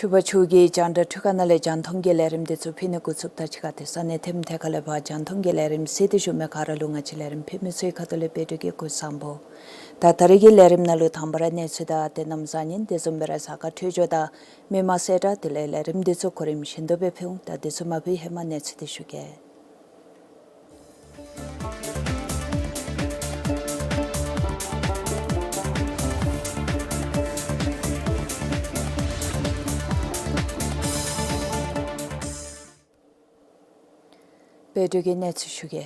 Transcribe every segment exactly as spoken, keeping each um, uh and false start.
ཕྱུ་པ་ཕྱུགས་ཀྱི་རྒྱང་བསྒྲགས་འཕྲུལ་ཁང་ནང་ལས་རྒྱང་མཐོང་གི་ལས་རིམ་འདི་ཚུ་ཕུལ་ནི་འགོ་བཙུགསཔ་ད་གཅིག་ཁར་དེ་ས་གནས་ཐེམ་ཐེ་ཁ་ལས་ཕར་རྒྱང་མཐོང་གི་ལས་རིམ་གཟིགས་ཏེ་བཞུགས་མི་ག་ར་ལུ་ང་བཅས་ལས་རིམ་ཕུལ་མི་ཚུའི་ཁ་ཐུག་ལས་འབད་འབྲུག་གི་སྐུ་གཟུགས་བཟང་པོ། ད་ད་རེས་ཀྱི་ལས་རིམ་ནང་ལུ་དང་པ་ར་གནས་ཚུལ་དང་དེ་གནམ་གཤིས་ཉིན་དེ་བཟུམ་སྦེ་ར་གཟའ་སྐར་འཕྲོད་སྦྱོར་དང་མི་མང་གསལ་བསྒྲགས་དེ་ལས་ལས་རིམ་འདི་ཚུ་གོ་རིམ་བཞིན་དུ་སྦེ་ཕུལ་འོང་། ད་དེ་ཚུ་མ་ཕུལ་ཧེ་མ་གནས་ཚུལ་འདི་ཞུ་གེ། འབད་འབྲུག་གི་གནས་ཚུལ་ཞུ་གེ།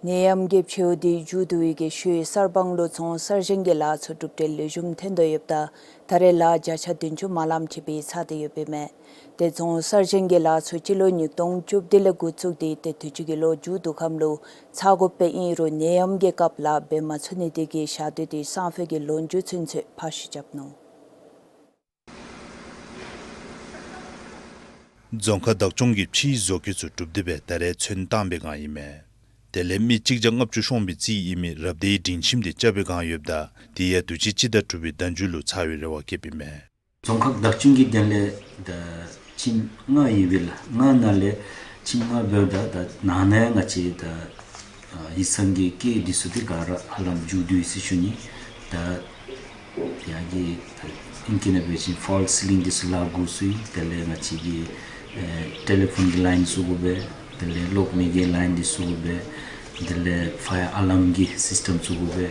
ནད་ཡམས་ཀྱི་བྱེལཝ་འདི་མཇུག་བསྡུ་བའི་གི་ཤུལ་གསར་སྤང་ལུ་རྫོང་གསར་བཞེངས་ཀྱི་ལཱ་ཚུ་གྲུབ་འབྲས་ལེགས་ཤོམ་ཐོན་དོ་ཡོདཔ་ད་ད་རེས་ལཱ་བརྒྱ་ཆ་བདུན་ཅུ་དེམ་ཅིག་སྦེ་ཚར་ཏེ་ཡོདཔ་ཨིན་མས། དེ་རྫོང་གསར་བཞེངས་ཀྱི་ལཱ་ཚུ་སྤྱི་ལོ་ཉིས་སྟོང་བཅུ་བདུན་ལས་འགོ་བཙུགས་ཏེ་དེ་དུས་ཅི་གི་ལོ་མཇུག་བསྡུ་ཁམས་ལུ་ཚར་དགོཔ་སྦེ་ཨིན་རུང་ནད་ཡམས་ཀྱི་སྐབས་ལཱ་འབད་མ་ཚུགས་ནི་དེ་གིས་ཞག་དུས་དེ་སང་ཕོད་ཀྱི་ལོ་མཇུག་ཚུན་ཚོད་ཕར་བཤུད་རྐྱབ་ནུག། རྫོང་ཁག་བདག་སྐྱོང་གིས་ཕྱིའི་བཟོ་བཀོད་ཚུ་གྲུབ་སྟེ་སྦེ་ད་རེས་ཚོན་བཏང་པའི་སྒང་ཨིན་མས། དེ་ལས་མི་གཅིག་བརྒྱ་ལྔ་བཅུ་ཤོང་བའི་རྩིས་ཨིན་མི་རབ་སྡེའི་སྒྲིང་ཁྱིམ་དེ་རྐྱབ་པའི་སྒང་ཡོདཔ་ད་དེ་ཡང་དུས་ཅི་སྤྱི་ཟླ་དྲུག་པའི་ཟླ་མཇུག་ལུ་ཚར་བའི་རེ་བ་བསྐྱེདཔ་ཨིན་མས། རྫོང་ཁག་བདག་སྐྱོང་གི་དོན་ལས་ད་ཁྱིམ་ལྔ་ཡོད་པས་ལགས། ལྔ་ནང་ལས་ཁྱིམ་ལྔ་འབདཝ་ད་ད་ནང་ན་ཡང་ང་བཅས་ད་ཨ་ཡིག་ཚང་གི་སྐས་འདི་ཚུ་འདི་ག་ར་ཧ་ལམ་མཇུག་བསྡུ་ཡི་ཟེར་ཞུ་ནི། ད་ཡར་གྱི་ད་ཨིང་སྐད་ནང་འབད་བ་ཅིན་ཕོལ་སི་ལིང་འདི་ཚུ་ལཱ་འགོ་བཙུགས་ཡི། དེ་ལས་ང་བཅས་ཀྱི་ཨེ་ཊེ་ལི་ཕོན་གྱི་ལའིན་བཙུགས་དགོ་པས། དེ་ལས་གློག་མེ་གི་ལའིན་འདི་བཙུགས་དགོ་པས། དེ་ལས་ཕ་ཡར་ཨ་ལཱརམ་གྱི་སིསི་ཊེམ་བཙུགས་དགོ་པས།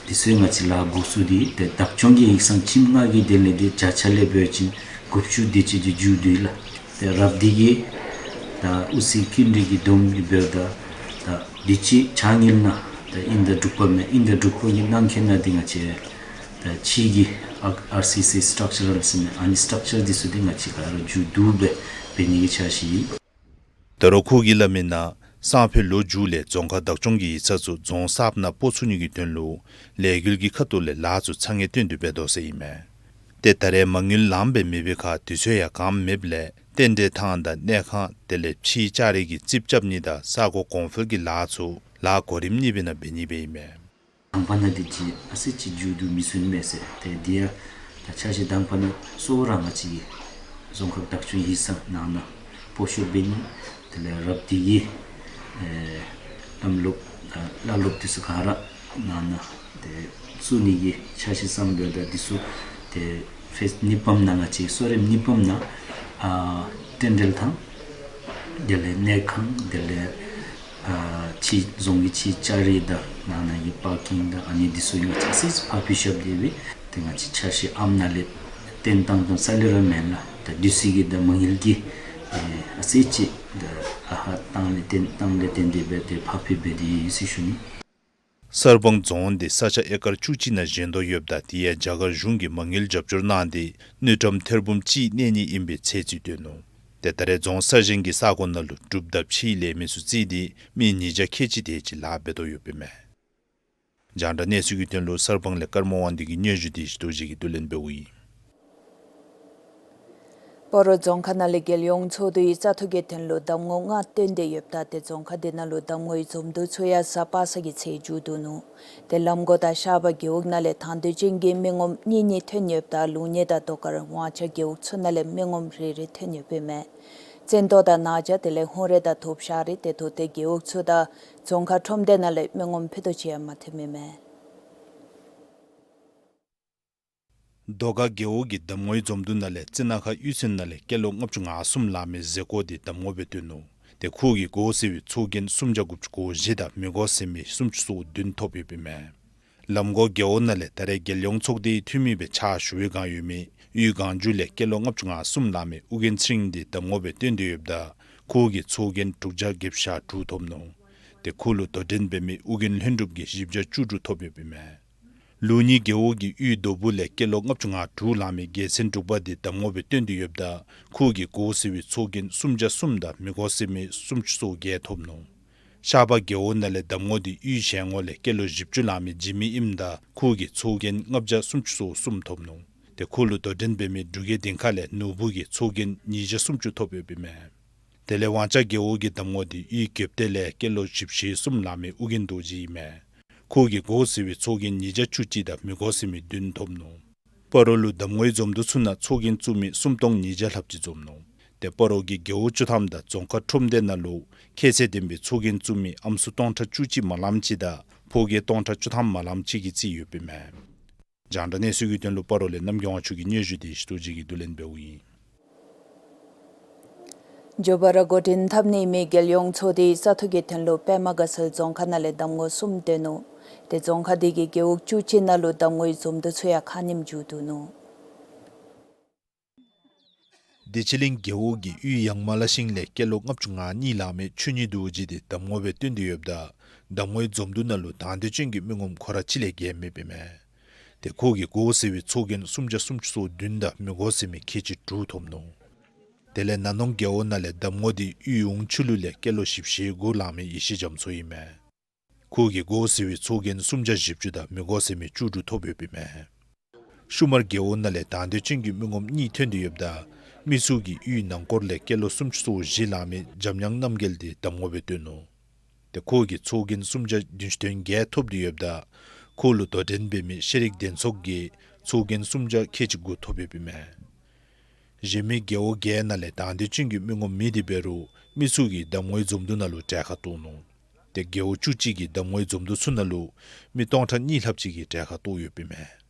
འདི་ཚུ་ང་བཅས་ལཱ་འགོ་བཙུགས་ཏེ་ཏེ་བདག་སྐྱོང་གི་ཡིག་ཚང་ཁྱིམ་ལྔ་གི་དོན་ལས་འདི་བརྒྱ་ཆ་ལས་འབད་བ་ཅིན་དགུ་བཅུ་དེ་ཅིག་འདི་མཇུག་བསྡུ་ཡི་ལགས། ཏེ་རབ་སྡེ་གི་ད་ཨུ་སི་ཀུན་རིག་གི་བསྡོམས་ཀྱིས་འབདཝ་ད་ད་དུས་ཅི་ཆ་ངེས་ནང་ད་དབྱིན་ཟླ་དྲུག་པ་མས། དབྱིན་ཟླ་དྲུག་པ་གི་ནང་འཁོད་ནང་འདི་ང་བཅས་ད་ཕྱི་གི་ཨ་ཨར་སི་སི་སི་ཊག་ཅར་ཟེར་མི་ཨ་ནི་སི་ཊག་ཅར་འདི་ཚུ་འདི་ང་བཅས་ག་ར་མཇུག་བསྡུ་སྦེ་འབད་ནི་གི་འཆར་གཞི་ཡོད། ད་རུང་ཁོ་གིས་སླབ་མི་ནང་སང་ཕོད་ལོ་མཇུག་ལས་རྫོང་ཁག་བདག་སྐྱོང་གི་ཡིག་ཚང་ཚུ་རྫོང་གསརཔ་ནང་སྤོ་ཚུགས་ནི་གི་དོན་ལུ་ལས་འགུལ་གྱི་ཁ་ཐུག་ལས་ལཱ་ཚུ་ཚ་ངེས་བཏོན་ཏེ་འབད་དོ་ཟེར་ཨིན་མས། ཏེ་ད་རེས་མ་དངུལ་ལངམ་སྦེ་མེད་པའི་ཁར་དུས་ཚོད་ཡང་གངམ་མེདཔ་ལས་རྟེན་འབྲེལ་ཐང་དང་གནས་ཁང་དེ་ལས་ཕྱིའི་ལྕགས་རི་གི་རྩིགཔ་རྐྱབ་ནི་དང་ས་གོ་གོང་འཕེལ་གྱི་ལཱ་ཚུ་ལཱ་གོ་རིམ་གཉིས་པའི་ནང་འབད་ནི་སྦེ་ཨིན་མས། དང་པ་ནང་འདི་ཅིག་ཨ་ཙི་ཅིག་མཇུག་བསྡུ་མི་ཚུགས་མས་ཟེར། ཏེ་འདི་ཡང་ད་འཆར་གཞི་དང་པ་ནང་གཙོ་བོ་ར་ང་བཅས་ཀྱི་རྫོང་ཁག་བདག་སྐྱོང་ཡིག་ཚང་ནང་ན་སྤོ་བཤུད་འབད་ནི་དེ་ལས་རབ་སྡེ་གི་ཨེ་བླམ་སློབ་ད་བླ་སློབ་འདི་ཚུ་ག་ར་ནང་ན་ཏེ་བཙུགས་ནི་གི་འཆར་གཞི་བརྩམས་འབདཝ་ད་འདི་ཚུ་ཏེ་ཕེསི་གཉིས་པམ་ནང་ང་བཅས་གསོ་རིམ་གཉིས་པམ་ནང་ཨ་རྟེན་འབྲེལ་ཐང་དེ་ལས་གནས་ཁང་དེ་ལས་ཨ་ཕྱི་རྫོང་གི་ཕྱི་ལྕགས་རི་དང་ནང་ན་གི་པར་ཀིང་དང་ཨ་ནི་འདི་ཚུ་ང་བཅས་ཨ་ཙི་ཕར་ཕུད་བཤདཔ་འདི་སྦེ་ཏེ་ང་བཅས་འཆར་གཞི་ཨམ་ནང་ལས་བཏོན་བཏང་བཏང་ས་ལས་ར་མེན་ལགས། ད་དུས་ཅི་གི་ད་མ་དངུལ་གྱི་ཨེ་ཨ་ཙི་ཅིག་ད་ཨ་ཧ་བཏང་ལས་བཏོན་བཏང་ལས་བརྟེན་ཏེ་སྦེ་ཏེ་ཕར་ཕུད་འབད་དེ་ཡོད་ཟེར་ཞུ་ནི། གསར་སྤང་རྫོང་འདི་ས་ཆ་ཨེ་ཀར་བཅུ་གཅིག་ནང་བཞེངས་དོ་ཡོདཔ་ད་དེ་ཡང་རྒྱ་གར་གཞུང་གིས་མ་དངུལ་རྒྱབ་སྐྱོར་གནང་སྟེ་དངུལ་ཀྲམ་ཐེར་འབུམ་གཅིག་གནས་ནི་ཨིན་པའི་ཚད་རྩིས་སྟོན་ནུག། ཏེ་ད་རེས་རྫོང་གསར་བཞེངས་ཀྱི་ས་གོ་ནང་ལུ་གྲུབ་རྟགས་ཕྱིའི་ལས་མི་ཚུ་བརྩིས་ཏེ་མི་ཉིས་བརྒྱ་ཁལ་གཅིག་དེ་ཅིག་ལཱ་འབད་དོ་ཡོདཔ་ཨིན་མས། རྒྱང་བསྒྲགས་གནས་ཚུལ་གྱི་དོན་ལུ་གསར་སྤང་ལས་ཀརྨ་དབང་འདུས་ཀྱི་སྙན་ཞུ་དེ་ཞི་རྡོ་རྗེ་གིས་བསྡུ་ལེན་འབདཝ་ཨིན། སྤ་རོ་རྫོང་ཁག་ནང་ལས་རྒྱལ་ཡོངས་ཚོགས་འདུའི་བཙག་འཐུ་གི་དོན་ལུ་གདམ་ངོ་ལྔ་བཏོན་ཏེ་ཡོདཔ་ད་ཏེ་རྫོང་ཁག་དེ་ནང་ལུ་གདམ་ངོའི་འཛོམས་འདུ་ཚུ་ཡང་གཟའ་པ་སངས་ཀྱི་ཚེ་མཇུག་བསྡུ་ནུག། ཏེ་ལམ་གོ་དང་ཤར་པ་རྒེད་འོག་ནང་ལས་དང་འདོད་ཅན་གྱི་མི་ངོམ་གཉིས་གཉིས་ཐོན་ཡོདཔ་ད་ལུང་གཉེར་དང་ཟློས་གར་དབང་ཆ་རྒེད་འོག་ཚུ་ནང་ལས་མི་ངོམ་རེ་རེ་ཐོན་ཡོདཔ་ཨིན་མས། བཙན་ཏོ་དང་ན་ཇ་དེ་ལས་ཧུང་རེ་དང་ཐུབ་ཤ་རི་ཏེ་ཐུབ་ཏེ་རྒེད་འོག་ཚུ་དང་རྫོང་ཁག་ཁྲོམ་སྡེ་ནང་ལས་མི་ངོམ་ཕུད་རྡོག་ཅིག་ཡང་མ་ཐོནམ་ཨིན་མས། རྡོ་དཀར་རྒེད་འོག་གི་གདམ་ངོའི་འཛོམས་འདུ་ནང་ལས་རྩི་ནག་ཁ་གཡུས་ཚན་ནང་ལས་སྐྱེས་ལོ་ལྔ་བཅུ་ང་གསུམ་ལང་མི་ཟེར་ཀོ་དེ་གདམ་ངོ་སྦེ་བཏོན་ནུག། ཏེ་ཁོ་གིས་གོ་ཟེར་བའི་ཚོགས་རྒྱན་སུམ་བརྒྱ་དགུ་བཅུ་གོ་བཞི་དང་མི་གོ་ཟེར་མི་སུམ་ཅུ་སོ་བདུན་ཐོབ་ཡོདཔ་ཨིན་མས། ལམ་གོ་རྒེད་འོག་ནང་ལས་ད་རེས་རྒྱལ་ཡོངས་ཚོགས་སྡེའི་འཐུས་མི་སྦེ་ཕྱག་ཞུ་བའི་བསྒང་ཡོད་མི་གཡུས་གངས་ཆུ་ལས་སྐྱེས་ལོ་ལྔ་བཅུ་ང་གསུམ་ལང་མི་ཨོ་རྒྱན་ཚེ་རིང་དེ་གདམ་ངོ་སྦེ་བཏོན་ཏེ་ཡོདཔ་ད་ ཁོ་གིས་ཚོགས་རྒྱན་དྲུག་བརྒྱ་བརྒྱད་ཅུ་གྱ་དྲུག་ཐོབ་ནུག། ཏེ་ཁོ་ལུ་དོ་འགྲན་འབད་མི་ཨོ་རྒྱན་ལྷུན་གྲུབ་ཀྱིས་བཞི་བརྒྱ་བཅུ་དྲུག་ཐོབ་ཡོདཔ་ཨིན་མས། ལུགས་གཉིས་རྒེད་འོག་གི་གཡུས་དོ་བུ་ལས་སྐྱེས་ལོ་ལྔ་བཅུ་ང་དྲུག་ལང་མི་རྒྱལ་མཚན་འབྲུག་པ་འདི་གདམ་ངོ་སྦེ་བཏོན་ཏེ་ཡོདཔ་ད་ཁོ་གིས་དགོ་ཟེར་བའི་ཚོགས་རྒྱན་སུམ་བརྒྱ་གསུམ་དང་མི་དགོ་ཟེར་མི་སུམ་ཅུ་སོ་བརྒྱད་ཐོབ་ནུག། ཤར་པ་རྒེད་འོག་ནང་ལས་གདམ་ངོ་འདི་གཡུས་གཞན་ངོ་ལས་སྐྱེས་ལོ་བཞི་བཅུ་ལང་མི་འཇིགས་མེད་ཨིནམ་ད་ཁོ་གིས་ཚོགས་རྒྱན་ལྔ་བརྒྱ་སུམ་ཅུ་སོ་གསུམ་ཐོབ་ནུག། ཏེ་ཁོ་ལུ་དོ་འགྲན་འབད་མི་འབྲུག་རྒྱལ་སྡིངས་ཁ་ལས་ནོར་བུ་གིས་ཚོགས་རྒྱན་ཉིས་བརྒྱ་སུམ་ཅུ་ཐོབ་ཡོདཔ་ཨིན་མས། དེ་ལས་ཝང་ཅ་རྒེད་འོག་གི་གདམ་ངོ་འདི་གཡུས་རྒྱབ་སྟེང་ལས་སྐྱེས་ལོ་བཞི་བཅུ་ཞེ་གསུམ་ལང་མི་ཨོ་རྒྱན་རྡོ་རྗེ་ཨིན་མས། ཁོ་གིས་དགོ་ཟེར་བའི་ཚོགས་རྒྱན་ཉིས་བརྒྱ་བཅུ་གཅིག་དང་མི་དགོ་ཟེར་མི་བདུན་ཐོབ་ནུག། སྤ་རོ་ལུ་གདམ་ངོའི་འཛོམས་འདུ་ཚུ་ནང་ཚོགས་རྒྱན་བཙུགས་མི་སུམ་སྟོང་ཉིས་བརྒྱ་ལྷགཔ་ཅིག་འཛོམས་ནུག། ཏེ་སྤ་རོ་གི་རྒེད་འོག་བཅུ་ཐམ་དང་རྫོང་ཁག་ཁྲོམ་སྡེ་ནང་ལུ་ཁྱད་ཚད་ལྡན་པའི་ཚོགས་རྒྱན་བཙུགས་མི་ཨམ་སྲུ་སྟོང་ཕྲག་བཅུ་གཅིག་མ་ལངམ་ཅིག་དང་ཕོ་སྐྱེས་སྟོང་ཕྲག་བཅུ་ཐམ་མ་ལངམ་ཅིག་གིས་རྩིས་ཡོདཔ་ཨིན་མས། རྒྱང་བསྒྲགས་གནས་ཚུལ་གྱི་དོན་ལུ་སྤ་རོ་ལས་རྣམ་རྒྱལ་དབང་ཕྱུག་གི་སྙན་ཞུ་དེ་ཡེ་ཤེས་རྡོ་རྗེ་གིས་བསྡུ་ལེན་འབདཝ་ཨིན། མགྱོགས་པ་ར་འགོ་འདྲེན་འཐབ་ནི་མི་རྒྱལ་ཡོངས་ཚོགས་སྡེའི་བཙག་འཐུ་གི་དོན་ལུ་པདྨ་དགའ་ཚལ་རྫོང་ཁག་ནང་ལས་གདམ་ངོ་གསུམ་བཏོན་ནུག། ཏེ་རྫོང་ཁག་དེ་གི་རྒེད་འོག་བཅུ་གཅིག་ནང་ལུ་གདམ་ངོའི་འཛོམས་འདུ་ཚུ་ཡང་ཁ་ཉིནམ་མཇུག་བསྡུ་ནུག། བདེ་ཆེན་གླིང་རྒེད་འོག་གི་གཡུས་ཡང་མ་ལ་ཤིང་ལས་སྐྱེས་ལོ་ལྔ་བཅུ་ང་གཉིས་ལང་མི་ཆོས་ཉིད་རྡོ་རྗེ་འདི་གདམ་ངོ་སྦེ་བཏོན་ཏེ་ཡོདཔ་ད་གདམ་ངོའི་འཛོམས་འདུ་ནང་ལུ་དང་འདོད་ཅན་གྱི་མི་ངོམ་ཁོ་ར་གཅིག་ལས་བརྒལ་མེདཔ་ཨིན་མས། ཏེ་ཁོ་གིས་དགོ་ཟེར་བའི་ཚོགས་རྒྱན་སུམ་བརྒྱ་སུམ་ཅུ་སོ་བདུན་དང་མི་དགོ་ཟེར་མི་ཁལ་གཅིག་དྲུག་ཐོབ་ནུག། དེ་ལས་ན་ནོང་རྒེད་འོག་ནང་ལས་གདམ་ངོ་འདི་གཡུས་འོང་ཆུ་ལུ་ལས་སྐྱེས་ལོ་བཞི་བཅུ་ཞེ་དགུ་ལང་མི་ཡེ་ཤེས་རྒྱ་མཚོ་ཨིན་མས། ཁོ་གིས་དགོ་ཟེར་བའི་ཚོགས་རྒྱན་སུམ་བརྒྱ་བཞི་བཅུ་དང་མི་དགོ་ཟེར་མི་བཅུ་དྲུག་ཐོབ་ཡོདཔ་ཨིན་མས། ཤུ་མར་རྒེད་འོག་ནང་ལས་དང་འདོད་ཅན་གྱི་མི་ངོམ་གཉིས་ཐོན་ཏེ་ཡོདཔ་ད་མི་ཚུ་གིས་གཡུས་ནང་འཁོར་ལས་སྐྱེས་ལོ་སུམ་ཅུ་སོ་བཞི་ལང་མི་འཇམ་དབྱངས་རྣམ་རྒྱལ་འདི་གདམ་ངོ་སྦེ་བཏོན་ནུག། ཏེ་ཁོ་གིས་ཚོགས་རྒྱན་སུམ་བརྒྱ་བདུན་ཅུ་དོན་བརྒྱད་ཐོབ་སྟེ་ཡོདཔ་ད་ཁོ་ལུ་དོ་འགྲན་འབད་མི་ཤེས་རིག་ལྡན་ཚོགས་ཀྱིས་ཚོགས་རྒྱན་སུམ་བརྒྱ་ཁལ་གཅིག་དགུ་ཐོབ་ཡོདཔ་ཨིན་མས། གཞན་མི་རྒེད་འོག་བརྒྱད་ནང་ལས་དང་འདོད་ཅན་གྱི་མི་ངོམ་མེད་དེ་འབད་རུང་མི་ཚུ་གིས་གདམ་ངོའི་འཛོམས་འདུ་ནང་ལུ་གྲལ་ཁར་གཏོགས་ནུག། ཏེ་རྒེད་འོག་བཅུ་གཅིག་གི་གདམ་ངོའི་འཛོམས་འདུ་ཚུ་ནང་ལུ་མི་སྟོང་ཕྲག་གཉིས་ལྷགཔ་ཅིག་གིས་གྲལ་ཁར་གཏོགས་ཡོདཔ་ཨིན་མས།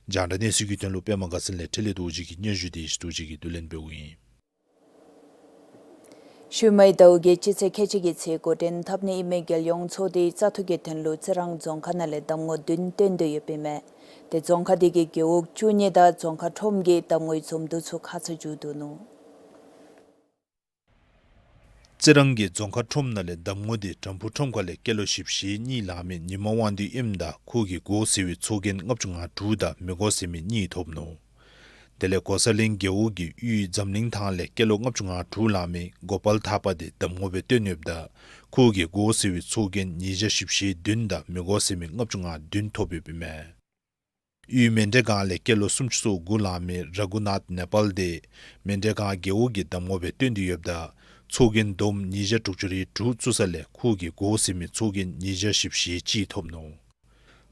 རྒྱང་བསྒྲགས་གནས་ཚུལ་གྱི་དོན་ལུ་པདྨ་དགའ་ཚལ་ལས་འཕྲིན་ལས་རྡོ་རྗེ་གི་སྙན་ཞུ་དེ་ཡེ་ཤེས་རྡོ་རྗེ་གིས་བསྡུ་ལེན་འབདཝ་ཨིན། ཤུལ་མའི་ཟླཝ་གི་སྤྱི་ཚེས་ཁལ་གཅིག་གི་ཚེ་འགོ་འདྲེན་འཐབ་ནི་ཨིན་མི་རྒྱལ་ཡོངས་ཚོགས་སྡེའི་བཙག་འཐུ་གི་དོན་ལུ་རྩི་རང་རྫོང་ཁག་ནང་ལས་གདམ་ངོ་བདུན་བཏོན་ཏེ་ཡོདཔ་ཨིན་མས། ཏེ་རྫོང་ཁག་དེ་གི་རྒེད་འོག་བཅུ་གཉིས་དང་རྫོང་ཁག་ཁྲོམ་གྱི་གདམ་ངོའི་འཛོམས་འདུ་ཚུ་ཁ་ཙ་མཇུག་བསྡུ་ནུག། རྩི་རང་གི་རྫོང་ཁག་ཁྲོམ་ནང་ལས་གདམ་ངོ་འདི་དྲམ་ཕུག་ཁྲོམ་ཁ་ལས་སྐྱེས་ལོ་བཞི་བཅུ་ཞེ་གཉིས་ལང་མི་ཉི་མ་དབང་འདུས་ཨིནམ་ད་ཁོ་གིས་དགོ་ཟེར་བའི་ཚོགས་རྒྱན་ལྔ་བཅུ་ང་དྲུག་དང་མི་དགོ་ཟེར་མི་གཉིས་ཐོབ་ནུག། དེ་ལས་གོ་ས་གླིང་རྒེད་འོག་གི་གཡུས་འཛམ་གླིང་ཐང་ལས་སྐྱེས་ལོ་ལྔ་བཅུ་ང་དྲུག་ལང་མི་གོ་པལ་ཐར་པ་འདི་གདམ་ངོ་སྦེ་བཏོན་ཡོདཔ་ད་ཁོ་གིས་དགོ་ཟེར་བའི་ཚོགས་རྒྱན་ཉིས་བརྒྱ་བཞི་བཅུ་ཞེ་བདུན་དང་མི་དགོ་ཟེར་མི་ལྔ་བཅུ་ང་བདུན་ཐོབ་ཡོདཔ་ཨིན་མས། གཡུས་མཎྜལ་སྒང་ལས་སྐྱེས་ལོ་སུམ་ཅུ་སོ་དགུ་ལང་མི་ར་གུ་ནཱཐ་ནེ་པཱལ་འདི་མཎྜལ་སྒང་རྒེད་འོག་གི་གདམ་ངོ་སྦེ་བཏོན་ཏེ་ཡོདཔ་ད་ཚོགས་རྒྱན་བསྡོམས་ཉིས་བརྒྱ་དྲུག་ཅུ་རེ་དྲུག་བཙུགས་ས་ལས་ཁོ་གིས་དགོ་ཟེར་མི་ཚོགས་རྒྱན་ཉིས་བརྒྱ་བཞི་བཅུ་ཞེ་གཅིག་ཐོབ་ནུག།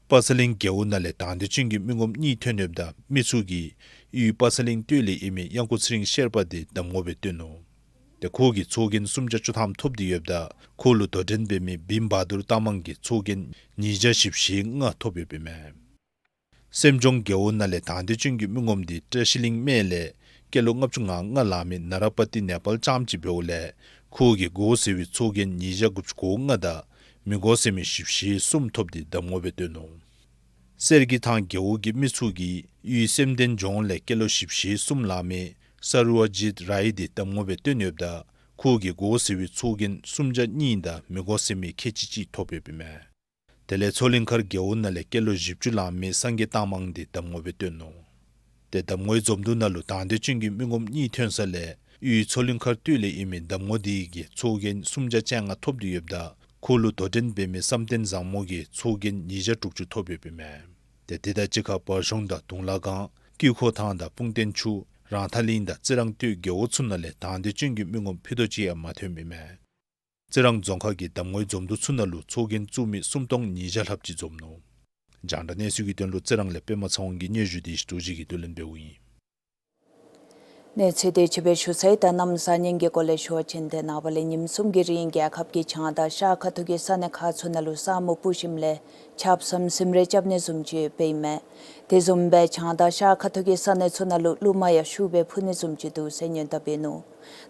པ་ཚ་གླིང་རྒེད་འོག་ནང་ལས་དང་འདོད་ཅན་གྱི་མི་ངོམ་གཉིས་ཐོན་ཡོདཔ་ད་མི་ཚུ་གིས་གཡུས་པ་ཚ་གླིང་སྟོད་ལས་ཨིན་མི་གཡང་ཁུ་ཚེ་རིང་ཤེར་པ་འདི་གདམ་ངོ་སྦེ་བཏོན་ནུག། ཏེ་ཁོ་གིས་ཚོགས་རྒྱན་སུམ་བརྒྱ་བཅུ་ཐམ་ཐོབ་སྟེ་ཡོདཔ་ད་ཁོ་ལུ་དོ་འགྲན་འབད་མི་བིམ་བྷ་དུར་རྟ་མང་གིས་ཚོགས་རྒྱན་ཉིས་བརྒྱ་བཞི་བཅུ་ཞེ་ལྔ་ཐོབ་ཡོདཔ་ཨིན་མས། སེམས་ལྗོངས་རྒེད་འོག་ནང་ལས་དང་འདོད་ཅན་གྱི་མི་ངོམ་འདི་བཀྲ་ཤིས་གླིང་སྨད་ལས་སྐྱེས་ལོ་ལྔ་བཅུ་ང་ལྔ་ལང་མི་ན་ར་པ་ཏི་ནེ་པཱལ་རྐྱངམ་ཅིག་འབདཝ་ལས་ཁོ་གིས་དགོ་ཟེར་བའི་ཚོགས་རྒྱན་ཉིས་བརྒྱ་དགུ་བཅུ་གོ་ལྔ་དང་མི་དགོ་ཟེར་མི་བཞི་བཅུ་ཞེ་གསུམ་ཐོབ་སྟེ་གདམ་ངོ་སྦེ་བཏོན་ནུག། གསེར་གྱི་ཐང་རྒེད་འོག་གི་མི་ཚུ་གིས་གཡུས་སེམས་ལྡན་ལྗོངས་ལས་སྐྱེས་ལོ་བཞི་བཅུ་ཞེ་གསུམ་ལང་མི་ས་རུ་ཨ་ཇིད་རའི་འདི་གདམ་ངོ་སྦེ་བཏོན་ཡོདཔ་ད་ཁོ་གིས་དགོ་ཟེར་བའི་ཚོགས་རྒྱན་སུམ་བརྒྱ་གཉིས་དང་མི་དགོ་ཟེར་མི་ཁལ་གཅིག་གཅིག་ཐོབ་ཡོདཔ་ཨིན་མས། དེ་ལས་མཚོ་གླིང་མཁར་རྒེད་འོག་ནང་ལས་སྐྱེས་ལོ་བཞི་བཅུ་ལང་མི་སངས་རྒྱས་རྟ་མང་འདི་གདམ་ངོ་སྦེ་བཏོན་ནུག། ཏེ་གདམ་ངོའི་འཛོམས་འདུ་ནང་ལུ་དང་འདོད་ཅན་གྱི་མི་ངོམ་གཉིས་ཐོན་ས་ལས་གཡུས་མཚོ་གླིང་མཁར་སྟོད་ལས་ཨིན་མི་གདམ་ངོ་འདི་གིས་ཚོགས་རྒྱན་སུམ་བརྒྱ་བཅོ་ལྔ་ཐོབ་སྟེ་ཡོདཔ་ད་ཁོ་ལུ་དོ་འགྲན་འབད་མི་བསམ་གཏན་བཟང་མོ་གིས་ཚོགས་རྒྱན་ཉིས་བརྒྱ་དྲུག་ཅུ་ཐོབ་ཡོདཔ་ཨིན་མས། ཏེ་དེ་དང་གཅིག་ཁར་བར་གཞུང་དང་དུང་ལ་སྒང་ཀྱི་ཁོ་ཐང་དང་སྤུངས་རྟེན་ཆུ་རང་ཐང་གླིང་དང་རྩི་རང་སྟོད་རྒེད་འོག་ཚུ་ནང་ལས་དང་འདོད་ཅན་གྱི་མི་ངོམ་ཕུད་རྡོག་གཅིག་ཡང་མ་ཐོནམ་ཨིན་མས། རྩི་རང་རྫོང་ཁག་གི་གདམ་ངོའི་འཛོམས་འདུ་ཚུ་ནང་ལུ་ཚོགས་རྒྱན་བཙུགས་མི་སུམ་སྟོང་ཉིས་བརྒྱ་ལྷགཔ་ཅིག་འཛོམས་ནུག། རྒྱང་བསྒྲགས་གནས་ཚུལ་གྱི་དོན་ལུ་རྩི་རང་ལས་པདྨ་ཚེ་དབང་གི་སྙན་ཞུ་དེ་ཡེ་ཤེས་རྡོ་རྗེ་གིས་བསྡུ་ལེན་འབདཝ་ཨིན། གནས་ཚུལ་དེ་ཅིག་སྦེ་ཞུ་ཚར་ཡི། ད་གནམ་གཤིས་ཉིན་གྱི་སྐོར་ལས་ཞུ་བ་ཅིན་ཏེ་ནངས་པ་ལས་ཉིནམ་གསུམ་གྱི་རིང་རྒྱལ་ཁབ་ཀྱི་བྱང་དང་ཤར་ཁ་ཐུག་གི་ས་གནས་ཁག་ཚུ་ནང་ལུ་ས་སྨུག་སྤུབས་ཞིནམ་ལས་ཆརཔ་སམ་སིམ་རས་རྐྱབ་ནི་བཟུམ་ཅིག་ཡོདཔ་ཨིན་མས། དེ་བཟུམ་སྦེ་བྱང་དང་ཤར་ཁ་ཐུག་གི་ས་གནས་ཚུ་ནང་ལུ་རླུང་མ་ཡང་ཤུགས་སྦེ་འཕུ་ནི་བཟུམ་ཅིག་འདུག་ཟེར་སྙན་དུ་འབད་ནུག།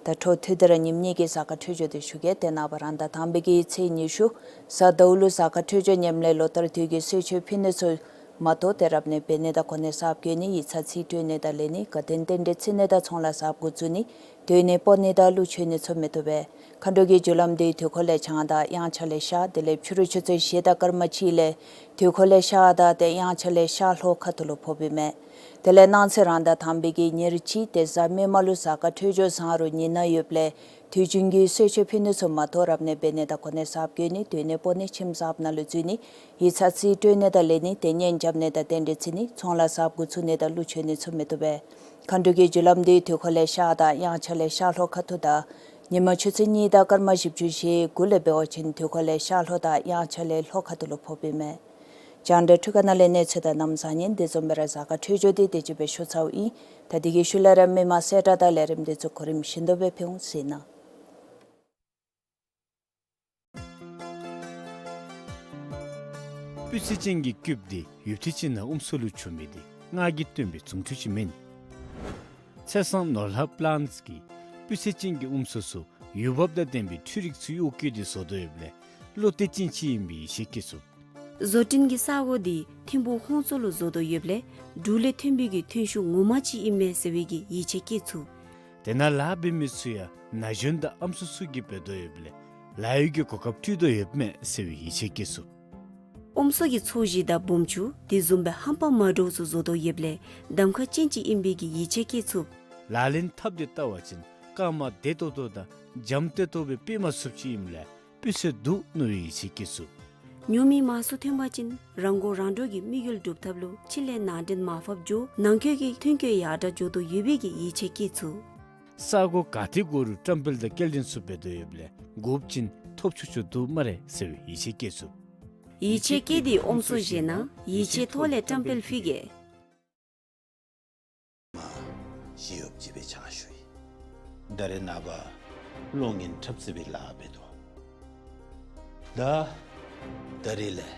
ད་འཕྲོ་མཐུད་དེ་ར་ཉིནམ་གཉིས་ཀྱི་གཟའ་སྐར་འཕྲོད་སྦྱོར་དེ་ཞུ་གེ། ཏེ་ནངས་པ་རང་ཟླ་དང་པའི་གི་ཚེས་ཉི་ཤུ་གཟའ་ཟླཝ་ལུ་གཟའ་སྐར་འཕྲོད་སྦྱོར་ངནམ་ལས་ལོ་ལྟར་དུས་ཀྱི་གསོལ་མཆོད་ཕུལ་ནི་ཚུ་ མ་གཏོགས་ཏེ་རབ་གནས་འབད་ནི་དང་གོ་གནས་གསརཔ་བཀོད་ནི་ཡིག་ཚང་རྩིས་སྤྲོད་ནི་དང་ལེན་ནི་དགའ་སྟོན་རྟེན་འབྲེལ་བརྩི་ནི་དང་ཚོང་ལཱ་གསརཔ་འགོ་བཙུགས་ནི་སྡོད་གནས་སྤོ་ནི་དང་ཀླུ་མཆོད་ནི་ཚུ་མི་བཏུབ་པས། མཁའ་འགྲོ་གི་རྒྱུ་ལམ་འདི་དུས་འཁོར་ལས་བྱང་དང་དབྱངས་འཆར་ལས་ཤར་དེ་ལས་ཕྱི་རུ་ཆུ་ཚོད་བཞི་དང་སྐར་མ་གཅིག་ལས་དུས་འཁོར་ལས་ཤར་དང་ཏེ་དབྱངས་འཆར་ལས་ཤར་ལྷོ་ཁ་ཐུག་ལུ་ཕོགཔ་ཨིན་མས། དེ་ལས་གནངས་ཚེ་རང་ཟླ་དང་པའི་གི་ཉེར་གཅིག་ཏེ་གཟའ་མིག་དམར་ལུ་གཟའ་སྐར་འཕྲོད་སྦྱོར་བཟང་རུང་ཉི་ནག་ཡོདཔ་ལས་དུས་རྒྱུན་གྱི་གསོལ་མཆོད་ཕུལ་ནི་ཚུ་མ་གཏོགས་རབ་གནས་འབད་ནི་དང་གོ་གནས་གསརཔ་བཀོད་ནི་སྡོད་གནས་སྤོ་ནི་ཁྱིམ་གསརཔ་ནང་ལུ་འཛུལ་ནི་ཡིག་ཚང་རྩིས་སྤྲོད་ནི་དང་ལེན་ནི་ཏེ་གཉེན་རྐྱབ་ནི་དང་རྟེན་འབྲེལ་བརྩི་ནི་ཚོང་ལཱ་གསརཔ་འགོ་བཙུགས་ནི་དང་ཀླུ་མཆོད་ནི་ཚུ་མི་བཏུབ་པས། མཁའ་འགྲོ་གི་རྒྱུ་ལམ་འདི་དུས་འཁོར་ལས་ཤར་དང་དབྱངས་འཆར་ལས་ཤར་ལྷོ་ཁ་ཐུག་དང་ཉིན་མ་ཆུ་ཚོད་གཉིས་དང་སྐར་མ་བཞི་བཅུ་ཞེ་དགུ་ལས་འབད་བ་ཅིན་དུས་འཁོར་ལས་ཤར་ལྷོ་དང་དབྱངས་འཆར་ལས་ལྷོ་ཁ་ཐུག་ལུ་ཕོགཔ་ཨིན་མས། རྒྱང་བསྒྲགས་འཕྲུལ་ཁང་ནང་ལས་གནས་ཚུལ་དང་གནམ་གཤིས་ཉན་དེ་བཟུམ་སྦེ་ར་གཟའ་སྐར་འཕྲོད་སྦྱོར་འདི་དེ་ཅིག་སྦེ་ཞུ་ཚརཝ་ཨིན། ད་དེ་གི་ཤུལ་ལས་ར་མི་མང་གསལ་བསྒྲགས་དང་ལས་རིམ་འདི་ཚུ་གོ་རིམ་བཞིན་དུ་སྦེ་ཕུལ་འོང་ཟེར་ན། སྤུས་ཚད་ཅན་གྱི་སྐུདཔ་འདི་ཡུདཔ་ཐེངས་ཅིག་ནང་ཨོམ་སྲུ་ལུ་འབྱུང་མི་འདི་སྔར་གྱིས་སྟོན་པའི་རྫུ་འཕྲུལ་ཅིག་མེན། ཚེ་བཟང་ནོར་ལྷ་པི་ལཱནཊསི་གིས་སྤུས་ཚད་ཅན་གྱི་ཨོམ་སྲུ་ཚུ་ཡུ་བབ་དང་ལྡན་པའི་འཕྲུལ་རིག་ཚུ་གཡོག་བཀོལ་ཏེ་བཟོ་དོ་ཡོདཔ་ལས་བློ་གཏད་ཅན་ཅིག་ཨིན་པའི་ཡིད་ཆེས་བསྐྱེད་ཚུགས། བཟོ་སྐྲུན་གྱི་ས་གོ་འདི་ཐིམ་ཕུག་ཧོང་རྩ་ལུ་བཟོ་དོ་ཡོདཔ་ལས་འབྲུག་ལས་ཐོན་པའི་གི་ཐོན་ཤུགས་ངོ་མ་ཅིག་ཨིན་མས་ཟེར་བའི་གི་ཡིད་ཆེས་བསྐྱེད་ཚུགས། དེ་ནང་ལཱ་འབད་མི་ཚུ་ཡང་ན་གཞོན་དང་ཨམ་སྲུ་ཚུ་གིས་འབད་དོ་ཡོདཔ་ལས་ལཱ་གཡོག་གི་གོ་སྐབས་སྤྲོད་དོ་ཡོདཔ་མས་ཟེར་བའི་ཡིད་ཆེས་བསྐྱེད་ཚུགས། ཨོམ་སྲུ་གི་ཚོས་གཞི་དང་སྦོམ་ཆུང་དེ་བཟུམ་སྦེ་ཧམ་པ་མ་འདྲཝ་ཚུ་བཟོ་དོ་ཡོདཔ་ལས་གདམ་ཁ་ཅན་ཅིག་ཨིན་པའི་གི་ཡིད་ཆེས་བསྐྱེད་ཚུགས། ལག་ལེན་འཐབ་སྟེ་བལྟ་བ་ཅིན་རྐངམ་བདེ་ཏོག་ཏོ་དང་འཇམ་ཏོག་ཏོ་སྦེ་དཔེ་མ་ཚུགསཔ་ཅིག་ཨིནམ་ལས་སྤུས་ཚད་འདུག་མནོ་བའི་ཡིད་ཆེས་བསྐྱེད་ཚུགས། ཉོ་མི་མང་སུ་ཐོན་པ་ཅིན་རང་མགོ་རང་འདྲོངས་ཀྱི་དམིགས་ཡུལ་འགྲུབ་ཐབས་ལུ་ཕྱི་ལས་ནང་འདྲེན་མར་ཕབ་འགྱོ་ནང་འཁོད་ཀྱི་ཐོན་སྐྱེད་ཡར་དྲག་འགྱོ་དོ་ཡོད་པའི་གི་ཡིད་ཆེས་བསྐྱེད་ཚུགས། ས་གོ་ག་ཏེ་དགོ་རུང་བཀྲམ་སྤེལ་དང་སྐྱེལ་འདྲེན་ཚུ་འབད་དོ་ཡོདཔ་ལས་དགོཔ་ཅིན་ཐོབ་ཆོག་ཆོག་འདུག་སྨ་རེ་ཟེར་བའི་ཡིད་ཆེས་བསྐྱེད་ཚུགས། ཡིད་ཆེས་བསྐྱེད་དེ་ཨོམ་སྲུ་བཞེས་ན་ཡིད་ཆེས་ཐོག་ལས་བཀྲམ་སྤེལ་ཕུལ་གེ། མ་ཞི་གཡོགཔ་ཅིག་སྦེ་ཕྱག་ཞུ་ཡི། ད་རེས་ནངས་པ་གློག་བརྙན་འཁྲབ་རྩེད་པའི་ལཱ་འབད་དོ། ད་ད་རེས་ལས་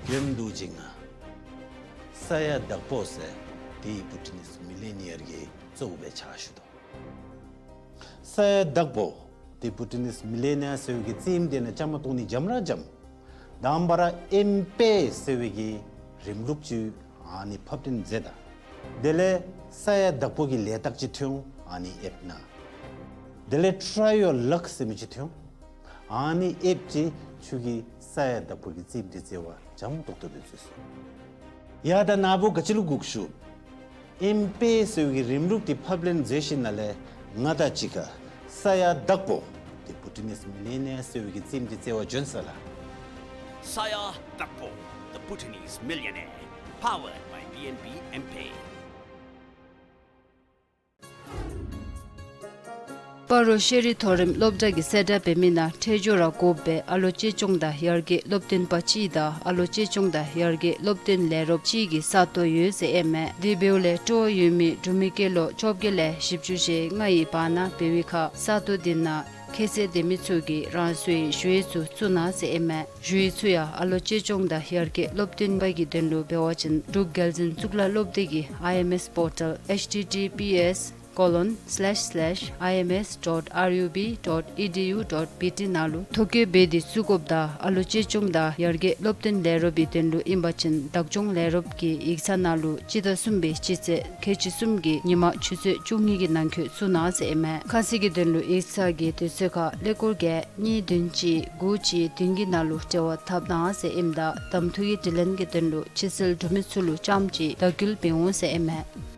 རྒྱུན་དུ་ཅིག་ང་ས་ཡ་དྭགས་པོ་ཟེར་དེ་བྷུ་ཊི་ནིས་མི་ལི་ནི་ཡར་གྱི་གཙོ་བོ་སྦེ་ཕྱག་ཞུ་དོ། ས་ཡ་དྭགས་པོ་དེ་བྷུ་ཊི་ནིས་མི་ལི་ནི་ཡར་ཟེར་བའི་གི་རྩེདམོ་འདི་ནང་བཅའ་མར་གཏོགས་ནི་འཇམ་ར་འཇམ། དང་པ་ར་ཨེམ་པེ་ཟེར་བའི་གི་རིམ་ལུགས་ཅིག་ཨ་ནི་ཕབ་སྟོན་མཛད་ད། དེ་ལས་ས་ཡ་དྭགས་པོ་གི་ལས་རྟགས་ཅིག་ཐོན་འོང་ཨ་ནི་ཨེབ་ནང་། དེ་ལས་Try Your Luck ཟེར་མི་ཅིག་ཐོན་འོང་། ཨ་ནི་ཨེབ་ཅིག་ཁྱོད་ཀྱིས་ས་ཡ་དྭགས་པོ་གི་རྩེདམོ་འདི་རྩེ་བར་འཇམ་ཏོག་ཏོ་སྦེ་འཛུལ་སོང་། ཡ་ད་ནཱ་བུ་ག་ཅི་ལུ་སྒུག་ཞུ། ཨེམ་པེ་ཟེར་བའི་གི་རིམ་ལུགས་འདི་ཕབ་ལེན་མཛད་ཞིནམ་ལས་ང་དང་གཅིག་ཁར་ས་ཡ་དྭགས་པོ་དེ་བྷུ་ཊི་ནིས་མི་ལི་ནི་ཡར་ཟེར་བའི་གི་རྩེདམོ་འདི་རྩེ་བར་བྱོན་ཟེར་ལགས། ས་ཡ་དྭགས་པོ་The Bhutanese Millionaire, powered by B N B M-Pay. སྤ་རོ་ཤེས་རིག་མཐོ་རིམ་སློབ་གྲྭ་གིས་གསལ་བསྒྲགས་འབད་མི་ནང་འཕྲལ་མགྱོགས་ར་དགོ་པའི་ཨ་ལོ་གཅེས་སྐྱོང་དང་ཡར་རྒྱས་སློབ་སྟོན་པ་གཅིག་དང་ཨ་ལོ་གཅེས་སྐྱོང་དང་ཡར་རྒྱས་སློབ་སྟོན་ལས་རོགསཔ་གཅིག་གི་ས་སྟོང་ཡོད་ཟེར་ཨིན་མས། དེ་འབདཝ་ལས་སྤྲོ་བ་ཡོད་མི་འབྲུག་མི་སྐྱེས་ལོ་བཅོ་བརྒྱད་ལས་བཞི་བཅུ་ཞེ་ལྔ་ཡི་བར་ན་འབད་བའི་ཁར་ས་སྟོང་དེ་ནང་ཁྱད་ཚད་ལྡན་མི་ཚུ་གིས་རང་སོའི་ཞུ་ཡིག་ཚུ་བཙུགས་གནང་ཟེར་ཨིན་མས། ཞུ་ཡིག་ཚུ་ཡང་ཨ་ལོ་གཅེས་སྐྱོང་དང་ཡར་རྒྱས་སློབ་སྟོན་པ་གི་དོན་ལུ་འབད་བ་ཅིན་འབྲུག་རྒྱལ་འཛིན་གཙུག་ལག་སློབ་སྡེ་གི་ཨའི་ཨེམ་ཨེས་པོར་ཊལ་ཨེཆ་ཊི་ཊི་པི་ཨེསི་ཀོ་ལོན་སི་ལེཤ་སི་ལེཤ་ཨའི་ཨེམ་ཨེས་ཌོཊ་ཨར་ཡུ་བི་ཌོཊ་ཨི་ཌི་ཡུ་ཌོཊ་བི་ཊི་ནང་ལུ་ཐོ་བཀོད་འབད་དེ་བཙུགས་དགོཔ་དང་ཨ་ལོ་གཅེས་སྐྱོང་དང་ཡར་རྒྱས་སློབ་སྟོན་ལས་རོགསཔ་གི་དོན་ལུ་ཨིན་པ་ཅིན་བདག་སྐྱོང་ལས་རོགསཔ་གི་ཡིག་ཚང་ནང་ལུ་སྤྱི་ཟླ་གསུམ་པའི་སྤྱི་ཚེས་ཁལ་གཅིག་གསུམ་གྱི་ཉིན་མ་ཆུ་ཚོད་བཅུ་གཉིས་ཀྱི་ནང་འཁོད་བཙུགས་གནང་ཟེར་ཨིན་མས། ཁ་གསལ་གྱི་དོན་ལུ་ཡིག་ཚང་གི་དུས་ཚོད་ཁར་ཀླད་ཀོར་བརྒྱད་གཉིས་བདུན་གཅིག་དགུ་གཅིག་བདུན་གྱི་ནང་ལུ་འབྲེལ་བ་འཐབ་གནང་ཟེར་ཨིནམ་ད་གདམ་འཐུ་གི་དྲི་ལན་གྱི་དོན་ལུ་ཕྱི་གསལ་འབྲུག་མི་ཚུ་ལུ་རྐྱངམ་གཅིག་བརྡ་སྐུལ་འབད་འོང་ཟེར་ཨིན་མས།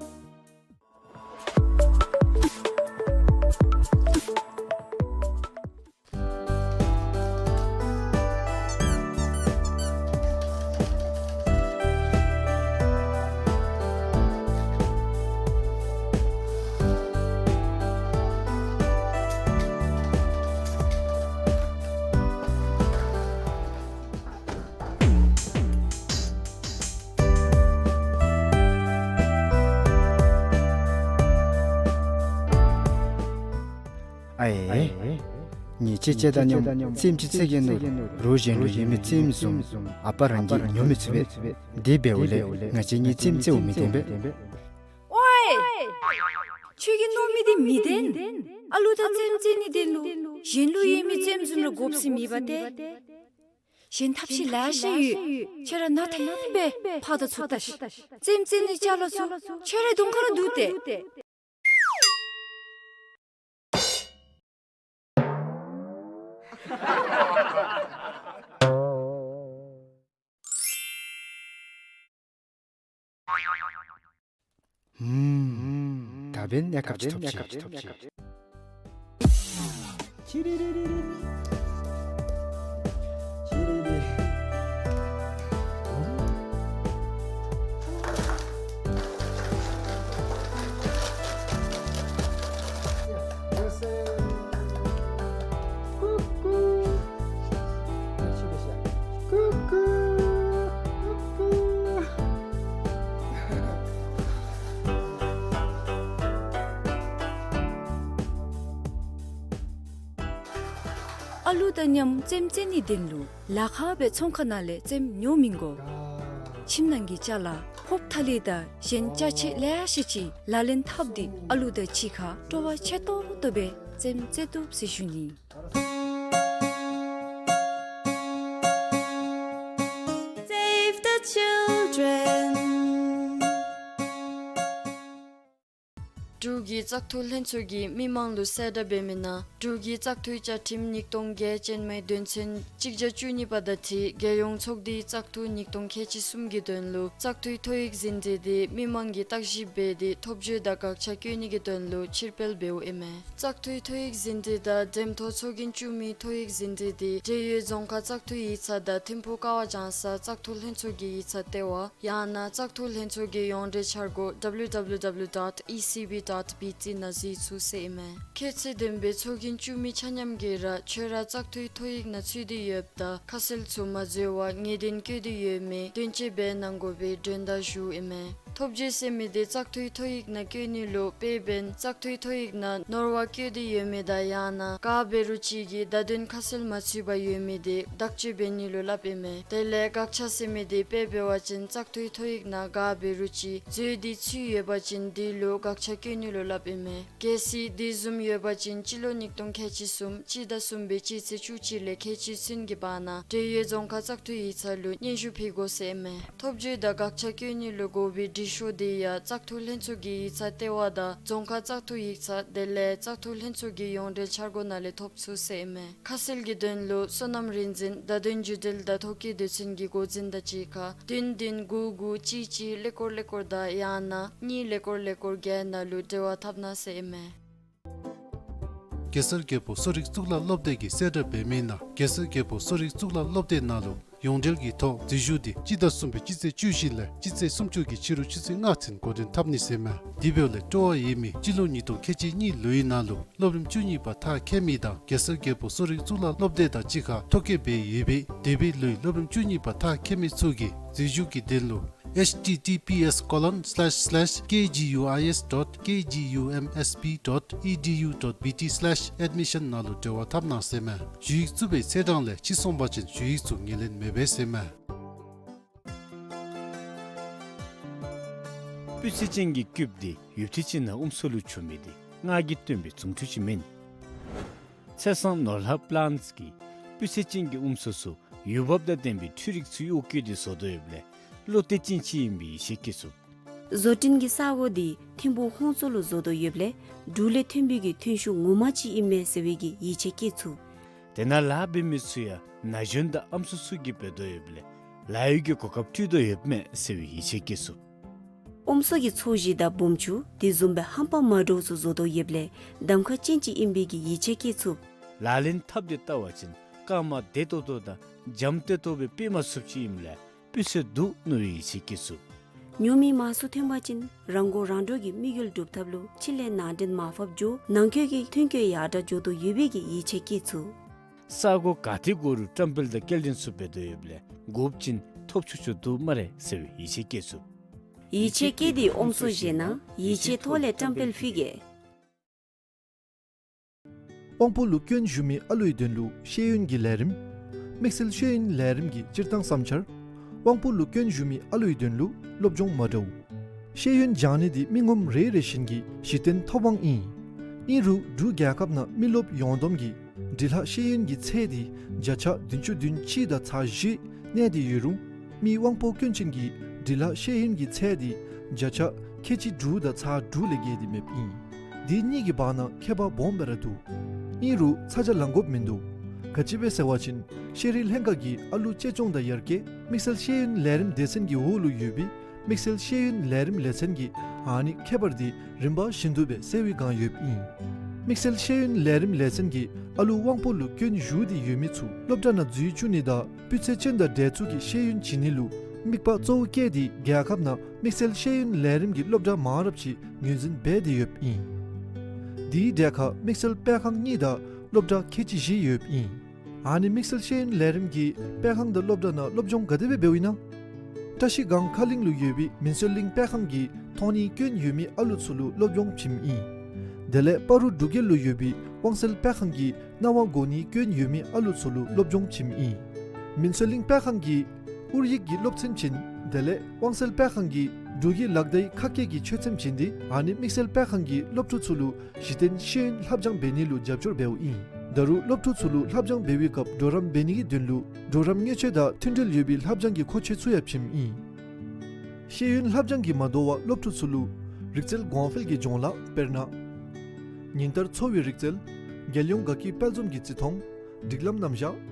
ཨའེ། ངེའི་ཅེ་ཅེ་དང་མཉམ་རྩེདམོ་ཅིག་རྩེ་གེ་མནོ། རོགས་གཞན་ལུ་ཡོད་མི་རྩེདམོ་བཟུམ་ཨ་པ་རང་གིས་ཉོ་མི་ཚུགས་པས། དེ་འབདཝ་ལས་ང་བཅས་གཉིས་རྩེདམོ་རྩེཝ་མི་བཏུབ་པས། ཝའེ། ཁྱོད་ཀྱིས་མནོ་མི་འདི་མི་བདེན། ཨ་ལུ་དང་རྩེདམོ་རྩེ་ནི་བདེན་ལུ་གཞན་ལུ་ཡོད་མི་རྩེདམོ་བཟུམ་ར་དགོཔ་ཟེར་མེད་པ་ཏེ། གཞན་ཐབས་ཤེས་ལེ་ཤ་ཡོད། ཁྱོད་ར་ནང་ཐེངས་སྦེ་ཕར་དང་ཚུར་བལྟ་ཤིག། རྩེདམོ་རྩེ་ནིའི་ཅ་ལ་ཚུ་ཁྱོད་རའི་གདོང་ཁར་འདུག་སྟེ། ཧུམ། ད་འབདན་གནས་སྐབས་ཅིག་ཐོབ་ཅི། ཨ་ལུ་དང་མཉམ་རྩེདམོ་རྩེ་ནིའི་དོན་ལུ་ལཱ་ཁག་སྦེ་ཚོང་ཁང་ནང་ལས་རྩེདམོ་ཉོ་མི་དགོ། ཁྱིམ་ནང་གི་ཅ་ལ་ཕོརཔ་ཐ་ལི་དང་གཞན་ཅ་ཆས་ལེ་ཤ་ཅིག་ལག་ལེན་འཐབ་སྟེ་ཨ་ལུ་དང་གཅིག་ཁར་སྤྲོ་བ་ཆེ་ཏོག་ཏོ་སྦེ་རྩེདམོ་རྩེ་བཏུབ་ཟེར་ཞུ་ནི། Save the children. འབྲུག་གི་བཙག་འཐུ་ལྷན་ཚོགས་ཀྱིས་མི་མང་ལུ་གསལ་བསྒྲགས་འབད་མི་ནང་འབྲུག་གི་བཙག་འཐུའི་བཅའ་ཁྲིམས་ཉིས་སྟོང་བརྒྱད་ཅན་མའི་དོན་ཚན་གཅིག་བརྒྱ་བཅུ་གཉིས་པ་དང་འཁྲིལ་རྒྱལ་ཡོངས་ཚོགས་སྡེའི་བཙག་འཐུ་ཉིས་སྟོང་ཁལ་གཅིག་གསུམ་གྱི་དོན་ལུ་བཙག་འཐུའི་ཐོ་ཡིག་ཟིན་བྲིས་དེ་མི་མང་གིས་བརྟག་ཞིབ་འབད་དེ་ཐོབ་བརྗོད་དང་དགག་བྱ་བཀོད་ནི་གི་དོན་ལུ་ཕྱིར་སྤེལ་འབདཝ་ཨིན་མས། བཙག་འཐུའི་ཐོ་ཡིག་ཟིན་བྲིས་དང་འགྲེམ་ཐོག་ཚོགས་རྒྱན་བཙུགས་མིའི་ཐོ་ཡིག་ཟིན་བྲིས་དེ་འབྲེལ་ཡོད་རྫོང་ཁག་བཙག་འཐུའི་ཡིག་ཚང་དང་ཐིམ་ཕུག་ཀ་བ་ལྗང་ས་བཙག་འཐུ་ལྷན་ཚོགས་ཀྱི་ཡིག་ཚང་ལྟེ་བ་ཡང་ན་བཙག་འཐུ་ལྷན་ཚོགས་ཀྱི་ཡོངས་འབྲེལ་འཆར་སྒོ་W W W dot E C B dot B T ནང་གཟིགས་ཚུགས་ཟེར་ཨིན་མས། ཁྱད་ཚད་ལྡན་པའི་ཚོགས་རྒྱན་བཙུགས་མི་ཆ་མཉམ་གྱིས་ར་ཁྱོད་ར་བཙག་འཐུའི་ཐོ་ཡིག་ནང་ཚུད་དེ་ཡོདཔ་ད་ཁ་གསལ་ཚུ་མ་འཛོལ་བར་ངེས་གཏན་བཀོད་དེ་ཡོད་མི་དོན་གཅོད་འབད་གནང་དགོ་པའི་འདོན་བརྡ་ཞུཝ་ཨིན་མས། ཐོབ་བརྗོད་ཟེར་མི་དེ་བཙག་འཐུའི་ཐོ་ཡིག་ནང་བཀོད་ནི་ལུ་དཔེ་འབདན་བཙག་འཐུའི་ཐོ་ཡིག་ནང་ནོར་བ་བཀོད་དེ་ཡོད་མི་དང་ཡང་ན་ག་འབད་རུང་ཅིག་གི་བརྡ་དོན་ཁ་གསལ་མ་ཚུད་པར་ཡོད་མི་དེ་དག་བཅོས་འབད་ནི་ལུ་སླབ་ཨིན་མས། དེ་ལས་དགག་བྱ་ཟེར་མི་དེ་དཔེ་འབད་བ་ཅིན་བཙག་འཐུའི་ཐོ་ཡིག་ནང་ག་འབད་རུང་ཅིག་འཛོལ་ཏེ་ཚུད་ཡོད་པ་ཅིན་དེ་ལུ་དགག་བྱ་བཀོད་ནི་ལུ་སླབ་ཨིན་མས། གལ་སྲིད་དེ་བཟུམ་ཡོད་པ་ཅིན་སྤྱི་ལོ་ཉིས་སྟོང་ཁལ་གཅིག་གསུམ་སྤྱི་ཟླ་གསུམ་པའི་སྤྱི་ཚེས་བཅུ་གཅིག་ལས་ཁལ་གཅིག་ཚུན་གྱི་བར་ན་འབྲེལ་ཡོད་རྫོང་ཁག་བཙག་འཐུའི་ཡིག་ཚང་ལུ་སྙན་ཞུ་ཕུལ་དགོ་ཟེར་ཨིན་མས། ཐོབ་བརྗོད་དང་དགག་བྱ་བཀོད་ནི་ལུ་དགོ་པའི་འབྲི་ཤོག་དེ་ཡང་བཙག་འཐུ་ལྷན་ཚོགས་ཀྱི་ཡིག་ཚང་ལྟེ་བ་དང་རྫོང་ཁག་བཙག་འཐུ་ཡིག་ཚང་དེ་ལས་བཙག་འཐུ་ལྷན་ཚོགས་ཀྱི་ཡོངས་འབྲེལ་འཆར་སྒོ་ནང་ལས་ཐོབ་ཚུགས་ཟེར་ཨིན་མས། ཁ་གསལ་གྱི་དོན་ལུ་སོ་ནམ་རིག་འཛིན་བརྡ་དོན་བརྒྱུད་འབྲེལ་དང་ཐོ་བཀོད་དུས་ཚོད་ཀྱི་འགོ་འཛིན་དང་གཅིག་ཁར་བདུན་བདུན་དགུ་དགུ་གཅིག་གཅིག་ཀླད་ཀོར་ཀླད་ཀོར་དང་ཡང་ན་གཉིས་ཀླད་ཀོར་ཀླད་ཀོར་བརྒྱད་ནང་ལུ་འབྲེལ་བ་འཐབ་གནང་ཟེར་ཨིན་མས། གེ་སར་རྒྱལ་པོ་གསོ་རིག་གཙུག་ལག་སློབ་སྡེ་གིས་གསལ་བསྒྲགས་འབད་མི་ནང་གེ་སར་རྒྱལ་པོ་གསོ་རིག་གཙུག་ལག་སློབ་སྡེ་ནང་ལུ་ཡོངས་འབྲེལ་གྱི་ཐོག་འཛུལ་ཞུགས་དེ་སྤྱི་ཟླ་གསུམ་པའི་སྤྱི་ཚེས་བཅུ་བཞི་ལས་སྤྱི་ཚེས་སུམ་ཅུ་གི་ཕྱི་རུ་ཆུ་ཚོད་ལྔ་ཚུན་འགོ་འདྲེན་འཐབ་ནི་ཟེར་མས། དེ་འབདཝ་ལས་སྤྲོ་བ་ཡོད་མི་སྤྱི་ལོ་ཉིས་སྟོང་ཁལ་གཅིག་གཉིས་ལོའི་ནང་ལུ་སློབ་རིམ་བཅུ་གཉིས་པ་མཐར་འཁྱོལ་མི་དང་གེ་སར་རྒྱལ་པོ་གསོ་རིག་གཙུག་ལག་སློབ་སྡེ་དང་གཅིག་ཁར་ཐོ་བཀོད་འབད་ཡོད་པའི་འདས་པའི་ལོའི་སློབ་རིམ་བཅུ་གཉིས་པ་མཐར་འཁྱོལ་མི་ཚུ་གིས་འཛུལ་ཞུགས་ཀྱི་དོན་ལུ་H T T P S colon slash slash K G U I S dot K G U M S B dot E D U dot B T slash admission ནང་ལུ་འབྲེལ་བ་འཐབ་གནང་ཟེར་མས། ཞུ་ཡིག་བཙུགས་པའི་ཚེས་གྲངས་ལས་ཕྱི་སོང་པ་ཅིན་ཞུ་ཡིག་ཚུ་ངོས་ལེན་མི་འབད་ཟེར་མས། སྤུས་ཚད་ཅན་གྱི་སྐྱུགཔ་དེ་ཡུདཔ་ཐེངས་ཅིག་ནང་དབུ་མཚོ་ལུ་འཕྱུར་མི་དེ་སྔར་གྱི་སྟོན་པའི་རྫུ་འཕྲུལ་ཅིག་མེན། ཚེ་བཟང་ནོར་ལྷ་པླཱནཊསི་གིས་སྤུས་ཚད་ཅན་གྱི་དབུ་མཚོ་ཚུ་འོས་འབབ་དང་ལྡན་པའི་འཕྲུལ་རིག་ཚུ་གཡོག་བཀོལ་ཏེ་བཟོ་དོ་ཡོདཔ་ལས་བློ་གཏད་ཅན་ཅིག་ཨིན་པའི་ཡིད་ཆེས་བསྐྱེད་ཚུགས། བཟོ་སྐྲུན་གྱི་ས་གོ་དེ་ཐིམ་ཕུག་ཧོང་ཙོ་ལུ་བཟོ་དོ་ཡོདཔ་ལས་འབྲུག་ལས་ཐོན་པའི་གི་ཐོན་ཤུགས་ངོ་མ་ཅིག་ཨིན་མས་ཟེར་བའི་གི་ཡིད་ཆེས་བསྐྱེད་ཚུགས། དེ་ནང་ལཱ་འབད་མི་ཚུ་ཡང་ན་གཞོན་དང་ཨམ་སྲུ་ཚུ་གིས་འབད་དོ་ཡོདཔ་ལས་ལཱ་གཡོག་གི་གོ་སྐབས་སྤྲོད་དོ་ཡོདཔ་མས་ཟེར་བའི་ཡིད་ཆེས་བསྐྱེད་ཚུགས། ཨོམ་སོ་གི་ཚོས་གཞི་དང་སྦོམ་ཆུང་དེ་བཟུམ་སྦེ་ཧམ་པ་མ་འདྲཝ་ཚུ་བཟོ་དོ་ཡོདཔ་ལས་གདམ་ཁ་ཅན་ཅིག་ཨིན་པའི་གི་ཡིད་ཆེས་བསྐྱེད་ཚུགས། ལག་ལེན་འཐབ་སྟེ་བལྟ་བ་ཅིན་རྐངམ་བདེ་ཏོག་ཏོ་དང་འཇམ་ཏོག་ཏོ་སྦེ་ཕུད་མ་ཚུགསཔ་ཅིག་ཨིནམ་ལས་སྤུས་ཚད་འདུག་མནོ་བའི་ཡིད་ཆེས་བསྐྱེད་ཚུགས། ཉོ་མི་མང་སུ་ཐོན་པ་ཅིན་རང་མགོ་རང་འདྲོངས་ཀྱི་དམིགས་ཡུལ་སྒྲུབ་ཐབས་ལུ་ཕྱི་ལས་ནང་འདྲེན་མར་ཕབ་འགྱོ་ནང་འཁོད་ཀྱི་ཐོན་སྐྱེད་ཡར་དྲག་འགྱོ་དོ་ཡོད་པའི་གི་ཡིད་ཆེས་བསྐྱེད་ཚུགས། ས་གོ་ག་ཏེ་དགོ་རུང་བཀྲམ་སྤེལ་དང་སྐྱེལ་འདྲེན་ཚུ་འབད་དོ་ཡོདཔ་ལས་དགོཔ་ཅིན་ཐོབ་ཆོག་ཆོག་འདུག་སྨ་རེ་ཟེར་བའི་ཡིད་ཆེས་བསྐྱེད་ཚུགས། ཡིད་ཆེས་བསྐྱེད་དེ་ཨོམ་སོ་བཞེས་གནང་། ཡིད་ཆེས་ཐོག་ལས་བཀྲམ་སྤེལ་ཕུལ་གེ། དབང་པོ་ལུ་སྐྱོན་ཞུགས་མི་ཨ་ལུའི་དོན་ལུ་ཤེས་ཡོན་གྱི་ལས་རིམ། དམིགས་བསལ་ཤེས་ཡོན་ལས་རིམ་གྱི་སྤྱིར་བཏང་བསམ་འཆར། དབང་པོ་ལུ་སྐྱོན་ཞུགས་མི་ཨ་ལུའི་དོན་ལུ་སློབ་སྦྱོང་མ་འདྲཝ། ཤེས་ཡོན་སྦྱང་ནི་དེ་མི་ངོམ་རེ་རེ་བཞིན་གྱི་གཞི་རྟེན་ཐོབ་དབང་ཨིན། ཨིན་རུང་འབྲུག་རྒྱལ་ཁབ་ནང་མི་རློབས་ཡོངས་བསྡོམས་ཀྱི་ འབྲི་ལྷག་ཤེས་ཡོན་གྱི་ཚད་དེ་བརྒྱ་ཆ་བདུན་ཅུ་དོན་གཅིག་དང་ཚག་བཞི་གནས་ཏེ་ཡོད་རུང་མི་དབང་པོ་སྐྱོན་ཅན་གྱི་འབྲི་ལྷག་ཤེས་ཡོན་གྱི་ཚད་དེ་བརྒྱ་ཆ་ཁལ་གཅིག་དྲུག་དང་ཚག་དྲུག་ལས་བརྒལ་ཏེ་མེདཔ་ཨིན། དེ་གཉིས་ཀྱི་བར་ན་ཁྱད་པར་སྦོམ་སྦེ་ར་འདུག། ཨིན་རུང་ཚ་གྱང་ལང་དགོཔ་མིན་འདུག། ག་ཅི་སྦེ་ཟེར་བ་ཅིན་ཤེས་རིག་ལྷན་ཁག་གིས་ཨ་ལུ་གཅེས་སྐྱོང་དང་ཡར་རྒྱས་དམིགས་བསལ་ཤེས་ཡོན་ལས་རིམ་སྡེ་ཚན་གྱི་འོག་ལུ་ཡོད་པའི་དམིགས་བསལ་ཤེས་ཡོན་ལས་རིམ་ལས་ཚན་གྱིས་ཨ་ནི་ཁྱད་པར་དེ་རིམ་པ་བཞིན་དུ་སྦེ་སེལ་བའི་བསྒང་ཡོདཔ་ཨིན། དམིགས་བསལ་ཤེས་ཡོན་ལས་རིམ་ལས་ཚན་གྱིས་ཨ་ལུ་དབང་པོ་ལུ་སྐྱོན་ཞུགས་ཏེ་ཡོད་མི་ཚུ་སློབ་གྲྭ་ནང་འཛུལ་བཅུག་ནི་དང་སྤུས་ཚད་ཅན་དང་འདྲ་མཉམ་གྱི་ཤེས་ཡོན་བྱིན་ནི་ལུ་དམིགས་པ་གཙོ་བོ་བསྐྱེད་དེ་རྒྱལ་ཁབ་ནང་དམིགས་བསལ་ཤེས་ཡོན་ལས་རིམ་གྱི་སློབ་གྲྭ་མང་རབས་ཅིག་ངོས་འཛིན་འབད་དེ་ཡོདཔ་ཨིན། དེའི་གྲས་ཁར་དམིགས་བསལ་སྤེལ་ཁང་གཉིས་དང་སློབ་གྲྭ་ཁལ་གཅིག་བཞི་ཡོདཔ་ཨིན། ཨ་ནི་དམིགས་བསལ་ཤེས་ཡོན་ལས་རིམ་གྱི་སྤེལ་ཁང་དང་སློབ་གྲྭ་ནང་སློབ་སྦྱོང་ག་དེ་སྦེ་འབདཝ་ཨིན་ན། བཀྲ་ཤིས་སྒང་ཁ་གླིང་ལུ་ཡོད་པའི་མིན་སྲོལ་གླིང་སྤེལ་ཁང་གིས་མཐོང་སྣེ་སྐྱོན་ཡོད་མི་ཨ་ལུ་ཚུ་ལུ་སློབ་སྦྱོང་བྱིནམ་ཨིན། དེ་ལས་སྤ་རོ་འབྲུག་རྒྱལ་ལུ་ཡོད་པའི་དབང་སེལ་སྤེལ་ཁང་གིས་རྣ་བ་གོ་སྣེ་སྐྱོན་ཡོད་མི་ཨ་ལུ་ཚུ་ལུ་སློབ་སྦྱོང་བྱིནམ་ཨིན། མིན་སྲོལ་གླིང་སྤེལ་ཁང་གིས་ཨོ་རྒྱན་གྱི་སློབ་ཚན་བྱིན། དེ་ལས་དབང་སེལ་སྤེལ་ཁང་གིས་འབྲུག་གི་ལག་བརྡའི་ཁ་སྐད་ཀྱི་ཆོས་ཚན་བྱིན་ཏེ་ཨ་ནི་དམིགས་བསལ་སྤེལ་ཁང་གིས་སློབ་ཕྲུག་ཚུ་ལུ་གཞི་རྟེན་ཤེས་ཡོན་ལྷབ་སྦྱང་འབད་ནི་ལུ་རྒྱབ་སྐྱོར་འབདཝ་ཨིན། ད་རུང་སློབ་ཕྲུག་ཚུ་ལུ་ལྷབ་སྦྱང་འབད་བའི་སྐབས་གྲོགས་རམ་འབད་ནི་གི་དོན་ལུ་གྲོགས་རམ་དངོས་སྤྱོད་དང་མཐུན་འབྲེལ་ཡོད་པའི་ལྷབ་སྦྱང་གི་མཁོ་ཆས་ཚུ་ཡང་བྱིནམ་ཨིན། ཤེས་ཡོན་ལྷབ་སྦྱང་གིས་མ་དོ་བར་སློབ་ཕྲུག་ཚུ་ལུ་རིག་རྩལ་གོང་འཕེལ་གྱི་སྦྱོང་ལཱ་དཔེར་ན་ཉིན་ལྟར་འཚོ་བའི་རིག་རྩལ། རྒྱལ་ཡོངས་དགའ་སྐྱིད་དཔལ་འཛོམས་ཀྱི་རྩིས་མཐོང་། སྒྲིག་ལམ་རྣམ་གཞག།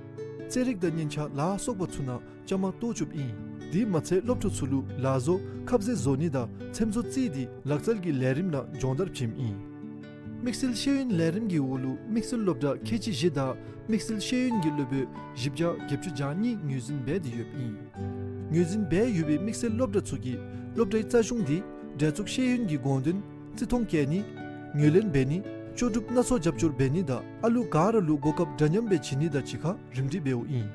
རྩེད་རིགས་དང་སྙན་ཆ་ལ་སོགས་པ་ཚུ་ནང་བཅའ་མར་གཏོགས་བཅུགཔ་ཨིན། དེ་མ་ཚད་སློབ་ཕྲུག་ཚུ་ལུ་ལག་བཟོ་ཁབ་རྩེ་བཟོ་ནི་དང་ཚེམ་བཟོ་རྩེད་དེ་ལག་རྩལ་གྱི་ལས་རིམ་ནང་སྦྱོང་བརྡར་བྱིནམ་ཨིན། དམིགས་བསལ་ཤེས་ཡོན་ལས་རིམ་གྱི་འོག་ལུ་དམིགས་བསལ་སློབ་གྲྭ་ཁལ་གཅིག་བཞི་དང་དམིགས་བསལ་ཤེས་ཡོན་གྱི་སློབ་དཔོན་བཞི་བརྒྱ་བརྒྱད་ཅུ་གྱ་གཉིས་ངོས་འཛིན་འབད་དེ་ཡོདཔ་ཨིན། ངོས་འཛིན་འབད་ཡོད་པའི་དམིགས་བསལ་སློབ་གྲྭ་ཚུ་གིས་སློབ་གྲྭའི་རྩ་གཞུང་དེ་འདྲ་མཉམ་ཤེས་ཡོན་གྱི་དགོངས་དོན་རྩིས་མཐོང་བསྐྱལ་ནི། ངོས་ལེན་འབད་ནི། ལྕོགས་གྲུབ་སྣ་ཚོགས་རྒྱབ་སྐྱོར་འབད་ནི་དང་ཨ་ལུ་ག་ར་ལུ་གོ་སྐབས་འདྲ་མཉམ་སྦེ་བྱིན་ནི་དང་གཅིག་ཁར་རིམ་སྒྲིག་འབདཝ་ཨིན།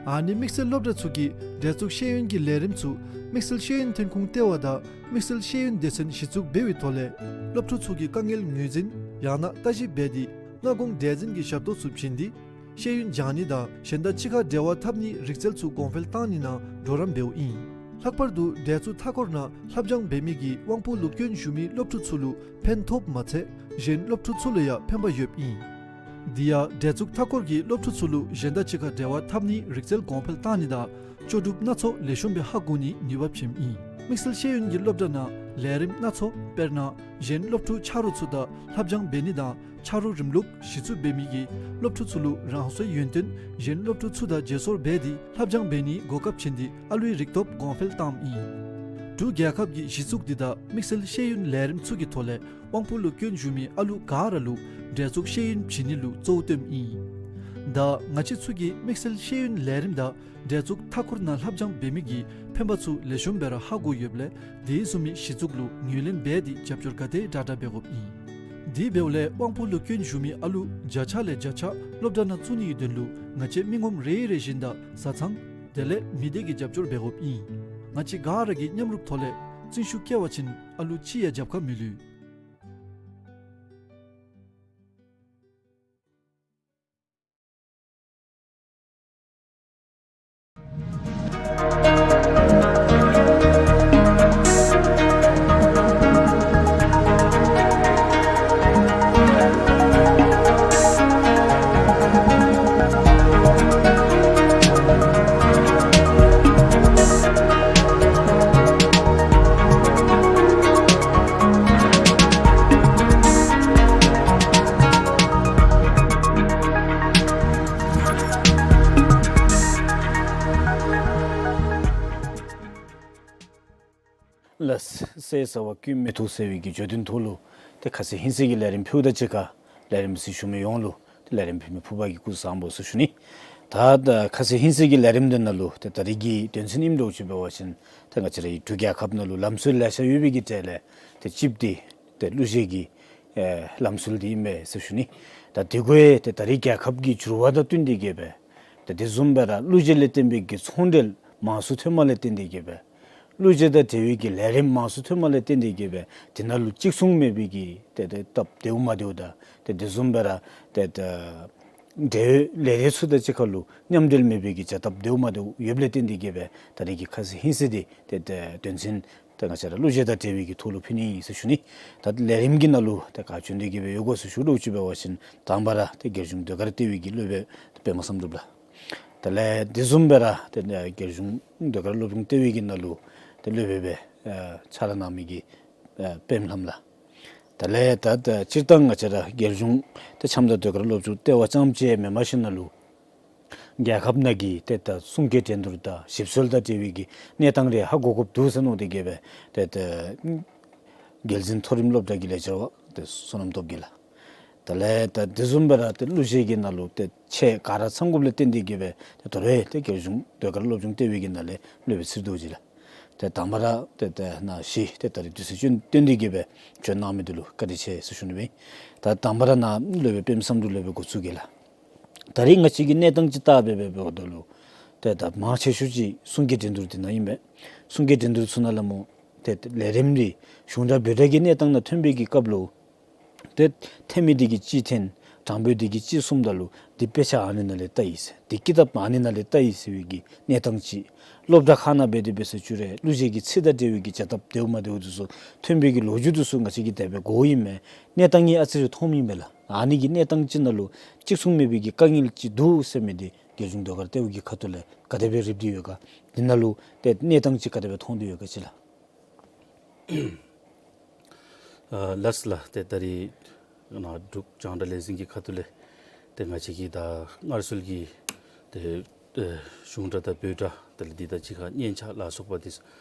ཨ་ནི་དམིགས་བསལ་སློབ་གྲྭ་ཚུ་གིས་འདྲ་མཉམ་ཤེས་ཡོན་གྱི་ལས་རིམ་ཚུ་དམིགས་བསལ་ཤེས་ཡོན་ཐོན་ཁུངས་ལྟེ་བ་དང་དམིགས་བསལ་ཤེས་ཡོན་སྡེ་ཚན་གཞི་བཙུགས་འབད་བའི་ཐོག་ལས་སློབ་ཕྲུག་ཚུ་གི་དཀའ་ངལ་ངོས་འཛིན་ཡང་ན་བརྟག་ཞིབ་འབད་དེ་སྔ་དགོང་འདྲ་མཉམ་གྱི་ཞབས་ཏོག་ཚུ་བྱིན་ཏེ་ཤེས་ཡོན་སྦྱང་ནི་དང་གཞན་དང་གཅིག་ཁར་འབྲེལ་བ་འཐབ་ནིའི་རིག་རྩལ་ཚུ་གོང་འཕེལ་གཏང་ནི་ནང་གྲོགས་རམ་འབདཝ་ཨིན། ལྷག་པར་དུ་འདྲ་མཉམ་མཐའ་འཁོར་ནང་ལྷབ་སྦྱང་འབད་མི་གིས་དབང་པོ་ལུ་སྐྱོན་ཞུགས་མི་སློབ་ཕྲུག་ཚུ་ལུ་ཕན་ཐོགསཔ་མ་ཚད་གཞན་སློབ་ཕྲུག་ཚུ་ལུ་ཡང་ཕན་པ་ཡོདཔ་ཨིན། དེ་ཡང་འདྲ་མཉམ་མཐའ་འཁོར་གྱིས་སློབ་ཕྲུག་ཚུ་ལུ་གཞན་དང་གཅིག་ཁར་འབྲེལ་བ་འཐབ་ནིའི་རིག་རྩལ་གོང་འཕེལ་གཏང་ནི་དང་ལྕོགས་གྲུབ་སྣ་ཚོགས་ལེགས་ཤོམ་སྦེ་ཧ་གོ་ནིའི་ནུས་པ་བྱིནམ་ཨིན། དམིགས་བསལ་ཤེས་ཡོན་གྱི་སློབ་གྲྭ་ནང་ལས་རིམ་སྣ་ཚོགས་དཔེར་ན་གཞན་སློབ་ཕྲུག་ཆ་རོགས་ཚུ་དང་ལྷབ་སྦྱང་འབད་ནི་དང་ཆ་རོགས་རིམ་ལུགས་གཞི་བཙུགས་འབད་མི་གིས་སློབ་ཕྲུག་ཚུ་ལུ་རང་སོའི་ཡོན་ཏན་གཞན་སློབ་ཕྲུག་ཚུ་དང་བརྗེ་སོར་འབད་དེ་ལྷབ་སྦྱང་འབད་ནིའི་གོ་སྐབས་བྱིན་ཏེ་ཨ་ལུའི་རིག་སྟོབས་གོང་འཕེལ་གཏངམ་ཨིན། འབྲུག་རྒྱལ་ཁབ་ཀྱི་གཞི་བཙུགས་འདི་དང་དམིགས་བསལ་ཤེས་ཡོན་ལས་རིམ་ཚུ་གི་ཐོག་ལས་དབང་པོ་ལུ་སྐྱོན་ཞུགས་མི་ཨ་ལུ་ག་ར་ལུ་འདྲ་མཉམ་ཤེས་ཡོན་བྱིན་ནི་ལུ་གཙོ་བོ་བཏོནམ་ཨིན། ད་ང་བཅས་ཚུ་གིས་དམིགས་བསལ་ཤེས་ཡོན་ལས་རིམ་དང་འདྲ་མཉམ་མཐའ་འཁོར་ནང་ལྷབ་སྦྱང་འབད་མི་གི་ཕན་པ་ཚུ་ལེགས་ཤོམ་སྦེ་ར་ཧ་གོ་ཡོདཔ་ལས་དེ་བཟུམ་མའི་གཞི་བཙུགས་ལུ་ངོས་ལེན་འབད་དེ་རྒྱབ་སྐྱོར་ག་དེ་དྲག་དྲག་འབད་དགོཔ་ཨིན། དེ་འབདཝ་ལས་དབང་པོ་ལུ་སྐྱོན་ཞུགས་མི་ཨ་ལུ་བརྒྱ་ཆ་ལས་བརྒྱ་ཆ་སློབ་གྲྭ་ནང་བཙུགས་ནིའི་དོན་ལུ་ང་བཅས་མི་ངོམ་རེ་རེ་བཞིན་དང་བཟའ་ཚང་དེ་ལས་མི་སྡེ་གིས་རྒྱབ་སྐྱོར་འབད་དགོཔ་ཨིན། ང་བཅས་ག་ར་གིས་མཉམ་རུབ་ཐོག་ལས་བརྩོན་ཤུགས་བསྐྱེད་པ་ཅིན་ཨ་ལུ་ཅིག་ཡང་རྒྱབ་ཁར་མི་ལུས། ལགས། ཟས་ཟ་བ་ཀུན་མི་ཐུབ་ཟེར་བའི་གི་བརྗོད་དོན་ཐོག་ལུ་ཏེ་ཁ་ཙ་ཧིང་སངས་ཀྱི་ལས་རིམ་ཕུལཝ་དང་གཅིག་ཁར་ལས་རིམ་གཟིགས་ཞུ་མི་ཡོངས་ལུ་ཏེ་ལས་རིམ་ཕུལ་མི་ཕུརཔ་གིས་སྐུ་གཟུགས་བཟང་པོ་ཟེར་ཞུ་ནི། ད་ད་ཁ་ཙ་ཧིང་སངས་ཀྱི་ལས་རིམ་འདི་ནང་ལུ་ཏེ་ད་རིས་ཀྱི་དོན་ཚན་ཨིནམ་འདྲཝ་ཅིག་འབད་བ་ཅིན་ཏེ་ང་བཅས་རའི་འབྲུག་རྒྱལ་ཁབ་ནང་ལུ་ལམ་སྲོལ་ལེ་ཤ་ཡོད་པའི་གི་གྲས་ལས་ཏེ་གཅིགཔོ་འདི་ཏེ་གླུ་གཞས་ཀྱི་ཨེ་ལམ་སྲོལ་འདི་ཨིན་པས་ཟེར་ཞུ་ནི། ད་དེ་གུ་ཡང་ཏེ་ད་རིས་རྒྱལ་ཁབ་ཀྱི་འགྱུར་བ་དང་བསྟུན་ཏེ་གིས་སྦེ་ཏེ་དེ་བཟུམ་སྦེ་ར་གླུ་གཞས་ལས་བརྟེན་པའི་གི་ཚོང་འབྲེལ་མང་སུ་ཐོནམ་ལས་བརྟེན་ཏེ་གིས་སྦེ་གླུ་གཞས་དང་འབྲེལ་བའི་གི་ལས་རིམ་མང་སུ་ཐོནམ་ལས་བརྟེན་ཏེ་གིས་སྦེ་དེ་ནང་ལུ་གཅིག་མཚུངས་མེད་པའི་གི་ཏེ་ཏེ་སྟབས་བདེཝ་མ་བདེཝ་དང་ཏེ་དེ་བཟུམ་སྦེ་ར་ཏེ་ཏེ་འབྲེལ་ཡོད་ལས་སྡེ་ཚུ་དང་གཅིག་ཁར་ལུ་མཉམ་འབྲེལ་མེད་པའི་གི་བྱ་སྟབས་བདེཝ་མ་བདེཝ་ཡོདཔ་ལས་བརྟེན་ཏེ་གིས་སྦེ་ད་རིས་ཀྱི་ཁ་ཙ་ཧིང་སངས་འདི་ཏེ་ཏེ་དོན་ཚན་ ཏེ་ང་བཅས་ར་གླུ་གཞས་དང་འབྲེལ་བའི་གི་ཐོག་ལུ་ཕུལ་ནི་ཨིན་ཟེར་ཞུ་ནི། ད་ལས་རིམ་གྱི་ནང་ལུ་ཏེ་ག་བྱོན་ཏེ་གི་སྦེ་ཡོད་གོ་ཟེར་ཞུ་དོ་ཅིག་འབད་བ་ཅིན་དང་པ་ར་ཏེ་རྒྱལ་གཞུང་ཟློས་གར་ལྟེ་བའི་གི་སློབ་དཔོན་པདྨ་བསམ་གྲུབ་ལགས། དེ་ལས་དེ་བཟུམ་སྦེ་ར་ཏེ་རྒྱལ་གཞུང་ཟློས་གར་སློབ་སྦྱོང་ལྟེ་བའི་གི་ནང་ལུ་ཏེ་སློབ་དཔོན་སྦེ་ཕྱག་ལཱ་གནང་མི་གི་པདྨ་ལྷམ་ལགས། དེ་ལས་ད་སྤྱིར་བཏང་ང་བཅས་ར་རྒྱལ་གཞུང་ཏེ་འཆམ་དང་ཟློས་གར་སློབ་སྦྱོང་ལྟེ་བ་རྐྱངམ་ཅིག་མེན་པར་ཞིནམ་ལུ་རྒྱལ་ཁབ་ནང་གི་ཏེ་ད་གསུང་སྐད་འགྲན་བསྡུར་དང་ཞིབ་འཚོལ་དང་འབྲེལ་བའི་གི་གནས་སྟངས་རེ་ཧ་གོ་དགོཔ་འདུག་ཟེར་མནོ་སྟེ་གི་སྦེ་ཏེ་ད་རྒྱལ་འཛིན་མཐོ་རིམ་སློབ་གྲྭ་གི་ལས་བྱེདཔ་ཏེ་བསོད་ནམས་སྟོབས་རྒྱས་ལགས། དེ་ལས་ད་དེ་བཟུམ་སྦེ་ར་ཏེ་གླུ་གཞས་ཀྱི་ནང་ལུ་ཏེ་ཆེད་ག་ར་ཚང་དགོཔ་ལས་བརྟེན་ཏེ་གི་སྦེ་ཏེ་དོ་རུང་ཏེ་རྒྱལ་གཞུང་ཟློས་གར་སློབ་སྦྱོང་ལྟེ་བའི་གི་ནང་ལས་སློབ་དཔོན་ཕྱིར་བསྡུ་ཅི་ལགས། ཏེ་དང་པ་ར་ཏེ་ཏེ་ནཱ་གཞི་ཏེ་ད་རིས་དུས་ཚོད་བཏོན་ཏེ་གི་སྦེ་བྱོན་གནང་མི་འདི་ལུ་བཀའ་དྲིན་ཆེ་ཟེར་ཞུ་ནི་སྦེ་ཨིན། ད་དང་པ་ར་ནཱ་སློབ་དཔོན་པདྨ་བསམ་གྲུབ་ལས་སྦེ་འགོ་བཙུགས་གེ་ལགས། ད་རིས་ང་བཅས་ཀྱི་གནས་སྟངས་ཅིག་བལྟ་སྦེ་འབདཝ་ད་ལུ་ཏེ་ད་མང་ཆེ་ཤོས་ཅིག་གསུང་སྐད་འགྲན་བསྡུར་འདི་ནང་ཨིན་པས། གསུང་སྐད་འགྲན་བསྡུར་ཚུ་ནང་ལས་སྨོ་ཏེ་ལས་རིམ་འདི་གཞུང་སྒྲ་བོད་སྒྲ་གི་གནས་སྟངས་ནང་ཐོན་པའི་གི་སྐབས་ལུ་ཏེ་འཐེན་མི་འདི་གིས་ཅིག་འཐེན། དྲང་པོ་འདི་གིས་ཅིག་གསུངམ་ད་ལུ་འདི་དཔེ་ཆ་ཨ་ནི་ནང་ལས་བལྟ་ཡི་ཟེར། འདི་ཀི་ཏབ་ཨ་ནི་ནང་ལས་བལྟ་ཡི་ཟེར་བའི་གི་གནས་སྟངས་ཅིག། སློབ་གྲྭ་ཁག་ནང་འབད་དེ་འབད་ཟེར་ཅི་རུང་གླུ་གཞས་ཀྱི་ཚིག་དང་འབྲེལ་བའི་གི་བྱ་ཐབས་བདེཝ་མ་བདེཝ་འདི་ཚུ་ཐོན་པའི་གི་ལོ་རྒྱུས་འདི་ཚུ་ང་བཅས་ཀྱིས་དེ་སྦེ་གོཝ་ཨིན་མས། གནས་སྟངས་ཨ་ཙི་རེ་མཐོངམ་ཨིན་པས་ལགས། ཨ་ནི་གི་གནས་སྟངས་ཅིག་ནང་ལུ་གཅིག་མཚུངས་མེད་པའི་གི་དཀའ་ངལ་ཅིག་འདུག་ཟེར་མི་འདི་རྒྱལ་གཞུང་ཟློས་གར་ལྟེ་བ་གི་ཁ་ཐུག་ལས་ག་དེ་སྦེ་རིག་སྟེ་ཡོད་ག། འདི་ནང་ལུ་ཏེ་གནས་སྟངས་ཅིག་ག་དེ་སྦེ་མཐོང་སྟེ་ཡོད་ག་ཅིག་ལགས། ཨ་ལགས་ལགས། ཏེ་ད་རིས་ནཱ་འབྲུག་རྒྱང་བསྒྲགས་ལས་འཛིན་གྱི་ཁ་ཐུག་ལས་ཏེ་ང་བཅས་ཀྱི་ད་སྔར་སྲོལ་གྱི་ཏེ་ཨེ་གཞུང་སྒྲ་དང་བོད་སྒྲ་དེ་ལས་འདི་དང་གཅིག་ཁར་སྙན་ཆ་ལ་སོགས་པ་འདི་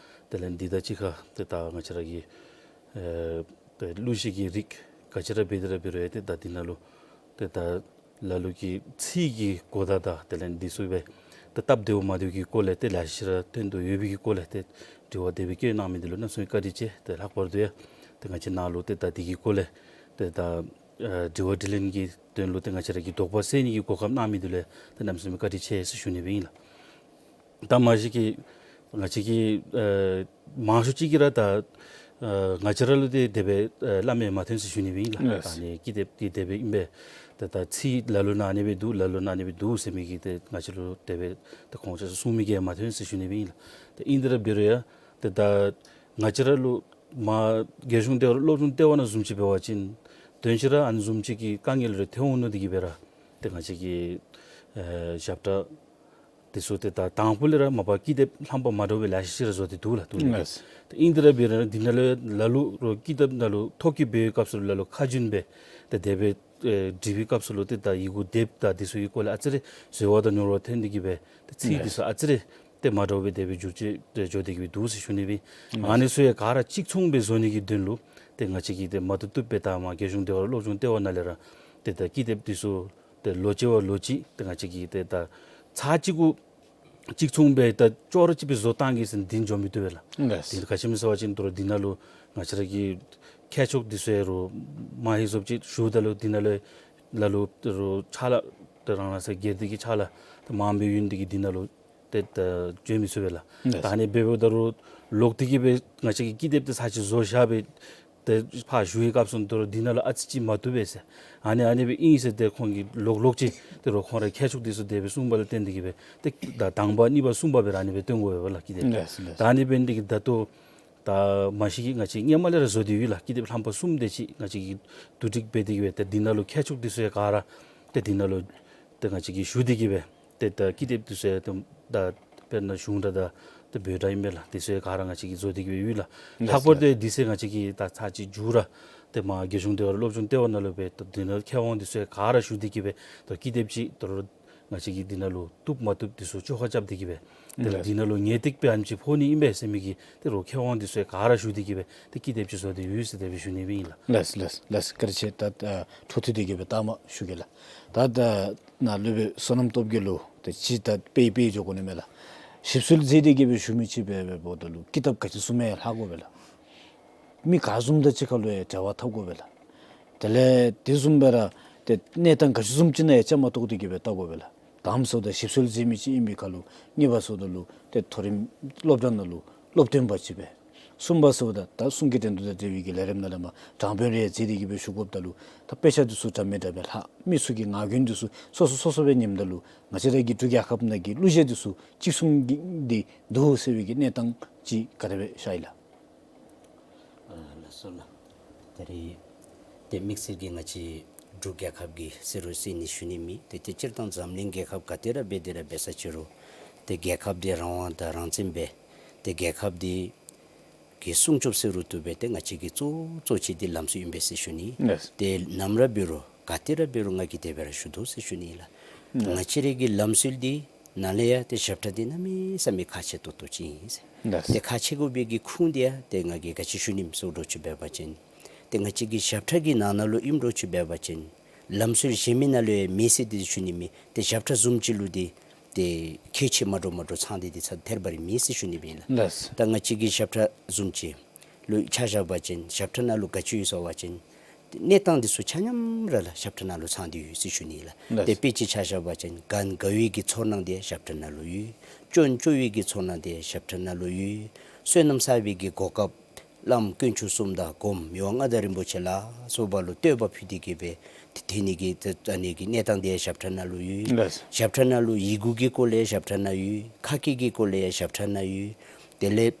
དེ་ལས་འདི་དང་གཅིག་ཁར་ཏེ་ད་ང་བཅས་ར་གི་ཨེ་ཏེ་གླུ་གཞས་ཀྱི་རིགས་ག་ཅི་ར་འབད་དེ་ར་འབད་རུང་ཡང་ཏེ་ད་འདི་ནང་ལུ་ཏེ་ད་ལ་ལུ་གི་ཚིག་གི་གོ་བརྡ་དང་དེ་ལས་འདི་ཚུ་སྦེ་ཏེ་སྟབས་བདེཝ་མ་བདེཝ་གི་སྐོར་ལས་ཏེ་ལེ་ཤ་ར་ཐོན་དོ་ཡོད་པའི་གི་སྐོར་ལས་ཏེ་དྲི་བ་དེ་སྦེ་བཀོད་གནང་མི་འདི་ལུ་གནམ་མེད་ས་མེད་བཀའ་དྲིན་ཆེ། ཏེ་ལྷག་པར་དུ་ཡང་ཏེ་ང་བཅས་ནཱ་ལུ་ཏེ་ད་འདི་གི་སྐོར་ལས་ཏེ་ད་ཨ་དྲི་བ་དྲིས་ལན་གྱི་དོན་ལུ་ཏེ་ང་བཅས་ར་གི་དོགས་པ་སེལ་ནི་གི་གོ་སྐབས་གནང་མི་འདི་ལུ་ཏེ་གནམ་མེད་ས་མེད་བཀའ་དྲིན་ཆེ་ཟེར་ཞུ་ནི་སྦེ་ཨིན་ལགས། ད་མ་གཞི་གི་ང་བཅས་ཀྱི་ཨ་མང་ཤོས་ཅིག་གིས་ར་ད་ཨ་ང་བཅས་ར་ལུ་ཏེ་དེ་སྦེ་ཨ་སླབ་མི་མ་ཐོན་ཟེར་ཞུ་ནི་སྦེ་ཨིན་ལགས། ལགས། ད་ཨ་ནི་ཀི་དེབ་འདི་དེ་སྦེ་ཨིན་པས། ད་ད་ཚིག་ལ་ལུ་ནང་ཨ་ནི་སྦེ་འདུག། ལ་ལུ་ནང་ཨ་ནི་སྦེ་འདུག་ཟེར་མི་གི་ཏེ་ང་བཅས་ལུ་དེ་སྦེ་ད་ཁོང་ཆ་ཁྱབ་གསུང་མི་གིས་མ་ཐོན་ཟེར་ཞུ་ནི་སྦེ་ཨིན་ལགས། ཏེ་ཨིན་དེ་ར་འབད་རུང་ཡང་ཏེ་ད་ང་བཅས་ར་ལུ་མ་རྒྱལ་གཞུང་ཟློས་གར་སློབ་སྦྱོང་ལྟེ་བ་ནང་བཟུམ་ཅིག་འབད་བ་ཅིན་དོན་ཅིག་ར་ཨ་ནི་བཟུམ་ཅིག་གི་དཀའ་ངལ་རེ་ཐོན་འོང་མནོ་སྟེ་གི་སྦེ་ར་ཏེ་ང་བཅས་ཀྱི་ཨེ་ཞབས་ཁྲ་དེ་ཚུ་ཏེ་ད་དང་ཕུ་ལས་ར་མ་པ་ཀི་དེབ་རྣམ་པ་མ་འདྲཝ་སྦེ་ལེ་ཤ་ཅིག་ར་བཟོ་སྟེ་འདུག་ལགས། འདུག་ལགས། ཏེ་ཨིན་དེ་ར་འབད་རུང་འདི་ནང་ལུ་ལ་ལུ་རོགས་ཀི་དེབ་ནང་ལུ་ཐོ་བཀོད་འབད་བའི་སྐབས་སུ་ལ་ལུ་ཁ་རྒྱུན་སྦེ་ཏེ་དེ་སྦེ་ཨེ་བྲི་བའི་སྐབས་སུ་ལུ་ཏེ་ད་ཡི་གུ་དེབ་དང་འདི་ཚུ་གི་སྐོར་ལས་ཨ་ཙི་རེ་འཛོལ་བ་དང་ཉོར་བ་ཐོན་ཏེ་གི་སྦེ་ཏེ་ཚིག་འདི་ཚུ་ཨ་ཙི་རེ་ཏེ་མ་འདྲཝ་སྦེ་དེ་སྦེ་འགྱུར་བཅོས་ཏེ་འགྱོ་སྟེ་གི་སྦེ་འདུག་ཟེར་ཞུ་ནི་སྦེ་ཨིན། ཨ་ནི་ཚུ་ཡང་ག་ར་གཅིག་མཚུངས་སྦེ་བཟོ་ནི་གི་དོན་ལུ་ཏེ་ང་བཅས་ཀྱིས་ཏེ་མ་བཏུབ་བཏུབ་སྦེ་ད་མ་རྒྱལ་གཞུང་ཟློས་གར་སློབ་སྦྱོང་ལྟེ་བ་ནང་ལས་ར་ཏེ་ད་ཀི་དེབ་འདི་ཚུ་ཏེ་ལོ་གཅིག་བ་ལོ་གཅིག་ཏེ་ང་བཅས་ཀྱིས་ཏེ་ད་ཚར་གཅིག་གུ་གཅིག་མཚུངས་སྦེ་ད་ཅོག་ར་གཅིག་སྦེ་བཟོ་བཏང་གེ་ཟེར་འདི་འགྱོ་མི་བཏུབ་པས་ལགས། ལགས། འདི་ག་ཅི་སྨོ་ཟེར་བ་ཅིན་དོ་རུང་འདི་ནང་ལུ་ང་བཅས་ར་གི་མཁས་མཆོག་འདི་ཚུ་ཡང་རོགས་མ་ཧེ་བཟོཝ་ཅིག་ཞུཝ་ད་ལུ་འདི་ནང་ལུ་ལ་ལུ་རོགས་ཕྱག་ལཱ་ཏེ་རང་རང་སོ་སོ་སྒེར་སྡེ་གི་ཕྱག་ལཱ་ཏེ་མངམ་སྦེ་ཡོད་ནི་འདི་གིས་འདི་ནང་ལུ་ཏེ་ད་འགྱོ་མི་ཚུགས་པས་ལགས། ལགས། ད་ཨ་ནི་འབདཝ་ད་རོགས་ལོག་སྟེ་གི་སྦེ་ང་བཅས་ཀྱིས་ཀི་དེབ་འདི་ཚར་གཅིག་བཟོ་བཞག་སྦེ་ཏེ་ཕར་ཞུ་བའི་སྐབས་སུ་དོ་རུང་འདི་ནང་ལུ་ཨ་ཙི་ཅིག་མ་བཏུབ་པས་ཟེར། ཨ་ནི་ཨ་ནི་སྦེ་ཨིན་ཟེར་ཏེ་ཁོང་གིས་ལོག་ལོག་ཅིག་ཏེ་རོགས་ཁོང་ར་མཁས་མཆོག་འདི་ཚུ་དེ་སྦེ་གསུངས་པ་ལུ་བརྟེན་ཏེ་གི་སྦེ་ཏེ་ད་དང་པ་གཉིས་པ་གསུམ་པ་སྦེ་ར་ཨ་ནི་སྦེ་སྟོན་དགོ་པས་ལགས་ཀི་དེབ། ལགས་ལགས། ད་ཨ་ནི་འབད་ནི་འདི་གིས་ད་ལྟོ་ད་མ་གཞི་གི་ང་བཅས་སྔོན་མ་ལས་ར་བཟོ་སྟེ་ཡོད་ལགས། ཀི་དེབ་རྣམ་པ་གསུམ་དེ་ཅིག་ང་བཅས་ཀྱིས་བསྡུ་སྒྲིག་འབད་དེ་གི་སྦེ་ཏེ་འདི་ནང་ལུ་མཁས་མཆོག་འདི་ཚུ་ཡང་ག་ར་ཏེ་འདི་ནང་ལུ་ཏེ་ང་བཅས་ཀྱིས་ཞུ་སྟེ་གི་སྦེ་ཏེ་ད་ཀི་དེབ་འདི་ཚུ་ཡང་ཏེ་ད་དཔེར་ན་གཞུང་སྒྲ་དང་ཏེ་བོད་སྒྲ་ཨིན་པས་ལགས། འདི་ཚུ་ཡང་ག་ར་ང་བཅས་ཀྱིས་བཟོ་སྟེ་གི་སྦེ་ཡོད་ལགས། ལགས་ལྷག་པར་ལགས། དུ་འདི་ཚུ་ང་བཅས་ཀྱིས་ད་ཚར་གཅིག་མཇུག་ར་ཏེ་མ་རྒྱལ་གཞུང་ཟློས་གར་སློབ་སྦྱོང་ལྟེ་བ་ནང་ལུ་སྦེ་ད་འདི་ནང་མཁས་དབང་འདི་ཚུ་ཡང་ག་ར་ཞུ་སྟེ་གི་སྦེ་ད་ཀི་དེབ་ཅིག་དོ་རུང་ང་བཅས་ཀྱིས་འདི་ནང་ལུ་བཏུབ་མ་བཏུབ་འདི་ཚུ་བཅོ་ཁ་རྐྱབ་སྟེ་གི་སྦེ་ཏེ་ལགས། འདི་ནང་ལུ་ངེས་ཏིག་སྦེ་ཨ་ནེམ་ཅིག་ཕོག་ནི་ཨིན་པས་ཟེར་མི་གི་ཏེ་རོགས་མཁས་དབང་འདི་ཚུ་ཡང་ག་ར་ཞུ་སྟེ་གི་སྦེ་ཏེ་ཀི་དེབ་ཅིག་བཟོ་སྟེ་ཡོད་ཟེར་དེ་སྦེ་ཞུ་ནི་སྦེ་ཨིན་ལགས། ལགས་ལགས་ལགས། བཀའ་དྲིན་ཆེ། ད་ཨ་འཕྲོ་མཐུད་དེ་གི་སྦེ་ལྟ་མ་ཞུ་གེ་ལགས། ད་ད་ནཱ་སློབ་དཔོན་བསོད་ནམས་སྟོབས་རྒྱས་ལུ་ཏེ་ཅིག་ད་དཔེ་དཔེ་འགྱོ་དགོ་ནི་མས་ལགས། ཞིབ་འཚོལ་མཛད་དེ་གི་སྦེ་ཞུ་མི་ཅིག་འབད་འབདཝ་ད་ལུ་ཀི་དེབ་ག་ཅི་བཟུམ་མའི་ལྷག་དགོ་པས་ལགས། མི་ག་བཟུམ་དང་གཅིག་ཁར་ལུ་ཡང་འབྲེལ་བ་འཐབ་དགོ་པས་ལགས། དེ་ལས་དེ་བཟུམ་སྦེ་ར་ཏེ་གནས་སྟངས་ག་ཅི་བཟུམ་ཅིག་ནང་ཡང་བཅའ་མར་གཏོགས་ཏེ་གི་སྦེ་བལྟ་དགོ་པས་ལགས། ག་ཅི་སྨོ་ཟེརཝ་ད་ཞིབ་འཚོལ་མཛད་མི་ཅིག་ཨིན་པའི་ཁར་ལུ་གཉིས་པ་ཟེརཝ་ད་ལུ་ཏེ་མཐོ་རིམ་སློབ་གྲྭ་ནང་ལུ་སློབ་སྟོན་པ་ཅིག་སྦེ། གསུམ་པ་ཟེརཝ་ད་ད་གསུང་སྐད་འགྲན་བསྡུར་དང་འབྲེལ་བའི་གི་ལས་རིམ་ནང་ལས་མར་དྲང་དཔོན་རེ་མཛད་དེ་གི་སྦེ་ཞུ་དགོཔ་ད་ལུ་ད་དཔེ་ཆ་འདི་ཚུ་འདྲ་མི་འདྲ་སྦེ་ལྷག། མི་ཚུ་གི་ངག་རྒྱུན་འདི་ཚུ་སོ་སོ་སོ་སོ་སྦེ་ཉནམ་ད་ལུ་ང་བཅས་ར་གི་འབྲུག་རྒྱལ་ཁབ་ནང་གི་གླུ་གཞས་འདི་ཚུ་གཅིག་མཚུངས་ཀྱི་འདི་འདུག་ཟེར་བའི་གི་གནས་སྟངས་ཅིག་ག་དེ་སྦེ་ཤར་ཡི་ལགས། སོ་ལགས། ད་རེས་ཏེ་དམིགས་བསལ་གྱིས་ང་བཅས་འབྲུག་རྒྱལ་ཁབ་ཀྱི་ཟེར་རུང་ཟེར་ནི་ཞུ་ནི་མེད། ཏེ་ཏེ་སྤྱིར་བཏང་འཛམ་གླིང་རྒྱལ་ཁབ་ག་ཏེ་ར་འབད་དེ་ར་འབད་ས་ཅི་རུང་ཏེ་རྒྱལ་ཁབ་འདི་རང་དབང་དང་རང་བཙན་འབད། ཏེ་རྒྱལ་ཁབ་འདི་གི་སྲུང་སྐྱོབ་ཟེར་རུང་བཏུབ་པས། ཏེ་ང་བཅས་ཀྱི་གཙོ་གཙོ་ཆེ་འདི་ལམ་སྲོལ་ཨིན་པས་ཟེར་ཞུ་ནི། ལགས། ཏེ་ནམ་ར་འབད་རུང་ག་ཏེ་ར་འབད་རུང་ང་གིས་དེ་སྦེ་ར་ཞུ་དོ་ཟེར་ཞུ་ནི་ལགས། ལགས། ང་བཅས་རའི་གི་ལམ་སྲོལ་འདི་ནང་ལས་ཡང་ཏེ་ཞབས་ཁྲ་འདི་གནམ་མེད་ས་མེད་ཁག་ཆེ་ཏོག་ཏོ་ཅིག་ཨིན་ཟེར། ལགས། ཏེ་ཁག་ཆེ་དགོ་པའི་གི་ཁུངས་འདི་ཡང་ཏེ་ང་གིས་ག་ཅི་ཞུ་ནི་མི་ཟེར་འགྱོ་ཅི་འབད་བ་ཅིན་ཏེ་ང་བཅས་ཀྱི་ཞབས་ཁྲ་གི་ནང་ན་ལུ་ཨིནམ་འགྱོ་ཅི་འབད་བ་ཅིན་ལམ་སྲོལ་གཞན་མི་ནང་ལུ་ཡང་མེད་ཟེར་ཏེ་ཞུ་ནི་མེད། ཏེ་ཞབས་ཁྲ་བཟུམ་ཅིག་ལུ་འདི་ཏེ་ཁྱད་ཆེ་མ་འདྲཝ་མ་འདྲཝ་ཚང་སྟེ་འདི་ཚར་ཐེར་བ་རེ་མེད་ཟེར་ཞུ་ནི་མེད་ལགས། ལགས། ད་ང་བཅས་ཀྱི་ཞབས་ཁྲ་བཟུམ་ཅིག་ལུ་ཆ་བཞག་པ་ཅིན་ཞབས་ཁྲ་ནང་ལུ་ག་ཅི་ཡོད་ཟེར་བ་ཅིན་ཏེ་གནས་སྟངས་འདི་ཚུ་ཆ་མཉམ་ར་ལགས་ཞབས་ཁྲ་ནང་ལུ་ཚང་སྟེ་ཡོད་ཟེར་ཞུ་ནི་ལགས། ལགས། ཏེ་དཔེ་ཅིག་ཆ་བཞག་པ་ཅིན་གན་དགའ་བའི་གི་ཚོར་སྣང་འདི་ཞབས་ཁྲ་ནང་ལུ་ཡོད། སྐྱོན་བརྗོད་པའི་གི་ཚོར་སྣང་འདི་ཞབས་ཁྲ་ནང་ལུ་ཡོད། བསོད་ནམས་བསགས་པའི་གི་གོ་སྐབས་བླམ་དཀོན་མཆོག་གསུམ་དང་སྒོམ་ཡོ་ལྔ་དང་རིན་པོ་ཆེ་ལ་སོགས་པ་ལུ་བསྟོད་པ་ཕུལ་ཏེ་གི་སྦེ་ཏེ་ཐོན་ནི་གི་ཏེ་ཨ་ནི་གི་གནས་སྟངས་འདི་ཞབས་ཁྲ་ནང་ལུ་ཡོད། ལགས། ཞབས་ཁྲ་ནང་ལུ་ཡི་གུ་གི་སྐོར་ལས་ཞབས་ཁྲ་ནང་ཡོད། ཁ་སྐད་ཀྱི་སྐོར་ལས་ཡང་ཞབས་ཁྲ་ནང་ཡོད། དེ་ལས་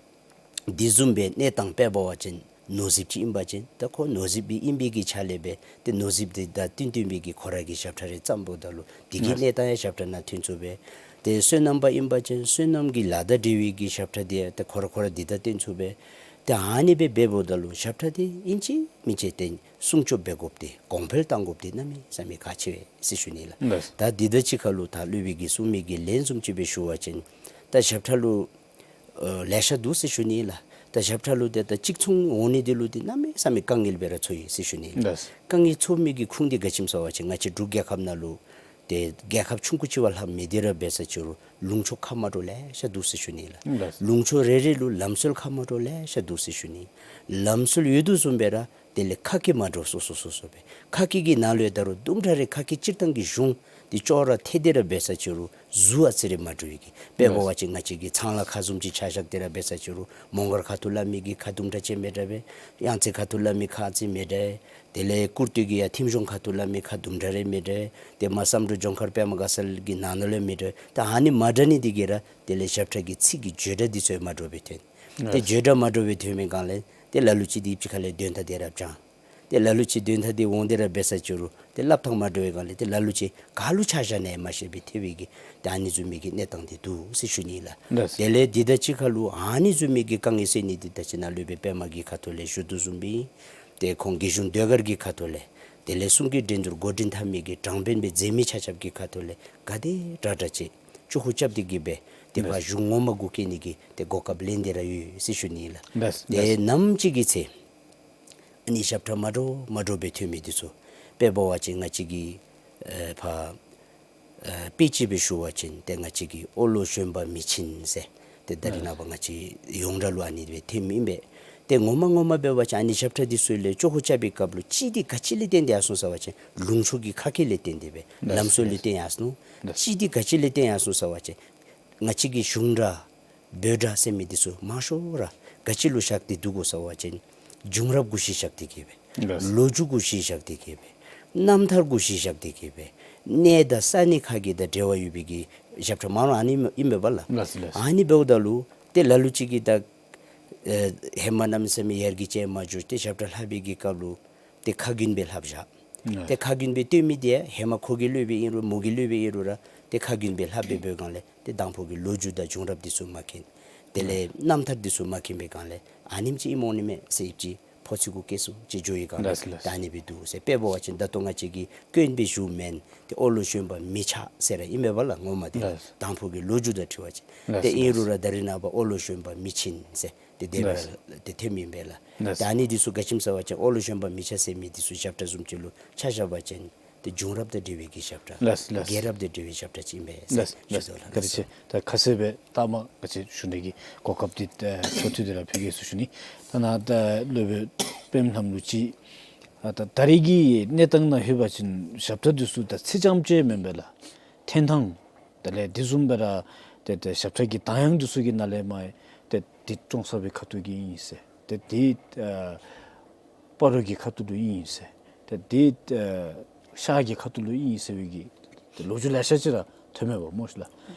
འདི་བཟུམ་སྦེ་གནས་སྟངས་དཔེ་འབད་བ་ཅིན་ནོར་རྫིཔ་ཅིག་ཨིན་པ་ཅིན་ད་ཁོ་ནོར་རྫིཔ་འདི་ཨིན་པའི་གི་ཆ་ལས་སྦེ་ཏེ་ནོར་རྫིཔ་འདི་དང་བསྟུན་བསྟུན་པའི་གི་ཁོ་ར་གི་ཞབས་ཁྲ་རེ་བརྩམ་འབདཝ་ད་ལུ་འདི་གི་ལགས། གནས་སྟངས་ཡང་ཞབས་ཁྲ་ནང་ཐོན་ཚུགས་པས། ཏེ་བསོད་ནམས་པ་ཨིན་པ་ཅིན་བསོད་ནམས་ཀྱི་ལཱ་དང་འབྲེལ་བའི་གི་ཞབས་ཁྲ་འདི་ཡང་ཏེ་ཁོ་ར་ཁོ་ར་འདི་དང་བསྟུན་ཚུགས་པས། ཏེ་ཨ་ནི་སྦེ་འབདཝ་ད་ལུ་ཞབས་ཁྲ་འདི་ཨིན་ཅི་མིན་ཅི་ཏེ་སྲུང་སྐྱོབ་འབད་དགོཔ་འདི་གོང་འཕེལ་གཏང་དགོཔ་འདི་གནམ་མེད་ས་མེད་ཁག་ཆེ་བས་ཟེར་ཞུ་ནི་ལགས། ལགས། ད་འདི་དང་གཅིག་ཁར་ལུ་ད་སློབ་དཔོན་གྱིས་གསུངས་མི་གི་ལན་བཟུམ་ཅིག་སྦེ་ཞུ་བ་ཅིན་ད་ཞབས་ཁྲ་ལུ་ཨ་ལེ་ཤ་འདུག་ཟེར་ཞུ་ནི་ལགས། ད་ཞབས་ཁྲ་ལུ་ཏེ་ད་གཅིག་མཚུངས་འོང་ནི་འདི་ལུ་འདི་གནམ་མེད་ས་མེད་དཀའ་ངལ་སྦེ་ར་ཚོར་ཡི་ཟེར་ཞུ་ནི་ལགས། ལགས། དཀའ་ངལ་ཚོར་མི་གི་ཁུངས་འདི་ག་ཅི་སྨོ་ཟེར་བ་ཅིན་ང་བཅས་འབྲུག་རྒྱལ་ཁབ་ནང་ལུ་ཏེ་རྒྱལ་ཁབ་ཆུང་ཀུ་ཅིག་བ་ལྷག་མི་འདི་ར་འབད་ས་ཅི་རུང་ལུང་ཕྱོགས་ཁག་མ་འདྲཝ་ལེ་ཤ་འདུག་ཟེར་ཞུ་ནི་ལགས། ལགས། ལུང་ཕྱོགས་རེ་རེ་ལུ་ལམ་སྲོལ་ཁག་མ་འདྲཝ་ལེ་ཤ་འདུག་ཟེར་ཞུ་ནི། ལམ་སྲོལ་ཡོད་དོ་བཟུམ་སྦེ་ར་དེ་ལས་ཁ་སྐད་མ་འདྲཝ་སོ་སོ་སོ་སོ་སྦེ། ཁ་སྐད་ཀྱི་ནང་ལུ་ཡང་ད་རུང་དུམ་གྲ་རེ་ཁ་སྐད་སྤྱིར་བཏང་གི་གཞུང་འདི་ཅོག་ར་འཐད་དེ་ར་འབད་ས་ཅི་རུང་གཟུགས་ཨ་ཙི་རེ་མ་འདྲཝ་ཡོད་གི། དཔེ་འབད་བ་ཅིན་ང་བཅས་ཀྱི་ཚང་ལ་ཁ་བཟུམ་ཅིག་ཆ་བཞག་སྟེ་ར་འབད་ས་ཅི་རུང་མོང་སྒར་ཁ་ཐུག་སླབ་མི་གི་ཁ་དུམ་གྲ་ཅིག་མི་འདྲ་བས། གཡང་རྩེ་ཁ་ཐུག་སླབ་མི་ཁ་ཨ་ཙི་མི་འདྲ། དེ་ལས་ཀུར་སྟོད་ཀྱི་ཡར་ཐེམ་གཞུང་ཁ་ཐུག་སླབ་མི་ཁ་དུམ་གྲ་རེ་མི་འདྲ། ཏེ་མར་བསམ་གྲུབ་ལྗོངས་མཁར་པདྨ་དགའ་ཚལ་གྱི་ནང་ན་ལུ་མི་འདྲ། ད་ཨ་ནི་མ་འདྲ་ནི་འདི་གིས་ར་དེ་ལས་ཞབས་ཁྲ་གི་ཚིག་གི་བརྗོད་སྒྲ་འདི་ཚུ་ཡང་མ་འདྲཝ་སྦེ་ཐོན། ཏེ་ཡེས། བརྗོད་སྒྲ་མ་འདྲཝ་སྦེ་ཐོན་མི་སྒང་ལས་ཏེ་ལ་ལུ་ཅིག་འདི་ཕྱི་ཁ་ལས་དོན་དག་འདི་ར་བྱང་། ཏེ་ལ་ལུ་ཅིག་དོན་དག་འདི་འོང་སྟེ་ར་འབད་ས་ཅི་རུང་ཏེ་སླབ་ཐངས་མ་འདྲཝ་སྒང་ལས་ཏེ་ལ་ལུ་ཅིག་ག་ལུ་ཆ་བཞག་ནི་ཡང་མ་ཤེས་པའི་ཐལ་བའི་གི་ཏེ་ཨ་ནི་བཟུམ་མའི་གི་གནས་སྟངས་འདི་འདུག་ཟེར་ཞུ་ནི་ལགས། ལགས། དེ་ལས་འདི་དང་གཅིག་ཁར་ལུ་ཨ་ནི་བཟུམ་མའི་གི་དཀའ་ངལ་སེལ་ནི་འདི་ད་ཅི་ནཱ་སློབ་དཔོན་པདྨ་གི་ཁ་ཐུག་ལས་ཞུ་དོ་བཟུམ་སྦེ་ཏེ་ཁོང་དགེ་གཞུང་ཟློས་གར་གྱི་ཁ་ཐུག་ལས་དེ་ལས་གསུང་གི་འགྲན་བསྡུར་འགོ་འདྲེན་འཐབ་མི་གི་དྲང་དཔོན་སྦེ་མཛད་མི་ཆ་ཁྱབ་ཀྱི་ཁ་ཐུག་ལས་ག་དེ་དྲག་དྲག་ཅིག་ཅོག་ཁུ་རྐྱབ་སྟེ་གི་སྦེ་ཏེ་ཕར་ལགས། གཞུང་ངོ་མ་གུ་བཀལ་ནི་གི་ཏེ་གོ་སྐབས་ལེན་ཏེ་ར་ཡོད་ཟེར་ཞུ་ནི་ལགས། ལགས། ཏེ་ལགས། ནམ་ཅིག་གི་ཚེ་ཨ་ནི་ཞབས་ཁྲ་མ་འདྲཝ་མ་འདྲཝ་སྦེ་ཐོན་མི་འདི་ཚུ་དཔེ་འབད་བ་ཅིན་ང་བཅས་ཀྱི་ཨེ་ཕར་ཨེ་དཔེ་ཅིག་སྦེ་ཞུ་བ་ཅིན་ཏེ་ང་བཅས་ཀྱི་ཨོ་ལོ་བཞོན་པ་མི་ཆེན་ཟེར་ཏེ་ད་རེས་ནངས་པ་ང་བཅས་ཡོངས་གྲགས་ལུ་ཨ་ནི་སྦེ་ཐོནམ་ཨིན་པས། ཏེ་ངོ་མ་ངོ་མ་འབད་བ་ཅིན་ཨ་ནི་ཞབས་ཁྲ་འདི་ཚུ་ལས་ཅོག་ཁུ་རྐྱབ་པའི་སྐབས་ལུ་གཅིག་འདི་ག་ཅི་ལས་བརྟེན་ཏེ་ཡར་སོང་ཟེར་བ་ཅིན་ལུང་ཕྱོགས་ཀྱི་ཁ་སྐད་ལས་བརྟེན་ཏེ་སྦེ་ལགས། ལམ་སྲོལ་ལས་ལགས། བརྟེན་ཡར་སོང་། ལགས། གཅིག་འདི་ག་ཅི་ལས་བརྟེན་ཡར་སོང་ཟེར་བ་ཅིན་ང་བཅས་ཀྱི་གཞུང་སྒྲ་བོད་སྒྲ་ཟེར་མི་འདི་ཚུ་མང་ཤོས་ར་ག་ཅི་ལུ་བཞག་སྟེ་འདུག་གོ་ཟེར་བ་ཅིན་བྱུང་རབས་གུ་གཞི་བཞག་སྟེ་གི་སྦེ། ལགས། ལོ་རྒྱུས་གུ་གཞི་བཞག་སྟེ་གི་སྦེ། རྣམ་ཐར་གུ་གཞི་བཞག་སྟེ་གི་སྦེ། གནས་དང་ས་གནས་ཁག་གི་དང་འབྲེལ་བ་ཡོད་པའི་གི་ཞབས་ཁྲ་མང་རུང་ཨ་ནི་ཨིན་པས་པ་ལགས། ལགས་ལགས། ཨ་ནི་འབདཝ་ད་ལུ་ཏེ་ལ་ལུ་ཅིག་གིས་ད་ཨེ་ཧེ་མ་གནམ་མེད་ས་མེད་ཡར་རྒྱས་ཅིག་མ་འགྱོ་སྟེ་ཞབས་ཁྲ་ལྷག་པའི་གི་སྐབས་ལུ་ཏེ་ཁ་རྒྱུན་སྦེ་ལྷགཔ་བཞག། ཨ་ཏེ་ཁ་རྒྱུན་སྦེ་སྟོན་མི་འདི་ཡང་ཧེ་མ་ཁོ་གི་སློབ་དཔོན་ཨིན་རུང་མོ་གི་སློབ་དཔོན་ཨིན་རུང་ར་ཏེ་ཁ་རྒྱུན་སྦེ་ལྷགཔ་སྦེ་འབད་བའི་སྒང་ལས་ཏེ་དང་ཕུ་གི་ལོ་རྒྱུས་དང་བྱུང་རབས་འདི་ཚུ་མ་མཁྱེན། དེ་ལས་ཨ་རྣམ་ཐར་འདི་ཚུ་མ་མཁྱེན་པའི་སྒང་ལས་ཨ་ནེམ་ཅིག་ཨིནམ་འོང་ནི་མས་ཟེར་ཨིན་ཅི་ཕོ་ཚོད་གུ་སྐྱེལ་སོང་ཅིག་འགྱོ་བའི་སྒང་ལས། ལགས་ལགས། ད་ཨ་ནི་སྦེ་འདུག་ཟེར། དཔེ་འབད་བ་ཅིན་ད་ལྟོ་ང་བཅས་ཀྱིས་སྐྱོན་སྦེ་ཞུཝ་མེན། ཏེ་ཨོ་ལོ་བཞོན་པ་མི་ཆགས་ཟེར་ར་ཨིན་པས་པ་ལགས་ངོ་མ་འདི། ལགས། དང་ཕུ་གི་ལོ་རྒྱུས་དང་འཁྲིལ་བ་ཅིན། ལགས་ཏེ་ལགས། ཨིན་རུང་ར་ད་རེས་ནངས་པ་ཨོ་ལོ་བཞོན་པ་མི་ཆེན་ཟེར་ཏེ་དེ་སྦེ་ལགས། ར་ཏེ་ཐོནམ་ཨིན་པས་ལགས། ལགས། ད་ཨ་ནི་འདི་ཚུ་ག་ཅི་སྨོ་ཟེར་བ་ཅིན་ཨོ་ལོ་བཞོན་པ་མི་ཆགས་ཟེར་མི་འདི་ཚུ་ཞབས་ཁྲ་བཟུམ་ཅིག་ལུ་ཆ་བཞག་པ་ཅིན་ཏེ་བྱུང་རབས་དང་འབྲེལ་བའི་གི་ཞབས་ཁྲ། ལགས་ལགས། རྒྱལ་རབས་དང་འབྲེལ་བའི་ཞབས་ཁྲ་ཅིག་ཨིན་པས་ཟེར། ལགས་ལགས། ཞུ་དོ་ལགས། བཀའ་དྲིན་ཆེ། ད་ཁ་གསལ་སྦེ་ལྟ་མ་ག་ཅི་ཞུ་ནི་གི་གོ་སྐབས་འདི་ཨེ་ཐོབ་ཐོབ་འདི་ར་ཕུལ་གེ་ཟེར་ཞུ་ནི། ད་ནཱ་ད་སློབ་དཔོན་པདྨ་ལྷམོ་ལུ་ཅིག་ཨ་ད་ད་རེས་ཀྱི་གནས་སྟངས་ནང་ལྷོད་པ་ཅིན་ཞབས་ཁྲ་འདི་ཚུ་ད་ཚིག་རྐྱངམ་ཅིག་མེན་པས་ལགས། འཐེན་ཐངས་དེ་ལས་དེ་བཟུམ་སྦེ་ར་ཏེ་ཏེ་ཞབས་ཁྲ་གི་གདངས་དབྱངས་འདི་ཚུ་གི་ནང་ལས་མར་ཏེ་འདི་ཀྲོང་གསར་པའི་ཁ་ཐུག་གི་ཨིན་ཟེར། ཏེ་འདི་ཨ་སྤ་རོ་གི་ཁ་ཐུག་ལུ་ཨིན་ཟེར། ཏེ་འདི་ཨ་ཤར་གྱི་ཁ་ཐུག་ལུ་ཨིན་ཟེར་བའི་གི་ཏེ་ལོ་རྒྱུས་ལེ་ཤ་ཅིག་ར་ ཐོན་མས་པ་སྨོ་ཤིག་ལགས།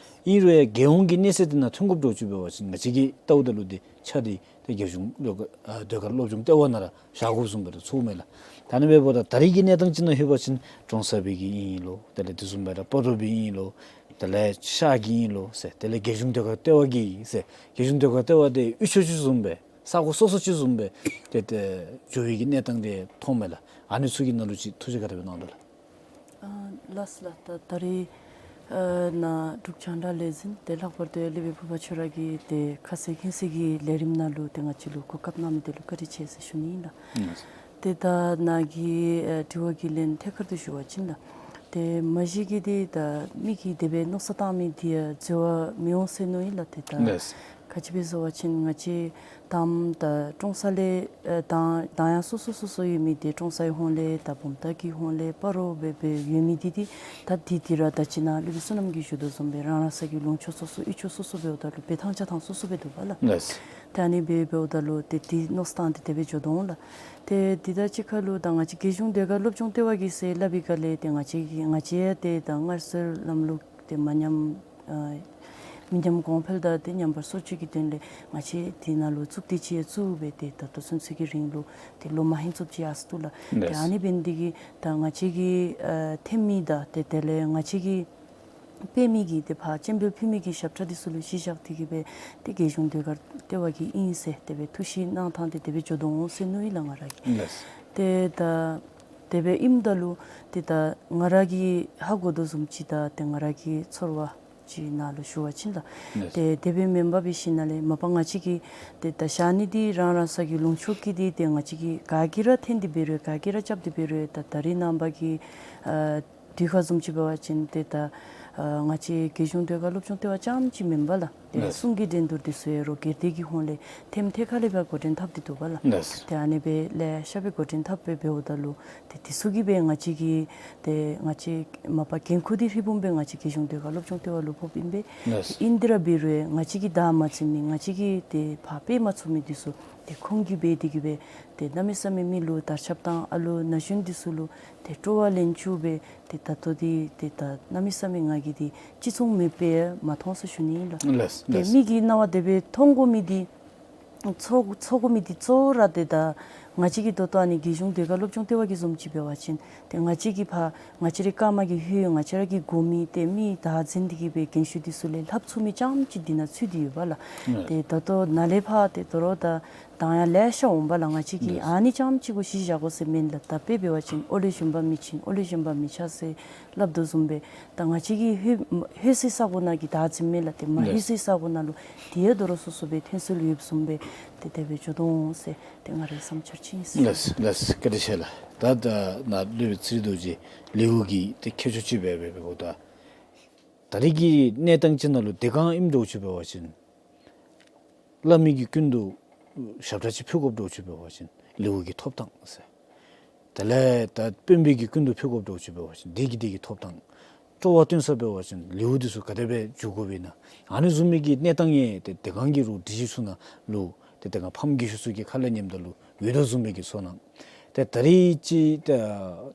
ཨིན་རུང་ཡང་རྒྱལ་ཡོངས་ཀྱི་གནས་ཚད་འདི་ནང་ཐོན་དགོཔ་འདྲཝ་ཅིག་འབད་བ་ཅིན་ང་བཅས་ཀྱིས་བལྟཝ་ད་ལུ་འདི་ཆ་འདི་ཏེ་རྒྱལ་གཞུང་ཟློས་གར་ཨ་ཟློས་གར་སློབ་སྦྱོང་ལྟེ་བ་ནང་ར་བཞག་དགོཔ་བཟུམ་སྦེ་ར་ཚོརཝ་མས་ལགས། ད་ཨ་ནི་འབདཝ་ད་ད་རེས་ཀྱི་གནས་སྟངས་ཅིག་ནང་ལྷོད་པ་ཅིན་ཀྲོང་གསར་པའི་གི་ཨིན་ལོ། དེ་ལས་དེ་བཟུམ་སྦེ་ར་སྤ་རོ་པའི་ཨིན་ལོ། དེ་ལས་ཤར་གྱི་ཨིན་ལོ་ཟེར། དེ་ལས་རྒྱལ་གཞུང་ཟློས་གར་ལྟེ་བ་གི་ཟེར། རྒྱལ་གཞུང་ཟློས་གར་ལྟེ་བ་འདི་དབུལ་ཕྱུག་ཅིག་བཟུམ་སྦེ་ས་གོ་སོ་སོ་ཅིག་བཟུམ་སྦེ་ཏེ་ཏེ་འགྱོ་བའི་གི་གནས་སྟངས་འདི་མཐོངམ་མས་ལགས། ཨ་ནི་ཚུ་གི་ནང་ལུ་ཅིག་ཐུགས་བཞེད་ག་དེ་སྦེ་གནང་དོ་ལགས། ཨ་ལགས་སོ་ལགས། ད་ད་རེས་ཨ་ནཱ་འབྲུག་རྒྱང་བསྒྲགས་ལས་འཛིན་ཏེ་ལྷག་པར་དུ་ཡང་སློབ་དཔོན་ཕུར་པ་ཁྱོད་ར་གིས་ཏེ་ཁ་གསལ་མཁྱེན་གསལ་གྱི་ལས་རིམ་ནང་ལུ་ཏེ་ང་བཅས་ལུ་གོ་སྐབས་གནང་མི་འདི་ལུ་བཀའ་དྲིན་ཆེ་ཟེར་ཞུ་ནི་ཨིན་ལགས། ཨུམ། ཏེ་ད་ནཱ་གི་ཨ་དྲི་བ་གི་ལན་ཐད་ཀར་དུ་ཞུ་བ་ཅིན་ལགས། ཏེ་མ་གཞི་གི་འདི་ད་མི་གིས་དེ་སྦེ་མནོ་བསམ་བཏང་མི་འདི་ཡང་འཛོལ་བ་མི་འོང་ཟེར་མནོཝ་ཨིན་ལགས། ཏེ་ད་ལགས། ག་ཅི་སྦེ་ཟེར་བ་ཅིན་ང་བཅས་དང་པ་ད་ཀྲོང་གསར་ལས་ཨ་དང་དང་ཡང་སོ་སོ་སོ་སོ་ཡོད་མི་འདི་ཀྲོང་གསར་གྱི་ཧོངས་ལས་ད་བུམ་ཐང་གི་ཧོངས་ལས་སྤ་རོ་སྦེ་སྦེ་ཡོད་མི་འདི་འདི་ད་འདི་འདི་ར་ད་ཅི་ནཱ་སློབ་དཔོན་བསོད་ནམས་ཀྱིས་ཞུ་དོ་བཟུམ་སྦེ་རང་རང་སོ་གི་ལུང་ཕྱོགས་སོ་སོ་གཡུས་ཕྱོགས་སོ་སོ་འབདཝ་ད་ལུ་འབད་ཐངས་བྱ་ཐངས་སོ་སོ་སྦེ་འདུག་པ་ལགས། ལགས། ད་ཨ་ནི་སྦེ་འབདཝ་ད་ལུ་ཏེ་འདི་མནོ་བསམ་བཏང་སྟེ་དེ་སྦེ་འགྱོ་དོ་འོང་ལགས། ཏེ་འདི་དང་གཅིག་ཁར་ལུ་ད་ང་བཅས་རྒྱལ་གཞུང་ཟློས་གར་སློབ་སྦྱོང་ལྟེ་བ་གིས་ཟེར་སླབ་པའི་སྒང་ལས་ཏེ་ང་བཅས་ཀྱིས་ང་བཅས་ཡང་ཏེ་ད་སྔར་སྲོལ་ལམ་ལུགས་ཏེ་མ་ཉམས་ཨ་མི་ཉམས་གོང་འཕེལ་དང་ཏེ་ཉམས་པ་སོར་ཆུད་ཀྱི་དོན་ལས་ང་བཅས་འདི་ནང་ལུ་གཙུག་སྡེ་ཅིག་ཡང་བཙུགས་སྦེ་ཏེ་ད་ལྟོ་ཚུན་ཚོད་ཀྱི་རིང་ལུ་ཏེ་ལོ་མ་ཧིང་ཙམ་ཅིག་ཡར་སོ་ནུག་ལགས། ཏེ་ལགས། ཨ་ནི་འབད་ནི་འདི་གིས་ད་ང་བཅས་ཀྱིས་ཨ་འཐེན་མི་དང་ཏེ་དེ་ལས་ང་བཅས་ཀྱིས་སྤེལ་མི་གི་ཏེ་ཕར་སྤྱན་འབུལ་ཕུལ་མི་གི་ཞབས་ཁྲ་འདི་ཚུ་ལུ་གཞི་བཞག་སྟེ་གི་སྦེ་ཏེ་རྒྱལ་གཞུང་ཟློས་གར་ལྟེ་བ་གི་ཨིན་ཟེར་དེ་སྦེ་ཐུགས་བཞེད་གནང་ཐངས་འདི་དེ་སྦེ་འགྱོ་དོ་འོང་ཟེར་མནོཝ་ཨིན་ལགས་ང་ར་གིས། ལགས། ཏེ་ད་དེ་སྦེ་ཨིནམ་ད་ལུ་ཏེ་ད་ང་ར་གིས་ཧ་གོ་དོ་བཟུམ་ཅིག་དང་ཏེ་ང་ར་གི་ཚོར་བ་ཅིག་ནང་ལུ་ཞུ་བ་ཅིན་ལགས། ལགས། ཏེ་དེ་སྦེ་མེན་པར་འབད་ཞིནམ་ལས་མ་པ་ང་བཅས་ཀྱིས་ཏེ་ད་ཞག་ནི་འདི་རང་རང་སོ་གི་ལུང་ཕྱོགས་ཀྱི་འདི་ཏེ་ང་བཅས་ཀྱིས་ག་གིས་ར་འཐེན་ཏེ་འབད་རུང་ག་གིས་ར་རྐྱབ་སྟེ་འབད་རུང་ད་ད་རེས་ནངས་པ་གི་ཨ་དུས་ཁར་བཟུམ་ཅིག་འབད་བ་ཅིན་ཏེ་ད་ཨ་ང་བཅས་རྒྱལ་གཞུང་ཟློས་གར་སློབ་སྦྱོང་ལྟེ་བ་རྐྱངམ་ཅིག་མེན་པར་ལགས། ཏེ་ལགས། གསུང་གི་འགྲན་བསྡུར་འདི་ཚུ་ཡང་རོགས་སྒེར་སྡེ་གི་ཧོངས་ལས་ཐེམ་ཐེ་ཁ་ལས་འབད་འགོ་འདྲེན་འཐབ་སྟེ་འདུག་པ་ལགས། ལགས། ཏེ་ཨ་ནི་སྦེ་ལེ་ཤ་སྦེ་འགོ་འདྲེན་འཐབ་སྦེ་འབདཝ་ད་ལུ་ཏེ་འདི་ཚུ་གིས་སྦེ་ང་བཅས་ཀྱི་ཏེ་ང་བཅས་མ་པ་འགན་ཁུར་འདི་ཧྲིལ་བུམ་སྦེ་ང་བཅས་རྒྱལ་གཞུང་ཟློས་གར་སློབ་སྦྱོང་ལྟེ་བ་ལུ་ཕོགཔ་ཨིན་པས། ལགས། ཏེ་ཨིན་ཏེ་ར་འབད་རུང་ང་བཅས་ཀྱིས་བདའ་མ་ཚུགས་མི་ང་བཅས་ཀྱིས་ཏེ་ཕར་སྤེལ་མ་ཚུགས་མི་འདི་ཚུ་ཏེ་ཁོང་གིས་འབད་དེ་གི་སྦེ་ཏེ་གནམ་མེད་ས་མེད་མི་ལུ་དར་ཁྱབ་དང་ཨ་ལུ་ན་གཞོན་འདི་ཚུ་ལུ་ཏེ་སྤྲོ་བ་ལེན་བཅུག་སྦེ་ཏེ་ད་ལྟོ་འདི་ཏེ་ད་གནམ་མེད་ས་མེད་ང་གིས་འདི་ཅི་བཟུམ་མེད་པའི་མ་མཐོང་ཟེར་ཞུ་ནི་ཨིན་ལགས། ལགས། ཏེ་ལགས། མི་གི་རྣ་བ་དེ་སྦེ་མཐོང་དགོ་མི་འདི་ཚོར་ཚོར་དགོ་མི་འདི་གཙོ་བོ་ར་ཏེ་ད་ང་བཅས་ཀྱི་ད་ལྟོ་ཨ་ནི་རྒྱལ་གཞུང་ཟློས་གར་སློབ་སྦྱོང་ལྟེ་བ་གི་བཟུམ་ཅིག་འབད་བ་ཅིན་ཏེ་ང་བཅས་ཀྱིས་ཕར་ང་བཅས་རའི་ཀརྨ་གི་ཧོད་ང་བཅས་ར་གིས་དགོ་མི་ཏེ་མི་བདག་འཛིན་འདི་གི་སྦེ་རྒན་ཤོས་འདི་ཚུ་ལས་ལྷབ་ཚུགས་མི་རྐྱངམ་ཅིག་འདི་ནང་ཚུད་དེ་ཡོད་པ་ལགས། ལགས། ཏེ་ད་ལྟོ་ནཱ་ལས་ཕར་ཏེ་དོ་རུང་ད་གདངས་ཡང་ལེ་ཤ་འོང་པ་ལགས། ང་བཅས་ཀྱིས་ལགས། ཨ་ནི་རྐྱངམ་ཅིག་གུ་གཞི་བཞག་དགོ་ཟེར་མེན་ལགས། ད་དཔེ་འབད་བ་ཅིན་ཨོ་ལེ་ཞོན་པ་མི་ཆེན་ཨོ་ལེ་ཞོན་པ་མི་ཆག་ཟེར་སླབ་དོ་བཟུམ་སྦེ་ད་ང་བཅས་ཀྱི་ཧོད་ཧོད་ཟེར་ས་གོ་ནང་གི་བདག་འཛིན་མེན་ལགས། ཏེ་མ་ཧོད་ལགས། ཟེར་ས་གོ་ནང་ལུ་དེ་ཡང་དོ་རུང་སོ་སོ་སྦེ་ཐོན་སྲོལ་ཡོདཔ་བཟུམ་སྦེ་ཏེ་དེ་སྦེ་འགྱོ་དོ་འོང་ཟེར་ཏེ་ང་རའི་བསམ་འཆར་ཅིག་ཨིན་ཟེར། ལགས་ལགས། བཀའ་དྲིན་ཆེ་ལགས། ད་ད་ནཱ་སློབ་དཔོན་ཚེ་རིང་རྡོ་རྗེ་ལེའུ་གི་ཏེ་ཁྱད་ཆོས་ཅིག་སྦེ་སྦེ་འབདཝ་ད་ད་རེས་ཀྱི་གནས་སྟངས་ཅིག་ནང་ལུ་དེ་སྒང་ཨིནམ་འདྲཝ་ཅིག་འབད་བ་ཅིན་སླབ་མི་གི་སྐུ་མདུན་ཞབས་ཁྲ་ཅིག་ཕུལ་དགོཔ་འདྲཝ་ཅིག་འབད་བ་ཅིན་ལེའུ་གི་ཐོབ་ཐངས་ཟེར། དེ་ལས་ད་དཔོན་པོའི་གི་སྐུ་མདུན་ཕུལ་དགོཔ་འདྲཝ་ཅིག་འབད་བ་ཅིན་དེ་གི་དེ་གི་ཐོབ་ཐངས། སྤྲོ་བ་སྟོན་ས་འབད་བ་ཅིན་ལེའུ་འདི་ཚུ་ག་དེ་སྦེ་འགྱུར་དགོཔ་ཨིན་ན། ཨ་ནི་བཟུམ་མའི་གི་གནས་སྟངས་ཡང་ཏེ་དེ་སྒང་གི་རུང་སྒྲིག་གཞི་ཚུ་ནང་ལུ་ཏེ་དེ་སྒང་ཕམ་རྒས་ཤོས་ཚུ་གི་ཁ་ལས་ཉནམ་ད་ལུ་ཡོད་དོ་བཟུམ་མའི་གི་ཚོར་སྣང་། ཏེ་ད་རེས་ཅིག་ད་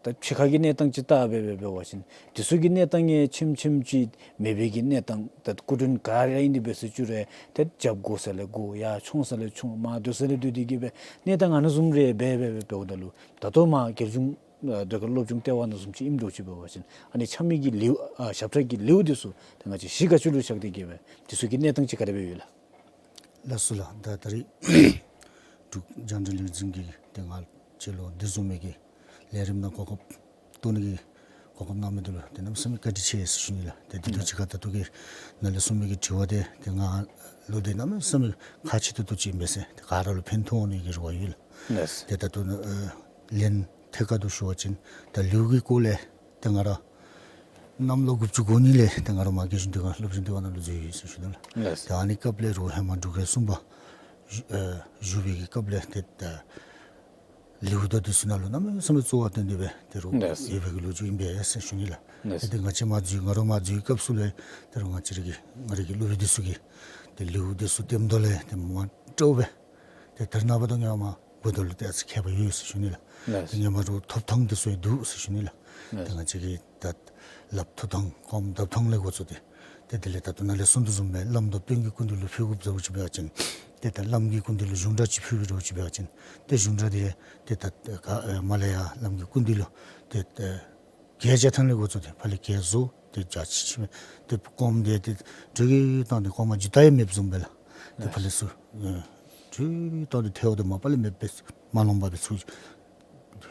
ད་ཕྱི་ཁ་གི་གནས་སྟངས་ཅིག་བལྟ་སྦེ་སྦེ་འབད་བ་ཅིན་དེ་ཚུ་གི་གནས་སྟངས་ཡང་ཆེམ་ཆེམ་ཅིག་མེད་པའི་གི་གནས་སྟངས། ད་སྐུ་མགྲོན་ག་ར་ཨིན་ཏེ་འབད་ཟེར་བཅུག་རུང་ཏེ་རྒྱབ་དགོ་ས་ལས་དགོ་ཡར་མཆོང་ས་ལས་མཆོང་མར་སྡོད་ས་ལས་སྡོད་དེ་གི་སྦེ་གནས་སྟངས་ཨ་ནི་བཟུམ་རེ་སྦེ་སྦེ་སྦེ་འབདཝ་ད་ལུ་ད་ལྟོ་མར་རྒྱལ་གཞུང་ཨ་ཟློས་གར་སློབ་སྦྱོང་ལྟེ་བ་ནང་བཟུམ་ཅིག་ཨིནམ་འདྲཝ་ཅིག་འབད་བ་ཅིན་ཨ་ནི་ཆ་མེད་ཀྱི་ལེའུ་ཨ་ཞབས་ཁྲ་གི་ལེའུ་འདི་ཚུ་ཏེ་ང་བཅས་གཞི་ག་ཅི་ལུ་བཞག་སྟེ་གི་སྦེ་དེ་ཚུ་གི་གནས་སྟངས་ཅིག་ག་དེ་སྦེ་ཡོད་ལགས། ལགས་སོ་ལགས། ད་ད་རེས་འབྲུག་རྒྱང་བསྒྲགས་ལས་འཛིན་གྱིས་ཏེ་ང་བཅས་ལུ་འདི་བཟུམ་མའི་གི་ལས་རིམ་ནང་གོ་སྐབས་བཏོན་ནི་གི་གོ་སྐབས་གནང་མི་འདི་ལུ་ཏེ་གནམ་མེད་ས་མེད་བཀའ་དྲིན་ཆེ་ཟེར་ཞུ་ནི་ལགས། ཏེ་འདི་དང་གཅིག་ཁར་ད་ལྟོ་གི་ནཱ་ལས་གསུངས་མི་གི་དྲི་བ་འདི་ཏེ་ང་ལུ་ཏེ་གནམ་མེད་ས་མེད་ཁག་ཆེ་ཏོག་ཏོ་ཅིག་ཨིན་པས་ཟེར་ཏེ་ག་ར་ལུ་ཕན་ཐོགས་ནི་གི་རེ་བ་ཡོད་ལགས། ལགས། ཏེ་ད་ལྟོ་ནཱ་ཨ་ལན་ཐད་ཀར་དུ་ཞུ་བ་ཅིན་ད་ལེའུ་གི་སྐོར་ལས་ཏེ་ང་ར་གནམ་ལོ་དགུ་བཅུ་གོ་གཉིས་ལས་ཏེ་ང་ར་མར་རྒྱལ་གཞུང་ཟློས་གར་སློབ་སྦྱོང་ལྟེ་བ་ནང་ལུ་འཛུལ་ཡི་ཟེར་ཞུ་ནི་ལགས། ལགས། ཏེ་ཨ་ནི་སྐབས་ལས་རུང་ཧེ་མ་འབྲུག་རྒྱལ་གསུམ་པ་བཞུགས་ཨ་བཞུགས་པའི་གི་སྐབས་ལས་ཏེ་ད་ལེའུ་དང་འདི་ཚུ་ནང་ལུ་གནམ་མེད་ས་མེད་གཙོ་བོར་བཏོན་ཏེ་སྦེ་ཏེ་རུང་ལགས། ཡོད་པའི་གི་ལོ་རྒྱུས་ཨིན་པས་ཟེར་ཞུ་ནི་ལགས། ལགས། ཏེ་ང་བཅས་མར་འཛུལ་ང་ར་མར་འཛུལ་བའི་སྐབས་སུ་ལས་ཏེ་རུང་ང་བཅས་ར་གི་ང་ར་གི་སློབ་དཔོན་འདི་ཚུ་གིས་ཏེ་ལེའུ་འདི་ཚུ་བཏོནམ་ད་ལས་ཏེ་མ་སྤྲོ་སྦེ་ཏེ་ད་རེས་ནངས་པ་དང་ཧེ་མ་འབདཝ་ད་ལུ་ཏེ་ཨ་ཙི་ཁྱད་པར་ཡོད་ཟེར་ཞུ་ནི་ལགས། ལགས། ཏེ་ཧེ་མ་རུང་ཐོབ་ཐངས་འདི་ཚུ་ཡང་འདུག་ཟེར་ཞུ་ནི་ལགས། ཏེ་ང་བཅས་ཀྱིས་ད་ལགཔ་འཐུ་ཐངས་སྐོམ་བརྡབ་ཐངས་ལས་འགོ་བཙུགས་ཏེ་ཏེ་དེ་ལས་ད་ལྟོ་ནཱ་ལས་གསུངས་དོ་བཟུམ་སྦེ་བླམ་དང་དཔོན་གྱི་སྐུ་མདུན་ལུ་ཕུལ་དགོཔ་བཟོ་ཅིག་འབད་བ་ཅིན་ཏེ་ད་བླམ་གྱི་སྐུ་མདུན་ལུ་གཞུང་གྲྭ་ཅིག་ཕུལ་བའི་བཟོ་ཅིག་འབད་བ་ཅིན་ཏེ་གཞུང་གྲྭ་དེ་ཏེ་ད་ག་མར་ལས་ཡར་བླམ་གྱི་སྐུ་མདུན་ལུ་ཏེ་གད་རྒྱག་ཐངས་ལས་འགོ་བཙུགས་ཏེ་ཕར་ལས་གད་བཟོ་ཏེ་རྒྱ་ཆེ་ཆེ་སྦེ་ཏེ་སྐོམ་དེ་ཏེ་དྲོད་ཀྱིས་བཏང་སྟེ་སྐོམ་མ་འགྱོ་ད་ཡང་མེདཔ་བཟུམ་སྦེ་ལགས། ཏེ་ཕར་ལས་ཚུར་དྲོད་བཏང་སྟེ་ཐལཝ་དེ་མ་པ་ལས་མེདཔ་སྦེ་མ་ལོངམ་སྦེ་ཚུར་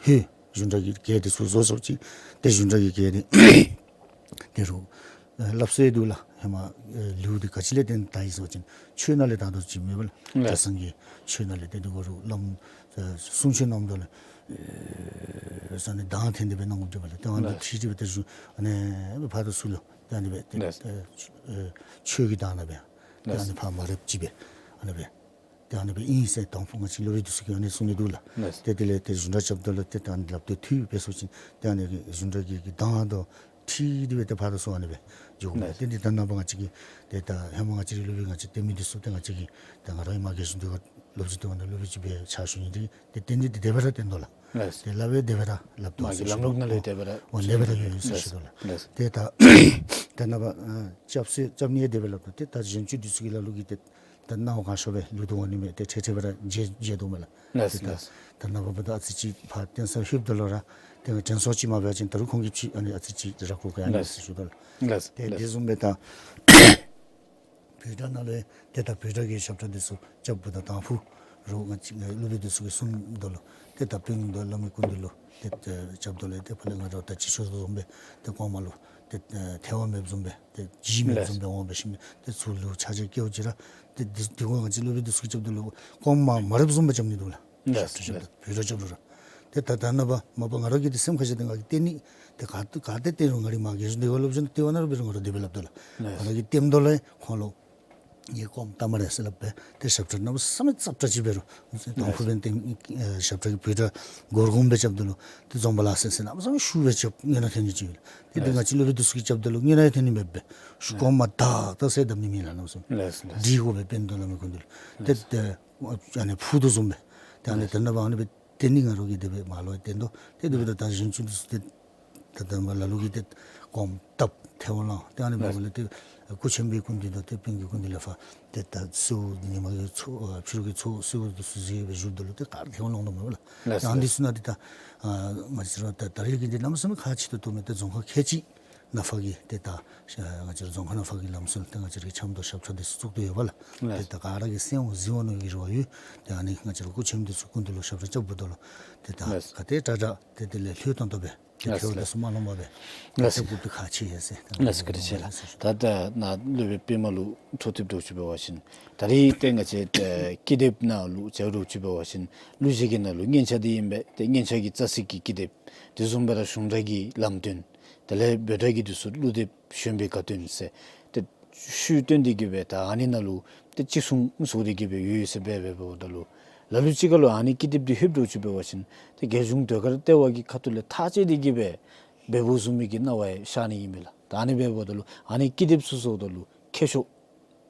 ཧེ་གཞུང་གྲྭ་གི་གད་དེ་ཚུར་བཟོ་བཟོཝ་ཅིག་ཏེ་གཞུང་གྲྭ་གི་གད་དེ་དེ་རུང་སླབ་སྲོལ་འདུག་ལགས། ཧེ་མ་ལེའུ་དེ་ག་ཅི་ལས་བརྟེན་དར་ཡི་ཟེར་བ་ཅིན་ཆོས་ནང་ལས་དར་དོ་ཅིག་མེན་པ་ལགས། གྲྭ་ཚང་གི་ཆོས་ནང་ལས་བརྟེན་ཏེ་གོ་རུང་བླམ་གསུང་ཆོས་གནངམ་ད་ལུ་ས་ནི་གདངས་འཐེན་ཏེ་སྦེ་གནང་དགོཔ་འདུག་པ་ལགས། ཏེ་ཨ་ནི་ཁྲིད་དེ་སྦེ་ཏེ་གཞུང་ཨ་ནི་སྦེ་ཕར་དང་ཚུར་ལུ་ཏེ་ཨ་ནི་སྦེ་ཏེ་ཆོས་ཀྱི་གདངས་ནང་སྦེ་ཏེ་ཨ་ནི་ཕར་མ་རེགཔ་ཅིག་སྦེ་ཨ་ནི་སྦེ་ཏེ་ཨ་ནི་སྦེ་ཨིན་ཟེར་དང་ཕུ་ང་བཅས་སློབ་དཔོན་འདི་ཚུ་གིས་ཨ་ནི་གསུང་ནི་འདུག་ལགས། ཏེ་དེ་ལས་ཏེ་གཞུང་གྲྭ་རྐྱབ་ད་ལུ་ཏེ་ད་ཨ་ནི་ལགཔ་དེ་འཐུ་སྦེ་སོང་ཅི་ཏེ་ཨ་ནི་གཞུང་གྲྭ་གི་གདངས་དང་འཁྲིལ་ཏེ་སྦེ་ཏེ་ཕར་དང་ཚུར་ཨ་ནི་སྦེ་འགྱོ་དགོ་པས། ཏེ་འདི་ད་ནངས་པ་ང་བཅས་ཀྱི་ཏེ་ད་ཧེ་མ་ང་བཅས་རའི་སློབ་དཔོན་ང་བཅས་བསྟེན་མི་འདི་ཚུ་ཏེ་ང་བཅས་ཀྱི་ཏེ་ང་ར་ཨིན་མ་དགེ་བཤེས་འདི་ག་སློབ་སྤྱི་ཏེ་ང་ད་སློབ་སྤྱི་ཅིག་སྦེ་ཕྱག་ཞུ་ནི་འདི་ཏེ་བསྟེན་ནི་འདི་དེ་སྦེ་ར་བསྟེན་དོ་ལགས། ཏེ་སླབ་པའི་དེ་སྦེ་ར་སླབ་དོ། མ་གི་ལམ་ལུགས་ནང་ལས་དེ་སྦེ་ར་འོ་དེ་སྦེ་ར་ཡོད་ཡོད་ཟེར་ཞུ་དོ་ལགས། ཏེ་ད་ད་ནངས་པ་རྐྱབ་སྲོལ་རྐྱབ་ནི་དེ་སྦེ་སླབ་དོ། ཏེ་ད་གཞན་ཅིག་འདི་ཚུ་གི་ལ་ལུ་གིས་ཏེ་ད་ནང་ཁར་ཤོར་སྦེ་ལུས་དོ་འོང་ནི་མས། ཏེ་ཁྲེ་ཁྲེ་སྦེ་ར་མཇལ་མཇལ་དོ་མས་ལགས། ཏེ་ད་ད་ནངས་པ་འབདཝ་ད་ཨ་ཙི་ཅིག་ཕར་བསྟེན་ས་ལྷོདཔ་ད་ལུ་ར་ཏེ་དྲན་གསོ་ཅིག་མ་འབད་བ་ཅིན་ད་རུང་ཁོང་གིས་ཅིག་ཨ་ནི་ཨ་ཙི་ཅིག་ར་ཁུག་ག་ཨ་ནི་ཟེར་ཞུ་དོ་ལགས། ཏེ་དེ་བཟུམ་སྦེ་ད་བོད་གྲྭ་ནང་ལས་ཏེ་ད་བོད་གྲྭ་གི་ཞབས་ཁྲ་འདི་ཚུ་རྐྱབ་དགོཔ་ད་དང་ཕུ་རུང་ང་བཅས་སློབ་དཔོན་འདི་ཚུ་གིས་གསུངམ་ད་ལུ་ཏེ་ད་དཔོན་དང་བླམ་གི་སྐུ་མདུན་ལུ་ཏེ་རྐྱབ་ད་ལུ་ཏེ་ཕར་ལས་ང་ར་ད་ཅི་ཞུ་དོ་བཟུམ་སྦེ་ཏེ་སྐོམ་མ་ལུ་ཏེ་ཐལཝ་མེདཔ་བཟུམ་སྦེ་ཏེ་ལྗིད་མེདཔ་བཟུམ་སྦེ་འོང་བའི་ཤུལ་ལས་ཏེ་ཚུར་ལུ་ཆ་ཆ་སྐྱེལཝ་ཅིག་ར་ཏེ་འདི་འདི་གུ་ང་བཅས་སློབ་དཔོན་འདི་ཚུ་གིས་རྐྱབ་ད་ལུ་སྐོམ་མ་མ་རེགཔ་བཟུམ་སྦེ་རྐྱབ་ནི་འདུག་ལགས། ལགས་ལགས། བོད་གྲྭ་རྐྱབ་རུང་ར། ཏེ་ད་ད་ནངས་པ་མ་པ་ང་ར་གིས་ཏེ་སེམས་ཁར་བཞག་སྟེ་ང་གིས་བསྟེན་ནི་ཏེ་ག་ག་ཏེ་བསྟེན་རུང་ང་རའི་མ་དགེ་བཤེས་འདི་ག་སློབ་སྦྱོང་སྟེ་བ་ནང་ར་འབད་རུང་ང་ར་དེ་སྦེ་སླབ་དོ་ལགས། ལགས། ང་ར་གིས་བསྟེནམ་ད་ལུ་ཁོང་ལུ་ངེའི་སྐོམ་སྟབས་མ་རེག་ཟེར་སླབ་སྦེ་ཏེ་ཞབས་ཁྲ་གནམ་མེད་ས་མེད་ཙབ་ཙབ་ཅིག་འབད་རུང་དང་ཕུ་འབདན་ཏེ་ཨེ་ཞབས་ཁྲ་གི་བོད་སྒྲ་སྒོར་སྒོརམ་སྦེ་རྐྱབ་ད་ལུ་ཏེ་འཛོམས་པ་ལགས་སེ་ཟེར་གནམ་མེད་ས་མེད་ཤུགས་སྦེ་རྐྱབ་སྔོན་ནང་འཐོན་ནི་ཅིག་ཡོད་ལགས། ཏེ་ཏེ་ལགས། ང་བཅས་སློབ་དཔོན་འདི་ཚུ་གིས་རྐྱབ་ད་ལུ་སྔོན་ནང་ཡང་འཐོན་ནི་མེད་པས། ལགས། སྐོམ་མ་དག་དག་ཟེར་སྡོད་ནི་མེད་ལགས་གནམ་མེད་ས་མེད། ལགས་ལགས། འདི་གུ་སྦེ་བསྟེན་དོ་ལགས་མི་ཁོང་འདི་ལུ། ཏེ་ལགས། ཏེ་ཨ་ནི་ཕུ་དོ་བཟུམ་སྦེ་ཏེ་ཨ་ནི་ལགས། ད་ནངས་པ་ཨ་ནི་སྦེ་བསྟེན་ནི་ང་ར་གིས་དེ་སྦེ་མ་ལོ་བསྟེན་དོ། ཏེ་དེ་འབདཝ་ད་ད་གཞན་ཅིག་འདི་ཚུ་ཏེ་ད་ད་མ་ལ་ལུ་གིས་ཏེ་སྐོམ་བཏབ་ཐལཝ་ལང་ཏེ་ཨ་ནི་སྦེ་ལགས། འབདཝ་ལས་ཏེ་སྐུ་ཆེན་པོའི་སྐུ་མདུན་དང་ཏེ་དཔོན་གྱི་སྐུ་མདུན་ལས་ཕར་ཏེ་ད་གསོལཝ་ཉི་མ་གི་ཚོགས་ཨ་ཕྱི་རུ་གི་ཚོགས་གསོལཝ་འདི་ཚུ་མཛད་སྦེ་བཞུགསཔ་ད་ལུ་ཏེ་ག་ར་ཐལཝ་ལང་དོ་མས་ལགས། ལགས། ད་ཨ་ནི་འདི་ཚུ་ནང་ཏེ་ད་ཨ་ང་བཅས་ར་ད་ད་རེས་ཀྱི་འདི་གནམ་མེད་ས་མེད་ཁག་ཆེ་ཏོག་ཏོ་མས། ཏེ་རྫོང་ཁག་ཁལ་གཅིག་ནང་ཕར་གྱི་ཏེ་ད་ཨ་ང་བཅས་ར་རྫོང་ཁག་ནང་ཕར་གྱི་ལམ་སྲོལ་ཏེ་ང་བཅས་ར་གི་འཆམ་དང་ཞབས་ཁྲ་འདི་ཚུ་བཙུགས་ཏེ་ཡོད་པ་ལགས། ལགས། ཏེ་ད་ག་ར་གིས་གསན་འོང་གཟིགས་འོང་མནོ་བའི་རེ་བ་ཡོད། ཏེ་ཨ་ནི་ང་བཅས་ར་སྐུ་ཆེན་འདི་ཚུ་སྐུ་མདུན་ལུ་ཞབས་ཁྲ་རྐྱབ་འབདཝ་ད་ལུ་ཏེ་ད་ལགས། ག་ཏེ་དྲག་དྲག་ཏེ་དེ་ལས་ལྷོད་ཏོག་ཏོ་སྦེ་ཏེ་ལགས། ཐལཝ་འདི་ཚུ་མ་ལང་པར་སྦེ་ལགས། ཏེ་སྐུ་མདུན་ཁག་ཆེ་ཡོད་ཟེར། ལགས། བཀའ་དྲིན་ཆེ་ལགས། ད་ད་ནཱ་སློབ་དཔོན་པདྨ་ལུ་འཕྲོ་མཐུད་འདྲཝ་ཅིག་འབད་བ་ཅིན་ད་རེས་ཏེ་ང་བཅས་ཏེ་ཀི་དེབ་ནང་ལུ་མཇལཝ་འདྲཝ་ཅིག་འབད་བ་ཅིན་གླུ་གཞས་ཀྱི་ནང་ལུ་སྙན་ཆ་འདི་ཨིན་པས། ཏེ་སྙན་ཆ་གི་རྩ་ཚིག་གི་ཀི་དེབ། དེ་བཟུམ་སྦེ་ར་གཞུང་གྲྭ་གི་ལམ་སྟོན། དེ་ལས་བོད་སྒྲ་གི་འདི་ཚུ་གླུ་དེབ་གཞོན་པའི་དགའ་སྟོན་ཟེར་ཏེ་ཤུལ་བཏོན་ཏེ་གི་སྦེ་ད་ཨ་ནི་ནང་ལུ་ཏེ་ཅིག་གསུང་གསུང་སྟེ་གི་སྦེ་ཡོད་ཡོད་ཟེར་སྦེ་སྦེ་འབདཝ་ད་ལུ་ལ་ལུ་ཅིག་ཁར་ལུ་ཨ་ནི་ཀི་དེབ་འདི་ལྷོདཔ་འདྲཝ་ཅིག་འབད་བ་ཅིན་ཏེ་རྒྱལ་གཞུང་ཟློས་གར་ལྟེ་བ་གི་ཁ་ཐུག་ལས་ཐག་བཅད་དེ་གི་སྦེ་འབད་འབདཝ་བཟུམ་མའི་གི་སྣང་བ་ཤར་ནི་ཨིན་པས་ལགས། ད་ཨ་ནི་སྦེ་འབདཝ་ད་ལུ་ཨ་ནི་ཀི་དེབ་ཚུ་བཟོཝ་ད་ལུ་ཁྱད་ཆོས་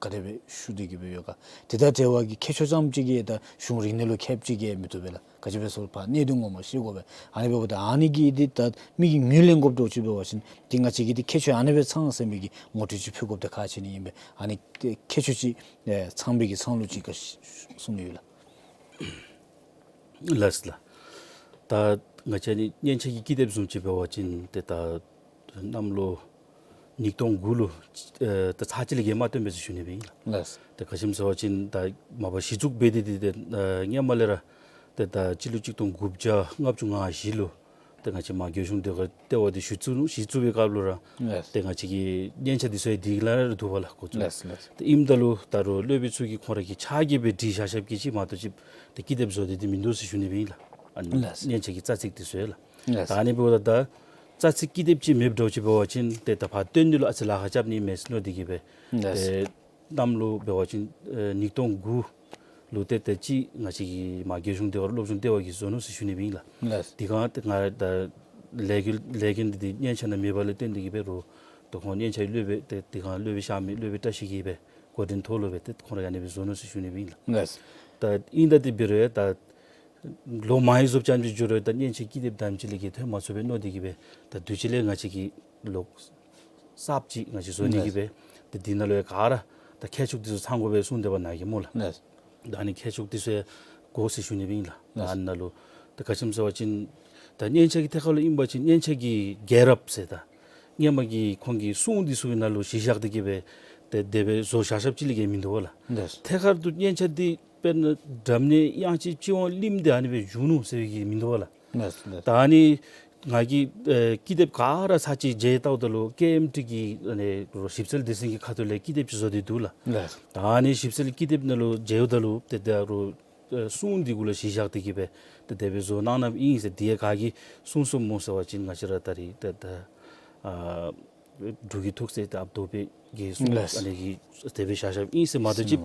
ག་དེ་སྦེ་ཞུ་སྟེ་གི་སྦེ་ཡོད་ག། དེ་དང་འབྲེལ་བ་གི་ཁྱད་ཆོས་ཙམ་ཅིག་གིས་ད་གཞུང་རིག་གནས་ལུ་ཁྱད་ཅིག་གིས་མི་བཏུབ་པས་ལགས། ག་ཅི་སྦེ་ཟེར་བ་ཅིན་གནད་དོན་ངོ་མ་ཤེས་དགོ་པས། ཨ་ནི་འབདཝ་ད་ཨ་ནི་གི་འདི་ད་མི་གིས་ངོས་ལེན་དགོཔ་འདྲཝ་ཅིག་འབད་བ་ཅིན་ཏེ་ང་བཅས་ཀྱིས་འདི་ཁྱད་ཆོས་ཨ་ནི་སྦེ་ཚང་ཟེར་མི་གི་ངོ་སྤྲོད་ཅིག་ཕུལ་དགོཔ་འདི་ཁག་ཆེ་ནི་ཨིན་པས། ཨ་ནི་ཏེ་ཁྱད་ཆོས་ཅིག་ཨེ་ཚང་པའི་གི་ཚང་ལུགས་ཅིག་ག་གསུང་ནི་ཡོད་ལགས། ལགས་ལགས། ད་ང་བཅས་ནི་སྙན་ཆ་གི་ཀི་དེབ་བཟུམ་ཅིག་འབད་བ་ཅིན་ཏེ་ད་གནམ་ལོ་ཉིས་སྟོང་དགུ་ལུ་ཨེ་ད་ཚར་གཅིག་ལས་བརྒལ་མ་བཏོན་པས་ཟེར་ཞུ་ནི་སྦེ་ཨིན་ལགས། ལགས། ད་ག་ཅི་སྨོ་ཟེར་བ་ཅིན་ད་མ་པ་གཞི་བཙུགས་འབད་དེ་འདི་ཏེ་ཨེ་སྔོན་མ་ལས་ར་ཏེ་ད་སྤྱི་ལོ་གཅིག་སྟོང་དགུ་བརྒྱ་ལྔ་བཅུ་ང་བཞི་ལུ་ཏེ་ང་བཅས་མ་རྒྱལ་གཞུང་ཟློས་གར་ལྟེ་བ་འདི་གཞི་བཙུགས་གཞི་བཙུགས་པའི་སྐབས་ལུ་ར་ལགས། ཏེ་ང་བཅས་ཀྱི་སྙན་ཆ་འདི་ཚུ་ཡང་འདི་ལས་ར་འདུག་པ་ལགས། འགོ་བཙུགས། ལགས་ལགས། ཏེ་ཨིནམ་ད་ལུ་ད་རུང་སློབ་དཔོན་ཚུ་གིས་ཁོང་ར་གི་ཕྱག་གིས་སྦེ་བྲིས་བཞག་བཞགཔ་གི་ཅིག་མ་གཏོགས་ཅིག་ཏེ་ཀི་དེབ་བཟོ་སྟེ་འདི་མིན་འདུག་ཟེར་ཞུ་ནི་སྦེ་ཨིན་ལགས། ཨ་ནི་ལགས། སྙན་ཆ་གི་རྩ་ཚིག་འདི་ཚུ་ཡང་ལགས། ལགས། ད་ཨ་ནི་འབདཝ་ད་ད་རྩ་ཚིག་ཀི་དེབ་ཅིག་མེདཔ་འདྲཝ་ཅིག་འབད་བ་ཅིན་ཏེ་ད་ཕར་བཏོན་ནི་ལུ་ཨ་ཙི་ལཱ་ཁག་རྐྱབ་ནི་མས་ཟེར་མནོ་སྟེ་གི་སྦེ། ལགས། ཏེ་གནམ་ལོ་འབད་བ་ཅིན་ཨེ་ཉིས་སྟོང་དགུ་ལུ་ཏེ་ཏེ་ཅིག་ང་བཅས་ཀྱི་མ་རྒྱལ་གཞུང་ལྟེ་བ་སློབ་སྦྱོང་ལྟེ་བ་གིས་བཟོ་ནུག་ཟེར་ཞུ་ནི་སྦེ་ཨིན་ལགས། ལགས། དེ་སྒང་ཏེ་ང་ད་ལས་འགུལ་ལས་འགུལ་འདི་ཏེ་སྙན་ཆ་ནང་མེད་པ་ལས་བརྟེན་ཏེ་གི་སྦེ་རུང་ད་ཁོང་སྙན་ཆ་གི་སློབ་དཔོན་ཏེ་དེ་སྒང་སློབ་དཔོན་གཤགས་མི་སློབ་དཔོན་བཀྲ་ཤིས་ཀྱིས་སྦེ་འགོ་འདྲེན་ཐོག་ལུ་སྦེ་ཏེ་ཁོང་ར་ཨ་ནི་སྦེ་བཟོ་ནུག་ཟེར་ཞུ་ནི་སྦེ་ཨིན་ལགས། ལགས། ད་ཨིན་ད་དེ་འབད་རུང་ཡང་ད་ ལོ་མང་རབས་ཙམ་ཅིག་འགྱོ་རུང་ད་སྙན་ཆ་ཀི་དེབ་དང་ཅིག་ལས་ཀྱི་ཐོན་མ་ཚུགས་པས་མནོ་སྟེ་གི་སྦེ་ད་དུས་ཅི་ལས་ང་བཅས་ཀྱིས་ལོག་གསརཔ་ཅིག་ང་བཅས་བཟོ་ནི་གི་སྦེ་ད་འདི་ནང་ལུ་ཡང་ག་ར་ད་མཁས་མཆོག་འདི་ཚུ་ཚང་དགོ་པས་གསུངས་ཏེ་འབད་ནི་གི་སྨོ་ལགས། ད་ཨ་ནི་མཁས་མཆོག་འདི་ཚུ་ཡང་དགོ་ཟེར་ཞུ་ནི་སྦེ་ཨིན་ལགས། ད་ཨ་ནཱ་ལུ་ད་ག་ཅི་སྨོ་ཟེར་བ་ཅིན་ད་སྙན་ཆ་གི་ཐད་ཁར་ལུ་ཨིན་པ་ཅིན་སྙན་ཆ་གི་རྒྱལ་རབས་ཟེར་ད་སྔོན་མ་གི་ཁོང་གི་སྲུང་འདི་ཚུ་གི་ནང་ལུ་གཞི་བཞག་སྟེ་གི་སྦེ་ཏེ་དེ་སྦེ་བཟོ་བཞག་བཞགཔ་ཅིག་ལས་ཀྱི་མིན་འདུག་པ་ལགས། ཐད་ཀར་དུ་སྙན་ཆ་འདི་དཔེར་ན་སྒྲ་སྙན་དབྱངས་ཅན་གཅིག་དབང་གླིང་འདི་ཨ་ནི་སྦེ་བྱུང་ནུག་ཟེར་བའི་གི་མིན་འདུག་པ་ལགས། ད་ཨ་ནི་ང་གིས་ཨེ་ཀི་དེབ་ག་ར་ཚར་གཅིག་མཇལ་བལྟཝ་ད་ལུ་ཀེ་ཨེམ་ཊི་གི་ཨ་ནི་ཞིབ་འཚོལ་སྡེ་ཚན་གྱི་ཁ་ཐུག་ལས་ཀི་དེབ་ཅིག་བཟོ་སྟེ་འདུག་ལགས། ད་ཨ་ནི་ཞིབ་འཚོལ་ཀི་དེབ་ནང་ལུ་མཇལཝ་ད་ལུ་ཏེ་ད་རུང་ཨེ་སྲུང་འདི་གུ་ལུ་གཞི་བཞག་སྟེ་གི་སྦེ་ཏེ་དེ་སྦེ་བཟོ་གནང་གནངམ་ཨིན་ཟེར། དེ་ཡང་ག་གིས་གསུངས་གསུངསམ་སྨོ་ཟེར་བ་ཅིན་ང་བཅས་ར་ད་རེས་ཏེ་ད་ཨ་འབྲུག་གི་ཐུགས་སྲས་ཏེ་ཨཔ་རྡོ་པེ་གིས་གསུངས་ལགས། ཨ་ནི་གིས་དེ་སྦེ་བཞག་བཞགཔ་ཨིན་ཟེར་མ་གཏོགས་ཅིག་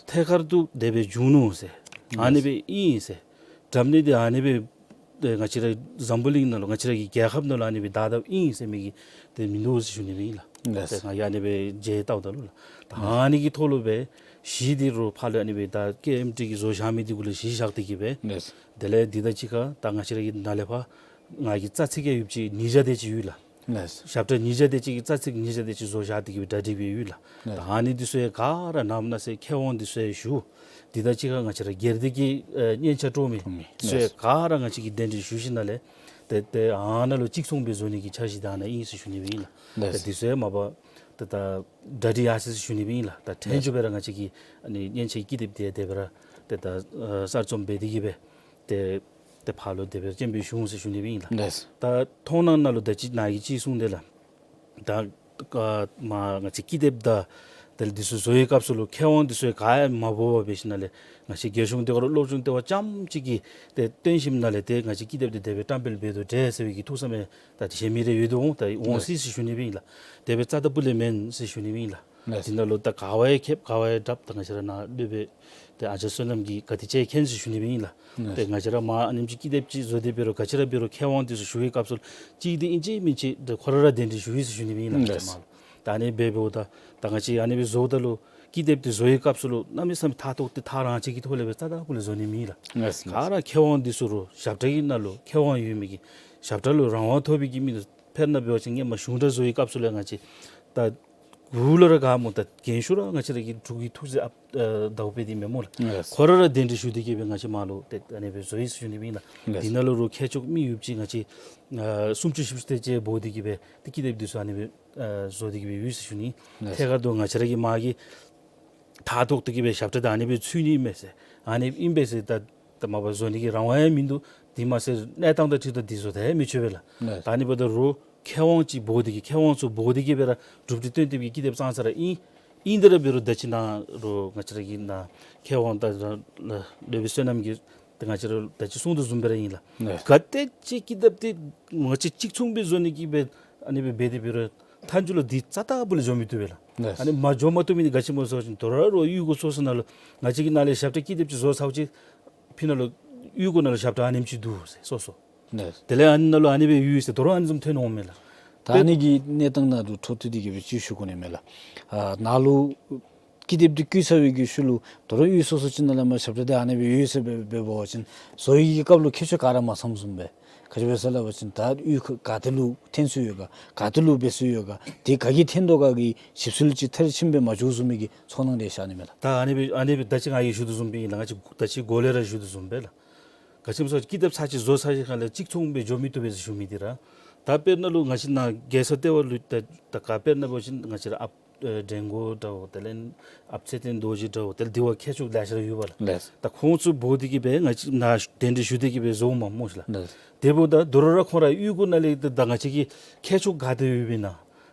ཐད་ཀར་དུ་དེ་སྦེ་བྱུང་ནུག་ཟེར་ཨ་ནི་སྦེ་ཨིན་ཟེར་སྒྲ་སྙན་འདི་ཨ་ནི་སྦེ་ཏེ་ང་བཅས་ར་འཛམ་བུ་གླིང་ནང་ལུ་ང་བཅས་ར་གི་རྒྱལ་ཁབ་ནང་ལུ་ཨ་ནི་སྦེ་དར་དརཝ་ཨིན་ཟེར་མི་གི་ཏེ་མིན་འདུག་ཟེར་ཞུ་ནི་སྦེ་ཨིན་ལགས། ཏེ་ང་གིས་ཨ་ནི་སྦེ་མཇལ་བལྟཝ་ད་ལུ་ལགས། ད་ཨ་ནི་གི་ཐོག་ལུ་སྦེ་གཞི་འདི་རུང་ཕར་ལུ་ཨ་ནི་སྦེ་ད་ཀེ་ཨེམ་ཊི་གིས་བཟོ་བཞག་མི་འདི་གུ་ལུ་གཞི་བཞག་སྟེ་གི་སྦེ་དེ་ལས་འདི་དང་གཅིག་ཁར་ད་ང་བཅས་ར་གི་ནཱ་ལས་ཕར་ང་གི་རྩ་ཚིག་ཡང་ཡོདཔ་ཅིག་ཉིས་བརྒྱ་དེ་ཅིག་ཡོད་ལགས། ཞབས་ཁྲ་ཉིས་བརྒྱ་དེ་ཅིག་གི་རྩ་ཚིག་ཉིས་བརྒྱ་དེ་ཅིག་བཟོ་བཞག་སྟེ་གི་སྦེ་གྲ་སྒྲིག་སྦེ་ཡོད་ལགས། ད་ཨ་ནི་འདི་ཚུ་ཡང་ག་ར་ནམ་ན་ཟེར་མཁས་དབང་འདི་ཚུ་ཡང་ཞུ། འདི་དང་གཅིག་ཁར་ང་བཅས་ར་སྒེར་སྡེ་གི་ཨེ་སྙན་ཆ་དཀྲོག་མི་འདི་ཚུ་ཡང་ག་ར་ང་བཅས་ཀྱིས་གདན་འདྲེན་ཞུ་ཞིནམ་ལས་ཏེ་ཏེ་ཨ་ནཱ་ལུ་གཅིག་མཚུངས་སྦེ་བཟོ་ནི་གི་འཆར་གཞི་ད་ཨ་ནཱ་ཨིན་ཟེར་ཞུ་ནི་སྦེ་ཨིན་ལགས། ཏེ་འདི་ཚུ་ཡང་མ་པ་ཏེ་ད་གྲ་སྒྲིག་ཡར་སོ་ཡི་ཟེར་ཞུ་ནི་སྦེ་ཨིན་ལགས། ད་ཐེངས་མཇུག་སྦེ་ར་ང་བཅས་ཀྱིས་ཨ་ནི་སྙན་ཆའི་ཀི་དེབ་འདི་དེ་སྦེ་ར་ཏེ་ད་ཨ་གསར་རྩོམ་འབད་དེ་གི་སྦེ་ཏེ་ཏེ་ཕར་ལུ་དེ་སྦེ་སྤྱན་འབུལ་ཞུ་འོང་ཟེར་ཞུ་ནི་སྦེ་ཨིན་ལགས། ད་མཐོང་སྣང་ནང་ལུ་ད་ཅི་ནཱ་གིས་ཅིག་གསུངས་དེ་ལགས། ད་ཨ་མ་ང་བཅས་ཀི་དེབ་དང་དེ་ལས་འདི་ཚུ་བཟོ་བའི་སྐབས་སུ་ལུ་མཁས་དབང་འདི་ཚུ་ག་ཡང་མ་འབོ་བར་འབད་ཞིནམ་ལས་ང་བཅས་རྒྱལ་གཞུང་ལྟེ་བ་ར་སློབ་སྦྱོང་ལྟེ་བ་རྐྱངམ་གཅིག་གིས་ཏེ་སྟོན་ཞིནམ་ལས་ཏེ་ང་བཅས་ཀི་དེབ་འདི་དེ་སྦེ་བཀྲམ་སྤེལ་འབད་དོ་འདྲས་ཟེར་བའི་གི་ཐུགས་བསམ་ཡང་ད་གཞན་མི་རེ་ཡོད་དོ་འོང་། ད་འོང་སི་ཟེར་ཞུ་ནི་སྦེ་ཨིན་ལགས། དེ་སྦེ་རྩ་ལྟ་བུ་ལས་མེན་ཟེར་ཞུ་ནི་སྦེ་ཨིན་ལགས། འདི་ནང་ལུ་ད་ག་བ་ཡང་ཁེབ་ག་བ་ཡང་དྲབ། ད་ང་བཅས་ར་ནཱ་སློབ་དཔོན་ཏེ་ཨ་ཅག་བསོད་ནམས་ཀྱིས་ག་དེ་ཅིག་མཁྱེན་ཟེར་ཞུ་ནི་སྦེ་ཨིན་ལགས། ཏེ་ང་བཅས་ར་མར་ཨ་ནེམ་ཅིག་ཀི་དེབ་ཅིག་བཟོ་སྟེ་འབད་རུང་ག་ཅི་ར་འབད་རུང་མཁས་དབང་འདི་ཚུ་ཞུ་བའི་སྐབས་སུ་གཅིག་འདི་ཨིན་ཅི་མིན་ཅི་ཏེ་ཁོ་ར་ར་གདན་འདྲེན་ཞུ་ཡི་ཟེར་ཞུ་ནི་སྦེ་ཨིན་ལགས། ང་བཅས་མར་ལུ་ད་ཨ་ནི་སྦེ་འབདཝ་ད་ད་ང་བཅས་ཨ་ནི་སྦེ་བཟོཝ་ད་ལུ་ཀི་དེབ་འདི་བཟོ་བའི་སྐབས་སུ་ལུ་གནམ་མེད་ས་མེད་ཕྲག་དོག་འདི་ཐག་རང་བཅད་ཀྱི་ཐོག་ལས་སྦེ་རྩ་ལྟ་བུ་ལས་བཟོ་ནི་མེན་ལགས། ག་ར་མཁས་དབང་འདི་ཚུ་རུང་ཞབས་ཁྲ་གི་ནང་ལུ་མཁས་དབང་ཡོད་མི་གི་ཞབས་ཁྲ་ལུ་རང་དབང་ཐོབ་པའི་གི་མི་འདི་ཚུ་དཔེར་ན་འབད་བ་ཅིན་སྔོན་མ་གཞུང་སྒྲ་བཟོ་བའི་སྐབས་སུ་ལས་ང་བཅས་ད་གུ་ལུ་ར་ག་སྨོ་ད་རྒན་ཤོས་ར་ང་བཅས་ར་གི་འབྲུག་གི་ཐུགས་སྲས་ཨཔ་ཨ་ཟླཝ་དཔལ་འདི་མེན་སྨོ་ལགས། ཁོ་ར་ར་གདན་འདྲེན་ཞུ་སྟེ་གི་སྦེ་ང་བཅས་མར་ལུ་ཏེ་ཨ་ནི་སྦེ་བཟོ་ཡི་ཟེར་ཞུ་ནི་སྦེ་ཨིན་ལགས། འདི་ནང་ལུ་རུང་མཁས་མཆོག་མི་ཡོདཔ་ཅིག་ང་བཅས་ཨ་སུམ་ཅུ་བཞི་བཅུ་དེ་ཅིག་འབོ་སྟེ་གི་སྦེ་ཏེ་ཀི་དེབ་འདི་ཚུ་ཨ་ནི་སྦེ་ཨ་བཟོ་སྟེ་གི་སྦེ་ཡོད་ཟེར་ཞུ་ནི། ཐད་ཀར་དུ་ང་བཅས་ར་གི་མར་གྱི་ཕྲག་དོག་སྟེ་གི་སྦེ་ཞབས་ཁྲ་ད་ཨ་ནི་སྦེ་ཚུད་ནི་མས་ཟེར་ཨ་ནི་ཨིན་པས་ཟེར་ད་ད་མ་པ་བཟོ་ནི་གི་རང་དབང་ཡང་མིན་འདུག། དེ་མ་ཟད་གནས་སྟངས་དང་འཁྲིལ་ད་འདི་བཟོ་ད་ཡང་མི་ཆོག་པས་ལགས། ད་ཨ་ནི་འབདཝ་ད་རུང་མཁས་དབང་ཅིག་འབོ་སྟེ་གི་མཁས་དབང་ཚུ་འབོ་སྟེ་གི་སྦེ་ར་གྲུབ་འབྲས་སྟོན་ཏེ་གི་ཀི་དེབ་བརྩམས་ས་ར་ཨིན། ཨིན་ཏེ་ར་འབད་རུང་ད་ཅི་ནཱ་རུང་ང་བཅས་ར་གི་ནཱ་མཁས་དབང་ད་ད་སློབ་དཔོན་བསོད་ནམས་ཀྱིས་ད་ང་བཅས་ར་ད་ཅི་གསུང་དོ་བཟུམ་སྦེ་ར་ཨིན་ལགས། ག་དེ་ཅིག་ཀི་དེབ་འདི་ང་བཅས་གཅིག་མཚུངས་སྦེ་བཟོ་ནི་གི་སྦེ་ཨ་ནི་སྦེ་འབད་དེ་འབད་རུང་མཐའ་མཇུག་ལུ་འདི་རྩ་ལྟ་བུ་ལས་འགྱོ་མི་བཏུབ་པས་ལགས། ཨ་ནི་མ་འགྱོ་མ་བཏུབ་མི་འདི་ག་ཅི་སྨོ་ཟེར་བ་ཅིན་དོ་རུང་གཡུས་སྒོ་སོ་སོ་ནང་ལུ་ང་བཅས་ཀྱི་ནཱ་ལས་ཞབས་ཁྲ་ཀི་དེབ་ཅིག་བཟོ་ཚརཝ་ཅིག་ཕི་ནཱ་ལུ་གཡུས་སྒོ་ནང་ལུ་ཞབས་ཁྲ་ཨ་ནེམ་ཅིག་འདུག་ཟེར་སོ་སོ། དེ་ལས་ཨ་ནི་ནང་ལུ་ཨ་ནི་སྦེ་ཡོད་ཟེར་དོ་རུང་ཨ་ནི་བཟུམ་ཐོན་འོང་མས་ལགས། ད་ཨ་ནི་གི་གནས་སྟངས་ནང་ལུ་འཕྲོ་མཐུད་དེ་གི་སྦེ་ཅིག་ཞུ་དགོ་ནི་མས་ལགས། ཨ་ནཱ་ལུ་ཀི་དེབ་འདི་བརྐུས་ཚར་བའི་གི་ཤུལ་ལུ་དོ་རུང་གཡུས་སོ་སོ་ཅིག་ནང་ལས་མར་ཞབས་ཁྲ་འདི་ཨ་ནི་སྦེ་ཡོད་ཟེར་སྦེ་འབད་བ་ཅིན་བཟོ་བའི་གི་སྐབས་ལུ་ཁྱད་ཆོས་ག་ར་མ་ཚངམ་བཟུམ་སྦེ་ག་ཅི་སྦེ་ཟེར་སླབ་པ་ཅིན་ད་གཡུས་ཁ་ག་ཏེ་ལུ་འཐེན་སྲོལ་ཡོད་ག་ག་ཏེ་ལུ་འབད་སྲོལ་ཡོད་ག་དེ་ག་གིས་འཐེན་དོ་ག་གི་ཞིབ་འཚོལ་ཅིག་མཐར་ཕྱིནམ་སྦེ་མ་འགྱོ་བཟུམ་མའི་གི་ཚོར་སྣང་རེ་ཤར་ནི་མས་ལགས། ད་ཨ་ནི་སྦེ་ཨ་ནི་སྦེ་ད་ཅི་ང་གིས་ཞུ་དོ་བཟུམ་སྦེ་ཨིན་ལགས། ང་བཅས་ད་ཅི་འགོ་ལས་ར་ཞུ་དོ་བཟུམ་སྦེ་ལགས། ག་ཅི་སྨོ་ཟེར་ཀི་དེབ་ཚར་གཅིག་བཟོ་ཚར་ཞིནམ་ལས་གཅིག་མཚུངས་སྦེ་འགྱོ་མི་བཏུབ་པས་ཟེར་ཞུ་མི་འདི་ར། ད་དཔེར་ན་ལུ་ང་བཅས་ནཱ་རྒྱལ་ས་ལྟེ་བ་ལུ་ད་ད་ག་དཔེར་ན་འབད་བ་ཅིན་ང་བཅས་ར་ཨཔ་ཨེ་འགྲན་གོ་འདྲཝ་དེ་ལས་ཨཔ་ཚེ་བརྟན་རྡོ་རྗེ་འདྲཝ་དེ་ལས་འདི་བ་མཁས་མཆོག་ལེ་ཤ་ར་ཡོད་པས་ལགས། ད་ཁོང་ཚུ་འབོ་སྟེ་གི་སྦེ་ང་བཅས་ནཱ་གདན་འདྲེན་ཞུ་སྟེ་གི་སྦེ་བཟོཝ་མས་སྨོ་ཤིག་ལགས། དེ་འབདཝ་ད་དོ་རུང་ར་ཁོང་ར་གཡུས་སྒོ་ནང་ལས་ད་ད་ང་བཅས་ཀྱི་མཁས་མཆོག་ག་ཏེ་ཡོདཔ་ཨིན་ན་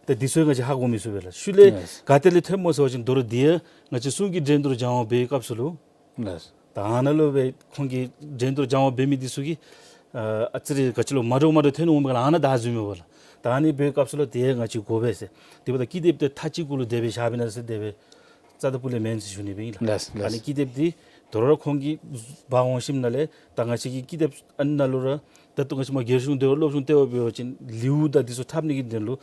ད་འདི་ཚུ་ཡང་ང་བཅས་ཧ་གོ་མི་ཚུགས་པས་ལགས། ཤུལ་ལས་ག་ཏེ་ལས་ཐོནམ་སྨོ་ཟེར་བ་ཅིན་དོ་རུང་འདི་ཡང་ང་བཅས་གསུང་གི་འགྲན་བསྡུར་སྦྱང་བ་འབད་བའི་སྐབས་སུ་ལུ་ད་ཨ་ནཱ་ལུ་སྦེ་ཁོང་གིས་འགྲན་བསྡུར་སྦྱང་བ་འབད་མི་འདི་ཚུ་གིས་ཨ་ཨ་ཙི་རེ་ག་ཅི་ལོ་མ་འདྲཝ་མ་འདྲཝ་ཐོན་འོང་མས་ལགས། ཨ་ནཱ་ད་བཟུམ་མས་པ་ལགས། ད་ཨ་ནི་འབད་བའི་སྐབས་སུ་ལུ་དེ་ཡང་ང་བཅས་དགོ་པས་ཟེར། དེ་འབདཝ་ད་ཀི་དེབ་འདི་མཐའ་གཅིག་གུ་ལུ་དེ་སྦེ་བཞག་པས་ན་ཟེར་དེ་སྦེ་རྩ་ལྟ་བུ་ལས་མེན་ཟེར་ཞུ་ནི་སྦེ་ཨིན་ལགས། ལགས་ལགས། ཨ་ནི་ཀི་དེབ་འདི་དོ་རུང་ཁོང་གིས་འབག་འོང་ཞིནམ་ལས་ད་ང་བཅས་ཀྱི་ཀི་དེབ་ཨ་ནཱ་ལུ་ར་ད་ལྟོ་ང་བཅས་མར་རྒྱལ་གཞུང་ལྟེ་བ་སློབ་སྦྱོང་ལྟེ་བ་འབད་བ་ཅིན་ལེའུ་དང་འདི་ཚུ་འཁྲབ་ནི་གི་དོན་ལུ་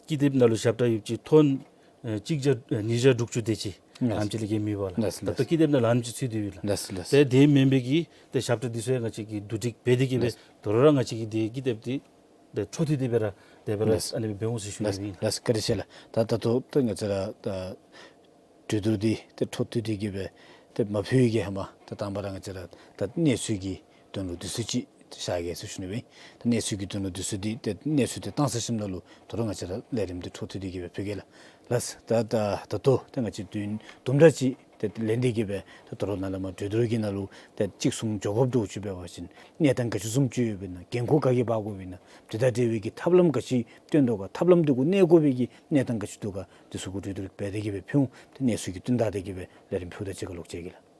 ཀི་དེབ་ནང་ལུ་ཞབས་ཁྲ་ཡོདཔ་ཅིག་ཐོན་ཨེ་གཅིག་བརྒྱ་ཨེ་ཉིས་བརྒྱ་དྲུག་ཅུ་དེ་ཅིག་ ལགས། ལམ་ཅིག་ལས་བརྒལ་མེད་པས་ལགས། ལགས། ད་ལྟོ་ཀི་དེབ་ནང་ལམ་ཅིག་ཚུད་དེ་ཡོད་ལགས། ལགས། ལགས། ཏེ་དེ་མེན་པའི་གི་ཏེ་ཞབས་ཁྲ་འདི་ཚུ་ཡང་ང་བཅས་ཀྱིས་བསྡུ་སྒྲིག་འབད་དེ་གི་སྦེ། ལགས། དོ་རུང་ར་ང་བཅས་ཀྱིས་དེ་ཀི་དེབ་འདི་ཏེ་འཕྲོ་མཐུད་དེ་སྦེ་ར་དེ་སྦེ་ར། ལགས། ཨ་ནི་སྦེ་འབད་འོང་ཟེར་ཞུ་ནི་ཨིན། ལགས། ལགས། བཀའ་དྲིན་ཆེ་ལགས། ད་ད་ལྟོ་ཏེ་ང་བཅས་ར་ད་གྲོས་བསྡུར་འདི་ཏེ་འཕྲོ་མཐུད་དེ་གི་སྦེ་ཏེ་མ་ཕུལ་བའི་གི་ཧེ་མ་ད་དང་པ་ར་ང་བཅས་ར་ད་གནས་ཚུལ་གྱི་དོན་ལུ་དུས་ཚོད་ཅིག་བཞག་གེ་ཟེར་ཞུ་ནི་ཨིན། ད་གནས་ཚུལ་གྱི་དོན་ལུ་དུས་ཚོད་འདི་ཏེ་གནས་ཚུལ་འདི་བཏང་ཚར་ཞིནམ་ལས་དོ་རུང་ང་བཅས་ར་ལས་རིམ་འདི་འཕྲོ་མཐུད་དེ་གི་སྦེ་ཕུལ་གེ་ལགས། ལགས། ད་ད་ད་ལྟོ་ཏེ་ང་བཅས་དུས་ཡུན་དུམ་གྲ་ཅིག་ཏེ་ལེན་ཏེ་གི་སྦེ་ད་དོ་རུང་ནཱ་ལས་མར་གྲོས་བསྡུར་གྱི་ནང་ལུ་ཏེ་གཅིག་གསུམ་འགྱོ་དགོཔ་འདྲཝ་ཅིག་འབད་བ་ཅིན་གནས་སྟངས་ག་ཅི་བཟུམ་ཅིག་ཡོདཔ་ཨིན་ན། འགན་ཁུར་ག་གིས་འབག་དགོཔ་ཨིན་ན། དེ་དང་འབྲེལ་བའི་གི་ཐབས་ལམ་ག་ཅི་བཏོན་དོ་ག། ཐབས་ལམ་འདི་གུ་གནས་དགོ་པའི་གི་གནས་སྟངས་ག་ཅི་འདུག་ག། འདི་ཚུ་གུ་གྲོས་བསྡུར་འབད་དེ་གི་སྦེ་ཕུལ་འོང་། ཏེ་གནས་ཚུལ་གྱི་བསྟུན་ད་དེ་གི་སྦེ་ལས་རིམ་ཕུལཝ་ད་གཅིག་ཁར་ལོག་ཅིག་གེ་ལགས།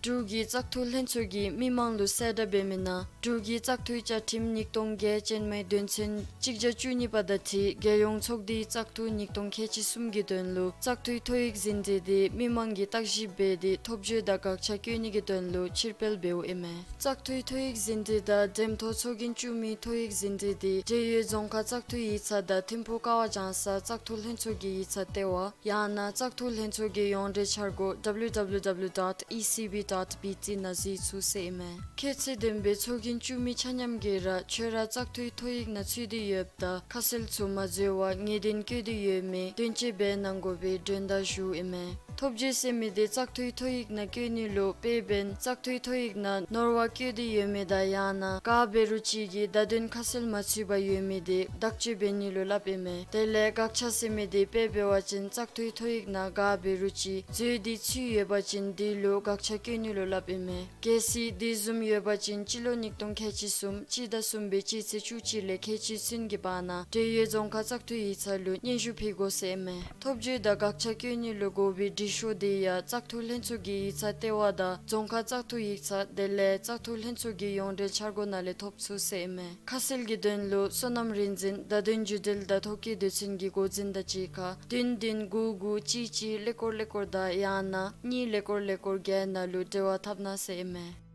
འབྲུག་གི་བཙག་འཐུ་ལྷན་ཚོགས་ཀྱིས་མི་མང་ལུ་གསལ་བསྒྲགས་འབད་མི་ནང་འབྲུག་གི་བཙག་འཐུའི་བཅའ་ཁྲིམས་ཉིས་སྟོང་བརྒྱད་ཅན་མའི་དོན་ཚན་གཅིག་བརྒྱ་བཅུ་གཉིས་པ་དང་འཁྲིལ་རྒྱལ་ཡོངས་ཚོགས་འདུའི་བཙག་འཐུ་ཉིས་སྟོང་ཁལ་གཅིག་གསུམ་གྱི་དོན་ལུ་བཙག་འཐུའི་ཐོ་ཡིག་ཟིན་བྲིས་འདི་མི་མང་གིས་བརྟག་ཞིབ་འབད་དེ་ཐོབ་བརྗོད་དང་དགག་བྱ་བཀོད་ནི་གི་དོན་ལུ་ཕྱིར་སྤེལ་འབདཝ་ཨིན་མས། བཙག་འཐུའི་ཐོ་ཡིག་ཟིན་བྲིས་དང་འགྲེམས་ཐོག་ཚོགས་རྒྱན་བཙུགས་མིའི་ཐོ་ཡིག་ཟིན་བྲིས་འདི་འབྲེལ་ཡོད་རྫོང་ཁག་བཙག་འཐུའི་ཡིག་ཚང་དང་ཐིམ་ཕུག་ཀ་བ་ལྗང་ས་བཙག་འཐུ་ལྷན་ཚོགས་ཀྱི་ཡིག་ཚང་ལྟེ་བ་ཡང་ན་བཙག་འཐུ་ལྷན་ཚོགས་ཀྱི་ཡོངས་འབྲེལ་འཆར་སྒོ་W W W dot E C B dot B T ནང་གཟིགས་ཚུགས་ཟེར་ཨིན་མས། ཁྱད་ཚད་ལྡན་པའི་ཚོགས་རྒྱན་བཙུགས་མི་ཆ་མཉམ་གྱིས་ར་ཁྱོད་ར་བཙག་འཐུའི་ཐོ་ཡིག་ནང་ཚུད་དེ་ཡོདཔ་ད་ཁ་གསལ་ཚུ་མ་འཛོལ་བར་ངེས་གཏན་བཀོད་དེ་ཡོད་མེད་འདོན་ཆ་འབད་གནང་དགོ་པའི་སྒྲོན་བརྡ་ཞུཝ་ཨིན་མས། ཐོབ་བརྗོད་ཟེར་མི་འདི་བཙག་འཐུའི་ཐོ་ཡིག་ནང་བཀོད་ནི་ལུ་དཔེ་འབདན་བཙག་འཐུའི་ཐོ་ཡིག་ནང་ནོར་བ་བཀོད་དེ་ཡོད་མི་དང་ཡང་ན་ག་འབད་རུང་ཅིག་གི་བརྡ་དོན་ཁ་གསལ་མ་ཚུད་པར་ཡོད་མི་འདི་དག་བཅོས་འབད་ནི་ལུ་སླབ་ཨིན་མས། དེ་ལས་དགག་བྱ་ཟེར་མི་འདི་དཔེ་འབད་བ་ཅིན་བཙག་འཐུའི་ཐོ་ཡིག་ནང་ག་འབད་རུང་ཅིག་འཛོལ་ཏེ་ཚུད་ཡོད་པ་ཅིན་དེ་ལུ་དགག་བྱ་བཀོད་ནི་ལུ་སླབ་ཨིན་མས། གལ་སྲིད་དེ་བཟུམ་ཡོད་པ་ཅིན་སྤྱི་ལོ་ཉིས་སྟོང་ཁལ་གཅིག་གསུམ་སྤྱི་ཟླ་གསུམ་པའི་སྤྱི་ཚེས་བཅུ་གཅིག་ལས་ཁལ་གཅིག་ཚུན་གྱི་བར་ན་འབྲེལ་ཡོད་རྫོང་ཁག་བཙག་འཐུ་ཡིག་ཚང་ལུ་སྙན་ཞུ་ཕུལ་དགོ་ཟེར་ཨིན་མས། ཐོབ་བརྗོད་དང་དགག་བྱ་བཀོད་ནི་ལུ་དགོ་པའི་འབྲི་ཤོག་དེ་ཡང་བཙག་འཐུ་ལྷན་ཚོགས་ཀྱི་ཡིག་ཚང་ལྟེ་བ་དང་རྫོང་ཁག་བཙག་འཐུ་ཡིག་ཚང་དེ་ལས་བཙག་འཐུ་ལྷན་ཚོགས་ཀྱི་ཡོངས་འབྲེལ་འཆར་སྒོ་ནང་ལས་ཐོབ་ཚུགས་ཟེར་ཨིན་མས། ཁ་གསལ་གྱི་དོན་ལུ་སོ་ནམ་རིག་འཛིན་བརྡ་དོན་བརྒྱུད་འབྲེལ་དང་ཐོ་བཀོད་སྡེ་ཚན་གྱི་འགོ་འཛིན་དང་གཅིག་ཁར་བདུན་བདུན་དགུ་དགུ་གཅིག་གཅིག་ཀླད་ཀོར་ཀླད་ཀོར་དང་ཡང་ན་གཉིས་ཀླད་ཀོར་ཀླད་ཀོར་བརྒྱད་ནང་ལུ་འབྲེལ་བ་འཐབ་གནང་ཟེར་ཨིན་མས།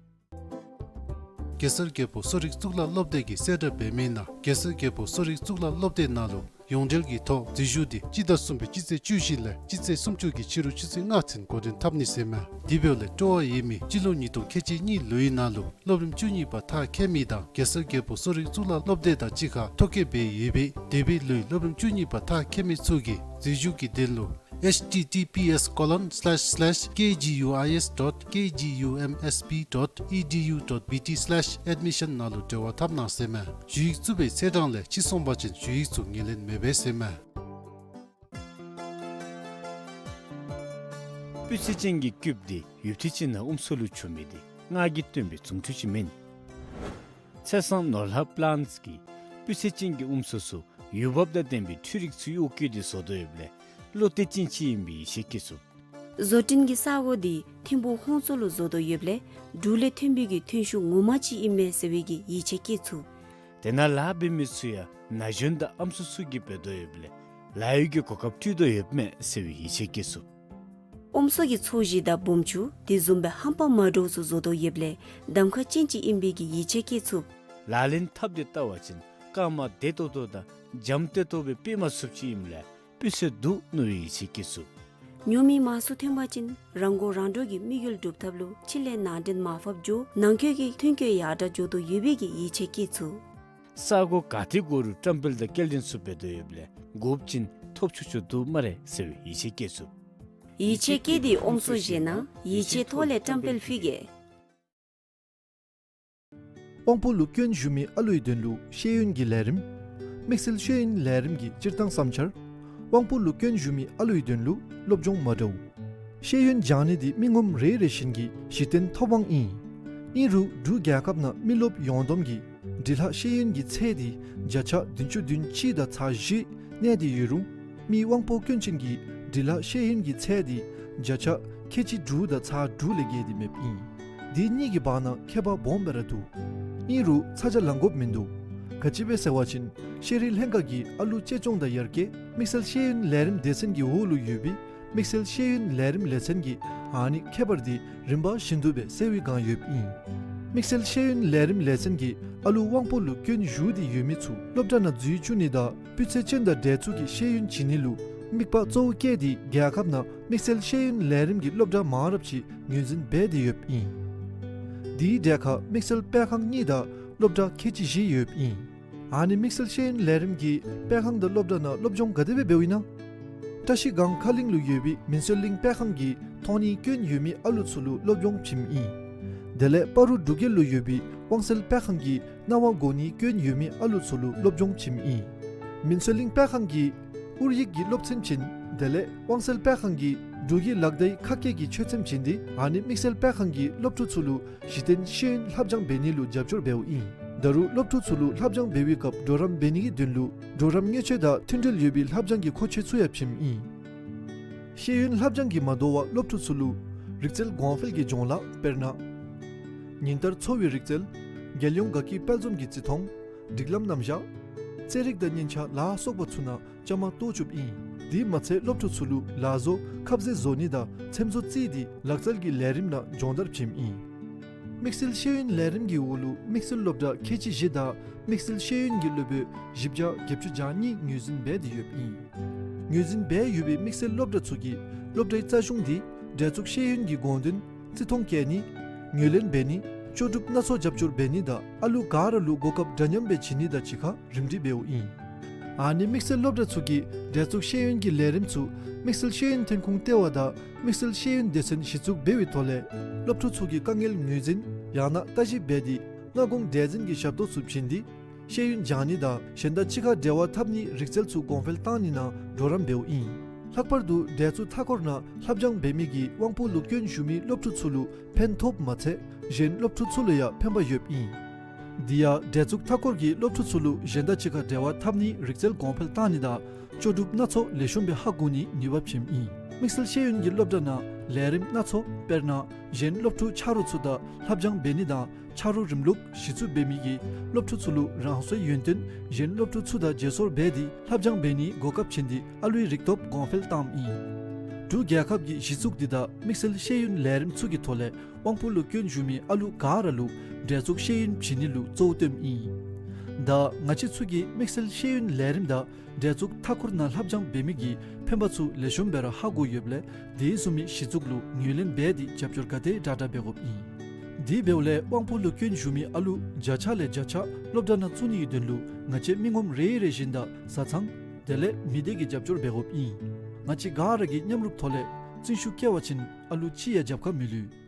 གེ་སར་རྒྱལ་པོ་གསོ་རིག་གཙུག་ལག་སློབ་སྡེ་གིས་གསལ་བསྒྲགས་འབད་མི་ནང་གེ་སར་རྒྱལ་པོ་གསོ་རིག་གཙུག་ལག་སློབ་སྡེ་ནང་ལུ་ཡོངས་འབྲེལ་གྱི་ཐོག་འཛུལ་ཞུགས་འདི་སྤྱི་ཟླ་གསུམ་པའི་སྤྱི་ཚེས་བཅུ་བཞི་ལས་སྤྱི་ཚེས་སུམ་ཅུ་གི་ཕྱི་རུ་ཆུ་ཚོད་ལྔ་ཚུན་འགོ་འདྲེན་འཐབ་ནི་ཟེར་ཨིན་མས། དེ་འབདཝ་ལས་སྤྲོ་བ་ཡོད་མི་སྤྱི་ལོ་ཉིས་སྟོང་ཁལ་གཅིག་གཉིས་ལོའི་ནང་ལུ་སློབ་རིམ་བཅུ་གཉིས་པ་མཐར་འཁྱོལ་མི་དང་གེ་སར་རྒྱལ་པོ་གསོ་རིག་གཙུག་ལག་སློབ་སྡེ་དང་གཅིག་ཁར་ཐོ་བཀོད་འབད་ཡོད་པའི་འདས་པའི་ལོའི་སློབ་རིམ་བཅུ་གཉིས་པ་མཐར་འཁྱོལ་མི་ཚུ་གིས་འཛུལ་ཞུགས་ཀྱི་དོན་ལུ་H T T P S colon slash slash K G U I S dot K G U M S P dot E D U dot B T slash admission ནང་ལུ་འབྲེལ་བ་འཐབ་གནང་ཟེར་ཨིན་མས། ཞུ་ཡིག་བཙུགས་པའི་ཚེས་གྲངས་ལས་ཕྱི་སོང་པ་ཅིན་ཞུ་ཡིག་ཚུ་ངོས་ལེན་མི་འབད་ཟེར་ཨིན་མས། སྤུས་ཚད་ཅན་གྱི་སྐུདཔ་འདི་ཡུདཔ་ཐེངས་ཅིག་ནང་དབུ་མ་ཚོགས་ལུ་བྱོན་མི་འདི་ང་གིས་སྟོན་པའི་རྫུ་འཕྲུལ་ཅིག་མེན། ཚེ་བཟང་ནོར་ལྷ་པི་ལཱནཊསི་གིས་སྤུས་ཚད་ཅན་གྱི་དབུ་མ་ཚོགས་ཚུ་ཡུལ་བབ་དང་ལྡན་པའི་འཕྲུལ་རིག་ཚུ་གཡོག་བཀོལ་ཏེ་བཟོ་དོ་ཡོདཔ་ལས་བློ་གཏད་ཅན་ཅིག་ཨིན་པའི་ཡིད་ཆེས་བསྐྱེད་ཚུགས། བཟོ་སྐྲུན་གྱི་ས་གོ་འདི་ཐིམ་ཕུག་ཧོང་ཚོ་ལུ་བཟོ་དོ་ཡོདཔ་ལས་འབྲུག་ལས་ཐོན་པའི་གི་ཐོན་ཤུགས་ངོ་མ་ཅིག་ཨིན་མས་ཟེར་བའི་གི་ཡིད་ཆེས་བསྐྱེད་ཚུགས། དེ་ནང་ལཱ་འབད་མི་ཚུ་ཡང་ན་གཞོན་དང་ཨམ་སྲུ་ཚུ་གིས་འབད་དོ་ཡོདཔ་ལས་ལཱ་གཡོག་གི་གོ་སྐབས་སྤྲོད་དོ་ཡོདཔ་མས་ཟེར་བའི་ཡིད་ཆེས་བསྐྱེད་ཚུགས། དབུ་མ་ཚོགས་ཀྱི་ཚོས་གཞི་དང་སྦོམ་ཆུང་དེ་བཟུམ་སྦེ་ཧམ་པ་མ་འདྲཝ་ཚུ་བཟོ་དོ་ཡོདཔ་ལས་གདམ་ཁ་ཅན་ཅིག་ཨིན་པའི་གི་ཡིད་ཆེས་བསྐྱེད་ཚུགས། ལག་ལེན་འཐབ་སྟེ་བལྟ་བ་ཅིན་རྐངམ་བདེ་ཏོག་ཏོ་དང་འཇམ་ཏོག་ཏོ་སྦེ་དཔེ་མ་ཚུགསཔ་ཅིག་ཨིནམ་ལས་སྤུས་ཚད་འདུག་མནོ་བའི་ཡིད་ཆེས་བསྐྱེད་ཚུགས། ཉོ་མི་མང་སུ་ཐོན་པ་ཅིན་རང་མགོ་རང་འདྲོངས་ཀྱི་དམིགས་ཡུལ་སྒྲུབ་ཐབས་ལུ་ཕྱི་ལས་ནང་འདྲེན་མར་ཕབ་འགྱོ་ནང་འཁོད་ཀྱི་ཐོན་སྐྱེད་ཡར་དྲག་འགྱོ་དོ་ཡོད་པའི་གི་ཡིད་ཆེས་བསྐྱེད་ཚུགས། ས་གོ་ག་ཏེ་དགོ་རུང་བཀྲམ་སྤེལ་དང་སྐྱེལ་འདྲེན་ཚུ་འབད་དོ་ཡོདཔ་ལས་དགོཔ་ཅིན་ཐོབ་ཆོག་ཆོག་འདུག་སྨ་རེ་ཟེར་བའི་ཡིད་ཆེས་བསྐྱེད་ཚུགས། ཡིད་ཆེས་བསྐྱེད་དེ་དབུ་མ་ཚོགས་བཞེས་གནང་། ཡིད་ཆེས་ཐོག་ལས་བཀྲམ་སྤེལ་ཕུལ་གེ། དབང་པོ་ལུ་སྐྱོན་ཞུགས་མི་ཨ་ལུའི་དོན་ལུ་ཤེས་ཡོན་གྱི་ལས་རིམ། དམིགས་བསལ་ཤེས་ཡོན་ལས་རིམ་གྱི་སྤྱིར་བཏང་བསམ་འཆར། དབང་པོ་ལུ་སྐྱོན་ཞུགས་མི་ཨ་ལུའི་དོན་ལུ་སློབ་སྦྱོང་མ་འདྲཝ། ཤེས་ཡོན་སྦྱང་ནི་འདི་མི་ངོམ་རེ་རེ་བཞིན་གྱི་གཞི་རྟེན་ཐོབ་དབང་ཨིན། ཨིན་རུང་འབྲུག་རྒྱལ་ཁབ་ནང་མི་རློབས་ཡོངས་བསྡོམས་ཀྱི་འབྲི་ལྷག་ཤེས་ཡོན་གྱི་ཚད་དེ་བརྒྱ་ཆ་བདུན་ཅུ་དོན་གཅིག་དང་ཚག་བཞི་གནས་ཏེ་ཡོད་རུང་མི་དབང་པོ་སྐྱོན་ཅན་གྱི་འབྲི་ལྷག་ཤེས་ཡོན་གྱི་ཚད་དེ་བརྒྱ་ཆ་ཁལ་གཅིག་དྲུག་དང་ཚག་དྲུག་ལས་བརྒལ་ཏེ་མེདཔ་ཨིན། དེ་གཉིས་ཀྱི་བར་ན་ཁྱད་པར་སྦོམ་སྦེ་ར་འདུག། ཨིན་རུང་ཚ་གྱང་ལང་དགོཔ་མིན་འདུག། ག་ཅི་སྦེ་ཟེར་བ་ཅིན་ཤེས་རིག་ལྷན་ཁག་གིས་ཨ་ལུ་གཅེས་སྐྱོང་དང་ཡར་རྒྱས་དམིགས་བསལ་ཤེས་ཡོན་ལས་རིམ་སྡེ་ཚན་གྱི་འོག་ལུ་ཡོད་པའི་དམིགས་བསལ་ཤེས་ཡོན་ལས་རིམ་ལས་ཚན་གྱིས་ཨ་ནི་ཁྱད་པར་དེ་རིམ་པ་བཞིན་དུ་སྦེ་གསལ་བའི་སྒང་ཡོདཔ་ཨིན། དམིགས་བསལ་ཤེས་ཡོན་ལས་རིམ་ལས་ཚན་གྱིས་ཨ་ལུ་དབང་པོ་ལུ་སྐྱོན་ཞུགས་ཏེ་ཡོད་མི་ཚུ་སློབ་གྲྭ་ནང་འཛུལ་བཅུག་ནི་དང་སྤུས་ཚད་ཅན་དང་འདྲ་བཙུགས་ཀྱི་ཤེས་ཡོན་བྱིན་ནི་ལུ་དམིགས་པ་གཙོ་བོ་བསྐྱེད་དེ་རྒྱལ་ཁབ་ནང་དམིགས་བསལ་ཤེས་ཡོན་ལས་རིམ་གྱི་སློབ་གྲྭ་མང་རབས་ཅིག་ངོས་འཛིན་འབད་དེ་ཡོདཔ་ཨིན། དེའི་གྲས་ཁར་དམིགས་བསལ་སྤེལ་ཁང་གཉིས་དང་སློབ་གྲྭ་ཁལ་གཅིག་བཞི་ཡོདཔ་ཨིན། ཨ་ནི་དམིགས་བསལ་ཤེས་ཡོན་ལས་རིམ་གྱི་སྤེལ་ཁང་དང་སློབ་གྲྭ་ནང་སློབ་སྦྱོང་ག་དེ་སྦེ་འབདཝ་ཨིན་ན། བཀྲ་ཤིས་སྒང་ཁ་གླིང་ལུ་ཡོད་པའི་མུན་སེལ་གླིང་སྤེལ་ཁང་གིས་མཐོང་སྣེའི་སྐྱོན་ཡོད་མི་ཨ་ལུ་ཚུ་ལུ་སློབ་སྦྱོང་བྱིནམ་ཨིན། དེ་ལས་སྤ་རོ་འབྲུག་རྒྱལ་ལུ་ཡོད་པའི་དབང་སེལ་སྤེལ་ཁང་གིས་རྣ་བ་གོ་སྣེའི་སྐྱོན་ཡོད་མི་ཨ་ལུ་ཚུ་ལུ་སློབ་སྦྱོང་བྱིནམ་ཨིན། མུན་སེལ་གླིང་སྤེལ་ཁང་གིས་ཨོ་རྒྱན་གྱི་སློབ་ཚན་བྱིན། དེ་ལས་དབང་སེལ་སྤེལ་ཁང་གིས་འབྲུག་གི་ལག་བརྡའི་ཁ་སྐད་ཀྱི་ཆོས་ཚན་བྱིན་ཏེ་ཨ་ནི་དམིགས་བསལ་སྤེལ་ཁང་གིས་སློབ་ཕྲུག་ཚུ་ལུ་གཞི་རྟེན་ཤེས་ཡོན་ལྷབ་སྦྱང་འབད་ནི་ལུ་རྒྱབ་སྐྱོར་འབདཝ་ཨིན། ད་རུང་སློབ་ཕྲུག་ཚུ་ལུ་ལྷབ་སྦྱང་འབད་བའི་སྐབས་གྲོགས་རམ་འབད་ནིའི་དོན་ལུ་གྲོགས་རམ་མཉེན་ཆས་དང་མཐུན་འབྲེལ་ཡོད་པའི་ལྷབ་སྦྱང་གི་མཁོ་ཆས་ཚུ་ཡང་བྱིནམ་ཨིན། ཤེས་ཡོན་ལྷབ་སྦྱང་གིས་མ་དོ་བར་སློབ་ཕྲུག་ཚུ་ལུ་རིག་རྩལ་གོང་འཕེལ་གྱི་སྦྱོང་ལཱ་དཔེར་ན་ཉིན་ལྟར་འཚོ་བའི་རིག་རྩལ། རྒྱལ་ཡོངས་དགའ་སྐྱིད་དཔལ་འཛོམས་ཀྱི་བརྩི་མཐོང་། སྒྲིག་ལམ་རྣམ་གཞག། རྩེད་རིགས་དང་སྙན་ཆ་ལ་སོགས་པ་ཚུ་ནང་བཅའ་མར་གཏོགས་བཅུགཔ་ཨིན། དེ་མ་ཚད་སློབ་ཕྲུག་ཚུ་ལུ་ལག་བཟོ་ཁབ་རྩེ་བཟོ་ནི་དང་ཚེམ་བཟོ་རྩེད་དེ་ལག་རྩལ་གྱི་ལས་རིམ་ནང་སྦྱོང་བརྡར་བྱིནམ་ཨིན། དམིགས་བསལ་ཤེས་ཡོན་ལས་རིམ་གྱི་འོག་ལུ་དམིགས་བསལ་སློབ་གྲྭ་ཁལ་གཅིག་བཞི་དང་དམིགས་བསལ་ཤེས་ཡོན་གྱི་སློབ་དཔོན་བཞི་བརྒྱ་བརྒྱད་ཅུ་གྱ་གཉིས་ངོས་འཛིན་འབད་དེ་ཡོདཔ་ཨིན། ངོས་འཛིན་འབད་ཡོད་པའི་དམིགས་བསལ་སློབ་གྲྭ་ཚུ་གིས་སློབ་གྲྭའི་རྩ་གཞུང་དེ་འདྲ་བཙུགས་ཤེས་ཡོན་གྱི་དགོངས་དོན་བརྩི་མཐོང་བསྐྱེད་ནི། ངོས་ལེན་འབད་ནི། ལྕོགས་གྲུབ་སྣ་ཚོགས་རྒྱབ་སྐྱོར་འབད་ནི་དང་ཨ་ལུ་ག་ར་ལུ་གོ་སྐབས་འདྲ་མཉམ་སྦེ་བྱིན་ནི་དང་གཅིག་ཁར་རིམ་སྒྲིག་འབདཝ་ཨིན། ཨ་ནི་དམིགས་བསལ་སློབ་གྲྭ་ཚུ་གིས་འདྲ་བཙུགས་ཤེས་ཡོན་གྱི་ལས་རིམ་ཚུ་དམིགས་བསལ་ཤེས་ཡོན་ཐོན་ཁུངས་ལྟེ་བ་དང་དམིགས་བསལ་ཤེས་ཡོན་སྡེ་ཚན་གཞི་བཙུགས་འབད་བའི་ཐོག་ལས་སློབ་ཕྲུག་ཚུ་གི་དཀའ་ངལ་ངོས་འཛིན་ཡང་ན་ལྟ་ཞིབ་འབད་དེ་སྔ་དགོང་འདྲ་འཛིན་གྱི་ཞབས་ཏོག་ཚུ་བྱིན་ཏེ་ཤེས་ཡོན་སྦྱང་ནི་དང་གཞན་དང་གཅིག་ཁར་འབྲེལ་བ་འཐབ་ནིའི་རིག་རྩལ་ཚུ་གོང་འཕེལ་གཏང་ནི་ནང་གྲོགས་རམ་འབདཝ་ཨིན། ལྷག་པར་དུ་འདྲ་བཙུགས་མཐའ་འཁོར་ནང་ལྷབ་སྦྱང་འབད་མི་གིས་དབང་པོ་ལུ་སྐྱོན་ཞུགས་མི་སློབ་ཕྲུག་ཚུ་ལུ་ཕན་ཐོགསཔ་མ་ཚད་གཞན་སློབ་ཕྲུག་ཚུ་ལུ་ཡང་ཕན་པ་ཡོདཔ་ཨིན། དེ་ཡང་འདྲ་བཙུགས་མཐའ་འཁོར་གྱིས་སློབ་ཕྲུག་ཚུ་ལུ་གཞན་དང་གཅིག་ཁར་འབྲེལ་བ་འཐབ་ནིའི་རིག་རྩལ་གོང་འཕེལ་གཏང་ནི་དང་ལྕོགས་གྲུབ་སྣ་ཚོགས་ལེགས་ཤོམ་སྦེ་ཧ་གོ་ནིའི་ནུས་པ་བྱིནམ་ཨིན། དམིགས་བསལ་ཤེས་ཡོན་གྱི་སློབ་གྲྭ་ནང་ལས་རིམ་སྣ་ཚོགས་དཔེར་ན་གཞན་སློབ་ཕྲུག་ཆ་རོགས་ཚུ་དང་ལྷབ་སྦྱང་འབད་ནི་དང་ཆ་རོགས་རིམ་ལུགས་གཞི་བཙུགས་འབད་མི་གིས་སློབ་ཕྲུག་ཚུ་ལུ་རང་སོའི་ཡོན་ཏན་གཞན་སློབ་ཕྲུག་ཚུ་དང་བརྗེ་སོར་འབད་དེ་ལྷབ་སྦྱང་འབད་ནིའི་གོ་སྐབས་བྱིན་ཏེ་ཨ་ལུའི་རིག་སྟོབས་གོང་འཕེལ་བཏངམ་ཨིན། འབྲུག་རྒྱལ་ཁབ་ཀྱི་གཞི་བཙུགས་འདི་དང་དམིགས་བསལ་ཤེས་ཡོན་ལས་རིམ་ཚུ་གི་ཐོག་ལས་དབང་པོ་ལུ་སྐྱོན་ཞུགས་མི་ཨ་ལུ་ག་ར་ལུ་འདྲ་བཙུགས་ཤེས་ཡོན་བྱིན་ནི་ལུ་གཙོ་བོ་བཏོནམ་ཨིན། ད་ང་བཅས་ཚུ་གིས་དམིགས་བསལ་ཤེས་ཡོན་ལས་རིམ་དང་འདྲ་བཙུགས་མཐའ་འཁོར་ནང་ལྷབ་སྦྱང་འབད་མི་གི་ཕན་པ་ཚུ་ལེགས་ཤོམ་སྦེ་ར་ཧ་གོ་ཡོདཔ་ལས་དེ་བཟུམ་མའི་གཞི་བཙུགས་ལུ་ངོས་ལེན་འབད་དེ་རྒྱབ་སྐྱོར་ག་དེ་དྲག་དྲག་འབད་དགོཔ་ཨིན། དེ་འབདཝ་ལས་དབང་པོ་ལུ་སྐྱོན་ཞུགས་མི་ཨ་ལུ་བརྒྱ་ཆ་ལས་བརྒྱ་ཆ་སློབ་གྲྭ་ནང་བཙུགས་ནིའི་དོན་ལུ་ང་བཅས་མི་ངོམ་རེ་རེ་བཞིན་དང་བཟའ་ཚང་དེ་ལས་མི་སྡེ་གི་རྒྱབ་སྐྱོར་འབད་དགོཔ་ཨིན། ང་བཅས་ག་ར་གིས་མཉམ་རུབ་ཐོག་ལས་བརྩོན་ཤུགས་བསྐྱེད་པ་ཅིན་ཨ་ལུ་ཅིག་ཡང་རྒྱབ་ཁར་མི་ལུས།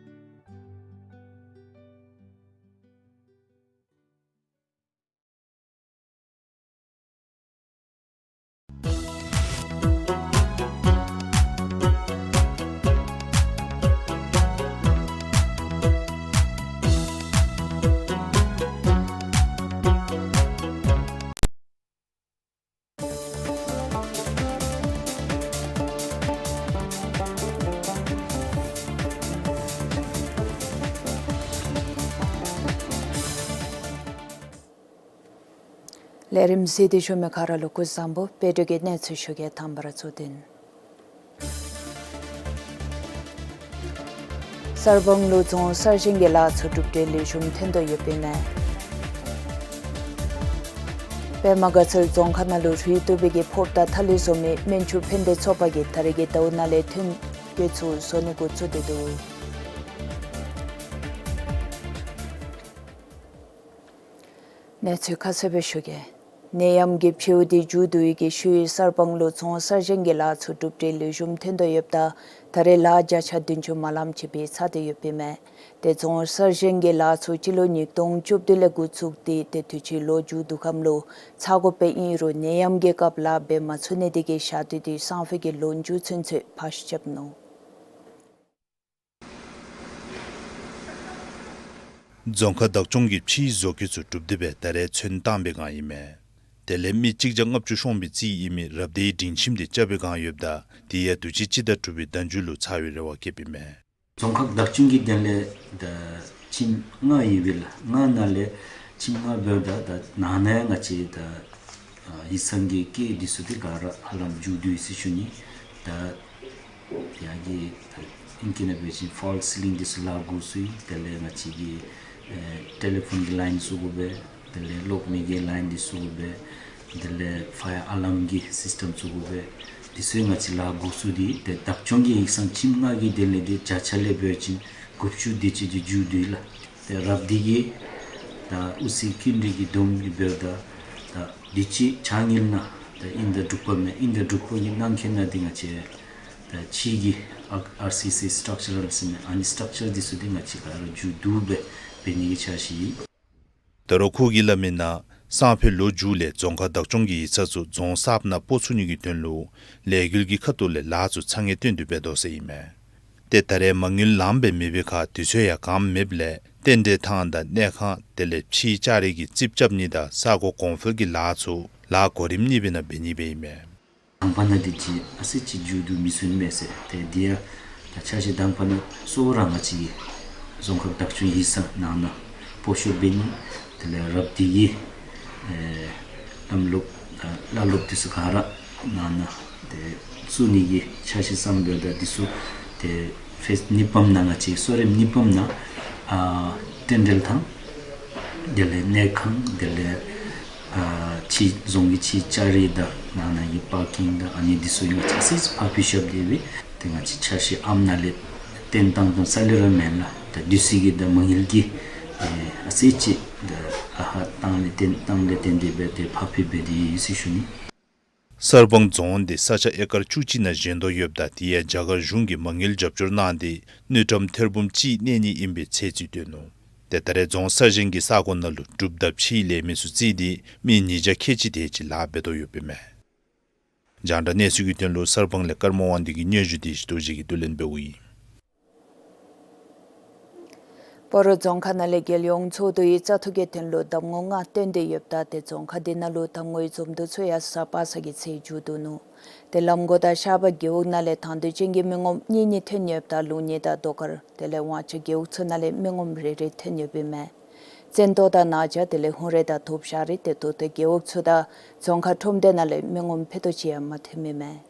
ལས་རིམ་གཟིགས་ཏེ་བཞུགས་མི་ག་ར་ལུ་སྐུ་གཟུགས་བཟང་པོ། དཔལ་སྒྲོན་གྱི་གནས་ཚུལ་ཞུ་གེ། དང་པ་ར་གཙོ་དོན། གསར་སྤང་ལུ་རྫོང་གསར་བཞེངས་ཀྱི་ལཱ་ཚུ་གྲུབ་འབྲས་ལེགས་ཤོམ་ཐོན་དོ་ཡོདཔ་ཨིན་མས། པདྨ་དགའ་ཚལ་རྫོང་ཁག་ནང་ལུ་རུལ་བཏུབ་པའི་གི་ཕོརཔ་དང་ཐ་ལི་བཟོ་མི་སྨན་ཆུ་ཕན་བདེ་ཚོགས་པ་གིས་ད་རེས་ཀྱི་ཟླཝ་ནང་ལས་ཐོན་སྐྱེད་ཚུ་བཟོ་ནི་འགོ་བཙུགས་ཏེ་འདུག། གནས་ཚུལ་ཁ་གསལ་སྦེ་ཞུ་གེ། ནད་ཡམས་ཀྱི་འཕེལཝ་དེ་མཇུག་བསྡུ་ནི་གི་ཤུལ་གསར་སྤང་ལུ་རྫོང་གསར་བཞེངས་ཀྱི་ལཱ་ཚུ་གྲུབ་འབྲས་ལེགས་ཤོམ་ཐོན་དོ་ཡོདཔ་ད་ད་རེས་ལཱ་བརྒྱ་ཆ་བདུན་ཅུ་མ་ལངམ་ཅིག་སྦེ་ཚར་ཏེ་ཡོདཔ་ཨིན་མས། ཏེ་རྫོང་གསར་བཞེངས་ཀྱི་ལཱ་ཚུ་སྤྱི་ལོ་ཉིས་སྟོང་བཅུ་བདུན་ལས་འགོ་བཙུགས་ཏེ་ཏེ་དུས་ཅི་ལོ་མཇུག་བསྡུ་ཁམས་ལུ་ཚར་དགོཔ་ཨིན་རུང་ནད་ཡམས་ཀྱི་སྐབས་ལཱ་འབད་མ་ཚུགས་ནི་དེ་གིས་ཞག་དུས་དེ་སང་ཕོད་ཀྱི་ལོ་མཇུག་ཚུན་ཚོད་ཕར་བཞགཔ་ནུག། རྫོང་ཁག་བདག་སྐྱོང་གིས་ཕྱིའི་བཟོ་བཀོད་ཚུ་གྲུབ་སྟེ་སྦེ་ད་རེས་ཚོན་བཏང་བའི་བསྒང་ཨིན་མས། དེ་ལས་མི་གཅིག་བརྒྱ་ལྔ་བཅུ་ཤོང་བའི་རྩིས་ཨིན་མི་རབ་སྡེའི་སྒྲིང་ཁྱིམ་དེ་རྐྱབ་པའི་བསྒང་ཡོདཔ་ད་དེ་ཡང་དུས་ཅི་ཅིག་དང་གྲུབ་པའི་གདན་འཇུ་ལུ་ཚར་བའི་རེ་བ་བསྐྱེདཔ་ཨིན་མས། རྫོང་ཁག་བདག་སྐྱོང་གི་དོན་ལས་ད་ཁྱིམ་ལྔ་ཡོད་པས་ལགས། ལྔ་ནང་ལས་ཁྱིམ་ལྔ་འབདཝ་ད་ད་ནང་ན་ཡང་ང་བཅས་ད་ཨ་ཡིག་ཚང་གི་སྐད་འདི་ཚུ་འདི་ག་ར་ཧ་ལམ་མཇུག་བསྡུ་ཡི་ཟེར་ཞུ་ནི། ད་ཡར་གྱི་ད་ཨིང་སྐད་ནང་འབད་བ་ཅིན་ཕོལསི་སི་ལིང་འདི་ཚུ་ལག་འགོ་བཙུགས་ཡི། དེ་ལས་ང་བཅས་ཀྱི་ཨེ་ཊེ་ལི་ཕོན་གྱི་ལའིན་བཙུགས་དགོ་པས། དེ་ལས་གློག་མེ་གི་ལའིན་འདི་བཙུགས་དགོ་པས། དེ་ལས་ཕ་ཡར་ཨ་ལཱརམ་གྱི་སིསི་ཊེམ་བཙུགས་དགོ་པས། འདི་ཚུ་ང་བཅས་ལག་འགོ་བཙུགས་ཏེ་ཏེ་བདག་སྐྱོང་གི་ཡིག་ཚང་ཁྱིམ་ལྔ་གི་དོན་ལས་འདི་བརྒྱ་ཆ་ལས་འབད་བ་ཅིན་དགུ་བཅུ་དེ་ཅིག་འདི་མཇུག་བསྡུ་ཡི་ལགས། ཏེ་རབ་སྡེ་གི་ད་དབུ་རྩེ་ཀུན་རིག་གི་བསྡོམས་ཀྱིས་འབདཝ་ད་ད་དུས་ཅི་ཆ་ངེས་ན་ད་དབྱིན་ཟླ་དྲུག་པ་མེན་དབྱིན་ཟླ་དྲུག་པ་གི་ནང་འཁོད་ནང་འདི་ང་བཅས་ད་ཕྱི་གི་ཨར་སི་སི་སི་ཊག་ཅར་ཟེར་མི་ཨ་ནི་སི་ཊག་ཅར་འདི་ཚུ་འདི་ང་བཅས་ག་ར་མཇུག་བསྡུ་སྦེ་འབད་ནི་གི་འཆར་གཞི་ཡོད། ད་རུང་ཁོ་གིས་སླབ་མི་ནང་སང་ཕོད་ལོ་མཇུག་ལས་རྫོང་ཁག་བདག་སྐྱོང་གི་ཡིག་ཚང་ཚུ་རྫོང་གསརཔ་ནང་སྤོ་ཚུགས་ནི་གི་དོན་ལུ་ལས་འགུལ་གྱི་ཁ་ཐུག་ལས་ལཱ་ཚུ་ཚ་ངེས་སྟོན་དོ་འབད་དོ་ཟེར་ཨིན་མས། ཏེ་ད་རེས་མ་དངུལ་ལངམ་སྦེ་མེད་པའི་ཁར་དུས་ཚོད་ཡང་གངམ་མེདཔ་ལས་རྟེན་འབྲེལ་ཐང་དང་གནས་ཁང་དེ་ལས་ཕྱིའི་ལྕགས་རི་གི་རྩིགཔ་རྐྱབ་ནི་དང་ས་གོ་གོང་འཕེལ་གྱི་ལཱ་ཚུ་ལཱ་གོ་རིམ་གཉིས་པའི་ནང་འབད་ནི་སྦེ་ཨིན་མས། དང་པ་ནང་འདི་ཅིག་ཨ་ཙི་ཅིག་མཇུག་བསྡུ་མི་ཚུགས་མས་ཟེར། ཏེ་འདི་ཡང་ད་འཆར་གཞི་དང་པ་ནང་གཙོ་བོ་ར་ང་བཅས་ཀྱི་རྫོང་ཁག་བདག་སྐྱོང་ཡིག་ཚང་ནང་ན་སྤོ་བཤུད་འབད་ནི། དེ་ལས་རབ་སྡེ་གི་ཨེ་བླམ་སློབ་ཨ་བླ་སློབ་འདི་ཚུ་ག་ར་ནང་ན་ཏེ་བཙུགས་ནི་གི་འཆར་གཞི་བརྩམས་འབདཝ་ད་འདི་ཚུ་ཏེ་ཕེསི་གཉིས་པམ་ནང་ང་བཅས་གསོ་རིམ་གཉིས་པམ་ནང་ཨ་རྟེན་འབྲེལ་ཐང་དེ་ལས་གནས་ཁང་དེ་ལས་ཨ་ཕྱི་རྫོང་གི་ཕྱི་ལྕགས་རི་དང་ནང་ན་གི་པར་ཀིང་དང་ཨ་ནི་འདི་ཚུ་ཡང་ཨ་ཙི་ཕར་ཕུད་བཤུད་འབད་དེ་སྦེ་ཏེ་ང་བཅས་འཆར་གཞི་ཨམ་ནང་ལས་བཏོན་བཏང་བཏང་ས་ལས་ར་མེན་ལགས། ད་དུས་ཅི་གི་ད་མ་དངུལ་གྱི་ཨེ་ཨ་ཙི་ཅིག་ད་ཨ་ཧ་བཏང་ལས་བཏོན་བཏང་ལས་བརྟེན་ཏེ་སྦེ་ཏེ་ཕར་ཕུད་འབད་དེ་ཡོད་ཟེར་ཞུ་ནི། གསར་སྤང་རྫོང་འདི་ས་ཆ་ཨེ་ཀར་བཅུ་གཅིག་ནང་བཞེངས་དོ་ཡོདཔ་ད་དེ་ཡང་རྒྱ་གར་གཞུང་གིས་མ་དངུལ་རྒྱབ་སྐྱོར་གནང་སྟེ་དངུལ་ཀྲམ་ཐེར་འབུམ་གཅིག་གནས་ནི་ཨིན་པའི་ཚད་རྩིས་སྟོན་ནུག། ཏེ་ད་རེས་རྫོང་གསར་བཞེངས་ཀྱི་ས་གོ་ནང་ལུ་སྒྲུབ་ཐབས་ཕྱིའི་ལས་མི་ཚུ་བརྩིས་ཏེ་མི་ཉིས་བརྒྱ་ཁལ་གཅིག་དེ་ཅིག་ལཱ་འབད་དོ་ཡོདཔ་ཨིན་མས། རྒྱང་བསྒྲགས་གནས་ཚུལ་གྱི་དོན་ལུ་གསར་སྤང་ལས་ཀརྨ་དབང་འདུས་ཀྱི་སྙན་ཞུ་དེ་ཞུ་དོ་ཅིག་གིས་བསྡུ་ལེན་འབདཝ་ཨིན། སྤ་རོ་རྫོང་ཁག་ནང་ལས་རྒྱལ་ཡོངས་ཚོགས་འདུའི་བཙག་འཐུ་གི་དོན་ལུ་གདམ་ངོ་ལྔ་བཏོན་ཏེ་ཡོདཔ་ད་ཏེ་རྫོང་ཁག་འདི་ནང་ལུ་གདམ་ངོའི་འཛོམས་འདུ་ཚུ་ཡང་གཟའ་པ་སངས་ཀྱི་ཚེ་མཇུག་བསྡུ་ནུག། ཏེ་ལམ་གོ་དང་ཤར་པ་རྒེད་འོག་ནང་ལས་དང་འདོད་ཅན་གྱི་མི་ངོམ་གཉིས་གཉིས་ཐོན་ཡོདཔ་ད་ལུང་གཉིས་དང་རྡོ་དཀར་དེ་ལས་ཝང་ཆ་རྒེད་འོག་ཚུ་ནང་ལས་མི་ངོམ་རེ་རེ་ཐོན་ཡོདཔ་ཨིན་མས། བཙན་ཏོ་དང་ན་བྱ་དེ་ལས་ཧུན་རེ་དང་དུབ་ཤ་རི་ཏེ་ཏོ་ཏེ་རྒེད་འོག་ཚུ་དང་རྫོང་ཁག་ཁྲོམ་སྡེ་ནང་ལས་མི་ངོམ་ཕུད་རྡོག་གཅིག་ཡང་མ་ཐོནམ་ཨིན་མས།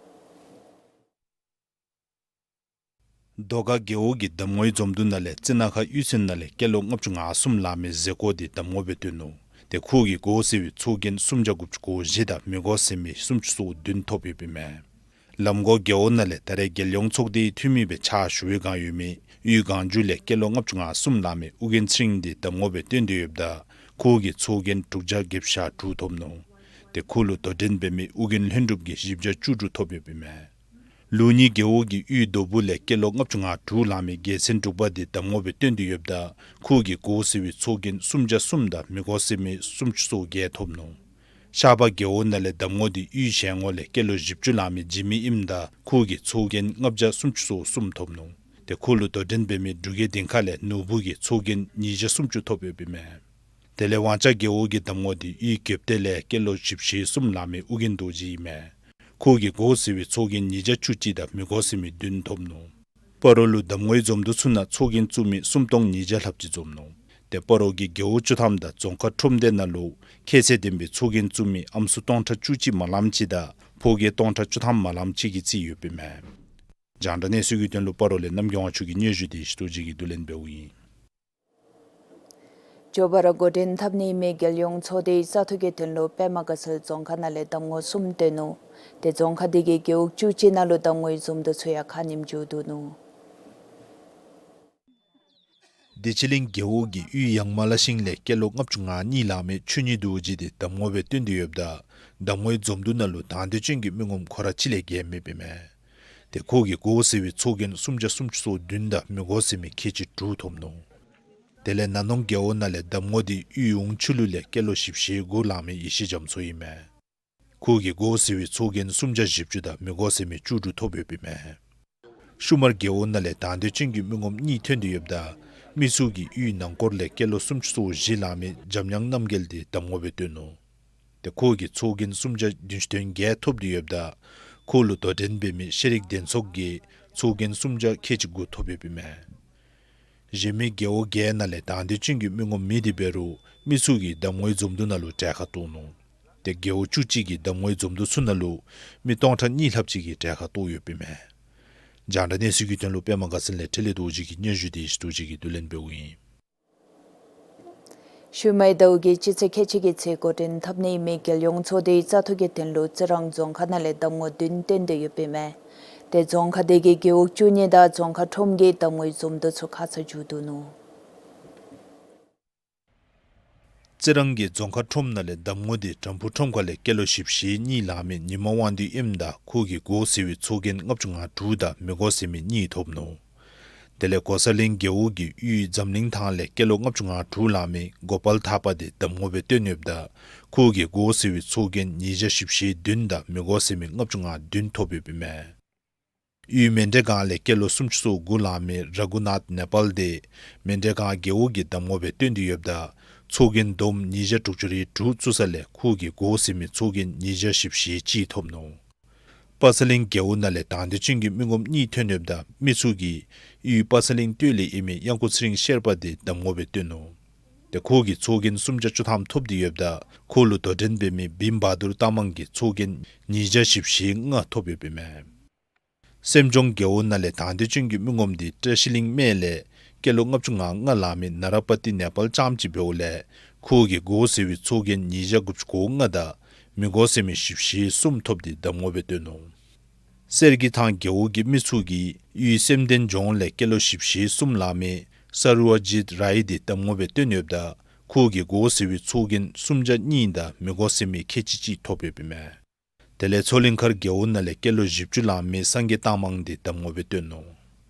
རྡོ་དཀར་རྒེད་འོག་གི་གདམ་ངོའི་འཛོམས་འདུ་ནང་ལས་རྩི་ནག་ཁ་གཡུས་ཚན་ནང་ལས་སྐྱེས་ལོ་ལྔ་བཅུ་ང་གསུམ་ལང་མི་ཟེར་ཀོ་དེ་གདམ་ངོ་སྦེ་བཏོན་ནུག། ཏེ་ཁོ་གིས་གོ་ཟེར་བའི་ཚོགས་རྒྱན་སུམ་བརྒྱ་དགུ་བཅུ་གོ་བཞི་དང་མི་གོ་ཟེར་མི་སུམ་ཅུ་སོ་བདུན་ཐོབ་ཡོདཔ་ཨིན་མས། ལམ་གོ་རྒེད་འོག་ནང་ལས་ད་རེས་རྒྱལ་ཡོངས་ཚོགས་སྡེའི་འཐུས་མི་སྦེ་ཕྱག་ཞུ་བའི་བསྒང་ཡོད་མི་གཡུས་གངས་ལྗོངས་ལས་སྐྱེས་ལོ་ལྔ་བཅུ་ང་གསུམ་ལང་མི་ཨོ་རྒྱན་ཚེ་རིང་དེ་གདམ་ངོ་སྦེ་བཏོན་ཏེ་ཡོདཔ་ད་ཁོ་གིས་ཚོགས་རྒྱན་དྲུག་བརྒྱ་བརྒྱད་ཅུ་གྱ་དྲུག་ཐོབ་ནུག། ཏེ་ཁོ་ལུ་དོ་འགྲན་འབད་མི་ཨོ་རྒྱན་ལྷུན་གྲུབ་ཀྱིས་བཞི་བརྒྱ་བཅུ་དྲུག་ཐོབ་ཡོདཔ་ཨིན་མས། ལུང་གཉིས་རྒེད་འོག་གི་གཡུས་རྡོ་སྦུག་ལས་སྐྱེས་ལོ་ལྔ་བཅུ་ང་དྲུག་ལང་མི་རྒྱལ་མཚན་འབྲུག་པ་དེ་གདམ་ངོ་སྦེ་བཏོན་ཏེ་ཡོདཔ་ད་ཁོ་གིས་གོ་ཟེར་བའི་ཚོགས་རྒྱན་སུམ་བརྒྱ་གསུམ་དང་མི་གོ་ཟེར་མི་སུམ་ཅུ་སོ་བརྒྱད་ཐོབ་ནུག། ཤར་པ་རྒེད་འོག་ནང་ལས་གདམ་ངོ་དེ་གཡུས་གཞན་ངོ་ལས་སྐྱེས་ལོ་བཞི་བཅུ་ལང་མི་འཇིགས་མེད་ཨིནམ་ད་ཁོ་གིས་ཚོགས་རྒྱན་ལྔ་བརྒྱ་སུམ་ཅུ་སོ་གསུམ་ཐོབ་ནུག། ཏེ་ཁོ་ལུ་དོ་འགྲན་འབད་མི་འབྲུག་རྒྱལ་སྡིངས་ཁ་ལས་ནོར་བུ་གིས་ཚོགས་རྒྱན་ཉིས་བརྒྱ་སུམ་ཅུ་ཐོབ་ཡོདཔ་ཨིན་མས། དེ་ལས་ཝང་ཆ་རྒེད་འོག་གི་གདམ་ངོ་དེ་གཡུས་རྒྱབ་སྟེང་ལས་སྐྱེས་ལོ་བཞི་བཅུ་ཞེ་གསུམ་ལང་མི་ཨོ་རྒྱན་རྡོ་རྗེ་ཨིན་མས། ཁོ་གིས་གོ་ཟེར་བའི་ཚོགས་རྒྱན་ཉིས་བརྒྱ་བཅུ་གཅིག་དང་མི་གོ་ཟེར་མི་བདུན་ཐོབ་ནུག། སྤ་རོ་ལུ་གདམ་ངོའི་འཛོམས་འདུ་ཚུ་ནང་ཚོགས་རྒྱན་བཙུགས་མི་སུམ་སྟོང་ཉིས་བརྒྱ་ལྷགཔ་ཅིག་འཛོམས་ནུག། ཏེ་སྤ་རོ་གི་རྒེད་འོག་བཅུ་ཐམ་དང་རྫོང་ཁག་ཁྲོམ་སྡེ་ནང་ལུ་ཁྱད་ཚད་ལྡན་པའི་ཚོགས་རྒྱན་བཙུགས་མི་ཨམ་སྲུ་སྟོང་ཕྲག་བཅུ་གཅིག་མ་ལངམ་ཅིག་དང་ཕོ་རྒྱས་སྟོང་ཕྲག་བཅུ་ཐམ་མ་ལངམ་ཅིག་གིས་རྩིས་ཡོདཔ་ཨིན་མས། རྒྱང་བསྒྲགས་གནས་ཚུལ་གྱི་དོན་ལུ་སྤ་རོ་ལས་རྣམ་རྒྱལ་དབང་ཕྱུག་གི་སྙན་ཞུ་དེ་ཞུ་དོ་ཅིག་གིས་བསྡུ་ལེན་འབདཝ་ཨིན། མགྱོགས་པ་ར་འགོ་འདྲེན་འཐབ་ནི་མི་རྒྱལ་ཡོངས་ཚོགས་སྡེའི་བཙག་འཐུ་གི་དོན་ལུ་པདྨ་དགའ་ཚལ་རྫོང་ཁག་ནང་ལས་གདམ་ངོ་གསུམ་བཏོན་ནུག། ཏེ་རྫོང་ཁག་འདི་གི་རྒེད་འོག་བཅུ་གཅིག་ནང་ལུ་གདམ་ངོའི་འཛོམས་འདུ་ཚུ་ཡང་ཁ་ཉིནམ་མཇུག་བསྡུ་ནུག། བདེ་ཆེན་གླིང་རྒེད་འོག་གི་གཡུས་ཡང་མ་ལ་ཤིང་ལས་སྐྱེས་ལོ་ལྔ་བཅུ་ང་གཉིས་ལང་མི་ཆོས་ཉིད་རྡོ་རྗེ་དེ་གདམ་ངོ་སྦེ་བཏོན་ཏེ་ཡོདཔ་ད་གདམ་ངོའི་འཛོམས་འདུ་ནང་ལུ་དང་འདོད་ཅན་གྱི་མི་ངོམ་ཁོ་ར་གཅིག་ལས་བརྒལ་མེདཔ་ཨིན་མས། ཏེ་ཁོ་གིས་གོ་ཟེར་བའི་ཚོགས་རྒྱན་སུམ་བརྒྱ་སུམ་ཅུ་སོ་བདུན་དང་མི་གོ་ཟེར་མི་ཁལ་གཅིག་དྲུག་ཐོབ་ནུག། དེ་ལས་ན་ནོང་རྒེད་འོག་ནང་ལས་གདམ་ངོ་དེ་གཡུས་འོང་ཆུ་ལུ་ལས་སྐྱེས་ལོ་བཞི་བཅུ་ཞེ་དགུ་ལང་མི་ཡེ་ཤེས་རྒྱ་མཚོ་ཨིན་མས། ཁོ་གིས་གོ་ཟེར་བའི་ཚོགས་རྒྱན་སུམ་བརྒྱ་བཞི་བཅུ་དང་མི་གོ་ཟེར་མི་བཅུ་དྲུག་ཐོབ་ཡོདཔ་ཨིན་མས། ཤུ་མར་རྒེད་འོག་ནང་ལས་དང་འདོད་ཅན་གྱི་མི་ངོམ་གཉིས་ཐོན་ཏེ་ཡོདཔ་ད་ མི་ཚུ་གིས་གཡུས་ནང་འཁོར་ལས་སྐྱེས་ལོ་སུམ་ཅུ་སོ་བཞི་ལང་མི་འཇམ་དབྱངས་རྣམ་རྒྱལ་དེ་གདམ་ངོ་སྦེ་བཏོན་ནུག། ཏེ་ཁོ་གིས་ཚོགས་རྒྱན་སུམ་བརྒྱ་བདུན་ཅུ་དོན་བརྒྱད་ཐོབ་སྟེ་ཡོདཔ་ད་ཁོ་ལུ་དོ་འགྲན་འབད་མི་ཤེས་རིག་ལྡན་ཚོགས་ཀྱིས་ཚོགས་རྒྱན་སུམ་བརྒྱ་ཁལ་གཅིག་དགུ་ཐོབ་ཡོདཔ་ཨིན་མས། གཞན་མི་རྒེད་འོག་བརྒྱད་ནང་ལས་དང་འདོད་ཅན་གྱི་མི་ངོམ་མེད་དེ་འབད་རུང་མི་ཚུ་གིས་གདམ་ངོའི་འཛོམས་འདུ་ནང་ལུ་གྲལ་ཁར་གཏོགས་ནུག། ཏེ་རྒེད་འོག་བཅུ་གཅིག་གི་གདམ་ངོའི་འཛོམས་འདུ་ཚུ་ནང་ལུ་མི་སྟོང་ཕྲག་གཉིས་ལྷགཔ་ཅིག་གིས་གྲལ་ཁར་གཏོགས་ཡོདཔ་ཨིན་མས། རྒྱང་བསྒྲགས་གནས་ཚུལ་གྱི་དོན་ལུ་པདྨ་དགའ་ཚལ་ལས་འཕྲིན་ལས་རྡོ་རྗེ་གི་སྙན་ཞུ་དེ་ཡེ་ཤེས་རྡོ་རྗེ་གིས་བསྡུ་ལེན་འབདཝ་ཨིན། ཤུལ་མའི་ཟླཝ་གི་སྤྱི་ཚེས་ཁལ་གཅིག་གི་ཚེ་འགོ་འདྲེན་འཐབ་ནི་ཨིན་མི་རྒྱལ་ཡོངས་ཚོགས་སྡེའི་བཙག་འཐུ་གི་དོན་ལུ་རྩི་རང་རྫོང་ཁག་ནང་ལས་གདམ་ངོ་བདུན་བཏོན་ཏེ་ཡོདཔ་ཨིན་མས། ཏེ་རྫོང་ཁག་དེ་གི་རྒེད་འོག་བཅུ་གཉིས་དང་རྫོང་ཁག་ཁྲོམ་གྱི་གདམ་ངོའི་འཛོམས་འདུ་ཚུ་ཁ་ཙ་མཇུག་བསྡུ་ནུག། རྩི་རང་གི་རྫོང་ཁག་ཁྲོམ་ནང་ལས་གདམ་ངོ་དེ་དྲམ་ཕུག་ཁྲོམ་ཁ་ལས་སྐྱེས་ལོ་བཞི་བཅུ་ཞེ་གཉིས་ལང་མི་ཉི་མ་དབང་འདུས་ཨིནམ་ད་ཁོ་གིས་གོ་ཟེར་བའི་ཚོགས་རྒྱན་ལྔ་བཅུ་ང་དྲུག་དང་མི་གོ་ཟེར་མི་གཉིས་ཐོབ་ནུག། དེ་ལས་གོ་ས་གླིང་རྒེད་འོག་གི་གཡུས་འཛམ་གླིང་ཐང་ལས་སྐྱེས་ལོ་ལྔ་བཅུ་ང་དྲུག་ལང་མི་གོ་པལ་ཐར་པ་དེ་གདམ་ངོ་སྦེ་བཏོན་ཡོདཔ་ད་ཁོ་གིས་གོ་ཟེར་བའི་ཚོགས་རྒྱན་ཉིས་བརྒྱ་བཞི་བཅུ་ཞེ་བདུན་དང་མི་གོ་ཟེར་མི་ལྔ་བཅུ་ང་བདུན་ཐོབ་ཡོདཔ་ཨིན་མས། གཡུས་མཎྜལ་སྒང་ལས་སྐྱེས་ལོ་སུམ་ཅུ་སོ་དགུ་ལང་མི་ར་གུ་ནཱཐ་ནེ་པཱལ་དེ་མཎྜལ་སྒང་རྒེད་འོག་གི་གདམ་ངོ་སྦེ་བཏོན་ཏེ་ཡོདཔ་ད་ཚོགས་རྒྱན་བསྡོམས་ཉིས་བརྒྱ་དྲུག་ཅུ་རེ་དྲུག་བཙུགས་ས་ལས་ཁོ་གིས་གོ་ཟེར་མི་ཚོགས་རྒྱན་ཉིས་བརྒྱ་བཞི་བཅུ་ཞེ་གཅིག་ཐོབ་ནུག། དཔའ་ས་གླིང་རྒེད་འོག་ནང་ལས་དང་འདོད་ཅན་གྱི་མི་ངོམ་གཉིས་ཐོན་ཡོདཔ་ད་མི་ཚུ་གིས་གཡུས་དཔའ་ས་གླིང་སྟོད་ལས་ཨིན་མི་གཡང་འགུག་ཚེ་རིང་ཤེར་པ་དེ་གདམ་ངོ་སྦེ་བཏོན་ནུག། ཏེ་ཁོ་གིས་ཚོགས་རྒྱན་སུམ་བརྒྱ་བཅུ་ཐམ་ཐོབ་སྟེ་ཡོདཔ་ད་ཁོ་ལུ་དོ་འགྲན་འབད་མི་བིམ་བྷ་དུར་ཏ་མང་གིས་ཚོགས་རྒྱན་ཉིས་བརྒྱ་བཞི་བཅུ་ཞེ་ལྔ་ཐོབ་ཡོདཔ་ཨིན་མས། སེམས་ལྗོངས་རྒེད་འོག་ནང་ལས་དང་འདོད་ཅན་གྱི་མི་ངོམ་དེ་བཀྲ་ཤིས་གླིང་སྨད་ལས་སྐྱེས་ལོ་ལྔ་བཅུ་ང་ལྔ་ལང་མི་ན་ར་པ་ཏི་ནེ་པཱལ་ལྕམ་ཅིག་འབདཝ་ལས་ཁོ་གིས་གོ་ཟེར་བའི་ཚོགས་རྒྱན་ཉིས་བརྒྱ་དགུ་བཅུ་གོ་ལྔ་དང་མི་གོ་ཟེར་མི་བཞི་བཅུ་ཞེ་གསུམ་ཐོབ་སྟེ་གདམ་ངོ་སྦེ་བཏོན་ནུག། གསེར་གྱི་ཐང་རྒེད་འོག་གི་མི་ཚུ་གིས་གཡུས་སེམས་ལྡན་ལྗོངས་ལས་སྐྱེས་ལོ་བཞི་བཅུ་ཞེ་གསུམ་ལང་མི་ས་རུ་ཨ་ཇིད་རའི་དེ་གདམ་ངོ་སྦེ་བཏོན་ཡོདཔ་ད་ཁོ་གིས་གོ་ཟེར་བའི་ཚོགས་རྒྱན་སུམ་བརྒྱ་གཉིས་དང་མི་གོ་ཟེར་མི་ཁལ་གཅིག་གཅིག་ཐོབ་ཡོདཔ་ཨིན་མས། དེ་ལས་མཚོ་གླིང་མཁར་རྒེད་འོག་ནང་ལས་སྐྱེས་ལོ་བཞི་བཅུ་ལང་མི་སངས་རྒྱས་ཏ་མང་དེ་གདམ་ངོ་སྦེ་བཏོན་ནུག།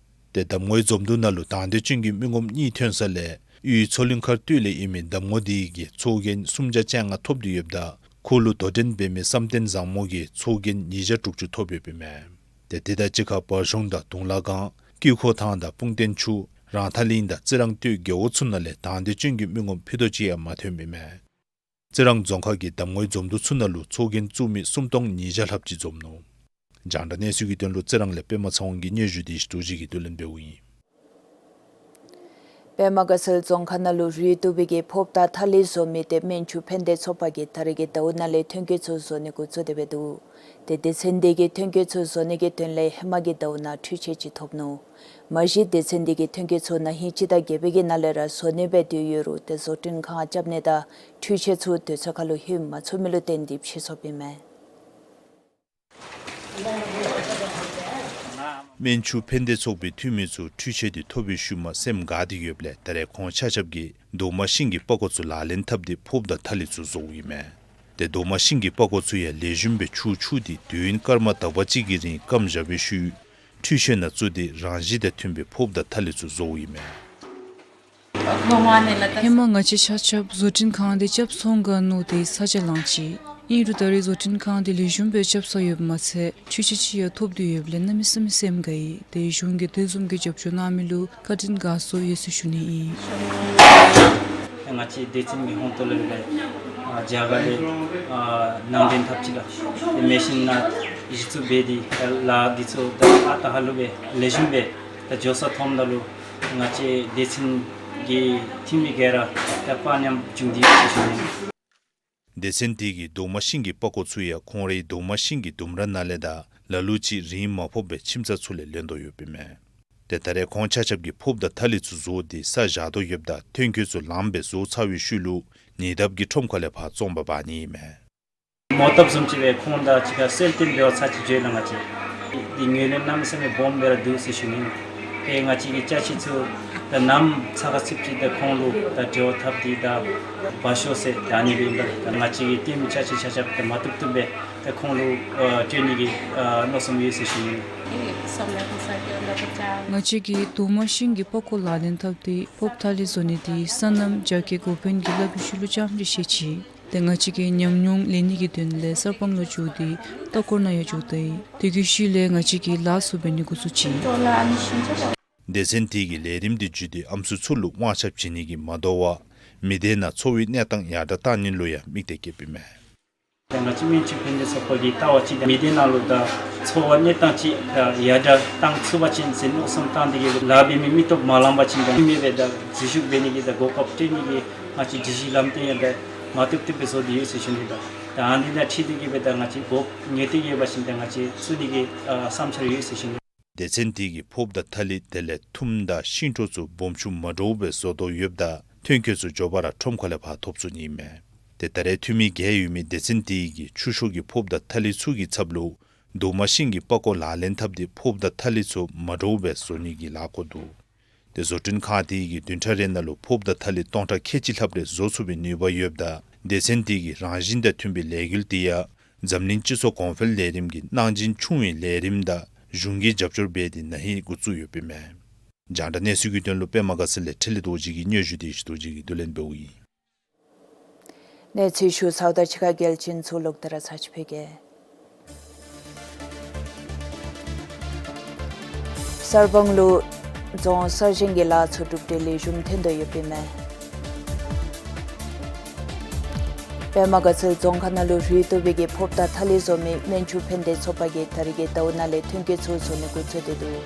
ཏེ་གདམ་ངོའི་འཛོམས་འདུ་ནང་ལུ་དང་འདོད་ཅན་གྱི་མི་ངོམ་གཉིས་ཐོན་ས་ལས་གཡུས་མཚོ་གླིང་མཁར་སྟོད་ལས་ཨིན་མི་གདམ་ངོ་དེ་གིས་ཚོགས་རྒྱན་སུམ་བརྒྱ་བཅོ་ལྔ་ཐོབ་སྟེ་ཡོདཔ་ད་ཁོ་ལུ་དོ་འགྲན་འབད་མི་བསམ་གཏན་བཟང་མོ་གིས་ཚོགས་རྒྱན་ཉིས་བརྒྱ་དྲུག་ཅུ་ཐོབ་ཡོདཔ་ཨིན་མས། ཏེ་དེ་དང་གཅིག་ཁར་བར་གཞུང་དང་དུང་ལ་སྒང་ཀྱི་ཁོ་ཐང་དང་སྤུངས་རྟེན་ཆུ་རང་ཐང་གླིང་དང་རྩི་རང་སྟོད་རྒེད་འོག་ཚུ་ནང་ལས་དང་འདོད་ཅན་གྱི་མི་ངོམ་ཕུད་རྡོག་གཅིག་ཡང་མ་ཐོནམ་ཨིན་མས། རྩི་རང་རྫོང་ཁག་གི་གདམ་ངོའི་འཛོམས་འདུ་ཚུ་ནང་ལུ་ཚོགས་རྒྱན་བཙུགས་མི་སུམ་སྟོང་ཉིས་བརྒྱ་ལྷགཔ་ཅིག་འཛོམས་ནུག། རྒྱང་བསྒྲགས་གནས་ཚུལ་གྱི་དོན་ལུ་རྩི་རང་ལས་པདྨ་ཚེ་དབང་གི་སྙན་ཞུ་དེ་ཡེ་ཤེས་རྡོ་རྗེ་གིས་བསྡུ་ལེན་འབདཝ་ཨིན། པདྨ་དགའ་ཚལ་རྫོང་ཁག་ནང་ལུ་རུལ་བཏུབ་པའི་གི་ཕོརཔ་དང་ཐ་ལི་བཟོ་མི་དེ་སྨན་ཆུ་ཕན་བདེ་ཚོགས་པ་གིས་ད་རེས་ཀྱི་ཟླཝ་ནང་ལས་ཐོན་སྐྱེད་ཚུ་བཟོ་ནི་འགོ་བཙུགས་ཏེ་འབད་འདུག། ཏེ་སྡེ་ཚན་དེ་གིས་ཐོན་སྐྱེད་ཚུ་བཟོ་ནི་གི་དོན་ལས་ཧེ་མ་གི་ཟླཝ་ནང་འཕྲུལ་ཆས་ཅིག་ཐོབ་ནུག། མ་གཞི་སྡེ་ཚན་དེ་གིས་ཐོན་སྐྱེད་ཚུ་ན་ཧིང་སྤྱི་ཟླ་བརྒྱད་པའི་གི་ནང་ལས་ར་བཟོ་ནི་སྦེ་སྡོད་ཡོད་རུང་ཏེ་བཟོ་སྐྲུན་ཁང་རྐྱབ་ནི་དང་འཕྲུལ་ཆས་ཚུ་དུས་ཚོད་ཁར་ལུ་ལྷོད་མ་ཚུགས་མི་ལུ་བརྟེན་ཏེ་ཕྱིས་སོཔ་ཨིན་མས། སྨན་ཆུ་ཕན་བདེ་ཚོགས་པའི་འཐུས་མི་ཚུ་འཕྲུལ་ཆས་དེ་ཐོབ་པའི་ཤུལ་མ་སེམས་དགའ་སྟེ་ཡོདཔ་ལས་ད་རེས་ཁོང་ཆ་ཁྱབ་ཀྱིས་རྡོག་མ་ཤིང་གི་པགས་ཀོ་ཚུ་ལག་ལེན་འཐབ་སྟེ་ཕོརཔ་དང་ཐ་ལི་ཚུ་བཟོཝ་ཨིན་མས། ཏེ་རྡོག་མ་ཤིང་གི་པགས་ཀོ་ཚུ་ཡང་ལེགས་ཤོམ་སྦེ་ཆུ་འཁྱུ་སྟེ་དུས་ཡུན་སྐར་མ་དག་པ་ཅིག་གི་རིང་སྐམ་བཞག་པའི་ཤུལ་འཕྲུལ་ཆས་ནང་བཙུགས་ཏེ་རང་བཞིན་དང་མཐུན་པའི་ཕོརཔ་དང་ཐ་ལི་ཚུ་བཟོཝ་ཨིན་མས། ཧེ་མ་ང་བཅས་ཆ་ཁྱབ་བཟོ་སྐྲུན་ཁང་དེ་རྐྱབ་ཚུགས་ག་མནོ་སྟེ་ས་ཆ་ལེན་ཅི། ཨིན་རུང་ད་རེས་བཟོ་སྐྲུན་ཁང་དེ་ལེགས་ཤོམ་སྦེ་རྐྱབ་ཚར་ཡོདཔ་མ་ཚད་འཕྲུལ་ཆས་ཅིག་ཡང་ཐོབ་སྟེ་ཡོདཔ་ལས་གནམ་མེད་ས་མེད་སེམས་དགའ་ཡི། ཏེ་གཞུང་གིས་དེ་བཟུམ་གྱི་རྒྱབ་སྐྱོར་གནང་མི་ལུ་བཀའ་དྲིན་དགའ་ཚོར་ཡོད་ཟེར་ཞུ་ནི་ཨིན། ང་བཅས་སྡེ་ཚན་གྱི་ཧོངས་ཏོ་ལས་སྦེ་ཨ་རྒྱ་གར་ལས་ཨ་ནང་འདྲེན་འཐབ་ཅི་ལགས། ཏེ་མེ་ཤིན་ནང་གཞི་བཙུགས་འབད་དེ་ལཱ་འདི་ཚུ་ད་ཨ་རྟག་ཧ་ལུགས་སྦེ་ལེགས་ཤོམ་སྦེ་ད་འགྱོ་ས་མཐོངམ་ད་ལུ་ང་བཅས་སྡེ་ཚན་གྱི་འཐུས་མི་ག་ར་ད་དཔའ་ཉམས་བྱུང་སྟེ་ཡོད་ཟེར་ཞུ་ནི། སྡེ་ཚན་དེ་གིས་རྡོག་མ་ཤིང་གི་པགས་ཀོ་ཚུ་ཡང་ཁོང་རའི་རྡོག་མ་ཤིང་གི་ལྡུམ་ར་ནང་ལས་དང་ལ་ལུ་ཅིག་རིན་མ་ཕོགཔ་སྦེ་ཁྱིམ་ཚང་ཚུ་ལས་ལེན་དོ་ཡོདཔ་ཨིན་མས། ཏེ་ད་རེས་ཁོང་ཆ་ཁྱབ་ཀྱིས་ཕོརཔ་དང་ཐ་ལི་ཚུ་བཟོ་སྟེ་ས་བཞག་དོ་ཡོདཔ་ད་ཐོན་སྐྱེད་ཚུ་ལངམ་སྦེ་བཟོ་ཚར་བའི་ཤུལ་ལུ་ཉེ་འདབས་ཀྱི་ཁྲོམ་ཁ་ལས་ཕར་བཙོང་པར་འབག་ནི་ཨིན་མས། མོ་བཏབ་བཟུམ་ཅིག་སྦེ་ཁོང་དང་གཅིག་ཁར་སེལ་གཏམ་འབད་བ་ཚར་ཅིག་འགྱོ་ཡི་ལགས། ང་བཅས་འདི་ངོས་ལེན་གནམ་མེད་ས་མེད་སྦོམ་སྦེ་ར་འདུག་ཟེར་ཞུ་ནི། ཏེ་ང་བཅས་ཀྱི་ཅ་ཆས་ཚུ་ད་ནམ་ཚ་ཁ་ཚིགཔ་ཅིག་ད་ཁོང་ལུ་ད་འབྲེལ་བ་འཐབ་སྟེ་ད་འབག་ཤོག་ཟེར་ད་ཨ་ནི་སྦེ་ཨིན་པས། ད་ང་བཅས་ཀྱི་ལྟདམོ་ཅ་ཆས་ཆ་ཁྱབ་ད་མ་བཏུབ་བཏུབ་སྦེ་ད་ཁོང་ལུ་ཨ་སྤྲོད་ནི་གི་ཨ་མནོ་བསམ་ཡོད་ཟེར་ཞུ་ནི། ང་བཅས་ཀྱིས་རྡོག་མ་ཤིང་གི་པགས་ཀོ་ལག་ལེན་འཐབ་སྟེ་ཕོརཔ་ཐ་ལི་བཟོ་ནི་དེ་སོ་ནམ་རྒྱ་སྐྱེད་འགོ་དཔོན་གྱིས་སླབ་པའི་ཤུལ་ལུ་རྐྱངམ་ཅིག་ཤེས་ཅི། ཏེ་ང་བཅས་ཀྱིས་ཉམས་མྱོང་ལེན་ནི་གི་དོན་ལས་གསར་སྤང་ལུ་འགྱོ་སྟེ་ལྟ་སྐོར་ནང་ཡང་འགྱོ་ད་ཡི། དེ་གི་ཤུལ་ལས་ང་བཅས་ཀྱིས་ལཱ་ཚུ་འབད་ནི་འགོ་བཙུགས་ཅི། སྡེ་ཚན་དེ་གིས་ལས་རིམ་དེ་བརྒྱུད་དེ་ཨམ་སྲུ་ཚུ་ལུ་དབང་ཆ་བྱིན་ནི་གིས་མ་དོ་བར་མི་སྡེ་ནང་འཚོ་བའི་གནས་སྟངས་ཡར་དྲག་གཏང་ནི་ལུ་ཡང་དམིགས་གཏད་བསྐྱེདཔ་ཨིན་མས། ད་ང་བཅས་སྨན་བཅོས་ཕན་བདེ་ཚོགས་པ་གི་ལྟ་བ་ཅིག་ད་མི་སྡེ་ནང་ལུ་ད་འཚོ་བ་གནས་སྟངས་ཅིག་ད་ཡར་དྲག་གཏང་ཚུགས་པ་ཅིན་ཟེར་མནོ་བསམ་བཏང་སྟེ་གིས་ལཱ་འབད་མི་མི་སྟོབས་མ་ལང་པ་ཅིན་ད་མི་སྦེ་ད་འཛུལ་ཞུགས་འབད་ནི་གི་ད་གོ་སྐབས་སྤྲོད་ནི་གི་ང་བཅས་སྒྲིག་གཞི་ལམ་སྟོན་ཡང་ད་མ་བཏུབ་བཏུབ་སྦེ་བཟོ་སྟེ་ཡོད་ཟེར་ཞུ་ནི། ད་ད་ཨ་ནི་དང་འཁྲིལ་ཏེ་གིས་སྦེ་ད་ང་བཅས་སྒོ་ཉོས་ཏེ་ཡོད་པ་ཅིན་ད་ང་བཅས་བཙུགས་ནི་གི་ཨ་བསམ་འཆར་ཡོད་ཟེར་ཞུ་ནི། སྡེ་ཚན་དེ་གིས་ཕོརཔ་དང་ཐ་ལི་དེ་ལས་ཐུམ་དང་ཤིང་ཁྲོ་ཚུ་སྦོམ་ཆུང་མ་འདྲཝ་སྦེ་བཟོ་དོ་ཡོདཔ་ད་ཐོན་སྐྱེད་ཚུ་མགྱོགས་པ་ར་ཁྲོམ་ཁ་ལས་ཕར་ཐོབ་ཚུགས་ནི་ཨིན་མས། ཏེ་ད་རེས་འཐུས་མི་བརྒྱད་ཡོད་མི་སྡེ་ཚན་དེ་གིས་ཆུ་ཤོག་གི་ཕོརཔ་དང་ཐ་ལི་ཚུ་གི་ཚབ་ལུ་དུ་མ་ཤིང་གི་པགས་ཀོ་ལག་ལེན་འཐབ་སྟེ་ཕོརཔ་དང་ཐ་ལི་ཚུ་མ་འདྲཝ་སྦེ་བཟོ་ནི་གི་ལཱ་བཀོད་འདུག། ཏེ་བཟོ་སྐྲུན་ཁང་དེ་གིས་བདུན་ཕྲག་རེ་ནང་ལུ་ཕོརཔ་དང་ཐ་ལི་སྟོང་ཕྲག་ཁལ་གཅིག་ལྷགཔ་རེ་བཟོ་ཚུགས་པའི་ནུས་པ་ཡོདཔ་ད་སྡེ་ཚན་དེ་གི་རང་བཞིན་དང་མཐུན་པའི་ལས་འགུལ་དེ་ཡང་འཛམ་གླིང་སྤྱི་ཚོགས་གོང་འཕེལ་ལས་རིམ་གྱི་གནང་སྦྱིན་ཆུང་བའི་ལས་རིམ་དང་གཞུང་གིས་རྒྱབ་སྐྱོར་འབད་དེ་ན་ཧིང་འགོ་བཙུགས་ཡོདཔ་ཨིན་མས། རྒྱང་བསྒྲགས་གནས་ཚུལ་གྱི་དོན་ལུ་པདྨ་དགའ་ཚལ་ལས་འཕྲིན་ལས་རྡོ་རྗེ་གི་སྙན་ཞུ་དེ་ཡེ་ཤེས་རྡོ་རྗེ་གིས་བསྡུ་ལེན་འབདཝ་ཨིན། གནས་ཚུལ་ཞུ་ཚརཝ་ད་ཕྱི་ཁ་གལ་ཆེན་ཚུ་ལོག་སྟེ་ར་ཚར་ཅིག་ཕུལ་གེ། གསར་སྤང་ལུ་རྫོང་གསར་བཞེངས་ཀྱི་ལཱ་ཚུ་གྲུབ་འབྲས་ལེགས་ཤོམ་ཐོན་དོ་ཡོདཔ་ཨིན་མས། པདྨ་དགའ་ཚལ་རྫོང་ཁག་ནང་ལུ་རུལ་བཏུབ་པའི་གི་ཕོརཔ་དང་ཐ་ལི་བཟོ་མི་སྨན་བཅོས་ཕན་བདེ་ཚོགས་པ་གིས་ད་རིས་ཀྱི་ཟླཝ་ནང་ལས་ཐོན་སྐྱེད་ཚུ་བཟོ་ནི་འགོ་བཙུགས་ཏེ་འདུག།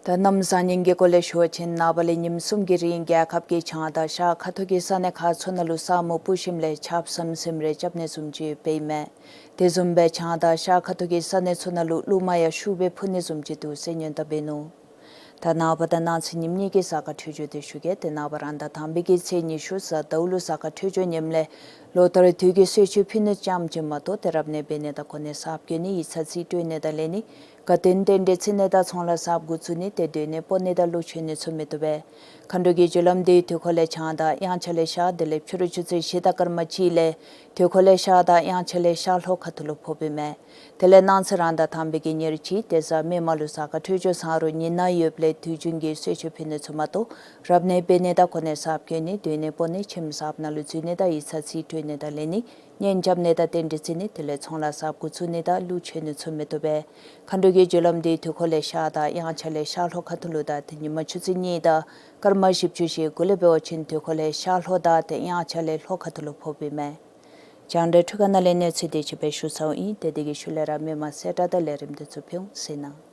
ད་གནམ་བཟང་ངན་གྱི་སྐོར་ལས་ཞུ་བ་ཅིན་ནངས་པ་ལས་ཉིནམ་གསུམ་གྱི་རིང་རྒྱལ་ཁབ་ཀྱི་བྱང་དང་ཤར་ཁ་ཐུག་གི་ས་གནས་ཁག་ཚུ་ནང་ལུ་ས་སྨུག་སྤུབས་ཞིནམ་ལས་ཆརཔ་ཟམ་ཟིམ་རེ་རྐྱབ་ནི་བཟུམ་ཅིག་འབདཝ་ཨིན་མས། དེ་བཟུམ་སྦེ་བྱང་དང་ཤར་ཁ་ཐུག་གི་ས་གནས་ཚུ་ནང་ལུ་རླུང་མ་ཡང་ཤུགས་སྦེ་འཕུ་ནི་བཟུམ་ཅིག་འདུག་ཟེར་སྙན་གྲགས་འབད་ནུག། ད་ནངས་པ་དང་གནངས་ཚེ་ཉིནམ་གཉིས་ཀྱི་གཟའ་སྐར་འཕྲོད་སྦྱོར་དེ་ཞུ་གེ། ཏེ་ནངས་པ་རང་ཟླ་དང་པའི་གི་ཚེས་ཉི་ཤུ་གཟའ་ཟླཝ་ལུ་གཟའ་སྐར་འཕྲོད་སྦྱོར་ངནམ་ལས་ལོ་ལྟར་དུས་ཀྱི་གསོལ་མཆོད་ཕུལ་ནི་ཙམ་ཅིག་མ་གཏོགས་ཏེ་རབ་གནས་འབད་ནི་དང་གོ་གནས་གསརཔ་བསྐོ་ནི་ཡིག་ཚང་རྩིས་སྤྲོད་ནི་དང་ལེན་ནི་དགའ་སྟོན་རྟེན་འབྲེལ་བརྩི་ནི་དང་ཚོང་ལཱ་གསརཔ་འགོ་བཙུགས་ནི་ཏེ་སྡོད་གནས་སྤོ་ནི་དང་ལུག་མཆོད་ནི་ཚུ་མི་བཏུབ་པས། མཁའ་འགྲོ་གི་རྒྱུ་ལམ་དེ་དུས་འཁོར་ལས་བྱང་དང་དབྱངས་འཆར་ལས་ཤར་དེ་ལས་ཕྱི་རུ་ཆུ་ཚོད་བཞི་དང་སྐར་མ་གཅིག་ལས་དུས་འཁོར་ལས་ཤར་དང་དབྱངས་འཆར་ལས་ཤར་ལྷོ་ཁ་ཐུག་ལུ་ཕོགཔ་ཨིན་མས། དེ་ལས་གནངས་ཚེ་རང་ཟླ་དང་པའི་གི་ཉེར་གཅིག་ཏེ་གཟའ་མིག་དམར་ལུ་གཟའ་སྐར་འཕྲོད་སྦྱོར་བཟང་རུང་ཉི་ནག་ཡོདཔ་ལས་དུས་རྒྱུན་གྱི་གསོལ་མཆོད་ཕུལ་ནི་ཚུ་མ་གཏོགས་རབ་གནས་འབད་ནི་དང་གོ་གནས་གསརཔ་བསྐོ་ནི་སྡོད་གནས་སྤོ་ནི་ཁྱིམ་གསརཔ་ནང་ལུ་འཛུལ་ནི་དང་ཡིག་ཚང་རྩིས་སྤྲོད་ནི་དང་ལེན་ནི་གཉེན་རྐྱབ་ནི་དང་རྟེན་འབྲེལ་བརྩི་ནི་དེ་ལས་ཚོང་ལཱ་གསརཔ་འགོ་བཙུགས་ནི་དང་ལུག་མཆོད་ནི་ཚུ་མི་བཏུབ་པས། མཁའ་འགྲོ་གི་རྒྱུ་ལམ་དེ་དུས་འཁོར་ལས་ཤར་དང་དབྱངས་འཆར་ལས་ཤར་ལྷོ་ཁ་ཐུག་ལུ་དང་ཏེ་ཉིན་མ་ཆུ་ཚོད་གཉིས་དང་སྐར་མ་བཞི་བཅུ་ཞེ་དགུ་ལས་འབད་བ་ཅིན་དུས་འཁོར་ལས་ཤར་ལྷོ་དང་ཏེ་དབྱངས་འཆར་ལས་ལྷོ་ཁ་ཐུག་ལུ་ཕོགཔ་ཨིན་མས། རྒྱང་བསྒྲགས་འཕྲུལ་ཁང་ནང་ལས་གནས་ཚུལ་དེ་ཅིག་སྦེ་ཞུ་ཚརཝ་ཨིན། ཏེ་དེ་གི་ཤུལ་ལས་ར་མི་མང་གསལ་བསྒྲགས་དང་ལས་རིམ་དེ་ཚུ་ཕུལ་འོང་། གཟིགས་གནང་།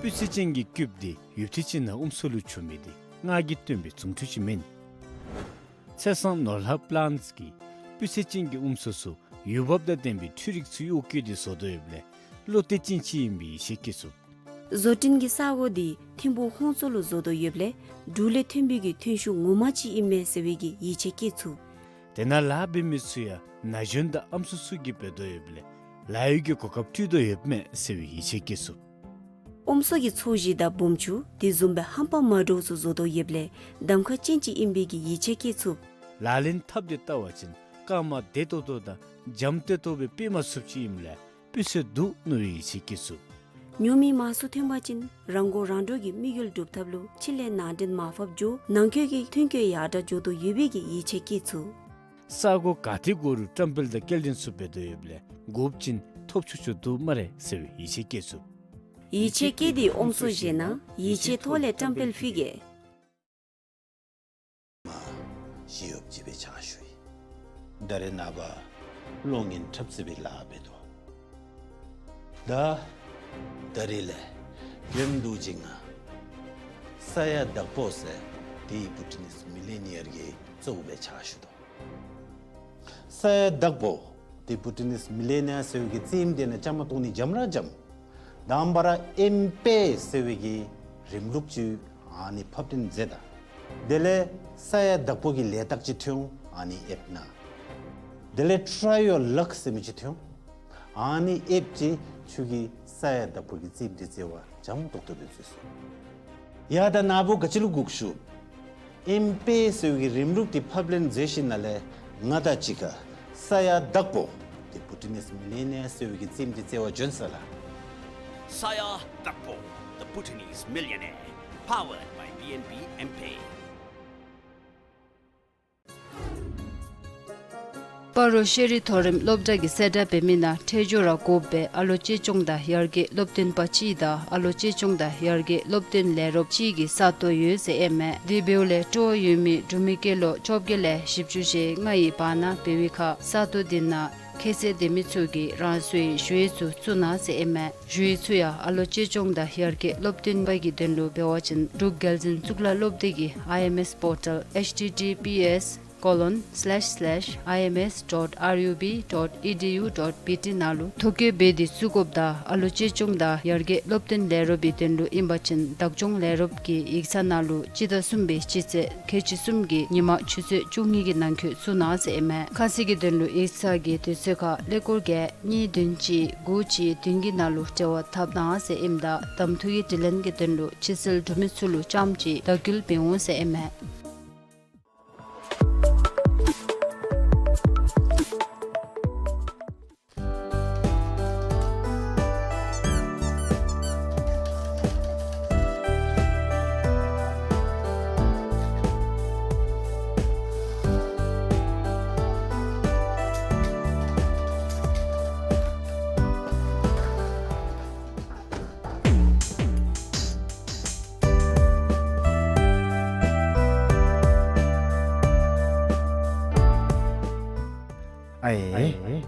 སྤུས་ཚད་ཅན་གྱི་སྐུདཔ་དེ་ཡུདཔ་ཐེངས་ཅིག་ནང་ཨུམ་སྲུ་ལུ་བྱུང་མི་དེ་སྔར་གྱི་སྟོན་པའི་རྫུ་འཕྲུལ་ཅིག་མེན། ཚེས་བཟང་ནོར་ལྷ་པ་ལཱནཊསི་གིས་སྤུས་ཚད་ཅན་གྱི་ཨུམ་སྲུ་ཚུ་འོས་འབབ་དང་ལྡན་པའི་འཕྲུལ་རིག་ཚུ་གཡོག་བཀོལ་ཏེ་བཟོ་དོ་ཡོདཔ་ལས་བློ་གཏད་ཅན་ཅིག་ཨིན་པའི་ཡིད་ཆེས་བསྐྱེད་ཚུགས། བཟོ་སྐྲུན་གྱི་ས་གོ་དེ་ཐིམ་ཕུག་ཧོང་མཚོ་ལུ་བཟོ་དོ་ཡོདཔ་ལས་འབྲུག་ལས་ཐོན་པའི་གི་ཐོན་ཤུགས་ངོ་མ་ཅིག་ཨིན་མས་ཟེར་བའི་གི་ཡིད་ཆེས་བསྐྱེད་ཚུགས། དེ་ནང་ལཱ་འབད་མི་ཚུ་ཡང་ན་གཞོན་དང་ཨམ་སྲུ་ཚུ་གིས་འབད་དོ་ཡོདཔ་ལས་ལཱ་གཡོག་གི་གོ་སྐབས་སྤྲོད་དོ་ཡོདཔ་མས་ཟེར་བའི་ཡིད་ཆེས་བསྐྱེད་ཚུགས། ཨུམ་སྲུ་གི་ཚོས་གཞི་དང་སྦོམ་ཆུང་དེ་བཟུམ་སྦེ་ཧམ་པ་མ་འདྲཝ་ཚུ་བཟོ་དོ་ཡོདཔ་ལས་གདམ་ཁ་ཅན་ཅིག་ཨིན་པའི་གི་ཡིད་ཆེས་བསྐྱེད་ཚུགས། ལག་ལེན་འཐབ་སྟེ་བལྟ་བ་ཅིན་རྐངམ་བདེ་ཏོག་ཏོ་དང་འཇམ་ཏོག་ཏོ་སྦེ་ཕུད་མ་ཚུགསཔ་ཅིག་ཨིནམ་ལས་སྤུས་ཚད་འདུག་མནོ་བའི་ཡིད་ཆེས་བསྐྱེད་ཚུགས། ཉོ་མི་མང་སུ་ཐོན་པ་ཅིན་རང་མགོ་རང་འདྲོངས་ཀྱི་དམིགས་ཡུལ་སྒྲུབ་ཐབས་ལུ་ཕྱི་ལས་ནང་འདྲེན་མར་ཕབ་འགྱོ་ནང་འཁོད་ཀྱི་ཐོན་སྐྱེད་ཡར་དྲག་འགྱོ་དོ་ཡོད་པའི་གི་ཡིད་ཆེས་བསྐྱེད་ཚུགས། ས་གོ་ག་ཏེ་དགོ་རུང་བཀྲམ་སྤེལ་དང་སྐྱེལ་འདྲེན་ཚུ་འབད་དོ་ཡོདཔ་ལས་དགོཔ་ཅིན་ཐོབ་ཆོག་ཆོག་འདུག་སྨ་རེ་ཟེར་བའི་ཡིད་ཆེས་བསྐྱེད་ཚུགས། ཡིད་ཆེས་བསྐྱེད་དེ་ཨོམ་སྲུ་བཞེས་ན་ཡིད་ཆེས་ཐོག་ལས་བཀྲམ་སྤེལ་ཕུལ་གེ། མ་ཞི་གཡོགཔ་ཅིག་སྦེ་ཕྱག་ཞུ་ཡི། ད་རེས་ནངས་པ་གློག་བརྙན་འཁྲབ་རྩེད་པའི་ལཱ་འབད་དོ། ད་ད་རེས་ལས་རྒྱུན་དུ་ཅིག་ང་ས་ཡ་དྭགས་པོ་ཟེར་དེ་བྷུ་ཊི་ནིས་མི་ལི་ནི་ཡར་གྱི་གཙོ་བོ་སྦེ་ཕྱག་ཞུ་དོ། ས་ཡ་དྭགས་པོ་དེ་བྷུ་ཊི་ནིས་མི་ལི་ནི་ཡར་ཟེར་བའི་གི་རྩེདམོ་དེ་ནང་བཅའ་མར་གཏོགས་ནི་འཇམ་ར་འཇམ། དང་པ་ར་ཨེམ་པེ་ཟེར་བའི་གི་རིམ་ལུགས་ཅིག་ཨ་ནི་ཕབ་སྟོན་མཛད་ད། དེ་ལས་ས་ཡ་དྭགས་པོ་གི་ལས་རྟགས་ཅིག་ཐོན་འོང་ཨ་ནི་ཨེཔ་ནང་། དེ་ལས་ཊ་རའི་ཡོར་ལག་ཟེར་མི་ཅིག་ཐོན་འོང་ཨ་ནི་ཨེཔ་ཅིག་ཁྱོད་ཀྱིས་ས་ཡ་དྭགས་པོ་གི་རྩེདམོ་དེ་རྩེ་བར་འཇམ་ཏོག་ཏོ་སྦེ་རྩེ་ཚུགས། ཡ་ད་ནཱ་བུ་ག་ཅི་ལུ་སྒུག་ཤུག། ཨེམ་པེ་ཟེར་བའི་གི་རིམ་ལུགས་དེ་ཕབ་ལེན་མཛད་ཞིནམ་ལས་ང་དང་གཅིག་ཁར་ས་ཡ་དྭགས་པོ་དེ་བྷུ་ཊི་ནིས་མི་ལི་ནི་ཡར་ཟེར་བའི་གི་རྩེདམོ་དེ་རྩེ་བར་བྱོན་ས་ལགས། ས་ཡ་དྭགས་པོ། The Bhutanese Millionaire. Powered by B N B M-Pay. སྤ་རོ་ཤེས་རིག་མཐོ་རིམ་སློབ་གྲྭ་གི་གསལ་བསྒྲགས་འབད་མི་ནང་ཁྲལ་སྦྱོར་ར་དགོཔ་སྦེ་ཨ་ལོ་གཅེས་སྐྱོང་དང་ཡར་རྒྱས་སློབ་སྟོན་པ་གཅིག་དང་ཨ་ལོ་གཅེས་སྐྱོང་དང་ཡར་རྒྱས་སློབ་སྟོན་ལས་རོགསཔ་གཅིག་གི་ས་སྟོང་ཡོད་ཟེར་ཨིན་མས། དེ་འབདཝ་ལས་སྤྲོ་བ་ཡོད་མི་འབྲུག་མི་སྐྱེས་ལོ་བཅོ་བརྒྱད་ལས་བཞི་བཅུ་ཞེ་ལྔ་ཡི་བར་ན་འབད་བའི་ཁར་ས་སྟོང་དེ་ནང་ཁྱད་ཚད་ལྡན་མི་ཚུ་གིས་རང་སོའི་ཞུ་ཡིག་ཚུ་བཙུགས་གནང་ཟེར་ཨིན་མས། ཞུ་ཡིག་ཚུ་ཡང་ཨ་ལོ་གཅེས་སྐྱོང་དང་ཡར་རྒྱས་སློབ་སྟོན་པ་གི་དོན་ལུ་འབད་བ་ཅིན་འབྲུག་རྒྱལ་འཛིན་གཙུག་ལག་སློབ་སྡེ་གི་ཨའི་ཨེམ་ཨེས་པོར་ཊལ་ཨེཆ་ཊི་ཊི་པི་ཨེསི་ཀོ་ལོན་སི་ལེཤ་སི་ལེཤ་ཨའི་ཨེམ་ཨེས་ཌོཊ་ཨར་ཡུ་བི་ཌོཊ་ཨི་ཌི་ཡུ་ཌོཊ་བི་ཊི་ནང་ལུ་ཐོ་བཀོད་འབད་དེ་བཙུགས་དགོཔ་དང་ཨ་ལོ་གཅེས་སྐྱོང་དང་ཡར་རྒྱས་སློབ་སྟོན་ལས་རོགསཔ་གི་དོན་ལུ་ཨིན་པ་ཅིན་བདག་སྐྱོང་ལས་རོགསཔ་གི་ཡིག་ཚང་ནང་ལུ་སྤྱི་ཟླ་གསུམ་པའི་སྤྱི་ཚེས་ཁལ་གཅིག་གསུམ་གྱི་ཉིན་མ་ཆུ་ཚོད་བཅུ་གཉིས་ཀྱི་ནང་འཁོད་བཙུགས་གནང་ཟེར་ཨིན་མས། ཁ་གསལ་གྱི་དོན་ལུ་ཡིག་ཚང་གི་དུས་ཚོད་ཁར་ཀླད་ཀོར་བརྒྱད་གཉིས་བདུན་གཅིག་དགུ་གཅིག་བདུན་གྱི་ནང་ལུ་འབྲེལ་བ་འཐབ་གནང་ཟེར་ཨིནམ་ད་གདམ་འཐུ་གི་དྲི་ལན་གྱི་དོན་ལུ་ཕྱི་སེལ་འབྲུག་མི་ཚུ་ལུ་རྐྱངམ་གཅིག་བརྡ་བསྐུལ་འབད་འོང་ཟེར་ཨིན་མས། ཨའེ།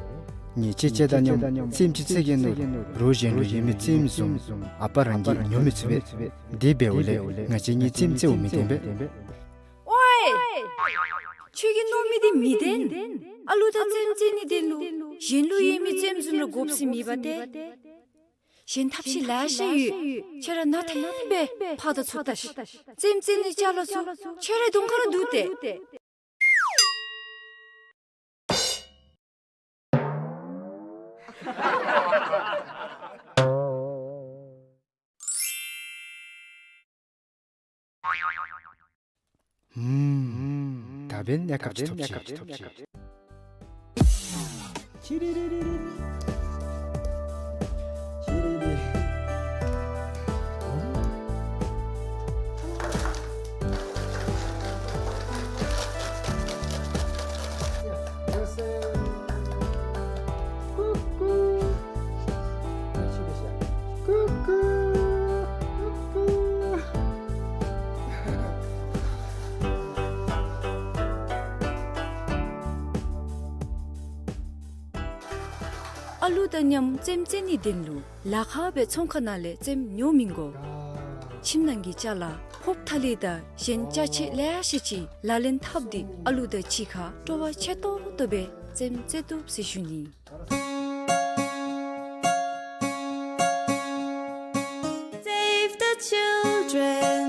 ངེའི་ཅེ་ཅེ་དང་མཉམ་རྩེདམོ་ཅིག་རྩེ་གེ་མནོ། རོགས་གཞན་ལུ་ཡོད་མི་རྩེདམོ་བཟུམ་ཨ་པ་རང་གིས་ཉོ་མི་ཚུགས་པས། དེ་འབདཝ་ལས་ང་བཅས་གཉིས་རྩེདམོ་རྩེཝ་མི་བཏུབ་པས། ཨོའི། ཁྱོད་ཀྱིས་མནོ་མི་དེ་མི་བདེན། ཨ་ལུ་དང་རྩེདམོ་རྩེ་ནིའི་དོན་ལུ་གཞན་ལུ་ཡོད་མི་རྩེདམོ་བཟུམ་ར་དགོཔ་ཟེར་མེད་པ་ཏེ། གཞན་ཐབས་ཤེས་ལེ་ཤ་ཡོད། ཁྱོད་ར་ནང་འཐེན་སྦེ་ཕར་དང་ཚུར་བལྟ་ཤིག། རྩེདམོ་རྩེ་ནིའི་ཅ་ལ་ཚུ་ཁྱོད་རའི་གདོང་ཁར་ར་འདུག་སྟེ། ཧུམ། ད་འབདན་གནས་སྐབས་ཅིག་ཐོབ་ཅི། ཨ་ལུ་དང་མཉམ་རྩེདམོ་རྩེ་ནིའི་དོན་ལུ་ལཱ་ཁག་སྦེ་ཚོང་ཁང་ནང་ལས་རྩེདམོ་ཉོ་མི་དགོ། ཁྱིམ་ནང་གི་ཅ་ལ་ཕོརཔ་ཐ་ལི་དང་གཞན་ཅ་ཆས་ལེ་ཤ་ཅིག་ལག་ལེན་འཐབ་སྟེ་ཨ་ལུ་དང་གཅིག་ཁར་སྤྲོ་བ་ཆེ་ཏོག་ཏོ་སྦེ་རྩེདམོ་རྩེ་བཏུབ་ཟེར་ཞུ་ནི། Save the children.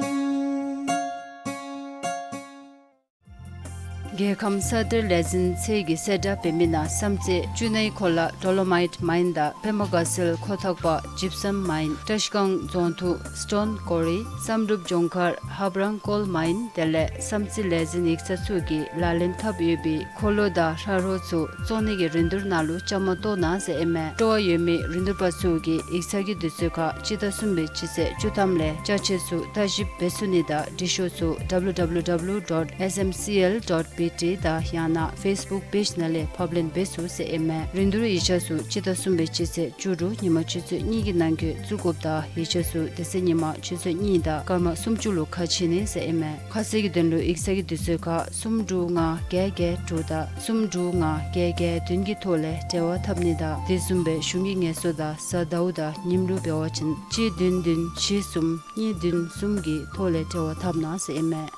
རྒྱལ་ཁམས་ས་གཏེར་ལས་འཛིན་ཚད་ཀྱི་གསལ་བསྒྲགས་འབད་མི་ནང་བསམ་རྩེ་ཅུ་ནའི་ཁོ་ལ་ཌོ་ལོ་མའིཊ་མའིན་དང་པདྨ་དགའ་ཚལ་ཁོ་ཐག་པ་ཇིབ་སམ་མའིན། བཀྲིས་སྒང་རྫོང་ཐུག་སི་ཊོན་ཀོ་རི། བསམ་གྲུབ་ལྗོངས་མཁར་ཧབ་རང་ཀོལ་མའིན་དེ་ལས་བསམ་རྩེ་ལས་འཛིན་ཡིག་ཚང་ཚུ་གིས་ལག་ལེན་འཐབ་ཡོད་པའི་འཁོར་ལོ་དང་ཧྲ་རོ་ཚུ་བཙོང་ནི་གི་རིན་བསྡུར་ནང་ལུ་བཅའ་མར་གཏོགས་གནང་ཟེར་ཨིན་མས། སྤྲོ་བ་ཡོད་མི་རིན་བསྡུར་པ་ཚུ་གིས་ཡིག་ཚང་གི་དུས་ཚོད་ཁར་སྤྱི་ཟླ་གསུམ་པའི་སྤྱི་ཚེས་བཅུ་ཐམ་ལས་ཅ་ཆས་ཚུ་ལྟ་ཞིབ་འབད་ཚུགས་ནི་དང་འབྲི་ཤོག་ཚུ་ཌབ་ལུ་ཌབ་ལུ་ཌབ་ལུ་ཌོཊ་ཨེསི་ཨེམ་སི་ཨེལ་ཌོཊ་བི་ ཊི་དང་ཡང་ན་ཕེསི་བུཀ་པེཇ་ནང་ལས་ཕབ་ལེན་འབད་ཚུགས་ཟེར་ཨིན་མས། རིན་བསྡུར་ཡིག་ཆ་ཚུ་སྤྱི་ཟླ་གསུམ་པའི་སྤྱི་ཚེས་བཅུ་དྲུག་ཉིན་མ་ཆུ་ཚོད་གཉིས་ཀྱི་ནང་འཁོད་བཙུགས་དགོཔ་དང་ཡིག་ཆ་ཚུ་དེ་ཚེ་ཉིན་མ་ཆུ་ཚོད་གཉིས་དང་སྐར་མ་སུམ་ཅུ་ལུ་ཁ་ཕྱེ་ནི་ཟེར་ཨིན་མས། ཁ་གསལ་གྱི་དོན་ལུ་ཡིག་ཚང་གི་དུས་ཚོད་ཁར་གསུམ་དྲུག་ལྔ་བརྒྱད་བརྒྱད་དྲུག་དང་གསུམ་དྲུག་ལྔ་བརྒྱད་བརྒྱད་བདུན་གྱི་ཐོག་ལས་འབྲེལ་བ་འཐབ་ནི་དང་དེ་བཟུམ་སྦེ་གཞུང་གི་ངལ་གསོ་དང་གཟའ་ཟླཝ་དང་ཉིནམ་ལུ་འབད་བ་ཅིན་གཅིག་བདུན་བདུན་བཞི་གསུམ་གཉིས་བདུན་གསུམ་གྱི་ཐོག་ལས་འབྲེལ་བ་འཐབ་གནང་ཟེར་ཨིན་མས།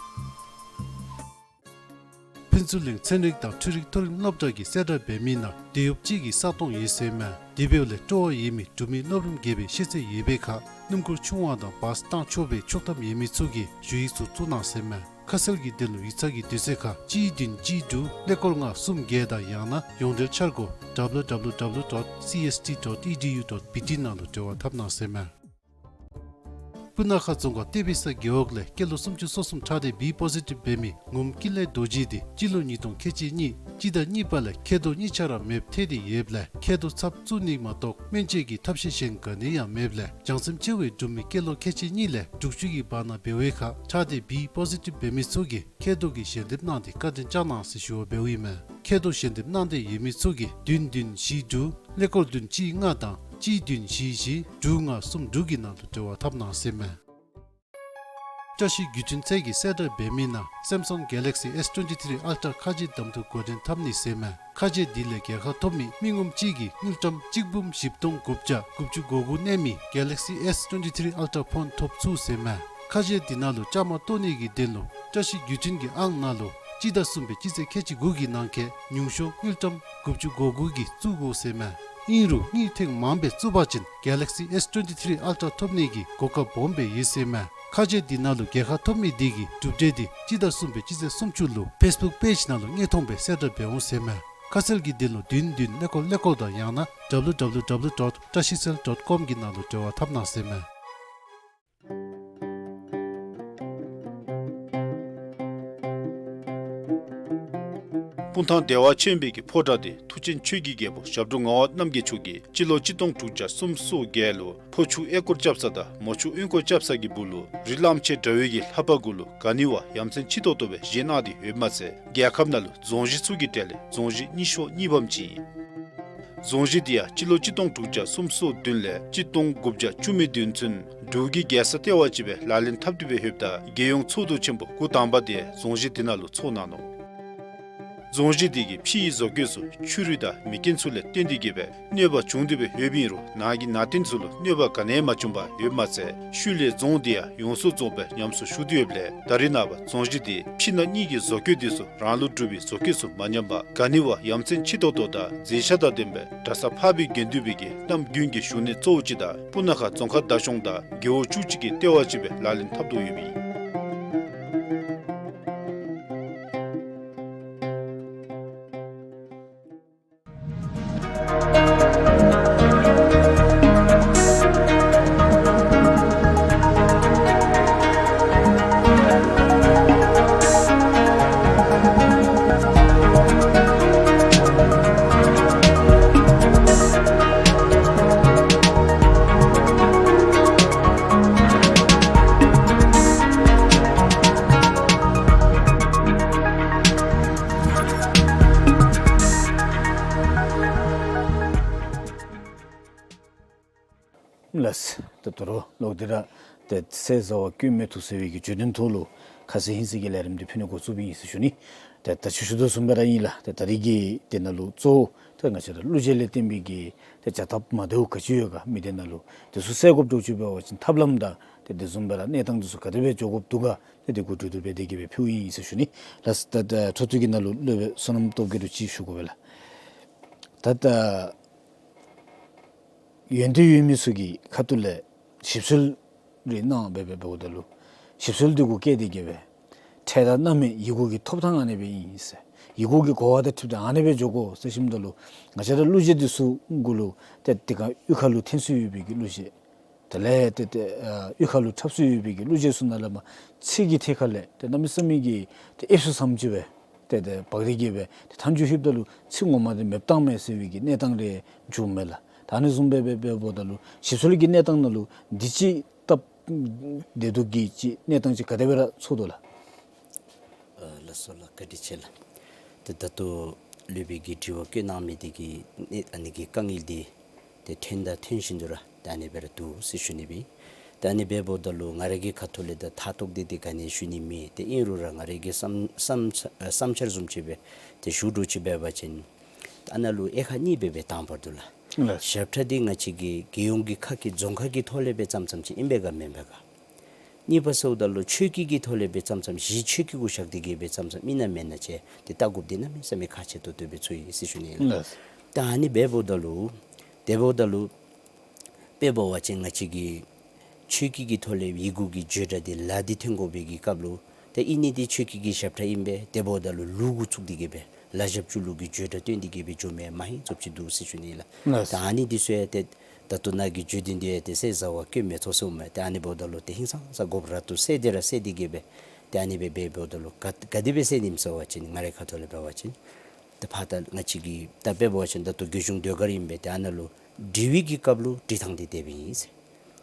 ཕུན་ཚོགས་གླིང་ཚན་རིག་དང་འཕྲུལ་རིག་མཐོ་རིམ་སློབ་གྲྭ་གིས་གསལ་བསྒྲགས་འབད་མི་ནང་དེད་གཡོགཔ་ཅིག་གི་ས་སྟོང་ཡོད་ཟེར་མས། དེ་འབདཝ་ལས་སྤྲོ་བ་ཡོད་མི་འབྲུག་མི་སློབ་རིམ་བརྒྱད་པའི་ཤེས་ཚད་ཡོད་པའི་ཁར་སྣུམ་འཁོར་ཆུང་བ་དང་བཱསི་བཏང་ཆོག་པའི་ཆོག་ཐམ་ཡོད་མི་ཚུ་གིས་ཞུ་ཡིག་ཚུ་བཙུགས་གནང་ཟེར་མས། ཁ་གསལ་གྱི་དོན་ལུ་ཡིག་ཚང་གི་དུས་ཚོད་ཁར་གཅིག་བདུན་གཅིག་དྲུག་ཀླད་ཀོར་ལྔ་གསུམ་བརྒྱད་དང་ཡང་ན་ཡོངས་འབྲེལ་འཆར་སྒོ་W W W dot C S T dot E D U dot B T ནང་ལུ་འབྲེལ་བ་འཐབ་གནང་ཟེར་མས། སྤུ་ན་ཁ་རྫོང་ཁག་གཏེར་སྦིས་ས་རྒེད་འོག་ལས་སྐྱེས་ལོ་སུམ་ཅུ་སོ་གསུམ་ཁྲག་ཊའེ་བི་པོ་ཟི་ཊིབ་འབད་མི་ངོམ་ཀུན་ལེགས་རྡོ་རྗེ་འདི་སྤྱི་ལོ་ཉིས་སྟོང་ཁལ་གཅིག་གཉིས་སྤྱི་ཟླ་གཉིས་པ་ལས་མཁལ་རྡོག་གཉིས་ཆ་ར་མེདཔ་ཐལ་ཏེ་ཡོདཔ་ལས་མཁལ་རྡོག་ཚབ་བཙུགས་ནི་མ་གཏོགས་སྨན་བཅོས་ཀྱི་ཐབས་ཤེས་གཞན་ག་ནི་ཡང་མེདཔ་ལས་བྱང་སེམས་ཆེ་བའི་འབྲུག་མི་སྐྱེས་ལོ་ཁལ་གཅིག་གཉིས་ལས་དྲུག་ཅུ་གི་བར་ན་འབད་བའི་ཁར་ཁྲག་ཊའེ་བི་པོ་ཟི་ཊིབ་འབད་མི་ཚུ་གིས་མཁལ་རྡོག་གི་ཞལ་འདེབས་གནང་སྟེ་བཀའ་དྲིན་བསྐྱང་གནང་ཟེར་ཞུ་བ་འབདཝ་ཨིན་མས། མཁལ་རྡོག་ཞལ་འདེབས་གནང་འདོད་ཡོད་མི་ཚུ་གིས་བདུན་བདུན་བཞི་དྲུག་ཀླད་ཀོར་བདུན་གཅིག་ལྔ་དང་གཅིག་བདུན་བཞི་བཞི་དྲུག་ལྔ་གསུམ་དྲུག་གི་ནང་དུ་འབྲེལ་བ་འཐབ་གནང་ཟེར་མས། བཀྲ་ཤིས་བརྒྱུད་འཕྲིན་ཚད་ཀྱིས་གསལ་བསྒྲགས་འབད་མི་ནང་Samsung Galaxy S twenty three Ultra ཁ་རྗེ་གདམ་འཐུ་འགོ་འདྲེན་འཐབ་ནི་ཟེར་མས། ཁ་རྗེ་འདི་ལས་རྒྱལ་ཁ་ཐོབ་མི་མི་ངོམ་གཅིག་གིས་དངུལ་ཀྲམ་གཅིག་འབུམ་བཞི་སྟོང་དགུ་བརྒྱ་དགུ་བཅུ་གོ་དགུ་གནས་མི་Galaxy S twenty three Ultra ཕོན་ཐོབ་ཚུགས་ཟེར་མས། ཁ་རྗེ་འདི་ནང་ལུ་བཅའ་མར་གཏོགས་ནི་གི་དོན་ལུ་བཀྲ་ཤིས་བརྒྱུད་འཕྲིན་གྱི་ཨང་ནང་ལུ་སྤྱི་ཟླ་གསུམ་པའི་སྤྱི་ཚེས་ཁལ་གཅིག་དགུ་གི་ནང་འཁོད་ཉུང་ཤོས་དངུལ་ཀྲམ་དགུ་བཅུ་གོ་དགུ་གིས་བཙུགས་དགོ་ཟེར་མས། ཨིན་རུང་དངུལ་ཐེངས་མངམ་སྦེ་བཙུགས་པ་ཅིན་Galaxy S twenty three Ultra ཐོབ་ནི་གི་གོ་སྐབས་སྦོམ་སྦེ་ཡོད་ཟེར་མས། ཁ་རྗེ་འདི་ནང་ལུ་རྒྱལ་ཁ་ཐོབ་མི་འདི་གིས་གྲུབ་འབྲས་འདི་སྤྱི་ཟླ་གསུམ་པའི་སྤྱི་ཚེས་སུམ་ཅུ་ལུ་Facebook པེཇ་ནང་ལུ་དངོས་མཐོང་སྦེ་གསལ་བསྒྲགས་འབད་འོང་ཟེར་མས། ཁ་གསལ་གྱི་དོན་ལུ་བདུན་བདུན་ཀླད་ཀོར་ཀླད་ཀོར་དང་ཡང་ན W W W dot trashicell dot com གི་ནང་ལུ་འབྲེལ་བ་འཐབ་གནང་ཟེར་མས། སྤུངས་ཐང་བདེ་བ་ཆེན་པོའི་གི་ཕོ་བྲང་འདི་མཐུ་ཆེན་ཆོས་ཀྱི་རྒྱལ་པོ་ཞབས་དྲུང་ངག་དབང་རྣམ་རྒྱལ་མཆོག་གིས་སྤྱི་ལོ་གཅིག་སྟོང་དྲུག་བརྒྱ་སུམ་ཅུ་སོ་བརྒྱད་ལུ་ཕོ་ཆུ་ཨེ་སྐོར་རྐྱབ་ས་དང་མོ་ཆུ་གཡུས་སྐོར་རྐྱབ་ས་གི་སྦུག་ལུ་རི་གླང་ཆེན་འདྲ་བའི་གི་ལྷ་པ་གུ་ལུ་ག་ནི་བ་ཡ་མཚན་ཆེ་ཏོག་ཏོ་སྦེ་བཞེངས་གནང་སྟེ་ཡོདཔ་མ་ཚད་རྒྱལ་ཁབ་ནང་ལུ་རྫོང་གཞི་ཚུ་གི་གྲས་ལས་རྫོང་གཞི་རྙིང་ཤོས་གཉིས་པམ་ཅིག་ཨིན། རྫོང་གཞི་འདི་ཡང་སྤྱི་ལོ་གཅིག་སྟོང་དྲུག་བརྒྱ་སུམ་ཅུ་སོ་བདུན་ལས་གཅིག་སྟོང་དགུ་བརྒྱ་བཅུ་མེད་བདུན་ཚུན་འབྲུག་གི་རྒྱལ་ས་ལྟེ་བ་ཅིག་སྦེ་ལག་ལེན་འཐབ་སྟེ་སྦེ་ཡོདཔ་ད་རྒྱལ་ཡོངས་ཚོགས་འདུ་ཆེན་པོ་འགོ་དང་པ་འདི་རྫོང་གཞི་འདི་ནང་ལུ་ཚོགས་གནང་ནུག། རྫོང་གཞི་འདི་གི་ཕྱི་ཡི་བཟོ་བཀོད་ཚུ་ཆུ་རུད་དང་མེ་རྐྱེན་ཚུ་ལས་བརྟེན་ཏེ་གི་སྦེ་གནོད་པ་བྱུང་སྟེ་སྦེ་ཡོདཔ་ཨིན་རུང་ནང་གི་ནང་རྟེན་ཚུ་ལུ་གནོད་པ་ག་ནི་ཡང་མ་བྱུང་པར་ཡོདཔ་མ་ཚད་ཤུལ་ལས་རྫོང་འདི་ཡང་ཡོངས་སུ་རྫོགས་སྦེ་ཉམས་གསོ་ཞུ་སྟེ་ཡོདཔ་ལས་ད་རེས་ནངས་པ་རྫོང་གཞི་འདི་ཕྱི་ནང་གཉིས་ཀྱི་བཟོ་བཀོད་འདི་ཚུ་རང་ལུགས་འབྲུག་པའི་བཟོ་བཀོད་ཚུ་མ་ཉམས་པར་ག་ནི་བ་ཡ་མཚན་ཆེ་ཏོག་ཏོ་དང་མཛེས་ཆ་དང་ལྡན་པའི་གྲྭ་ས་འཕགས་པའི་དགེ་འདུན་པའི་གི་རྣམ་ཀུན་གྱི་བཞུགས་གནས་གཙོ་བོ་ཅིག་དང་སྤུ་ན་ཁ་རྫོང་ཁག་བདག་སྐྱོང་དང་རྒེད་འོག་བཅུ་གཅིག་གི་ལྟེ་བ་ཅིག་སྦེ་ལག་ལེན་འཐབ་དོ་ཡོདཔ་ཨིན། ལགས། ད་ད་རུང་ལོག་སྟེ་ར་ཏེ་ཚེས་བཟང་པོ་སྐྱོན་མེད་ཐུགས་བརྩེ་བའི་གི་བརྗོད་དོན་ཐོག་ལུ་ཁ་གསལ་ཧིང་གསལ་གྱི་ལས་རིམ་འདི་ཕུལ་ནི་འགོ་བཙུགསཔ་ཨིན་ཟེར་ཞུ་ནི། ཏེ་ད་ཅི་ཞུ་དོ་བཟུམ་སྦེ་ར་ཨིན་ལགས། ཏེ་ད་རིས་ཀྱི་དེ་ནང་ལུ་གཙོ་བོ་ཏེ་ང་བཅས་ར་གླུ་གཞས་ལས་བརྟེན་པའི་གི་ཏེ་བྱ་ཐབས་མ་བདེཝ་ག་ཅི་ཡོད་ག་མི་སྡེ་ནང་ལུ་དེ་ཚུ་སེལ་དགོཔ་འདྲཝ་ཅིག་འབད་བ་ཅིན་ཐབས་ལམ་དང་ཏེ་དེ་བཟུམ་སྦེ་ར་གནས་སྟངས་དེ་ཚུ་ག་དེ་སྦེ་འགྱོ་དགོཔ་འདུག་ག་ཏེ་དེ་གུ་གྲོས་བསྡུར་འབད་དེ་གི་སྦེ་ཕུལཝ་ཨིན་ཟེར་ཞུ་ནི། ལགས། ད་ད་འཕྲོ་མཐུད་ཀྱི་ནང་ལུ་སློབ་དཔོན་བསོད་ནམས་སྟོབས་རྒྱས་ལུ་ཅིག་ཞུ་དགོ་པས་ལགས། ད་ད་ཡོན་ཏན་ཡོད་མི་ཚུ་གི་ཁ་ཐུག་ལས་ཞིབ་འཚོལ་རེ་གནང་སྦེ་སྦེ་འབདཝ་ད་ལུ་ཞིབ་འཚོལ་འདི་གུ་བཀལ་ཏེ་གི་སྦེ་འཕྲལ་དང་རྣམ་སྨིན་ཡི་གུ་གི་ཐོབ་ཐང་ཨ་ནི་སྦེ་ཨིན་ཟེར། ཡི་གུ་གི་གོ་བ་དང་འཁྲིལ་ཏེ་ཨ་ནི་སྦེ་འགྱོ་དགོ་ཟེར་ཞུཝ་ད་ལུ་ང་བཅས་ར་གླུ་གཞས་འདི་ཚུ་གུ་ལུ་ཏེ་དེ་ཁར་གཡུས་ཁ་ལུ་འཐེན་སྲོལ་ཡོད་པའི་གི་གླུ་གཞས། དེ་ལས་ཏེ་ཏེ་ཨ་གཡུས་ཁ་ལུ་འཁྲབ་སྲོལ་ཡོད་པའི་གི་གླུ་གཞས་ཚུ་ནང་ལས་མར་ཚིག་གི་ཐད་ཁ་ལས་ཏེ་གནམ་མེད་ས་མེད་ཀྱི་ཏེ་ཨེབ་སུ་ཙམ་ཅིག་སྦེ་ཏེ་ཏེ་བག་རིལ་གྱི་སྦེ་ཏེ་མཐའ་མཇུག་ལྷོདཔ་ད་ལུ་ཚིག་ངོ་མ་འདི་མེདཔ་བཏང་མས་ཟེར་བའི་གི་གནས་སྟངས་རེ་བྱུངམ་མས་ལགས། ད་ཨ་ནི་བཟུམ་སྦེ་སྦེ་འབདཝ་ད་ལུ་ཞིབ་འཚོལ་གྱི་གནས་སྟངས་ནང་ལུ་འདི་ཅིག་སྟབས་བདེ་སྡུག་གི་ཅིག་གནས་སྟངས་ཅིག་ག་དེ་སྦེ་ར་ཚོར་དོ་ལགས། ཨ་ལགས་སོ་ལགས། བཀའ་དྲིན་ཆེ་ལགས། ད་ལྟོ་སློབ་དཔོན་གྱིས་དྲི་བ་བཀོད་གནང་མི་དེ་གི་ཨ་ནི་གི་དཀའ་ངལ་དེ་ཏེ་ཐོན་དང་ཐོན་བཞིན་དུ་ར་ད་ཨ་ནི་སྦེ་ར་འདུག་ཟེར་ཞུ་ནི་སྦེ། ད་ཨ་ནི་སྦེ་འབདཝ་ད་ལུ་ང་རའི་གི་ཁ་ཐུག་ལས་ད་ཐག་ཐོག་དེ་ཏེ་ག་ནི་ཡང་ཞུ་ནི་མེད། ཏེ་ཨིན་རུང་ར་ང་རའི་གི་བསམ་བསམ་བསམ་འཆར་བཟུམ་ཅིག་སྦེ་ཏེ་ཞུ་དོ་ཅིག་འབད་བ་ཅིན་ད་ཨ་ནཱ་ལུ་དབྱེ་ཁག་གཉིས་སྦེ་སྦེ་དང་པར་དུ་ལགས། ལགས། ཞབས་ཁྲ་འདི་ང་བཅས་ཀྱི་རྒྱལ་ཡོངས་ཀྱི་ཁག་གི་རྫོང་ཁག་གི་ཐོག་ལས་སྦེ་བརྩམས་བརྩམསམ་ཅིག་ཨིན་པས་ག་མེན་པས་ག། གཉིས་པ་ཟེརཝ་ད་ལུ་ཆོས་བརྒྱུད་ཀྱི་ཐོག་ལས་སྦེ་བརྩམས་བརྩམསམ་གཞི་ཆོས་བརྒྱུད་གུ་བཞག་སྟེ་གི་སྦེ་བརྩམས་བརྩམསམ་ཨིན་ན་མེན་ན་ཅིག་ཏེ་བལྟ་དགོཔ་འདི་གནམ་མེད་ས་མེད་ཁག་ཆེ་ཏོག་ཏོ་སྦེ་ཚོར་ཡི་ཟེར་ཞུ་ནི་ལགས། ལགས། ད་ཨ་ནི་སྦེ་འབདཝ་ད་ལུ་དེ་འབདཝ་ད་ལུ་དཔེ་འབད་བ་ཅིན་ང་བཅས་ཀྱི་ཆོས་བརྒྱུད་ཀྱི་ཐོག་ལས་ཡི་གུ་གི་བརྗོད་སྒྲ་འདི་ལ་འདི་ཐོན་དགོ་པའི་གི་སྐབས་ལུ་ཏེ་ཨིན་ནི་འདི་ཆོས་བརྒྱུད་ཀྱི་ཞབས་ཁྲ་ཨིན་པས། དེ་འབདཝ་ད་ལུ་ལུགས་གུ་བཙུགས་ཏེ་གི་སྦེ་ལ་ཞབས་ཀྱུ་ལུགས་ཀྱི་བརྗོད་སྒྲ་བཏོན་ཏེ་གི་སྦེ་འགྱོ་མི་མ་ཧིང་ཚུགསཔ་ཅིག་འདུག་ཟེར་ཞུ་ནི་ལགས། ལགས། ད་ཨ་ནི་འདི་ཚུ་ཡང་ཏེ་ད་ལྟོ་ནཱ་གི་བརྗོད་དོན་འདི་ཡང་ཏེ་ཟེར་ཟེརཝ་བཀོད་མི་ཚུགས་ཟེརཝ་མས། ཏེ་ཨ་ནི་འབདཝ་ད་ལུ་ཏེ་ཧིང་སངས་ས་དགོཔ་ར་ཏེ་ཟེར་ཏེ་ར་ཟེར་ཏེ་གི་སྦེ་ཏེ་ཨ་ནི་སྦེ་འབད་འབདཝ་ད་ལུ་ག་ག་དེ་སྦེ་ཟེར་ནི་ཨིནམ་ཟེར་བ་ཅིན་ང་རའི་ཁ་ཐུག་ལས་འབད་བ་ཅིན་ཏེ་ཕར་ད་ང་བཅས་ཀྱི་ད་དཔེ་འབད་བ་ཅིན་ད་ལྟོ་རྒྱལ་གཞུང་ཟློས་གར་ཨིན་པས། ཏེ་ཨ་ནཱ་ལུ་འབྲི་བའི་གི་སྐབས་ལུ་འབྲི་ཐངས་འདི་དེ་སྦེ་ཨིན་ཟེར།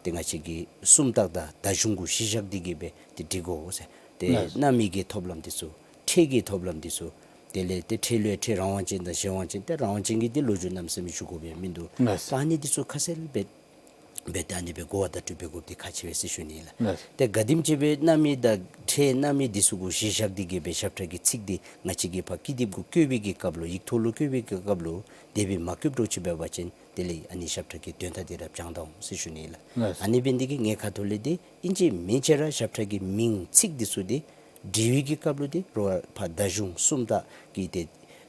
ཏེ་ང་བཅས་ཀྱི་སུམ་རྟགས་དང་བརྡ་གཞུང་གུ་གཞི་བཞག་སྟེ་གི་སྦེ་ཏེ་འབྲི་དགོ་ཟེར། ཏེ་ལགས། རྣམ་དབྱེ་གི་ཐོབ་ལམ་འདི་ཚུ་ཕྲད་ཀྱི་ཐོབ་ལམ་འདི་ཚུ་དེ་ལས་ཏེ་ཕྲད་ལུ་ཡང་ཕྲད་རང་དབང་ཅན་དང་གཞན་དབང་ཅན། ཏེ་རང་དབང་ཅན་གྱི་འདི་ལོ་རྒྱུས་གནམ་མེད་ས་མེད་ཞུ་དགོ་པའི་མིན་འདུག། ལགས། ད་ཨ་ནི་འདི་ཚུ་ཁ་གསལ་སྦེ་སྦེ་ད་ཨ་ནི་སྦེ་གོ་བ་བརྡ་སྤྲོད་འབད་དགོཔ་འདི་ཁག་ཆེ་བས་ཟེར་ཞུ་ནི་ལགས། ལགས། ཏེ་ག་དེམ་ཅིག་སྦེ་རྣམ་དབྱེ་དང་ཕྲད་རྣམ་དབྱེ་འདི་ཚུ་གུ་གཞི་བཞག་སྟེ་གི་སྦེ་ཞབས་ཁྲ་གི་ཚིག་འདི་ང་བཅས་ཀྱིས་ཕར་ཀི་དེབ་གུ་བཀོད་པའི་གི་སྐབས་ལུ་ཡིག་ཐོག་ལུ་བཀོད་པའི་གི་སྐབས་ལུ་དེ་སྦེ་མ་བཀོདཔ་འདྲཝ་ཅིག་འབད་བ་ཅིན་དེ་ལས་ཨ་ནི་ཞབས་ཁྲ་གི་དོན་དག་འདི་ར་བྱང་ད་འོང་ཟེར་ཞུ་ནི་ལགས། ལགས། ཨ་ནི་འབད་ནི་འདི་གིས་ངེའི་ཁ་ཐུག་ལས་འདི་ཨིན་ཅི་མིན་ཅི་ར་ཞབས་ཁྲ་གི་མིང་ཚིག་འདི་ཚུ་འདི་འབྲི་བའི་གི་སྐབས་ལུ་འདི་རོགས་ཕར་བརྡ་གཞུང་སུམ་རྟགས་ཀྱི་ཏེ་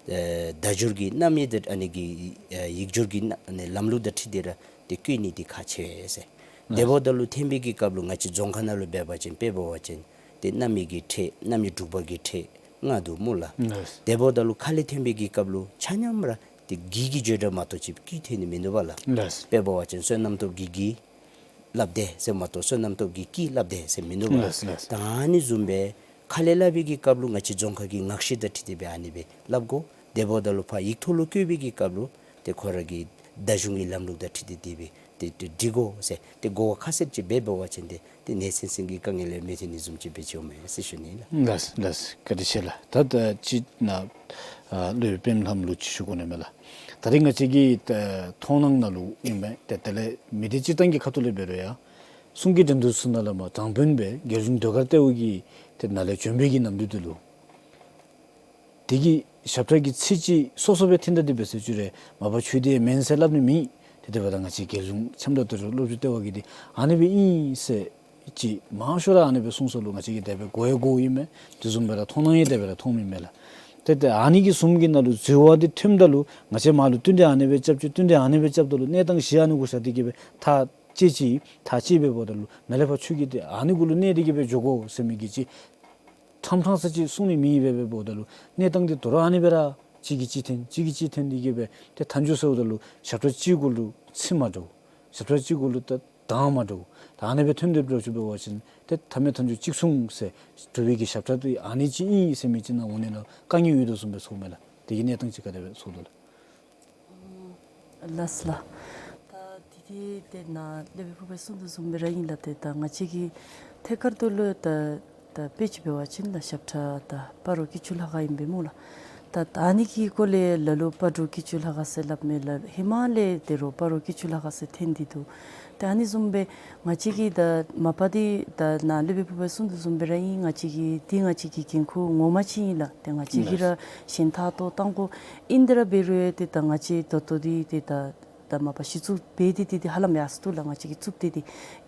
ཨེ་བརྡ་སྦྱོར་གྱི་རྣམ་དབྱེ་དང་ཨ་ནི་གི་ཨེ་ཡིག་སྦྱོར་གྱི་རྣམ་ཨ་ནི་ལམ་ལུགས་དང་འཁྲིལ་ཏེ་ར་ཏེ་བཀོད་ནི་འདི་ཁག་ཆེ་བས་ཟེར། ལགས། དེ་འབདཝ་ད་ལུ་ཐོན་པའི་གི་སྐབས་ལུ་ང་བཅས་རྫོང་ཁ་ནང་ལུ་འབད་བ་ཅིན་དཔེ་འབད་བ་ཅིན་ཏེ་རྣམ་དབྱེ་གི་ཕྲད་རྣམ་དབྱེ་དྲུག་པ་གི་ཕྲད་ལྔ་འདུག་སྨོ་ལགས། ལགས། དེ་འབདཝ་ད་ལུ་ཁ་ལས་ཐོན་པའི་གི་སྐབས་ལུ་ཆ་མཉམ་ར་ཏེ་གི་གི་བརྗོད་སྒྲ་མ་གཏོགས་ཅིག་ཀྱི་ཐོན་ནི་མིན་འདུག་པ་ལགས། ལགས། དཔེ་འབད་བ་ཅིན་བསོད་ནམས་སྟོབས་ཀྱིས་གི་སླབ་དེས་ཟེར་མ་གཏོགས་བསོད་ནམས་སྟོབས་ཀྱིས་ཀྱི་སླབ་དེས་ཟེར་མིན་འདུག་པ་ལགས། ལགས། ལགས། ད་ཨ་ནི་བཟུམ་སྦེ་ཁ་ལས་སླབ་པའི་གི་སྐབས་ལུ་ང་བཅས་རྫོང་ཁ་གི་ངག་བཤད་དང་འཁྲིལ་ཏེ་སྦེ་ཨ་ནི་སྦེ་སླབ་དགོ། དེ་འབདཝ་ད་ལུ་ཕར་ཡིག་ཐོག་ལུ་བཀོད་པའི་གི་སྐབས་ལུ་ཏེ་ཁོ་ར་གི་བརྡ་གཞུང་གི་ལམ་ལུགས་དང་འཁྲིལ་ཏེ་དེ་སྦེ་ཏེ་ཏེ་འབྲི་དགོ་ཟེར་ཏེ་གོ་བ་ཁ་གསལ་ཅིག་སྦེ་འབད་བ་ཅིན་ཏེ་ཏེ་ནེ་སེམས་སེམས་ཀྱི་དཀའ་ངལ་ལས་མི་ཐོན་ནི་བཟུམ་ཅིག་སྦེ་ཅིག་འོང་མས་ཟེར་ཞུ་ནི་ལགས། ལགས་ལགས། བཀའ་དྲིན་ཆེ་ལགས། ད་ད་ཅི་ནཱ་ཨ་སློབ་དཔོན་པདྨ་ལྷམོ་ལུ་ཅིག་ཞུ་དགོ་ནི་མས་ལགས། ད་རེས་ང་བཅས་ཀྱི་ད་མཐོང་སྣང་ནང་ལུ་ཨིན་མས། ཏེ་དེ་ལས་མི་སྡེ་སྤྱིར་བཏང་གི་ཁ་ཐུག་ལས་འབད་རུང་ཡང་གསུང་གི་འགྲན་བསྡུར་ཚུ་ནང་ལུ་མ་དྲང་དཔོན་སྦེ་རྒྱལ་གཞུང་ཟློས་གར་ལྟེ་བ་གི་ཏེ་ནང་ལས་བྱོན་པའི་གི་ནམ་དུས་འདི་ལུ་དེ་གི་ཞབས་ཁྲ་གི་ཚིག་ཅིག་སོ་སོ་སྦེ་འཐེན་ད་དེ་སྦེ་ཟེར་ཅི་རུང་མ་པ་ཁྱོད་འདི་མེན་ཟེར་སླབ་ནི་མེད། ཏེ་དེ་འབདཝ་ད་ང་བཅས་རྒྱལ་གཞུང་ཁྱིམ་བདག་ཟློས་གར་སློབ་སྦྱོང་ལྟེ་བ་གིས་འདི་ཨ་ནི་སྦེ་ཨིན་ཟེར་ཅིག་མང་ཤོས་ར་ཨ་ནི་སྦེ་གསུངས་ས་ལུ་ང་བཅས་ཀྱིས་དེ་སྦེ་གོ་ཡང་གོཝ་ཨིན་མས། དེ་བཟུམ་སྦེ་ར་མཐོང་སྣང་ཡང་དེ་སྦེ་ར་མཐོངམ་ཨིན་མས་ལགས། ཏེ་ཏེ་ཨ་ནི་གི་བཟུམ་གྱི་ནང་ལུ་འཛོལ་བ་འདི་ཐོནམ་ད་ལུ་ང་བཅས་མར་ལུ་བསྟུན་ཏེ་ཨ་ནི་སྦེ་རྐྱབ་ཅི་བསྟུན་ཏེ་ཨ་ནི་སྦེ་རྐྱབ་ད་ལུ་གནས་སྟངས་གཞི་ཨ་ནི་གུ་བཞག་སྟེ་གི་སྦེ་ཐག་བཅད་ཅི། ཐག་བཅད་འབདཝ་ད་ལུ་མི་ལས་ཕར་ཆོས་ཀྱི་འདི་ཨ་ནི་གུ་ལུ་གནས་ཏེ་གི་སྦེ་འགྱོ་དགོ་ཟེར་མི་གི་ཅིག་ཕྲང་ཕྲང་ས་ཅིག་གསུང་ནི་མེད་པས། འབདཝ་ད་ལུ་གནས་སྟངས་འདི་དོ་རུང་ཨ་ནི་སྦེ་ར་གཅིག་གིས་གཅིག་འཐེན་གཅིག་གིས་གཅིག་འཐེན་ཏེ་གི་སྦེ་ཏེ་མཐའ་མཇུག་ཟེརཝ་ད་ལུ་ཞབས་ཁྲ་གཅིག་གུ་ལུ་ཚིག་མ་འདྲཝ་ཞབས་ཁྲ་གཅིག་གུ་ལུ་ད་གདངས་མ་འདྲཝ་ད་ཨ་ནི་སྦེ་འཐེན་ཏེ་འགྱོ་ཅི་འབད་བ་ཅིན་ཏེ་མཐའ་མེད་མཐའ་མཇུག་གཅིག་མཚུངས་ཟེར་གྲུབ་པའི་གི་ཞབས་ཁྲ་འདི་ཨ་ནི་ཅིག་ཨིན་ཟེར་མི་ཅིག་ནཱ་འོང་ནི་ལུ་དཀའ་ངལ་ཡོད་དོ་བཟུམ་སྦེ་ཚོརཝ་མས་ལགས། དེ་གི་གནས་སྟངས་ཅིག་ག་དེ་སྦེ་ཚོར་དོ་ལགས། ལགས་ལགས། ད་དེ་དེ་ཏེ་ནཱ་སློབ་དཔོན་ཕུར་པས་གསུངས་དོ་བཟུམ་སྦེ་ར་ཨིན་ལགས། ཏེ་ད་ང་བཅས་ཀྱི་ཐད་ཀར་དུ་ལུ་ད་ད་དཔེ་ཅིག་འབད་བ་ཅིན་ད་ཞབས་ཁྲ་ད་སྤ་རོ་སྐྱིད་ཆུ་ལྷ་ཁང་ཨིན་པས་སྨོ་ལགས། ད་ད་ཨ་ནི་གི་སྐོར་ལས་ལ་ལུ་སྤ་རོ་སྐྱིད་ཆུ་ལྷ་ཁང་ཟེར་སླབ་མས་ལགས། ཧེ་མ་ལས་དེ་རུང་སྤ་རོ་སྐྱིད་ཆུ་ལྷ་ཁང་ཟེར་འཐེན་ཏེ་འདུག། ཏེ་ཨ་ནི་བཟུམ་སྦེ་ང་བཅས་ཀྱི་ད་མ་པ་འདི་ད་ནཱ་སློབ་དཔོན་ཕུར་པས་གསུངས་དོ་བཟུམ་སྦེ་ར་ཨིན། ང་བཅས་ཀྱི་འདི་ང་བཅས་ཀྱི་འགན་ཁུར་ངོ་མ་ཅིག་ཨིན་ལགས། ཏེ་ང་བཅས་ཀྱིས་ར་གཞན་ཐག་གཏོགས་བཏང་དགོ། ཨིན་ཏེ་ར་འབད་རུང་ཏེ་ད་ང་བཅས་ད་ལྟོ་འདི་ཏེ་ད་ད་མ་པ་གཞི་བཙུགས་འབད་དེ་འདི་ཏེ་ཧ་ལམ་ཡར་སོ་ནུག་ལགས། ང་བཅས་ཀྱི་བཙུགས་ཏེ་འདི་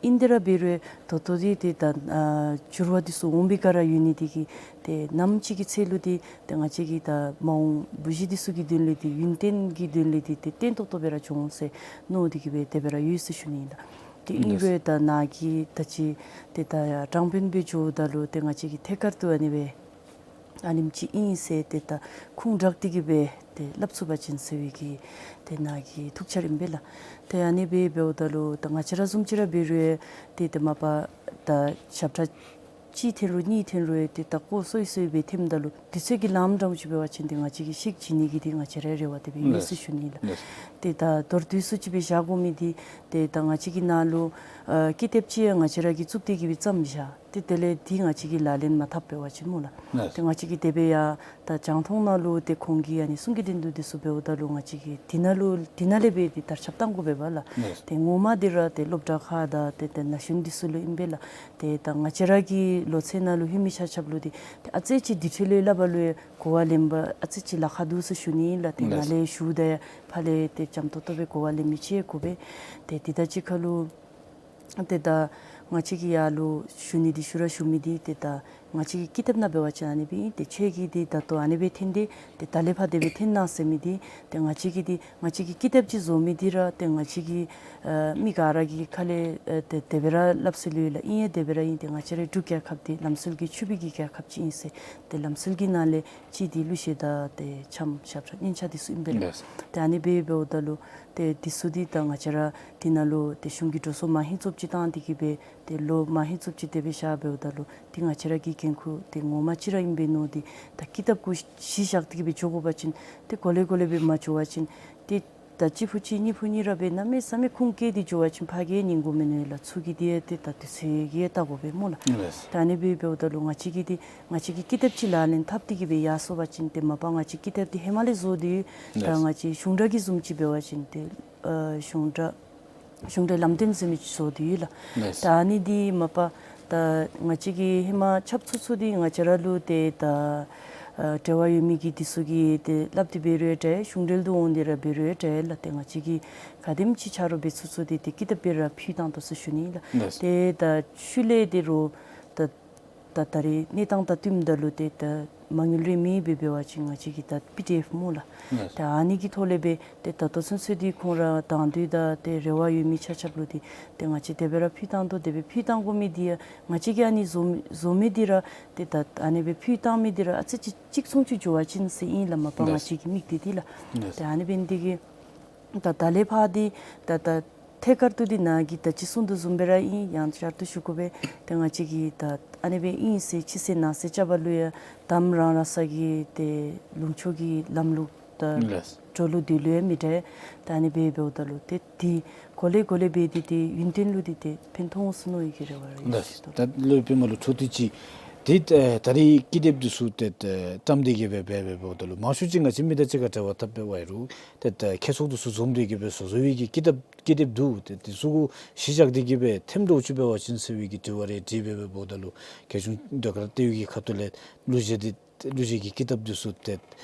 ཨིན་ཏེ་ར་འབད་རུང་ད་ལྟོ་འདི་ཏེ་ད་ཨ་འགྱུར་བ་འདི་ཚུ་འོང་བའི་སྒང་ར་ཡོད་ནི་འདི་གིས་ཏེ་ནམ་ཅིག་གི་ཚེ་ལུ་འདི་ཏེ་ང་བཅས་ཀྱི་ད་མ་འོངས་བུ་གཞི་འདི་ཚུ་གི་དོན་ལས་འདི་ཡུན་བརྟན་གྱི་དོན་ལས་འདི་ཏེ་བརྟན་ཏོག་ཏོ་སྦེ་ར་འགྱོ་འོང་ཟེར་མནོ་སྟེ་གི་སྦེ་དེ་སྦེ་ར་ཡོད་ཟེར་ཞུ་ནི་ཨིན་ལགས། ཏེ་ཨིན་རུང་ད་ནཱ་གི་ད་ཅི་ཏེ་ད་དྲང་དཔོན་སྦེ་འགྱོཝ་ད་ལུ་ཏེ་ང་བཅས་ཀྱི་ཐད་ཀར་དུ་ཨ་ནི་སྦེ་ཨ་ནེམ་ཅིག་ཨིན་ཟེར་ཏེ་ད་ཁུངས་དྲངས་ཏེ་གི་སྦེ་ཏེ་སླབ་ཚུགས་པ་ཅིན་ཟེར་བའི་གི་ཏེ་ནཱ་གི་ཐུགས་འཆར་ཨིན་པས་ལགས། ཏེ་ཨ་ནི་སྦེ་འབདཝ་ད་ལུ་ད་ང་བཅས་ར་བཟུམ་ཅིག་ར་འབད་རུང་ཏེ་ཏེ་མ་པ་ད་ཞབས་ཁྲ་གཅིག་འཐེན་རུང་གཉིས་འཐེན་རུང་ཏེ་ད་ཁོ་སོ་སོ་སྦེ་འཐེནམ་ད་ལུ་དུས་ཚོད་ཀྱི་ལངམ་འདྲཝ་ཅིག་འབད་བ་ཅིན་ཏེ་ང་བཅས་ཀྱིས་ཤིག་བྱིན་ནི་གི་ཏེ་ང་བཅས་ར་རེ་བ་དེ་སྦེ་ཡོད་ཟེར་ཞུ་ནི་ལགས། ཏེ་ད་མདོར་བསྡུས་སུ་ཅིག་སྦེ་བཞག་དགོ་མི་འདི་ཏེ་ད་ང་བཅས་ཀྱི་ནཱ་ལུ་ཨ་ཀི་དེབ་ཅིག་ཡང་ང་བཅས་ར་གིས་བཙུགས་ཏེ་གི་སྦེ་བརྩམས་བཞག། ཏེ་དེ་ལས་འདི་ང་བཅས་ཀྱིས་ལག་ལེན་མ་འཐབ་འབད་བ་ཅིན་སྨོ་ལགས། ལགས། ཏེ་ང་བཅས་ཀྱིས་དེ་སྦེ་ཡང་ད་རྒྱང་མཐོང་ནང་ལུ་ཏེ་ཁོང་གི་ཨ་ནི་གསུང་གི་འདུན་འདུན་འདི་ཚུ་འབདཝ་ད་ལུ་ང་བཅས་ཀྱིས་འདི་ནང་ལུ་འདི་ནང་ལས་སྦེ་འདི་དར་ཁྱབ་གཏང་དགོ་པས་ལགས། ལགས། ཏེ་ངོ་མ་འདི་ར་ཏེ་སློབ་གྲྭ་ཁག་དང་ཏེ་ཏེ་ན་གཞོན་འདི་ཚུ་ལུ་ཨིན་པས་ལགས། ཏེ་ད་ང་བཅས་ར་གི་ལོ་ཚད་ནང་ལུ་ལྷོད་མི་ཆ་ཁྱབ་ལུ་འདི་ཏེ་ཨ་ཙི་ཅིག་འདི་འཕྲོ་ལས་སླབ་པ་ལུ་ཡང་གོ་བ་ལེན་པ་ཨ་ཙི་ཅིག་ལཱ་ཁག་འདུག་ཟེར་ཞུ་ནི་ལགས། ཏེ་ལགས། ནཱ་ལས་ཞུཝ་ད་ཡང་ཕར་ལས་ཏེ་འཇམ་ཏོང་ཏོ་སྦེ་གོ་བ་ལེན་མི་ཅིག་དགོ་པས། ཏེ་འདི་དང་གཅིག་ཁར་ལུ་ཏེ་ད་ང་བཅས་ཀྱིས་ཡར་ལུ་ཞུ་ནི་འདི་ཞུ་ར་ཞུ་མི་འདི་ཏེ་ད་ང་བཅས་ཀྱི་ཀི་དེབ་ནང་འབད་བ་ཅིན་ཨ་ནི་སྦེ་ཨིན། ཏེ་ཁྱོད་ཀྱིས་འདི་ད་ལྟོ་ཨ་ནི་སྦེ་འཐོན་ཏེ་ཏེ་ད་ལས་ཕར་དེ་སྦེ་འཐོན་གནང་ཟེར་མི་འདི་ཏེ་ང་བཅས་ཀྱིས་འདི་ང་བཅས་ཀྱི་ཀི་དེབ་ཅིག་བཟོ་མི་འདི་ར་ཏེ་ང་བཅས་ཀྱི་ཨ་མི་ག་ར་གི་ཁ་ལས་ཨ་ཏེ་དེ་སྦེ་ར་སླབ་སྲོལ་ཡོད་ལགས། ཨིན་ཡང་དེ་སྦེ་ར་ཨིན། ཏེ་ང་བཅས་རའི་འབྲུག་རྒྱལ་ཁབ་འདི་ལམ་སྲོལ་གྱི་ཕྱུག་པའི་གི་རྒྱལ་ཁབ་ཅིག་ཨིན་ཟེར། ཏེ་ལམ་སྲོལ་གྱི་ནང་ལས་གཅིག་འདི་གླུ་གཞས་དང་ཏེ་འཆམ་ཞབས་ཁྲ་སྙན་ཆ་འདི་ཚུ་ཨིན་པས་ལགས། ལགས། ཏེ་ཨ་ནི་སྦེ་འབདཝ་ད་ལུ་ཏེ་འདི་ཚུ་འདི་ད་ང་བཅས་ར་འདི་ནང་ལུ་ཏེ་གཞུང་གི་འགྲོ་སོང་མ་ཧེང་ཙོབ་ཅིག་བཏང་སྟེ་གི་སྦེ་ཏེ་ལོ་མ་ཧེང་ཙོབ་ཅིག་དེ་སྦེ་བཞག་འབདཝ་ད་ལུ་ཏེ་ང་བཅས་ར་གི་འགན་ཁུར་འདི་ངོ་མ་ཅིག་ར་ཨིན་པས་མནོ་སྟེ་ད་ཀི་དེབ་གུ་གཞི་བཞག་སྟེ་གི་སྦེ་འགྱོ་དགོ་པ་ཅིན་ཏེ་གོ་ལེ་གོ་ལེ་སྦེ་མ་འགྱོ་བ་ཅིན་ཏེ་ད་གཅིག་ཕུད་གཅིག་གཉིས་ཕུད་གཉིས་ར་སྦེ་གནམ་མེད་ས་མེད་ཁུངས་བཀལ་ཏེ་འགྱོ་བ་ཅིན་ཕར་གི་ཉན་དགོ་མི་མནོ་ལགས། ཚུར་གི་འདི་ཡང་ཏེ་ད་དུས་ཚོད་ཀྱིས་བལྟ་དགོ་པས་སྨོ་ལགས། ལགས། ད་ཨ་ནི་སྦེ་འབདཝ་ད་ལུ་ང་བཅས་ཀྱིས་འདི་ང་བཅས་ཀྱིས་ཀི་དེབ་ཅིག་ལག་ལེན་འཐབ་སྟེ་གི་སྦེ་ཡར་སོང་པ་ཅིན་ཏེ་མ་པ་ང་བཅས་ཀི་དེབ་འདི་ཧེ་མ་ལས་བཟོ་སྟེ་ཡོད། ད་ལགས། ང་བཅས་གཞུང་སྒྲ་གི་བཟུམ་ཅིག་འབད་བ་ཅིན་ཏེ་ཨ་གཞུང་སྒྲ་གཞུང་སྒྲའི་ལམ་སྟོན་ཟེར་མི་ཅིག་བཟོ་སྟེ་ཡོད་ལགས། ལགས། ད་ཨ་ནི་འདི་མ་པ་ད་ང་བཅས་ཀྱིས་ཧེ་མ་ཆབ་ཚུ་ཚུ་འདི་ང་བཅས་ར་ལུ་ཏེ་ད་ཨ་འབྲེལ་བ་ཡོད་མི་གི་འདི་ཚུ་གིས་ཏེ་སླབ་སྟེ་འབད་རུང་ཡང་འདྲ་གཞུང་འབྲེལ་དུ་འོང་སྟེ་ར་འབད་རུང་ཡང་འདྲ་ལགས། ཏེ་ང་བཅས་ཀྱིས་ག་དེམ་ཅིག་ཆ་རོགས་འབད་ཚུགས་ཚུགས་འདི་ཏེ་ཀི་དེབ་སྦེ་ར་ཕུལ་བཏང་དོ་ཟེར་ཞུ་ནི་ལགས། ལགས། ཏེ་ད་ཤུལ་ལས་ཏེ་རོགས་ད་ད་ད་རེས་གནས་སྟངས་དང་བསྟུནམ་ད་ལུ་ཏེ་ད་མ་དངུལ་རེ་མེད་པས། འབད་བ་ཅིན་ང་བཅས་ཀྱིས་ད་པི་ཌི་ཨེཕ་སྨོ་ལགས། ལགས། ད་ཨ་ནི་གི་ཐོག་ལས་སྦེ་ཏེ་ད་ལྟོ་ཚུན་ཚོད་འདི་ཁོང་ར་དང་འདོད་དང་ཏེ་རེ་བ་ཡོད་མི་ཆ་ཁྱབ་ལུ་འདི་ཏེ་ང་བཅས་དེ་སྦེ་ར་ཕུལ་བཏང་དོ། དེ་སྦེ་ཕུལ་བཏང་དགོ་མི་འདི་ཡང་ང་བཅས་ཀྱིས་ཨ་ནི་བཟོ་བཟོ་མི་འདི་ར་ཏེ་ད་ཨ་ནི་སྦེ་ཕུལ་བཏང་མི་འདི་ར་ཨ་ཙི་ཅིག་གཅིག་མཚུངས་ཅིག་འགྱོ་བ་ཅིན་ཟེར་ཨིན་ལགས། མ་པ་ང་ལགས། བཅས་ཀྱི་དམིགས་གཏད་འདི་ལགས། ལགས། ཏེ་ཨ་ནི་འབད་ནི་འདི་གིས་ད་ད་ལས་ཕར་འདི་ད་ད་ཐད་ཀར་དུ་འདི་ནཱ་གིས་ད་ཅི་གསུངས་དོ་བཟུམ་སྦེ་ར་ཨིན། ཡང་བསྐྱར་དུ་ཞུ་དགོ་པས། ཏེ་ང་བཅས་ཀྱིས་ད་ཨ་ནི་སྦེ་ཨིན་ཟེར་ཕྱི་གསལ་ནང་གསལ་རྐྱབ་པ་ལུ་ཡང་དམ་རང་རང་ས་གི་ཏེ་ལུང་ཕྱོགས་ཀྱི་ལམ་ལུགས་དང་ལགས། འགྲོ་ལུགས་འདི་ལུ་ཡང་མི་འདྲ། ད་ཨ་ནི་སྦེ་འབདཝ་ད་ལུ་ཏེ་འདི་གོ་ལེ་གོ་ལེ་སྦེ་འདི་ཏེ་ཡུན་བརྟན་ལུ་འདི་ཏེ་ཕན་ཐོགས་འོང་ཟེར་མནོ་བའི་གི་རེ་བ་ར་ཡོད་ལགས། ཟེར་དོ། ད་སློབ་དཔོན་མ་ལུ་འཕྲོ་མཐུད་ཅིག་ཏེ་ད་ད་རེས་ཀི་དེབ་འདི་ཚུ་ཏེ་ད་བཀྲམ་སྟེ་གི་སྦེ་འབད་འབད་འབདཝ་ད་ལུ་མང་ཤོས་ཅིག་ང་བཅས་མི་དང་གཅིག་ཁར་འབྲེལ་བ་འཐབ་འབད་བ་ཡོད་རུང་ཏེ་ད་ཁྱད་ཚོགས་འདི་ཚུ་འཛོམས་ཏེ་གི་སྦེ་བཟོ་བཟོ་བའི་གི་ཀི་དེབ་ཀི་དེབ་འདུག། ཏེ་འདི་ཚུ་གུ་གཞི་བཞག་སྟེ་གི་སྦེ་ཐེམ་འདྲཝ་ཅིག་འབད་བ་ཅིན་ཟེར་བའི་གི་དྲི་བ་རེ་དྲིས་འབད་འབདཝ་ད་ལུ་རྒྱལ་གཞུང་ཟློས་གར་ལྟེ་བའི་གི་ཁ་ཐུག་ལས་གླུ་གཞས་འདི་གླུ་གཞས་ཀྱི་ཀི་དེབ་འདི་ཚུ་ཏེ་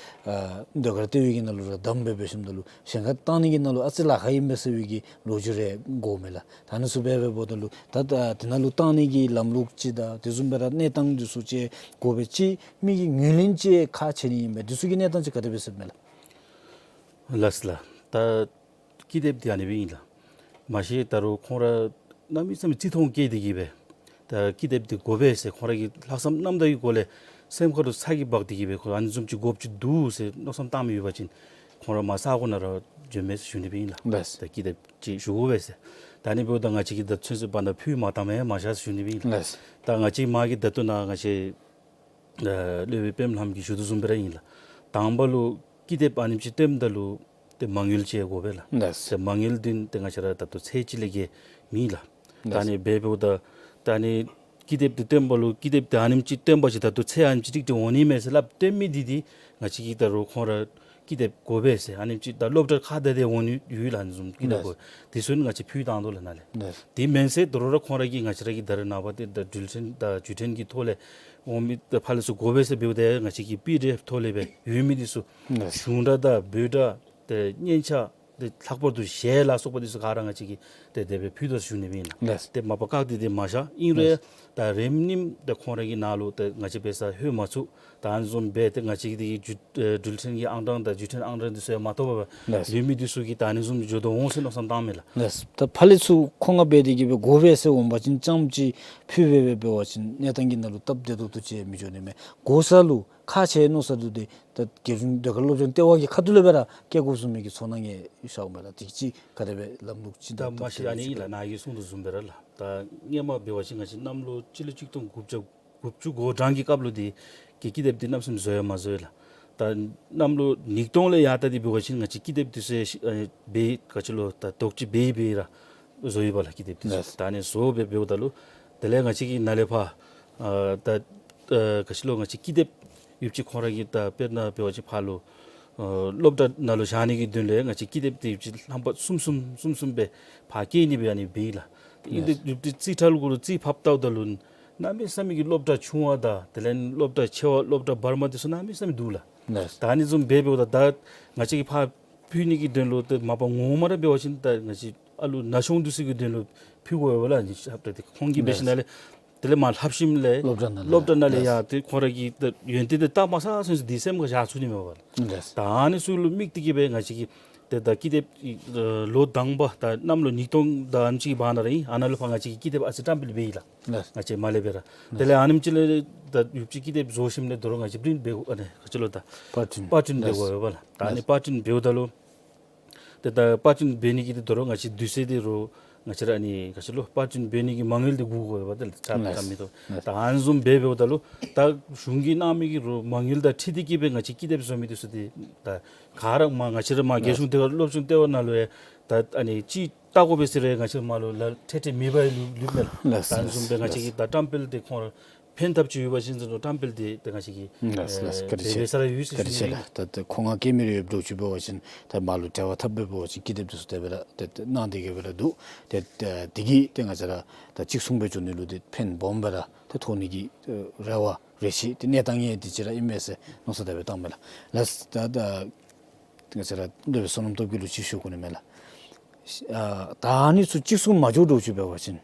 ཨ་ཟློས་གར་ལྟེ་བའི་གི་ནང་ལུ་ར་བསྡམ་སྦེ་འབད་ཞིནམ་ད་ལུ་གཞན་ཁར་བཏང་ནི་གི་ནང་ལུ་ཨ་ཙི་ལཱ་ཁག་ཨིན་པས་ཟེར་བའི་གི་ལོ་རྒྱུས་རེ་གོཝ་མས་ལགས། ད་ཨ་ནི་ཚུ་འབད་འབདཝ་ད་ལུ་ད་ད་དེ་ནང་ལུ་བཏང་ནི་གི་ལམ་ལུགས་ཅིག་དང་དེ་བཟུམ་སྦེ་ར་གནས་སྟངས་འདི་ཚུ་ཅིག་དགོ་པས། ཅིག་མི་གིས་ངོས་ལེན་ཅིག་ཁག་ཆེ་ནི་ཨིན་པས། འདི་ཚུ་གི་གནས་སྟངས་ཅིག་ག་དེ་སྦེ་ཟེར་མས་ལགས། ལགས་ལགས། ད་ཀི་དེབ་འདི་ཨ་ནི་སྦེ་ཨིན་ལགས། མ་གཞི་ད་རུང་ཁོང་ར་གནམ་མེད་ས་མེད་བརྩི་མཐོང་བསྐྱེད་དེ་གི་སྦེ་ད་ཀི་དེབ་འདི་དགོ་པས་ཟེར་ཁོང་ར་གི་ལྷག་བསམ་རྣམ་དག་གི་སྒོ་ལས་སེམས་ཁ་ལུ་ཚ་གྱང་འབག་སྟེ་གི་སྦེ་ཁོང་ཨ་ནི་བཟུམ་ཅིག་དགོཔ་ཅིག་འདུག་ཟེར་མནོ་བསམ་བཏང་མི་ཡོད་པ་ཅིན་ཁོང་ར་མར་ས་གོ་ནང་ར་འབྱོན་མས་ཟེར་ཞུ་ནི་སྦེ་ཨིན་ལགས། ལགས། ད་ཀི་དེབ་ཅིག་ཞུ་དགོ་པས་ཟེར། ད་ཨ་ནི་འབདཝ་ད་ང་བཅས་ཀྱིས་ད་ཚུན་ཚོད་བར་ན་ཕུལ་མ་བཏངམ་ཡང་མ་བཞག་ཟེར་ཞུ་ནི་སྦེ་ཨིན་ལགས། ལགས། ད་ང་བཅས་མ་གི་ད་ལྟོ་ནཱ་ང་བཅས་ཨ་སློབ་དཔོན་པདྨ་ལྷམ་གྱིས་ཞུ་དོ་བཟུམ་སྦེ་ར་ཨིན་ལགས། དང་པ་ལུ་ཀི་དེབ་ཨ་ནེམ་ཅིག་བཏོནམ་ད་ལུ་ཏེ་མ་དངུལ་ཅིག་དགོ་པས་ལགས། ལགས། ཏེ་མ་དངུལ་འདི་ཏེ་ང་བཅས་ར་ད་ལྟོ་ཚད་ཅིག་ལས་བརྒལ་མེད་ལགས། ད་ལགས། ཨ་ནི་འབད་འབདཝ་ད་ད་ཨ་ནི་ཀི་དེབ་འདི་བཏོན་པ་ལུ་ཀི་དེབ་འདི་ཨ་ནེམ་ཅིག་བཏོན་པ་ཅིན་ད་ལྟོ་ཚད་ཨ་ནེམ་ཅིག་ཏིག་ཏིག་འོང་ནི་མས་ཟེར་སླབ་བཏོན་མི་འདི་འདི་ང་བཅས་ཀྱིས་ད་རུང་ཁོང་ར་ཀི་དེབ་དགོ་པས་ཟེར་ཨ་ནེམ་ཅིག་ད་སློབ་གྲྭ་ཁག་དེ་དེ་འོང་ནི་ཡོད་ལགས། ཨ་ནི་བཟུམ་ཀི་དེབ་ལགས། དགོ་དེ་ཚུ་ང་བཅས་ཕུལ་བཏང་དོ་ལགས་ནཱ་ལས། ལགས། དེ་མེན་ཟེར་དོ་རུང་ར་ཁོང་ར་གིས་ང་བཅས་ར་གི་ད་རེས་ནངས་པ་ཏེ་ད་འགྲུལ་འཕྲིན་དང་བརྒྱུད་འཕྲིན་གྱི་ཐོག་ལས་འོང་མི་ད་ཕར་ལས་ཚུར་དགོ་པས་ཟེར་འབདཝ་ད་ང་བཅས་ཀྱི་པི་ཌི་ཨེཕ་ཐོག་ལས་སྦེ་ཡོད་མི་འདི་ཚུ་ལགས། གཞུང་སྒྲ་དང་འབོད་སྒྲ་ཏེ་སྙན་ཆ་ཏེ་ལྷག་པར་དུ་གཞས་ལ་སོགས་པ་འདི་ཚུ་ག་ར་ང་བཅས་ཀྱིས་ཏེ་དེ་སྦེ་ཕུལ་དོ་ཟེར་ཞུ་ནི་སྦེ་ཨིན་ལགས། ལགས། ཏེ་མ་པ་བཀག་སྟེ་ཏེ་མ་བཞག། ཨིན་རུང་ལགས། ད་རིམ་ནིམ་ཏེ་ཁོང་ར་གི་ནང་ལུ་ཏེ་ང་བཅས་འབད་སར་ལྷོད་མ་ཚུགས། ད་ཨ་ནི་བཟུམ་སྦེ་ཏེ་ང་བཅས་ཀྱི་འདི་གི་འགྲུལ་འཕྲིན་གྱི་ཨང་གྲངས་དང་བརྒྱུད་འཕྲིན་ཨང་གྲངས་འདི་ཚུ་ཡང་མ་ཐོབ་པར་ལགས། ལུས་མི་འདི་ཚུ་གིས་ད་ཨ་ནི་བཟུམ་འགྱོ་དོ་འོང་ཟེར་མནོ་བསམ་བཏང་མས་ལགས། ལགས། ད་ཕར་ལས་ཚུར་མཁོ་མངགས་འབད་དེ་གི་སྦེ་དགོ་པས་ཟེར་འོང་པ་ཅིན་རྐྱངམ་ཅིག་ཕུལ་སྦེ་སྦེ་འབད་བ་ཅིན་གནས་སྟངས་ཀྱི་ནང་ལུ་སྟབས་བདེ་ཏོག་ཏོ་ཅིག་མི་འགྱོ་ནི་མས། དགོ་ས་ལུ་ཁག་ཆེ་མནོ་ས་འདུག། ཏེ་ད་རྒྱལ་གཞུང་ཟློས་གར་སློབ་སྦྱོང་ལྟེ་བ་གི་ཁ་ཐུག་ལས་སྦེ་ར་བསྐྱལ་དགོ་ཟེར་མི་གི་ཚོར་སྣང་ཡང་ཤརཝ་མས་ལགས། དེ་ཅིག་ག་དེ་སྦེ་ལམ་ལུགས་ཅིག་ད་ད་མ་གཞི་ཨ་ནི་ཨིན་ལགས། ནཱ་གིས་གསུངས་དོ་བཟུམ་སྦེ་ར་ལགས། ད་སྔོན་མ་འབད་བ་ཅིན་ང་བཅས་གནམ་ལོ་སྤྱི་ལོ་གཅིག་སྟོང་དགུ་བརྒྱ་དགུ་བཅུ་གོ་གྲངས་ཀྱི་སྐབས་ལུ་འདི་གི་ཀི་དེབ་འདི་གནམ་མེད་ས་མེད་བཟོ་ཡང་མ་བཟོ་ཡི་ལགས། ད་གནམ་ལོ་ཉིས་སྟོང་ལས་ཡར་ལྟ་སྟེ་འབད་བ་ཅིན་ང་བཅས་ཀི་དེབ་འདི་ཚུ་ཡང་ཨ་འབད་ག་ཅི་ལོ་ད་དོག་ཅིག་འབད་འབད་ར་བཟོ་ཡི་པ་ལགས་ཀི་དེབ་འདི་ཚུ། ལགས། ད་ཨ་ནི་བཟོ་སྦེ་འབདཝ་ད་ལུ་དེ་ལས་ང་བཅས་ཀྱིས་ནཱ་ལས་ཕར་ ཨ་ད་ཨ་ག་ཅི་ལོ་ང་བཅས་ཀྱི་དེབ་ཡོདཔ་ཅིག་ཁོང་ར་གིས་ད་དཔེར་ན་འབད་བ་ཅིན་ཕར་ལུ་ཨ་སློབ་གྲྭ་ནང་ལུ་བཞག་ནི་གི་དོན་ལས་ང་བཅས་ཀྱི་དེབ་དེ་ཡོདཔ་ཅིག་ལྷམ་པ་གསུམ་གསུམ་གསུམ་གསུམ་སྦེ་ཕར་བསྐྱལ་ནི་སྦེ་ཨ་ནི་འབད་ཡི་ལགས། ཨིན་ཏེ་ཡོདཔ་ཅིག་རྩིས་ཁྲ་ལུ་གུ་ལུ་རྩིས་ཕབ་བལྟཝ་ད་ལུ་གནམ་མེད་ས་མེད་ཀྱི་སློབ་གྲྭ་ཆུང་བ་དང་དེ་ལས་སློབ་གྲྭ་ཆེ་བ་སློབ་གྲྭ་བར་མ་དེ་ཚུ་གནམ་མེད་ས་མེད་འདུག་ལགས། ད་ཨ་ནི་བཟུམ་འབད་འབདཝ་ད་ད་ང་བཅས་ཀྱིས་ཕར་ཕུལ་ནི་གི་དོན་ལུ་ཏེ་མ་པ་ངོ་མ་ར་འབད་བ་ཅིན་ད་ང་བཅས་ཨ་ལུ་ན་ཆུང་འདི་ཚུ་གི་དོན་ལུ་ཕུལ་དགོ་པས་ལགས། ཨ་ནི་ཞབས་ཁྲ་དེ་ཁོང་གིས་འབད་ཞིནམ་ལས་དེ་ལས་མར་ལྷབ་ཞིནམ་ལས་སློབ་གྲྭ་ནང་ལས་སློབ་གྲྭ་ནང་ལས་ཡང་ཏེ་ཁོང་ར་གིས་ཏེ་ཡོན་ཏན་དེ་བལྟ་མ་ཚར་ཚུན་ཚོད་དེ་སེམས་ཁར་བཞག་ཚུགས་ནི་མས་པ་ལགས། ད་ཨ་ནི་ཚུ་ལུ་དམིགས་ཏེ་གིས་སྦེ་ང་བཅས་ཀྱིས་ཏེ་ད་ཀྱི་དེབ་ཨ་ལོ་དང་པ་ད་གནམ་ལོ་ཉིས་སྟོང་དང་ཨ་ནེམ་ཅིག་གི་བར་ན་ར་ཨིན། ཨ་ནཱ་ལུ་ཕར་ང་བཅས་ཀྱིས་ཀྱི་དེབ་ཨ་ཙི་བཀྲམ་སྤེལ་འབད་ཡི་ལགས། ལགས། ང་བཅས་མར་ལས་སྦེ་ར། དེ་ལས་ཨ་ནེམ་ཅིག་ལས་ད་ཡོདཔ་ཅིག་ཀྱི་དེབ་བཟོ་ཞིནམ་ལས་དོ་རུང་ང་བཅས་པི་རིནཊ་འབད་དགོ། ཨ་ནི་ག་ཅི་ལོ་ད་པར་པར་པར་པྲིནཊ་འབད་དགོ་པས་ལགས། ད་ཨ་ནི་པར་པྲིནཊ་འབདཝ་ད་ལུ་ཏེ་ད་པར་པྲིནཊ་འབད་ནི་གི་དེ་དོ་རུང་ང་བཅས་དུས་ཚོད་དེ་རུང་ང་བཅས་ར་ཨ་ནི་ག་ཅི་ལོ་པར་པྲིནཊ་འབད་ནི་གི་མ་དངུལ་དེ་དགོ་དགོ་པས་ལགས། ད་ལགས། ད་མི་དོ་ལགས། ད་ཨ་ནི་བཟུམ་འབད་འབདཝ་ད་ལུ་ད་གཞུང་གིས་གནང་མི་གི་རུང་མ་དངུལ་དང་འཁྲིལ་ཏེ་གིས་སྦེ་ང་བཅས་ཀྱི་དེབ་བཟོ་མི་དེ་ཚུ་དེ་ད་ག་ར་མར་ང་བཅས་ར་མར་རྒྱལ་གཞུང་ལྟེ་བ་སློབ་སྦྱོང་ལྟེ་བ་ནང་ལུ་ཡང་ད་ཨ་ནི་ཅིག་བལྟ་དགོ་པས་ཟེར་རུང་ང་བཅས་མར་ལུ་ལཱ་འཕྲལ་འཕྲལ་མེད་པར་ལུ་ལུསཔ་མས་ལགས། ལགས། ད་ཨ་ནི་བཟུམ་སྦེ་ང་བཅས་ཀྱིས་ད་བཀྲམ་སྤེལ་དེ་ཁོང་ར་ཕན་ཐབས་ཅིག་ཡོད་པ་ཅིན་ཟེར་མནོ་བཀྲམ་སྤེལ་དེ་ད་ང་བཅས་ཀྱིས་ལགས། ལགས། ཨེ་བཀའ་དྲིན་ཆེ་ལགས། འབད་འབད་ས་ར་ཡོད་ཟེར་ཞུ་ནི་ཨིན། བཀའ་དྲིན་ཆེ་ལགས། ད་ད་མཁོ་མངགས་བཀལ་མི་རེ་ཡོདཔ་འདྲཝ་ཅིག་འབད་བ་ཅིན་ད་མར་ལུ་འབྲེལ་བ་འཐབ་སྦེ་འབད་བ་ཅིན་ཀྱི་དེབ་དེ་ཚུ་དེ་སྦེ་ར་ཏེ་ཏེ་གནང་སྟེ་གིས་སྦེ་ར་འདུག། ཏེ་ཏེ་དེ་གིས་ཏེ་ང་བཅས་ར་ད་གཅིག་མཚུངས་སྦེ་འགྱོ་ནི་ལུ་ཏེ་ཕན་སྦོམ་སྦེ་ར་ཏེ་ཐོབ་ནི་གི་ཨེ་རེ་བ་རེ་ཆེ་ཏེ་གནས་སྟངས་ཡང་དེ་ཅིག་ར་ཨིན་མས་ཟེར་མནོ་བསམ་དེ་སྦེ་བཏངམ་མས་ལགས། ལགས། ད་ད་ང་བཅས་ར་སློབ་དཔོན་བསོད་ནམས་སྟོབས་རྒྱས་ལུ་ཅིག་ཞུ་དགོ་ནི་མས་ལགས། ཨ་ད་ཨ་ནི་ཚུ་གཅིག་མཚུངས་མ་འགྱོ་འདྲཝ་ཅིག་འབད་བ་ཅིན་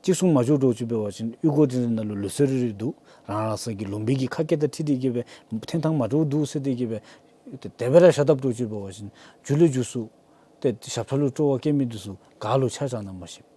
གཅིག་མཚུངས་མ་འགྱོ་འདྲཝ་ཅིག་འབད་བ་ཅིན་གཡུས་སྒོ་དེ་ཚུ་ནང་ལུ་ལུགས་སྲོལ་རེ་རེ་འདུག། རང་རང་སོའི་གི་ལུང་པའི་གི་ཁ་སྐད་དང་འཁྲིལ་ཏེ་གིས་སྦེ་ཐོན་ཐངས་མ་འདྲཝ་འདུག་ཟེར་ཏེ་གིས་སྦེ་ཏེ་དེ་སྦེ་ར་བཞག་དཔ་འདྲཝ་ཅིག་འབད་བ་ཅིན་མཇུག་ལས་མཇུག་སུ་ཏེ་ཞབས་ཁྲ་ལུ་སྤྲོ་བ་བསྐྱེད་མི་དེ་ཚུ་ག་ལུ་ཆ་བཞག་ན་མ་ཤེས།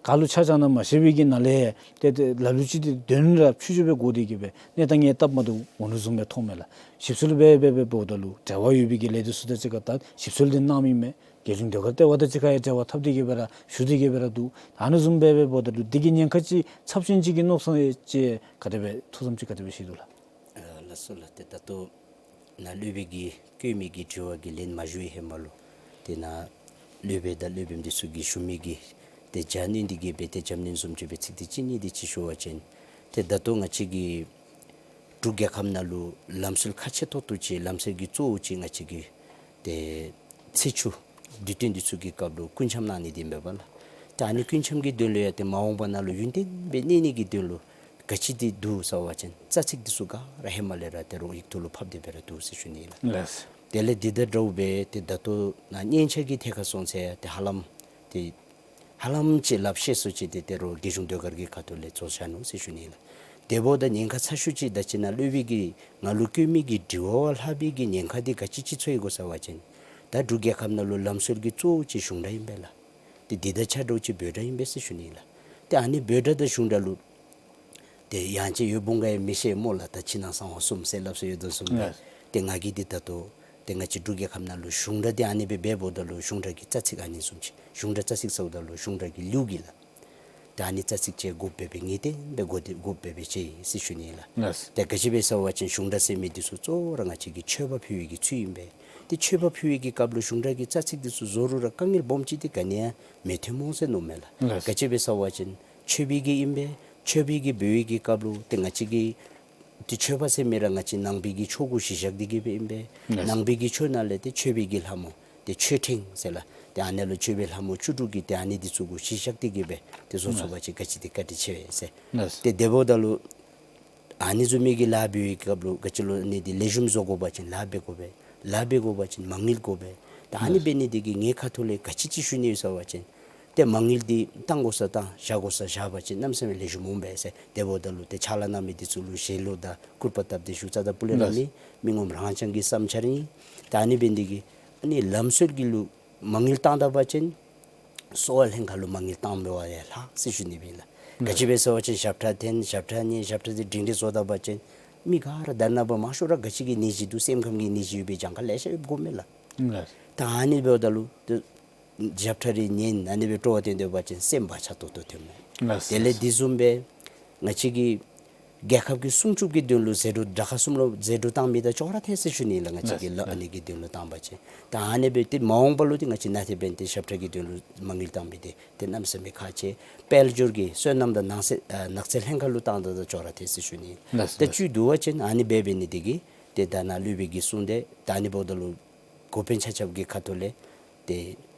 ག་ལུ་ཆ་བཞག་ན་མ་ཤེས་པའི་གི་ནང་ལས་ཏེ་ཏེ་ལ་ལུ་ཅིག་ཏེ་དོན་ར་ཕྱུག་ཅིག་སྦེ་གོ་སྟེ་གིས་སྦེ་གནས་སྟངས་ཡང་སྟབས་མ་བདེཝ་འོང་ནི་བཟུམ་སྦེ་མཐོངམ་མས་ལགས། ཞིབ་འཚོལ་འབད་འབད་འབད་འབདཝ་ད་ལུ་འབྲེལ་བ་ཡོད་པའི་གི་ལས་སྡེ་ཚུ་དང་གཅིག་ཁར་ད་ཞིབ་འཚོལ་དེ་གནངམ་ཨིན་མས། རྒྱལ་གཞུང་ཟློས་གར་ལྟེ་བ་དང་གཅིག་ཁར་ཡང་འབྲེལ་བ་འཐབ་སྟེ་གིས་སྦེ་ར་ཞུ་སྟེ་གིས་སྦེ་ར་འདུག། ཨ་ནི་བཟུམ་སྦེ་འབད་འབདཝ་ད་ལུ་དེ་གི་ཉེན་ཁ་ཅིག་ཚབས་ཆེན་ཅིག་གི་མནོ་བསམ་ཡང་ཅིག་ག་དེ་སྦེ་ཐུགས་བསམ་ཅིག་ག་དེ་སྦེ་བཞེས་དོ་ལགས། ཨ་ལགས་སོ་ལགས། ཏེ་ད་ལྟོ་ནཱ་སློབ་དཔོན་གྱིས་བཀོད་མི་གི་དྲི་བ་གི་ལན་མ་ཞུ་བའི་ཧེ་མ་ལུ་ཏེ་ནཱ་སློབ་དཔོན་དང་སློབ་དཔོནམ་འདི་ཚུ་གིས་ཞུ་མི་གི་ཏེ་རྒྱབ་སྣོན་འདི་གིས་སྦེ་ཏེ་རྒྱབ་སྣོན་བཟུམ་ཅིག་སྦེ་ཚིག་འདི་གཅིག་གཉིས་འདི་ཅིག་ཞུ་བ་ཅིན་ཏེ་ད་ལྟོ་ང་བཅས་ཀྱི་འབྲུག་རྒྱལ་ཁབ་ནང་ལུ་ལམ་སྲོལ་ཁག་ཆེ་ཏོག་ཏོ་ཅིག་ལམ་སྲོལ་གྱི་གཙོ་བོ་ཅིག་ང་བཅས་ཀྱི་ཏེ་ཚེས་བཅུ་དུས་སྟོན་འདི་ཚུ་གི་སྐབས་ལུ་སྐུ་འཆམ་གནང་ནི་འདི་མས་པ་ལགས། ཏེ་ཨ་ནི་སྐུ་འཆམ་གྱི་དོན་ལུ་ཡང་ཏེ་མ་འོངས་པ་ནང་ལུ་ཡུན་བརྟན་སྦེ་གནས་ནི་གི་དོན་ལུ་ག་ཅི་འདི་འདུག་ཟེར་བ་ཅིན་རྩ་ཚིག་འདི་ཚུ་ག་ར་ཧེ་མ་ལས་ར་ཏེ་རོགས་ཡིག་ཐོག་ལུ་ཕབ་སྟེ་སྦེ་ར་འདུག་ཟེར་ཞུ་ནི་ལགས། ལགས། དེ་ལས་འདི་དང་འདྲཝ་སྦེ་ཏེ་ད་ལྟོ་ནཱ་སྙན་ཆ་གི་ཐད་ཁར་སོང་ཚེ་ཏེ་ཧ་ལམ་ཏེ་ཧ་ལམ་ཅིག་ལགཔ་ཤེས་སུ་ཅིག་ཏེ་ཏེ་རོགས་རྒྱལ་གཞུང་ཟློས་གར་གྱི་ཁ་ཐུག་ལས་བཟོ་བཞག་ནུག་ཟེར་ཞུ་ནི་ལགས། དེ་འབདཝ་ད་ཉེན་ཁ་ཚ་ཤོས་ཅིག་ད་ཅི་ནཱ་སློབ་དཔོན་གྱིས་ང་ལུ་བཀོད་མི་གི་དྲི་བ་བ་ལྷག་པའི་གི་ཉེན་ཁ་འདི་ག་ཅི་ཅིག་ཚོར་ཡི་གོ་ཟེར་བ་ཅིན་ད་འབྲུག་རྒྱལ་ཁབ་ནང་ལུ་ལམ་སྲོལ་གྱི་གཙོ་བོ་ཅིག་གཞུང་སྒྲ་ཨིན་པས་ལགས། ཏེ་འདི་དང་ཆ་འདྲཝ་ཅིག་འབོད་སྒྲ་ཨིན་པས་ཟེར་ཞུ་ནི་ལགས། ཏེ་ཨ་ནི་འབོད་སྒྲ་དང་གཞུང་སྒྲ་ལུ་ཏེ་ཡང་ཅིན་ཡོད་འབོ་ག་ཡང་མི་ཤེས་སྨོ་ལགས། ད་ཕྱི་ནང་གསང་བ་གསུམ་ཟེར་སླབ་སྲོལ་ཡོད་དོ་བཟུམ་སྦེ། ལགས། ཏེ་ང་གིས་འདི་ད་ལྟོ་ཏེ་ང་བཅས་འབྲུག་རྒྱལ་ཁབ་ནང་ལུ་གཞུང་སྒྲ་འདི་ཨ་ནི་སྦེ་འབད་འབདཝ་ད་ལུ་གཞུང་སྒྲ་གི་རྩ་ཚིག་ཨ་ནི་བཟུམ་ཅིག་གཞུང་སྒྲ་རྩ་ཚིག་ཟེརཝ་ད་ལུ་གཞུང་སྒྲ་གི་ལེའུ་གི་ལགས། ཏེ་ཨ་ནི་རྩ་ཚིག་ཅིག་དགོཔ་སྦེ་སྦེ་ངེས་གཏན་སྦེ་དགོ་སྟེ་དགོཔ་སྦེ་སྦེ་ཅིག་ཟེར་ཞུ་ནི་ལགས། ལགས། ཏེ་ག་ཅི་སྦེ་ཟེར་བ་ཅིན་གཞུང་སྒྲ་ཟེར་མི་འདི་ཚུ་གཙོ་བོ་ར་ང་བཅས་ཀྱིས་མཆོད་པ་ཕུལ་བའི་གི་ཚུལ་ཨིན་པས། ཏེ་མཆོད་པ་ཕུལ་བའི་གི་སྐབས་ལུ་གཞུང་སྒྲ་གི་རྩ་ཚིག་འདི་ཚུ་བཟོ་རུང་ར་དཀའ་ངལ་སྦོམ་ཅིག་འདི་ག་ནི་ཡང་མི་ཐོནམ་སྨོ་ཟེར་མནོཝ་མས་ལགས། ལགས། ག་ཅི་སྦེ་ཟེར་བ་ཅིན་མཆོད་པའི་གི་ཨིན་པས། མཆོད་པའི་གི་འབོད་བའི་གི་སྐབས་ལུ་ཏེ་ང་བཅས་ཀྱི་ཏེ་མཆོད་པ་ཟེར་མི་ར་ང་བཅས་ནང་པའི་གི་ཆོས་གུ་གཞི་བཞག་སྟེ་གིས་སྦེ་ཨིན་པས། ལགས། ནང་པའི་གི་ཆོས་ནང་ལས་ཏེ་མཆོད་པའི་གི་ལྷ་མོ་ཏེ་མཆོད་ཕྲེང་ཟེར་ལགས། ཏེ་ཨ་ནི་ལུ་མཆོད་པའི་ལྷ་མོ་བཅུ་དྲུག་གི་ཏེ་ཨ་ནི་འདི་ཚུ་གུ་གཞི་བཞག་སྟེ་གིས་སྦེ་ཏེ་བཟོ་ཚུགས་པ་ཅིན་ག་ཅི་འདི་བཀའ་དྲིན་ཆེ་བས་ཟེར། ལགས། ཏེ་དེ་འབདཝ་ད་ལུ་ཨ་ནི་བཟུམ་མའི་གི་ལཱ་འབད་བའི་སྐབས་ལུ་ག་ཅི་ལོ་ཨ་ནི་འདི་ལེགས་ཤོམ་བཟོ་དགོ་པ་ཅིན་ལཱ་འབད་དགོ་པས། ལཱ་འབད་དགོ་པ་ཅིན་མ་དངུལ་དགོ་པས། ད་ཨ་ནི་འབད་ནི་འདི་གིས་ངེའི་ཁ་ཐུག་ལས་ག་ཅི་ཅིག་ཞུ་ནི་ཡོད་ཟེར་བ་ཅིན་ཏེ་མ་དངུལ་འདི་བཏང་དགོ་ས་བཏང་བཞག་དགོ་ས་བཞག་པ་ཅིན་གནམ་མེད་ས་མེད་ལེགས་ཤོམ་འོང་པས་ཟེར། དེ་འབདཝ་ད་ལུ་ཏེ་ཕྱག་ལཱ་གནང་མི་འདི་ཚུ་ལུ་བཞེས་ལོ་དང་སྐུར་པ་བཏབ་སྟེ་ཞུ་ཚར་ད་ཕུ་ལས་ར་ལགས། མི་མི་ངོམ་རང་རྐྱང་གི་བསམ་འཆར་ཨིན། ད་ཨ་ནི་འབད་ནི་འདི་གིས་ཨ་ནི་ལམ་སྲོལ་གྱི་ལུ་མ་དངུལ་བཏང་ད་པ་ཅིན་གསོ་བ་ལྷན་ཁག་ལུ་མ་དངུལ་བཏང་མི་བ་ཡང་ལྷག་ཟེར་ཞུ་ནི་སྦེ་ཨིན་ལགས། ལགས། ག་ཅི་སྦེ་ཟེར་བ་ཅིན་ཞབས་ཁྲ་འཐེན་ཞབས་ཁྲ་ཉན་ཞབས་ཁྲ་འདི་སྒྲིང་སྒྲི་བཟོ་ད་པ་ཅིན་མི་ག་ར་ད་ནཱ་འབད་མང་ཤོས་ར་ག་ཅི་གི་ནད་གཞི་འདུག། སེམས་ཁམས་ཀྱི་ནད་གཞི་ཡོད་པའི་གྱངས་ཁ་ལེ་ཤ་ཡོདཔ་དགོ་མས་ལགས། ལགས། ད་ཨ་ནི་འབདཝ་ད་ལུ་ཏེ་ཞབས་ཁྲ་རེ་ཉན་ཨ་ནི་སྦེ་སྤྲོ་བ་བཏོན་སྡོད་པ་ཅིན་སེམས་བག་ཆགས་ཏོག་ཏོ་ཐོནམ་མས། ལགས། དེ་ལས་འདི་བཟུམ་སྦེ་ང་བཅས་ཀྱི་ རྒྱལ་ཁབ་ཀྱི་སྲུང་སྐྱོབ་ཀྱི་དོན་ལུ་ཟད་འགྲོ་དགྲ་ཁ་གསུམ་ལུ་ཟད་འགྲོ་བཏང་མི་དང་ཅོག་ར་འཐད་ཟེར་ཞུ་ནི་ལགས། ང་བཅས་ཀྱི་ལཱ་ཨ་ནི་གི་དོན་ལུ་བཏང་པ་ཅིན། ད་ཨ་ནི་སྦེ་ཏེ་མ་འོངས་པ་ལུ་ཏེ་ང་བཅས་ནཱ་ཏེ་འབདན་ཏེ་ཞབས་ཁྲ་གི་དོན་ལུ་མ་དངུལ་བཏང་མི་དེ་ཏེ་གནམ་མེད་ས་མེད་ཁག་ཆེ། དཔལ་འབྱོར་གྱི་སོ་ནམ་དང་ནགས་ཚལ་ཨ་ནགས་ཚལ་ལྷན་ཁག་ལུ་བཏང་ད་དང་ཅོག་ར་འཐད་ཟེར་ཞུ་ནི། ལགས་སོ། ཏེ་ལགས་སོ། བཅུད་བསྡུ་བ་ཅིན་ཨ་ནི་སྦེ་འབད་ནི་དེ་གིས་ཏེ་ད་ནཱ་སློབ་དཔོན་གྱིས་གསུངས་ཏེ་ད་ཨ་ནི་འབདཝ་ད་ལུ་འགོ་དཔོན་ཆ་ཁྱབ་ཀྱི་ཁ་ཐུག་ལས་ཏེ་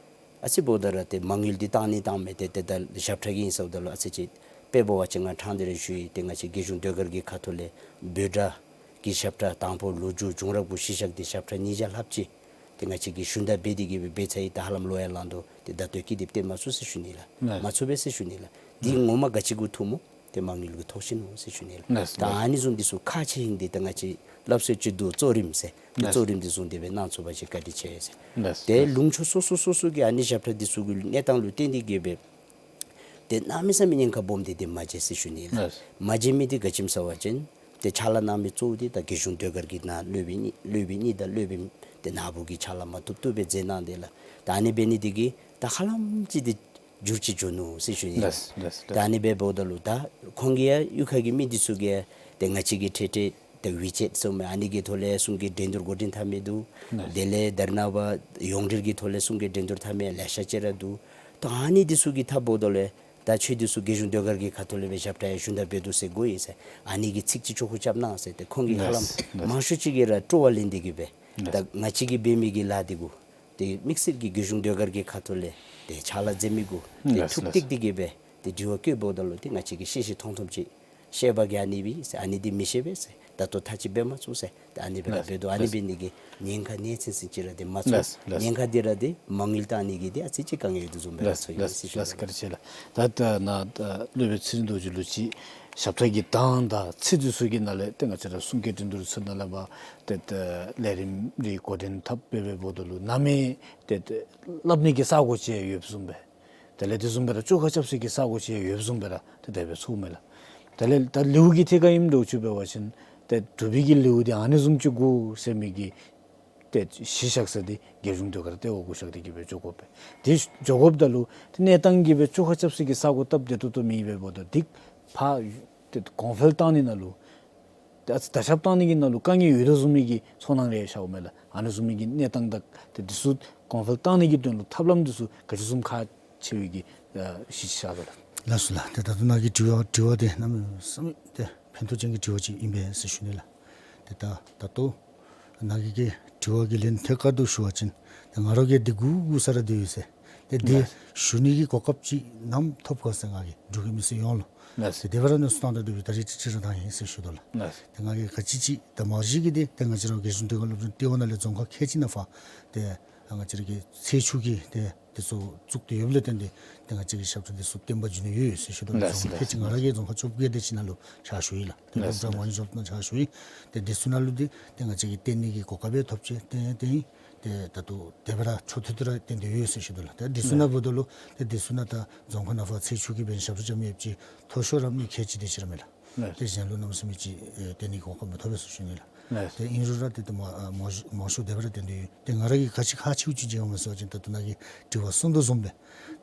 ཨ་ཙི་འབདཝ་ད་ར་ཏེ་མ་དངུལ་འདི་བཏང་ནི་བཏང་མི་དེ་ཏེ་ད་ཞབས་ཁྲ་གི་ཨིན་ཟེརཝ་ད་ལུ་ཨ་ཙི་ཅིག་དཔེ་འབད་བ་ཅིན་ང་ཕྲང་སྟེ་ར་ཞུ་ཡི། ཏེ་ང་བཅས་རྒྱལ་གཞུང་ཟློས་གར་གྱི་ཁ་ཐུག་ལས་འབོད་སྒྲ་གི་ཞབས་ཁྲ་དང་པོ་ལོ་རྒྱུས་བྱུང་རབས་གུ་གཞི་བཞག་སྟེ་ཞབས་ཁྲ་ཉིས་བརྒྱ་ལྷགཔ་ཅིག་ཏེ་ང་བཅས་ཀྱིས་ཞུན་དག་འབད་དེ་གི་སྦེ་འབད་ཚར་ཡི། ད་ཧ་ལམ་ལོ་ཡང་ལང་དོ། ཏེ་ད་ལྟོ་ཀི་དེབ་སྟོན་མ་ཚུགས་ཟེར་ཞུ་ནི་ལགས། ལགས། མ་ཚུགས་པས་ཟེར་ཞུ་ནི་ལགས། འདི་ངོ་མ་ག་ཅི་གུ་ཐུག་སྨོ། ཏེ་མ་དངུལ་གྱི་ཐོག་ཤིན་ནུག་ཟེར་ཞུ་ནི་ལགས། ལགས། ད་ལགས། ཨ་ནི་བཟུམ་འདི་ཚུ་ཁག་ཆེ་ཧིང་འདི་ད་ང་བཅས་སླབ་སྲོལ་ཅིག་འདུག། གཙོ་རིམ་ཟེར། ཏེ་ལགས། གཙོ་རིམ་འདི་བཟུང་སྟེ་སྦེ་གནང་ཚུགས་པ་ཅིན་བཀའ་དྲིན་ཆེ་ཟེར། ལགས། ཏེ་ལགས། ལུང་ཕྱོགས་སོ་སོ་སོ་སོ་གི་ཨ་ནི་ཞབས་ཁྲ་འདི་ཚུ་གི་གནས་སྟངས་ལུ་བརྟེན་ཏེ་གི་སྦེ་ཏེ་གནམ་མེད་ས་མེད་ཉེན་ཁ་སྦོམ་འདི་ཏེ་མ་མཇལ་ཟེར་ཞུ་ནི་ལགས། ལགས། མ་མཇལ་མི་འདི་ག་ཅི་སྨོ་ཟེར་བ་ཅིན་ཏེ་ཕྱག་ལཱ་གནང་མི་གཙོ་བོ་འདི་ད་རྒྱལ་གཞུང་ཟློས་གར་གྱི་ནང་སློབ་དཔོན་གཉིས་སློབ་དཔོན་གཉིས་དང་སློབ་དཔོན་ཏེ་ནཱ་བུ་གིས་ཕྱག་ལཱ་མ་བཏུབ་བཏུབ་སྦེ་མཛད་གནང་དེས་ལགས། ད་ཨ་ནི་འབད་ནི་འདི་གིས་ད་ཧ་ལམ་ཅིག་འདི་འགྱུར་ཅིག་འགྱོ་ནུག་ཟེར་ཞུ་ནི། ལགས། ལགས། ད་ཨ་ནི་སྦེ་འབདཝ་ད་ལུ་ད་ཁོང་གི་ཡང་གཡུས་ཁ་གི་མི་འདི་ཚུ་གིས་ཏེ་ང་བཅས་ཀྱི་འཕྲལ་འཕྲལ་ཏེ་ཝི་ཅེཊ་ཟེར་མི་ཨ་ནི་གི་ཐོག་ལས་གསུང་སྐད་འགྲན་བསྡུར་འགོ་འདྲེན་འཐབ་མི་འདུག། ལགས། དེ་ལས་ད་རེས་ནངས་པ་ཡོངས་འབྲེལ་གྱི་ཐོག་ལས་གསུང་སྐད་འགྲན་བསྡུར་འཐབ་མི་ལེ་ཤ་ཅིག་ར་འདུག། ད་ཨ་ནི་འདི་ཚུ་གི་འཐབ་འབདཝ་ད་ལས་ད་ཁྱོད་འདི་ཚུ་རྒྱལ་གཞུང་ཟློས་གར་གྱི་ཁ་ཐུག་ལས་སྦེ་ཞབས་ཁྲ་ཡང་ཞུན་དག་འབད་དོ་ཟེར་གོ་ཡི་ཟེར་ཨ་ནི་གི་ཚིག་ཅིག་ཅོག་ཁུ་རྐྱབ་གནང་ཟེར་ཏེ་ཁོང་གིས་ཧ་ལམ་ལགས། ལགས། མང་ཤོས་ཅིག་གིས་ར་སྤྲོ་བ་ལེན་ཏེ་གི་སྦེ་ལགས། ད་ང་བཅས་ཀྱིས་འབད་མི་གི་ལཱ་འདི་གུ་ཏེ་དམིགས་བསལ་གྱི་རྒྱལ་གཞུང་ཟློས་གར་གྱི་ཁ་ཐུག་ལས་ཏེ་ཕྱག་ལཱ་མཛད་མི་གུ་ཏེ་ལགས། ཐུགས་ལགས། གཏིགས་ཏེ་གི་སྦེ་ཏེ་དྲི་བ་བཀོད་འབདཝ་ད་ལུ་ཏེ་ང་བཅས་ཀྱིས་ཤེས་ཤེས་མཐོང་མཐོངམ་ཅིག་བཤད་པ་གིས་ཨ་ནི་སྦེ་ཟེར་ཨ་ནི་འདི་མི་ཤེས་པས་ཟེར་ད་ལྟོ་ཐག་ཅིག་འབད་མ་ཚུགས་ཟེར་ད་ཨ་ནི་སྦེ་ར་ལགས། འབད་དོ། ཨ་ནི་ལགས། འབད་ནི་གིས་ཉེན་ཁ་ནེ་ཚན་ཚན་ཅིག་ར་འདི་མ་ཚོར། ལགས། ལགས། ཉེན་ཁ་འདི་ར་འདི་མ་དངུལ་བཏང་ནི་གིས་འདི་ཨ་ཙི་ཅིག་དཀའ་ངལ་ཡོད་དོ་བཟུམ་སྦེ་ར་ལགས། ཚོར་ཡི་ལགས། ཟེར་ཞུ་ལགས། དོ་ལགས། བཀའ་དྲིན་ཆེ་ལགས། ད་ད་ནཱ་ད་སློབ་དཔོན་ཚེ་རིང་རྡོ་རྗེ་ལུ་ཅིག་ཞབས་ཁྲ་གི་གདངས་དང་ཚིག་འདི་ཚུ་གི་ནང་ལས་ཏེ་ང་བཅས་ར་གསུང་སྐད་འགྲན་བསྡུར་ཚུ་ནང་ལས་འབད་ཏེ་ད་ལས་རིམ་རེ་འགོ་འདྲེན་འཐབ་སྦེ་འབདཝ་ད་ལུ་གནམ་མེད་ཏེ་ཏེ་སླབ་ནི་གི་ས་གོ་ཅིག་ཡོདཔ་བཟུམ་སྦེ་དེ་ལས་དེ་བཟུམ་སྦེ་ར་བཅོ་ཁ་རྐྱབ་ས་གི་ས་གོ་ཅིག་ཡོདཔ་བཟུམ་སྦེ་ར་ཏེ་དེ་སྦེ་ཚོརཝ་མས་ལགས། དེ་ལས་ད་ལེའུ་གི་ཐད་ཁར་ཨིནམ་འདྲཝ་ཅིག་འབད་བ་ཅིན་ཏེ་འབྲུག་པའི་གི་ལེའུ་འདི་ཨ་ནི་བཟུམ་ཅིག་དགོ་ཟེར་མི་གི་ཏེ་གཞི་བཞག་ས་འདི་རྒྱལ་གཞུང་ཟློས་གར་ལྟེ་བ་གུ་བཞག་སྟེ་གི་སྦེ་འགྱོ་དགོ་པས། དེ་འགྱོ་དགོཔ་ད་ལུ་ཏེ་གནས་སྟངས་ཀྱིས་སྦེ་བཅོ་ཁ་རྐྱབ་ས་གི་ས་གོ་སྟབས་བདེ་ཏོག་ཏོ་མེད་པས། འབདཝ་ད་འདི་ཕར་ཏེ་གོང་འཕེལ་བཏང་ནི་ནང་ལུ་ཏེ་ཨ་ཙི་ད་ཞབས་བཏང་ནི་གི་ནང་ལུ་དཀའ་ངལ་ཡོད་དོ་བཟུམ་མའི་གི་ཚོར་སྣང་རེ་ཤརཝ་མས་ལགས། ཨ་ནི་བཟུམ་མའི་གི་གནས་སྟངས་དང་ཏེ་འདི་ཚུ་གོང་འཕེལ་བཏང་ནི་གི་དོན་ལུ་ཐབས་ལམ་འདི་ཚུ་ག་ཅི་བཟུམ་ཁག་ཆེ་བའི་གི་ཨ་གཞི་བཞག་དོ་ལགས། ལགས་སོ་ལགས། ཏེ་ད་ལྟོ་ནཱ་གི་དྲི་བ་དྲི་བ་འདི་གནམ་མེད་ས་མེད་ཏེ་ཕན་ཐོགས་ཅན་གྱི་དྲི་བ་ཅིག་ཨིན་པས་ཟེར་ཞུ་ནི་ལགས། ཏེ་ད་ད་ལྟོ་ནཱ་གི་གི་དྲི་བ་གི་ལན་ཐད་ཀར་དུ་ཞུ་བ་ཅིན་ཏེ་ང་ར་གིས་འདི་སྒུག་སྒུག་ས་ར་སྡོད་ཡི་ཟེར། ཏེ་འདི་ལགས། ཞུ་ནི་གི་གོ་སྐབས་ཅིག་ནམ་ཐོབ་ག་ཟེར་ང་གིས་འབྲུག་གི་མི་སེར་ཡོངས་ལུ་ལགས། ཏེ་དེ་སྦེ་ར་གནས་ཚུལ་བཏང་ད་སྡོད་པའི་ད་རིས་ཅིག་ཅིག་ར་བཏང་ཡི་ཟེར་ཞུ་དོ་ལགས། ལགས། ཏེ་ང་གིས་ག་ཅི་ཅིག་ད་མ་གཞི་གི་འདི་ཏེ་ང་བཅས་ར་རྒྱལ་གཞུང་ཟློས་གར་སློབ་སྦྱོང་ལྟེ་བ་ནང་ལས་རྫོང་ཁག་ཁལ་གཅིག་ནང་ཕར་ཏེ་ང་བཅས་ར་གི་ཚེས་བཅུ་གི་ཏེ་དེ་ཚུ་བཙུགས་ཏེ་ཡོདཔ་ལས་བརྟེན་ཏེ་ཏེ་ང་བཅས་ཀྱི་ཞབས་ཁྲ་འདི་ཚུ་བསྟན་པ་འགྱོ་ནི་ཡོད་ཡོད་ཟེར་ཞུ་དོ་ལགས། ལགས། རྫོང་ཁག་ཁལ་གཅིག་ང་ར་གིས་རྫོང་ཁག་བཅོ་བརྒྱད་དེ་ཅིག་ནང་ལུ་ཕྱག་ཞུ་ཡི་ལགས། ཏེ་ལགས། སློབ་གྲྭ་མང་ཤོས་ནང་ཕྱག་ཞུ་ཡི། ཏེ་དེ་ཚུ་ནང་ལུ་འདི་ཏེ་ང་བཅས་ཀྱིས་བསྟན་ནི་གི་གོ་སྐབས་ཡང་ཐོབ་ཅི། ཏེ་ཏེ་ཏེ་ད་ལྟོ་དེ་སྦེ་ར་ཆོག་ཐུབ་ཏེ་ར་བསྟན་ཏེ་ཡོད་ཟེར་ཞུ་དོ་ལགས། ཏེ་དེ་ཚུ་ནང་འབདཝ་ད་ལུ་ཏེ་དེ་ཚུ་ནང་ད་རྫོང་ཁག་ནང་ཕར་ཚེས་བཅུ་གི་འབདན་ཞབས་བྲོ་རྐྱབ་མི་ཡོདཔ་ཅིག་མཐོ་ཤོས་ར་མི་ཁལ་གཅིག་དེ་ཅིག་ར་མས་ལགས། ལགས། ཏེ་གཞན་ལུ་གནམ་མེད་ས་མེད་ཅིག་ཨེ་བསྟན་ནི་གི་གོ་སྐབས་མི་ཐོབ་པས་ཟེར་ཞུ་ནི་ལགས། ལགས། ཏེ་ཨིན་རུང་ར་ཏེ་ཏེ་མ་ཨ་མང་ཤོས་མང་ཤོས་དེ་སྦེ་ར་བསྟན་ཏེ་ཡོད། ཏེ་ང་ར་གིས་ག་ཅི་ཁག་ཆེཝ་ཅིག་མཇལཝ་མས་ཟེར་བ་ཅིན་ད་ལྟོ་ནཱ་གིས་དྲི་བ་གསུངས་དོ་བཟུམ་སྦེ་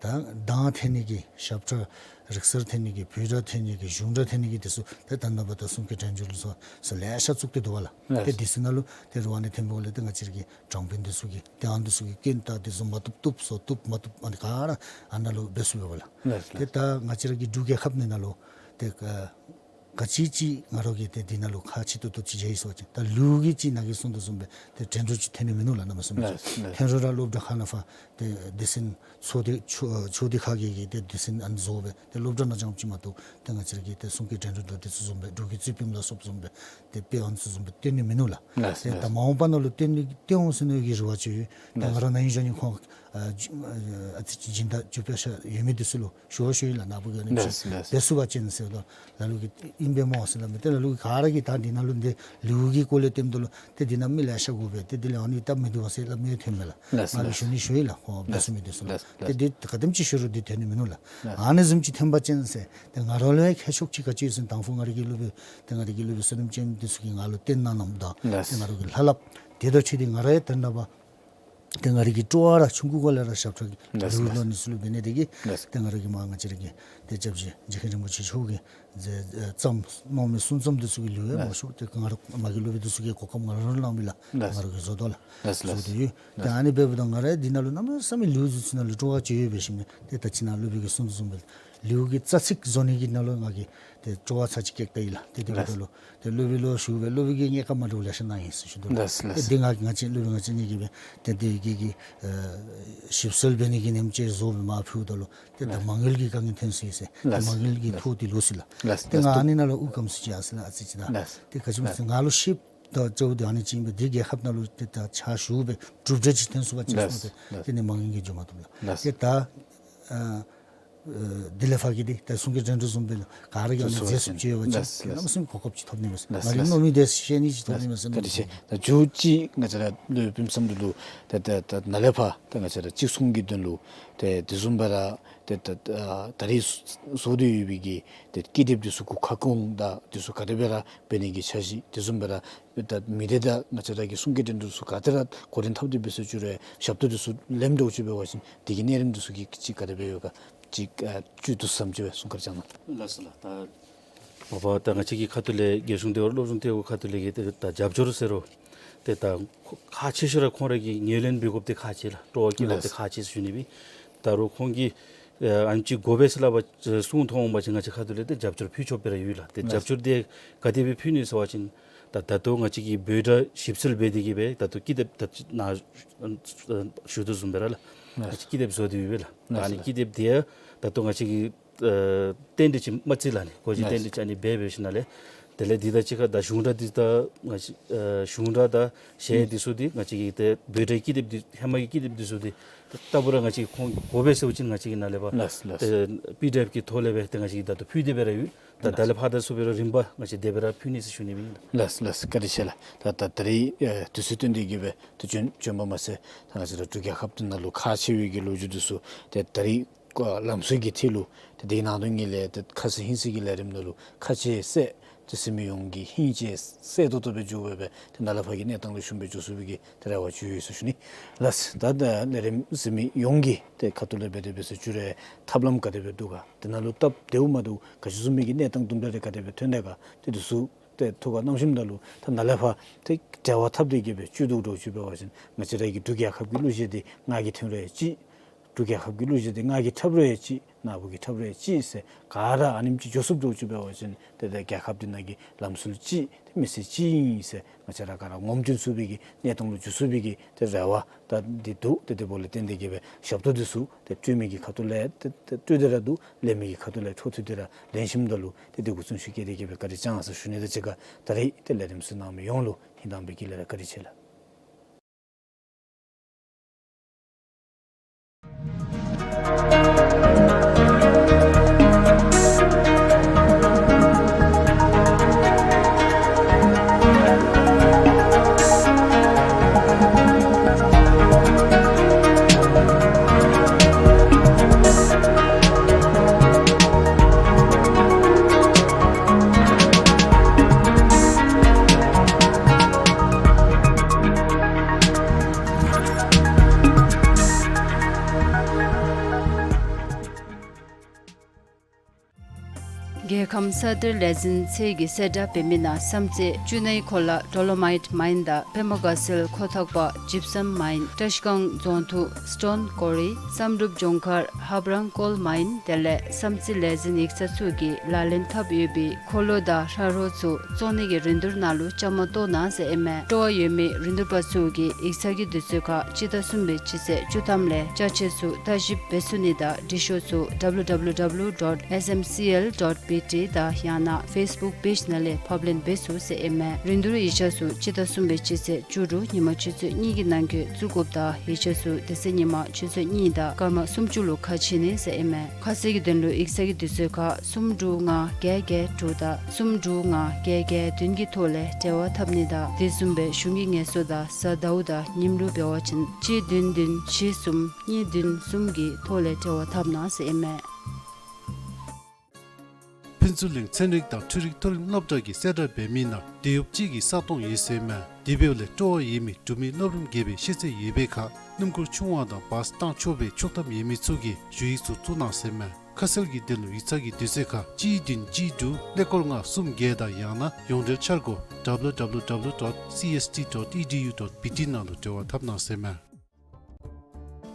ད་གདངས་འཐེན་ནི་གི་ཞབས་ཁྲ་རིག་གསར་འཐེན་ནི་གི་བོད་སྒྲ་འཐེན་ནི་གི་གཞུང་སྒྲ་འཐེན་ནི་གི་དེ་ཚུ་ཏེ་ད་ནངས་པ་ད་གསུང་སྐད་འགྲན་བསྡུར་ལུ་སོགས་སོགས་ལེ་ཤ་བཙུགས་ཏེ་འདུག་པ་ལགས། ལགས། ཏེ་དེ་ཚུ་ནང་ལུ་ཏེ་རུ་བ་ནི་ཐེམ་པོ་ལས་ཏེ་ང་བཅས་ར་གི་དྲང་དཔོན་འདི་ཚུ་གིས་ཏེ་ཨ་ནི་འདི་ཚུ་གི་སྐྱོན་ད་འདི་ཚུ་མ་བཏུབ་བཏུབ་སོ་བཏུབ་མ་བཏུབ་ཨ་ནི་ག་ར་ཨ་ནཱ་ལུ་འབད་ཚུགས་པས་པ་ལགས། ལགས། ཏེ་ད་ང་བཅས་ར་གི་འབྲུག་རྒྱལ་ཁབ་ནང་ན་ལུ་ཏེ་ག་ག་ཅི་ཅིག་ང་ར་གིས་ཏེ་འདི་ནང་ལུ་ཁག་ཆེ་ཏོག་ཏོ་ཅིག་མཇལ་ཡི་ཟེར་བ་ཅིན་ད་ལེའུ་གི་ཅིག་ནཱ་གིས་གསུངས་དོ་བཟུམ་སྦེ་ཏེ་འགྲན་བསྡུར་ཅིག་ཐོན་ནི་མིན་ནུག་ལགས། གནམ་མེད་ས་མེད་ཅིག། ལགས། ལགས། ཐོན་རུང་ར་སློབ་གྲྭ་ཁག་ནང་ཕར་ཏེ་སྡེ་ཚན་ཚོགས་སྡེ་ཚོགས་སྡེ་ཚོགས་སྡེ་ཁག་གི་གི་ཏེ་སྡེ་ཚན་ཨ་ནི་བཟོ་སྦེ་ཏེ་སློབ་གྲྭ་ནང་རྐྱངམ་ཅིག་མ་གཏོགས་ཏེ་ང་བཅས་ར་གི་ཏེ་གསུང་སྐད་འགྲན་བསྡུར་འདི་ཚུ་བཟུམ་སྦེ་འབྲུག་གི་རྩིས་དཔོནམ་ལ་སོགསཔ་བཟུམ་སྦེ་ཏེ་དཔེ་ཨ་ནི་ཚུ་བཟུམ་སྦེ་སྟོན་ནི་མིན་ནུག་ལགས། ལགས། ཏེ་ལགས། ད་མ་འོངས་པ་ནང་ལུ་སྟོན་ནི་སྟོན་འོང་ཟེར་ནི་གི་རེ་བ་ཅིག་ཡོད། ད་ལགས། ང་ར་ནཱ་ཨིན་ཞུ་ནི་ཁོང་ཨ་ཨ་ཙི་ཅིག་སྦྱིན་བདག་རྒྱུ་སྤུས་ཤ་ཡོད་མི་འདི་ཚུ་ལུ་ཞུ་བ་ཞུ་ཡི་ལགས། ནཱ་བུ་གིས་ཨ་ནི་ལགས། ཅིག་ལགས། འབད་ཚུགས་པ་ཅིན་ཟེརཝ་ད་ལ་ལུ་གིས་ཨིན་པས་སྨོ་ཟེར་སླབ་མས། ཏེ་ལ་ལུ་གིས་ག་ར་གིས་ད་འདི་ནང་ལུ་འདི་ལེའུ་གི་སྐོར་ལས་སྟོནམ་ད་ལུ་ཏེ་འདི་ནང་མི་ལེ་ཤ་དགོ་པས། ཏེ་འདི་ལས་ཨ་ནི་སྟབས་མི་བདེཝ་ཟེར་སླབ་མི་ཐོནམ་མས་ལགས། ལགས། ང་གིས་ལགས། ཞུ་ནི་ཞུ་ཡི་ལགས། ཁོང་འབད་ཚུགས་མི་འདི་ཚུ་ལགས། ལགས། ཏེ་ལགས། འདི་ག་དེམ་ཅིག་ཞུ་རུང་འདི་ཐོན་ནི་མིན་ནུག་ལགས། ལགས། ཨ་ནི་བཟུམ་ཅིག་ཐོན་པ་ཅིན་ཟེར་ཏེ་ང་ར་ལུ་ཡང་ཁྱད་ཆོས་ཅིག་ག་ཅི་ཡོད་ཟེར་དང་ཕུ་ང་ར་གི་སློབ་དཔོན་ཏེ་ང་ར་གི་སློབ་དཔོན་བསོད་ནམས་ཅན་འདི་ཚུ་གིས་ང་ལུ་སྟོན་གནང་གནངམ་ད་ལགས། ཏེ་ང་ར་གི་ལྷབ་ལྷབ་དེ་དང་འཁྲིལ་ཏེ་ང་ར་ཡང་ད་རེས་ནངས་པ་ཏེ་ང་ར་གི་སྤྲོ་བ་ར་ཆུང་ཀུ་གུ་ལས་ར་ཞབས་ཁྲ་གི་ལགས། ལེའུ་ལོ་ནི་ཚུ་ལུ་འབད་ནི་དེ་གིས་ལགས། ཏེ་ང་ར་གིས་མར་ང་བཅས་ར་གི་ཏེ་སྐྱབས་རྗེ་རྗེ་མཁན་རིན་པོ་ཆེ་མཆོག་གིས་ རྫས་ཨེ་རྩམ་སྨོ་མི་སུན་རྩམ་འདི་ཚུ་གི་ལེའུ་ཡང་ལགས། མང་ཤོས་ཏེ་ང་ར་མ་གི་སློབ་དཔོན་འདི་ཚུ་གིས་གོ་སྐབས་ང་ར་ལུ་གནང་མི་ལགས། ལགས། ང་ར་གིས་བཟོ་དོ་ལགས། ལགས་ལགས། བཟོ་སྟེ་ཡོད། ཏེ་ལགས། ཨ་ནི་འབདཝ་ད་ང་ར་འདི་ནང་ལུ་གནམ་མེད་ས་མེད་ལེའུ་ཚུ་ཚུ་ནང་ལུ་སྤྲོ་བ་ཅིག་ཡོད་པའི་ཞིནམ་ལས་ཏེ་ད་ཅི་ནཱ་སློབ་དཔོན་གྱིས་གསུངས་དོ་བཟུམ་སྦེ་ལེའུ་གི་རྩ་ཚིག་བཟོ་ནི་གི་ནང་ལུ་ང་གིས་ཏེ་སྤྲོ་བ་ཚར་ཅིག་བསྐྱེད་ད་ཡི་ལགས། ཏེ་དེ་འབདཝ་ད་ལུ་ཏེ་སློབ་དཔོན་ལུ་ཞུ་སྦེ་སློབ་དཔོན་གྱིས་ངེའི་བཀའ་མ་འགྲུབ་ལེ་ཤ་གནང་ཡི་ཟེར་ཞུ་དོ་ལགས། ལགས་ལགས། ཏེ་འདི་ང་གིས་ང་བཅས་སློབ་དཔོན་ང་བཅས་གཉིས་ཀྱིས་སྦེ་ཏེ་འདི་གི་གི་ཨེ་ཞིབ་འཚོལ་འབད་ནི་གི་ཉིནམ་ཅིག་བཟོ་སྦེ་མར་ཕུལཝ་ད་ལུ་ཏེ་ད་ལགས། མ་དངུལ་གྱི་དཀའ་ངལ་ཐོན་སོ་ཡི་ཟེར། ཏེ་ལགས། མ་དངུལ་གྱི་ལགས། ཐོག་ཏེ་ལོ་ཟེར་ལགས། ལགས། ཏེ་ལགས། ང་ཨ་ནི་ནང་ལུ་དབུ་སྐམ་སོ་ཅི་ཨ་ཟེར་ལགས། ཨ་ཙི་ཅིག་ད། ལགས། ཏེ་ག་ཅི་སྨོ་ཟེར་ལགས། ང་ལུ་ཤེསཔ་ད་ཅིག་འདི་ཨ་ནི་ཅིག་ཨིན་པས། འདི་རྒྱལ་ཁབ་ནང་ལུ་ཏེ་ད་ཕྱག་ཞུ་སྦེ་གྲུབ་འབྲས་ཅིག་ཐོན་ཚུགས་པ་ཅིན་ལགས། ཏེ་ལགས། ཏེ་ནི་མ་དངུལ་གྱིས་འགྱོ་མ་བཏུབ་ལགས། ལགས། ཏེ་ད་ཨ་ཨ་དེ་ལས་ཕར་གྱི་འདི་ད་གསུང་སྐད་འགྲན་བསྡུར་བཟུམ་སྦེ་ལགས། ག་ར་གིས་ཨ་ནི་མཛད་ཚུགསཔ་ཅིག་ཡོད་པ་ཅིན་ལགས། ལགས། གནམ་མེད་ས་མེད་གོ་སྐབས་ཅིག་ཐོབ་ནི་མས་ཟེར། ལགས། ང་རའི་ལགས། མནོ་མི་དེ་ཤེས་ནི་ཅིག་ཐོབ་ནི་མས་ཟེར། ལགས། བཀའ་དྲིན་ཆེ། ད་མཇུག་ཅིག་ང་བཅས་ར་སློབ་དཔོན་བསམ་གྲུབ་ལུ་ད་ད་ད་ནཱ་ལས་ཕར་ད་ང་བཅས་ར་གཅིག་མཚུངས་ཀྱི་དོན་ལུ་ཏེ་དེ་བཟུམ་སྦེ་ར་ཏེ་ད་ད་ད་རིས་བཟོ་སྟེ་ཡོད་པའི་གི་ཏེ་ཀི་དེབ་འདི་ཚུ་གུ་ཁ་སྐོང་དང་འདི་ཚུ་ག་དེ་སྦེ་ར་འབད་ནི་གི་འཆར་གཞི་དེ་བཟུམ་སྦེ་ར་ད་མི་སྡེ་དང་ང་བཅས་ར་གི་གསུང་སྐད་འགྲན་བསྡུར་ཚུ་ག་དེ་ར་འགོ་འདྲེན་འཐབ་སྟེ་འབད་ས་བཅུག་རུང་ཞབས་ཏོག་འདི་ཚུ་ལེནམ་འདྲཝ་ཅིག་འབད་བ་ཅིན་འདི་གི་གནས་རིམ་འདི་ཚུ་གི་ཅིག་ག་དེ་སྦེ་ཡོད་ག་ཅིག་ཨ་བཅུད་བསྡུ་ཙམ་ཅིག་སྦེ་གསུང་བཀའ་བཅང་གནང་། ལགས་སོ་ལགས། ད་མ་པ་ད་ང་བཅས་ཀྱི་ཁ་ཐུག་ལས་རྒྱལ་གཞུང་བདེ་བར་སློབ་སྦྱོང་ལྟེ་བ་ཁ་ཐུག་ལས་ཀྱི་ད་ད་རྒྱབ་སྐྱོར་ཟེར་རུང་ཏེ་ད་ཁག་ཆེ་ཤོས་ར་ཁོང་ར་གིས་ངོས་ལེན་འབད་དགོཔ་འདི་ཁག་ཆེ་ལགས། སྤྲོ་བ་བསྐྱེད་དགོཔ་འདི་ལགས། ཁག་ཆེ་ཟེར་ཞུ་ནི་སྦེ། ད་རུང་ཁོང་གིས་ཨ་ཨ་ནི་ཅིག་དགོ་པས་ཟེར་སླབ་པ་གསུངས་ཐོན་འོང་པ་ཅིན་ང་བཅས་ཁ་ཐུག་ལས་ཏེ་རྒྱབ་སྐྱོར་ཕུལ་ཆོགཔ་སྦེ་ར་ཡོད་ལགས། ཏེ་ལགས། རྒྱབ་སྐྱོར་འདི་ག་དེ་སྦེ་ཕུལ་ནི་ཟེར་བ་ཅིན་ད་ད་ལྟོ་ང་བཅས་ཀྱིས་འབོད་སྒྲ་ཞིབ་འཚོལ་འབད་དེ་གིས་སྦེ་ད་ལྟོ་ཀི་དེབ་ད་ནཱ་ཞུ་དོ་བཟུམ་སྦེ་ར་ལགས། ང་བཅས་ཀི་དེབ་བཟོ་སྟེ་ཡོད་པས་ལགས། ལགས། ཨ་ནི་ཀི་དེབ་འདི་ཡང་ད་ལྟོ་ང་བཅས་ཀྱིས་ཨ་རྟེན་འབྲེལ་ཅིག་མ་བརྩི་ལགས། ཨ་ནི་གོ་རིམ་རྟེན་འབྲེལ་ཅིག་ཨ་ནི་འབད་འབད་ཞིནམ་ལས་དེ་ལས་འདི་དང་གཅིག་ཁར་ད་གཞུང་སྒྲ་འདི་ད་ང་བཅས་ཨ་གཞུང་སྒྲ་དང་གཞས་འདི་ཚུ་འདི་ང་བཅས་ཀྱི་ཏེ་འབོད་སྒྲའི་ཀི་དེབ་འདི་ཧེ་མ་གི་ཀི་དེབ་འདི་ཚུ་འདི་ད་ལྟ་བུ་ར་ང་བཅས་ཁོང་དགོ་པས་ཟེར་བ་ཅིན་ང་བཅས་ཀྱིས་ནཱ་ལས་ཕར་ལགས་ལགས། ཏེ་པི་ཌི་ཨེཕ་གི་ཐོག་ལས་སྦེ་ཏེ་ང་བཅས་ཀྱིས་ད་ལྟོ་ཕུལ་ཏེ་སྦེ་ར་ཡོད། ད་ད་ལས་ཕར་ད་ཚུ་སྦེ་ར་རིམ་པ་ང་བཅས་དེ་སྦེ་ར་ཕུལ་ནི་ཟེར་ཞུ་ནི་སྦེ་ཨིན་ལགས། ལགས་ལགས། བཀའ་དྲིན་ཆེ་ལགས། ད་ད་ད་རིས་ཨེ་དུས་ཚོད་བཏོན་ཏེ་གིས་སྦེ་ཏེ་བྱོན་བྱོནམ་མ་ཚད་ད་ང་བཅས་ར་འབྲུག་རྒྱལ་ཁབ་འདི་ནང་ལུ་ཁག་ཆེ་བའི་གི་ལོ་རྒྱུས་འདི་ཚུ་ཏེ་ད་རིས་ལམ་སྲོལ་གྱི་ཐད་ལུ་ཏེ་དེ་ནང་དོན་གྱི་ལས་ཏེ་ཁ་ཚིག་ཧིང་ཚིག་གི་ལས་རིམ་ནང་ལུ་ཁ་ཆེ་གསལ་ཏེ་གཟིགས་མི་ཡོངས་ཀྱིས་ཧིང་ཆེ་གསལ་ཏོག་ཏོ་སྦེ་འགྱོ་སྦེ་སྦེ་ཏེ་ནཱ་ལས་ཕར་གྱི་གནས་སྟངས་ལུ་ཞུམ་སྦེ་འགྱོ་ཚུགས་པའི་གི་ཏེ་རེ་བ་ཅིག་ཡོད་ཟེར་ཞུ་ནི། ལགས། ད་ད་ལས་རིམ་གཟིགས་མི་ཡོངས་ཀྱིས་ཏེ་ཁ་ཐུག་ལས་འབད་དེ་འབད་ས་བཅུག་རུང་ཐབས་ལམ་ག་དེ་སྦེ་འདུག་ག། དེ་ནང་ལུ་སྟབས་བདེཝ་མ་བདེཝ་ག་ཅི་བཟུམ་མའི་གི་གནས་སྟངས་དུམ་གྲ་རེ་ག་དེ་སྦེ་ཐོན་དེས་ག་ཏེ་འདི་ཚུ་ཏེ་ཐུགས་ཁར་བསྣམས་ཞིནམ་ད་ལུ་ད་ནཱ་ལས་ཕར་ཏེ་འབྲེལ་བ་འཐབ་སྟེ་གིས་སྦེ་བཅུད་བསྡུ་འདྲཝ་ཅིག་འབད་བ་ཅིན་ང་བཅས་ར་གི་འབྲུག་རྒྱལ་ཁབ་ཀྱི་གླུ་གཞས་འདི་ང་གིས་ཐོན་རུང་ཡང་ཅིག། འབྲུག་རྒྱལ་ཁབ་ཀྱི་གླུ་གཞས་འདི་ང་གིས་འཁྲབ་རུང་ཡང་ཅིག། ནཱ་བུ་གིས་འཁྲབ་རུང་ཡང་ཅིག་ཟེར་ག་ར་ཨ་ནེམ་ཅིག་འགྱོ་ཚུགསཔ་འདྲཝ་ཅིག་འབད་བ་ཅིན་ཏེ་ཏེ་རྒྱལ་ཁབ་འདི་ནང་གི་ལམ་སྲོལ་ཅིག་ཏེ་མི་ཚེ་ཅིག་ཨིན་ཟེར་ང་བཅས་ར་ག་ར་ངོམ་སྟོན་ཚུགས་པའི་གི་གནས་སྟངས་ལུ་འགྱོ་ཚུགས་པའི་གི་ཏེ་རེ་བ་ད་འདི་འདུག། ཏེ་དེ་འབདཝ་ལས་བརྟེན་ཏེ་གིས་སྦེ་ཞབས་ཏོག་འདི་ཚུ་ཏེ་སྤྲོད་མི་གི་ཁ་ཐུག་ལས་ཏེ་ཏེ་སྤྲོད་དེ་ར་འདུག། ལེན་མི་གི་ཁ་ཐུག་ལས་འཕྲོ་མཐུད་དེ་ར་ལེན་ཞིནམ་ད་ལུ་ཏེ་འདི་གུ་བརྩོན་ཤུགས་བསྐྱེད་དེ་གིས་སྦེ་བཀའ་དྲིན་བསྐྱང་ཟེར་ཞུ་ནི་དང་གཅིག་ཁར་ད་རིས་ཏེ་ལས་རིམ་གཟིགས་གནང་མི་ཡོངས་ལུ་ཧིང་དྭངས་པའི་དཀྱིལ་ལས་ར་བཀའ་དྲིན་ཆེ་ལགས། རྒྱལ་ཁམས་ས་གཏེར་ལས་འཛིན་ཚད་ཀྱི་གསལ་བསྒྲགས་འབད་མི་ནང་བསམ་རྩེ་ཅུ་ནའི་ཁོ་ལ་ཌོ་ལོ་མའིཊ་མའིན་དང་པདྨ་དགའ་ཚལ་ཁོ་ཐག་པ་ཇིབ་སམ་མའིན། བཀྲིས་སྒང་རྫོང་ཐུག་སི་ཊོན་ཀོ་རི། བསམ་གྲུབ་ལྗོངས་མཁར་ཧབ་རང་ཀོལ་མའིན། དེ་ལས་བསམ་རྩེ་ལས་འཛིན་ཡིག་ཚང་ཚུ་གིས་ལག་ལེན་འཐབ་ཡོད་པའི་འཁོར་ལོ་དང་ཧྲ་རོ་ཚུ་བཙོང་ནི་གི་རིན་བསྡུར་ནང་ལུ་བཅའ་མར་གཏོགས་གནང་ཟེར་ཨིན་མས། སྤྲོ་བ་ཡོད་མི་རིན་བསྡུར་པ་ཚུ་གིས་ཡིག་ཚང་གི་དུས་ཚོད་ཁར་སྤྱི་ཟླ་གསུམ་པའི་སྤྱི་ཚེས་བཅུ་ཐམ་ལས་ཅ་ཆས་ཚུ་ལྟ་ཞིབ་འབད་ཚུགས་ནི་དང་འབྲི་ཤོག་ཚུ་W W W dot S M C L dot B T དང་ཡང་ན་ཕེསི་བུཀ་པེཇ་ནང་ལས་ཕབ་ལེན་འབད་ཚུགས་ཟེར་ཨིན་མས། རིན་བསྡུར་ཡིག་ཆ་ཚུ་སྤྱི་ཟླ་གསུམ་པའི་སྤྱི་ཚེས་བཅུ་དྲུག་ཉིན་མ་ཆུ་ཚོད་གཉིས་ཀྱི་ནང་འཁོད་བཙུགས་དགོཔ་དང་ཡིག་ཆ་ཚུ་དེ་ཚེ་ཉིན་མ་ཆུ་ཚོད་གཉིས་དང་སྐར་མ་སུམ་ཅུ་ལུ་ཁ་ཕྱེ་ནི་ཟེར་ཨིན་མས། ཁ་གསལ་གྱི་དོན་ལུ་ཡིག་ཚང་གི་དུས་ཚོད་ཁར་སུམ་དྲུག་ལྔ་བརྒྱད་བརྒྱད་དྲུག་དང་སུམ་དྲུག་ལྔ་བརྒྱད་བརྒྱད་བདུན་གྱི་ཐོག་ལས་འབྲེལ་བ་འཐབ་ནི་དང་དེ་བཟུམ་སྦེ་གཞུང་གི་ངལ་གསོ་དང་གཟའ་ཟླཝ་དང་ཉིནམ་ལུ་འབད་བ་ཅིན་གཅིག་བདུན་བདུན་བཞི་གསུམ་གཉིས་བདུན་གསུམ་གྱི་ཐོག་ལས་འབྲེལ་བ་འཐབ་གནང་ཟེར་ཨིན་མས། ཕུན་ཚོགས་གླིང་ཚན་རིག་དང་འཕྲུལ་རིག་མཐོ་རིམ་སློབ་གྲྭ་གིས་གསལ་བསྒྲགས་འབད་མི་ནང་དེད་གཡོགཔ་ཅིག་གི་ས་སྟོང་ཡོད་ཟེར་མས། དེ་འབདཝ་ལས་སྤྲོ་བ་ཡོད་མི་འབྲུག་མི་སློབ་རིམ་བརྒྱད་པའི་ཤེས་ཚད་ཡོད་པའི་ཁར་སྣུམ་འཁོར་ཆུང་བ་དང་བཱས་བཏང་ཆོག་པའི་ཆོག་ཐམ་ཡོད་མི་ཚུ་གིས་ཞུ་ཡིག་ཚུ་བཙུགས་གནང་ཟེར་མས། ཁ་གསལ་གྱི་དོན་ལུ་ཡིག་ཚང་གི་དུས་ཚོད་ཁར་གཅིག་བདུན་གཅིག་དྲུག་ཀླད་ཀོར་ལྔ་གསུམ་བརྒྱད་དང་ཡང་ན་ཡོངས་འབྲེལ་འཆར་སྒོ་W W W dot C S T dot E D U dot B T ནང་ལུ་འབྲེལ་བ་འཐབ་གནང་ཟེར་མས།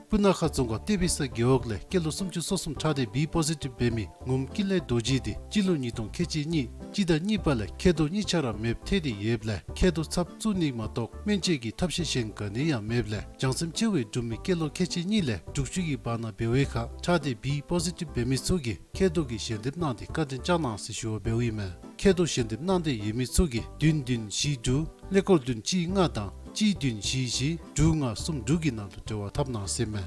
སྤུ་ན་ཁ་རྫོང་ཁག་ཏེ་བི་ས་རྒེད་འོག་ལས་སྐྱེས་ལོ་སུམ་ཅུ་སོ་གསུམ་ཁྲག་ལྡན་བི་པོ་ཟི་ཊིབ་འབད་མི་ངོམ་ཀུན་ལེགས་རྡོ་རྗེ་དེ་སྤྱི་ལོ་ཉིས་སྟོང་ཁལ་གཅིག་གཉིས་སྤྱི་ཟླ་གཉིས་པ་ལས་མཁལ་རྡོག་གཉིས་ཆ་ར་མེདཔ་ཐལ་ཏེ་ཡོདཔ་ལས་མཁལ་རྡོག་ཚབ་བཙུགས་ནི་མ་གཏོགས་སྨན་བཅོས་ཀྱི་ཐབས་ཤེས་གཞན་ག་ནི་ཡང་མེདཔ་ལས་བྱང་སེམས་ཆེ་བའི་འབྲུག་མི་སྐྱེས་ལོ་ཁལ་གཅིག་གཉིས་ལས་དྲུག་ཅུ་གི་བར་ན་འབད་བའི་ཁར་ཁྲག་ལྡན་བི་པོ་ཟི་ཊིབ་འབད་མི་ཚུ་གིས་མཁལ་རྡོག་གི་ཞལ་འདེབས་གནང་སྟེ་བཀའ་དྲིན་བསྐྱང་གནང་ཟེར་ཞུ་བ་འབདཝ་ཨིན་མས། མཁལ་རྡོག་ཞལ་འདེབས་གནང་འདོད་ཡོད་མི་ཚུ་གིས་བདུན་བདུན་བཞི་དྲུག་ཀླད་ཀོར་བདུན་གཅིག་ལྔ་དང་གཅིག་བདུན་བཞི་བཞི་དྲུག་ལྔ་གསུམ་དྲུག་གི་ནང་དུ་འབྲེལ་བ་འཐབ་གནང་ཟེར་མས།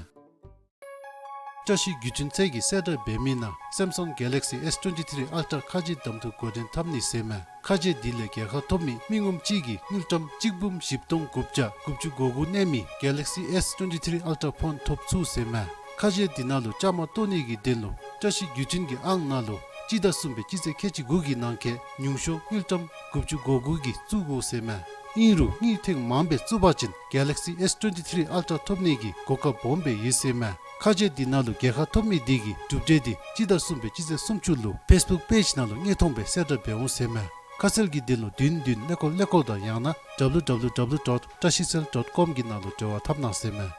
བཀྲ་ཤིས་བརྒྱུད་འཕྲིན་ཚད་ཀྱིས་གསལ་བསྒྲགས་འབད་མི་ནང་Samsung Galaxy S twenty-three Ultra ཁ་རྗེ་གདམ་འཐུ་འགོ་འདྲེན་འཐབ་ནི་ཟེར་མས། ཁ་རྗེ་འདི་ལས་རྒྱལ་ཁ་ཐོབ་མི་མི་ངོམ་གཅིག་གིས་དངུལ་ཀྲམ་གཅིག་འབུམ་བཞི་སྟོང་དགུ་བརྒྱ་དགུ་བཅུ་གོ་དགུ་གནས་མི་Galaxy S twenty-three Ultra ཕོན་ཐོབ་ཚུགས་ཟེར་མས། ཁ་རྗེ་འདི་ནང་ལུ་བཅའ་མར་གཏོགས་ནི་གི་དོན་ལུ་བཀྲ་ཤིས་བརྒྱུད་འཕྲིན་གྱི་ཨང་ནང་ལུ་སྤྱི་ཟླ་གསུམ་པའི་སྤྱི་ཚེས་ཁལ་གཅིག་དགུ་གི་ནང་འཁོད་ཉུང་ཤོས་དངུལ་ཀྲམ་དགུ་བཅུ་གོ་དགུ་གིས་བཙུགས་དགོ་ཟེར་མས། ཨིན་རུང་དངུལ་ཐེངས་མངམ་སྦེ་བཙུགས་པ་ཅིན་Galaxy S twenty-three Ultra ཐོབ་ནི་གི་གོ་སྐབས་སྦོམ་སྦེ་ཡོད་ཟེར་མས། ཁ་རྗེ་འདི་ནང་ལུ་རྒྱལ་ཁ་ཐོབ་མི་དེ་གིས་གྲུབ་འབྲས་དེ་སྤྱི་ཟླ་གསུམ་པའི་སྤྱི་ཚེས་སུམ་ཅུ་ལུ་Facebook པེཇ་ནང་ལུ་དངོས་མཐོང་སྦེ་གསལ་བསྒྲགས་འབད་འོང་ཟེར་མས། ཁ་གསལ་གྱི་དོན་ལུ་བདུན་བདུན་ཀླད་ཀོར་ཀླད་ཀོར་དང་ཡང་ན W W W dot trashicell dot com གི་ནང་ལུ་འབྲེལ་བ་འཐབ་གནང་ཟེར་མས།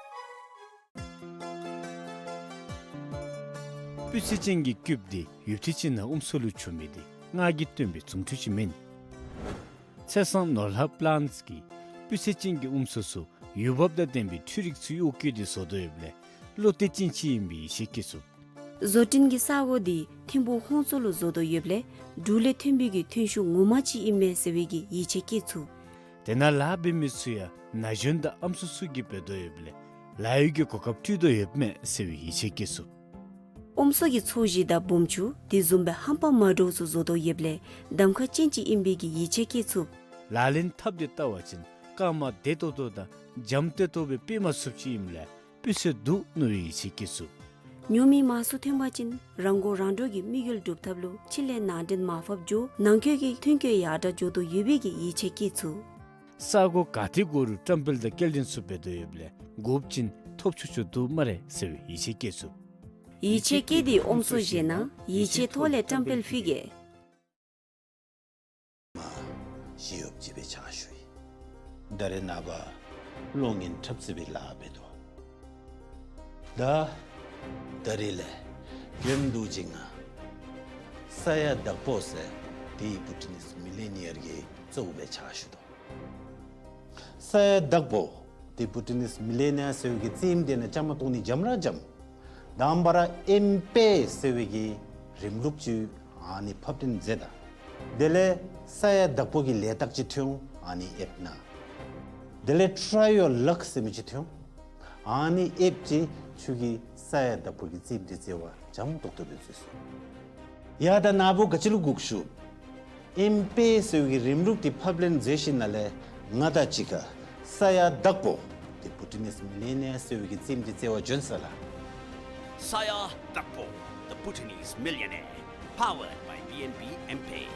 སྤུས་ཚད་ཅན་གྱི་སྐྱུགཔ་དེ་ཡུདཔ་ཐེངས་ཅིག་ནང་ཨུམ་སྲུ་ལུ་འཁྱུ་མི་དེ་སྔར་གྱི་སྟོན་པའི་རྫུ་འཕྲུལ་ཅིག་མེན། ཚེ་སྲང་ནོར་ལྷ་པི་ལཱནཊསི་གིས་སྤུས་ཚད་ཅན་གྱི་ཨུམ་སྲུ་ཚུ་འོས་འབབ་དང་ལྡན་པའི་འཕྲུལ་རིག་ཚུ་གཡོག་བཀོལ་ཏེ་བཟོ་དོ་ཡོདཔ་ལས་བློ་གཏད་ཅན་ཅིག་ཨིན་པའི་ཡིད་ཆེས་བསྐྱེད་ཚུགས། བཟོ་སྐྲུན་གྱི་ས་གོ་དེ་ཐིམ་ཕུག་ཧོང་ཙོ་ལུ་བཟོ་དོ་ཡོདཔ་ལས་འབྲུག་ལས་ཐོན་པའི་གི་ཐོན་ཤུགས་ངོ་མ་ཅིག་ཨིན་མས་ཟེར་བའི་གི་ཡིད་ཆེས་བསྐྱེད་ཚུགས། དེ་ནང་ལཱ་འབད་མི་ཚུ་ཡང་ན་གཞོན་དང་ཨམ་སྲུ་ཚུ་གིས་འབད་དོ་ཡོདཔ་ལས་ལཱ་གཡོག་གི་གོ་སྐབས་སྤྲོད་དོ་ཡོདཔ་མས་ཟེར་བའི་ཡིད་ཆེས་བསྐྱེད་ཚུགས། ཨུམ་སྲུ་གི་ཚོས་གཞི་དང་སྦོམ་ཆུང་དེ་བཟུམ་སྦེ་ཧམ་པ་མ་འདྲཝ་ཚུ་བཟོ་དོ་ཡོདཔ་ལས་གདམ་ཁ་ཅན་ཅིག་ཨིན་པའི་གི་ཡིད་ཆེས་བསྐྱེད་ཚུགས། ལག་ལེན་འཐབ་སྟེ་བལྟ་བ་ཅིན་རྐངམ་བདེ་ཏོག་ཏོ་དང་འཇམ་ཏོག་ཏོ་སྦེ་ཕུད་མ་ཚུགསཔ་ཅིག་ཨིནམ་ལས་སྤུས་ཚད་འདུག་མནོ་བའི་ཡིད་ཆེས་བསྐྱེད་ཚུགས། ཉོ་མི་མང་སུ་ཐོན་པ་ཅིན་རང་མགོ་རང་འདྲོངས་ཀྱི་དམིགས་ཡུལ་འགྲུབ་ཐབས་ལུ་ཕྱི་ལས་ནང་འདྲེན་མར་ཕབ་འགྱོ་ནང་འཁོད་ཀྱི་ཐོན་སྐྱེད་ཡར་དྲག་འགྱོ་དོ་ཡོད་པའི་གི་ཡིད་ཆེས་བསྐྱེད་ཚུགས། ས་གོ་ག་ཏེ་དགོ་རུང་བཀྲམ་སྤེལ་དང་སྐྱེལ་འདྲེན་ཚུ་འབད་དོ་ཡོདཔ་ལས་དགོཔ་ཅིན་ཐོབ་ཆོག་ཆོག་འདུག་སྨ་རེ་ཟེར་བའི་ཡིད་ཆེས་བསྐྱེད་ཚུགས། ཡིད་ཆེས་བསྐྱེད་དེ་ཨུམ་སྲུ་བཞེས་ན་ཡིད་ཆེས་ཐོག་ལས་བཀྲམ་སྤེལ་ཕུལ་གེ། མ་ཞི་གཡོགཔ་ཅིག་སྦེ་ཕྱག་ཞུ་ཡི། ད་རེས་ནངས་པ་གློག་བརྙན་འཁྲབ་རྩེད་པའི་ལཱ་འབད་དོ། ད་ད་རེས་ལས་རྒྱུན་དུ་ཅིག་ང་ས་ཡ་དྭགས་པོ་ཟེར་དེ་བྷུ་ཊི་ནིས་མི་ལི་ཡ་ནེར་གྱི་གཙོ་བོ་སྦེ་ཕྱག་ཞུ་དོ། ས་ཡ་དྭགས་པོ་དེ་བྷུ་ཊི་ནིས་མི་ལི་ཡ་ནེར་ཟེར་བའི་གི་རྩེདམོ་དེ་ནང་བཅའ་མར་གཏོགས་ནི་འཇམ་ར་འཇམ། དང་པ་ར་ཨེམ་པེ་ཟེར་བའི་གི་རིམ་ལུགས་ཅིག་ཨ་ནི་ཕབ་སྟོན་མཛད་ད། དེ་ལས་ས་ཡ་དྭགས་པོ་གི་ལས་རྟགས་ཅིག་ཐོན་འོང་ཨ་ནི་ཨེཔ་ནང་། དེ་ལས་Try Your Luck ཟེར་མི་ཅིག་ཐོན་འོང་། ཨ་ནི་ཨེཔ་ཅིག་ཁྱོད་ཀྱིས་ས་ཡ་དྭགས་པོ་གི་རྩེདམོ་དེ་རྩེ་བར་འཇམ་ཏོག་ཏོ་སྦེ་རྩེ་ཚུགས། ཡ་ད་ནཱ་བུ་ག་ཅི་ལུ་སྒུག་ཞུ། ཨེམ་པེ་ཟེར་བའི་གི་རིམ་ལུགས་དེ་ཕབ་ལེན་མཛད་ཞིནམ་ལས་ང་དང་གཅིག་ཁར་ས་ཡ་དྭགས་པོ་དེ་བྷུ་ཊི་ནིས་མི་ལི་ཡ་ནེར་ཟེར་བའི་གི་རྩེདམོ་དེ་རྩེ་བར་བྱོན་ས་ལགས། ས་ཡ་དྭགས་པོ་The Bhutanese Millionaire, powered by B N B M-Pay.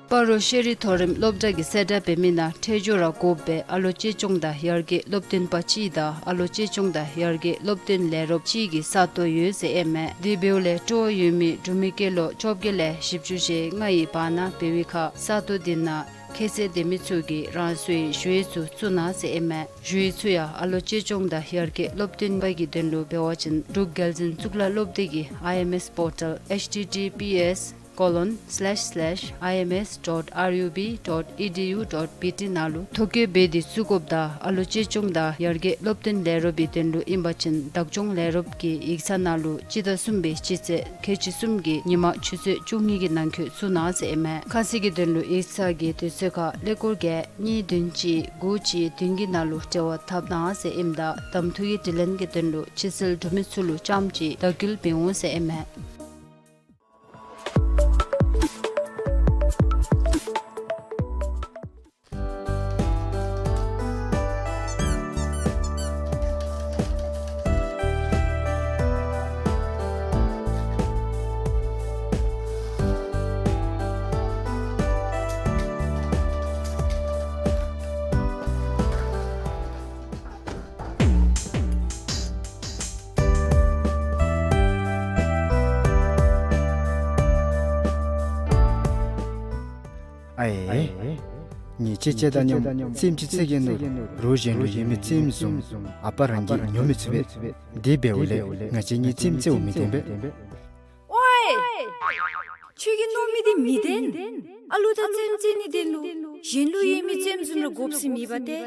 སྤ་རོ་ཤེས་རིག་མཐོ་རིམ་སློབ་གྲྭ་གིས་གསལ་བསྒྲགས་འབད་མི་ནང་འཕྲལ་མགྱོགས་ར་དགོཔ་སྦེ་ཨ་ལོ་གཅེས་སྐྱོང་དང་ཡར་རྒྱས་སློབ་སྟོན་པ་གཅིག་དང་ཨ་ལོ་གཅེས་སྐྱོང་དང་ཡར་རྒྱས་སློབ་སྟོན་ལས་རོགསཔ་གཅིག་གི་ས་སྟོང་ཡོད་ཟེར་ཨིན་མས། དེ་འབདཝ་ལས་སྤྲོ་བ་ཡོད་མི་འབྲུག་མི་སྐྱེས་ལོ་བཅོ་བརྒྱད་ལས་བཞི་བཅུ་ཞེ་ལྔ་ཡི་བར་ན་འབད་བའི་ཁར་ས་སྟོང་དེ་ནང་ཁྱད་ཚད་ལྡན་མི་ཚུ་གིས་རང་སོའི་ཞུ་ཡིག་ཚུ་བཙུགས་གནང་ཟེར་ཨིན་མས། ཞུ་ཡིག་ཚུ་ཡང་ཨ་ལོ་གཅེས་སྐྱོང་དང་ཡར་རྒྱས་སློབ་སྟོན་པ་གི་དོན་ལུ་འབད་བ་ཅིན་འབྲུག་རྒྱལ་འཛིན་གཙུག་ལག་སློབ་སྡེ་གི་I M S པོར་ཊལ་H T T P S colon slash slash I M S dot R U B dot E D U dot B T ནང་ལུ་ཐོ་བཀོད་འབད་དེ་བཙུགས་དགོཔ་དང་ཨ་ལོ་གཅེས་སྐྱོང་དང་ཡར་རྒྱས་སློབ་སྟོན་ལས་རོགསཔ་གི་དོན་ལུ་ཨིན་པ་ཅིན་བདག་སྐྱོང་ལས་རོགསཔ་གི་ཡིག་ཚང་ནང་ལུ་སྤྱི་ཟླ་གསུམ་པའི་སྤྱི་ཚེས་ཁལ་གཅིག་གསུམ་གྱི་ཉིན་མ་ཆུ་ཚོད་བཅུ་གཉིས་ཀྱི་ནང་འཁོད་བཙུགས་གནང་ཟེར་ཨིན་མས། ཁ་གསལ་གྱི་དོན་ལུ་ཡིག་ཚང་གི་དུས་ཚོད་ཁར་ཀླད་ཀོར་བརྒྱད་གཉིས་བདུན་གཅིག་དགུ་གཅིག་བདུན་གྱི་ནང་ལུ་འབྲེལ་བ་འཐབ་གནང་ཟེར་ཨིནམ་ད་གདམ་འཐུ་གི་དྲི་ལན་གྱི་དོན་ལུ་ཕྱི་སེལ་འབྲུག་མི་ཚུ་ལུ་རྐྱངམ་གཅིག་དྭགས་སྐུལ་འབད་འོང་ཟེར་ཨིན་མས། ཨའེ། ངེ་ཅ་ཅ་དང་མཉམ་རྩེདམོ་ཅིག་རྩེ་གེ་ནོ། རོགས་གཞན་ལུ་ཡོད་མི་རྩེདམོ་བཟུམ་ཨ་པ་རང་གིས་ཉོ་མི་ཚུགས་པས། དེ་འབདཝ་ལས་ང་བཅས་གཉིས་རྩེདམོ་རྩེཝ་མི་བདེན་པས། ཝའེ། ཁྱོད་ཀྱིས་མནོ་མི་དེ་མི་བདེན། ཨ་ལུ་དང་རྩེདམོ་རྩེ་ནིའི་དོན་ལུ་གཞན་ལུ་ཡོད་མི་རྩེདམོ་བཟུམ་ར་དགོཔ་ཟེར་མེད་པ་ཏེ།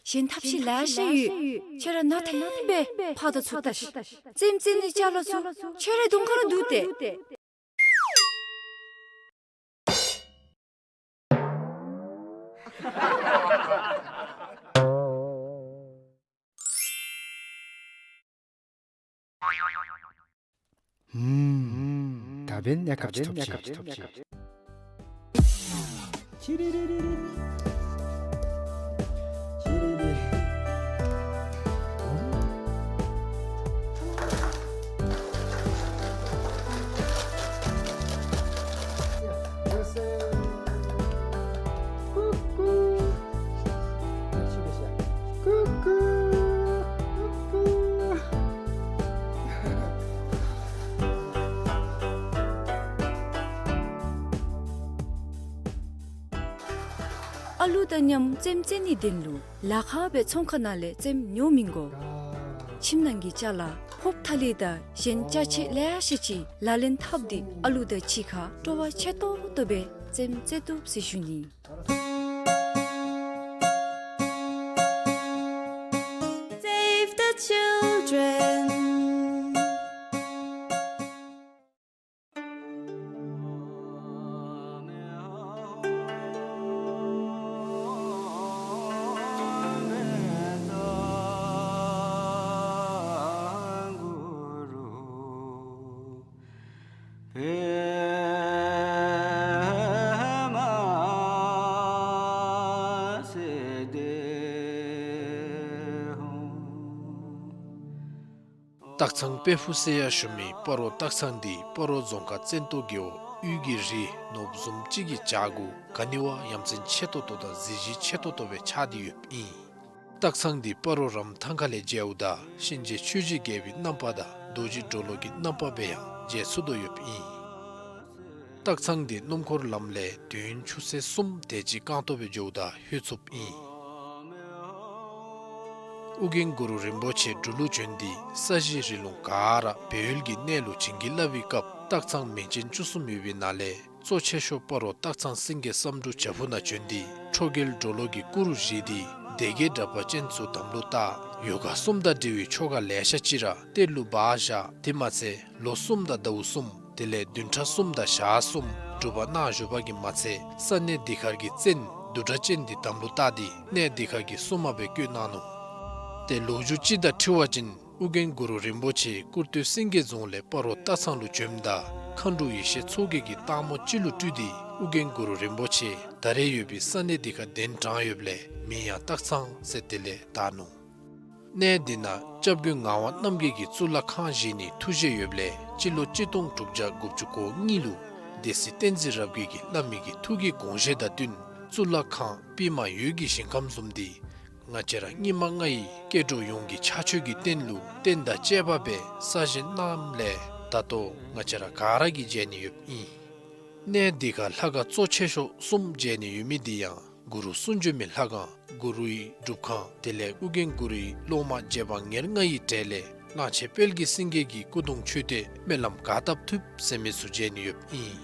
གཞན་ཐབས་ཤེས་ལེ་ཤ་ཡོད། ཁྱོད་ར་ནང་ཐེངས་སྦེ་ཕར་དང་ཚུར་བལྟ་ཤིག། རྩེདམོ་རྩེ་ནིའི་ཅ་ལ་ཚུ་ཁྱོད་རའི་གདོང་ཁར་འདུག་སྟེ། ཧུམ། ད་འབདན་གནས་སྐབས་ཅིག་ཐོབ་ཅི། ཅི་རི་རི་རི་རི། ཅི་རི་རི། ཀུ་ཀུ། ཀུ་ཀུ། ཀུ་ཀུ། ཨ་ལུ་དང་མཉམ་རྩེདམོ་རྩེ་ནིའི་དོན་ལུ་ལཱ་ཁག་སྦེ་ཚོང་ཁང་ནང་ལས་རྩེདམོ་ཉོ་མི་དགོ། ཁྱིམ་ནང་གི་ཅ་ལ་ཕོརཔ་ཐ་ལི་དང་གཞན་ཅ་ཆས་ལེ་ཤ་ཅིག་ལག་ལེན་འཐབ་སྟེ་ཨ་ལུ་དང་གཅིག་ཁར་སྤྲོ་བ་ཆེ་ཏོག་ཏོ་སྦེ་རྩེདམོ་རྩེ་བཏུབ་ཟེར་ཞུ་ནི། Save the children. སྟག་ཚང་དཔལ་ཕུག་ཟེར་ཡང་ཞུ་མི་སྤ་རོ་སྟག་ཚང་འདི་སྤ་རོ་རྫོང་ཁག་བཙན་ཏོ་རྒེད་འོག་དབུས་ཀྱི་རི་ནོར་བུ་བཟུམ་ཅིག་གི་བྱག་གུ་ག་ནི་བ་ཡ་མཚན་ཆེ་ཏོག་ཏོ་དང་གཟི་བརྗིད་ཆེ་ཏོག་ཏོ་སྦེ་ཆགས་ཏེ་ཡོདཔ་ཨིན། སྟག་ཚང་འདི་སྤ་རོ་རམ་ཐང་ཁ་ལས་མཇལཝ་ད་གཤིན་རྗེ་ཆོས་ཀྱི་རྒྱལ་པོའི་རྣམ་པ་དང་རྡོ་རྗེ་གྲོ་ལོད་ཀྱི་རྣམ་པ་སྦེ་ཡང་མཇལ་ཚུགས་དོ་ཡོདཔ་ཨིན། སྟག་ཚང་འདི་སྣུམ་འཁོར་ལམ་ལས་དུས་ཡུན་ཆུ་ཚོད་གསུམ་དེ་ཅིག་རྐང་སྟོང་སྦེ་འགྱོཝ་ད་ལྷོད་ཚུགསཔ་ཨིན། ཨོ་རྒྱན་གུ་རུ་རིན་པོ་ཆེ་འབྲུག་ལུ་བྱོན་ཏེ་ས་གཞི་རི་ལུང་ག་ར་སྦས་ཡུལ་གྱི་གནས་ལུ་བྱིན་གྱིས་བརླབས་པའི་སྐབས་སྟག་ཚང་མིང་ཅན་བཅུ་གསུམ་ཡོད་པའི་ནང་ལས་གཙོ་ཆེ་ཤོས་སྤ་རོ་སྟག་ཚང་སེང་གེ་བསམ་འགྲུབ་བྱག་ཕུག་ནང་བྱོན་ཏེ་ཁྲོ་རྒྱལ་གྲོ་ལོད་ཀྱི་སྐུ་རུ་བཞེངས་ཏེ་སྡེ་བརྒྱད་དྲེགས་པ་ཅན་ཚུ་དམ་ལུ་བཏགས། ཡོ་ག་གསུམ་དང་འབྲེལ་བའི་ཆོ་ག་ལེ་ཤ་ཅིག་ར་གཏེར་ལུ་སྦ་བཞག། དེ་མ་ཚད་ལོ་གསུམ་དང་ཟླཝ་གསུམ་དེ་ལས་བདུན་ཕྲག་གསུམ་དང་ཞག་གསུམ་སྒྲུབ་པ་གནང་བཞུགས་པ་གིས་མ་ཚད་ས་གནས་འདི་ཁར་གྱི་བཙན་བདུད་སྒྲ་ཅན་འདི་དམ་ལུ་བཏགས་ཏེ་གནས་འདི་ཁར་གྱི་སྲུང་མ་སྦེ་བསྐོས་གནང་ནུག། ཏེ་ལོ་རྒྱུས་ཅིག་དང་འཁྲིལ་བ་ཅིན་ཨོ་རྒྱན་གུ་རུ་རིན་པོ་ཆེ་ཀུར་སྟོད་སེང་གེ་རྫོང་ལས་སྤ་རོ་སྟག་ཚང་ལུ་བྱོནམ་ད་མཁའ་འགྲོ་ཡེ་ཤེས་མཚོ་རྒྱལ་གྱིས་སྟག་མོ་ཅིག་ལུ་སྤྲུལ་ཏེ་ཨོ་རྒྱན་གུ་རུ་རིན་པོ་ཆེ་ད་རེས་ཡོད་པའི་ས་གནས་འདི་ཁར་གདན་དྲངས་ཡོདཔ་ལས་མིང་ཡང་སྟག་ཚང་ཟེར་དེ་ལས་བཏགས་ནུག། གནས་འདི་ནང་སྐྱབས་མགོན་ངག་དབང་རྣམ་རྒྱལ་གྱིས་གཙུག་ལག་ཁང་བཞེངས་ནིའི་ཐུགས་བཞེད་ཡོདཔ་ལས་སྤྱི་ལོ་གཅིག་སྟོང་དྲུག་བརྒྱ་དགུ་བཅུ་གོ་གཉིས་ལུ་སྡེ་སྲིད་བསྟན་འཛིན་རབ་རྒྱས་ཀྱིས་བླ་མའི་གི་ཐུགས་ཀྱི་དགོངས་བཞེད་དང་བསྟུན་གཙུག་ལག་ཁང་པདྨ་འོད་ཀྱི་ཞིང་ཁམས་བཟུམ་འདི་ང་བཅས་ར་སྙིགས་མ་ལྔ་ཡི་སྐྱེ་འགྲོ་ཡོངས་ཀྱི་ཕྱག་མཆོད་ཀྱི་རྟེན་ལུ་རྟེན་དང་བཅས་པ་སྦེ་གསར་བཞེངས་གནངམ་ལས་ད་ལྟོ་ང་བཅས་ར་ག་ར་གིས་མཇལ་ནི་ཡོདཔ་ཨིན། གནས་འདི་ཁར་ལྷ་ཁང་གཙོ་ཆེ་ཤོས་གསུམ་མཇལ་ནི་ཡོད་མི་འདི་ཡང་གུ་རུ་གསུང་བྱོན་མའི་ལྷ་ཁང་གུ་རུའི་སྒྲུབ་ཁང་དེ་ལས་ཨོ་རྒྱན་གུ་རུའི་སློབ་མ་རྗེ་འབངས་ཉེར་ལྔ་ཡི་གྲས་ལས་གླང་ཆེན་དཔལ་གྱི་སེང་གེ་གི་སྐུ་གདུང་མཆོད་རྟེན་སྨོན་ལམ་ག་བཏབ་ཐུབ་ཟེར་མི་ཚུ་མཇལ་ནི་ཡོདཔ་ཨིན།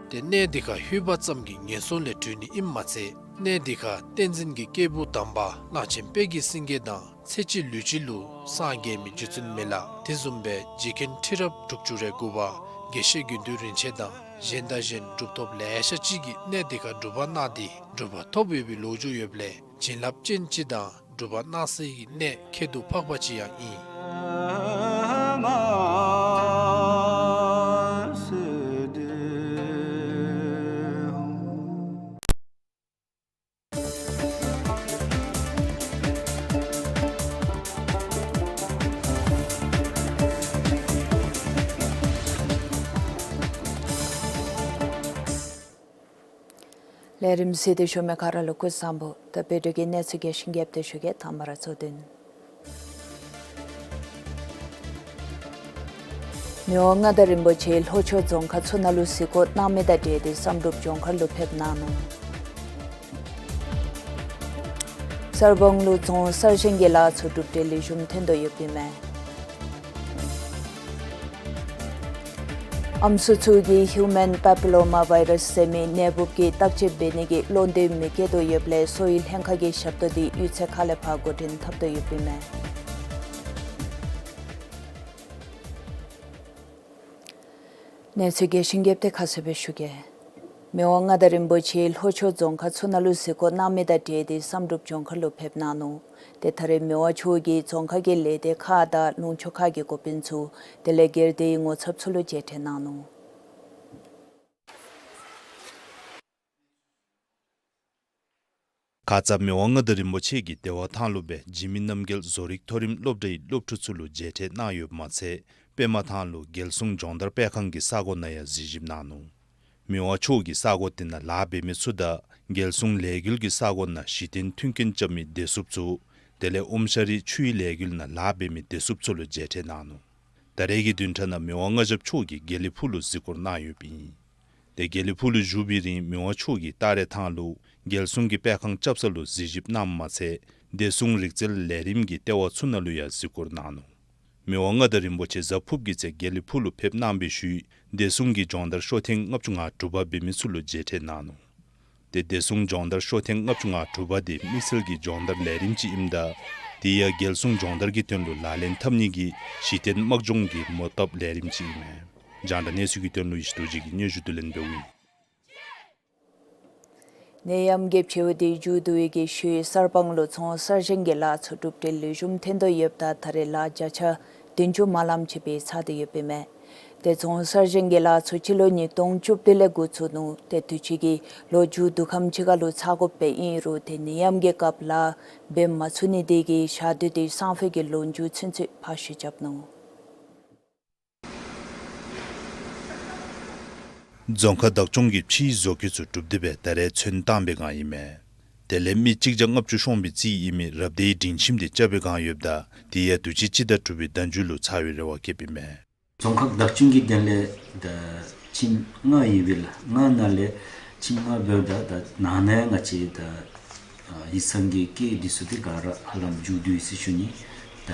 ཏེ་གནས་འདི་ཁར་ལྷོད་པ་ཙམ་གྱིས་ངན་སོང་ལས་གྲོལ་ནི་ཨིནམ་མ་ཚད་གནས་འདི་ཁར་བསྟན་འཛིན་གྱི་སྐྱེས་བུ་དམ་པ་གླང་ཆེན་དཔལ་གྱི་སེང་གེ་དང་ཚེ་གཅིག་ལུས་གཅིག་ལུ་སངས་རྒྱས་མི་རྗེ་བཙུན་མི་ལ་དེ་བཟུམ་སྦེ་རྗེ་མཁན་ཁྲི་རབས་དྲུག་ཅུ་རེ་དགུ་པ་དགེ་བཤེས་དགེ་འདུན་རིན་ཆེན་དང་གཞན་དང་གཞན་གྲུབ་ཐོབ་ལེ་ཤ་ཅིག་གིས་གནས་འདི་ཁར་སྒྲུབ་པ་གནང་སྟེ་གྲུབ་པ་ཐོབ་ཡོད་པའི་ལོ་རྒྱུས་ཡོདཔ་ལས་བྱིན་རླབས་ཅན་ཅིག་དང་སྒྲུབ་པ་གནང་སའི་གནས་ཁྱད་དུ་འཕགས་པ་ཅིག་ཡང་ཨིན། ལས་རིམ་གཟིགས་ཏེ་བཞུགས་མི་ག་ར་ལུ་སྐུ་གཟུགས་བཟང་པོ། ད་བོད་དུས་ཀྱི་གནས་ཚུལ་རྒྱས་ཤིང་རྒྱསཔ་དེ་ཞུ་གེ། དང་པ་ར་གཙོ་དོན། མི་དབང་མངའ་བདག་རིན་པོ་ཆེ་ལྷོ་ཕྱོགས་རྫོང་ཁག་ཚུ་ནང་ལུ་གཟིགས་སྐོར་གནང་མི་དང་འབྲེལ་ཏེ་བསམ་གྲུབ་ལྗོངས་མཁར་ལུ་ཕེབས་གནང་ནུག། གསར་སྤང་ལུ་རྫོང་གསར་བཞེངས་ཀྱི་ལཱ་ཚུ་གྲུབ་འབྲས་ལེགས་ཤོམ་ཐོན་དོ་ཡོདཔ་ཨིན་མས། ཨམ་སྲུ་ཚུ་གིས་ཧིའུ་མེན་པེ་པི་ལོ་མ་བཱའི་རཱསི་ཟེར་མི་ནད་འབུཔ་གི་བརྟག་དཔྱད་འབད་ནི་གི་བློ་འདོད་མི་བསྐྱེད་དོ་ཡོདཔ་ལས་གསོ་བའི་ལྷན་ཁག་གིས་ཞབས་ཏོག་འདི་གཡུས་ཚན་ཁག་ལས་ཕར་འགོ་འདྲེན་འཐབ་དོ་ཡོདཔ་ཨིན་མས། གནས་ཚུལ་རྒྱས་ཤིང་རྒྱསཔ་དེ་ཁ་གསལ་སྦེ་ཞུ་གེ། མི་དབང་མངའ་བདག་རིན་པོ་ཆེ་ལྷོ་ཕྱོགས་རྫོང་ཁག་ཚུ་ནང་ལུ་གཟིགས་སྐོར་གནང་མི་དང་འབྲེལ་ཏེ་བསམ་གྲུབ་ལྗོངས་མཁར་ལུ་ཕེབས་གནང་ནུག། ཏེ་ད་རེས་མི་དབང་མཆོག་གིས་རྫོང་ཁག་གི་ལས་སྡེ་ཁག་དང་ལུང་ཕྱོགས་ཁག་གི་འགོ་དཔོན་ཚུ་དེ་ལས་སྒེར་སྡེའི་ངོ་ཚབ་ཚུ་ལུ་མཇལ་འཕྲད་གནང་ནུག། ཁ་ཙ་མི་དབང་མངའ་བདག་རིན་པོ་ཆེ་གིས་བདེ་བ་ཐང་ལུ་སྦེ་འཇིགས་མེད་རྣམ་རྒྱལ་བཟོ་རིག་མཐོ་རིམ་སློབ་གྲྭའི་སློབ་ཕྲུག་ཚུ་ལུ་མཇལ་འཕྲད་གནང་ཡོདཔ་མ་ཚད་པདྨ་ཐང་ལུ་རྒྱལ་སྲུང་སྦྱོང་བརྡར་སྤེལ་ཁང་གི་ས་གོ་ནང་ཡང་གཟིགས་ཞིབ་གནང་ནུག། མི་དབང་མཆོག་གིས་ས་གོ་དེ་ནང་ལཱ་འབད་མི་ཚུ་དང་རྒྱལ་སྲུང་ལས་འགུལ་གྱི་ས་གོ་ནང་གཞི་རྟེན་མཐུན་རྐྱེན་རྐྱབ་མི་བདེ་སྲུངཔ་ཚུ་དེ་ལས་ཨོམ་ཤ་རི་ཆུའི་ལས་འགུལ་ནང་ལཱ་འབད་མི་བདེ་སྲུངཔ་ཚུ་ལུ་མཇལ་འཕྲད་གནང་ནུག། ད་རེས་ཀྱི་བདུན་ཕྲག་ནང་མི་དབང་མངའ་ཞབས་མཆོག་གིས་དགེ་ལེགས་ཕུག་ལུ་གཟིགས་སྐོར་གནང་ཡོདཔ་ཨིན། ཏེ་དགེ་ལེགས་ཕུག་ལུ་བཞུགས་པའི་རིང་མི་དབང་མཆོག་གིས་སྟག་རལ་ཐང་ལུ་རྒྱལ་སྲུང་གི་སྤེལ་ཁང་རྐྱབ་ས་ལུ་གཟིགས་ཞིབ་གནངམ་མ་ཚད་བདེ་སྲུང་རིག་རྩལ་ལས་རིམ་གྱི་ལྟེ་བ་ཚུ་ནང་ལུ་ཡང་གཟིགས་སྐོར་གནང་ནུག། མི་དབང་མངའ་བདག་རིན་པོ་ཆེ་གཟའ་ཕུརཔ་གི་ཚེ་དགེ་ལེགས་ཕུག་ལུ་ཕེབས་གནང་བའི་ཤུལ་བདེ་སྲུང་གི་སྦྱོང་བརྡར་ཤོག་ཐེངས་ལྔ་བཅུ་ང་དྲུག་པ་འབད་མི་ཚུ་ལུ་མཇལ་འཕྲད་གནང་ནུག། ཏེ་བདེ་སྲུང་སྦྱོང་བརྡར་ཤོག་ཐེངས་ལྔ་བཅུ་ང་དྲུག་པ་དེ་དམིགས་བསལ་གྱི་སྦྱོང་བརྡར་ལས་རིམ་ཅིག་ཨིནམ་ད་དེ་ཡང་རྒྱལ་སྲུང་སྦྱོང་བརྡར་གྱི་དོན་ལུ་ལག་ལེན་འཐབ་ནི་གི་གཞི་རྟེན་དམག་སྦྱོང་གི་མོ་བཏབ་ལས་རིམ་ཅིག་ཨིན་མས། རྒྱང་བསྒྲགས་གནས་ཚུལ་གྱི་དོན་ལུ་ཡེ་ཤེས་རྡོ་རྗེ་གིས་སྙན་ཞུ་བསྡུ་ལེན་འབདཝ་ཨིན། ནད་ཡམས་ཀྱི་འཕྱི་བ་དེ་མཇུག་བསྡུ་བའི་གི་ཤུལ་གསར་སྤང་ལུ་རྫོང་གསར་བཞེངས་ཀྱི་ལཱ་ཚུ་གྲུབ་འབྲས་ལེགས་ཤོམ་ཐོན་དོ་ཡོདཔ་ད་ད་རེས་ལཱ་བརྒྱ་ཆ་བདུན་ཅུ་དེ་ཅིག་སྦེ་ཚར་ཏེ་ཡོདཔ་ཨིན་མས། ཏེ་རྫོང་གསར་བཞེངས་ཀྱི་ལཱ་ཚུ་སྤྱི་ལོ་ཉིས་སྟོང་བཅུ་བདུན་ལས་འགོ་བཙུགས་ནུག། ཏེ་དུས་ཅི་གི་ལོ་མཇུག་བསྡུ་ཁམས་ཅིག་ཁར་ལུ་ཚར་དགོཔ་སྦེ་ཨིན་རུང་ཏེ་ནད་ཡམས་ཀྱི་སྐབས་ལཱ་འབད་མ་ཚུགས་ནི་དེ་གིས་ཞག་དུས་དེ་སང་ཕོད་ཀྱི་ལོ་མཇུག་ཚུན་ཚོད་ཕར་བཤུད་རྐྱབ་ནུག། རྫོང་ཁག་བདག་སྐྱོང་གིས་ཕྱིའི་བཟོ་བཀོད་ཚུ་གྲུབ་སྟེ་སྦེ་ད་རེས་ཚོན་བཏང་པའི་སྒང་ཨིན་མས། དེ་ལས་མི་གཅིག་བརྒྱ་ལྔ་བཅུ་ཤོང་བའི་རྩིས་ཨིན་མི་རབ་སྡེའི་སྒྲིང་ཁྱིམ་དེ་རྐྱབ་པའི་སྒང་ཡོདཔ་ད་དེ་ཡང་དུས་ཅི་སྤྱི་ཟླ་དྲུག་པའི་ཟླ་མཇུག་ལུ་ཚར་བའི་རེ་བ་བསྐྱེདཔ་ཨིན་མས། རྫོང་ཁག་བདག་སྐྱོང་གི་དོན་ལས་ད་ཁྱིམ་ལྔ་ཡོད་པས་ལགས། ལྔ་ནང་ལས་ཁྱིམ་ལྔ་འབདཝ་ད་ད་ནང་ན་ཡང་ང་བཅས་ད་ཨ་ཡིག་ཚང་གི་སྐད་འདི་ཚུ་འདི་ག་ར་ཧ་ལམ་མཇུག་བསྡུ་ཡི་ཟེར་ཞུ་ནི། ད་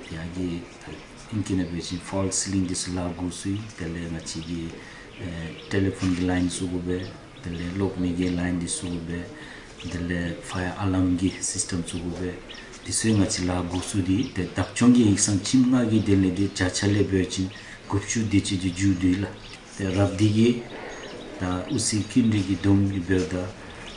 ཡར་གྱི་ད་ཨིང་སྐད་ནང་འབད་བ་ཅིན་ཕཱལསི་སི་ལིང་འདི་ཚུ་ལཱ་འགོ་བཙུགས་ཡི། དེ་ལས་ང་བཅས་ཀྱི་ཨེ་ཊེ་ལི་ཕོན་གྱི་ལའིན་བཙུགས་དགོ་པས། དེ་ལས་གློག་མེ་གི་ལའིན་འདི་བཙུགས་དགོ་པས། དེ་ལས་ཕ་ཡར་ཨ་ལཱརམ་གྱི་སིསི་ཊེམ་བཙུགས་དགོ་པས། འདི་ཚུ་ང་བཅས་ལཱ་འགོ་བཙུགས་ཏེ་ཏེ་བདག་སྐྱོང་གི་ཡིག་ཚང་ཁྱིམ་ལྔ་གི་དོན་ལས་འདི་བརྒྱ་ཆ་ལས་འབད་བ་ཅིན་དགུ་བཅུ་དེ་ཅིག་འདི་མཇུག་བསྡུ་ཡི་ལགས། ཏེ་རབ་སྡེ་གི་ད་དབུ་རྩེ་ཀུན་རིག་གི་བསྡོམས་ཀྱིས་འབདཝ་ད་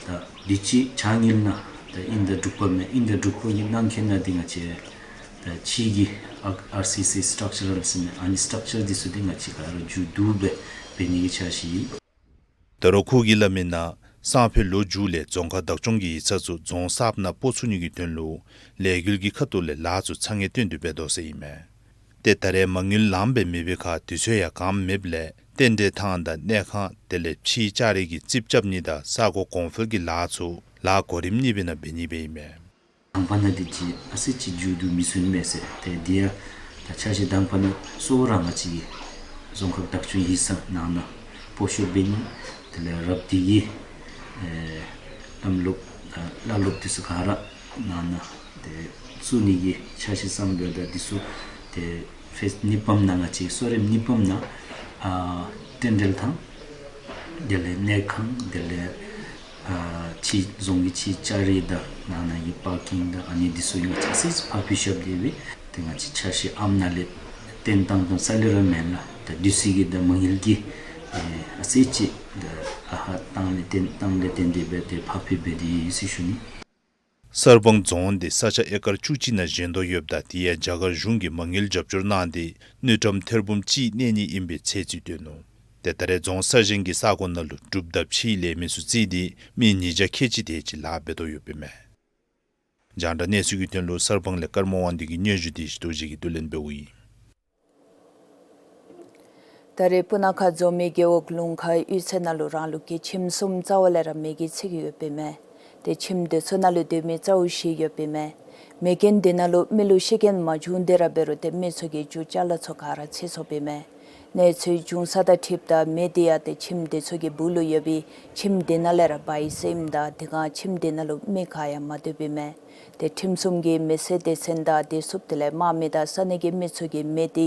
ད་དུས་ཅི་ཕྱགས་སྙིགས་ནང་ད་དབྱིན་ཟླ་དྲུག་པ་མས། དབྱིན་ཟླ་དྲུག་པ་གི་ནང་འཁོད་ནང་འདི་ང་བཅས་ད་ཕྱི་གི་ཨར་སི་སི་སི་ཊག་ཅར་ཟེར་མི་ཨ་ནི་སི་ཊག་ཅར་འདི་ཚུ་འདི་ང་བཅས་ག་ར་མཇུག་བསྡུ་སྦེ་འབད་ནི་གི་འཆར་གཞི་ཡོད། ད་རུང་ཁོ་གིས་སླབ་མིའི་ནང་སང་ཕོད་ལོ་མཇུག་ལས་རྫོང་ཁག་བདག་སྐྱོང་གི་ཡིག་ཚང་ཚུ་རྫོང་གསརཔ་ནང་སྤོ་ཚུགས་ནི་གི་དོན་ལུ་ལས་འགུལ་གྱི་ཁ་ཐུག་ལས་ལཱ་ཚུ་ཚ་ངེས་བཏོན་ཏེ་འབད་དོ་ཟེར་ཨིན་མས། ཏེ་ད་རེས་མ་དངུལ་ལངམ་སྦེ་མེད་པའི་ཁར་དུས་ཚོད་ཡང་གངམ་མེདཔ་ལས་རྟེན་འབྲེལ་ཐང་དང་གནས་ཁང་དེ་ལས་ཕྱིའི་ལྕགས་རི་གི་རྩིགཔ་རྐྱབ་ནི་དང་ས་གོ་གོང་འཕེལ་གྱི་ལཱ་ཚུ་ལཱ་གོ་རིམ་གཉིས་པའི་ནང་འབད་ནི་སྦེ་ཨིན་མས། དང་པ་ནང་འདི་ཅིག་ཨ་ཙི་ཅིག་མཇུག་བསྡུ་མི་ཚུགས་མས་ཟེར། ཏེ་འདི་ཡང་ད་འཆར་གཞི་དང་པ་ནང་གཙོ་བོ་ར་ང་བཅས་ཀྱི་རྫོང་ཁག་བདག་སྐྱོང་ཡིག་ཚང་ནང་ན་སྤོ་བཤུད་འབད་ནི། དེ་ལས་རབ་སྡེ་གི་ཨེ་བླམ་སློབ་ད་བླ་སློབ་འདི་ཚུ་ག་ར་ནང་ན་ཏེ་བཙུགས་ནི་གི་འཆར་གཞི་བརྩམས་འབདཝ་ད་འདི་ཚུ་ཏེ་ཕེསི་གཉིས་པམ་ནང་ང་བཅས་གསོ་རིམ་གཉིས་པམ་ནང་ཨ་རྟེན་འབྲེལ་ཐང་དེ་ལས་གནས་ཁང་དེ་ལས་ཨ་ཕྱི་རྫོང་གི་ཕྱི་ལྕགས་རི་དང་ནང་ན་གི་པར་ཀིང་དང་ཨ་ནི་འདི་ཚུ་ང་བཅས་ཨ་ཙི་ཕར་ཕུད་བཤུད་འབད་དེ་སྦེ་ཏེ་ང་བཅས་འཆར་གཞི་ཨམ་ནང་ལས་བཏོན་བཏང་དོ་རྩ་ལས་ར་མེན་ལགས། ད་དུས་ཚོད་ཀྱི་ད་མ་དངུལ་གྱི་ཨ་ཙི་ཅིག་ད་ཨ་ཧ་བཏང་ལས་བཏོན་བཏང་ལས་བརྟེན་ཏེ་སྦེ་ཏེ་ཕར་ཕུད་འབད་དེ་ཡོད་ཟེར་ཞུ་ནི། གསར་སྤང་རྫོང་འདི་ས་ཆ་ཨེ་ཀར་བཅུ་གཅིག་ནང་བཞེངས་དོ་ཡོདཔ་ད་དེ་ཡང་རྒྱ་གར་གཞུང་གིས་མ་དངུལ་རྒྱབ་སྐྱོར་གནང་སྟེ་དངུལ་ཀྲམ་ཐེར་འབུམ་གཅིག་གནས་ནི་ཨིན་པའི་ཚད་རྩིས་སྟོན་ནུག། ཏེ་ད་རེས་རྫོང་གསར་བཞེངས་ཀྱི་ས་གོ་ནང་ལུ་འབྲུགཔ་དང་ཕྱིའི་ལས་མི་ཚུ་བརྩིས་ཏེ་མི་ཉིས་བརྒྱ་ཁལ་གཅིག་དེ་ཅིག་ལཱ་འབད་དོ་ཡོདཔ་ཨིན་མས། རྒྱང་བསྒྲགས་གནས་ཚུལ་གྱི་དོན་ལུ་གསར་སྤང་ལས་ཀརྨ་དབང་འདུས་ཀྱི་སྙན་ཞུ་དེ་ཡེ་ཤེས་རྡོ་རྗེ་གིས་བསྡུ་ལེན་འབདཝ་ཨིན། ད་རེས་སྤུ་ན་ཁ་མཛོ་མི་རྒེད་འོག་ལུང་ཁ་གཡུས་ཚན་ནང་ལུ་རང་ལུགས་ཀྱི་ཁྱིམ་གསུམ་རྩ་བ་ལས་ར་མེ་གིས་འཚིག་ཡོདཔ་ཨིན་མས། ཏེ་ཁྱིམ་དེ་ཚུ་ནང་ལུ་སྡོད་མི་རྩ་བ་བཞི་ཡོདཔ་ཨིན་མས། མེ་རྐྱེན་དེ་ནང་ལུ་མི་ལུ་ཤི་རྐྱེན་མ་བྱུང་དེ་ར་འབད་རུང་ཏེ་མི་ཚུ་གི་རྒྱུ་ཅ་ལ་ཚུ་ག་ར་ཚེ་སོངམ་ཨིན་མས། གནས་ཚུལ་བྱུང་ས་དང་འཁྲིལཝ་ད་མེ་དེ་ཡང་ཏེ་ཁྱིམ་དེ་ཚུ་གི་སྦུག་ལུ་ཡོད་པའི་ཁྱིམ་དེ་ནང་ལས་ར་འབར་ཡི་ཟེར་ཨིནམ་ད་དེ་སྒང་ཁྱིམ་དེ་ནང་ལུ་མི་ག་ཡང་མ་སྡོདཔ་ཨིན་མས། ཏེ་ཁྲིམས་སྲུང་གིས་མེ་སེར་སྡེ་ཚན་དང་བདེ་སྲུངཔ་དེ་ལས་དམག་མི་དང་ས་གནས་ཀྱི་མི་ཚུ་གིས་མེ་དེ་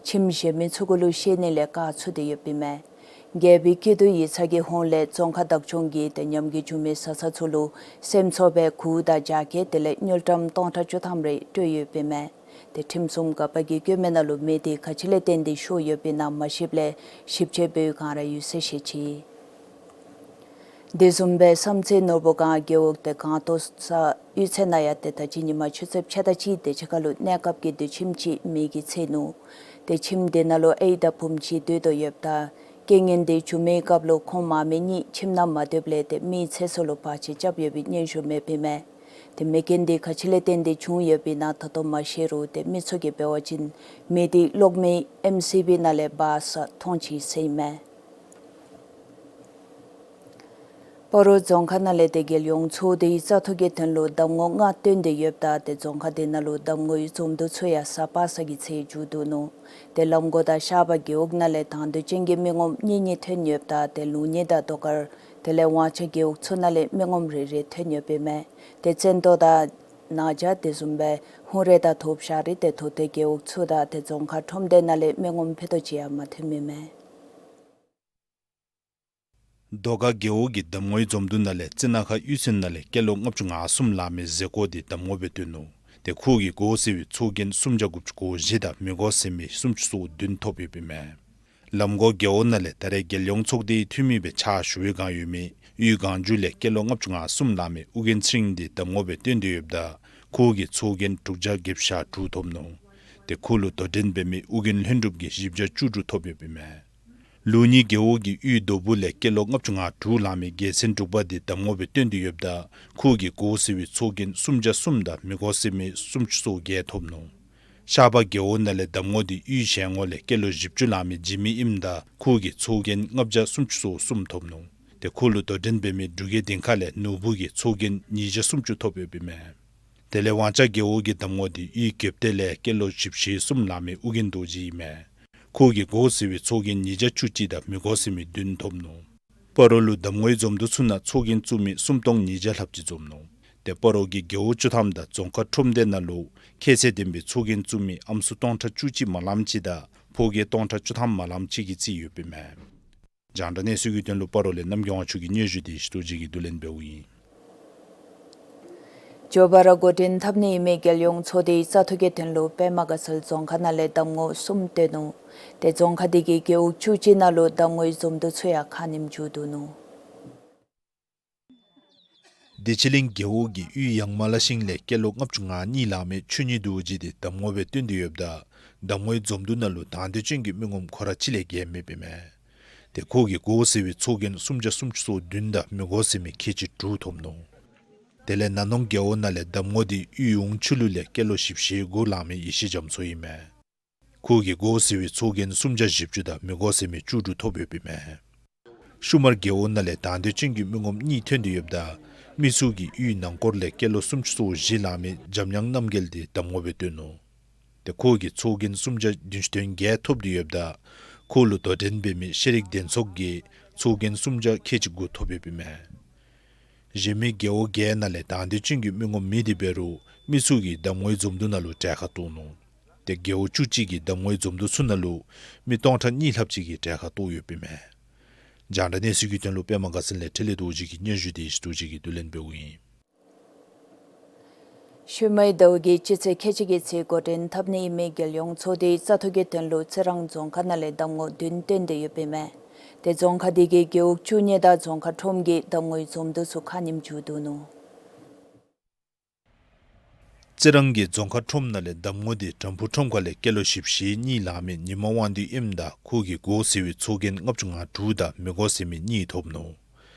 ཁྱིམ་གཞན་མི་ཚུ་གུ་ལུ་བཤེར་ནི་ལས་བཀག་ཚུགས་ཏེ་ཡོདཔ་ཨིན་མས། རྒྱལ་པོའི་སྐྱིད་སྡུག་ཡིག་ཚང་གི་ཧོངས་ལས་རྫོང་ཁག་བདག་སྐྱོང་གིས་ཏེ་ཉམས་རྒུད་བྱུང་མི་བཟའ་ཚང་ཚུ་ལུ་སེམས་ཚོར་བའི་གུར་དང་རྒྱ་སྐྱེད་དེ་ལས་དངུལ་ཀྲམ་སྟོང་ཕྲག་བཅུ་ཐམ་རེ་སྤྲོད་ཡོདཔ་ཨིན་མས། ཏེ་ཁྲིམས་སྲུང་འགག་པ་གིས་བཀོད་མི་ནང་ལུ་མེ་དེ་ག་ཅི་ལས་བརྟེན་ཏེ་ཤོར་ཡོདཔ་ཨིན་ན་མ་ཤེསཔ་ལས་ཞིབ་དཔྱད་འབད་བའི་བསྒང་ར་ཡོད་ཟེར་བཤད་ཅི། དེ་བཟུམ་སྦེ་བསམ་རྩེ་ནོར་བུ་སྒང་རྒེད་འོག་ཏེ་སྒང་ཏོག་ས་གཡུས་ཚན་ནང་ཡང་ཏེ་ད་ཅི་ཉིན་མ་ཆུ་ཚོད་ཕྱེད་དང་གཅིག་དེ་ཅིག་ཁར་ལུ་གནས་སྐབས་ཀྱི་སྡོད་ཁྱིམ་ཅིག་མེ་གིས་ཚིག་ནུག། ཏེ་ཁྱིམ་དེ་ནང་ལུ་ཨའི་དང་བུམོ་གཅིག་སྡོད་དོ་ཡོདཔ་ད་རྐྱེན་ངན་དེ་བྱུང་མིའི་སྐབས་ལུ་ཁོང་མ་མི་གཉིས་ཁྱིམ་ནང་མ་སྡོདཔ་ལས་ཏེ་མེའི་ཚེ་སྲོག་ལུ་བར་ཆད་རྐྱབ་ཡོད་པའི་སྙན་ཞུ་མེདཔ་ཨིན་མས། ཏེ་མེ་རྐྱེན་དེ་ག་ཅི་ལས་བརྟེན་ཏེ་བྱུང་ཡོདཔ་ཨིན་ན་ད་ལྟོ་མ་ཤེས་རུང་ཏེ་མི་ཚུ་གིས་འབད་བ་ཅིན་མེ་དེ་གློག་མེ་ཨེམ་སི་བི་ནང་ལས་འབར་ས་མཐོང་ཅི་ཟེར་ཨིན་མས། སྤ་རོ་རྫོང་ཁག་ནང་ལས་ཏེ་རྒྱལ་ཡོངས་ཚོགས་སྡེའི་བཙག་འཐུ་གི་དོན་ལུ་གདམ་ངོ་ལྔ་བཏོན་ཏེ་ཡོདཔ་ད་ཏེ་རྫོང་ཁག་དེ་ནང་ལུ་གདམ་ངོའི་འཛོམས་འདུ་ཚུ་ཡང་གཟའ་པ་སངས་ཀྱི་ཚེ་མཇུག་བསྡུ་ནུག། ཏེ་ལམ་གོ་དང་ཤར་པ་རྒེད་འོག་ནང་ལས་དང་འདོད་ཅན་གྱི་མི་ངོམ་གཉིས་གཉིས་ཐོན་ཡོདཔ་ད་ཏེ་ལུང་གཉེར་དང་ཟློས་གར་དེ་ལས་དབང་ཆ་རྒེད་འོག་ཚུ་ནང་ལས་མི་ངོམ་རེ་རེ་ཐོན་ཡོདཔ་ཨིན་མས། ཏེ་བཙན་ཏོ་དང་ན་བྱ་དེ་བཟུམ་སྦེ་ཧུང་རེ་དང་ཐོབ་ཤ་རི་ཏེ་ཐོབ་ཏེ་རྒེད་འོག་ཚུ་དང་ཏེ་རྫོང་ཁག་ཁྲོམ་སྡེ་ནང་ལས་མི་ངོམ་ཕུད་རྡོག་ཅིག་ཡང་མ་ཐོནམ་ཨིན་མས། ཟློས་གར་རྒེད་འོག་གི་གདམ་ངོའི་འཛོམས་འདུ་ནང་ལས་རྩི་ནག་ཁ་གཡུས་ཚན་ནང་ལས་སྐྱེས་ལོ་ལྔ་བཅུ་ང་གསུམ་ལང་མི་ཟེར་ཀོ་དེ་གདམ་ངོ་སྦེ་བཏོན་ནུག། ཏེ་ཁོ་གིས་གོ་ཟེར་བའི་ཚོགས་རྒྱན་སུམ་བརྒྱ་དགུ་བཅུ་གོ་བཞི་དང་མི་གོ་ཟེར་མི་སུམ་ཅུ་སོ་བདུན་ཐོབ་ཡོདཔ་ཨིན་མས། ལམ་གོ་རྒེད་འོག་ནང་ལས་ད་རེས་རྒྱལ་ཡོངས་ཚོགས་སྡེའི་འཐུས་མི་སྦེ་ཕྱག་ཞུ་བའི་བསྒང་ཡོད་མི་གཡུས་སྒང་མཇུག་ལས་སྐྱེས་ལོ་ལྔ་བཅུ་ང་གསུམ་ལང་མི་ཨོ་རྒྱན་ཚེ་རིང་དེ་གདམ་ངོ་སྦེ་བཏོན་ཏེ་ཡོདཔ་ད་ཁོ་གིས་ཚོགས་རྒྱན་དྲུག་བརྒྱ་བརྒྱད་ཅུ་གྱ་དྲུག་ཐོབ་ནུག། ཏེ་ཁོ་ལུ་དོ་འགྲན་འབད་མི་ཨོ་རྒྱན་ལྷུན་གྲུབ་ཀྱིས་བཞི་བརྒྱ་བཅུ་དྲུག་ཐོབ་ཡོདཔ་ཨིན་མས། ལུགས་གཉིས་རྒེད་འོག་གི་གཡུས་རྡོ་སྦུག་ལས་སྐྱེས་ལོ་ལྔ་བཅུ་ང་དྲུག་ལང་མི་རྒྱལ་མཚན་འབྲུག་པ་དེ་གདམ་ངོ་སྦེ་བཏོན་ཏེ་ཡོདཔ་ད་ཁོ་གིས་གོ་ཟེར་བའི་ཚོགས་རྒྱན་སུམ་བརྒྱ་གསུམ་དང་མི་གོ་ཟེར་མི་སུམ་ཅུ་སོ་བརྒྱད་ཐོབ་ནུག། ཤར་པ་རྒེད་འོག་ནང་ལས་གདམ་ངོ་དེ་གཡུས་གཞན་ངོ་ལས་སྐྱེས་ལོ་བཞི་བཅུ་ལང་མི་འཇིགས་མེད་ཨིནམ་ད་ཁོ་གིས་ཚོགས་རྒྱན་ལྔ་བརྒྱ་སུམ་ཅུ་སོ་གསུམ་ཐོབ་ནུག། ཏེ་ཁོ་ལུ་དོ་འགྲན་འབད་མི་འབྲུག་རྒྱལ་སྡིངས་ཁ་ལས་ནོར་བུ་གིས་ཚོགས་རྒྱན་ཉིས་བརྒྱ་སུམ་ཅུ་ཐོབ་ཡོདཔ་ཨིན་མས། དེ་ལས་དབང་ཆ་རྒེད་འོག་གི་གདམ་ངོ་དེ་གཡུས་རྒྱབ་སྟེང་ལས་སྐྱེས་ལོ་བཞི་བཅུ་ཞེ་གསུམ་ལང་མི་ཨོ་རྒྱན་རྡོ་རྗེ་ཨིན་མས། ཁོ་གིས་གོ་ཟེར་བའི་ཚོགས་རྒྱན་ཉིས་བརྒྱ་བཅུ་གཅིག་དང་མི་གོ་ཟེར་མི་བདུན་ཐོབ་ནུག། སྤ་རོ་ལུ་གདམ་ངོའི་འཛོམས་འདུ་ཚུ་ནང་ཚོགས་རྒྱན་བཙུགས་མི་སུམ་སྟོང་ཉིས་བརྒྱ་ལྷགཔ་ཅིག་འཛོམས་ནུག། ཏེ་སྤ་རོ་གི་རྒེད་འོག་བཅུ་ཐམ་དང་རྫོང་ཁག་ཁྲོམ་སྡེ་ནང་ལུ་ཁྱད་ཚད་ལྡན་པའི་ཚོགས་རྒྱན་བཙུགས་མི་ཨམ་སྲུ་སྟོང་ཕྲག་བཅུ་གཅིག་མ་ལངམ་ཅིག་དང་ཕོ་རྒྱས་སྟོང་ཕྲག་བཅུ་ཐམ་མ་ལངམ་ཅིག་གིས་རྩིས་ཡོདཔ་ཨིན་མས། རྒྱང་བསྒྲགས་གནས་ཚུལ་གྱི་དོན་ལུ་སྤ་རོ་ལས་རྣམ་རྒྱལ་དབང་ཕྱུག་གི་སྙན་ཞུ་དེ་ཡེ་ཤེས་རྡོ་རྗེ་གིས་བསྡུ་ལེན་འབདཝ་ཨིན། མགྱོགས་པ་ར་འགོ་འདྲེན་འཐབ་ནི་ཨིན་མི་རྒྱལ་ཡོངས་ཚོགས་སྡེའི་བཙག་འཐུ་གི་དོན་ལུ་པདྨ་དགའ་ཚལ་རྫོང་ཁག་ནང་ལས་གདམ་ངོ་གསུམ་བཏོན་ནུག། ཏེ་རྫོང་ཁག་དེ་གི་རྒེད་འོག་བཅུ་གཅིག་ནང་ལུ་གདམ་ངོའི་འཛོམས་འདུ་ཚུ་ཡང་ཁ་ཉིནམ་མཇུག་བསྡུ་ནུག། བདེ་ཆེན་གླིང་རྒེད་འོག་གི་གཡུས་ཡང་མ་ལ་ཤིང་ལས་སྐྱེས་ལོ་ལྔ་བཅུ་ང་གཉིས་ལང་མི་ཆོས་ཉིད་རྡོ་རྗེ་དེ་གདམ་ངོ་སྦེ་བཏོན་ཏེ་ཡོདཔ་ད་གདམ་ངོའི་འཛོམས་འདུ་ནང་ལུ་དང་འདོད་ཅན་གྱི་མི་ངོམ་ཁོ་ར་གཅིག་ལས་བརྒལ་མེདཔ་ཨིན་མས། ཏེ་ཁོ་གིས་གོ་ཟེར་བའི་ཚོགས་རྒྱན་སུམ་བརྒྱ་སུམ་ཅུ་སོ་བདུན་དང་མི་གོ་ཟེར་མི་ཁལ་གཅིག་དྲུག་ཐོབ་ནུག། དེ་ལས་ན་ནོང་རྒེད་འོག་ནང་ལས་གདམ་ངོ་དེ་གཡུས་འོང་ཆུ་ལུ་ལས་སྐྱེས་ལོ་བཞི་བཅུ་ཞེ་དགུ་ལང་མི་ཡེ་ཤེས་རྒྱ་མཚོ་ཨིན་མས། ཁོ་གིས་གོ་ཟེར་བའི་ཚོགས་རྒྱན་སུམ་བརྒྱ་བཞི་བཅུ་དང་མི་གོ་ཟེར་མི་བཅུ་དྲུག་ཐོབ་ཡོདཔ་ཨིན་མས། ཤུ་མར་རྒེད་འོག་ནང་ལས་དང་འདོད་ཅན་གྱི་མི་ངོམ་གཉིས་ཐོན་ཏེ་ཡོདཔ་ད་མི་ཚུ་གིས་གཡུས་ནང་སྐོར་ལས་སྐྱེས་ལོ་སུམ་ཅུ་སོ་བཞི་ལང་མི་འཇམ་དབྱངས་རྣམ་རྒྱལ་དེ་གདམ་ངོ་སྦེ་བཏོན་ནུག། ཏེ་ཁོ་གིས་ཚོགས་རྒྱན་སུམ་བརྒྱ་བདུན་ཅུ་དོན་བརྒྱད་ཐོབ་སྟེ་ཡོདཔ་ད་ཁོ་ལུ་དོ་འགྲན་འབད་མི་ཤེས་རིག་ལྡན་ཚོགས་ཀྱིས་ཚོགས་རྒྱན་སུམ་བརྒྱ་ཁལ་གཅིག་དགུ་ཐོབ་ཡོདཔ་ཨིན་མས། གཞན་མི་རྒེད་འོག་བརྒྱད་ནང་ལས་དང་འདོད་ཅན་གྱི་མི་ངོམ་མེད་དེ་འབད་རུང་མི་ཚུ་གིས་གདམ་ངོའི་འཛོམས་འདུ་ནང་ལུ་གྲལ་ཁར་གཏོགས་ནུག། ཏེ་རྒེད་འོག་བཅུ་གཅིག་གི་གདམ་ངོའི་འཛོམས་འདུ་ཚུ་ནང་ལུ་མི་སྟོང་ཕྲག་གཉིས་ལྷགཔ་ཅིག་གིས་གྲལ་ཁར་གཏོགས་ཡོདཔ་ཨིན་མས། རྒྱང་བསྒྲགས་གནས་ཚུལ་གྱི་དོན་ལུ་པདྨ་དགའ་ཚལ་ལས་འཕྲིན་ལས་རྡོ་རྗེ་གིས་སྙན་ཞུ་དེ་ཡེ་ཤེས་རྡོ་རྗེ་གིས་བསྡུ་ལེན་འབདཝ་ཨིན། ཤུལ་མའི་ཟླཝ་གི་སྤྱི་ཚེས་ཁལ་གཅིག་གི་ཚེ་འགོ་འདྲེན་འཐབ་ནི་ཨིན་མི་རྒྱལ་ཡོངས་ཚོགས་སྡེའི་བཙག་འཐུ་གི་དོན་ལུ་རྩི་རང་རྫོང་ཁག་ནང་ལས་གདམ་ངོ་བདུན་བཏོན་ཏེ་ཡོདཔ་ཨིན་མས། ཏེ་རྫོང་ཁག་དེ་གི་རྒེད་འོག་བཅུ་གཉིས་དང་རྫོང་ཁག་ཁྲོམ་གྱི་གདམ་ངོའི་འཛོམས་འདུ་ཚུ་ཁ་ཉིནམ་མཇུག་བསྡུ་ནུག། རྩི་རང་གི་རྫོང་ཁག་ཁྲོམ་ནང་ལས་གདམ་ངོ་དེ་དྲམ་ཕུག་ཁྲོམ་ཁ་ལས་སྐྱེས་ལོ་བཞི་བཅུ་ཞེ་གཉིས་ལང་མི་ཉི་མ་དབང་འདུས་ཨིནམ་ད་ཁོ་གིས་གོ་ཟེར་བའི་ཚོགས་རྒྱན་ལྔ་བཅུ་ང་དྲུག་དང་མི་གོ་ཟེར་མི་གཉིས་ཐོབ་ནུག།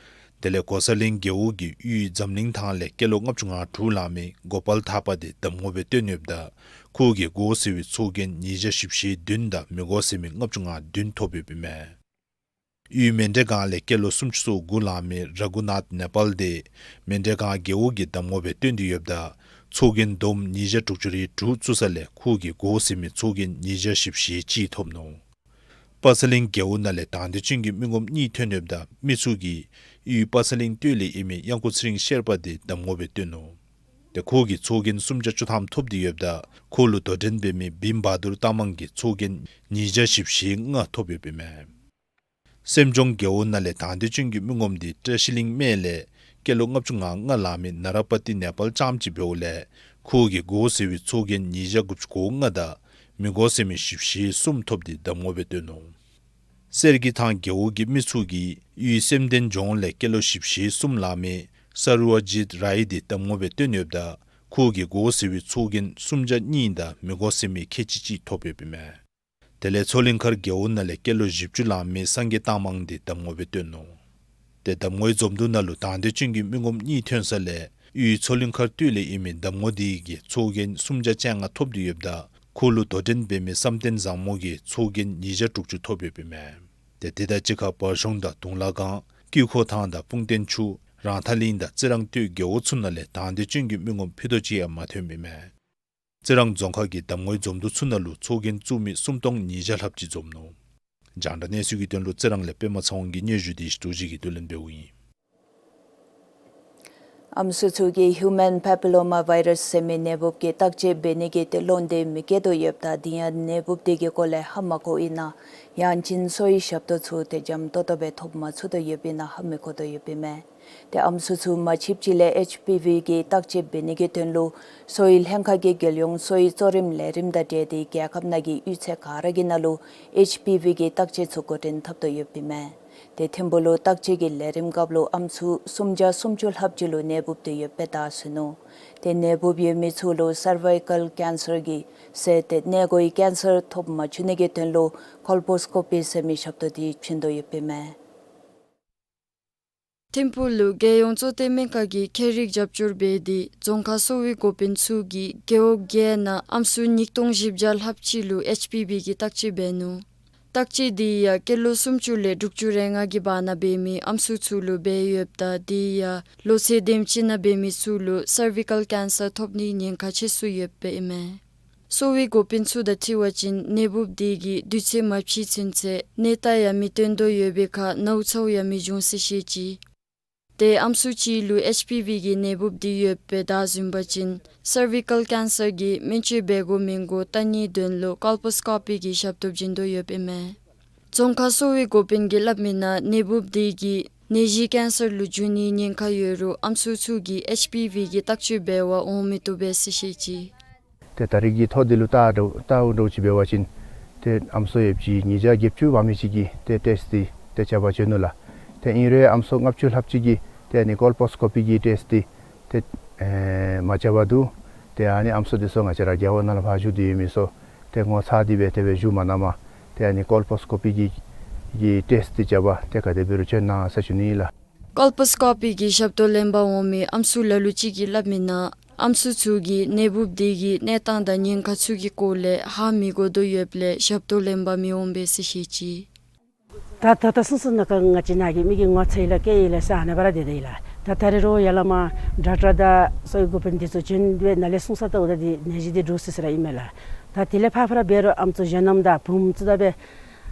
དེ་ལས་གོ་ས་གླིང་རྒེད་འོག་གི་གཡུས་འཛམ་གླིང་ཐང་ལས་སྐྱེས་ལོ་ལྔ་བཅུ་ང་དྲུག་ལང་མི་གོ་པལ་ཐར་པ་དེ་གདམ་ངོ་སྦེ་བཏོན་ཡོདཔ་ད་ཁོ་གིས་གོ་ཟེར་བའི་ཚོགས་རྒྱན་ཉིས་བརྒྱ་བཞི་བཅུ་ཞེ་བདུན་དང་མི་གོ་ཟེར་མི་ལྔ་བཅུ་ང་བདུན་ཐོབ་ཡོདཔ་ཨིན་མས། གཡུས་མཎྜལ་སྒང་ལས་སྐྱེས་ལོ་སུམ་ཅུ་སོ་དགུ་ལང་མི་ར་གུ་ནཱཐ་ནེ་པཱལ་དེ་མཎྜལ་སྒང་རྒེད་འོག་གི་གདམ་ངོ་སྦེ་བཏོན་ཏེ་ཡོདཔ་ད་ ཚོགས་རྒྱན་བསྡོམས་ཉིས་བརྒྱ་དྲུག་ཅུ་རེ་དྲུག་བཙུགས་ས་ལས་ཁོ་གིས་དགོ་ཟེར་མི་ཚོགས་རྒྱན་ཉིས་བརྒྱ་བཞི་བཅུ་ཞེ་གཅིག་ཐོབ་ནུག། པ་ཚ་གླིང་རྒེད་འོག་ནང་ལས་དང་འདོད་ཅན་གྱི་མི་ངོམ་གཉིས་ཐོན་ཡོདཔ་ད་མི་ཚུ་གིས་གཡུས་པ་ཚ་གླིང་སྟོད་ལས་ཨིན་མི་གཡང་ཁུ་ཚེ་རིང་ཤེར་པ་དེ་གདམ་ངོ་སྦེ་བཏོན་ནུག། ཏེ་ཁོ་གིས་ཚོགས་རྒྱན་སུམ་བརྒྱ་བཅུ་ཐམ་ཐོབ་སྟེ་ཡོདཔ་ད་ཁོ་ལུ་དོ་འགྲན་འབད་མི་བིམ་བྷ་དུར་ཏ་མང་གིས་ཚོགས་རྒྱན་ཉིས་བརྒྱ་བཞི་བཅུ་ཞེ་ལྔ་ཐོབ་ཡོདཔ་ཨིན་མས། སེམས་ལྗོངས་རྒེད་འོག་ནང་ལས་དང་འདོད་ཅན་གྱི་མི་ངོམ་དེ་བཀྲ་ཤིས་གླིང་སྨད་ལས་སྐྱེས་ལོ་ལྔ་བཅུ་ང་ལྔ་ལང་མི་ན་ར་པ་ཏི་ནེ་པཱལ་རྐྱངམ་ཅིག་འབདཝ་ལས་ཁོ་གིས་དགོ་ཟེར་བའི་ཚོགས་རྒྱན་ཉིས་བརྒྱ་དགུ་བཅུ་གོ་ལྔ་དང་མི་དགོ་ཟེར་མི་བཞི་བཅུ་ཞེ་གསུམ་ཐོབ་སྟེ་གདམ་ངོ་སྦེ་བཏོན་ནུག། གསེར་གྱི་ཐང་རྒེད་འོག་གི་མི་ཚུ་གིས་གཡུས་སེམས་ལྡན་ལྗོངས་ལས་སྐྱེས་ལོ་བཞི་བཅུ་ཞེ་གསུམ་ལང་མི་སར་བ་ཇིད་རའི་དེ་གདམ་ངོ་སྦེ་བཏོན་ཡོདཔ་ད་ཁོ་གིས་དགོ་ཟེར་བའི་ཚོགས་རྒྱན་སུམ་བརྒྱ་གཉིས་དང་མི་དགོ་ཟེར་མི་ཁལ་གཅིག་གཅིག་ཐོབ་ཡོདཔ་ཨིན་མས། དེ་ལས་མཚོ་གླིང་མཁར་རྒེད་འོག་ནང་ལས་སྐྱེས་ལོ་བཞི་བཅུ་ལང་མི་སངས་རྒྱས་ཏ་མང་དེ་གདམ་ངོ་སྦེ་བཏོན་ནུག། ཏེ་གདམ་ངོའི་འཛོམས་འདུ་ནང་ལུ་དང་འདོད་ཅན་གྱི་མི་ངོམ་གཉིས་ཐོན་ས་ལས་གཡུས་མཚོ་གླིང་མཁར་སྟོད་ལས་ཨིན་མི་གདམ་ངོ་དེ་གིས་ཚོགས་རྒྱན་སུམ་བརྒྱ་བཅོ་ལྔ་ཐོབ་སྟེ་ཡོདཔ་ད་ཁོ་ལུ་དོ་འགྲན་འབད་མི་བསམ་གཏན་བཟང་མོ་གིས་ཚོགས་རྒྱན་ཉིས་བརྒྱ་དྲུག་ཅུ་ཐོབ་ཡོདཔ་ཨིན་མས། ཏེ་དེ་དང་གཅིག་ཁར་བར་གཞུང་དང་དུང་ལ་སྒང་ཀྱི་ཁོ་ཐང་དང་སྤུངས་ཐང་ཆུ་རང་ཐང་གླིང་དང་རྩི་རང་སྟོད་རྒེད་འོག་ཚུ་ནང་ལས་དང་འདོད་ཅན་གྱི་མི་ངོམ་ཕུད་རྡོག་གཅིག་ཡང་མ་ཐོནམ་ཨིན་མས། རྩི་རང་རྫོང་ཁག་གི་གདམ་ངོའི་འཛོམས་འདུ་ཚུ་ནང་ལུ་ཚོགས་རྒྱན་བཙུགས་མི་སུམ་སྟོང་ཉིས་བརྒྱ་ལྷགཔ་ཅིག་འཛོམས་ནུག། རྒྱང་བསྒྲགས་གནས་ཚུལ་གྱི་དོན་ལུ་རྩི་རང་ལས་པདྨ་ཚེ་དབང་གི་སྙན་ཞུ་དེ་ཞུ་ཅིག་གིས་བསྡུ་ལེན་འབདཝ་ཨིན། ཨམ་སྲུ་ཚུ་གིས་ཧིའུ་མཱན་པེ་པི་ལོ་མ་བཱའི་རཱསི་ཟེར་མི་ནད་འབུཔ་གི་བརྟག་དཔྱད་འབད་ནི་གི་ཏེ་བློ་འདོད་མི་བསྐྱེད་དོ་ཡོདཔ་ད་དེ་ཡང་ནད་འབུཔ་དེ་གི་སྐོར་ལས་ཧ་མ་གོ་ཨིན་ན་ཡང་ཅིན་གསོ་བའི་ཞབས་ཏོག་ཚུ་ཏེ་འཇམ་ཏོང་ཏོ་སྦེ་ཐོབ་མ་ཚུགས་དོ་ཡོདཔ་ཨིན་ན་ཧ་མི་གོ་དོ་ཡོདཔ་ཨིན་མས། ཏེ་ཨམ་སྲུ་ཚུ་མ་ཕྱདཔ་ཅིག་ལས་ཨེཆ་པི་ཝི་གི་བརྟག་དཔྱད་འབད་ནི་གི་དོན་ལུ་གསོ་བའི་ལྷན་ཁག་གི་རྒྱལ་ཡོངས་གསོ་བའི་གཙོ་རིམ་ལས་རིམ་དང་འབྲེལ་ཏེ་རྒྱལ་ཁབ་ནང་གི་གཡུས་ཚན་ག་ར་གི་ནང་ལུ་ཨེཆ་པི་ཝི་གི་བརྟག་དཔྱད་ཚུ་འགོ་འདྲེན་འཐབ་དོ་ཡོདཔ་ཨིན་མས། ཏེ་ཐིམ་ཕུག་ལུ་བརྟག་དཔྱད་ཀྱི་ལས་རིམ་སྐབས་ལུ་ཨམ་སྲུ་སུམ་བརྒྱ་སུམ་ཅུ་ལྷགཔ་ཅིག་ལུ་ནད་འབུཔ་དེ་ཡོདཔ་སྦེ་བརྟག་ཟིན་ནུག། ཏེ་ནད་འབུཔ་ཡོད་མི་ཚུ་ལུ་སར་བའི་ཀཱལ་ཀེན་སར་གྱི་ཟེར་ཏེ་མངལ་སྒོའི་ཀེན་སར་ཐོབ་མ་བཅུག་ནི་གི་དོན་ལུ་ཀོལ་པོ་སི་ཀོ་པི་ཟེར་མི་ཞབས་ཏོག་དེ་བྱིན་དོ་ཡོདཔ་ཨིན་མས། ཐིམ་ཕུག་ལུ་རྒྱལ་ཡོངས་གཙོ་བསྟེན་སྨན་ཁང་གིས་ཁྱད་རིག་རྒྱབ་སྐྱོར་འབད་དེ་རྫོང་ཁག་གསོ་བའི་འགོ་དཔོན་ཚུ་གིས་རྒེད་འོག་བརྒྱད་ནང་ཨམ་སྲུ་ཉིས་སྟོང་བཞི་བརྒྱ་ལྷགཔ་ཅིག་ལུ་ཨེཆ་པི་ཝི་གི་བརྟག་དཔྱད་འབད་ནུག། བརྟག་དཔྱད་དེ་ཡང་སྐྱེས་ལོ་སུམ་ཅུ་ལས་དྲུག་ཅུ་རེ་ལྔ་གི་བར་ན་འབད་མི་ཨམ་སྲུ་ཚུ་ལུ་འབད་ཡོདཔ་ད་དེ་ཡང་ལོ་ཚད་དེམ་ཅིག་ནང་འབད་མི་ཚུ་ལུ་སར་བི་ཀཱལ་ཀེན་སར་ཐོབ་ནིའི་ཉེན་ཁ་ཆེ་སུ་ཡོདཔ་ཨིན་མས། གསོ་བའི་འགོ་དཔོན་ཚུ་དང་འཁྲིལ་བ་ཅིན་ནད་འབུཔ་དེ་གིས་དུས་ཚོད་མ་ཕྱིས་ཚུན་ཚོད་ནད་རྟགས་ཡང་མི་སྟོན་དོ་ཡོད་པའི་ཁར་ནཝ་ཚཝ་ཡང་མི་འབྱུང་ཟེར་བཤད་ཅི། ཏེ་ཨམ་སྲུ་ཅིག་ལུ་ཨེཆ་པི་ཝི་གི་ནད་འབུཔ་དེ་ཡོདཔ་སྦེ་བརྟག་ཟིན་པ་ཅིན་སར་བི་ཀཱལ་ཀེན་སར་གྱི་སྨན་བཅོས་འབད་དགོ་མི་དགོ་བལྟ་ནིའི་དོན་ལུ་ཀོལ་པོ་སི་ཀོ་པི་གི་ཞབས་ཏོག་བྱིན་དོ་ཡོདཔ་ཨིན་མས། རྫོང་ཁག་གསོ་བའི་འགོ་དཔོན་གྱིས་སླབ་མིའི་ནང་ནད་འབུཔ་དེ་གིས་ནད་གཞི་ཀེན་སར་ལུ་འགྱུར་ནིའི་ཉེན་ཁ་ཡོད་རུང་ཨམ་སྲུ་ཚུ་གིས་ཨེཆ་པི་ཝི་གི་བརྟག་དཔྱད་འབད་བར་འོང་མི་བཏུབ་པས་ཟེར་བཤད་ཅི། ཏེ་ད་རིས་ཀྱི་ཐོ་དེ་ལུ་བལྟཝ་ད་བལྟཝ་ད་ཅིག་འབད་བ་ཅིན་ཏེ་ཨམ་སྲུ་ཡོདཔ་ཅིག་ཉིས་བརྒྱ་བརྒྱད་ཅུ་འབད་མི་ཅིག་གིས་ཏེ་ཊེསཊ་དེ་ཏེ་རྐྱབ་པར་བྱོན་ནུག་ལགས། ཏེ་ཨིན་རུང་ཨམ་སྲུ་ལྔ་བཅུ་ལྷགཔ་ཅིག་གིས་ཏེ་ཨ་ནི་ཀོལ་པོ་སི་ཀོ་པི་གི་ཊེསཊ་དེ་ཏེ་ཨེ་མ་རྐྱབ་པར་འདུག། ཏེ་ཨ་ནི་ཨམ་སྲུ་དེ་ཚུ་ང་བཅས་ར་རྒེད་འོག་ནང་ལས་ཕར་བཞུགས་ཏེ་ཡོད་མི་ཚུ་ཏེ་ངོ་ཚ་སྟེ་སྦེ་དེ་སྦེ་བཞུགས་མ་གནངམ་ཏེ་ཨ་ནི་ཀོལ་པོ་སི་ཀོ་པི་གི་གི་ཊེསཊ་དེ་རྐྱབ་པར་ཏེ་ག་དེ་འབད་རུང་བྱོན་གནང་ཟེར་ཞུ་ནི་ཨིན་ལགས། ཀོལ་པོ་སི་ཀོ་པི་གི་ཞབས་ཏོག་ལེན་པར་འོང་མི་ཨམ་སྲུ་ལ་ལུ་ཅིག་གིས་སླབ་མིའི་ནང་ཨམ་སྲུ་ཚུ་གིས་ནད་འབུཔ་དེ་གི་གནས་སྟངས་དང་ཉེན་ཁ་ཚུ་གི་སྐོར་ལས་ཧ་མི་གོ་དོ་ཡོདཔ་ལས་ཞབས་ཏོག་ལེན་པར་མི་འོང་པས་ཟེར་བཤད་ཅི། ད་ད་ལྟོ་ཚུན་ཚོད་ནང་ང་བཅས་ནང་གི་མི་གི་ངོ་ཚ་ཡི་ལ་སྐྱེ་ཡི་ལ་ཟེར་ཨ་ནཱ་བར་དེ་དེ་ཡི་ལགས། ད་ད་རིས་རོགས་ཡར་ལས་མར་ཌོག་ཊར་དང་གསོ་བའི་འགོ་དཔོན་དེ་ཚུ་བྱོན་སྦེ་ནཱ་ལས་གསུངས་ས་ད་འོ་ད་དེ་ནད་གཞི་དེ་འདུག་ཟེར་ཟེར་ར་ཨིན་མས་ལགས། ད་དེ་ལས་ཕར་ཕར་འབད་རུང་ཨམ་སྲུ་གཞོན་ནམ་དང་བུམོ་ཚུ་དང་སྦེ་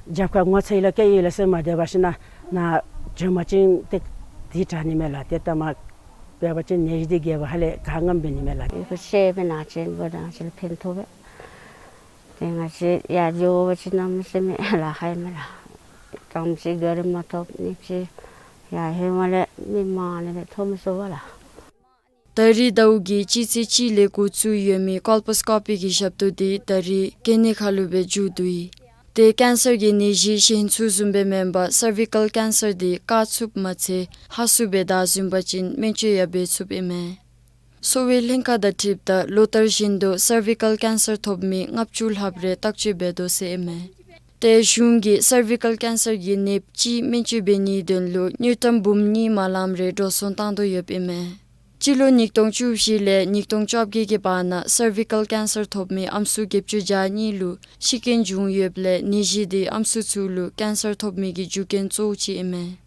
རྒྱབ་ཁར་ངོ་ཚ་ཡི་ལ་སྐྱེ་ཡི་ལ་ཟེར་མ་སྡོད་པར་ཞིནམ་ནཱ་བྱོན་པ་ཅིན་ཏེ་དེ་དྲག་ནི་མས་ལགས། ཏེ་ད་མར་འབད་བ་ཅིན་ནད་གཞི་དེ་རྒྱས་པར་ཧ་ལས་ག་ངམ་འབད་ནི་མས་ལགས། ཡུལ་ཤེས་སྦེ་ནཱ་བྱོན་པ་ད་ང་བཅས་ལུ་ཕན་ཐོགས་པས། ཏེ་ང་བཅས་ཡར་འགྱོ་བ་ཅིན་གནམ་མེད་ས་མེད་ལཱ་ཁག་ཨིན་མས་ལགས། དང་པ་ཅིག་གཱ་རི་མ་ཐོབ། གཉིས་པ་ཅིག་ཡར་ཧེ་མ་ལས་མི་མང་ནི་སྦེ་ཐོབ་མི་ཚུགས་པས་ལགས། ད་རིས་ཟླཝ་གི་སྤྱི་ཚེས་གཅིག་ལས་འགོ་བཙུགས་ཡོད་མི་ཀོལ་པོ་སི་ཀོ་པི་གི་ཞབས་ཏོག་དེ་ད་རིས་གལ་གནད་ཁ་ལུ་སྦེ་མཇུག་བསྡུ་ཡི། ཏེ་ཀེན་སར་གྱི་ནད་གཞི་གཞན་ཚུ་བཟུམ་སྦེ་མེན་པར་སར་བི་ཀཱལ་ཀེན་སར་དེ་བཀག་ཚུགསཔ་མ་ཚད་ཧ་སུ་སྦེ་བདའ་ཟུན་པ་ཅིན་སྨན་བཅོས་ཡང་འབད་ཚུགསཔ་ཨིན་མས། གསོ་བའི་ལྷན་ཁག་དང་འཁྲིལཝ་ད་ལོ་ལྟར་བཞིན་དུ་སར་བི་ཀཱལ་ཀེན་སར་ཐོབ་མི་ལྔ་བཅུ་ལྷགཔ་རེ་བརྟག་དཔྱད་འབད་དོ་ཟེར་ཨིན་མས། ཏེ་གཞུང་གིས་སར་བི་ཀཱལ་ཀེན་སར་གྱི་ནདཔ་གཅིག་སྨན་བཅོས་འབད་ནིའི་དོན་ལུ་དངུལ་ཀྲམ་འབུམ་གཉིས་མ་ལངམ་རེ་འགྲོ་སོང་བཏང་དོ་ཡོདཔ་ཨིན་མས། སྤྱི་ལོ་ཉིས་སྟོང་བཅུ་བཞི་ལས་ཉིས་སྟོང་བཅོ་བརྒྱད་ཀྱི་བར་ན་སར་བི་ཀཱལ་ཀེན་སར་ཐོབ་མི་ཨམ་སྲུ་བརྒྱད་ཅུ་གྱ་གཉིས་ལུ་ཤི་རྐྱེན་བྱུང་ཡོདཔ་ལས་ནད་གཞི་དེ་ཨམ་སྲུ་ཚུ་ལུ་ཀེན་སར་ཐོབ་མི་གི་རྒྱུ་རྐྱེན་གཙོ་བོ་ཅིག་ཨིན་མས།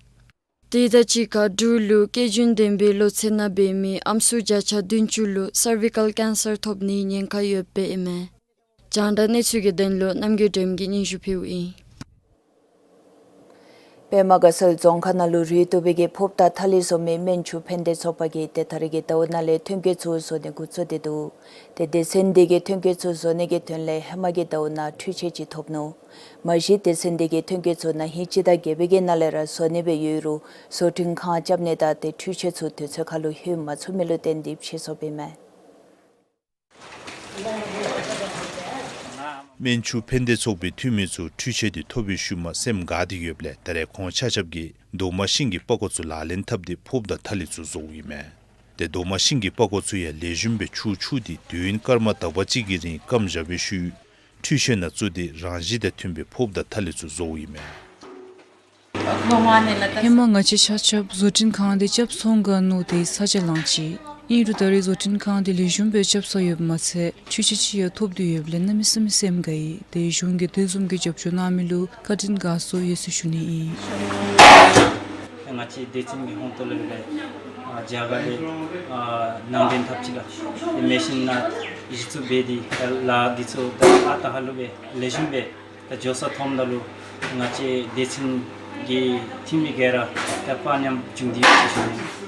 དེ་དང་གཅིག་ཁར་འབྲུག་ལུ་སྐྱེ་རྒྱུན་ལྡན་པའི་ལོ་ཚད་ནང་འབད་མི་ཨམ་སྲུ་བརྒྱ་ཆ་བདུན་ཅུ་ལུ་སར་བི་ཀཱལ་ཀེན་སར་ཐོབ་ནིའི་ཉེན་ཁ་ཡོདཔ་ཨིན་མས། རྒྱང་བསྒྲགས་གནས་ཚུལ་གྱི་དོན་ལུ་རྣམ་རྒྱལ་སྒྲོལམ་གྱིས་སྙན་ཞུ་ཕུལཝ་ཨིན། པདྨ་དགའ་ཚལ་རྫོང་ཁག་ནང་ལུ་རུལ་བཏུབ་པའི་གི་ཕོརཔ་དང་ཐ་ལི་བཟོ་མི་སྨན་ཆུ་ཕན་བདེ་ཚོགས་པ་གིས་ཏེ་ད་རིས་ཀྱི་ཟླཝ་ནང་ལས་ཐོན་སྐྱེད་ཚུ་བཟོ་ནི་འགོ་བཙུགས་ཏེ་འདུག། ཏེ་སྡེ་ཚན་འདི་གིས་ཐོན་སྐྱེད་ཚུ་བཟོ་ནི་གི་དོན་ལས་ཧེ་མ་གི་ཟླཝ་ནང་འཕྲུལ་ཆས་ཅིག་ཐོབ་ནུག། མ་གཞི་སྡེ་ཚན་འདི་གིས་ཐོན་སྐྱེད་ཚུ་ན་ཧིང་སྤྱི་ཟླ་བརྒྱད་པའི་གི་ནང་ལས་ར་བཟོ་ནི་སྦེ་ཡོད་རུང་བཟོ་སྐྲུན་ཁང་རྐྱབ་ནི་དང་ཏེ་འཕྲུལ་ཆས་ཚུ་དུས་ཚོད་ཁར་ལུ་ལྷོད་མ་ཚུགས་མི་ལུ་བརྟེན་ཏེ་ཕྱིས་སོཔ་ཨིན་མས། སྨན་ཆུ་ཕན་བདེ་ཚོགས་པའི་འཐུས་མི་ཚུ་འཕྲུལ་ཆས་འདི་ཐོབ་པའི་ཤུལ་མ་སེམས་དགའ་སྟེ་ཡོདཔ་ལས་ད་རེས་ཁོང་ཆ་ཁྱབ་ཀྱིས་རྡོག་མ་ཤིང་གི་པགས་ཀོ་ཚུ་ལག་ལེན་འཐབ་སྟེ་ཕོརཔ་དང་ཐ་ལི་ཚུ་བཟོཝ་ཨིན་མས། ཏེ་རྡོག་མ་ཤིང་གི་པགས་ཀོ་ཚུ་ཡང་ལེགས་ཤོམ་སྦེ་ཆུ་འཁྱུ་སྟེ་དུས་ཡུན་སྐར་མ་དག་པ་ཅིག་གི་རིང་སྐམ་བཞག་པའི་ཤུལ་འཕྲུལ་ཆས་ནང་བཙུགས་ཏེ་རང་བཞིན་དང་མཐུན་པའི་ཕོརཔ་དང་ཐ་ལི་ཚུ་བཟོཝ་ཨིན་མས། ཧེ་མ་ང་བཅས་ཆ་ཁྱབ་བཟོ་སྐྲུན་ཁང་འདི་རྐྱབ་ཚུགས་ག་མནོ་སྟེ་ས་ཆ་ལངས་ཅི། ཨིན་རུང་ད་རེས་བཟོ་སྐྲུན་ཁང་འདི་ལེགས་ཤོམ་སྦེ་རྐྱབ་ཚར་ཡོདཔ་མ་ཚད་འཕྲུལ་ཆས་ཅིག་ཡང་ཐོབ་སྟེ་ཡོདཔ་ལས་གནམ་མེད་ས་མེད་སེམས་དགའ་ཡི། ཏེ་གཞུང་གིས་དེ་བཟུམ་གྱི་རྒྱབ་སྐྱོར་གནང་མི་ལུ་བཀའ་དྲིན་དགའ་ཚོར་ཡོད་ཟེར་ཞུ་ནི་ཨིན། ང་བཅས་སྡེ་ཚན་གྱི་ཧོངས་ཏོ་ལས་སྦེ་ཨ་རྒྱ་གར་ལས་ཨ་ནང་འདྲེན་འཐབ་ཅི་ལགས། ཏེ་མེ་ཤིན་ནང་གཞི་བཙུགས་འབད་དེ་ལཱ་འདི་ཚུ་ད་ཨ་རྟག་ཧ་ལུགས་སྦེ་ལེགས་ཤོམ་སྦེ་ད་འགྱོ་ས་མཐོངམ་ད་ལུ་ང་བཅས་སྡེ་ཚན་གྱི་འཐུས་མི་ག་ར་ད་དཔའ་ཉམས་བྱུང་སྟེ་ཡོད་ཟེར་ཞུ་ནི།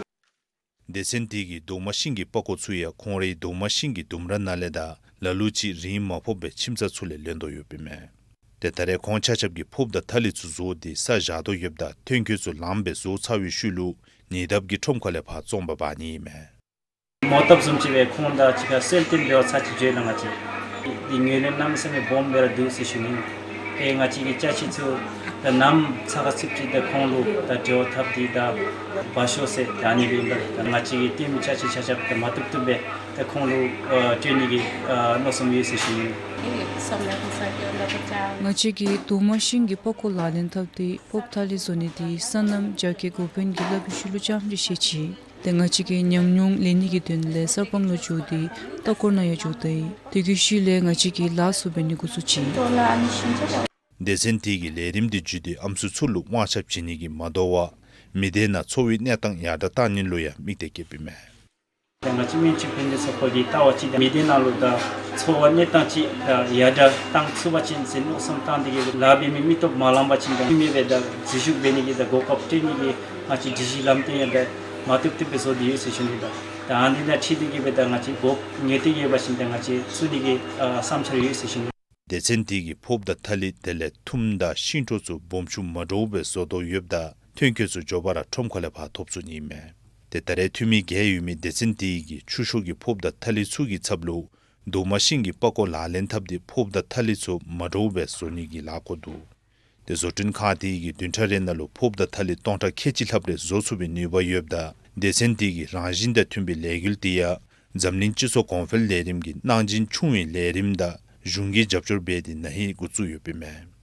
སྡེ་ཚན་དེ་གིས་རྡོག་མ་ཤིང་གི་པགས་ཀོ་ཚུ་ཡང་ཁོང་རའི་རྡོག་མ་ཤིང་གི་ལྡུམ་ར་ནང་ལས་དང་ལ་ལུ་ཅིག་རིན་མ་ཕོགཔ་སྦེ་ཁྱིམ་ཚང་ཚུ་ལས་ལེན་དོ་ཡོདཔ་ཨིན་མས། ཏེ་ད་རེས་ཁོང་ཆ་ཁྱབ་ཀྱིས་ཕོརཔ་དང་ཐ་ལི་ཚུ་བཟོ་སྟེ་ས་བཞག་དོ་ཡོདཔ་ད་ཐོན་སྐྱེད་ཚུ་ལངམ་སྦེ་བཟོ་ཚར་བའི་ཤུལ་ལུ་ཉེ་འདབས་ཀྱི་ཁྲོམ་ཁ་ལས་ཕར་བཙོང་པར་འབག་ནི་ཨིན་མས། མོ་བཏབ་བཟུམ་ཅིག་སྦེ་ཁོང་དང་གཅིག་ཁར་སྲོལ་གཏོད་འབད་བ་ཚར་ཅིག་འགྱོ་ཡི་ལགས། ང་བཅས་འདི་ངོས་ལེན་གནམ་མེད་ས་མེད་སྦོམ་སྦེ་ར་འདུག་ཟེར་ཞུ་ནི། ཏེ་ང་བཅས་ཀྱི་ཅ་ཆས་ཚུ་ད་ནམ་ཚགས་ཁར་ཚུད་ཅི་ད་ཁོང་ལུ་ད་འབྲེལ་བ་འཐབ་སྟེ་ད་འབག་ཤོག་ཟེར་ད་ཨ་ནི་སྦེ་ཨིན་པས། ད་ང་བཅས་ཀྱིས་སྟོན་མི་ཅ་ཆས་ཆ་ཁྱབ་ད་མ་བཏུབ་བཏུབ་སྦེ་ད་ཁོང་ལུ་ཨ་སྤྲོད་ནི་གི་ཨ་མནོ་བསམ་ཡོད་ཟེར་ཞུ་ནི། ང་བཅས་ཀྱིས་རྡོག་མ་ཤིང་གི་པགས་ཀོ་ལག་ལེན་འཐབ་སྟེ་ཕོརཔ་ཐ་ལི་བཟོ་ནི་འདི་སོ་ནམ་རྒྱ་སྐྱེད་འགོ་དཔོན་གྱིས་སླབ་པའི་ཤུལ་ལུ་རྐྱངམ་ཅིག་ཤེས་ཅི། ཏེ་ང་བཅས་ཀྱིས་ཉམས་མྱོང་ལེན་ནི་གི་དོན་ལས་གསར་སྤང་ལུ་འགྱོ་སྟེ་ལྟ་སྐོར་ནང་ཡང་འགྱོ་ད་ཡི། དེ་གི་ཤུལ་ལས་ང་བཅས་ཀྱིས་ལཱ་ཚུ་འབད་ནི་འགོ་བཙུགས་ཅི། སྡེ་ཚན་དེ་གིས་ལས་རིམ་འདི་བརྒྱུད་དེ་ཨམ་སྲུ་ཚུ་ལུ་དབང་ཆ་བྱིན་ནི་གིས་མ་དོ་བར་མི་སྡེ་ནང་འཚོ་བའི་གནས་སྟངས་ཡར་དྲག་བཏང་ནི་ལུ་ཡང་དམིགས་གཏད་བསྐྱེདཔ་ཨིན་མས། ད་ང་བཅས་སྨན་ཆུ་ཕན་བདེ་ཚོགས་པ་གིས་ལྟ་བ་ཅིན་མི་སྡེ་ནང་ལུ་ད་འཚོ་བ་གནས་སྟངས་ཅིག་ད་ཡར་དྲག་བཏང་ཚུགས་པ་ཅིན་ཟེར་མནོ་བསམ་བཏང་སྟེ་གིས་ལཱ་འབད་མི་མི་སྟོབས་མ་ལང་པ་ཅིན་ད་མི་མེད་པའི་ད་འཛུལ་ཞུགས་འབད་ནི་གི་ད་གོ་སྐབས་སྤྲོད་ནི་གི་ང་བཅས་སྒྲིག་གཞི་ལམ་སྟོན་ཡང་ད་མ་བཏུབ་བཏུབ་སྦེ་བཟོ་སྟེ་ཡོད་ཟེར་ཞུ་ནི། ད་ད་ཨ་ནི་ནང་འཁྲིལ་ཏེ་གིས་སྦེ་ད་ང་བཅས་གོ་སྐབས་རྙེད་དེ་ཡོད་པ་ཅིན་ད་ང་བཅས་བཙུགས་ནི་གི་ཨ་བསམ་འཆར་ཡོད་ཟེར་ཞུ་ནི། སྡེ་ཚན་དེ་གིས་ཕོརཔ་དང་ཐ་ལི་དེ་ལས་ཐུམ་དང་ཤིང་ཏོག་ཚུ་སྦོམ་ཆུང་མ་འདྲཝ་སྦེ་བཟོ་དོ་ཡོདཔ་ད་ཐོན་སྐྱེད་ཚུ་མགྱོགས་པ་ར་ཁྲོམ་ཁ་ལས་ཕར་ཐོབ་ཚུགས་ནི་ཨིན་མས། ཏེ་ད་རེས་འཐུས་མི་བརྒྱད་ཡོད་མི་སྡེ་ཚན་དེ་གིས་ཆུ་ཤོག་གི་ཕོརཔ་དང་ཐ་ལི་ཚུ་གི་ཚབ་ལུ་རྡོག་མ་ཤིང་གི་པགས་ཀོ་ལག་ལེན་འཐབ་སྟེ་ཕོརཔ་དང་ཐ་ལི་ཚུ་མ་འདྲཝ་སྦེ་བཟོ་ནི་གི་ལཱ་བཀོད་འདུག། ཏེ་བཟོ་སྐྲུན་ཁང་དེ་གིས་བདུན་ཕྲག་རེ་ནང་ལུ་ཕོརཔ་དང་ཐ་ལི་སྟོང་ཕྲག་ཁལ་གཅིག་ལྷགཔ་རེ་བཟོ་ཚུགས་པའི་ནུས་པ་ཡོདཔ་ད་སྡེ་ཚན་དེ་གིས་རང་བཞིན་དང་མཐུན་པའི་ལས་འགུལ་དེ་ཡང་འཛམ་གླིང་སྤྱི་ཚོགས་གོང་འཕེལ་ལས་རིམ་གྱི་གནང་སྦྱིན་ཆུང་བའི་ལས་རིམ་དང་གཞུང་གིས་རྒྱབ་སྐྱོར་འབད་དེ་ན་ཧིང་འགོ་བཙུགས་ཡོདཔ་ཨིན་མས།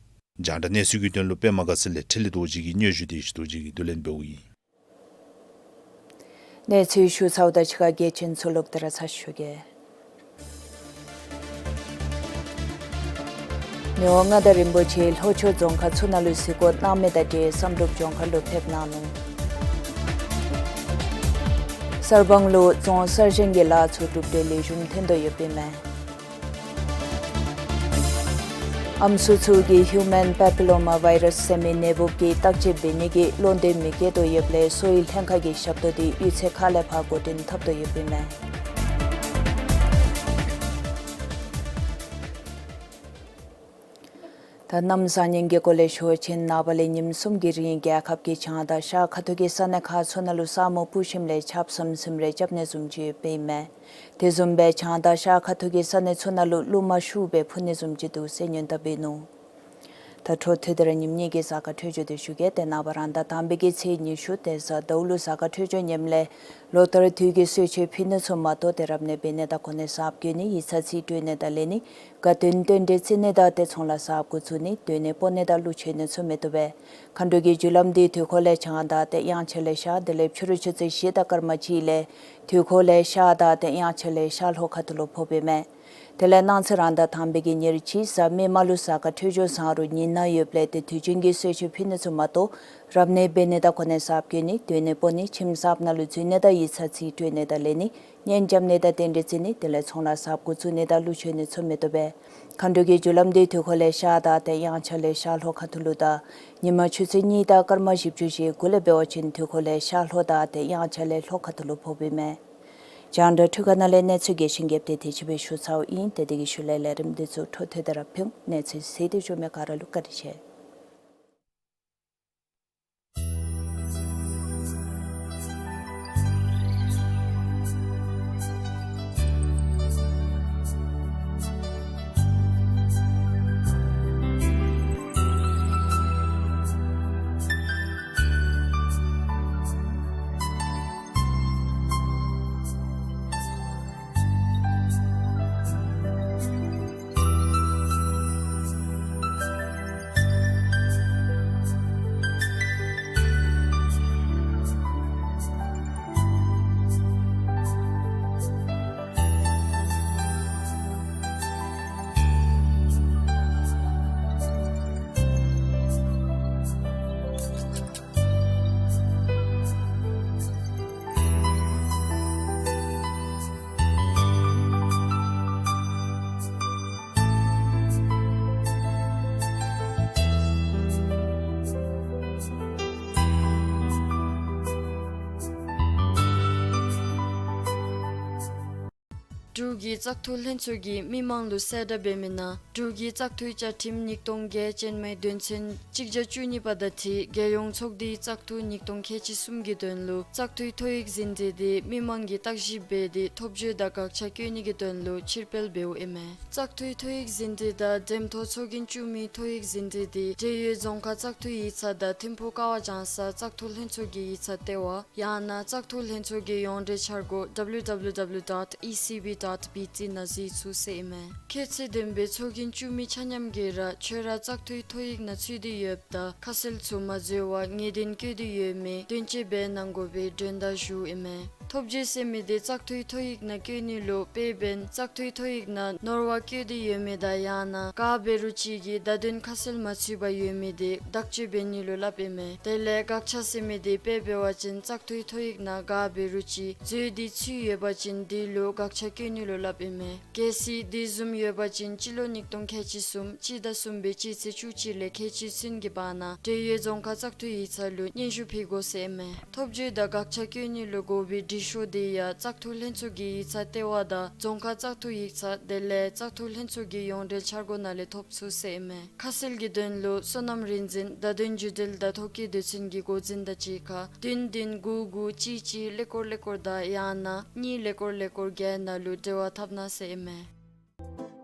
རྒྱང་བསྒྲགས་གནས་ཚུལ་གྱི་དོན་ལུ་པདྨ་དགའ་ཚལ་ལས་འཕྲིན་ལས་རྡོ་རྗེ་གིས་སྙན་ཞུ་དེ་བཞིན་རྡོ་རྗེ་གིས་བསྡུ་ལེན་འབདཝ་ཨིན། གནས་ཚུལ་ཞུ་ཚརཝ་དང་གཅིག་ཁར་གལ་ཆེན་ཚུ་ལོག་སྟེ་ར་ཚར་ཞུ་གེ། མི་དབང་མངའ་བདག་རིན་པོ་ཆེ་ལྷོ་ཕྱོགས་རྫོང་ཁག་ཚུ་ནང་ལུ་གཟིགས་སྐོར་གནང་མི་དང་འབྲེལ་བསམ་གྲུབ་ལྗོངས་མཁར་ལུ་ཕེབས་གནང་ནུག། གསར་སྤང་ལུ་རྫོང་གསར་བཞེངས་ཀྱི་ལཱ་ཚུ་གྲུབ་འབྲས་ལེགས་ཤོམ་ཐོན་དོ་ཡོདཔ་ཨིན་མས། ཨམ་སྲུ་ཚུ་གིས་ཧིའུ་མེན་པེ་པི་ལོ་མ་ཝའི་རཱསི་ཟེར་མི་ནད་འབུཔ་གི་བརྟག་དཔྱད་འབད་ནི་གི་བློ་འདོད་མི་བསྐྱེད་དོ་ཡོདཔ་ལས་གསོ་བའི་ལྷན་ཁག་གི་ཞབས་ཏོག་དེ་གཡུས་ཚན་ཁག་ལས་ཕར་འགོ་འདྲེན་འཐབ་དོ་ཡོདཔ་ཨིན་མས། ད་གནམ་བཟང་ངན་གྱི་སྐོར་ལས་ཞུ་བ་ཅིན་ནངས་པ་ལས་ཉིནམ་གསུམ་གྱི་རིང་རྒྱལ་ཁབ་ཀྱི་བྱང་དང་ཤར་ཁ་ཐུག་གི་ས་གནས་ཁག་ཚུ་ནང་ལུ་ས་སྨུག་སྤུབས་ཞིནམ་ལས་ཆརཔ་ཟིམ་ཟིམ་རེ་རྐྱབ་ནི་བཟུམ་ཅིག་ཡོདཔ་ཨིན་མས། དེ་བཟུམ་སྦེ་བྱང་དང་ཤར་ཁ་ཐུག་གི་ས་གནས་ཚུ་ནང་ལུ་རླུང་མ་ཤུགས་སྦེ་འཕུ་ནི་བཟུམ་ཅིག་འདུག་ཟེར་སྔོན་བརྡ་འབད་ནུག། ད་འཕྲོ་མཐུད་དེ་ར་ཉིནམ་གཉིས་ཀྱི་གཟའ་སྐར་འཕྲོད་སྦྱོར་དེ་ཞུ་གེ། ཏེ་ནངས་པ་རང་ཟླ་དང་པའི་གི་ཚེས་ཉི་ཤུ་ཏེ་གཟའ་ཟླཝ་ལུ་གཟའ་སྐར་འཕྲོད་སྦྱོར་ངནམ་ལས་ལོ་ལྟར་དུས་ཀྱི་གསོལ་མཆོད་ཕུལ་ནི་ཚུ་མ་གཏོགས་ཏེ་རབ་གནས་འབད་ནི་དང་གོ་གནས་གསརཔ་བསྐོ་ནི་ཡིག་ཚང་རྩིས་སྤྲོད་ནི་དང་ལེན་ནི་དགའ་སྟོན་རྟེན་འབྲེལ་བརྩི་ནི་དང་ཏེ་ཚོང་ལཱ་གསརཔ་འགོ་བཙུགས་ནི་སྡོད་གནས་སྤོ་ནི་དང་ཀླུ་མཆོད་ནི་ཚུ་མི་བཏུབ་པས། མཁའ་འགྲོ་གི་རྒྱུ་ལམ་འདི་དུས་འཁོར་ལས་བྱང་དང་ཏེ་དབྱངས་འཆར་ལས་ཤར་དེ་ལས་ཕྱི་རུ་ཆུ་ཚོད་བཞི་དང་སྐར་མ་གཅིག་ལས་དུས་འཁོར་ལས་ཤར་དང་ཏེ་དབྱངས་འཆར་ལས་ཤར་ལྷོ་ཁ་ཐུག་ལུ་ཕོགཔ་ཨིན་མས། དེ་ལས་གནངས་ཚེ་རང་ཟླ་དང་པའི་གི་ཉེར་གཅིག་གཟའ་མིག་དམར་ལུ་གཟའ་སྐར་འཕྲོད་སྦྱོར་བཟང་རུང་ཉིན་ནག་ཡོདཔ་ལས་ཏེ་དུས་རྒྱུན་གྱི་གསོལ་མཆོད་ཕུལ་ནི་ཚུ་མ་གཏོགས་རབ་གནས་འབད་ནི་དང་གོ་གནས་གསརཔ་བསྐོ་ནི་སྡོད་གནས་སྤོ་ནི་ཁྱིམ་གསརཔ་ནང་ལུ་འཛུལ་ནི་དང་ཡིག་ཚང་རྩིས་སྤྲོད་ནི་དང་ལེན་ནི་གཉེན་རྐྱབ་ནི་དང་རྟེན་འབྲེལ་བརྩི་ནི་དེ་ལས་ཚོང་ལཱ་གསརཔ་འགོ་བཙུགས་ནི་དང་ལུ་འབྱོན་ནི་ཚུ་མི་བཏུབ་པས། མཁའ་འགྲོ་གི་རྒྱུ་ལམ་འདི་དུས་འཁོར་ལས་ཤར་དང་ཏེ་དབྱངས་འཆར་ལས་ཤར་ལྷོ་ཁ་ཐུག་ལུ་དང་ཉིན་མ་ཆུ་ཚོད་གཉིས་དང་སྐར་མ་བཞི་བཅུ་ཞེ་དགུ་ལས་འབད་བ་ཅིན་དུས་འཁོར་ལས་ཤར་ལྷོ་དང་ཏེ་དབྱངས་འཆར་ལས་ལྷོ་ཁ་ཐུག་ལུ་ཕོགཔ་ཨིན་མས། རྒྱང་བསྒྲགས་འཕྲུལ་ཁང་ནང་ལས་གནས་ཚུལ་རྒྱས་ཤིང་རྒྱསཔ་དེ་དེ་ཅིག་སྦེ་ཞུ་ཚརཝ་ཨིན། ཏེ་དེ་གི་ཤུལ་ལས་ལས་རིམ་འདི་ཚུ་འཕྲོ་མཐུད་དེ་ར་ཕུལ། གནས་ཚུལ་གཟིགས་ཏེ་བཞུགས་མི་ག་ར་ལུ་བཀའ་དྲིན་ཆེ། འབྲུག་གི་བཙག་འཐུ་ལྷན་ཚོགས་ཀྱིས་མི་མང་ལུ་གསལ་བསྒྲགས་འབད་མི་ནང་འབྲུག་གི་བཙག་འཐུའི་བཅའ་ཁྲིམས་ཉིས་སྟོང་བརྒྱད་ཅན་མའི་དོན་ཚན་གཅིག་བརྒྱ་བཅུ་གཉིས་པ་དང་འཁྲིལ་རྒྱལ་ཡོངས་ཚོགས་འདུའི་བཙག་འཐུ་ཉིས་སྟོང་ཁལ་གཅིག་གསུམ་གྱི་དོན་ལུ་བཙག་འཐུའི་ཐོ་ཡིག་ཟིན་བྲིས་འདི་མི་མང་གིས་བརྟག་ཞིབ་འབད་དེ་ཐོབ་བརྗོད་དང་དགག་བྱ་བཀོད་ནི་གི་དོན་ལུ་ཕྱིར་སྤེལ་འབདཝ་ཨིན་མས། བཙག་འཐུའི་ཐོ་ཡིག་ཟིན་བྲིས་དང་འགྲེམས་ཐོག་ཚོགས་རྒྱན་བཙུགས་མིའི་ཐོ་ཡིག་ཟིན་བྲིས་འདི་འབྲེལ་ཡོད་རྫོང་ཁག་བཙག་འཐུའི་ཡིག་ཚང་དང་ཐིམ་ཕུག་ཀ་བ་ལྗང་ས་བཙག་འཐུ་ལྷན་ཚོགས་ཀྱི་ཡིག་ཚང་ལྟེ་བ་ཡང་ན་བཙག་འཐུ་ལྷན་ཚོགས་ཀྱི་ཡོངས་འབྲེལ་འཆར་སྒོ་W W W dot E C B dot B T ནང་གཟིགས་ཚུགས་ཟེར་ཨིན་མས། ཁྱད་ཚད་ལྡན་པའི་ཚོགས་རྒྱན་བཙུགས་མི་ཆ་མཉམ་གྱིས་ར་ཁྱོད་ར་བཙག་འཐུའི་ཐོ་ཡིག་ནང་ཚུད་དེ་ཡོདཔ་ད་ཁ་གསལ་ཚུ་མ་འཛོལ་བར་ངེས་གཏན་བཀོད་དེ་ཡོད་མི་དོན་གཅོད་འབད་གནང་དགོ་པའི་མགྲོན་བརྡ་ཞུཝ་ཨིན་མས། ཐོབ་བརྗོད་ཟེར་མི་འདི་བཙག་འཐུའི་ཐོ་ཡིག་ནང་བཀོད་ནི་ལུ་དཔེ་འབདན་བཙག་འཐུའི་ཐོ་ཡིག་ནང་ནོར་བ་བཀོད་དེ་ཡོད་མི་དང་ཡང་ན་ག་འབད་རུང་ཅིག་གི་བརྡ་དོན་ཁ་གསལ་མ་ཚུད་པར་ཡོད་མི་འདི་དག་བཅོས་འབད་ནི་ལུ་སླབ་ཨིན་མས། དེ་ལས་དགག་བྱ་ཟེར་མི་འདི་དཔེ་འབད་བ་ཅིན་བཙག་འཐུའི་ཐོ་ཡིག་ནང་ག་འབད་རུང་ཅིག་འཛོལ་ཏེ་ཚུད་ཡོད་པ་ཅིན་འདི་ལུ་དགག་བྱ་བཀོད་ནི་ལུ་སླབ་ཨིན་མས། གལ་སྲིད་དེ་བཟུམ་ཡོད་པ་ཅིན་སྤྱི་ལོ་ཉིས་སྟོང་ཁལ་གཅིག་གསུམ་སྤྱི་ཟླ་གསུམ་པའི་སྤྱི་ཚེས་བཅུ་གཅིག་ལས་ཁལ་གཅིག་ཚུན་གྱི་བར་ན་འབྲེལ་ཡོད་རྫོང་ཁག་བཙག་འཐུ་ཡིག་ཚང་ལུ་སྙན་ཞུ་ཕུལ་དགོ་ཟེར་ཨིན་མས། ཐོབ་བརྗོད་དང་དགག་བྱ་བཀོད་ནི་ལུ་དགོ་པའི་འབྲི་ཤོག་འདི་ཡང་བཙག་འཐུ་ལྷན་ཚོགས་ཀྱི་ཡིག་ཚང་ལྟེ་བ་དང་རྫོང་ཁག་བཙག་འཐུ་ཡིག་ཚང་དེ་ལས་བཙག་འཐུ་ལྷན་ཚོགས་ཀྱི་ཡོངས་འབྲེལ་འཆར་སྒོ་ནང་ལས་ཐོབ་ཚུགས་ཟེར་ཨིན་མས། ཁ་གསལ་གྱི་དོན་ལུ་སོ་ནམ་རིག་འཛིན་བརྡ་དོན་བརྒྱུད་འབྲེལ་དང་ཐོ་བཀོད་སྡེ་ཚན་གྱི་འགོ་འཛིན་དང་གཅིག་ཁར་བདུན་བདུན་དགུ་དགུ་གཅིག་གཅིག་ཀླད་ཀོར་ཀླད་ཀོར་དང་ཡང་ན་གཉིས་ཀླད་ཀོར་ཀླད་ཀོར་བརྒྱད་ནང་ལུ་འབྲེལ་བ་འཐབ་གནང་ཟེར་ཨིན་མས།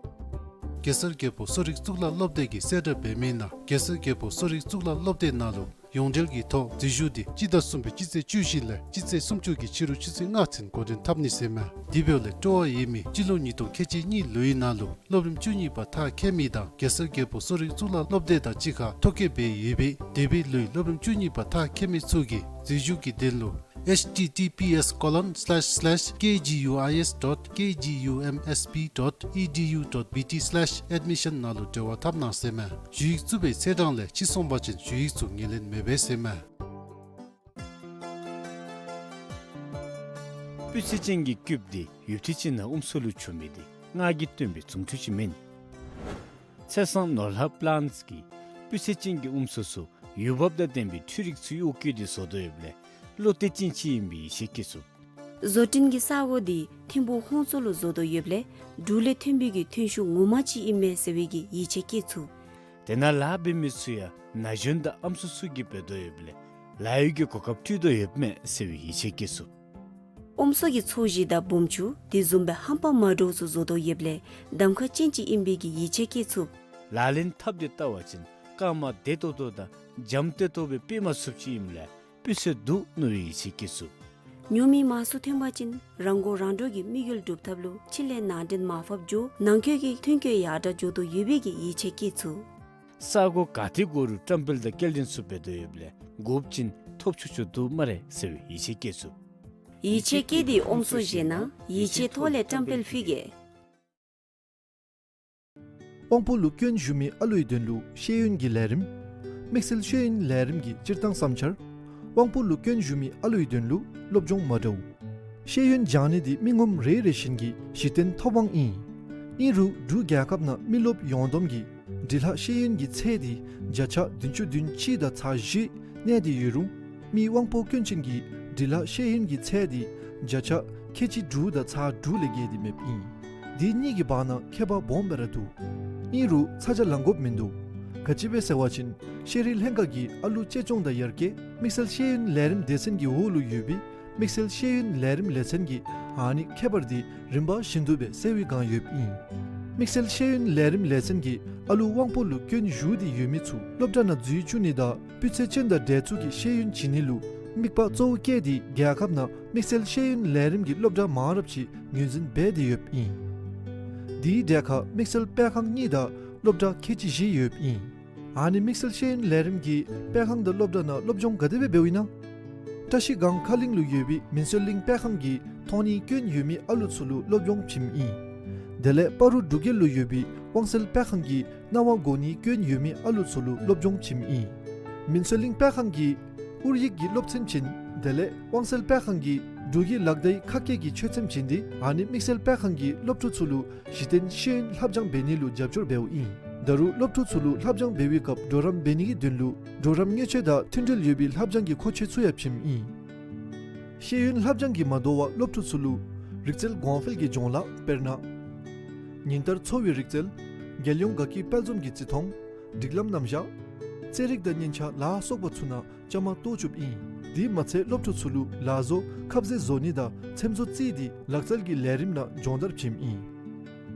གེ་སར་རྒྱལ་པོ་གསོ་རིག་གཙུག་ལག་སློབ་སྡེ་གིས་གསལ་བསྒྲགས་འབད་མི་ནང་གེ་སར་རྒྱལ་པོ་གསོ་རིག་གཙུག་ལག་སློབ་སྡེ་ནང་ལུ་ཡོངས་འབྲེལ་གྱི་ཐོག་འཛུལ་ཞུགས་འདི་སྤྱི་ཟླ་གསུམ་པའི་སྤྱི་ཚེས་བཅུ་བཞི་ལས་སྤྱི་ཚེས་སུམ་ཅུ་གི་ཕྱི་རུ་ཆུ་ཚོད་ལྔ་ཚུན་འགོ་འདྲེན་འཐབ་ནི་ཟེར་མས། དེ་འབདཝ་ལས་སྤྲོ་བ་ཡོད་མི་སྤྱི་ལོ་ཉིས་སྟོང་ཁལ་གཅིག་གཉིས་ལོའི་ནང་ལུ་སློབ་རིམ་བཅུ་གཉིས་པ་མཐར་འཁྱོལ་མི་དང་གེ་སར་རྒྱལ་པོ་གསོ་རིག་གཙུག་ལག་སློབ་སྡེ་དང་གཅིག་ཁར་ཐོ་བཀོད་འབད་ཡོད་པའི་འདས་པའི་ལོའི་སློབ་རིམ་བཅུ་གཉིས་པ་མཐར་འཁྱོལ་མི་ཚུ་གིས་འཛུལ་ཞུགས་ཀྱི་དོན་ལུ་H T T P S colon slash slash K G U I S dot K G U M S P dot E D U dot B T slash admission ནང་ལུ་འབྲེལ་བ་འཐབ་གནང་ཟེར་མས། ཞུ་ཡིག་བཙུགས་པའི་ཚེས་གྲངས་ལས་ཕྱི་སོང་པ་ཅིན་ཞུ་ཡིག་ཚུ་ངོས་ལེན་མི་འབད་ཟེར་མས། སྤུས་ཚད་ཅན་གྱི་སྐུདཔ་འདི་ཡུདཔ་ཐེངས་ཅིག་ནང་ཨུམ་སྲུ་ལུ་བྱུང་མི་འདི་ང་གིས་བཏོན་པའི་རྫུ་འཕྲུལ་ཅིག་མེན། ཚེ་བཟང་ནོར་ལྷ་པི་ལཱནཊསི་གིས་སྤུས་ཚད་ཅན་གྱི་ཨུམ་སྲུ་ཚུ་ཡུལ་བབ་དང་ལྡན་པའི་འཕྲུལ་རིག་ཚུ་གཡོག་བཀོལ་ཏེ་བཟོ་དོ་ཡོདཔ་ལས་བློ་གཏད་ཅན་ཅིག་ཨིན་པའི་ཡིད་ཆེས་བསྐྱེད་ཚུགས། བཟོ་སྐྲུན་གྱི་ས་གོ་འདི་ཐིམ་ཕུག་ཧོང་ཙོ་ལུ་བཟོ་དོ་ཡོདཔ་ལས་འབྲུག་ལས་ཐོན་པའི་གི་ཐོན་ཤུགས་ངོ་མ་ཅིག་ཨིན་མས་ཟེར་བའི་གི་ཡིད་ཆེས་བསྐྱེད་ཚུགས། དེ་ནང་ལཱ་འབད་མི་ཚུ་ཡང་ན་གཞོན་དང་ཨམ་སྲུ་ཚུ་གིས་འབད་དོ་ཡོདཔ་ལས་ལཱ་གཡོག་གི་གོ་སྐབས་སྤྲོད་དོ་ཡོདཔ་མས་ཟེར་བའི་ཡིད་ཆེས་བསྐྱེད་ཚུགས། ཨུམ་སྲུ་གི་ཚོས་གཞི་དང་སྦོམ་ཆུང་དེ་བཟུམ་སྦེ་ཧམ་པ་མ་འདྲཝ་ཚུ་བཟོ་དོ་ཡོདཔ་ལས་གདམ་ཁ་ཅན་ཅིག་ཨིན་པའི་གི་ཡིད་ཆེས་བསྐྱེད་ཚུགས། ལག་ལེན་འཐབ་སྟེ་བལྟ་བ་ཅིན་རྐངམ་བདེ་ཏོག་ཏོ་དང་འཇམ་ཏོག་ཏོ་སྦེ་ཕུད་མ་ཚུགསཔ་ཅིག་ཨིནམ་ལས་སྤུས་ཚད་འདུག་མནོ་བའི་ཡིད་ཆེས་བསྐྱེད་ཚུགས། ཉོ་མི་མང་སུ་ཐོན་པ་ཅིན་རང་མགོ་རང་འདྲོངས་ཀྱི་དམིགས་ཡུལ་སྒྲུབ་ཐབས་ལུ་ཕྱི་ལས་ནང་འདྲེན་མར་ཕབ་འགྱོ་ནང་འཁོད་ཀྱི་ཐོན་སྐྱེད་ཡར་དྲག་འགྱོ་དོ་ཡོད་པའི་གི་ཡིད་ཆེས་བསྐྱེད་ཚུགས། ས་གོ་ག་ཏེ་དགོ་རུང་བཀྲམ་སྤེལ་དང་སྐྱེལ་འདྲེན་ཚུ་འབད་དོ་ཡོདཔ་ལས་དགོཔ་ཅིན་ཐོབ་ཆོག་ཆོག་འདུག་སྨ་རེ་ཟེར་བའི་ཡིད་ཆེས་བསྐྱེད་ཚུགས། ཡིད་ཆེས་བསྐྱེད་དེ་ཨུམ་སྲུ་བཞེས་གནང་། ཡིད་ཆེས་ཐོག་ལས་བཀྲམ་སྤེལ་ཕུལ་གེ། དབང་པོ་ལུ་སྐྱོན་ཞུགས་མི་ཨ་ལུའི་དོན་ལུ་ཤེས་ཡོན་གྱི་ལས་རིམ། དམིགས་བསལ་ཤེས་ཡོན་ལས་རིམ་གྱི་སྤྱིར་བཏང་བསམ་འཆར། དབང་པོ་ལུ་སྐྱོན་ཞུགས་མི་ཨ་ལུའི་དོན་ལུ་སློབ་སྦྱོང་མ་འདྲཝ། ཤེས་ཡོན་སྦྱང་ནི་འདི་མི་ངོམ་རེ་རེ་བཞིན་གྱི་གཞི་རྟེན་ཐོབ་དབང་ཨིན། ཨིན་རུང་འབྲུག་རྒྱལ་ཁབ་ནང་མི་རློབས་ཡོངས་བསྡོམས་ཀྱི་འབྲི་ལྷག་ཤེས་ཡོན་གྱི་ཚད་འདི་བརྒྱ་ཆ་བདུན་ཅུ་དོན་གཅིག་དང་ཚག་བཞི་གནས་ཏེ་ཡོད་རུང་མི་དབང་པོ་སྐྱོན་ཅན་གྱི་འབྲི་ལྷག་ཤེས་ཡོན་གྱི་ཚད་འདི་བརྒྱ་ཆ་ཁལ་གཅིག་དྲུག་དང་ཚག་དྲུག་ལས་བརྒལ་ཏེ་མེདཔ་ཨིན། འདི་གཉིས་ཀྱི་བར་ན་ཁྱད་པར་སྦོམ་སྦེ་ར་འདུག། ཨིན་རུང་ཚ་གྱང་ལང་དགོཔ་མིན་འདུག། ག་ཅི་སྦེ་ཟེར་བ་ཅིན་ཤེས་རིག་ལྷན་ཁག་གིས་ཨ་ལུ་གཅེས་སྐྱོང་དང་ཡར་རྒྱས་དམིགས་བསལ་ཤེས་ཡོན་ལས་རིམ་སྡེ་ཚན་གྱི་འོག་ལུ་ཡོད་པའི་དམིགས་བསལ་ཤེས་ཡོན་ལས་རིམ་ལས་ཚན་གྱིས་ཨ་ནི་ཁྱད་པར་འདི་རིམ་པ་བཞིན་དུ་སྦེ་སེལ་བའི་བསྒང་ཡོདཔ་ཨིན། དམིགས་བསལ་ཤེས་ཡོན་ལས་རིམ་ལས་ཚན་གྱིས་ཨ་ལུ་དབང་པོ་ལུ་སྐྱོན་ཞུགས་ཏེ་ཡོད་མི་ཚུ་སློབ་གྲྭ་ནང་འཛུལ་བཅུག་ནི་དང་སྤུས་ཚད་ཅན་དང་འདྲ་ཚུགས་ཀྱི་ཤེས་ཡོན་བྱིན་ནི་ལུ་དམིགས་པ་གཙོ་བོ་བསྐྱེད་དེ་རྒྱལ་ཁབ་ནང་དམིགས་བསལ་ཤེས་ཡོན་ལས་རིམ་གྱི་སློབ་གྲྭ་མང་རབས་ཅིག་ངོས་འཛིན་འབད་དེ་ཡོདཔ་ཨིན། དེའི་གྲས་ཁར་དམིགས་བསལ་སྤེལ་ཁང་གཉིས་དང་སློབ་གྲྭ་ཁལ་གཅིག་བཞི་ཡོདཔ་ཨིན། ཨ་ནི་དམིགས་བསལ་ཤེས་ཡོན་ལས་རིམ་གྱིས་སྤེལ་ཁང་དང་སློབ་གྲྭ་ནང་སློབ་སྦྱོང་ག་དེ་སྦེ་འབདཝ་ཨིན་ན། བཀྲ་ཤིས་སྒང་ཁ་གླིང་ལུ་ཡོད་པའི་མུན་སེལ་གླིང་སྤེལ་ཁང་གིས་མཐོང་ནི་སྐྱོན་ཡོད་མི་ཨ་ལུ་ཚུ་ལུ་སློབ་སྦྱོང་བྱིནམ་ཨིན། དེ་ལས་སྤ་རོ་འབྲུག་རྒྱལ་ལུ་ཡོད་པའི་དབང་གསལ་སྤེལ་ཁང་གིས་རྣ་བ་གོ་ནི་སྐྱོན་ཡོད་མི་ཨ་ལུ་ཚུ་ལུ་སློབ་སྦྱོང་བྱིནམ་ཨིན། མུན་སེལ་གླིང་སྤེལ་ཁང་གིས་ཨོ་རྒྱན་གྱི་སློབ་ཚན་བྱིན། དེ་ལས་དབང་གསལ་སྤེལ་ཁང་གིས་འབྲུག་གི་ལག་བརྡའི་ཁ་སྐད་ཀྱི་ཆོས་ཚན་བྱིན་ཏེ་ཨ་ནི་དམིགས་བསལ་སྤེལ་ཁང་གིས་སློབ་ཕྲུག་ཚུ་ལུ་གཞི་རྟེན་ཤེས་ཡོན་ལྷབ་སྦྱང་འབད་ནི་ལུ་རྒྱབ་སྐྱོར་འབདཝ་ཨིན། ད་རུང་སློབ་ཕྲུག་ཚུ་ལུ་ལྷབ་སྦྱང་འབད་བའི་སྐབས་གྲོགས་རམ་འབད་ནི་གི་དོན་ལུ་གྲོགས་རམ་དངུལ་ཆས་དང་མཐུན་འབྲེལ་ཡོད་པའི་ལྷབ་སྦྱང་གི་མཁོ་ཆས་ཚུ་ཡང་བྱིནམ་ཨིན། ཤེས་ཡོན་ལྷབ་སྦྱང་གིས་མ་དོ་བར་སློབ་ཕྲུག་ཚུ་ལུ་རིག་རྩལ་གོང་འཕེལ་གྱི་སྦྱོང་ལཱ་དཔེར་ན་ཉིན་ལྟར་འཚོ་བའི་རིག་རྩལ། རྒྱལ་ཡོངས་དགའ་སྐྱིད་དཔལ་འཛོམས་ཀྱི་བརྩི་མཐོང་། སྒྲིག་ལམ་རྣམ་གཞག། རྩེད་རིགས་དང་སྙན་ཆ་ལ་སོགས་པ་ཚུ་ནང་བཅའ་མར་གཏོགས་བཅུགཔ་ཨིན། དེ་མ་ཚད་སློབ་ཕྲུག་ཚུ་ལུ་ལག་བཟོ་ཁ་ཟས་བཟོ་ནི་དང་ཚེམ་བཟོ་རྩེད་དེ་ལག་རྩལ་གྱི་ལས་རིམ་ནང་སྦྱོང་བརྡར་བྱིནམ་ཨིན།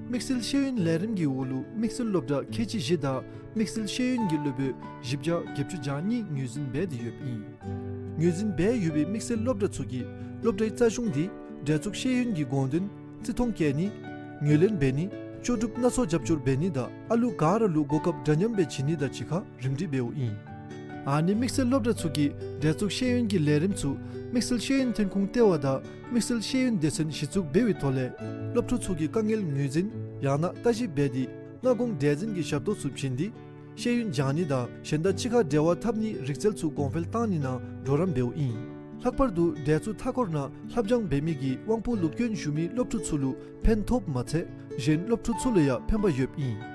དམིགས་བསལ་ཤེས་ཡོན་ལས་རིམ་གྱི་འོག་ལུ་དམིགས་བསལ་སློབ་གྲྭ་ཁལ་གཅིག་བཞི་དང་དམིགས་བསལ་ཤེས་ཡོན་གྱི་སློབ་དཔོན་བཞི་བརྒྱ་བརྒྱད་ཅུ་གྱ་གཉིས་ངོས་འཛིན་འབད་དེ་ཡོདཔ་ཨིན། ངོས་འཛིན་འབད་ཡོད་པའི་དམིགས་བསལ་སློབ་གྲྭ་ཚུ་གིས་སློབ་གྲྭའི་རྩ་གཞུང་དེ་འབྲེལ་གཏུག་ཤེས་ཡོན་གྱི་དགོངས་དོན་བརྩི་མཐོང་བསྐྱེད་ནི། ངོས་ལེན་འབད་ནི། ལྕོགས་གྲུབ་སྣ་ཚོགས་རྒྱབ་སྐྱོར་འབད་ནི་དང་ཨ་ལུ་ག་ར་ལུ་གོ་སྐབས་འདྲ་མཉམ་སྦེ་བྱིན་ནི་དང་གཅིག་ཁར་རིམ་སྒྲིག་འབདཝ་ཨིན། ཨ་ནི་དམིགས་བསལ་སློབ་གྲྭ་ཚུ་གིས་འབྲེལ་གཏུག་ཤེས་ཡོན་གྱི་ལས་རིམ་ཚུ་དམིགས་བསལ་ཤེས་ཡོན་ཐོན་ཁུངས་ལྟེ་བ་དང་དམིགས་བསལ་ཤེས་ཡོན་སྡེ་ཚན་གཞི་བཙུགས་འབད་བའི་ཐོག་ལས་སློབ་ཕྲུག་ཚུ་གི་དཀའ་ངལ་ངོས་འཛིན་ཡང་ན་ལྟ་ཞིབ་འབད་དེ་སྔ་དགོང་འབྲས་འཛིན་གྱི་ཞབས་ཏོག་ཚུ་བྱིན་ཏེ་ཤེས་ཡོན་སྦྱང་ནི་དང་གཞན་དང་གཅིག་ཁར་འབྲེལ་བ་འཐབ་ནིའི་རིག་རྩལ་ཚུ་གོང་འཕེལ་བཏང་ནི་ནང་གྲོགས་རམ་འབདཝ་ཨིན། ལྷག་པར་དུ་འབྲེལ་གཏུག་མཐའ་འཁོར་ནང་ལྷབ་སྦྱང་འབད་མི་གི་དབང་པོ་ལུ་སྐྱོན་ཞུགས་མི་སློབ་ཕྲུག་ཚུ་ལུ་ཕན་ཐོགསཔ་མ་ཚད་གཞན་སློབ་ཕྲུག་ཚུ་ལུ་ཡང་ཕན་པ་ཡོདཔ་ཨིན།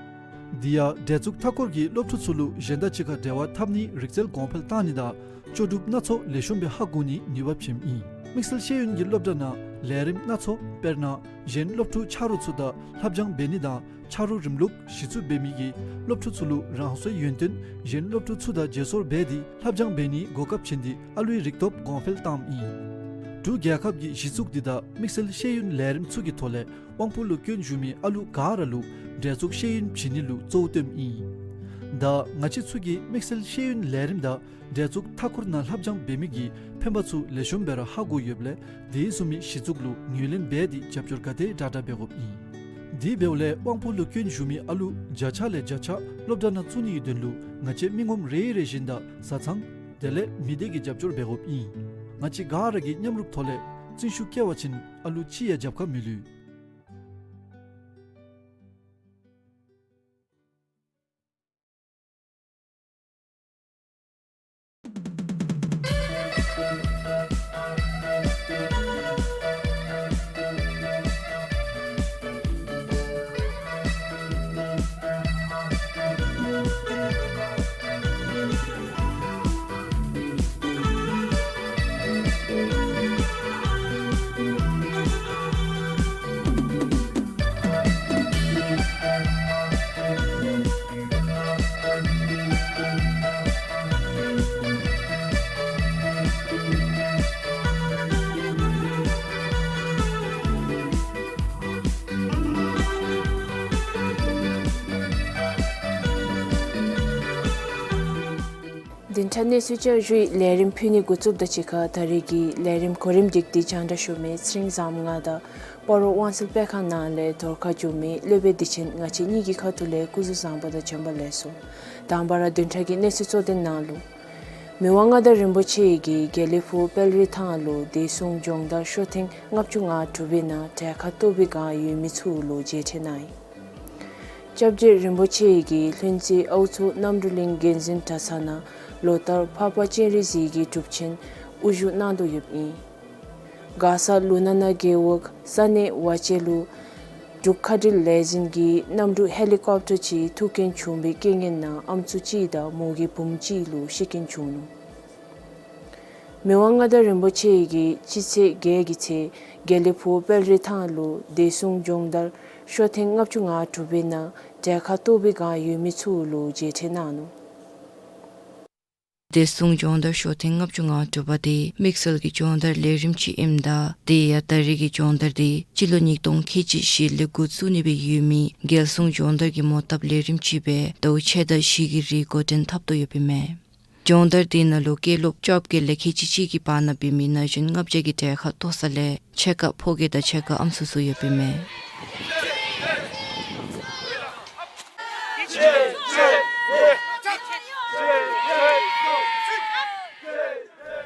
དེ་ཡང་འབྲེལ་གཏུག་མཐའ་འཁོར་གྱིས་སློབ་ཕྲུག་ཚུ་ལུ་གཞན་དང་གཅིག་ཁར་འབྲེལ་བ་འཐབ་ནིའི་རིག་རྩལ་གོང་འཕེལ་བཏང་ནི་དང་ལྕོགས་གྲུབ་སྣ་ཚོགས་ལེགས་ཤོམ་སྦེ་ཧ་གོ་ནིའི་ནུས་པ་བྱིནམ་ཨིན། དམིགས་བསལ་ཤེས་ཡོན་གྱི་སློབ་གྲྭ་ནང་ལས་རིམ་སྣ་ཚོགས་དཔེར་ན་གཞན་སློབ་ཕྲུག་ཆ་རོགས་ཚུ་དང་ལྷབ་སྦྱང་འབད་ནི་དང་ཆ་རོགས་རིམ་ལུགས་གཞི་བཙུགས་འབད་མི་གིས་སློབ་ཕྲུག་ཚུ་ལུ་རང་སོའི་ཡོན་ཏན་གཞན་སློབ་ཕྲུག་ཚུ་དང་བརྗེ་སོར་འབད་དེ་ལྷབ་སྦྱང་འབད་ནིའི་གོ་སྐབས་བྱིན་ཏེ་ཨ་ལུའི་རིག་སྟོབས་གོང་འཕེལ་བཏངམ་ཨིན། འབྲུག་རྒྱལ་ཁབ་ཀྱི་གཞི་བཙུགས་འདི་དང་དམིགས་བསལ་ཤེས་ཡོན་ལས་རིམ་ཚུ་གི་ཐོག་ལས་དབང་པོ་ལུ་སྐྱོན་ཞུགས་མི་ཨ་ལུ་ག་ར་ལུ་འབྲེལ་གཏུག་ཤེས་ཡོན་བྱིན་ནི་ལུ་གཙོ་བོ་བཏོནམ་ཨིན། ད་ང་བཅས་ཚུ་གིས་དམིགས་བསལ་ཤེས་ཡོན་ལས་རིམ་དང་འབྲེལ་གཏུག་མཐའ་འཁོར་ནང་ལྷབ་སྦྱང་འབད་མི་གི་ཕན་པ་ཚུ་ལེགས་ཤོམ་སྦེ་ར་ཧ་གོ་ཡོདཔ་ལས་དེ་བཟུམ་མའི་གཞི་བཙུགས་ལུ་ངོས་ལེན་འབད་དེ་རྒྱབ་སྐྱོར་ག་དེ་དྲག་དྲག་འབད་དགོཔ་ཨིན། དེ་འབདཝ་ལས་དབང་པོ་ལུ་སྐྱོན་ཞུགས་མི་ཨ་ལུ་བརྒྱ་ཆ་ལས་བརྒྱ་ཆ་སློབ་གྲྭ་ནང་བཙུགས་ནིའི་དོན་ལུ་ང་བཅས་མི་ངོམ་རེ་རེ་བཞིན་དང་བཟའ་ཚང་དེ་ལས་མི་སྡེ་གིས་རྒྱབ་སྐྱོར་འབད་དགོཔ་ཨིན། ང་བཅས་ག་ར་གིས་མཉམ་རུབ་ཐོག་ལས་བརྩོན་ཤུགས་བསྐྱེད་པ་ཅིན་ཨ་ལུ་ཅིག་ཡང་རྒྱབ་ཁར་མི་ལུས། བདུན་ཕྲག་གནས་ཚུལ་བསྐྱར་ཞུའི་ལས་རིམ་ཕུལ་ནི་འགོ་བཙུགསཔ་དང་གཅིག་ཁར་ད་རེས་ཀྱི་ལས་རིམ་གོ་རིམ་སྒྲིག་སྟེ་སྤྱན་འདྲེན་ཞུ་མི་ཚེ་རིང་བཟངམོ་ང་དང་སྤ་རོ་དབང་གསལ་སྤེལ་ཁང་ནང་ལས་དོར་ཁ་བསྒྱུར་མི་སློབ་དཔོན་བདེ་ཆེན་ང་བཅས་གཉིས་ཀྱི་ཁ་ཐུག་ལས་སྐུ་གཟུགས་བཟང་པོ་དང་བྱོན་པ་ལེགས་སོ། དང་པ་ར་བདུན་ཕྲག་གི་གནས་ཚུལ་གཙོ་དོན་ནང་ལུ། མི་དབང་མངའ་བདག་རིན་པོ་ཆེ་གིས་དགེ་ལེགས་ཕུག་དཔལ་རི་ཐང་ལུ་བདེ་སྲུང་སྦྱོང་བརྡར་ཤོག་ཐེངས་ལྔ་བཅུ་ང་དྲུག་པའི་ནང་གྲལ་ཁར་གཏོགས་པའི་བསྒང་ཡོད་མི་ཚུ་ལུ་མཇལ་འཕྲད་གནང་ཡི། སྐྱབས་རྗེ་རིན་པོ་ཆེ་གིས་ལྷུན་རྩེ་ཨའུ་མཚོ་གནམ་གྲུ་གླིང་འགན་འཛིན་གྲྭ་ཚང་ནང་ལོ་ལྟར་འཕགས་པ་སྤྱན་རས་གཟིགས་ཀྱི་སྒྲུབ་ཆེན་དབུ་བཞུགས་གནང་དོ་ཡོདཔ་ཨིན། མགར་ས་ལུ་ན་ན་རྒེད་འོག་ས་གནས་ཝ་ཅན་ལུ་འབྲུག་མཁའ་འགྲུལ་ལས་འཛིན་གྱི་གནམ་གྲུ་ཧེ་ལི་ཀོབ་ཊར་ཅིག་ཐུག་རྐྱེན་བྱུང་བའི་རྐྱེན་ངན་ནང་ཨམ་སྲུ་གཅིག་དང་མོ་གི་བུམོ་གཅིག་ལུ་ཤི་རྐྱེན་བྱུང་ནུག། མི་དབང་མངའ་བདག་རིན་པོ་ཆེ་གིས་སྤྱི་ཚེས་བརྒྱད་ཀྱི་ཚེ་དགེ་ལེགས་ཕུག་དཔལ་རི་ཐང་ལུ་བདེ་སྲུང་སྦྱོང་བརྡར་ཤོག་ཐེངས་ལྔ་བཅུ་ང་དྲུག་པའི་ནང་གྲལ་ཁར་གཏོགས་པའི་བསྒང་ཡོད་མི་ཚུ་ལུ་མཇལ་འཕྲད་གནང་ནུག། བདེ་སྲུང་སྦྱོང་བརྡར་ཤོག་ཐེངས་ལྔ་བཅུ་ང་དྲུག་པ་དེ་དམིགས་བསལ་གྱི་སྦྱོང་བརྡར་ལས་རིམ་ཅིག་ཨིནམ་ད་དེ་ཡང་ད་རེས་ཀྱི་སྦྱོང་བརྡར་དེ་སྤྱི་ལོ་ཉིས་སྟོང་ཁལ་གཅིག་བཞི་ལས་འགོ་བཙུགས་ནི་སྦེ་ཡོད་མི་རྒྱལ་སྲུང་སྦྱོང་བརྡར་གྱི་མོ་བཏབ་ལས་རིམ་ཅིག་སྦེ་ཟླཝ་ཕྱེད་དང་བཞི་གི་རིང་འགོ་འདྲེན་འཐབ་དོ་ཡོདཔ་ཨིན་མས། སྦྱོང་བརྡར་དེ་ནང་ལུ་སྐྱེས་ལོ་བཅོ་བརྒྱད་ལས་ཁལ་གཅིག་གཅིག་གི་བར་ན་འབད་མི་ན་གཞོན་ལྔ་བརྒྱ་གིས་གྲལ་ཁར་གཏོགས་ས་ལས་ཕྱེད་ཀ་ཕོ་སྐྱེས་དང་ཕྱེད་ཀ་ཨམ་སྲུ་ཚུ་ཡོདཔ་ཨིན་མས།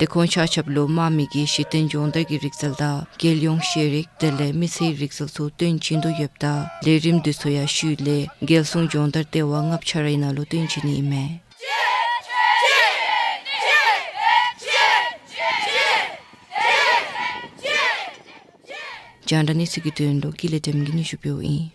དེ་ཁོང་ཆ་ཁྱབ་ལུ་དམག་མི་གི་གཞི་རྟེན་སྦྱོང་བརྡར་གྱི་རིག་རྩལ་དང་རྒྱལ་ཡོངས་ཤེས་རིག་དེ་ལས་མི་ཚེའི་རིག་རྩལ་ཚུ་སྟོན་བྱིན་དོ་ཡོདཔ་ད་ལས་རིམ་དེ་ཚུ་ཡང་ཤུལ་ལས་རྒྱལ་སྲུང་སྦྱོང་བརྡར་ལྟེ་བ་ལྔ་ཆ་ར་ནང་ལུ་སྟོན་བྱིན་ནི་ཨིན་མས། རྒྱང་བསྒྲགས་གནས་ཚུལ་གྱི་དོན་ལུ་ཀུན་ལེགས་སྒྲོལ་མ་གིས་སྙན་ཞུ་ཕུལཝ་ཨིན།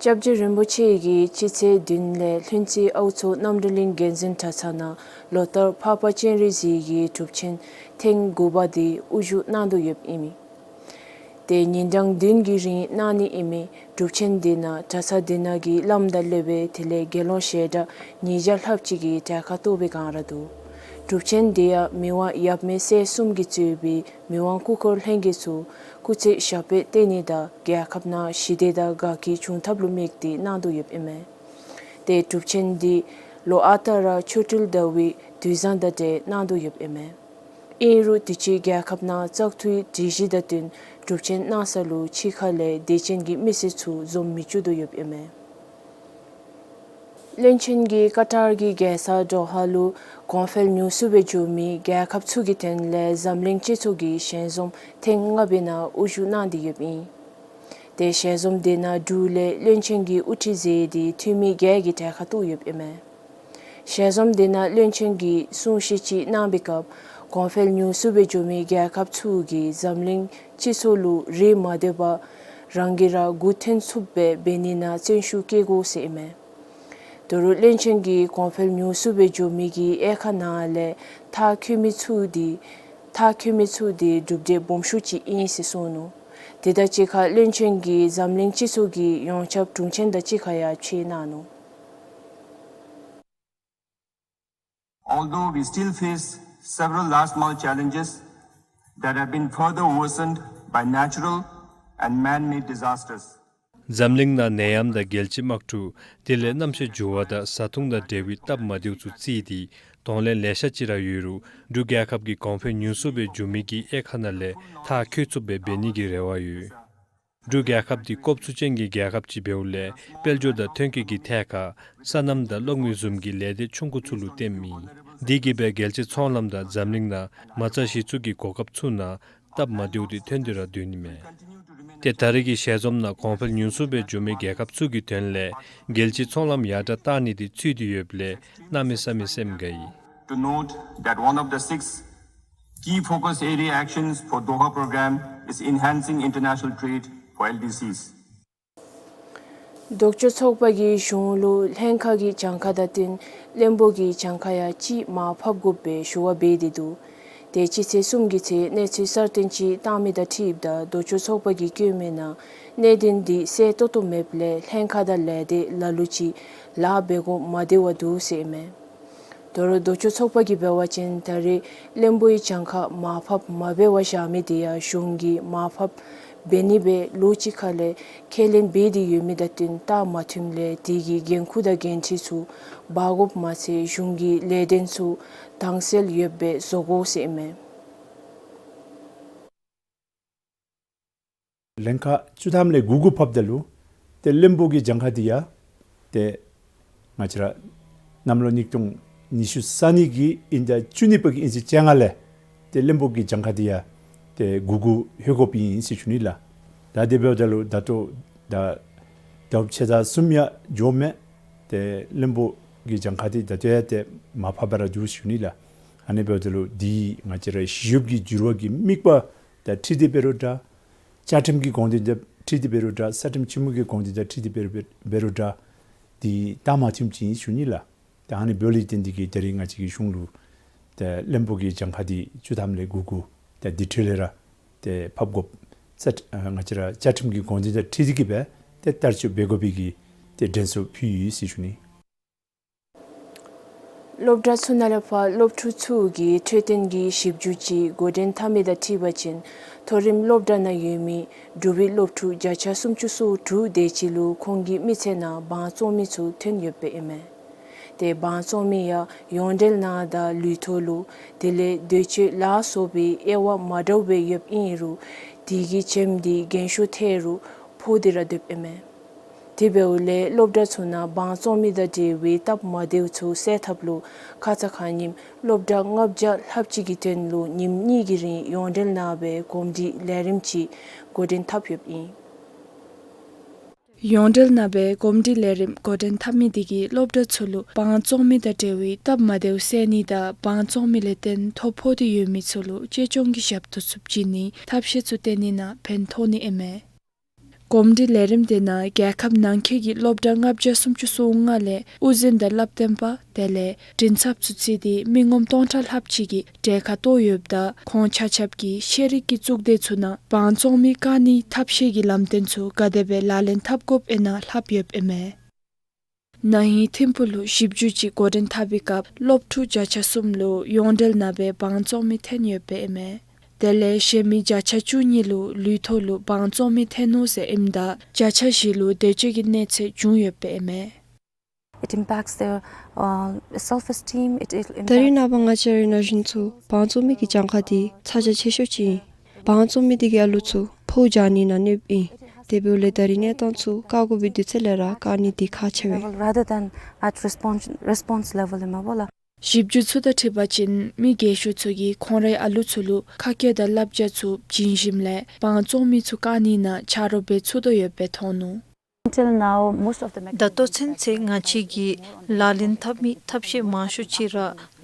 སྐྱབས་རྗེ་རིན་པོ་ཆེ་གིས་སྤྱི་ཚེས་བདུན་ལས་ལྷུན་རྩེ་ཨའུ་མཚོ་གནམ་གྲུ་གླིང་འགན་འཛིན་གྲྭ་ཚང་ནང་ལོ་ལྟར་འཕགས་པ་སྤྱན་རས་གཟིགས་ཀྱི་སྒྲུབ་ཆེན་ཐེངས་དགུ་པ་དེ་དབུ་བཞུགས་གནང་དོ་ཡོདཔ་ཨིན་མས། དེ་ཉིན་གྲངས་བདུན་གྱི་རིང་གནང་ནི་ཨིན་མས། སྒྲུབ་ཆེན་དེ་ནང་གྲྭ་ཚང་དེ་ནང་གི་བླམ་དང་སློབ་དཔོན་དེ་ལས་དགེ་སློང་ཞལ་གྲངས་ཉིས་བརྒྱ་ལྷགཔ་ཅིག་གིས་གྲལ་ཁར་གཏོགས་པའི་བསྒང་ར་འདུག། སྒྲུབ་ཆེན་དེ་ཡང་མི་དབང་ཡབ་མེས་སྲས་གསུམ་གྱིས་གཙོས་པའི་མི་དབང་སྐུ་འཁོར་ལྷན་རྒྱས་ཚུ་སྐུ་ཚེ་ཞབས་པད་བརྟན་ནི་དང་རྒྱལ་ཁབ་ནང་ཞི་བདེ་དང་དགའ་སྐྱིད་འབྱུང་ཐབས་ལུ་དམིགས་ཏེ་གནང་དོ་ཡོདཔ་ཨིན་མས། དེ་སྒྲུབ་ཆེན་འདི་ལོ་ཨ་རྟག་ར་ཆོ་འཕྲུལ་ཟླ་བའི་དུས་བཟང་དང་འབྲེལ་གནང་དོ་ཡོདཔ་ཨིན་མས། ཨིན་རུང་དུས་ཅི་རྒྱལ་ཁབ་ནང་བཙག་འཐུའི་སྒྲིག་གཞི་དང་བསྟུན་སྒྲུབ་ཆེན་གནང་ས་ལུ་ཕྱི་ཁ་ལས་དད་ཅན་གྱི་མི་སེར་ཚུ་འཛོམས་མི་བཅུག་དོ་ཡོདཔ་ཨིན་མས། བློན་ཆེན་གྱིས་ཀ་ཏར་གྱི་རྒྱལ་ས་དོ་ཧ་ལུ་གོང་འཕེལ་ཉུང་སུ་སྦེ་འགྱོ་མི་རྒྱལ་ཁབ་ཚུ་གི་དོན་ལས་འཛམ་གླིང་སྤྱི་ཚོགས་ཀྱི་ཞལ་འཛོམས་ཐེངས་ལྔ་པའི་ནང་དབུ་བཞུགས་གནང་སྟེ་ཡོདཔ་ཨིན། དེ་ཞལ་འཛོམས་དེ་ནང་འབྲུག་ལས་བློན་ཆེན་གྱིས་དབུ་ཁྲིད་མཛད་དེ་འཐུས་མི་བརྒྱད་ཀྱིས་གྲལ་ཁར་གཏོགས་ཡོདཔ་ཨིན་མས། ཞལ་འཛོམས་དེ་ནང་བློན་ཆེན་གྱིས་གསུང་བཤད་ཅིག་གནང་བའི་སྐབས་གོང་འཕེལ་ཉུང་སུ་སྦེ་འགྱོ་མི་རྒྱལ་ཁབ་ཚུ་གིས་འཛམ་གླིང་སྤྱི་ཚོགས་ལུ་རེ་མ་སྡོད་པར་རང་གིས་ར་མགུ་འཐོན་ཚུགསཔ་སྦེ་འབད་ནི་ནང་བརྩོན་ཤུགས་བསྐྱེད་དགོ་ཟེར་ཨིན་མས། དོ་རུང་བློན་ཆེན་གྱིས་གོང་འཕེལ་ཉུང་སུ་སྦེ་འགྱོ་མི་གི་དབྱེ་ཁག་ནང་ལས་མཐར་འཁྱོལ་མི་ཚུ་དེ་མཐར་འཁྱོལ་མི་ཚུ་དེ་གྲུབ་འབྲས་སྦོམ་ཤོས་ཅིག་ཨིན་ཟེར་གསུངས་ནུག། དེ་དང་གཅིག་ཁར་བློན་ཆེན་གྱིས་འཛམ་གླིང་སྤྱི་ཚོགས་ཀྱི་ཡོངས་ཁྱབ་དྲུང་ཆེན་དང་གཅིག་ཁར་ཡང་མཇལ་གནང་ནུག། Although we still face several last mile challenges that have been further worsened by natural and man-made disasters. འཛམ་གླིང་ནང་ནད་ཡམས་དང་རྒྱལ་སྤྱིའི་དམག་འཁྲུག་དེ་ལས་གནམ་གཤིས་འགྱུར་བ་དང་བཟའ་འཐུང་དང་འབྲེལ་བའི་སྟབས་མ་བདེཝ་ཚུ་བརྩིས་ཏེ་གདོང་ལེན་ལེ་ཤ་ཅིག་ར་ཡོད་རུང་འབྲུག་རྒྱལ་ཁབ་ཀྱིས་གོང་འཕེལ་ཉུང་སུ་སྦེ་འགྱོ་མི་གི་དབྱེ་ཁག་ནང་ལས་མཐར་འཁྱོལ་ཚུགསཔ་སྦེ་འབད་ནི་གི་རེ་བ་ཡོད། འབྲུག་རྒྱལ་ཁབ་འདི་ཀོབ་ཚུ་ཅན་གྱི་རྒྱལ་ཁབ་ཅིག་འབདཝ་ལས་དཔལ་འབྱོར་དང་ཐོན་སྐྱེད་ཀྱི་ཐད་ཁར་སོ་ནམ་དང་གློག་མེ་བཟུམ་གྱི་ལས་སྡེ་ཆུང་ཀུ་ཚུ་ལུ་བརྟེནམ་ཨིན། དེ་གིས་སྦེ་རྒྱལ་སྤྱིའི་ཚོང་ལམ་དང་འཛམ་གླིང་ནང་མ་རྩ་གཞི་བཙུགས་ཀྱི་གོ་སྐབས་ཚུ་ནང་སྟབས་མ་བདེཝ་དེ་ཐོན་ཏེ་ར་སྡོད་ནི་མས། ཏེ་ད་རེས་ཀྱི་ཞལ་འཛོམས་ནང་གོང་འཕེལ་ཉུང་སུ་སྦེ་འགྱོ་མི་རྒྱལ་ཁབ་ཚུ་གི་དོན་ལས་རྒྱལ་སྤྱིའི་ཚོང་ལམ་ཡར་དྲགས་གཏང་ནི་དེ་ཚུད་དེ་ཡོདཔ་ལས་གནམ་མེད་ས་མེད་སེམས་དགའ་ཡི། To note that one of the six key focus area actions for Doha program is enhancing international trade for L D Cs. ལྡོག་ཕྱོགས་ཚོགས་པ་གིས་གཞུང་ལུ་ལྷན་ཁག་གི་གྱངས་ཁ་དང་བསྟུན་བློན་པོ་གི་གྱངས་ཁ་ཡང་ཅིག་མར་ཕབ་དགོཔ་སྦེ་ཞུ་བ་འབད་དེ་འདུག། དེ་སྤྱི་ཚེས་གསུམ་གྱི་ཚེ་གནས་ཚུལ་གསར་བཏོན་ཅིག་བཏང་མི་དང་འཁྲིལཝ་ད་ལྡོག་ཕྱོགས་ཚོགས་པ་གིས་བཀོད་མི་ནང་གནད་དོན་འདི་གསལ་ཏོག་ཏོ་མེདཔ་ལས་ལྷན་ཁག་དང་ལས་སྡེ་ལ་ལུ་ཅིག་ལཱ་འབད་དགོཔ་མ་བདེཝ་འདུག་ཟེར་ཨིན་མས། དོ་རུང་ལྡོག་ཕྱོགས་ཚོགས་པ་གིས་འབད་བ་ཅིན་ད་རེས་བློན་པོའི་གྱངས་ཁ་མར་ཕབ་མ་འབད་བར་བཞག་མི་དེ་ཡང་གཞུང་གིས་མར་ཕབ་འབད་ནི་སྦེ་ལོ་གཅིག་ཁ་ལས་ཁས་ལེན་འབད་དེ་ཡོད་མི་དང་བསྟུན་རྟགས་མ་མཐུནམ་ལས་དེ་གི་འགན་ཁུར་དང་འགན་འཁྲི་ཚུ་འབག་དགོཔ་མ་ཚད་གཞུང་གི་ལས་དོན་ཚུ་དྭངས་གསལ་ཡོདཔ་སྦེ་བཟོ་དགོ་ཟེར་ཨིན་མས། ལྷན་ཁག་བཅུ་ཐམ་ལས་དགུ་དགུ་ཕབ་ད་ལུ་ཏེ་བློན་པོ་གི་གྱངས་ཁ་འདི་ཡང་ཏེ་ང་བཅས་ར་གནམ་ལོ་ཉིས་སྟོང་ཉི་ཤུ་རྩ་གཉིས་ཀྱི་དབྱིན་ཟླ་བཅུ་གཉིས་པ་གི་དབྱིན་ཚེས་བཅོ་ལྔ་ལས་ཏེ་བློན་པོ་གི་གྱངས་ཁ་འདི་ཡང་ཏེ་དགུ་དགུ་ལྷོད་དགོཔ་ཨིན་ཟེར་ཞུ་ནི་ལགས། ད་དེ་འབདཝ་ད་ལུ་ད་ལྟོ་ད་ ཡོབ་ཆེ་ད་གསུམ་ཡང་འགྱོ་མས། ཏེ་བློན་པོ་གི་གྱངས་ཁ་འདི་ད་ལྟོ་ཡང་ཏེ་མ་ཕབ་པར་ར་འགྱོ་ཞུ་ནི་ལགས། ཨ་ནི་འབདཝ་ད་ལུ་འདི་ང་བཅས་ར་ཞི་གཡོགཔ་གི་འགྱུར་བ་གི་དམིགས་པ་དང་འཁྲིལ་ཏེ་འབད་རུང་འདྲ། བཅའ་ཁྲིམས་ཀྱི་དགོངས་དོན་དང་འཁྲིལ་ཏེ་འབད་རུང་འདྲ། ས་ཁྲིམས་ཆེན་མོ་གི་དགོངས་དོན་དང་འཁྲིལ་ཏེ་འབད་རུང་འབད་རུང་འདྲ། འདི་ད་མ་ཐོནམ་ཅིག་ཨིན་ཞུ་ནི་ལགས། ད་ཨ་ནི་འབདཝ་ལས་བརྟེན་ཏེ་གིས་ད་རིས་ང་བཅས་ཀྱི་གཞུང་ལུ་ཏེ་བློན་པོ་གི་གྱངས་ཁ་འདི་བཅུ་ཐམ་ལས་དགུ་དགུ་ཏེ་འདི་འཕྲོ་ལས་ར་ཏེ་ཕབ་དགོཔ་ས་ཨ་ང་བཅས་ར་བཅའ་ཁྲིམས་ཀྱི་དགོངས་དོན་དང་འཁྲིལ་ཏེ་གིས་སྦེ་ཏེ་བསྟར་སྤྱོད་འབད་དགོ་པའི་གི་ཏེ་དྲན་གསོ་ཕུལ་ཡི་ཟེར་ཞུ་ནི། སློབ་གྲྭ་ཚུ་ནང་ལས་ཕར་སློབ་ཕྲུག་ཚུ་གིས་འཕྲོད་བསྟེན་གྱི་ཞིབ་འཇུག་ཅིག་འགོ་འདྲེན་འཐབ་མི་དང་འཁྲིལ་བ་ཅིན་མཐོ་རིམ་སློབ་གྲྭ་ནང་ཡོད་མི་འབྲུག་པའི་སློབ་ཕྲུག་བརྒྱ་ཆ་སུམ་ཅུ་སོ་དྲུག་དེ་ཅིག་ལུ་ཁོང་གི་མི་ཚེ་ནང་དབང་བཙོང་མི་ཚུ་ཐོན་ཡོདཔ་ཨིན་མས། ཏེ་དབང་བཙོང་མི་ཡང་ཡོངས་འབྲེལ་ནང་དང་ལུས་ཐོག་ལུ་དེ་ལས་འདོད་སྤྱོད་ལ་སོགས་པའི་དབྱེ་བ་མ་འདྲཝ་སྦེ་ཡོདཔ་ཨིན་རུང་དེ་གི་བྱེམ་འདི་རྒན་ཤོས་ཐད་རུང་ཕོག་སྟེ་ར་སྡོདཔ་ཨིན་མས། དེ་འབདཝ་ལས་སློབ་གྲྭ་ཚུ་ནང་དབང་བཙོང་མི་དང་འབྲེལ་བའི་སྟབས་མ་བདེཝ་ཚུ་སེལ་ཐབས་ལུ་ཁ་ཙ་ཁ་ཉིནམ་སློབ་གྲྭ་ལྔ་བརྒྱ་ལྷགཔ་ཅིག་གི་དོན་ལུ་ཉིནམ་གཉིས་ཀྱི་རིང་ཡོངས་འབྲེལ་ནང་སྦེ་གོམས་འདྲིས་ལས་རིམ་ཅིག་འགོ་འདྲེན་འཐབ་ཡོདཔ་ཨིན། ཡོངས་འབྲེལ་ནང་སྦེ་གོམས་འདྲིས་ལས་རིམ་འགོ་འདྲེན་འཐབ་མི་དེ་གིས་སློབ་གྲྭ་ཚུ་ལུ་དབང་བཙོང་མི་དང་འབྲེལ་བའི་སྟབས་མ་བདེཝ་སེལ་ནི་དང་དབང་བཙོང་མི་ལས་བརྟེན་ཐོ་ཕོག་སྟེ་ཡོད་མི་ཚུ་ལུ་གཅེས་སྐྱོང་གི་ཞབས་ཏོག་ཚུ་བྱིན་ནིའི་ཐབས་ཤེས་ཚུ་བཏོན་ནི་ནང་ཕན་ཐོགས་ནི་ཨིན་མས། གོམས་འདྲིས་ལས་རིམ་དེ་ནང་རྒྱལ་ཁབ་ནང་འཁོད་ཀྱི་སློབ་གྲྭ་ལྔ་བརྒྱ་སུམ་ཅུ་སོ་ལྔ་ལས་དབུ་འཛིན་དང་བསླབ་སྟོན་པ་དེ་ལས་མགྲིན་ཚབ་ཚུ་བརྩིས་ཏེ་མི་ངོམ་སྟོང་ཕྲག་ལྷགཔ་ཅིག་གིས་གྲལ་ཁར་གཏོགས་ཡོདཔ་ད་ཁོང་ཆ་ཁྱབ་ཀྱིས་ཤེས་རིག་གི་གཙུག་སྡེ་ཚུ་ནང་དབང་བཙོང་མི་བཀག་ནིའི་ཐབས་ཤེས་ཀྱི་ལམ་སྟོན་ཚུ་ག་དེ་སྦེ་ལག་ལེན་འཐབ་དགོཔ་ཨིན་ན་ལྷབ་ཡོདཔ་ཨིན་མས། ན་ཧིང་ཐིམ་ཕུག་ལུ་ཞིབ་འཇུག་ཅིག་འགོ་འདྲེན་འཐབ་པའི་སྐབས་སློབ་ཕྲུག་བརྒྱ་ཆ་གསུམ་ལུ་ཡོངས་འབྲེལ་ནང་སྦེ་དབང་བཙོང་མི་ཐོན་ཡོདཔ་ཨིན་མས། དེ་ལས་གཞན་མི་བརྒྱ་ཆ་བཅུ་གཉིས་ལུ་ལུས་ཐོག་ལུ་དབང་བཙོང་མི་ཐོན་ནུག་ཟེར་ཨིནམ་ད་བརྒྱ་ཆ་བཞི་ལུ་འདོད་སྤྱོད་ཀྱི་གནོད་འཚེ་བྱུང་ཡོདཔ་ཨིན་མས། It impacts their, uh, self-esteem. It, it impacts ད་རིས་ནངས་པ་ང་བཅས་རའི་ན་གཞོན་ཚུ་དབང་བཙོང་མི་གི་གྱངས་ཁ་འདི་ཚ་གྱང་ཆེ་ཤོས་ཅིག་ཨིན། དབང་བཙོང་མི་དེ་གིས་ཨ་ལུ་ཚུ་ཕོག་རྒྱག་ནི་ནང་གནོདཔ་ཨིན། དེ་འབདཝ་ལས་ད་རིས་གནས་སྟངས་ཚུ་བཀག་དགོ་པའི་དུས་ཚོད་ལས་ར་བཀག་ནི་འདི་ཁག་ཆེ་བས། Level rather than at response, response level ཨིན་མས་པ་ལགས། ཞིབ་འཇུག་ཚུ་དང་འཁྲིལ་བ་ཅིན་མི་རྒས་ཤོས་ཚུ་གིས་ཁོང་རའི་ཨ་ལུ་ཚུ་ལུ་ཁ་སྐད་དང་བསླབ་བྱ་ཚུ་བྱིན་ཞིནམ་ལས་དབང་བཙོང་མི་ཚུ་བཀག་ནི་ནང་ཆ་རོགས་འབད་ཚུགས་དོ་ཡོདཔ་སྦེ་མཐོང་ནུག། Until now, most of the mechanisms ད་ལྟོ་ཚུན་ཚོད་ང་བཅས་ཀྱིས་ལག་ལེན་འཐབ་མི་ཐབས་ཤེས་མང་ཤོས་ཅིག་ར་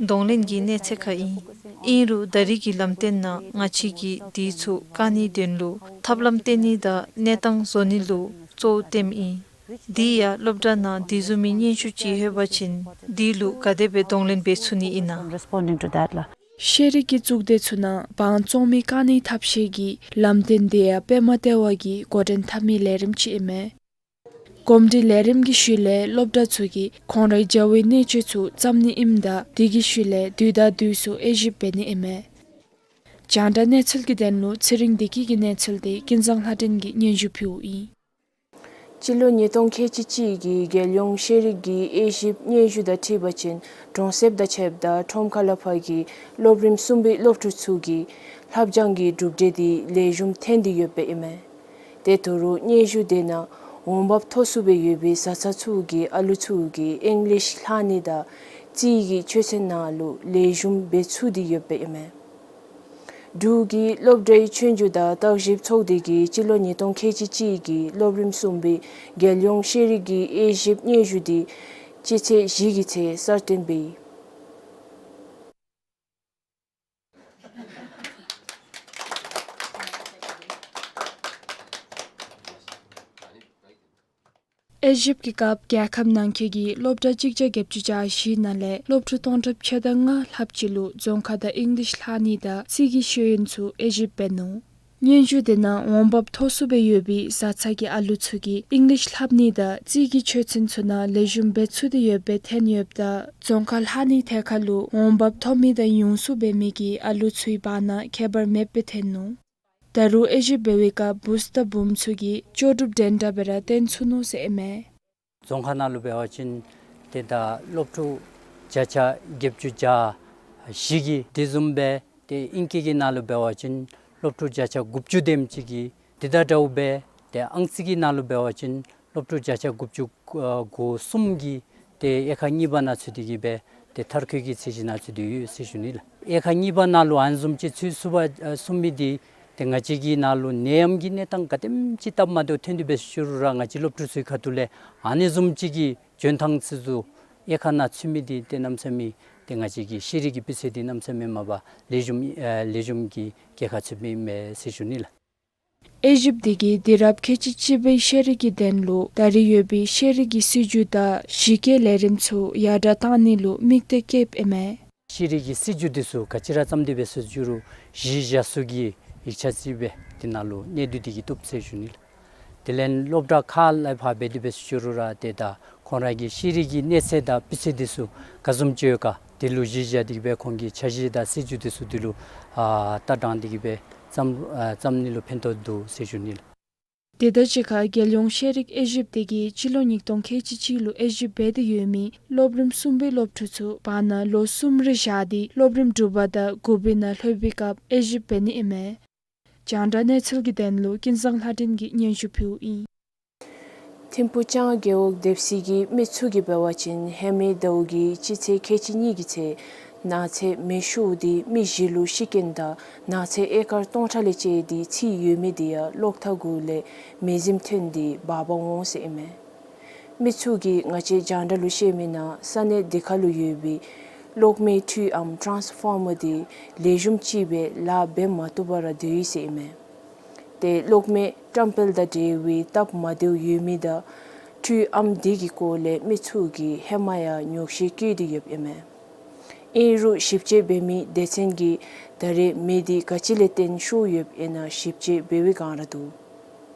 གདོང་ལེན་གྱི་གནས་ཚད་ཁར་ཨིན། ཨིན་རུང་ད་རིས་ཀྱི་ལམ་སྟོན་ནང་ང་བཅས་ཀྱིས་དེ་ཚུ་བཀག་ནིའི་དོན་ལུ་ཐབས་ལམ་བཏོན་ནི་དང་གནས་སྟངས་བཟོ་ནི་ལུ་གཙོ་བོ་བཏོནམ་ཨིན། དེ་ཡང་སློབ་གྲྭ་ནང་དེ་བཟུམ་མའི་སྙན་ཞུ་ཅིག་ལྷོད་པ་ཅིན་དེ་ལུ་ག་དེ་སྦེ་གདོང་ལེན་འབད་ཚུགས་ནི་ཨིན་ན། Responding to that ལགས། ཤེས་རིག་གི་གཙུག་སྡེ་ཚུ་ནང་དབང་བཙོང་མི་བཀག་ནིའི་ཐབས་ཤེས་ཀྱི་ལམ་སྟོན་དེ་ཡང་པདྨ་ལྟེ་བ་གིས་འགོ་འདྲེན་འཐབ་མི་ལས་རིམ་ཅིག་ཨིན་མས། གོམས་འདྲིས་ལས་རིམ་གྱི་ཤུལ་ལས་སློབ་གྲྭ་ཚུ་གིས་ཁོང་རའི་བྱ་བའི་གནད་སྤྱོད་ཚུ་བརྩམ་ནི་ཨིནམ་ད་དེ་གི་ཤུལ་ལས་དུས་དང་དུས་སུ་དབྱེ་ཞིབ་འབད་ནི་ཨིན་མས། རྒྱང་བསྒྲགས་གནས་ཚུལ་གྱི་དོན་ལུ་ཚེ་རིང་བདེ་སྐྱིད་ཀྱི་གནས་ཚུལ་དེ་ཀུན་བཟང་ལྷ་སྒྲོན་གྱིས་སྙན་ཞུ་ཕུལཝ་ཨིན། སྤྱི་ལོ་ཉིས་སྟོང་ཁལ་གཅིག་གཅིག་གི་རྒྱལ་ཡོངས་ཤེས་རིག་གི་དབྱེ་ཞིབ་སྙན་ཞུ་དང་འཁྲིལ་བ་ཅིན་གྲོང་གསེབ་དང་ཕྱདཔ་ད་ཁྲོམ་ཁ་ལས་ཕར་གྱི་སློབ་རིམ་གསུམ་པའི་སློབ་ཕྲུག་ཚུ་གི་ལྷབ་སྦྱང་གི་གྲུབ་འབྲས་དེ་ལེགས་ཤོམ་ཐོན་ཏེ་ཡོདཔ་ཨིན་མས། དེ་འབད་རུང་སྙན་ཞུ་དེ་ནང་འོང་འབབ་མཐོ་སུ་སྦེ་ཡོད་པའི་བཟའ་ཚང་ཚུ་གི་ཨ་ལུ་ཚུ་གིས་ཨིང་ལིཤ་ལྷག་ནི་དང་རྩིས་ཀྱི་ཆོས་ཚན་ནང་ལུ་ལེགས་ཤོམ་འབད་ཚུགས་ཏེ་ཡོདཔ་ཨིན་མས། འབྲུག་གི་སློབ་གྲྭའི་ཆོས་རྒྱུགས་དང་བརྟག་ཞིབ་ཚོགས་སྡེ་གིས་སྤྱི་ལོ་ཉིས་སྟོང་ཁལ་གཅིག་གཅིག་གི་སློབ་རིམ་གསུམ་པའི་རྒྱལ་ཡོངས་ཤེས་རིག་གི་དབྱེ་ཞིབ་སྙན་ཞུ་དེ་སྤྱི་ཚེས་བཞི་གི་ཚེ་གསར་བཏོན་འབད་ཡི། དབྱེ་ཞིབ་ཀྱི་སྐབས་རྒྱལ་ཁབ་ནང་འཁོད་ཀྱི་སློབ་གྲྭ་གཅིག་བརྒྱ་བརྒྱད་ཅུ་གྱ་བཞི་ནང་ལས་སློབ་ཕྲུག་སྟོང་ཕྲག་ཕྱེད་དང་ལྔ་ལྷགཔ་ཅིག་ལུ་རྫོང་ཁ་དང་ཨིང་ལིཤ་ལྷག་ནི་དང་རྩིས་ཀྱི་ཤེས་ཡོན་ཚུ་དབྱེ་ཞིབ་འབད་ནུག། སྙན་ཞུ་དེ་ནང་འོང་འབབ་མཐོ་སུ་སྦེ་ཡོད་པའི་བཟའ་ཚང་གི་ཨ་ལུ་ཚུ་གིས་ཨིང་ལིཤ་ལྷབ་ནི་དང་རྩིས་ཀྱི་ཆོས་ཚན་ཚུ་ནང་ལེགས་ཤོམ་འབད་ཚུགས་ཏེ་ཡོདཔ་སྦེ་ཐོན་ཡོདཔ་ད་རྫོང་ཁ་ལྷག་ནིའི་ཐད་ཁར་ལུ་འོང་འབབ་མཐོ་མི་དང་ཡོངས་སུ་འབད་མི་གི་ཨ་ལུ་ཚུའི་བར་ན་ཁྱད་པར་མེདཔ་སྦེ་ཐོན་ནུག། ད་རུང་དབྱེ་ཞིབ་འབད་བའི་སྐབས་བུཚ་དང་བུམོ་ཚུ་གིས་ལྕོགས་གྲུབ་འགྲན་ཟླ་སྦེ་ར་སྟོན་ཚུགས་ནུག་ཟེར་ཨིན་མས། རྫོང་ཁ་ནང་ལུ་འབད་བ་ཅིན་ཏེ་ད་སློབ་ཕྲུག་བརྒྱ་ཆ་བརྒྱད་ཅུ་གྱ་བཞི་གིས་དེ་བཟུམ་སྦེ་ཏེ་ཨིང་སྐད་ཀྱི་ནང་ལུ་འབད་བ་ཅིན་སློབ་ཕྲུག་བརྒྱ་ཆ་དགུ་བཅུ་དེམ་ཅིག་གིས། དེ་དང་འདྲཝ་སྦེ་ཏེ་ཨང་རྩིས་ཀྱི་ནང་ལུ་འབད་བ་ཅིན་སློབ་ཕྲུག་བརྒྱ་ཆ་དགུ་བཅུ་གོ་གསུམ་གྱིས་ཏེ་དབྱེ་ཁག་གཉིས་པ་ནང་ཚུད་དེ་གིས་སྦེ་ཏེ་མཐར་འཁྱོལ་གྱི་ཚད་གཞི་ནང་ཚུད་དེ་ཡོད་ཟེར་ཞུ་ནི་ལགས། དབྱེ་ཁག་གཉིས་པ་ནང་ལུ་ཨ་ནི་བཟུམ་ཅིག་ཚུད་ཚུགས་པ་ཨ་ཚུགས་མི་དེ་ ཏེ་ང་བཅས་ཀྱི་ནང་ལུ་ནད་ཡམས་ཀྱི་གནས་སྟངས་ག་དེམ་ཅིག་སྟབས་མ་བདེཝ་ཐོན་ཏེ་འབད་ཞུ་རུང་ར་ང་བཅས་སློབ་ཕྲུག་ཚུའི་ཁ་ཐུག་ལས་ཨ་ནི་བཟུམ་ཅིག་གི་འཇོན་ཐང་ཚུ་ཚུ་དབྱེ་ཁ་ནང་ཚུད་མི་འདི་ཏེ་གནམ་མེད་ས་མེད་ཏེ་ང་བཅས་ཀྱི་ཤེས་རིག་གི་སྤུས་ཚད་འདི་གནམ་མེད་ས་མེད་མ་པ་ལེགས་ཤོམ་ཨེ་ལེགས་ཤོམ་གྱི་རྒྱལ་ཁ་ཚུད་མི་ཨིན་མས་ཟེར་ཞུ་ནི་ལགས། དབྱེ་ཞིབ་འདི་གིས་དུས་རབས་ཁལ་གཅིག་གཅིག་པའི་ཤེས་རིག་གི་དོན་ལུ་ད་རེས་ཡོད་པའི་ཤེས་རིག་གི་སྲིད་བྱུས་དང་གཞི་བཀོད་ལས་རིམ་ཚུ་ཡར་དྲག་གཏང་ནི་ལུ་དམིགས་གཏད་བསྐྱེདཔ་ཨིན་མས། ཤེས་རིག་གི་སྲིད་བྱུས་འདི་ཚུ་ག་ཅི་ར་བརྩམས་ཏེ་འབད་ཞུ་རུང་གཞི་བཞག་ས་གི་ཡིག་ཆ་ཅིག་སྦེ་འདི་ནང་ལུ་གནད་བསྡུས་འདི་གིས་བཏུབ་ཟེར་ཞུ་ནི་ལགས། དེ་ལས་སློབ་གྲྭ་ཁག་ལས་ཕར་འབད་དེ་འབད་ཞུ་རུང་ར་ཏེ་ད་ཁོང་ར་གི་ཤེས་རིག་གི་གནས་ཚད་དང་སྤུས་ཚད་འདི་ཚུ་ག་བཟུམ་ཅིག་ཡོད་ག་འདི་ལུ་གཞི་བཞག་སྟེ་གི་སྦེ་ཁོང་གི་འཆར་གཞི་དང་སྲིད་བྱུས་འདི་ཚུ་འདི་ལུ་ཨ་ལྟ་སྟངས་འདི་གི་སྦེ་བརྩམ་ཨ་བརྩམ་ནི་ལུ་ཕན་ཐོགས་འདུག་ཟེར་ཞུ་ནི་ལགས། དེ་དང་གཅིག་ཁར་རྒྱལ་ཡོངས་ཤེས་རིག་དབྱེ་ཞིབ་འདི་གིས་སྤྱི་ལོ་ཉིས་སྟོང་ཁལ་གཅིག་གཅིག་ལུ་དབྱེ་ཞིབ་འབད་དེ་ཡོད་མི་སློབ་རིམ་གསུམ་པའི་སློབ་ཕྲུག་ཚུ་བར་ན་ལོ་གསུམ་རེ་བཞག་སྟེ་སློབ་རིམ་དྲུག་པ་དང་དགུ་པའི་ནང་ལྷོད་པའི་སྐབས་དབྱེ་ཞིབ་འབད་ནི་ཨིན་མས། རྒྱང་བསྒྲགས་གནས་ཚུལ་གྱི་དོན་ལུ་ཀུན་བཟང་ལྷ་སྒྲོན་གྱིས་སྙན་ཞུ་ཕུལཝ་ཨིན། ཐིམ་ཕུ་ལྕང་རྒེད་འོག་སྡེབ་སིལ་གྱི་མི་ཚུ་གིས་འབད་བ་ཅིན་ཧེ་མའི་ཟླཝ་གི་སྤྱི་ཚེས་ཁལ་གཅིག་གཉིས་ཀྱི་ཚེ་ནགས་ཚལ་མེ་ཤོར་ཏེ་མི་བཞི་ལུ་ཤི་རྐྱེན་དང་ནགས་ཚལ་ཨེ་ཀར་སྟོང་ཕྲག་ལས་བཅད་དེ་ཚིག་ཡོད་མི་དེ་ཡང་གློག་ཐག་གུ་ལས་མེ་ཟིམ་ཐོན་ཏེ་འབག་འབག་འོང་ཟེར་ཨིན་མས། མི་ཚུ་གིས་ང་བཅས་རྒྱང་བསྒྲགས་ལུ་བཤད་མི་ནང་ས་གནས་དེ་ཁ་ལུ་ཡོད་པའི་གློག་མེ་འཕྲུལ་ཨམ་ཊཱནསི་ཕོར་མར་དེ་ལེགས་ཤོམ་ཅིག་སྦེ་ལཱ་འབད་མ་བཏུབ་པར་སྡོད་ཡི་ཟེར་ཨིན་མས། ཏེ་གློག་མེ་བཀྲམ་སྤེལ་དང་འབྲེལ་བའི་སྟབས་མ་བདེཝ་ཡོད་མི་དང་འཕྲུལ་ཨམ་དེ་གི་སྐོར་ལས་མི་ཚུ་གིས་ཧེ་མ་ཡང་ཉོགས་བཤད་བཀོད་དེ་ཡོདཔ་ཨིན་མས། ཨིན་རུང་ཞིབ་དཔྱད་འབད་མི་སྡེ་ཚན་གྱིས་ད་རེས་མེ་དེ་ག་ཅི་ལས་བརྟེན་ཤོར་ཡོདཔ་ཨིན་ན་ཞིབ་དཔྱད་འབད་བའི་བསྒང་ར་འདུག།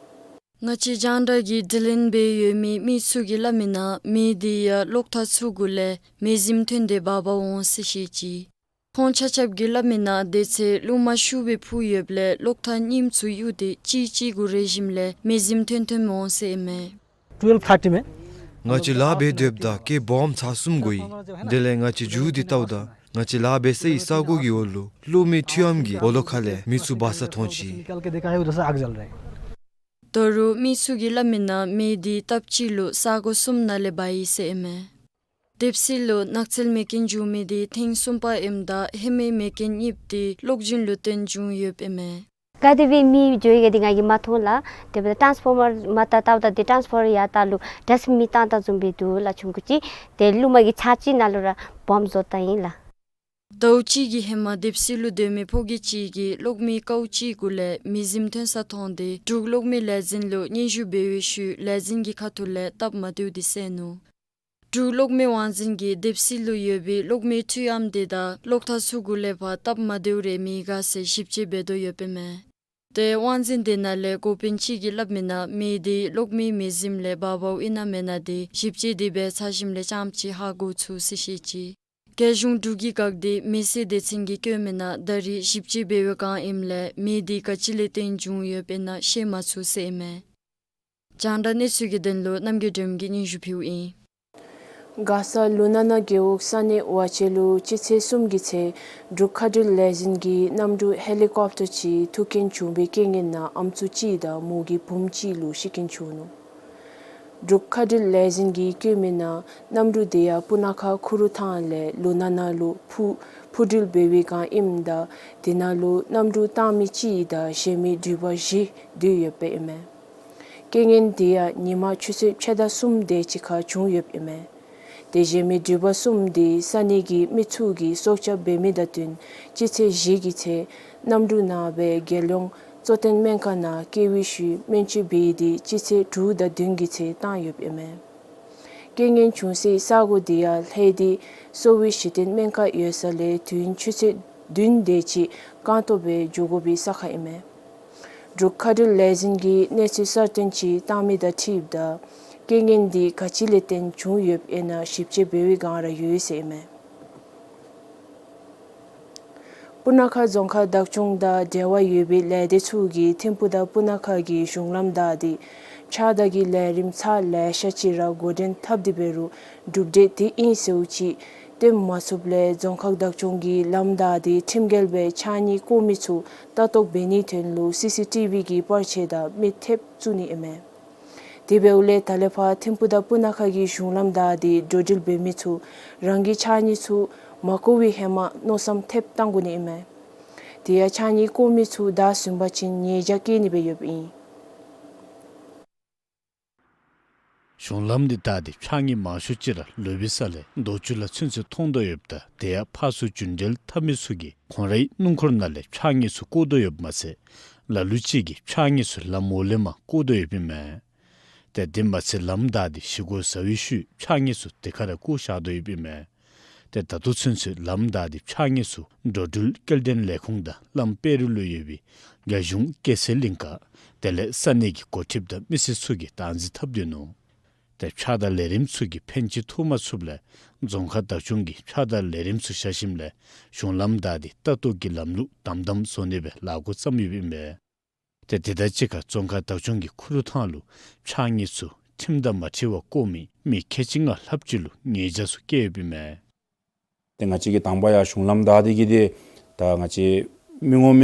ང་བཅས་རྒྱང་བསྒྲགས་ཀྱིས་དྲི་ལན་འབད་ཡོད་མི་མི་ཚུ་གིས་སླབ་མི་ནང་མེ་དེ་ཡང་གློག་ཐག་ཚུ་གུ་ལས་མེ་ཟིམ་ཐོན་ཏེ་འབག་འབག་འོང་ཟེར་བཤད་ཅི། ཁོང་ཆ་ཁྱབ་ཀྱིས་སླབ་མི་ནང་དེ་ཚེ་རླུང་མ་ཤུགས་སྦེ་ཕུ་ཡོདཔ་ལས་གློག་ཐག་རྙིངམ་ཚུ་གཡུག་སྟེ་གཅིག་གཅིག་གུ་རེག་ཞིནམ་ལས་མེ་ཟིམ་ཐོན་ཐོནམ་འོང་ཟེར་ཨིན་མས། ཊུ་ཝེལབ་ཐར་ཊི་མས། ང་བཅས་ལཱ་འབད་སྡོདཔ་ད་ཀེ་བོམ་ཚར་གསུམ་གོ་ཡི། དེ་ལས་ང་བཅས་མཇུག་དེ་བལྟཝ་ད་ང་བཅས་ལཱ་འབད་སའི་ས་གོ་གི་འོག་ལུ་གློག་མེ་འཕྲུལ་ཨམ་གྱི་སྦོ་ལོགས་ཁ་ལས་མེ་ཚུ་འབར་ས་མཐོང་ཅི། ད་རུང་མི་ཚུ་གིས་སླབ་མི་ནང་མེ་དེ་སྟབས་གཅིག་ལུ་ས་གོ་གསུམ་ནང་ལས་འབར་ཡི་ཟེར་ཨིན་མས། སྡེབ་སིལ་ལུ་ནགས་ཚལ་མེ་རྐྱེན་བྱུང་མི་དེ་ཐེངས་གསུམ་པ་ཨིནམ་ད་ཧེ་མའི་མེ་རྐྱེན་གཉིསཔོ་དེ་གློག་འབྱིན་ལུ་བརྟེན་བྱུང་ཡོདཔ་ཨིན་མས། ག་དེ་སྦེ་མེ་འགྱོ་ཡི་ག་དེ་ང་གིས་མ་མཐོང་ལགས། དེ་འབདཝ་ད་ཊཱནསི་ཕོར་མར་མར་བལྟ་བལྟཝ་ད་དེ་ཊཱནསི་ཕོར་མར་ཡར་ལྟ་ལུ་འདྲ་མེ་བཏང་བཏངམ་བཟུམ་སྦེ་འདུག་ལགས། ཆུང་ཀུ་ཅིག་དེ་རླུང་མ་གི་ཚར་གཅིག་ནང་ལུ་ར་བོམ་བཟོ་བཏང་ཡི་ལགས། ཟླཝ་གཅིག་གི་ཧེ་མ་སྡེབ་སིལ་ལུ་སྡོད་མི་ཕོ་སྐྱེས་གཅིག་གིས་གློག་མེ་ཀཝ་གཅིག་གུ་ལས་མེ་ཟིམ་ཐོན་ས་མཐོང་སྟེ་འབྲུག་གློག་མེ་ལས་འཛིན་ལུ་སྙན་ཞུ་འབད་བའི་ཤུལ་ལས་འཛིན་གྱི་ཁ་ཐུག་ལས་སྟབས་མ་བདེཝ་དེ་སེལ་ནུག། འབྲུག་གློག་མེ་དབང་འཛིན་གྱིས་སྡེབ་སིལ་ལུ་ཡོད་པའི་གློག་མེ་འཕྲུལ་ཨམ་དེ་དང་གློག་ཐག་ཚུ་གུ་ལས་ཕར་སྟབས་མ་བདེཝ་རེ་མེད་ག་ཟེར་ཞིབ་དཔྱད་འབད་དོ་ཡོདཔ་ཨིན་མས། ཏེ་དབང་འཛིན་དེ་ནང་ལས་འགོ་དཔོན་ཅིག་གིས་སླབ་མི་ནང་མེ་དེ་གློག་མེ་མེ་ཟིམ་ལས་འབར་བའི་ཨིན་ན་མེན་ན་དེ་ཞིབ་དཔྱད་དེ་སྦེ་ཚར་ཞིནམ་ལས་རྐྱངམ་ཅིག་ཧ་གོ་ཚུགས་ཟེར་བཤད་ཅི། རྒྱལ་གཞུང་འབྲུག་གི་འགག་སྡེ་མེ་སེལ་སྡེ་ཚན་གྱིས་བཀོད་མི་ནང་ད་རེས་ཞིབ་དཔྱད་འབད་བའི་བསྒང་ཨིནམ་ལས་མེ་དེ་ག་ཅི་ལས་བརྟེན་བྱུང་ཡོདཔ་ཨིན་ན་ཤེས་མ་ཚུགས་ཟེར་ཨིན་མས། རྒྱང་བསྒྲགས་གནས་ཚུལ་གྱི་དོན་ལུ་རྣམ་རྒྱལ་སྒྲོལམ་གིས་སྙན་ཞུ་ཕུལཝ་ཨིན། མགར་ས་ལུ་ན་ན་རྒེད་འོག་ས་གནས་ཝ་ཅན་ལུ་སྤྱི་ཚེས་གསུམ་གྱི་ཚེ་འབྲུག་མཁའ་འགྲུལ་ལས་འཛིན་གྱི་གནམ་གྲུ་ཧེ་ལི་ཀོབ་ཊར་ཅིག་ཐུག་རྐྱེན་བྱུང་བའི་རྐྱེན་ངན་ནང་ཨམ་སྲུ་གཅིག་དང་མོ་གི་བུམོ་གཅིག་ལུ་ཤི་རྐྱེན་བྱུང་ནུག། འབྲུག་མཁའ་འགྲུལ་ལས་འཛིན་གྱིས་བཀོད་མི་ནང་གནམ་གྲུ་དེ་ཡང་སྤུ་ན་ཁ་ཁུ་རུ་ཐང་ལས་ལུ་ན་ན་ལུ་འཕུར་འཕུར་འགྲུལ་འབད་བའི་བསྒང་ཨིནམ་ད་དེ་ནང་ལུ་གནམ་གྲུ་བཏང་མི་གཅིག་དང་གཞན་མི་འགྲུལ་པ་བཞི་འདུས་ཡོདཔ་ཨིན་མས། རྐྱེན་ངན་དེ་ཡང་ཉིན་མ་ཆུ་ཚོད་ཕྱེད་དང་གསུམ་དེ་ཅིག་ཁར་བྱུང་ཡོདཔ་ཨིན་མས། དེ་བཞིན་མི་འགྲུལ་པ་གསུམ་དེ་ས་གནས་ཀྱི་མི་ཚུ་གིས་སྲོག་སྐྱབས་འབད་མི་དང་བསྟུན་སྤྱི་ཚེས་བཞི་གི་ཚེ་གནམ་གྲུ་ནང་སྦེ་རྒྱལ་ཡོངས་གཙོ་བསྟེན་སྨན་ཁང་ནང་བསྐྱལ་བའི་ཤུལ་སྨན་བཅོས་འབད་དེ་སྤྱི་ཚེས་དྲུག་དང་བདུན་གྱི་ཚེ་བཏང་ཡོདཔ་ཨིན་མས། རྐྱེན་ངན་བྱུང་སའི་ས་གོ་དེ་ཡང་ལྷེ་དི་གསོ་བའི་གཞི་རྟེན་སྨན་ཁང་ཡོད་ས་ལས་དུས་ཡུན་ཆུ་ཚོད་བདུན་དེ་ཅིག་རྐང་སྟོང་སྦེ་འགྱོ་དགོ་པའི་ས་ཁར་ཨིན་མས། འབྲུག་མཁའ་འགྲུལ་ལས་འཛིན་གྱིས་གནས་ཚུལ་གསར་བཏོན་ཅིག་བཏང་མི་དང་འཁྲིལཝ་ད་རྐྱེན་ངན་འདི་ག་ཅི་ལས་བརྟེན་བྱུང་ཡོདཔ་ཨིན་ན་ཞིབ་དཔྱད་འབད་བའི་བསྒང་ར་ཡོད་ཟེར་ཨིན་མས། སྤུ་ན་ཁ་རྫོང་ཁག་བདག་སྐྱོང་དང་འབྲེལ་བ་ཡོད་པའི་ལས་སྡེ་ཚུ་གིས་ཐིམ་ཕུ་དང་སྤུ་ན་ཁ་གི་གཞུང་ལམ་བདའ་སྟེ་ཕྱགས་བདའ་གི་ལས་རིམ་ཚར་ལེ་ཤ་ཅིག་ར་འགོ་འདྲེན་འཐབ་སྟེ་འབད་རུང་གྲུབ་འབྲས་དེ་ཨིན་ཟེརཝ་ཅིག་སྟོན་མ་ཚུགསཔ་ལས་རྫོང་ཁག་བདག་སྐྱོང་གིས་ལམ་བདའ་སྟེ་ཁྲིམས་འགལ་སྦེ་ཕྱགས་སྙིགས་བཀོ་མི་ཚུ་ལྟ་རྟོག་འབད་ནིའི་དོན་ལུ་སི་སི་ཊི་བི་གི་པར་ཆས་དང་མི་ཐེབས་བཙུགས་ནི་ཨིན་མས། དེ་འབདཝ་ལས་ད་ལས་ཕར་ཐིམ་ཕུ་དང་སྤུ་ན་ཁ་གི་གཞུང་ལམ་བདའ་སྟེ་འགྲོ་འགྲུལ་འབད་མི་ཚུ་རང་གི་ཕྱགས་སྙིགས་ཚུ་མ་བཀོ་བའི་ཧེ་མ་མནོ་བསམ་ཐེབས་བཏང་དགོ་ནི་ཨིན་མས། དེ་ཡང་ཕྱགས་སྙིགས་བཀོ་མི་ཚུ་བདའ་ཟུན་པ་ཅིན་ཉེས་བྱ་བཀལ་ནི་སྦེ་ཡོདཔ་ཨིན། གཞུང་ལམ་འདི་བདའ་སྟེ་ཕྱགས་སྙིགས་མང་ཤོས་ཅིག་ར་ལུས་པའི་ས་ལས་རྡོ་ཆུ་ལ་ཚུན་ཚོད་མཐོང་དོ་ཡོདཔ་ད་དེ་ཡང་ཕར་ཚུར་རྒྱུན་འགྲུལ་འཐབ་མི་ཚུ་གིས་ཁོང་རའི་སྣུམ་འཁོར་ནང་ལས་ཕྱགས་སྙིགས་ཚུ་བཀོ་དོ་ཡོདཔ་མ་ཚད་ལ་ལུ་ཅིག་གིས་ཕྱགས་སྙིགས་ཚུ་ལམ་འོག་ལས་མར་བཀོ་དོ་ཡོདཔ་ཨིན་མས། ཏེ་དེ་མ་ཚད་ལམ་བདའ་སྟེ་བཞེས་སྒོ་བཟའ་བའི་ཤུལ་ཕྱགས་སྙིགས་ཚུ་དེ་ཁར་ར་བཀོ་བཞག་དོ་ཡོདཔ་ཨིན་མས། ཏེ་ད་ལྟོ་ཚུན་ཚོད་ལམ་བདའ་སྟེ་ཕྱགས་སྙིགས་ཚུ་འགྲོ་འགྲུལ་སྐྱེལ་འདྲེན་ལས་ཁུངས་དང་བླམ་དཔལ་རི་ལུ་ཡོད་པའི་རྒྱ་གཞུང་སྐྱེད་ཚལ་གླིང་ཀ་དེ་ལས་ས་གནས་ཀྱི་འགོ་ཁྲིདཔ་དང་མི་སེར་ཚུ་གིས་བདག་འཛིན་འཐབ་སྡོད་ནུག། ཏེ་ཕྱགས་བདའ་ལས་རིམ་ཚུ་གིས་ཕན་ཆེ་ཐོགས་མ་ཚུགསཔ་ལས་རྫོང་ཁག་བདག་སྐྱོང་གིས་ཕྱགས་བདའ་ལས་རིམ་ཚུ་བཞག་ཞིནམ་ལས་གཞུང་ལམ་བདའ་སྟེ་ལྟ་རྟོག་གི་ལམ་ལུགས་དམ་དམ་བཟོ་ནི་སྦེ་ལཱ་འགོ་བརྩམས་ཡོདཔ་ཨིན་པས། ཏེ་དེ་དང་གཅིག་ཁར་རྫོང་ཁག་བདག་སྐྱོང་གིས་ཁུ་རུ་ཐང་ལུ་ཕྱགས་སྙིགས་ཚུ་ཁྲིམས་དང་མ་འཁྲིལ་བར་བཀོ་མི་མི་ཁལ་གཅིག་ལྔ་ལྷགཔ་ཅིག་ལུ་ཉེས་བྱ་ཚུ་བཀལ་ཡོདཔ་ཨིན་མས། ཏེ་ང་བཅས་ཀྱིས་དང་པ་ཡང་གཞུང་ལམ་བདའ་སྟེ་གི་ཏེ་ད་ང་བཅས་མི་ངོམ་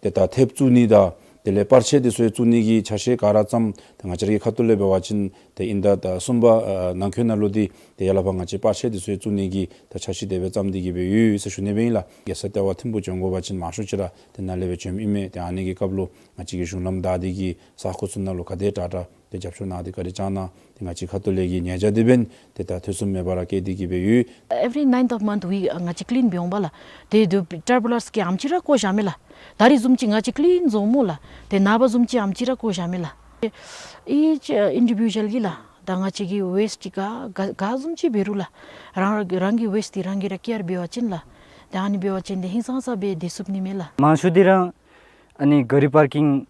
ཏེ་ད་ཐེབས་བཙུགས་ནི་དང་དེ་ལས་པར་ཆས་དེ་ཚུ་ཡང་བཙུགས་ནི་གི་ཆ་ཤས་ག་ར་བརྩམས། ཏེ་ང་བཅས་ར་གི་ཁ་ཐུག་ལས་འབད་བ་ཅིན་ཏེ་ཨིན་ཟླ་ད་གསུམ་པ་ཨ་ནང་འཁོད་ནང་ལུ་འདི་ཏེ་ཡར་ལས་ཕར་ང་བཅས་པར་ཆས་དེ་ཚུ་ཡང་བཙུགས་ནི་གི་ད་ཆ་ཤས་དེ་སྦེ་བརྩམས་ཏེ་གི་སྦེ་ཡོད་ཟེར་ཞུ་ནི་སྦེ་ཨིན་ལགས། རྒྱལ་ས་ལྟེ་བ་ཐིམ་ཕུག་བྱོན་དགོ་པ་ཅིན་མང་ཤོས་ཅིག་ར་ཏེ་ནཱ་ལས་སྦེ་བྱོནམ་ཨིན་མས། ཏེ་ཨ་ནི་གི་སྐབས་ལུ་ང་བཅས་ཀྱི་གཞུང་ལམ་བདའ་སྟེ་གི་ས་ཁོངས་ཚུ་ནང་ལུ་ག་དེ་དྲག་དྲག་ཏེ་རྒྱབ་སྐྱོར་གནང་སྟེ་བཀའ་དྲིན་བསྐྱང་གནང་། ཏེ་ང་བཅས་ཁ་ཐུག་ལས་ཀྱི་ཉེས་བྱ་དེ་འབདན་ཏེ་ད་ཐེ་ཚོམ་མེད་པར་བཀལ་ཏེ་གི་སྦེ་ཡོད། Every ninth of month we ང་བཅས་ཀླིན་འབད་འོང་པ་ལགས། ཏེ་དུ་ཊར་བུ་ལེནསི་གི་ཨམ་ཅིག་ར་བཀོ་བཞག་མས་ལགས། ད་རིས་བཟུམ་ཅིག་ང་བཅས་ཀླིན་བཟོཝ་སྨོ་ལགས། ཏེ་ནངས་པ་བཟུམ་ཅིག་ཨམ་ཅིག་ར་བཀོ་བཞག་མས་ལགས། Each individual གིས་ལགས། ད་ང་བཅས་ཀྱི་ཝེསཊ་ཅིག་ག་ག་ག་བཟུམ་ཅིག་འབད་རུང་ལགས། རང་རང་གི་ཝེསཊ་འདི་རང་གིས་ར་ཀེར་འབད་བ་ཅིན་ལགས། ད་ཨ་ནི་འབད་བ་ཅིན་ཏེ་ཧིང་སངས་ས་སྦེ་སྡོད་ཚུགས་ནི་མས་ལགས། མང་ཤོས་འདི་ར་ཨ་ནི་ག་རི་པར་ཀིང་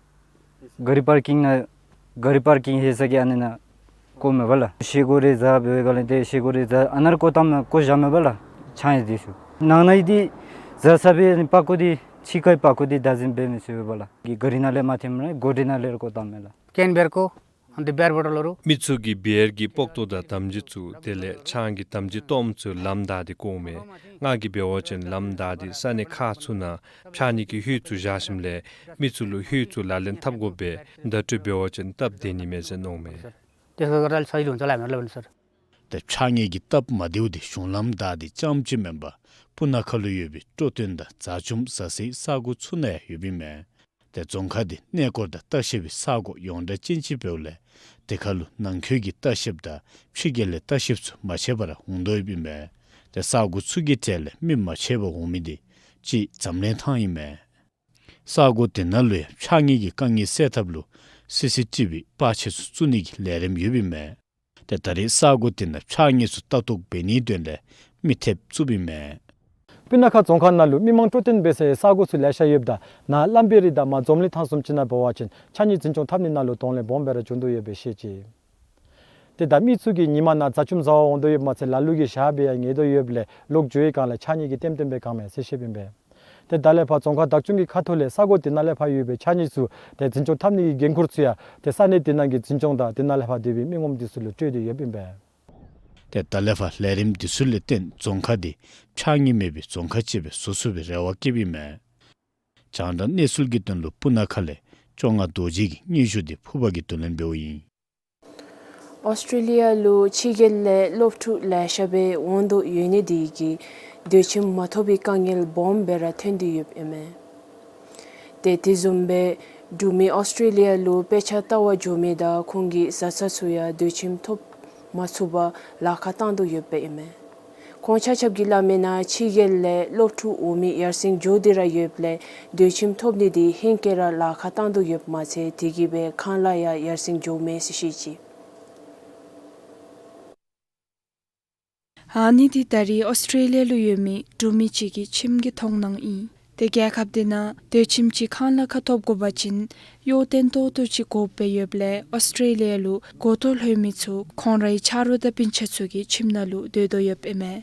ག་རི་པར་ཀིང་ནང་ག་རི་པར་ཀིང་ཧེ་ས་གི་ཨ་ནི་ནང་བཀོཝ་མས་པ་ལགས། བཞེས་སྒོ་རེ་བཟའ་འབད་བའི་སྒང་ལས་ཏེ་བཞེས་སྒོ་རེ་བཟའ་ཨ་ནཱ་ར་བཀོ་བཏངམ་བཀོ་བཞག་མས་པ་ལགས། ཕྱགས་སྙིགས་འདི་ཚུ་ནང་ན་ཡི་འདི་བཟའ་ས་སྦེ་ཨ་ནི་པག་ཀོ་འདི་ཕྱི་ཁའི་པག་ཀོ་འདི་བདག་འཛིན་འབད་མི་ཚུགས་པས་པ་ལགས། གི་ག་རི་ནང་ལས་མ་འཐེནམ་ར་སྒོ་འདི་ནང་ལས་ར་བཀོ་བཏངམ་མས་ལགས། ཀེན་བེར་ཀོ་འདི་བེར་བོ་ཊལ་ལུ། མི་ཚུ་གིས་བེར་གྱི་པོག་ཏོ་དང་དམ་སྦྱིས་ཚུ་དེ་ལས་ཆང་གི་དམ་སྦྱིས་ཏོམ་ཚུ་ལམ་བདའ་སྟེ་བཀོཝ་མས། ང་གིས་འབད་བ་ཅིན་ལམ་བདའ་སྟེ་ས་གནས་ཁག་ཚུ་ནང་ཕྱགས་སྙིགས་ཀྱི་ཧོད་ཚུ་བཞག་ཞིནམ་ལས་མི་ཚུ་ལུ་ཧོད་ཚུ་ལག་ལེན་འཐབ་དགོ་པས། བརྡ་སྤྲོད་འབད་བ་ཅིན་སྟབས་བདེ་ནི་མས་ཟེར་མནོཝ་མས། དེ་ཚུ་ག་ར་ལུ་ཚ་ཡི་ལུང་ཚ་ལ་མེད་ལ་བན་སར། ཏེ་ཕྱགས་སྙིགས་ཀྱི་སྟབས་མ་བདེཝ་འདི་གཞུང་ལམ་བདའ་སྟེ་རྐྱངམ་ཅིག་མེན་པར་སྤུ་ན་ཁ་ལུ་ཡོད་པའི་སྤྲོ་སྟོན་དང་རྫ་ཆུམ་བཟའ་སའི་ས་གོ་ཚུ་ནང་ཡང་ཡོདཔ་ཨིན་མས། ཏེ་རྫོང་ཁག་འདི་གནས་སྐོར་དང་ལྟ་བཤལ་པའི་ས་གོ་ཡོངས་གྲགས་ཅན་ཅིག་འབདཝ་ལས་དེ་ཁར་ལུ་ནང་འཁོད་ཀྱི་ལྟ་བཤལཔ་དང་ཕྱི་རྒྱལ་ལས་ལྟ་བཤལཔ་ཚུ་མ་ཆད་པར་འོང་དོ་ཡོདཔ་ཨིན་མས། ཏེ་ས་གོ་ཚུ་གི་གྲས་ལས་མི་མ་ཆད་པར་འོང་མི་འདི་གཅིག་འཛམ་གླིང་ཐང་ཨིན་མས། ས་གོ་དེ་ནང་ལུ་ཡང་ཕྱགས་སྙིགས་ཀྱི་དཀའ་ངལ་སེལ་ཐབས་ལུ་སི་སི་ཊི་བི་པར་ཆས་ཚུ་བཙུགས་ནི་གི་ལས་རིམ་ཡོདཔ་ཨིན་མས། ཏེ་ད་རེས་ས་གོ་དེ་ནང་ཕྱགས་སྙིགས་ཚུ་ལྟ་རྟོག་འབད་ནིའི་དོན་ལས་མི་ཐེབས་བཙུགསཔ་ཨིན་མས། སྤུ་ན་ཁ་རྫོང་ཁག་ནང་ལུ་མི་མང་སྤྲོ་སྟོན་འབད་སའི་ས་གོ་ཚུ་ལེ་ཤ་ཡོདཔ་ད་ནཱ་བླམ་བེ་རི་དང་མར་འཛོམ་གླིང་ཐང་བཟུམ་ཅིག་ནང་འབད་བ་ཅིན་ཕྱགས་སྙིགས་འཛིན་སྐྱོང་འཐབ་ནི་ནང་ལུ་གདོང་ལེན་སྦོམ་སྦེ་ར་བྱུང་དོ་ཡོདཔ་སྦེ་བཤད་ཅི། ཏེ་ད་མི་ཚུ་གིས་ཉིན་མ་ནང་རྫ་ཆུམ་བཟའ་བར་འོང་དོ་ཡོདཔ་མ་ཚད་ལ་ལུ་གིས་ཞག་སྦེ་ཡང་ཉལ་དོ་ཡོདཔ་ལས་ལོག་འགྱོ་བའི་སྒང་ལས་ཕྱགས་སྙིགས་ཀྱིས་ལྟེམ་ལྟེམ་སྦེ་གང་མས་ཟེར་བཤདཔ་ཨིན་པས། ཏེ་ད་ལས་ཕར་རྫོང་ཁག་བདག་སྐྱོང་གི་ཁ་ཐུག་ལས་ས་གོ་དེ་ནང་ལས་ཕར་ཡོད་པའི་ཕྱགས་སྙིགས་ཚུ་ཏེ་འཛིན་སྐྱོང་འཐབ་ནི་གི་འགན་ཁུར་ཚུ་ཡང་ཏེ་ས་གནས་དེ་ནང་གི་འཛིན་སྐྱོང་དང་དེ་ནང་ལས་ཕར་སྡོད་པའི་མི་ངོམ་དེ་ཚུ་ལུ་སྤྲོད་དེ་ཡོདཔ་ཨིན་པས། ཏེ་ད་ལས་ཕར་ལས་རིམ་དེ་ཚུ་ལས་བརྟེན་རྫོང་ཁག་དེ་ཕྱགས་སྙིགས་མེད་པའི་རྫོང་ཁག་ཅིག་སྦེ་བཟོ་ཚུགས་པའི་རེ་བ་བསྐྱེདཔ་ཨིན་མས། རྒྱང་བསྒྲགས་གནས་ཚུལ་གྱི་དོན་ལུ་སྤུ་ན་ཁ་ལས་བཅོ་ལྔ་རྡོ་རྗེ་གི་སྙན་ཞུ་དེ་ཕུརཔ་གིས་བསྡུ་ལེན་འབདཝ་ཨིན། ཨོསི་ཊྲེ་ལི་ཡ་ལུ་ཕྱི་རྒྱལ་ལས་སློབ་ཕྲུག་ལེ་ཤ་སྦེ་འོང་དོ་ཡོད་ནི་དེ་གིས་སྡོད་ཁྱིམ་མ་ཐོབ་པའི་དཀའ་ངལ་སྦོམ་སྦེ་ར་ཐོན་ཏེ་ཡོདཔ་ཨིན་མས། ཏེ་དེ་བཟུམ་སྦེ་འབྲུག་མི་ཨོསི་ཊྲེ་ལི་ཡ་ལུ་དཔེ་ཆ་ལྟ་བར་འགྱོ་མི་དང་ཁོང་གི་བཟའ་ཚང་ཚུ་ཡང་སྡོད་ཁྱིམ་ཐོབ་མ་ཚུགས་པར་ལཱ་ཁག་བཏང་དོ་ཡོདཔ་ཨིན་མས། ཁོང་ཆ་ཁྱབ་ཀྱིས་སླབ་མིའི་ནང་ཕྱི་རྒྱལ་ལས་སློབ་ཕྲུག་འོང་མི་ཡར་སེང་འགྱོ་སྟེ་ར་ཡོདཔ་ལས་སྡོད་ཁྱིམ་ཐོབ་ནི་དེ་ཧེང་སྐལ་ར་ལཱ་ཁག་བཏང་དོ་ཡོདཔ་མ་ཚད་དེ་གིས་སྦེ་ཁང་གླ་ཡང་ཡར་སེང་འགྱོཝ་མས་ཟེར་བཤད་ཅི། ཨ་ནི་འདི་ད་རེས་ཨོསི་ཊྲེ་ལི་ཡ་ལུ་ཡོད་མི་འབྲུག་མི་ཅིག་གི་ཁྱིམ་གྱི་མཐོང་སྣང་ཨིན། ཏེ་རྒྱལ་ཁབ་དེ་ནང་སྡོད་ཁྱིམ་ཅིག་ཁང་གླ་ཁར་ཐོབ་དགོ་པ་ཅིན་གཡོག་བརྟན་ཏོག་ཏོ་ཅིག་དགོཔ་སྦེ་ཡོདཔ་ལས་ཨོསི་ཊྲེ་ལི་ཡ་ལུ་གོ་ཐོབ་ལྷོད་མི་ཚུ་ཁོང་རའི་ཆ་རོགས་དང་སྤུན་ཆ་ཚུ་གི་ཁྱིམ་ནང་ལུ་སྡོད་དོ་ཡོདཔ་ཨིན་མས།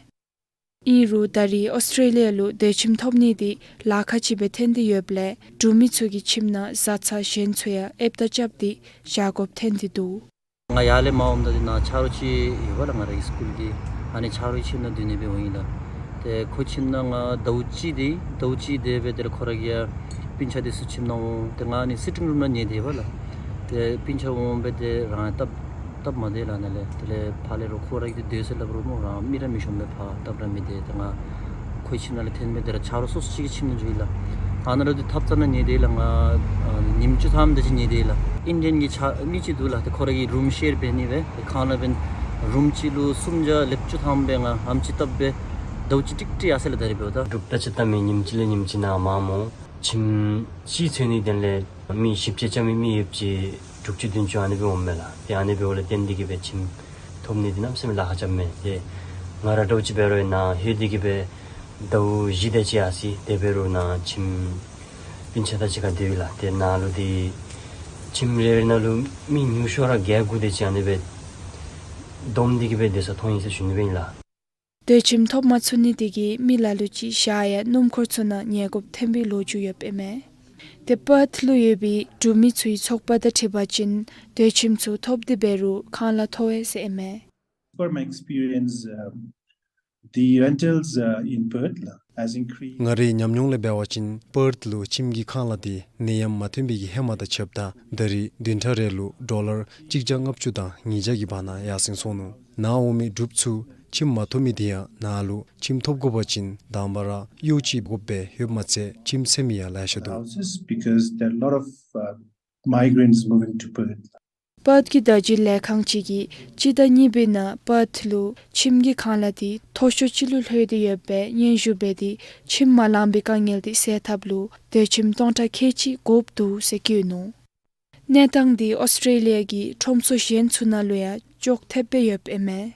ཨིན་རུང་ད་རེས་ཨོསི་ཊྲེ་ལི་ཡ་ལུ་སྡོད་ཁྱིམ་ཐོབ་ནི་འདི་ལཱ་ཁག་ཅིག་སྦེ་ཐོན་ཏེ་ཡོདཔ་ལས་འབྲུག་མི་ཚུ་གི་ཁྱིམ་ནང་བཟའ་ཚང་གཞན་ཚུ་ཡང་ཨེབ་དང་རྐྱབ་སྟེ་བཞག་དགོཔ་ཐོན་ཏེ་འདུག། ང་ཡར་ལས་མར་འོངམ་ད་འདི་ནང་ཆ་རོགས་ཅིག་ཡོད་པ་ལགས། ང་རའི་སི་ཀུལ་གྱི་ཨ་ནི་ཆ་རོགས་ཁྱིམ་ནང་སྡོད་ནི་སྦེ་འོང་ཡི་ལགས། ཏེ་ཁོ་ཁྱིམ་ནང་ང་ཟླཝ་གཅིག་སྡོད་ཟླཝ་གཅིག་སྡོད་སྦེ་དེ་ལས་ཁོ་ར་གི་ཡང་སྤུན་ཆ་དེ་ཚུ་ཁྱིམ་ནང་འོང་། ཏེ་ང་ཨ་ནི་སི་ཊིང་རུམ་ནང་ཉལ་སྡོད་པ་ལགས། ཏེ་སྤུན་ཆ་འོང་སྦེ་ཏེ་རང་སྟབས་སྟབས་མ་བདེ་ལགས། ནཱ་ལས་དེ་ལས་ཕར་ལས་རོགས་ཁོ་ར་གིས་སྡོད་ཟེར་སླབ་རུང་སྨོ་རང་མི་ར་མི་ཤོང་པས། ཕར་སྟབས་ར་མི་བདེ། ཏེ་ང་ཁོའི་ཁྱིམ་ནང་ལས་འཐོན་སྦེ་དེ་ར་ཆ་རོགས་སོ་སོ་ཅིག་གི་ཁྱིམ་ནང་འགྱོ་ཡི་ལགས། ཨ་ནཱ་ར་འདི་ཐབ་ཚང་ནང་ཉལ་དེས་ལགས། ང་ཉིནམ་བཅུ་ཐམ་དེ་ཅིག་ཉལ་དེས་ལགས། ཨིན་ཌི་ཡན་གྱི་ཆ་མི་ཅིག་འདུག་ལགས། ཏེ་ཁོ་ར་གིས་རུམ་ཤེར་འབད་ནི་སྦེ་ཏེ་ཁང་གླ་འབདན་རུམ་གཅིག་ལུ་སུམ་བརྒྱ་ལེབ་བཅུ་ཐམ་སྦེ་ང་ཨམ་ཅིག་བཏབ་སྦེ་ཟླཝ་གཅིག་ཀྲིག་ཀྲི་ཡར་སོ་ཡི་ལགས། ད་རིས་འབདཝ་ད་འབྲུགཔ་ད་ཅི་ལྟ་མི་ཉིནམ་གཅིག་ལས་ཉིནམ་གཅིག་ནཱ་མངམ་འོང་། ཁྱིམ་གཅིག་འཚོལ་ནིའི་དོན་ལས་མི་བཞི་བཅུ་རྐྱབ་མི་མི་ཡོདཔ་ཅིག་དྲུག་ཅུ་བདུན་ཅུ་ཨ་ནི་སྦེ་འོངམ་མས་ལགས། ཏེ་ཨ་ནི་འབདཝ་ལས་བརྟེན་ཏེ་གིས་སྦེ་ཁྱིམ་ཐོབ་ནི་འདི་གནམ་མེད་ས་མེད་ལཱ་ཁག་རྐྱབ་མས། ཏེ་ང་ར་འདྲཝ་ཅིག་འབད་རུང་ནཱ་ལྷོད་དེ་གིས་སྦེ་ཟླཝ་བཞི་དེ་ཅིག་ཡར་སོ་ཡི། དེ་འབད་རུང་ནཱ་ཁྱིམ་སྤུན་ཆ་དང་གཅིག་ཁར་སྡོད་ཡི་ལགས། ཏེ་ནཱ་ལུ་འདི་ཁྱིམ་རེ་རེ་ནང་ལུ་མི་ཉུང་ཤོས་ར་བརྒྱད་དགུ་དེ་ཅིག་ཨ་ནི་སྦེ་བསྡོམས་ཏེ་གིས་སྦེ་སྡོད་ས་མཐོང་ཡི་ཟེར་ཞུ་ནི་སྦེ་ཨིན་ལགས། སྡོད་ཁྱིམ་ཐོབ་མ་ཚུགས་ནི་དེ་གིས་མི་ལ་ལུ་ཅིག་ཞག་ཡང་སྣུམ་འཁོར་ཚུ་ནང་ཉལ་དགོཔ་ཐོན་པའི་ལོ་རྒྱུས་ཡོདཔ་ཨིན་མས། ཏེ་པརཐ་ལུ་ཡོད་པའི་འབྲུག་མི་ཚུའི་ཚོགས་པ་དང་འཁྲིལ་བ་ཅིན་སྡོད་ཁྱིམ་ཚུ་ཐོབ་སྟེ་འབད་རུང་ཁང་གླ་མཐོ་བས་ཟེར་ཨིན་མས། Per my experience, um, the rentals, uh, in Perth, uh, has increased. ང་རའི་ཉམས་མྱོང་ལས་འབད་བ་ཅིན་པརཐ་ལུ་ཁྱིམ་གྱི་ཁང་གླ་འདི་ནད་ཡམས་མ་ཐོན་པའི་གི་ཧེ་མ་དང་ཕྱདཔ་ད་ད་རིས་བདུན་ཕྲག་རེ་ལུ་ཌོ་ལར་གཅིག་བརྒྱ་ལྔ་བཅུ་དང་ཉིས་བརྒྱ་གི་བར་ན་ཡར་སེང་སོང་ནུག། ནཱ་འོང་མི་འབྲུགཔ་ཚུ་ཁྱིམ་མ་ཐོབ་མི་འདི་ཡང་ནཱ་ལུ་ཁྱིམ་ཐོབ་དགོ་པ་ཅིན་དང་པ་ར་གཡོག་ཅིག་དགོཔ་སྦེ་ཡོདཔ་མ་ཚད་ཁྱིམ་འཚོལ་མི་ཡང་ལེ་ཤ་འདུག། Houses because there are a lot of, uh, migrants moving to Perth. པརཐ་གི་བརྡ་བརྒྱུད་ལས་ཁང་ཅིག་གིས་སྤྱི་ཟླ་གཉིས་པའི་ནང་པརཐ་ལུ་ཁྱིམ་གྱི་ཁང་གླ་འདི་མཐོ་ཤོས་ཅིག་ལུ་ལྷོད་དེ་ཡོདཔ་སྦེ་སྙན་ཞུ་འབད་དེ་ཁྱིམ་མ་ལང་པའི་དཀའ་ངལ་འདི་སེལ་ཐབས་ལུ་སྡོད་ཁྱིམ་སྟོང་ཕྲག་ཁལ་གཅིག་དགོཔ་འདུག་ཟེར་བཀོད་ནུག། གནས་སྟངས་འདི་ཨོསི་ཊེ་ལི་ཡ་གི་ཁྲོམ་ཚུ་གཞན་ཚུ་ནང་ལུ་ཡང་ཅོག་འཐདཔ་སྦེ་ཡོདཔ་ཨིན་མས།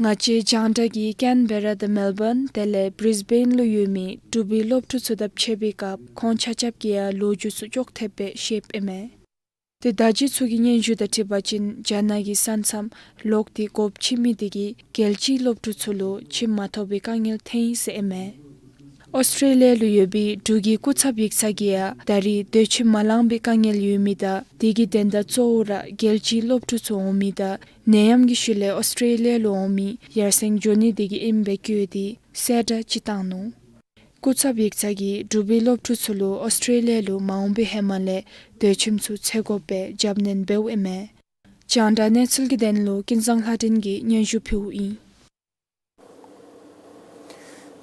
ང་བཅས་རྒྱང་བསྒྲགས་ཀྱིས་ཀེན་བེ་ར་དང་མེལ་བཱན་དེ་ལས་བྲིས་བེན་ལུ་ཡོད་མི་འབྲུག་པའི་སློབ་ཕྲུག་ཚུ་དང་ཕྱད་པའི་སྐབས་ཁོང་ཆ་ཁྱབ་ཀྱིས་ཡང་ལོ་རྒྱུས་ཚུ་ཅོག་འཐདཔ་སྦེ་བཤདཔ་ཨིན་མས། ཏེ་བརྡ་བརྒྱུད་ཚུ་གི་སྙན་ཞུ་དང་འཁྲིལ་བ་ཅིན་རྒྱ་ནག་གི་ས་མཚམས་ལོག་སྟེ་དགོཔ་ཆེ་མི་དེ་གིས་རྒྱལ་སྤྱིའི་སློབ་ཕྲུག་ཚུ་ལུ་ཁྱིམ་མ་ཐོབ་པའི་དཀའ་ངལ་ཐོན་ཡི་ཟེར་ཨིན་མས། ཨོསི་ཊེ་ལི་ཡ་ལུ་ཡོད་པའི་འབྲུག་གི་སྐུ་ཚབ་ཡིག་ཚང་གིས་ཡང་ད་རིས་སྡོད་ཁྱིམ་མ་ལང་པའི་དཀའ་ངལ་ཡོད་མི་དང་དེ་གི་དོན་དག་གཙོ་བོ་ར་རྒྱལ་སྤྱིའི་སློབ་ཕྲུག་ཚུ་འོང་མི་དང་ནད་ཡམས་ཀྱི་ཤུལ་ལས་ཨོསི་ཊེ་ལི་ཡ་ལུ་འོང་མི་ཡར་སེང་འགྱོ་ནི་དེ་གིས་ཨིནམ་སྦེ་བཀོད་དེ་གསལ་བསྒྲགས་ཅིག་བཏང་ནུག། སྐུ་ཚབ་ཡིག་ཚང་གིས་འབྲུག་པའི་སློབ་ཕྲུག་ཚུ་ལུ་ཨོསི་ཊེ་ལི་ཡ་ལུ་མ་འོང་པའི་ཧེ་མ་ལས་སྡོད་ཁྱིམ་ཚུ་འཚོལ་དགོཔ་སྦེ་རྒྱབ་སྣོན་འབདཝ་ཨིན་མས། རྒྱང་བསྒྲགས་གནས་ཚུལ་གྱི་དོན་ལུ་ཀུན་བཟང་ལྷ་སྒྲོན་གྱིས་སྙན་ཞུ་ཕུལཝ་ཨིན།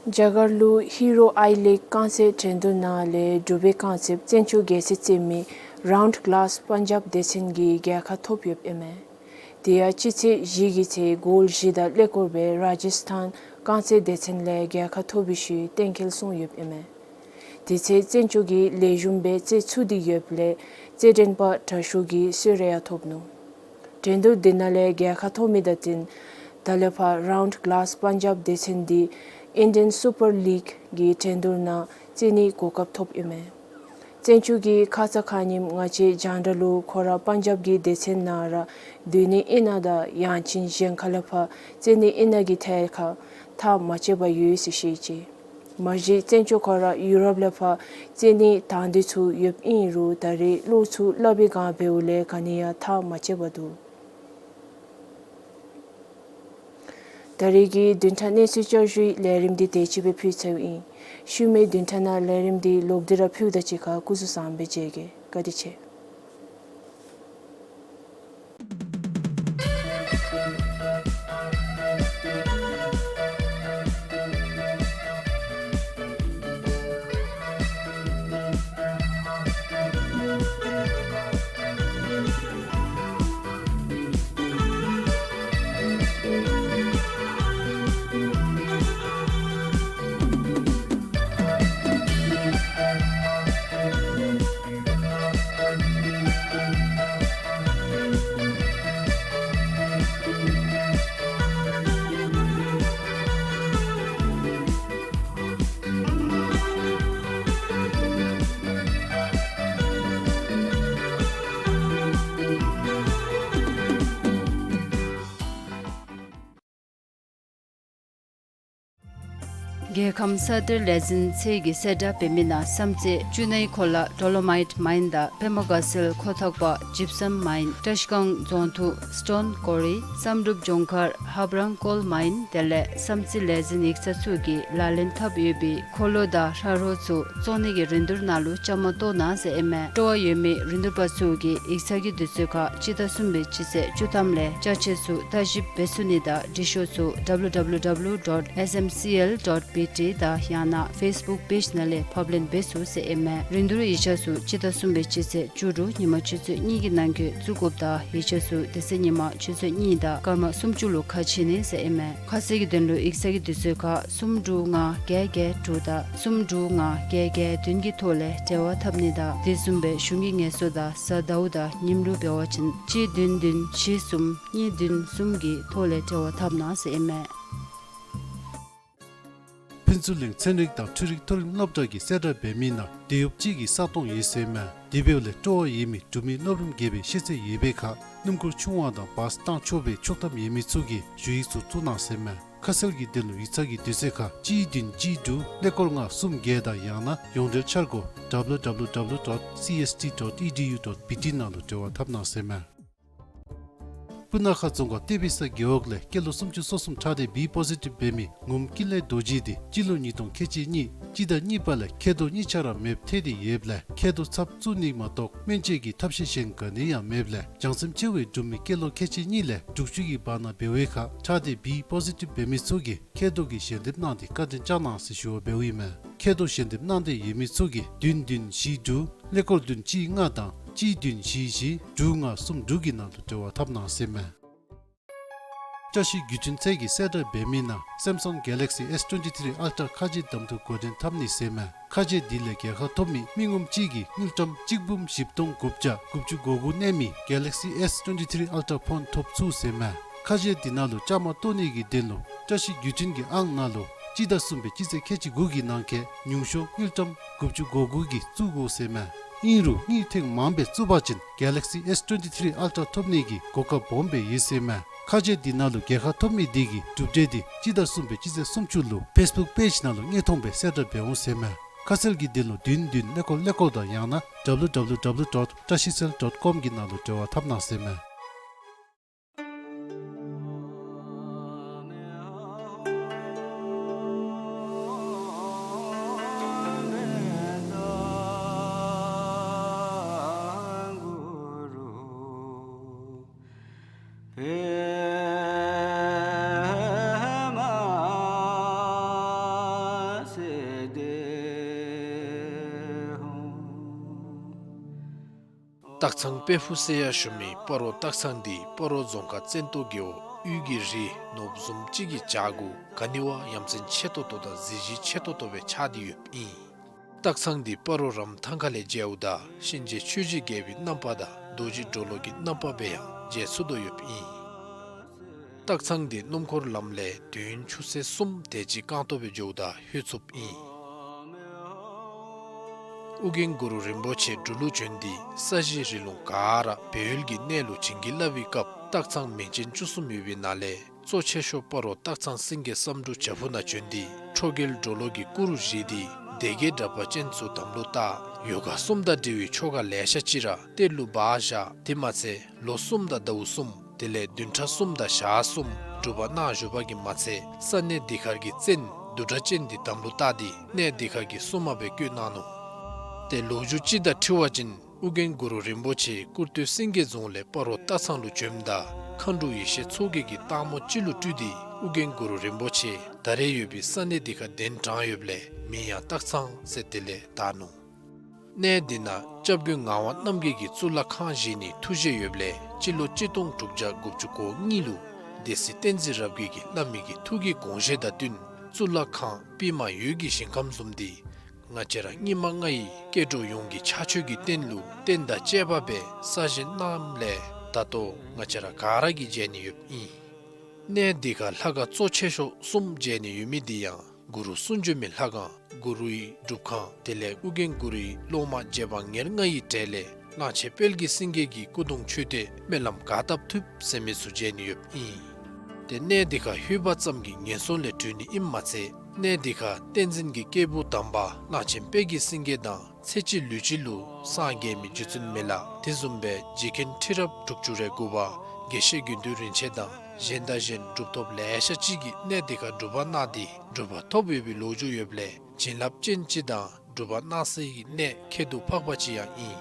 རྒྱ་གར་ལུ་ཧི་རོ་ཨའི་ལིག་རྐང་རྩེད་འགྲན་བསྡུར་ནང་ལས་འབྲུག་པའི་རྐང་རྩེདཔ་བཙན་སྐྱོགས་རྒྱལ་མཚན་རྩེད་མི་རའུནཌ་གླཱས་པཱན་ཇབ་སྡེ་ཚན་གྱིས་རྒྱལ་ཁ་ཐོབ་ཡོདཔ་ཨིན་མས། དེ་ཡང་སྤྱི་ཚེས་བཞི་གི་ཚེ་གཱོལ་བཞི་དང་ཀླད་ཀོར་སྦེ་ར་ཇཱ་སི་ཐཱན་རྐང་རྩེད་སྡེ་ཚན་ལས་རྒྱལ་ཁ་ཐོབ་པའི་ཤུལ་གཏན་འཁེལ་སོང་ཡོདཔ་ཨིན་མས། དེ་ཚེ་བཙན་སྐྱོགས་ཀྱིས་ལེགས་ཤོམ་སྦེ་རྩེད་ཚུགས་ཏེ་ཡོདཔ་ལས་རྩེད་འགྲན་པ་དྲག་ཤོས་ཀྱི་གསོལ་རས་ཡང་ཐོབ་ནུག། འགྲན་བསྡུར་འདི་ནང་ལས་རྒྱལ་ཁ་ཐོབ་མི་དང་བསྟུན་ད་ལས་ཕར་རའུནཌ་གླཱས་པཱན་ཇབ་སྡེ་ཚན་འདི་ཨིན་ཌི་ཡན་སུ་པར་ལིག་གི་འགྲན་བསྡུར་ནང་རྩེད་ནིའི་གོ་སྐབས་ཐོབ་ཨིན་མས། བཙན་སྐྱོགས་ཀྱིས་ཁ་ཙ་ཁ་ཉིནམ་ང་བཅས་རྒྱང་བསྒྲགས་ལུ་ཁོ་ར་པཱན་ཇབ་ཀྱི་སྡེ་ཚན་ནང་ར་སྡོད་ནི་ཨིན་ན་དང་ཡང་ཅིན་གཞན་ཁ་ལས་ཕར་རྩེད་ནི་ཨིན་ན་གི་ཐད་ཁར་ཐག་མ་བཅད་པར་ཡོད་ཟེར་བཤད་ཅི། མ་གཞི་བཙན་སྐྱོགས་ཁོ་ར་ཡུ་རོབ་ལས་ཕར་རྩེད་ནི་དང་འདོད་ཚུ་ཡོདཔ་ཨིན་རུང་ད་རེས་གློག་ཚུ་སླབ་པའི་སྒང་འབདཝ་ལས་ག་ནི་ཡང་ཐག་མ་བཅད་པར་འདུག། ད་རེས་ཀྱི་བདུན་ཕྲག་གནས་ཚུལ་བསྐྱར་ཞུའི་ལས་རིམ་འདི་དེ་ཅིག་སྦེ་ཕུལ་ཚརཝ་ཨིན། ཤུལ་མའི་བདུན་ཕྲག་ནང་ལས་རིམ་འདི་ལོག་སྟེ་ར་ཕུལཝ་ད་གཅིག་ཁར་སྐུ་གཟུགས་བཟང་པོ་སྦེ་མཇལ་གེ། བཀའ་དྲིན་ཆེ། རྒྱལ་ཁམས་ས་གཏེར་ལས་འཛིན་ཚད་ཀྱི་གསལ་བསྒྲགས་འབད་མི་ནང་བསམ་རྩེ་ཅུ་ནེ་ཁོ་ལ་ཌོ་ལོ་མའིཊ་མའིན་དང་པདྨ་དགའ་ཚལ་ཁོ་ཐང་པ་ཇིབ་སམ་མའིན། བཀྲིས་སྒང་རྫོང་ཐུག་སི་ཊོན་ཀོ་རི། བསམ་གྲུབ་ལྗོངས་མཁར་ཧབ་རང་ཀོལ་མའིན། དེ་ལས་བསམ་རྩེ་ལས་འཛིན་ཡིག་ཚང་ཚུ་གིས་ལག་ལེན་འཐབ་ཡོད་པའི་འཁོར་ལོ་དང་ཧྲ་རོ་ཚུ་བཙོང་ནི་གི་རིན་བསྡུར་ནང་ལུ་བཅའ་མར་གཏོགས་གནང་ཟེར་ཨིན་མས། སྤྲོ་བ་ཡོད་མི་རིན་བསྡུར་པ་ཚུ་གིས་ཡིག་ཚང་གི་དུས་ཚོད་ཁར་སྤྱི་ཟླ་གསུམ་པའི་སྤྱི་ཚེས་བཅུ་ཐམ་ལས་ཅ་ཆས་ཚུ་ལྟ་ཞིབ་འབད་ཚུགས་ནི་དང་འབྲི་ཤོག་ཚུ་W W W dot S M C L dot B འབྲེལ་དང་ཡང་ན་ཕེསི་བུཀ་པེཇ་ནང་ལས་ཕབ་ལེན་འབད་ཚུགས་ཟེར་ཨིན་མས། རིན་བསྡུར་ཡིག་ཆ་ཚུ་སྤྱི་ཟླ་གསུམ་པའི་སྤྱི་ཚེས་བཅུ་དྲུག་ཉིན་མ་ཆུ་ཚོད་གཉིས་ཀྱི་ནང་འཁོད་བཙུགས་དགོཔ་དང་ཡིག་ཆ་ཚུ་དེ་ཚེ་ཉིན་མ་ཆུ་ཚོད་གཉིས་དང་སྐར་མ་སུམ་ཅུ་ལུ་ཁ་ཕྱེ་ནི་ཟེར་ཨིན་མས། ཁ་གསལ་གྱི་དོན་ལུ་ཡིག་ཚང་གི་དུས་ཚོད་ཁར་གསུམ་དྲུག་ལྔ་བརྒྱད་བརྒྱད་དྲུག་དང་གསུམ་དྲུག་ལྔ་བརྒྱད་བརྒྱད་བདུན་གྱི་ཐོག་ལས་འབྲེལ་བ་འཐབ་ནི་དང་དེ་བཟུམ་སྦེ་གཞུང་གི་ངལ་གསོ་དང་གཟའ་ཟླཝ་དང་ཉིནམ་ལུ་འབད་བ་ཅིན་གཅིག་བདུན་བདུན་བཞི་གསུམ་གཉིས་བདུན་གསུམ་གྱི་ཐོག་ལས་འབྲེལ་བ་འཐབ་གནང་ཟེར་ཨིན་མས། ཕུན་ཚོགས་གླིང་ཚན་རིག་དང་འཕྲུལ་རིག་མཐོ་རིམ་སློབ་གྲྭ་གི་གསལ་བསྒྲགས་འབད་མི་ནང་དེད་གཡོགཔ་ཅིག་གི་ས་སྟོང་ཡོད་ཟེར་མས། དེ་འབདཝ་ལས་སྤྲོ་བ་ཡོད་མི་འབྲུག་མི་སློབ་རིམ་བརྒྱད་པའི་ཤེས་ཚད་ཡོད་པའི་ཁར་སྣུམ་འཁོར་ཆུང་བ་དང་བཱསི་བཏང་ཆོག་པའི་ཆོག་ཐམ་ཡོད་མི་ཚུ་གིས་ཞུ་ཡིག་ཚུ་བཙུགས་གནང་ཟེར་མས། ཁ་གསལ་གྱི་དོན་ལུ་ཡིག་ཚང་གི་དུས་ཚོད་ཁར་གཅིག་བདུན་གཅིག་དྲུག་ཀླད་ཀོར་ལྔ་གསུམ་བརྒྱད་དང་ཡང་ན་ཡོངས་འབྲེལ་འཆར་སྒོ་W W W dot C S T dot E D U dot B T ནང་ལུ་འབྲེལ་བ་འཐབ་གནང་ཟེར་མས། སྤུ་ན་ཁ་རྫོང་ཁག་གཏེར་སྦིས་ས་རྒེད་འོག་ལས་སྐྱེས་ལོ་སུམ་ཅུ་སོ་གསུམ་ཁྲག་ཌི་བི་པོ་ཟི་ཊིབ་འབད་མི་ངོམ་ཀུན་ལེགས་རྡོ་རྗེ་འདི་སྤྱི་ལོ་ཉིས་སྟོང་ཁལ་གཅིག་གཉིས་སྤྱི་ཟླ་གཉིས་པ་ལས་མཁལ་རྡོག་གཉིས་ཆ་ར་མེདཔ་ཐལ་ཏེ་ཡོདཔ་ལས་མཁལ་རྡོག་ཚབ་བཙུགས་ནི་མ་གཏོགས་སྨན་བཅོས་ཀྱི་ཐབས་ཤེས་གཞན་ག་ནི་ཡང་མེདཔ་ལས་བྱང་སེམས་ཆེ་བའི་འབྲུག་མི་སྐྱེས་ལོ་ཁལ་གཅིག་གཉིས་ལས་དྲུག་ཅུ་གི་བར་ན་འབད་བའི་ཁར་ཁྲག་ཌི་བི་པོ་ཟི་ཊིབ་འབད་མི་ཚུ་གིས་མཁལ་རྡོག་གི་ཞལ་འདེབས་གནང་སྟེ་བཀའ་དྲིན་བསྐྱང་གནང་ཟེར་ཞུ་བ་འབདཝ་ཨིན་མས། མཁལ་རྡོག་ཞལ་འདེབས་གནང་འདོད་ཡོད་མི་ཚུ་གིས་བདུན་བདུན་བཞི་དྲུག་ཀླད་ཀོར་བདུན་གཅིག་ལྔ་དང་གཅིག་བདུན་བཞི་བཞི་དྲུག་ལྔ་གསུམ་དྲུག་གི་ནང་དུ་འབྲེལ་བ་འཐབ་གནང་ཟེར་མས། བཀྲ་ཤིས་བརྒྱུད་འཕྲིན་ཚད་ཀྱི་གསལ་བསྒྲགས་འབད་མི་ནང་Samsung Galaxy S twenty-three Ultra ཁ་རྗེ་གདམ་འཐུ་འགོ་འདྲེན་འཐབ་ནི་ཟེར་མས། ཁ་རྗེ་འདི་ལས་རྒྱལ་ཁ་ཐོབ་མི་མི་ངོམ་གཅིག་གིས་དངུལ་ཀྲམ་གཅིག་འབུམ་བཞི་སྟོང་དགུ་བརྒྱ་དགུ་བཅུ་གོ་དགུ་གནས་མི་Galaxy S twenty-three Ultra ཕོན་ཐོབ་ཚུགས་ཟེར་མས། ཁ་རྗེ་འདི་ནང་ལུ་བཅའ་མར་གཏོགས་ནི་གི་དོན་ལུ་བཀྲ་ཤིས་བརྒྱུད་འཕྲིན་གྱི་ཨང་ནང་ལུ་སྤྱི་ཟླ་གསུམ་པའི་སྤྱི་ཚེས་ཁལ་གཅིག་དགུ་གི་ནང་འཁོད་ཉུང་ཤོས་དངུལ་ཀྲམ་དགུ་བཅུ་གོ་དགུ་གིས་བཙུགས་དགོ་ཟེར་མས། ཨིན་རུང་དངུལ་ཐེངས་མངམ་སྦེ་བཙུགས་པ་ཅིན་Galaxy S twenty-three Ultra ཐོབ་ནི་གི་གོ་སྐབས་སྦོམ་སྦེ་ཡོད་ཟེར་མས། ཁ་རྗེ་འདི་ནང་ལུ་རྒྱལ་ཁ་ཐོབ་མི་འདི་གི་གྲུབ་འབྲས་འདི་སྤྱི་ཟླ་གསུམ་པའི་སྤྱི་ཚེས་སུམ་ཅུ་ལུ་ཕེསི་བུཀ་པེཇ་ནང་ལུ་དངོས་མཐོང་སྦེ་གསལ་བསྒྲགས་འབད་འོང་ཟེར་མས། ཁ་གསལ་གྱི་དོན་ལུ་བདུན་བདུན་ཀླད་ཀོར་ཀླད་ཀོར་དང་ཡང་ན W W W dot trashicell dot com གི་ནང་ལུ་འབྲེལ་བ་འཐབ་གནང་ཟེར་མས། སྟག་ཚང་དཔལ་ཕུག་ཟེར་ཡང་ཞུ་མི་སྤ་རོ་སྟག་ཚང་འདི་སྤ་རོ་རྫོང་ཁག་བཙན་ཏོ་རྒེད་འོག་དབུས་ཀྱི་རི་ནོར་བུ་བཟུམ་ཅིག་གི་བྱག་གུ་ག་ནི་བ་ཡ་མཚན་ཆེ་ཏོག་ཏོ་དང་གཟི་བརྗིད་ཆེ་ཏོག་ཏོ་སྦེ་ཆགས་ཏེ་ཡོདཔ་ཨིན། སྟག་ཚང་འདི་སྤ་རོ་རམ་ཐང་ཁ་ལས་མཇལཝ་ད་གཤིན་རྗེ་ཆོས་རྗེ་རྒྱལ་པོའི་རྣམ་པ་དང་རྡོ་རྗེ་གྲོ་ལོད་ཀྱི་རྣམ་པ་སྦེ་ཡང་མཇལ་ཚུགས་དོ་ཡོདཔ་ཨིན། སྟག་ཚང་འདི་སྣུམ་འཁོར་ལམ་ལས་དུས་ཡུན་ཆུ་ཚོད་གསུམ་དེ་ཅིག་རྐང་སྟོང་སྦེ་འགྱོཝ་ད་ལྷོད་ཚུགསཔ་ཨིན། ཨོ་རྒྱན་གུ་རུ་རིན་པོ་ཆེ་འབྲུག་ལུ་བྱོན་ཏེ་ས་གཞི་རི་ལུང་ག་ར་སྦས་ཡུལ་གྱི་གནས་ལུ་བྱིན་གྱིས་བརླབས་པའི་སྐབས་སྟག་ཚང་མིང་ཅན་བཅུ་གསུམ་ཡོད་པའི་ནང་ལས་གཙོ་ཆེ་ཤོས་སྤ་རོ་སྟག་ཚང་སེང་གེ་བསམ་འགྲུབ་བྱག་ཕུག་ནང་བྱོན་ཏེ་ཁྲོ་རྒྱལ་གྲོ་ལོད་ཀྱི་སྐུ་རུ་བཞེངས་ཏེ་སྡེ་བརྒྱད་དྲེགས་པ་ཅན་ཚུ་དམ་ལུ་བཏགས། ཡོ་ག་གསུམ་དང་འབྲེལ་བའི་ཆོ་ག་ལེ་ཤ་ཅིག་ར་གཏེར་ལུ་སྦ་བཞག། དེ་མ་ཚད་ལོ་གསུམ་དང་ཟླཝ་གསུམ་དེ་ལས་བདུན་ཕྲག་གསུམ་དང་ཞག་གསུམ་སྒྲུབ་པ་གནང་བཞུགས་པ་གིས་མ་ཚད་ས་གནས་འདི་ཁར་གྱི་བཙན་བདུད་དྲེགས་ཅན་འདི་དམ་ལུ་བཏགས་ཏེ་གནས་འདི་ཁར་གྱི་སྲུང་མ་སྦེ་བསྐོས་གནང་ནུག། ཏེ་ལོ་རྒྱུས་ཅིག་དང་འཁྲིལ་བ་ཅིན་ཨོ་རྒྱན་གུ་རུ་རིན་པོ་ཆེ་ཀུར་སྟོད་སེང་གེ་རྫོང་ལས་སྤ་རོ་སྟག་ཚང་ལུ་བྱོནམ་ད་མཁའ་འགྲོ་ཡེ་ཤེས་མཚོ་རྒྱལ་གྱིས་སྟག་མོ་ཅིག་ལུ་སྤྲུལ་ཏེ་ཨོ་རྒྱན་གུ་རུ་རིན་པོ་ཆེ་ད་རེས་ཡོད་པའི་ས་གནས་འདི་ཁར་གདན་དྲངས་ཡོདཔ་ལས་མིང་ཡང་སྟག་ཚང་ཟེར་དེ་ལས་བཏགས་ནུག། གནས་འདི་ནང་སྐྱབས་མགོན་ངག་དབང་རྣམ་རྒྱལ་གྱིས་གཙུག་ལག་ཁང་བཞེངས་ནིའི་ཐུགས་བཞེད་ཡོདཔ་ལས་སྤྱི་ལོ་གཅིག་སྟོང་དྲུག་བརྒྱ་དགུ་བཅུ་གོ་གཉིས་ལུ་སྡེ་སྲིད་བསྟན་འཛིན་རབ་རྒྱས་ཀྱིས་བླ་མའི་གི་ཐུགས་ཀྱི་དགོངས་བཞེད་དང་བསྟུན་གཙུག་ལག་ཁང་པདྨ་འོད་ཀྱི་ཞིང་ཁམས་བཟུམ་འདི་ང་བཅས་ར་སྙིགས་མ་ལྔ་ཡི་སྐྱེ་འགྲོ་ཡོངས་ཀྱི་ཕྱག་མཆོད་ཀྱི་རྟེན་ལུ་རྟེན་དང་བཅས་པ་སྦེ་གསར་བཞེངས་གནངམ་ལས་ད་ལྟོ་ང་བཅས་ར་ག་ར་གིས་མཇལ་ནི་ཡོདཔ་ཨིན། གནས་འདི་ཁར་ལྷ་ཁང་གཙོ་ཆེ་ཤོས་གསུམ་མཇལ་ནི་ཡོད་མི་འདི་ཡང་གུ་རུ་གསུང་བྱོན་མའི་ལྷ་ཁང་གུ་རུའི་སྒྲུབ་ཁང་དེ་ལས་ཨོ་རྒྱན་གུ་རུའི་སློབ་མ་རྗེ་འབངས་ཉེར་ལྔ་ཡི་གྲས་ལས་གླང་ཆེན་དཔལ་གྱི་སེང་གེ་གི་སྐུ་གདུང་མཆོད་རྟེན་སྨོན་ལམ་ག་བཏབ་ཐུབ་ཟེར་མི་ཚུ་མཇལ་ནི་ཡོདཔ་ཨིན། ཏེ་གནས་འདི་ཁར་ལྷོད་པ་ཙམ་གྱིས་ངན་སོང་ལས་གྲོལ་ནི་ཨིནམ་མ་ཚད་གནས་འདི་ཁར་བསྟན་འཛིན་གྱི་སྐྱེས་བུ་དམ་པ་གླང་ཆེན་དཔལ་གྱི་སེང་གེ་དང་ཚེ་གཅིག་ལུས་གཅིག་ལུ་སངས་རྒྱས་མི་རྗེ་བཙུན་མི་ལ་དེ་བཟུམ་སྦེ་རྗེ་མཁན་ཁྲི་རབས་དྲུག་ཅུ་རེ་དགུ་པ་དགེ་བཤེས་དགེ་འདུན་རིན་ཆེན་དང་གཞན་དང་གཞན་གྲུབ་ཐོབ་ལེ་ཤ་ཅིག་གིས་གནས་འདི་ཁར་སྒྲུབ་པ་གནང་སྟེ་གྲུབ་པ་ཐོབ་ཡོད་པའི་ལོ་རྒྱུས་ཡོདཔ་ལས་བྱིན་རླབས་ཅན་ཅིག་དང་སྒྲུབ་པ་གནང་སའི་གནས་ཁྱད་དུ་འཕགས་པ་ཅིག་ཡང་ཨིན།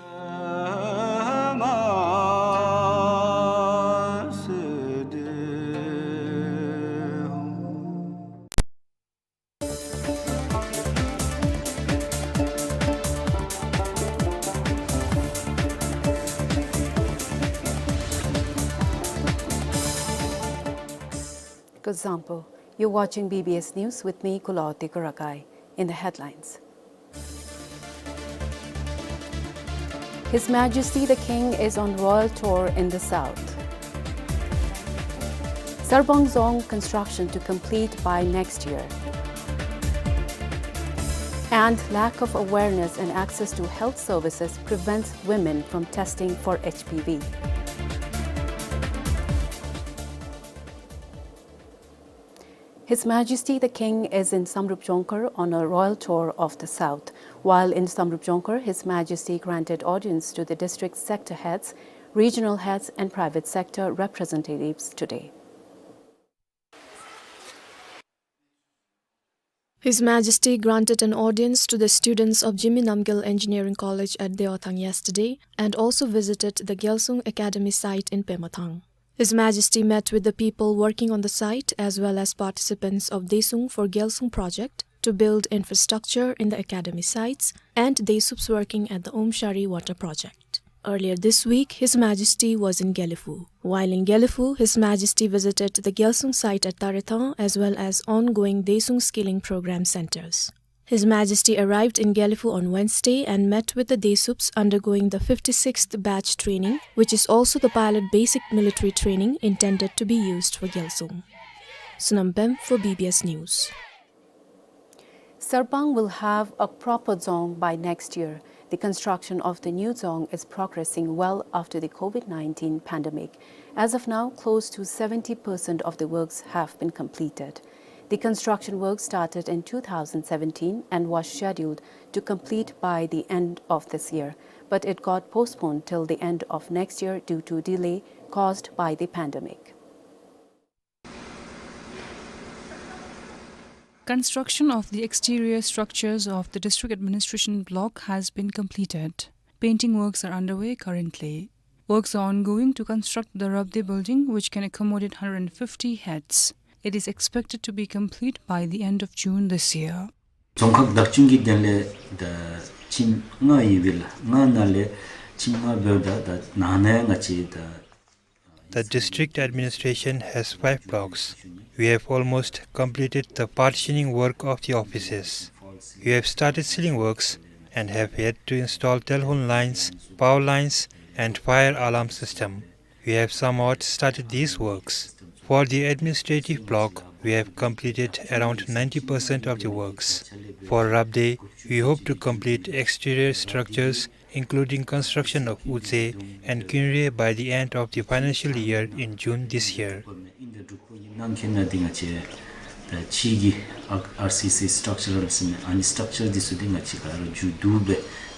Kuzuzangpo, you're watching B B S News with me, Kulawati Kurakai. In the headlines, His Majesty the King is on royal tour in the south. Sarpang Dzong construction to complete by next year. And lack of awareness and access to health services prevents women from testing for H P V. His Majesty the King is in Samrup Jongkhar on a royal tour of the South. While in Samrup Jongkhar, His Majesty granted audience to the district sector heads, regional heads, and private sector representatives today. His Majesty granted an audience to the students of Jigme Namgyel Engineering College at Dewathang yesterday and also visited the Gyalsung Academy site in Pemathang. His Majesty met with the people working on the site as well as participants of Desung for Gyalsung project to build infrastructure in the academy sites and Desup's working at the Omshari water project. Earlier this week, His Majesty was in Gelephu. While in Gelephu, His Majesty visited the Gyalsung site at Tarethang as well as ongoing Desung skilling program centers. His Majesty arrived in Gelephu on Wednesday and met with the Desups undergoing the fifty-sixth batch training, which is also the pilot basic military training intended to be used for Gyalsung. Sonam Pem for B B S News. Sarpang will have a proper dzong by next year. The construction of the new dzong is progressing well after the COVID nineteen pandemic. As of now, close to seventy percent of the works have been completed. The construction work started in two thousand seventeen and was scheduled to complete by the end of this year, but it got postponed till the end of next year due to delay caused by the pandemic. Construction of the exterior structures of the district administration block has been completed. Painting works are underway currently. Works are ongoing to construct the Rabde building, which can accommodate hundred and fifty heads. It is expected to be complete by the end of June this year. རྫོང་ཁག་བདག་སྐྱོང་གི་དོན་ལས་ད་ཁྱིམ་ལྔ་ཡོད་པས་ལགས། ལྔ་ནང་ལས་ཁྱིམ་ལྔ་འབདཝ་ད་ད་ནང་ན་ཡང་ང་བཅས་ད། The district administration has five blocks. We have almost completed the partitioning work of the offices. We have started ceiling works and have yet to install telephone lines, power lines, and fire alarm system. We have somewhat started these works. For the administrative block, we have completed around ninety percent of the works. For Rabde, we hope to complete exterior structures including construction of Utse and Kinre by the end of the financial year in June this year. ནང་འཁོད་ནང་འདི་ང་བཅས་ད་ཕྱི་གི་ཨར་སི་སི་སི་ཊག་ཅར་ཟེར་ཨ་ནི་སི་ཊག་ཅར་འདི་ཚུ་འདི་ང་བཅས་ག་ར་མཇུག་བསྡུ་སྦེ་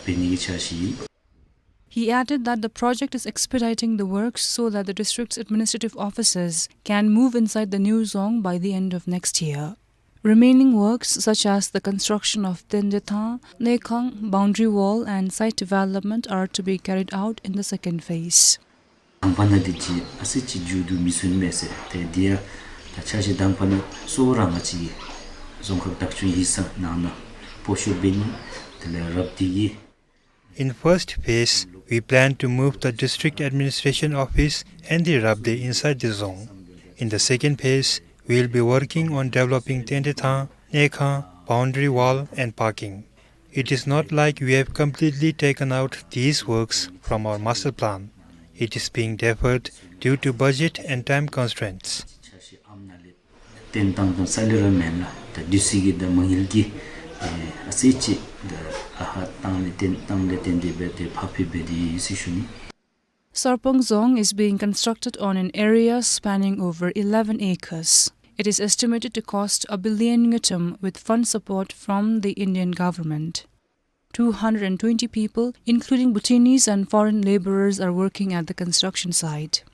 འབད་ནི་གི་འཆར་གཞི། He added that the project is expediting the works so that the district's administrative offices can move inside the new dzong by the end of next year. Remaining works such as the construction of Tendetha, Nekhang, boundary wall and site development are to be carried out in the second phase. དང་པ་ནང་འདི་ཅིག་ཨ་ཙི་ཅིག་མཇུག་བསྡུ་མི་ཚུགས་མས་ཟེར། ཏེ་འདི་ཡང་ད་འཆར་གཞི་དང་པ་ནང་གཙོ་བོ་ར་ང་བཅས་རྫོང་ཁག་བདག་སྐྱོང་ཡིག་ཚང་ནང་ན་སྤོ་བཤུད་འབད་ནི་དེ་ལས་རབ་འདི་གི In first phase, we plan to move the district administration office and the Rabde inside the dzong. In the second phase, we will be working on developing Tendetha, Nekhang, boundary wall and parking. It is not like we have completely taken out these works from our master plan. It is being deferred due to budget and time constraints. བརྟེན་བཏང་དོན་རྩ་ལས་ར་མེན་ལགས། ད་དུས་ཚོད་ཀྱི་ད་མ་དངུལ་གྱི་ཨེ་ཨ་ཙི་ཅིག་ད་ཨ་ཧ་བཏང་ལས་བརྟེན་བཏང་ལས་བརྟེན་ཏེ་འབད་དེ་ཕར་འཕུལ་འབད་དེ་ཡོད་ཟེར་ཞུ་ནི། Sarpang Dzong is being constructed on an area spanning over eleven acres. It is estimated to cost a billion ngultrum with fund support from the Indian government. Two hundred and twenty people, including Bhutanese and foreign laborers, are working at the construction site.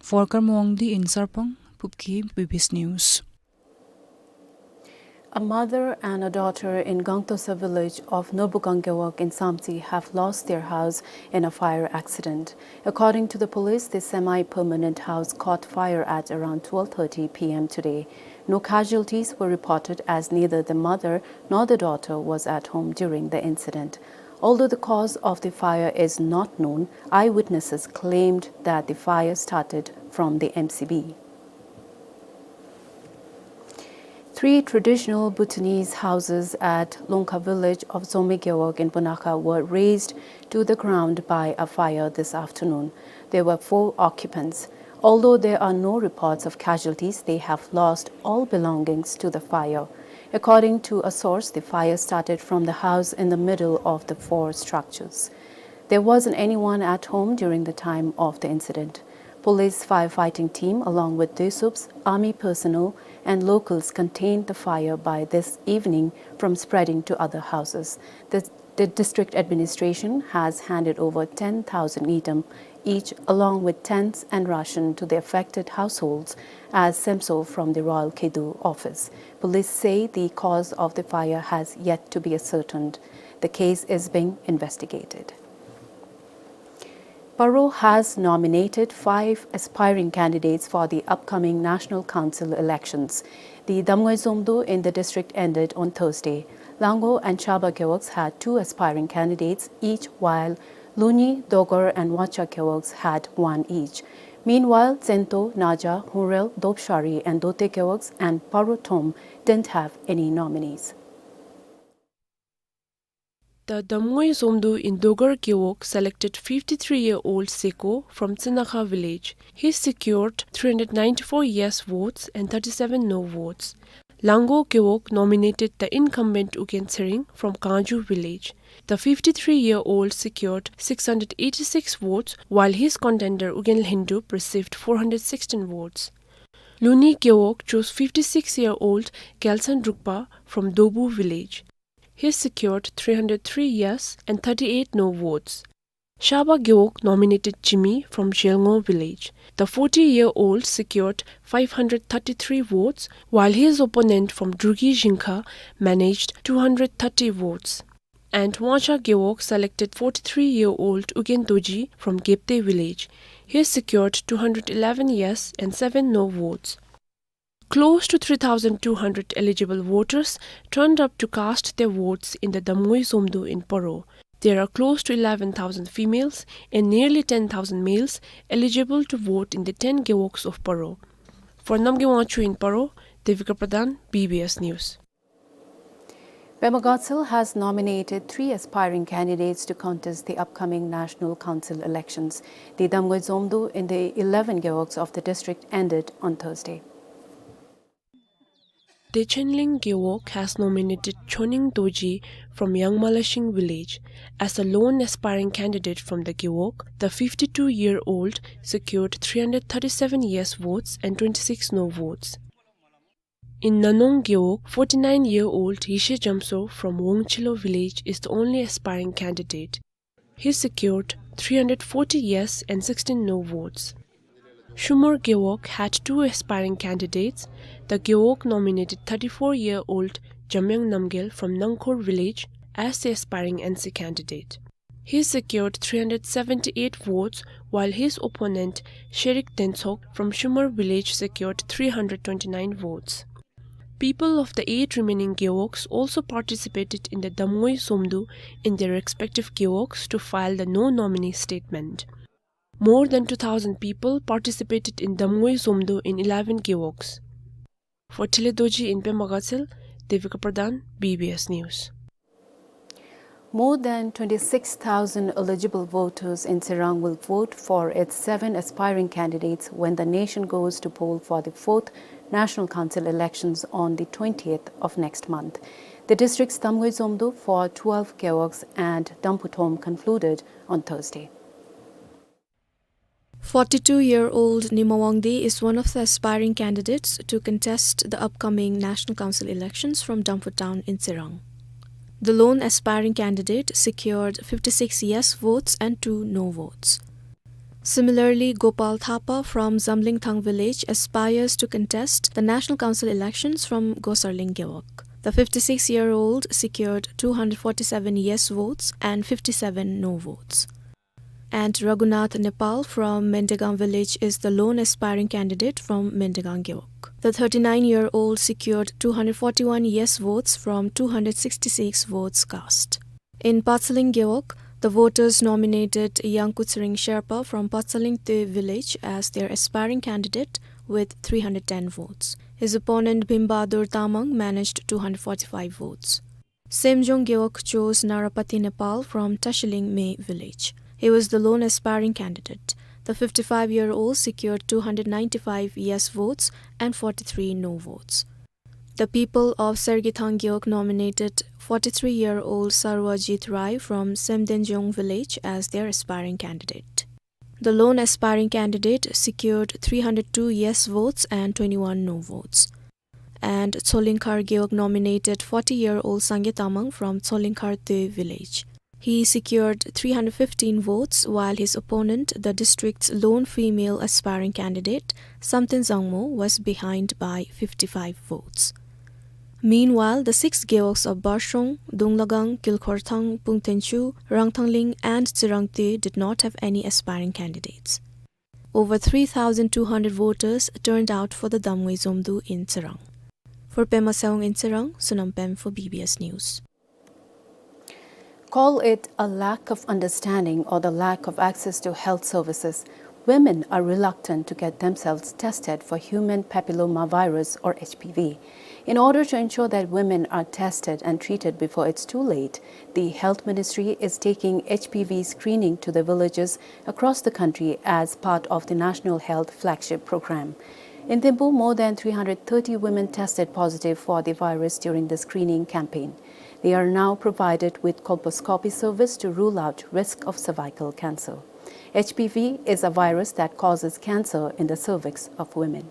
For Karma Wangdi in Sarpang, Phub Khem, B B S News. A mother and a daughter in Gangtosa village of Nobukang Gewog in Samtse have lost their house in a fire accident. According to the police, the semi-permanent house caught fire at around twelve thirty P M today. No casualties were reported as neither the mother nor the daughter was at home during the incident. Although the cause of the fire is not known, eyewitnesses claimed that the fire started from the M C B. Three traditional Bhutanese houses at Longkha village of Zome Gewog in Punakha were razed to the ground by a fire this afternoon. There were four occupants. Although there are no reports of casualties, they have lost all belongings to the fire. According to a source, the fire started from the house in the middle of the four structures. There wasn't anyone at home during the time of the incident. Police firefighting team, along with Dösub's army personnel and locals, contained the fire by this evening from spreading to other houses. The, the district administration has handed over ten thousand ngultrum each, along with tents and ration, to the affected households as SEMSO from the Royal Khedu office. Police say the cause of the fire has yet to be ascertained. The case is being investigated. Paro has nominated five aspiring candidates for the upcoming National Council elections. The Damngoi Zomdo in the district ended on Thursday. Lango and Shaba Gewogs had two aspiring candidates each, while Luni, Dogar and Wanchar Gewogs had one each. Meanwhile, Tsento, Naja, Hunrel, Dopshari and Dote Gewogs and Paro Thom didn't have any nominees. The Damngoi Zomdo in Dogar Gewog selected fifty-three-year-old Seko from Tsinakha village. He secured three hundred ninety-four yes votes and thirty-seven no votes. Lango Gewog nominated the incumbent Ugyen Tshering from Kangju village. The fifty-three-year-old secured six hundred eighty-six votes, while his contender Ugyen Lhendup received four hundred sixteen votes. Luni Gewog chose fifty-six-year-old Gyaltsen Drukpa from Dobu village. He secured three hundred three yes and thirty-eight no votes. Shaba Gewog nominated Jimmy from Zhelngo village. The forty-year-old secured five hundred thirty-three votes, while his opponent from Drugi Zhingkha managed two hundred thirty votes. And Wanchar Gewog selected forty-three-year-old Ugyen Dorji from Gebte village. He secured two hundred eleven yes and seven no votes. Close to three thousand two hundred eligible voters turned up to cast their votes in the Damngoi Zomdo in Paro. There are close to eleven thousand females and nearly ten thousand males eligible to vote in the ten gewogs of Paro. For Namgay Wangchuk in Paro, Devika Pradhan, B B S News. Pema Gatshel has nominated three aspiring candidates to contest the upcoming National Council elections. The Damngoi Zomdo in the eleven gewogs of the district ended on Thursday. Dechenling Gewog has nominated Choning Dorji from Yangmalashing village as the lone aspiring candidate from the Gewog. The fifty-two-year-old secured three hundred thirty-seven yes votes and twenty-six no votes. In Nanong Gewog, forty-nine-year-old Yeshe Jamso from Wongchilo village is the only aspiring candidate. He secured three hundred forty yes and sixteen no votes. Shumor Gewog had two aspiring candidates. The Gewog nominated thirty-four-year-old Jamyang Namgyel from Nangkhor village as the aspiring N C candidate. He secured three hundred seventy-eight votes, while his opponent, Sherik Dentsok from Shumor village, secured three hundred twenty-nine votes. People of the eight remaining gewogs also participated in the Damngoi Zomdo in their respective gewogs to file the no nominee statement. More than two thousand people participated in Damngoi Zomdo in eleven gewogs. For Thile Dorji in Pema Gatshel, Devika Pradhan, B B S News. More than twenty-six thousand eligible voters in Tsirang will vote for its seven aspiring candidates when the nation goes to poll for the fourth National Council elections on the twentieth of next month. The district's Damngoi Zomdo for twelve gewogs and Damphu Thom concluded on Thursday. Forty-two-year-old Nima Wangdi is one of the aspiring candidates to contest the upcoming National Council elections from Damphu town in Tsirang. The lone aspiring candidate secured fifty-six yes votes and two no votes. Similarly, Gopal Thapa from Zamlingthang village aspires to contest the National Council elections from Gosarling Gewog. The fifty-six-year-old secured two hundred forty-seven yes votes and fifty-seven no votes. And Raghunath Nepal from Mendegang village is the lone aspiring candidate from Mendegang Gewog. The thirty-nine-year-old secured two hundred forty-one yes votes from two hundred sixty-six votes cast. In Patseleng Gewog, the voters nominated Yangku Tshering Sherpa from Patseleng Twe village as their aspiring candidate with three hundred ten votes. His opponent Bhim Bahadur Tamang managed two hundred forty-five votes. Semjong Gewog chose Narapati Nepal from Tashiling Mey village. He was the lone aspiring candidate. The fifty-five-year-old secured two hundred ninety-five yes votes and forty-three no votes. The people of Sergithang Gewog nominated forty-three-year-old Sarwajit Rai from Semdenjong village as their aspiring candidate. The lone aspiring candidate secured three hundred two yes votes and twenty-one no votes. And Tsolingkhar Gewog nominated forty-year-old Sangay Tamang from Tsolingkhar Toey village. He secured three hundred fifteen votes, while his opponent, the district's lone female aspiring candidate, Samten Zangmo, was behind by fifty-five votes. Meanwhile, the six gewogs of Barshong, Dunglagang, Kilkhorthang, Pungthenchu, Rangthangling, and Tsirang Toey did not have any aspiring candidates. Over three thousand two hundred voters turned out for the Damngui Zomdu in Tsirang. For Pema Sewang in Tsirang, Sonam Pem for B B S News. Call it a lack of understanding or the lack of access to health services, women are reluctant to get themselves tested for human papillomavirus or H P V. In order to ensure that women are tested and treated before it's too late, the Health Ministry is taking H P V screening to the villages across the country as part of the National Health Flagship Program. In Thimphu, more than three hundred thirty women tested positive for the virus during the screening campaign. They are now provided with colposcopy service to rule out risk of cervical cancer. H P V is a virus that causes cancer in the cervix of women.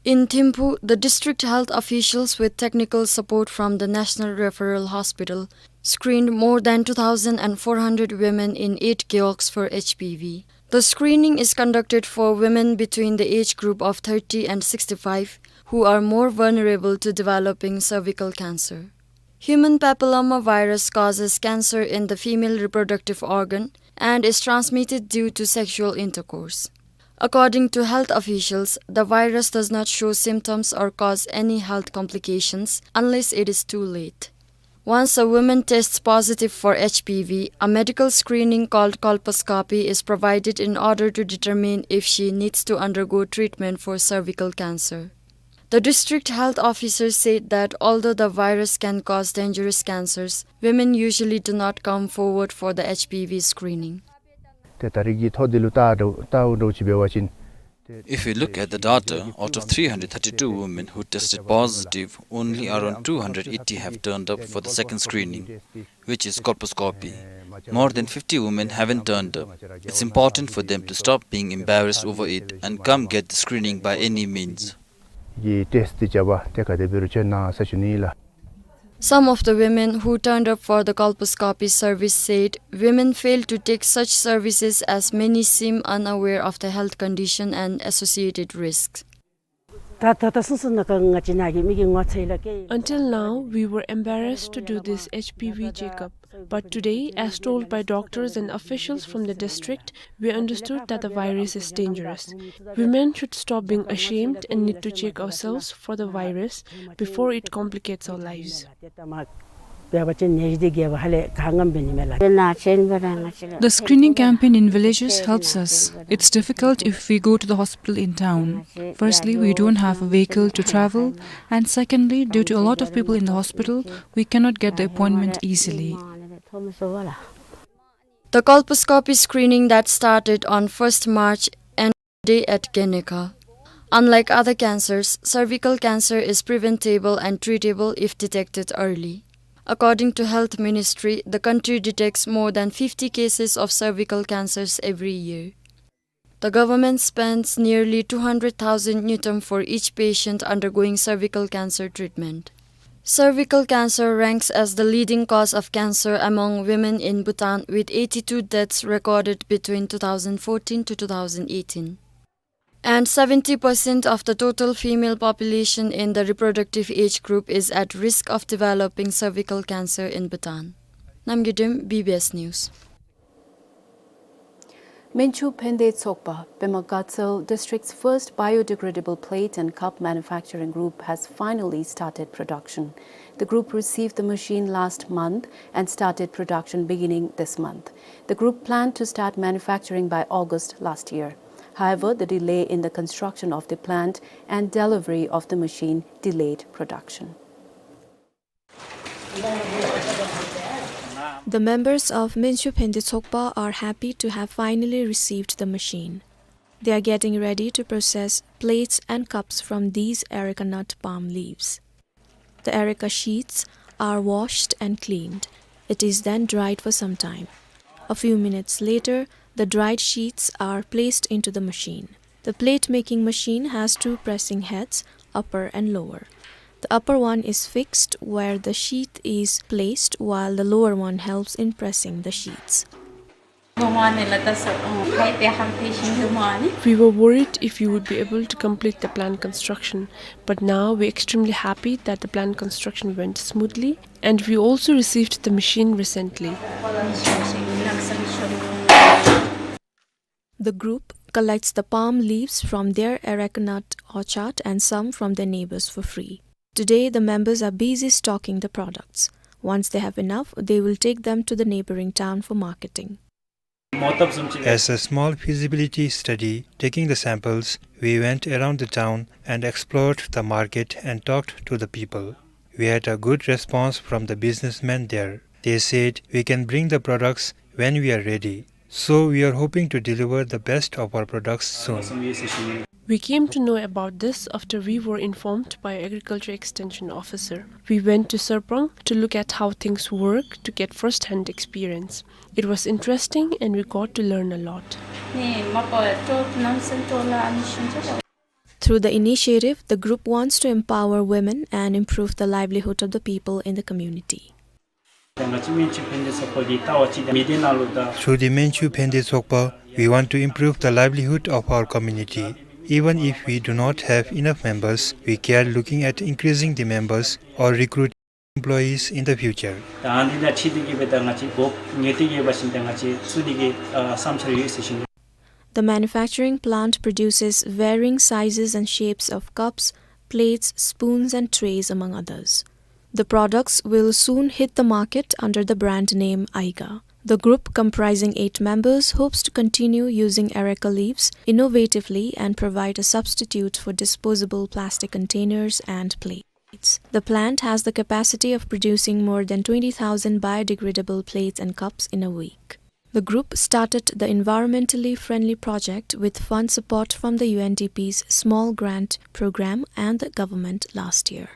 In Thimphu, the district health officials, with technical support from the National Referral Hospital, screened more than two thousand four hundred women in eight gewogs for H P V. The screening is conducted for women between the age group of thirty and sixty-five who are more vulnerable to developing cervical cancer. Human papillomavirus causes cancer in the female reproductive organ and is transmitted due to sexual intercourse. According to health officials, the virus does not show symptoms or cause any health complications unless it is too late. Once a woman tests positive for H P V, a medical screening called colposcopy is provided in order to determine if she needs to undergo treatment for cervical cancer. The district health officer said that although the virus can cause dangerous cancers, women usually do not come forward for the H P V screening. ཏེ་ད་རེས་ཀྱི་ཐོ་འདི་ལུ་ལྟ་འདྲཝ་ལྟ་འདྲཝ་ཅིག་འབད་བ་ཅིན། If we look at the data, out of three hundred thirty-two women who tested positive, only around two hundred eighty have turned up for the second screening, which is colposcopy. More than fifty women haven't turned up. It's important for them to stop being embarrassed over it and come get the screening by any means. གི་ཊེསཊ་འདི་བྱ་བ་ཏེ་ག་དེ་འབད་རུང་བྱོན་གནང་ཟེར་ཞུ་ནི་ལགས། Some of the women who turned up for the colposcopy service said women fail to take such services as many seem unaware of the health condition and associated risks. ད་ད་ད་སོང་སོང་ན་ག་ང་བཅས་ནཱ་གི་མི་གི་ངོ་ཚ་ཡི་ལ་ཀེ། Until now, we were embarrassed to do this H P V checkup. But today, as told by doctors and officials from the district, we understood that the virus is dangerous. Women should stop being ashamed and need to check ourselves for the virus before it complicates our lives. The screening campaign in villages helps us. It's difficult if we go to the hospital in town. Firstly, we don't have a vehicle to travel, and secondly, due to a lot of people in the hospital, we cannot get the appointment easily. The colposcopy screening that started on first March ended today at Genekha. Unlike other cancers, cervical cancer is preventable and treatable if detected early. According to Health Ministry, the country detects more than fifty cases of cervical cancers every year. The government spends nearly two hundred thousand ngultrum for each patient undergoing cervical cancer treatment. Cervical cancer ranks as the leading cause of cancer among women in Bhutan, with eighty-two deaths recorded between two thousand fourteen to two thousand eighteen. And seventy percent of the total female population in the reproductive age group is at risk of developing cervical cancer in Bhutan. Namgay Dem, B B S News. Minchu Phende Tsokpa, Pema Gatsal district's first biodegradable plate and cup manufacturing group, has finally started production. The group received the machine last month and started production beginning this month. The group planned to start manufacturing by August last year. However, the delay in the construction of the plant and delivery of the machine delayed production. The members of Minchu Phende Tsokpa are happy to have finally received the machine. They are getting ready to process plates and cups from these areca nut palm leaves. The areca sheets are washed and cleaned. It is then dried for some time. A few minutes later, the dried sheets are placed into the machine. The plate making machine has two pressing heads, upper and lower. The upper one is fixed where the sheet is placed, while the lower one helps in pressing the sheets. We were worried if we would be able to complete the plant construction, but now we're extremely happy that the plant construction went smoothly, and we also received the machine recently. The group collects the palm leaves from their areca nut orchard and some from their neighbors for free. Today, the members are busy stocking the products. Once they have enough, they will take them to the neighboring town for marketing. As a small feasibility study, taking the samples, we went around the town and explored the market and talked to the people. We had a good response from the businessmen there. They said, "We can bring the products when we are ready." So we are hoping to deliver the best of our products soon. We came to know about this after we were informed by Agriculture Extension Officer. We went to Sarpang to look at how things work to get first-hand experience. It was interesting and we got to learn a lot. Through the initiative, the group wants to empower women and improve the livelihood of the people in the community. Through the Minchu Phende Tsokpa, we want to improve the livelihood of our community. Even if we do not have enough members, we care looking at increasing the members or recruiting employees in the future. The manufacturing plant produces varying sizes and shapes of cups, plates, spoons, and trays, among others. The products will soon hit the market under the brand name Aiga. The group, comprising eight members, hopes to continue using areca leaves innovatively and provide a substitute for disposable plastic containers and plates. The plant has the capacity of producing more than twenty thousand biodegradable plates and cups in a week. The group started the environmentally friendly project with fund support from the U N D P's Small Grant Program and the government last year.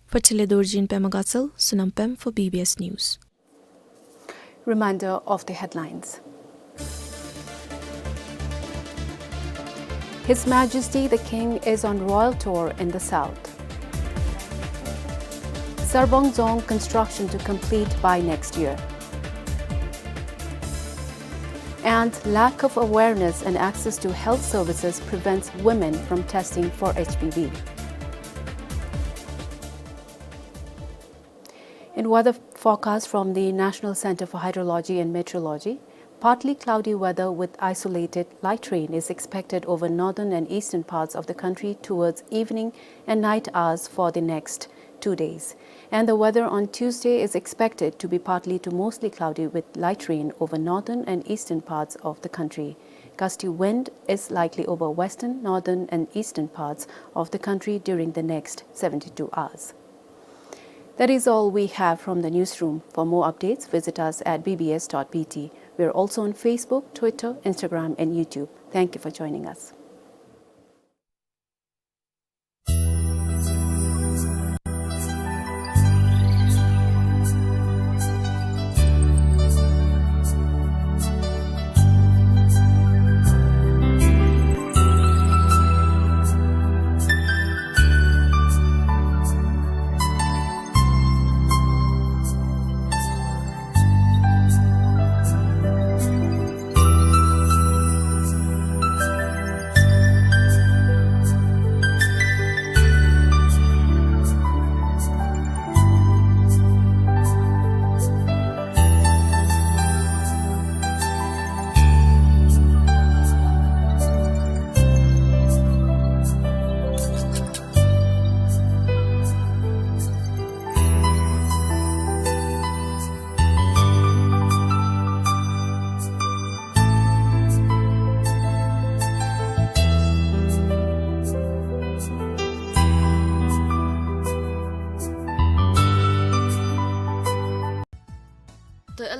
For Chile Dorjin, Pema Gatsal, Sonam Pem for B B S News. Reminder of the headlines. His Majesty the King is on royal tour in the south. Sarbong Dzong construction to complete by next year. And lack of awareness and access to health services prevents women from testing for H P V. In weather forecast from the National Center for Hydrology and Meteorology, partly cloudy weather with isolated light rain is expected over northern and eastern parts of the country towards evening and night hours for the next two days. And the weather on Tuesday is expected to be partly to mostly cloudy with light rain over northern and eastern parts of the country. Gusty wind is likely over western, northern, and eastern parts of the country during the next seventy-two hours. That is all we have from the newsroom. For more updates, visit us at B B S dot B T. We are also on Facebook, Twitter, Instagram, and YouTube. Thank you for joining us.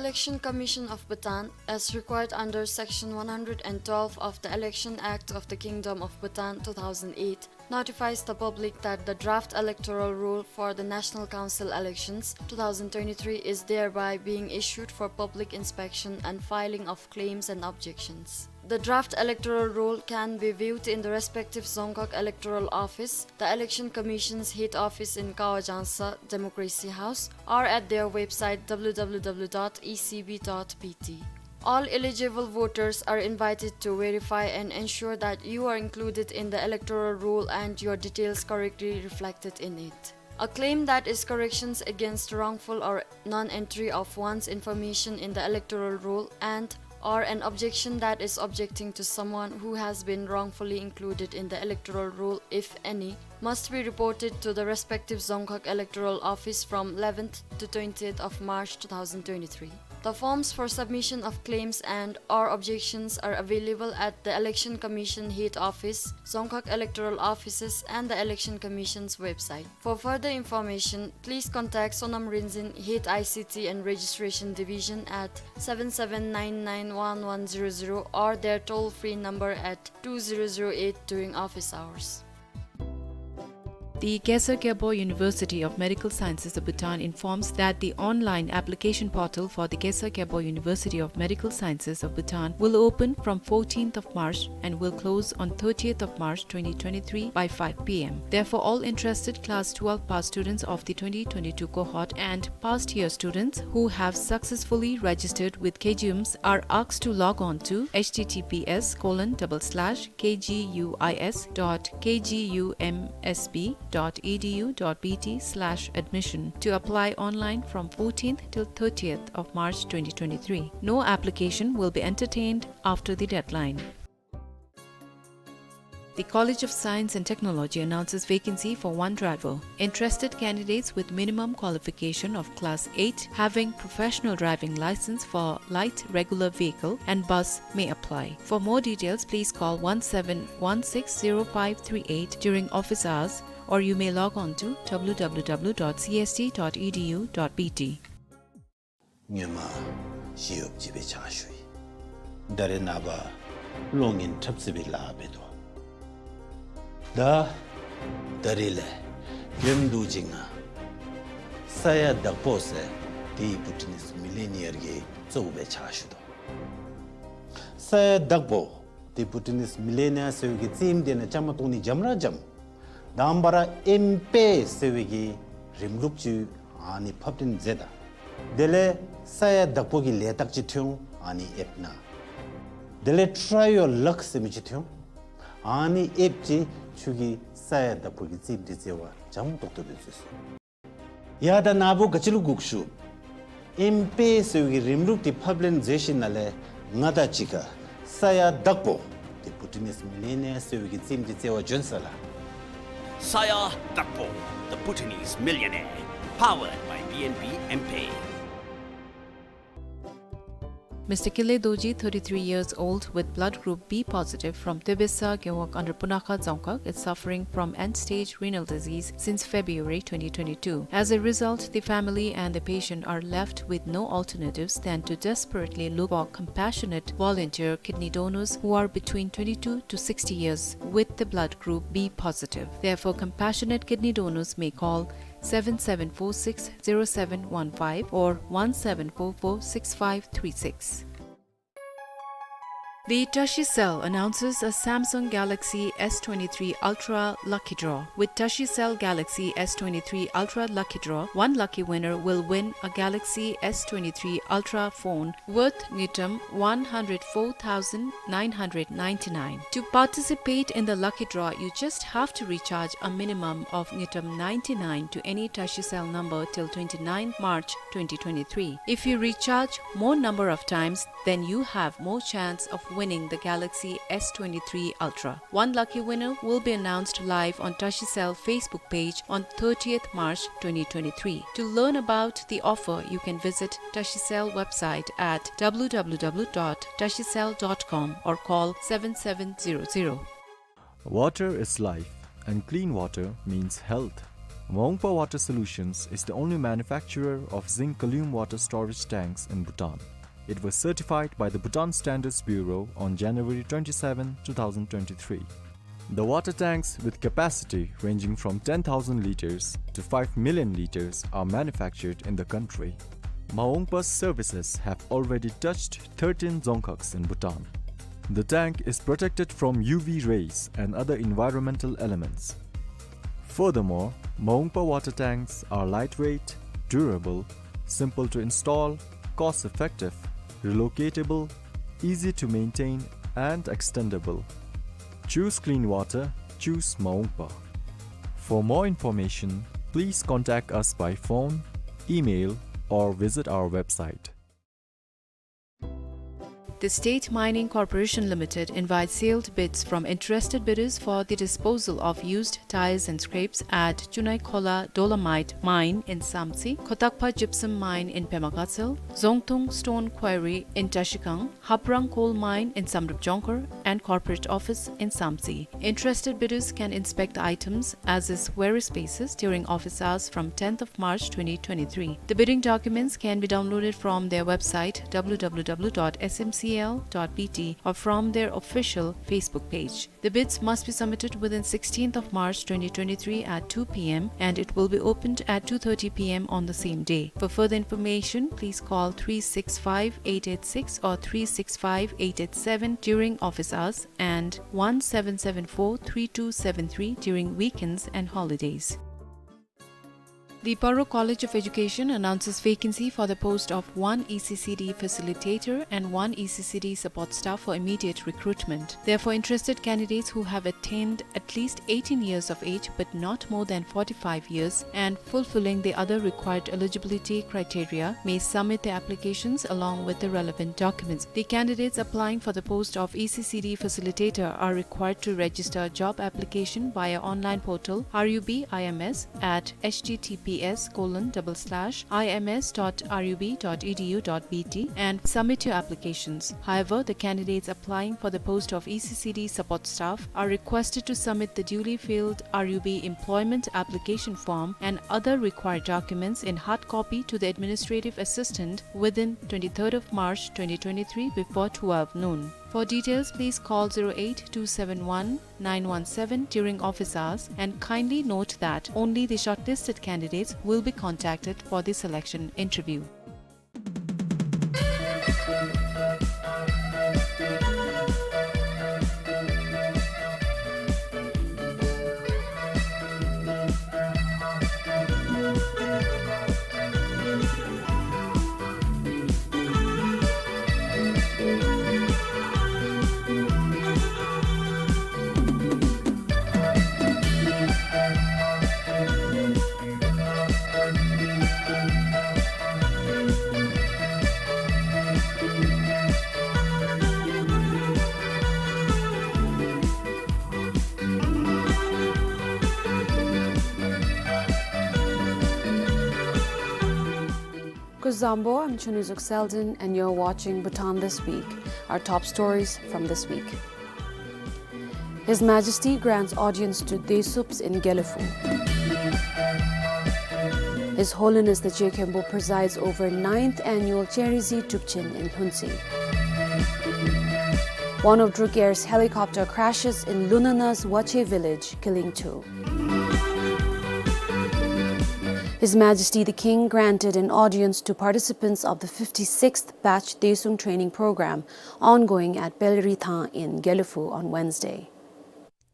Election Commission of Bhutan, as required under Section one hundred and twelve of the Election Act of the Kingdom of Bhutan two thousand eight, notifies the public that the draft electoral roll for the National Council elections two thousand twenty-three is thereby being issued for public inspection and filing of claims and objections. The draft electoral roll can be viewed in the respective Dzongkhag Electoral Office, the Election Commission's head office in Kawa Jangsa Democracy House, or at their website w w w dot e c b dot b t. All eligible voters are invited to verify and ensure that you are included in the electoral roll and your details correctly reflected in it. A claim that is corrections against wrongful or non-entry of one's information in the electoral roll and or an objection that is objecting to someone who has been wrongfully included in the electoral roll, if any, must be reported to the respective Dzongkhag Electoral Office from eleventh to twentieth of March two thousand twenty-three. The forms for submission of claims and or objections are available at the Election Commission Head Office, Dzongkhag Electoral Offices, and the Election Commission's website. For further information, please contact Sonam Rinzin, Head I C T and Registration Division, at seven seven nine nine one one zero zero or their toll-free number at two zero zero eight during office hours. The Gesar Gyalpo University of Medical Sciences of Bhutan informs that the online application portal for the Gesar Gyalpo University of Medical Sciences of Bhutan will open from fourteenth of March and will close on thirtieth of March twenty twenty-three by five p m. Therefore, all interested class twelve pass students of the twenty twenty-two cohort and past year students who have successfully registered with K G U M S are asked to log on to h t t p s colon double slash k g u i s dot k g u m s b dot e d u dot b t slash admission to apply online from fourteenth till thirtieth of March twenty twenty-three. No application will be entertained after the deadline. The College of Science and Technology announces vacancy for one driver. Interested candidates with minimum qualification of class eight, having professional driving license for light regular vehicle and bus, may apply. For more details, please call one seven one six zero five three eight during office hours, or you may log on to w w w dot c s t dot e d u dot b t. སྔོན་མ་ཞི་གཡོགཔ་ཅིག་སྦེ་ཕྱག་ཞུ་ཡི། ད་རེས་ནངས་པ་གློག་བརྙན་འཁྲབ་རྩེད་པའི་ལཱ་འབད་དོ། ད་ད་རེས་ལས་ཡོན་དུ་ཅིག་ང་ས་ཡ་དྭགས་པོ་ཟེར་དེ་བྷུ་ཊི་ནིས་མི་ལི་ནི་ཡར་གྱི་གཙོ་བོ་སྦེ་ཕྱག་ཞུ་དོ། ས་ཡ་དྭགས་པོ་དེ་བྷུ་ཊི་ནིས་མི་ལི་ནི་ཡར་ཟེར་བའི་གི་རྩེདམོ་དེ་ནང་བཅའ་མར་གཏོགས་ནི་འཇམ་ར་འཇམ། དང་པ་ར་ཨེམ་པེ་ཟེར་བའི་གི་རིམ་ལུགས་ཅིག་ཨ་ནི་ཕབ་སྟོན་མཛད་ད། དེ་ལས་ས་ཡ་དྭགས་པོ་གི་ལས་རྟགས་ཅིག་ཐོན་འོང་ཨ་ནི་ཨེབ་ནང་། དེ་ལས་Try Your Luck ཟེར་མི་ཅིག་ཐོན་འོང་། ཨ་ནི་ཨེབ་ཅིག་ཁྱོད་ཀྱིས་ས་ཡ་དྭགས་པོ་གི་རྩེདམོ་དེ་རྩེ་བར་འཇམ་ཏོག་ཏོ་སྦེ་མཛད་སོང་། ཡ་ད་ནཱ་བུ་ག་ཅི་ལུ་སྒུག་ཞུ། ཨེམ་པེ་ཟེར་བའི་གི་རིམ་ལུགས་དེ་ཕབ་ལེན་མཛད་ཞིནམ་ལས་ང་དང་གཅིག་ཁར་ས་ཡ་དྭགས་པོ་དེ་བྷུ་ཊི་ནིས་མི་ལི་ནི་ཡར་ཟེར་བའི་གི་རྩེདམོ་དེ་རྩེ་བར་བྱོན་ཟེར་ལགས། Saya Dakpo, the Bhutanese Millionaire, powered by B N B M-Pay. Mister Kile Dorji, thirty-three years old, with blood group B positive from Tebesa Gewog under Punakha Dzongkhag, is suffering from end-stage renal disease since February twenty twenty-two. As a result, the family and the patient are left with no alternatives than to desperately look for compassionate volunteer kidney donors who are between twenty-two to sixty years with the blood group B positive. Therefore, compassionate kidney donors may call seven seven four six zero seven one five or one seven four four six five three six. The Tashi Cell announces a Samsung Galaxy S twenty-three Ultra Lucky Draw. With Tashi Cell Galaxy S twenty-three Ultra Lucky Draw, one lucky winner will win a Galaxy S twenty-three Ultra phone worth ngultrum one hundred four thousand nine hundred ninety-nine. To participate in the lucky draw, you just have to recharge a minimum of ngultrum ninety-nine to any Tashi Cell number till twenty-ninth March twenty twenty-three. If you recharge more number of times, then you have more chance of winning the Galaxy S twenty-three Ultra. One lucky winner will be announced live on Tashi Cell Facebook page on thirtieth March twenty twenty-three. To learn about the offer, you can visit Tashi Cell website at w w w dot tashi cell dot com or call seven seven zero zero. Water is life, and clean water means health. Maungpa Water Solutions is the only manufacturer of zinc column water storage tanks in Bhutan. It was certified by the Bhutan Standards Bureau on January twenty-seventh, two thousand twenty-three. The water tanks, with capacity ranging from ten thousand liters to five million liters, are manufactured in the country. Maungpa's services have already touched thirteen dzongkhags in Bhutan. The tank is protected from U V rays and other environmental elements. Furthermore, Maungpa water tanks are lightweight, durable, simple to install, cost-effective, relocatable, easy to maintain, and extendable. Choose clean water, choose Maungpa. For more information, please contact us by phone, email, or visit our website. The State Mining Corporation Limited invites sealed bids from interested bidders for the disposal of used tires and scraps at Chunaikhola Dolomite Mine in Samtse, Khotakpa Gypsum Mine in Pema Gatshel, Zongtung Stone Quarry in Trashigang, Haprang Coal Mine in Samdrup Jongkhar, and corporate office in Samtse. Interested bidders can inspect the items as is various places during office hours from tenth of March twenty twenty-three. The bidding documents can be downloaded from their website, W W W dot S M C L dot B T, or from their official Facebook page. The bids must be submitted within sixteenth of March twenty twenty-three at two P M, and it will be opened at two thirty P M on the same day. For further information, please call three six five eight eight six or three six five eight eight seven during office hours and one seven seven four three two seven three during weekends and holidays. The Paro College of Education announces vacancy for the post of one E C C D facilitator and one E C C D support staff for immediate recruitment. Therefore, interested candidates who have attained at least eighteen years of age but not more than forty-five years and fulfilling the other required eligibility criteria may submit their applications along with the relevant documents. The candidates applying for the post of E C C D facilitator are required to register job application via online portal R U B I M S at H T T P S colon double slash I M S dot R U B dot E D U dot B T and submit your applications. However, the candidates applying for the post of E C C D support staff are requested to submit the duly filled R U B employment application form and other required documents in hard copy to the administrative assistant within twenty-third of March twenty twenty-three before twelve noon. For details, please call zero eight two seven one nine one seven during office hours, and kindly note that only the shortlisted candidates will be contacted for the selection interview. Kuzuzangpo, I'm Chunwizuq Selden, and you're watching Bhutan This Week. Our top stories from this week. His Majesty grants audience to Desups in Gelephu. His Holiness the Je Khenpo presides over ninth annual Cherizi Drupchen in Lhuntse. One of Druk Air's helicopter crashes in Lunana's Wache village, killing two. His Majesty the King granted an audience to participants of the fifty-sixth batch Desung training program ongoing at Pelrithang in Gelephu on Wednesday.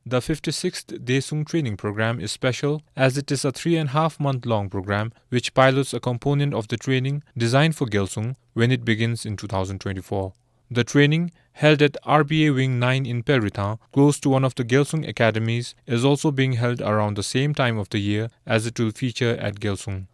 The fifty-sixth Desung training program is special as it is a three and a half month long program which pilots a component of the training designed for Gelsung when it begins in two thousand twenty-four. The training, held at R B A Wing nine in Pelrithang, close to one of the Gelsung academies, is also being held around the same time of the year as it will feature at Gelsung.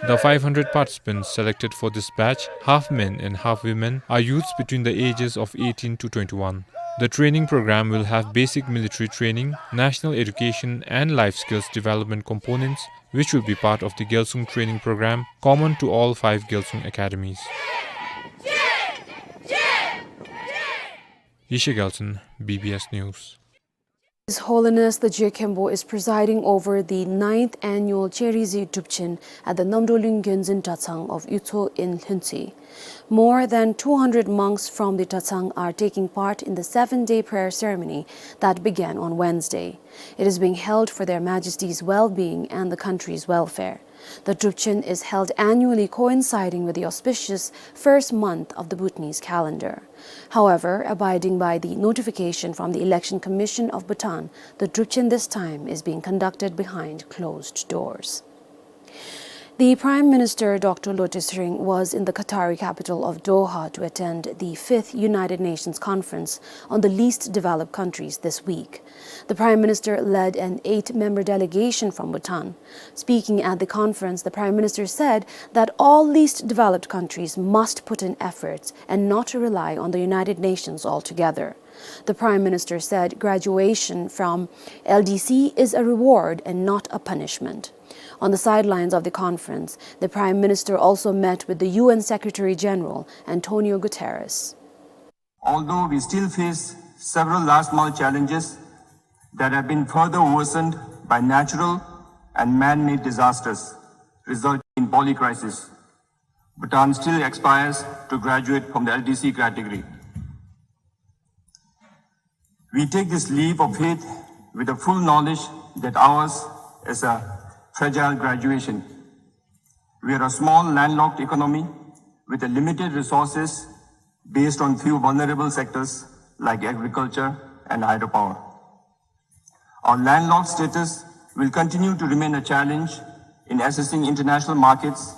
The five hundred participants selected for this batch, half men and half women, are youths between the ages of eighteen to twenty-one. The training program will have basic military training, national education and life skills development components, which will be part of the Gelsung training program common to all five Gelsung academies. Yeshe Gyaltshen, B B S News. His Holiness the Je Khenpo is presiding over the ninth annual Cherizi Drupchen at the Namdolung Gyonzin Dratsang of Utso in Lhuentse. More than two hundred monks from the Dratsang are taking part in the seven-day prayer ceremony that began on Wednesday. It is being held for Their Majesties' well-being and the country's welfare. The Drupchen is held annually, coinciding with the auspicious first month of the Bhutanese calendar. However, abiding by the notification from the Election Commission of Bhutan, the Drupchen this time is being conducted behind closed doors. The Prime Minister, Doctor Lotay Tshering, was in the Qatari capital of Doha to attend the fifth United Nations Conference on the Least Developed Countries this week. The Prime Minister led an eight-member delegation from Bhutan. Speaking at the conference, the Prime Minister said that all least developed countries must put in efforts and not rely on the United Nations altogether. The Prime Minister said graduation from L D C is a reward and not a punishment. On the sidelines of the conference, the Prime Minister also met with the U N Secretary General, Antonio Guterres. Although we still face several last mile challenges that have been further worsened by natural and man-made disasters resulting in polycrisis, Bhutan still aspires to graduate from the L D C category. We take this leap of faith with the full knowledge that ours is a fragile graduation. We are a small landlocked economy with a limited resources based on few vulnerable sectors like agriculture and hydropower. Our landlocked status will continue to remain a challenge in accessing international markets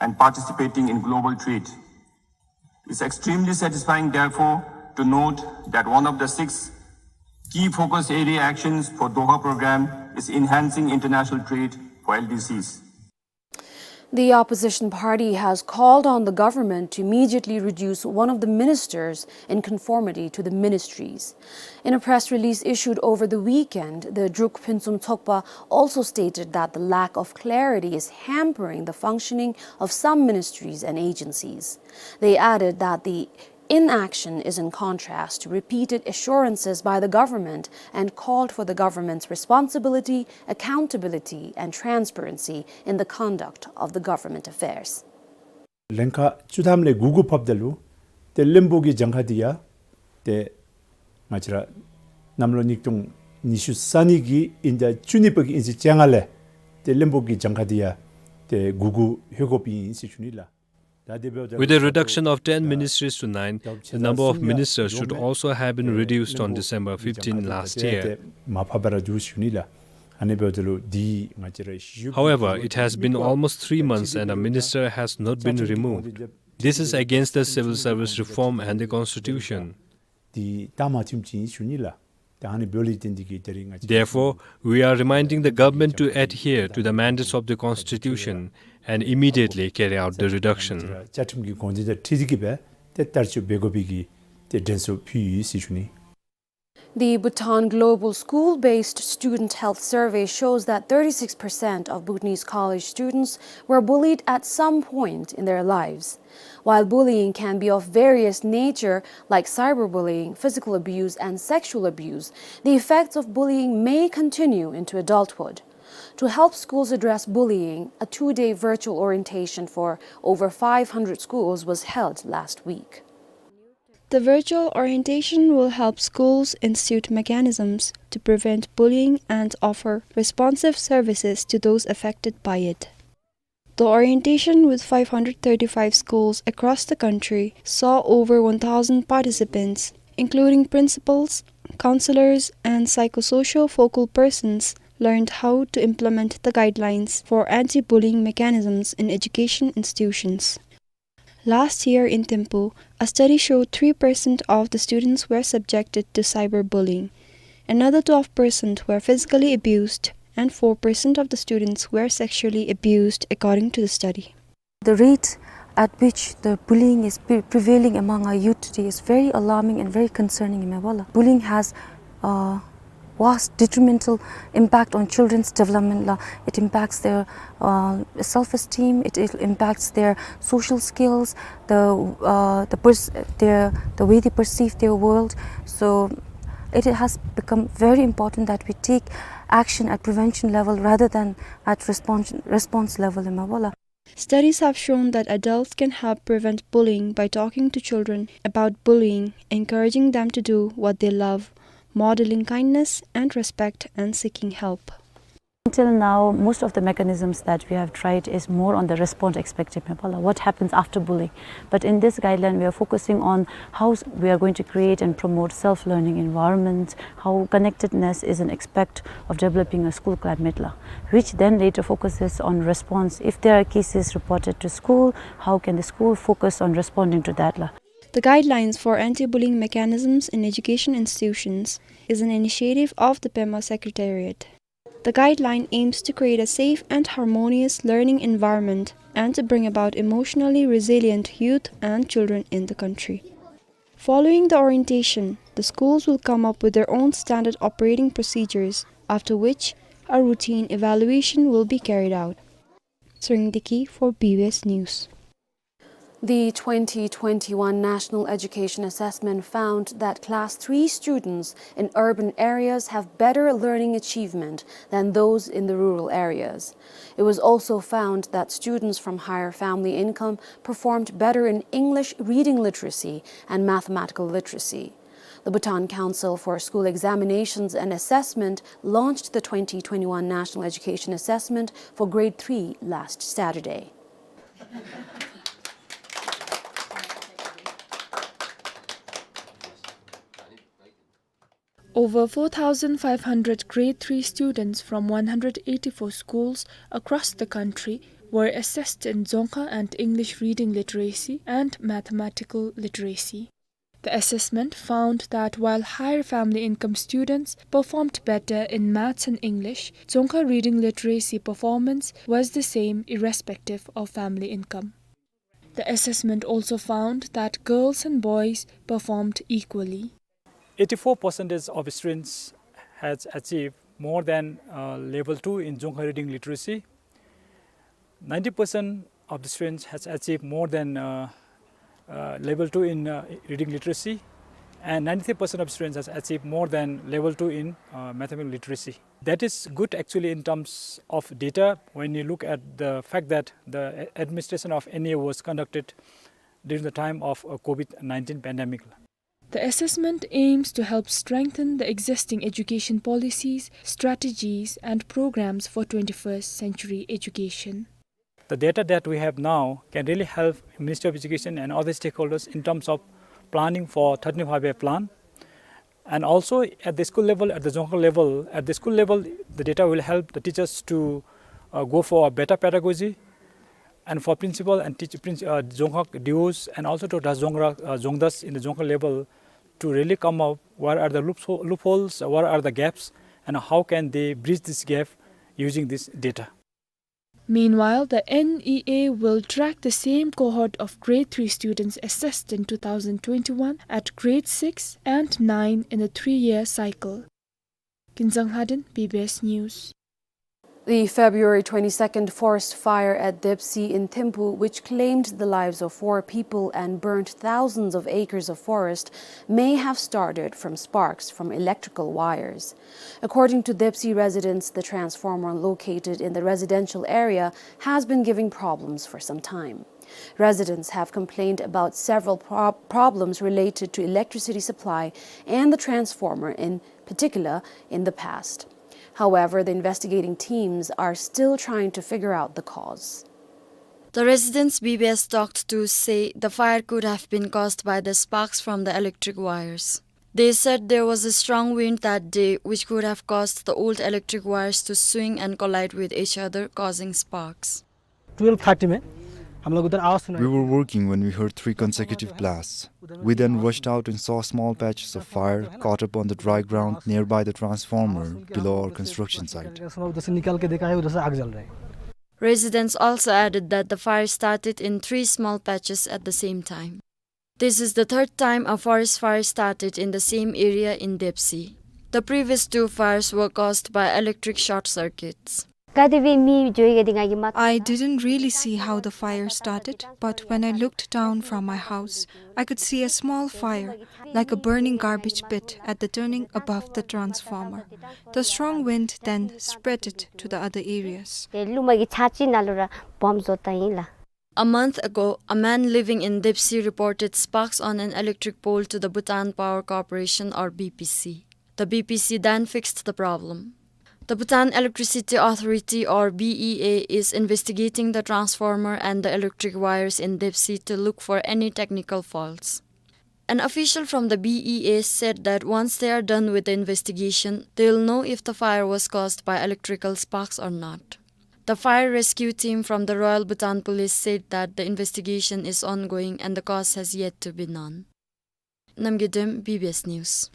and participating in global trade. It's extremely satisfying, therefore, to note that one of the six key focus area actions for Doha program is enhancing international trade for L D Cs. The opposition party has called on the government to immediately reduce one of the ministers in conformity to the ministries. In a press release issued over the weekend, the Druk Phuentsum Tsokpa also stated that the lack of clarity is hampering the functioning of some ministries and agencies. They added that the inaction is in contrast to repeated assurances by the government and called for the government's responsibility, accountability, and transparency in the conduct of the government affairs. ལན་ཁག་བཅུ་ཐམ་ལས་དགུ་དགུ་ཕབ་ད་ལུ་ཏེ་བློན་པོ་གི་གྱངས་ཁ་འདི་ཡང་ཏེ་ང་བཅས་ར་གནམ་ལོ་ཉིས་སྟོང་ཉི་ཤུ་རྩ་གཉིས་ཀྱི་དབྱིན་ཟླ་བཅུ་གཉིས་པ་གི་དབྱིན་ཟླ་བཅོ་ལྔ་ལས་ཏེ་བློན་པོ་གི་གྱངས་ཁ་འདི་ཡང་ཏེ་དགུ་དགུ་ལྷོད་དགོཔ་ཨིན་ཟེར་ཞུ་ནི་ལགས། With the reduction of ten ministries to nine, the number of ministers should also have been reduced on December fifteen last year. However, it has been almost three months and a minister has not been removed. This is against the civil service reform and the constitution. འདི་ད་མ་ཚུན་ཅིག་ཞུ་ནི་ལགས། ད་ཨ་ནི་འབདཝ་ལས་བརྟེན་འདི་གིས་ད་རིས་ང་བཅས། Therefore, we are reminding the government to adhere to the mandates of the constitution and immediately carry out the reduction. བཅའ་ཁྲིམས་ཀྱི་དགོངས་དོན་དང་འཁྲིལ་ཏེ་གིས་སྦེ་ཏེ་བསྟར་སྤྱོད་འབད་དགོ་པའི་གི་ཏེ་དྲན་གསོ་ཕུལ་ཡི་ཟེར་ཞུ་ནི། The Bhutan Global School-Based Student Health Survey shows that thirty-six percent of Bhutanese college students were bullied at some point in their lives. While bullying can be of various nature, like cyberbullying, physical abuse, and sexual abuse, the effects of bullying may continue into adulthood. To help schools address bullying, a two-day virtual orientation for over five hundred schools was held last week. The virtual orientation will help schools institute mechanisms to prevent bullying and offer responsive services to those affected by it. The orientation with five hundred thirty-five schools across the country saw over one thousand participants, including principals, counselors, and psychosocial focal persons, learned how to implement the guidelines for anti-bullying mechanisms in education institutions. Last year in Thimphu, a study showed three percent of the students were subjected to cyberbullying. Another twelve percent were physically abused, and four percent of the students were sexually abused, according to the study. The rate at which the bullying is pre-, prevailing among our youth today is very alarming and very concerning, ཨིན་མས་པ་ལགས། Bullying has, uh, vast detrimental impact on children's development la. It impacts their, uh, self-esteem, it, it impacts their social skills, the, uh, the pers-, their, the way they perceive their world. So it has become very important that we take action at prevention level rather than at response, response level, ema bola. Studies have shown that adults can help prevent bullying by talking to children about bullying, encouraging them to do what they love, modeling kindness and respect, and seeking help. Until now, most of the mechanisms that we have tried is more on the response aspect, ema bola, what happens after bullying. But in this guideline, we are focusing on how s-, we are going to create and promote self-learning environment, how connectedness is an aspect of developing a school climate la, which then later focuses on response. If there are cases reported to school, how can the school focus on responding to that la? The Guidelines for Anti-Bullying Mechanisms in Education Institutions is an initiative of the Pema Secretariat. The guideline aims to create a safe and harmonious learning environment and to bring about emotionally resilient youth and children in the country. Following the orientation, the schools will come up with their own standard operating procedures, after which a routine evaluation will be carried out. Tshering Deki for B B S News. The twenty twenty-one National Education Assessment found that class three students in urban areas have better learning achievement than those in the rural areas. It was also found that students from higher family income performed better in English reading literacy and mathematical literacy. The Bhutan Council for School Examinations and Assessment launched the twenty twenty-one National Education Assessment for grade three last Saturday. Over four thousand five hundred grade three students from one hundred eighty-four schools across the country were assessed in Dzongkha and English reading literacy and mathematical literacy. The assessment found that while higher family income students performed better in maths and English, Dzongkha reading literacy performance was the same irrespective of family income. The assessment also found that girls and boys performed equally. Eighty-four percentage of students has achieved more than, uh, level two in Dzongkha reading literacy. Ninety percent of the students has achieved more than, uh, uh, level two in, uh, reading literacy, and ninety-three percent of students has achieved more than level two in, uh, mathematical literacy. That is good actually in terms of data when you look at the fact that the a-, administration of N E A was conducted during the time of, uh, COVID nineteen pandemic. The assessment aims to help strengthen the existing education policies, strategies, and programs for twenty-first century education. The data that we have now can really help Ministry of Education and other stakeholders in terms of planning for thirteen five-year plan. And also at the school level, at the Dzongkha level, at the school level, the data will help the teachers to, uh, go for a better pedagogy, and for principal and teach-, princ-, uh, Dzongkha D Os, and also to Das Dzongkha, uh, Dzongdas in the Dzongkha level to really come up what are the loophole-, loopholes, what are the gaps, and how can they bridge this gap using this data. Meanwhile, the N E A will track the same cohort of grade three students assessed in two thousand twenty-one at grade six and nine in a three-year cycle. Kinzang Lhaden, B B S News. The February twenty-second forest fire at Depsi in Thimphu, which claimed the lives of four people and burnt thousands of acres of forest, may have started from sparks from electrical wires. According to Depsi residents, the transformer located in the residential area has been giving problems for some time. Residents have complained about several prob-, problems related to electricity supply and the transformer in particular in the past. However, the investigating teams are still trying to figure out the cause. The residents B B S talked to say the fire could have been caused by the sparks from the electric wires. They said there was a strong wind that day, which could have caused the old electric wires to swing and collide with each other, causing sparks. Twelve thirty में हम लोग उधर आवाज़ सुना। We were working when we heard three consecutive blasts. We then rushed out and saw small patches of fire caught up on the dry ground nearby the transformer below our construction site. उधर से निकाल के देखा है, उधर से आग जल रहा है। Residents also added that the fire started in three small patches at the same time. This is the third time a forest fire started in the same area in Depsi. The previous two fires were caused by electric short circuits. ག་དེ་སྦེ་མེ་འགྱོ་ཡི་ག་དེ་ང་གིས་མ། I didn't really see how the fire started, but when I looked down from my house, I could see a small fire, like a burning garbage pit, at the turning above the transformer. The strong wind then spread it to the other areas. ཏེ་རླུང་མ་གི་ཆ་ཅིག་ནང་ལུ་ར་སྦོམ་བཟོ་བཏང་ཡི་ལགས། A month ago, a man living in Depsi reported sparks on an electric pole to the Bhutan Power Corporation, or B P C. The B P C then fixed the problem. The Bhutan Electricity Authority, or B E A, is investigating the transformer and the electric wires in Depsi to look for any technical faults. An official from the B E A said that once they are done with the investigation, they'll know if the fire was caused by electrical sparks or not. The fire rescue team from the Royal Bhutan Police said that the investigation is ongoing and the cause has yet to be known. Namgay Dem, B B S News.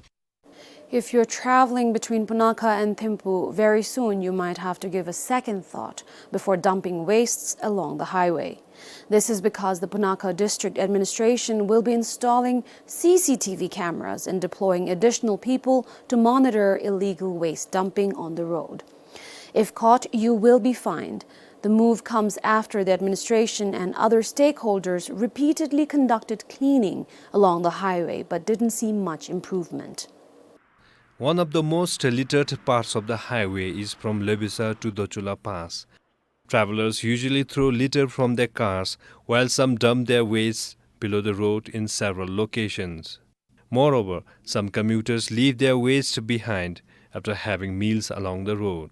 If you're traveling between Punakha and Thimphu, very soon you might have to give a second thought before dumping wastes along the highway. This is because the Punakha District Administration will be installing C C T V cameras and deploying additional people to monitor illegal waste dumping on the road. If caught, you will be fined. The move comes after the administration and other stakeholders repeatedly conducted cleaning along the highway but didn't see much improvement. One of the most littered parts of the highway is from Lebesa to Dochula Pass. Travelers usually throw litter from their cars, while some dump their waste below the road in several locations. Moreover, some commuters leave their waste behind after having meals along the road.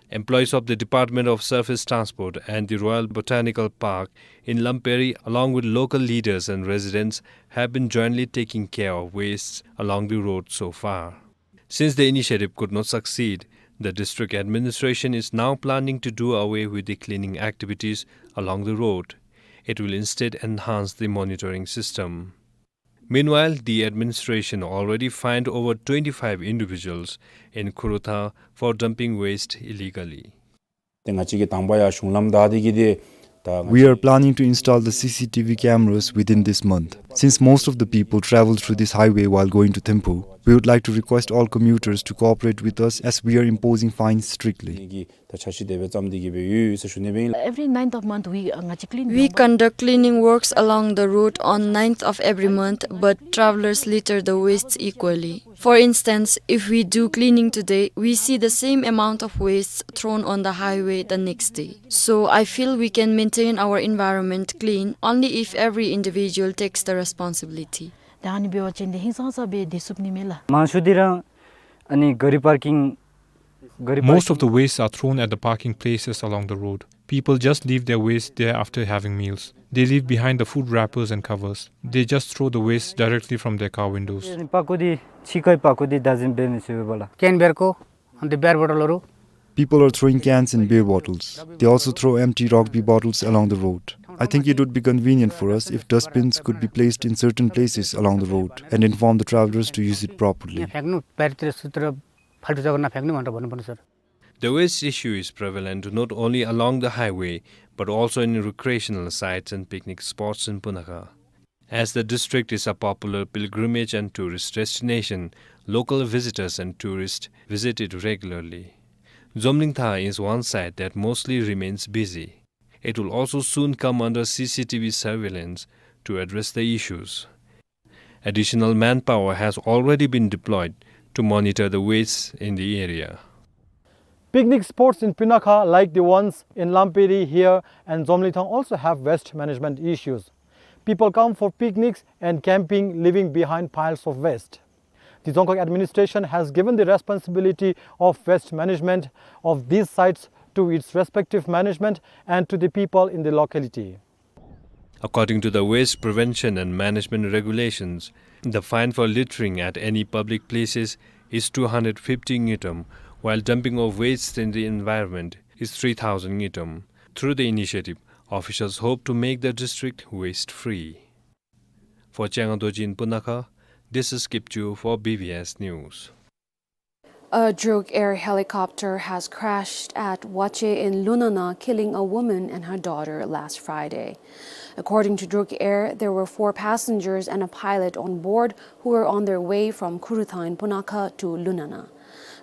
Employees of the Department of Surface Transport and the Royal Botanical Park in Lamperi, along with local leaders and residents, have been jointly taking care of wastes along the road so far. Since the initiative could not succeed, the district administration is now planning to do away with the cleaning activities along the road. It will instead enhance the monitoring system. Meanwhile, the administration already fined over twenty-five individuals in Khuruthang for dumping waste illegally. ཏེ་ང་བཅས་ཀྱིས་དང་པ་ཡང་གཞུང་ལམ་བདའ་སྟེ་གི་ཏེ་ད་ང་བཅས། We are planning to install the C C T V cameras within this month. Since most of the people travel through this highway while going to Thimphu, we would like to request all commuters to cooperate with us as we are imposing fines strictly. ནི་གི་ད་འཆར་གཞི་དེ་སྦེ་བརྩམས་ཏེ་གི་སྦེ་ཡོད་ཡོད་ཟེར་ཞུ་ནི་སྦེ་ཨིན་ལགས། Every ninth of month we, uh, ང་བཅས་clean We ཡོང་པ། Conduct cleaning works along the road on ninth of every month, but travelers litter the wastes equally. For instance, if we do cleaning today, we see the same amount of waste thrown on the highway the next day. So I feel we can maintain our environment clean only if every individual takes the responsibility. ད་ཨ་ནི་འབད་བ་ཅིན་དེ་ཧིང་སངས་ས་སྦེ་སྡོད་ཚུགས་ནི་མས་ལགས། མང་ཤོས་འདི་ར་ཨ་ནི་ག་རི་པར་ཀིང་ག་རི་པར་ཀིང་། Most of the wastes are thrown at the parking places along the road. People just leave their waste there after having meals. They leave behind the food wrappers and covers. They just throw the waste directly from their car windows. པགས་ཀོ་འདི་ཕྱི་ཁའི་པགས་ཀོ་འདི་བདག་འཛིན་འབད་མི་ཚུགས་པས་ལགས། ཀེན་བེར་ཀོ་འདི་བེར་བོ་ཊལ་རུ། People are throwing cans and beer bottles. They also throw empty rock beer bottles along the road. I think it would be convenient for us if dustbins could be placed in certain places along the road and inform the travelers to use it properly. ཕྱག་ནུ་བེར་ཏེ་སུ་ཏེ་ར་ཕལ་ཏུ་ཟ་ག་ན་ཕྱག་ནུ་མ་འདྲ་བ་ནུ་བ་ནུ་ཟེར། The waste issue is prevalent not only along the highway, but also in recreational sites and picnic spots in Punakha. As the district is a popular pilgrimage and tourist destination, local visitors and tourists visit it regularly. Zomlingthang is one site that mostly remains busy. It will also soon come under C C T V surveillance to address the issues. Additional manpower has already been deployed to monitor the wastes in the area. Picnic spots in Punakha, like the ones in Lamperi here and Zomlingthang, also have waste management issues. People come for picnics and camping, leaving behind piles of waste. The Dzongkhag administration has given the responsibility of waste management of these sites to its respective management and to the people in the locality. According to the Waste Prevention and Management Regulations, the fine for littering at any public places is two hundred fifty ngultrum, while dumping of waste in the environment is three thousand ngultrum. Through the initiative, officials hope to make the district waste-free. For Changa Dorji in Punakha, this is Kipchu for B B S News. A Druk Air helicopter has crashed at Wache in Lunana, killing a woman and her daughter last Friday. According to Druk Air, there were four passengers and a pilot on board who were on their way from Khuruthang in Punakha to Lunana.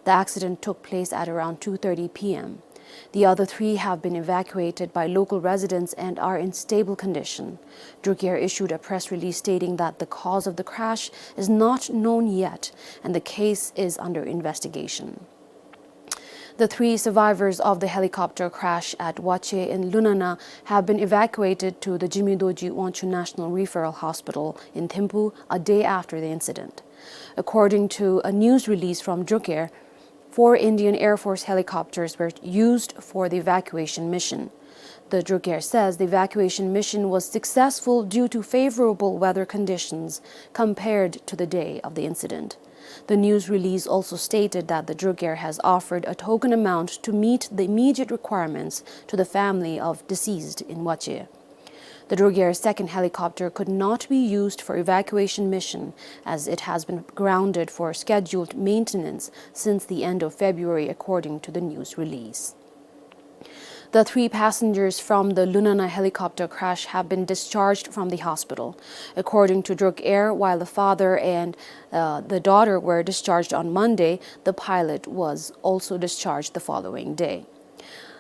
The accident took place at around two thirty p m. The other three have been evacuated by local residents and are in stable condition. Druk Air issued a press release stating that the cause of the crash is not known yet and the case is under investigation. The three survivors of the helicopter crash at Wache in Lunana have been evacuated to the Jigme Dorji Wangchug National Referral Hospital in Thimphu a day after the incident. According to a news release from Druk Air, four Indian Air Force helicopters were used for the evacuation mission. The Druk Air says the evacuation mission was successful due to favorable weather conditions compared to the day of the incident. The news release also stated that the Druk Air has offered a token amount to meet the immediate requirements to the family of deceased in Wache. The Druk Air's second helicopter could not be used for evacuation mission as it has been grounded for scheduled maintenance since the end of February, according to the news release. The three passengers from the Lunana helicopter crash have been discharged from the hospital. According to Druk Air, while the father and, uh, the daughter were discharged on Monday, the pilot was also discharged the following day.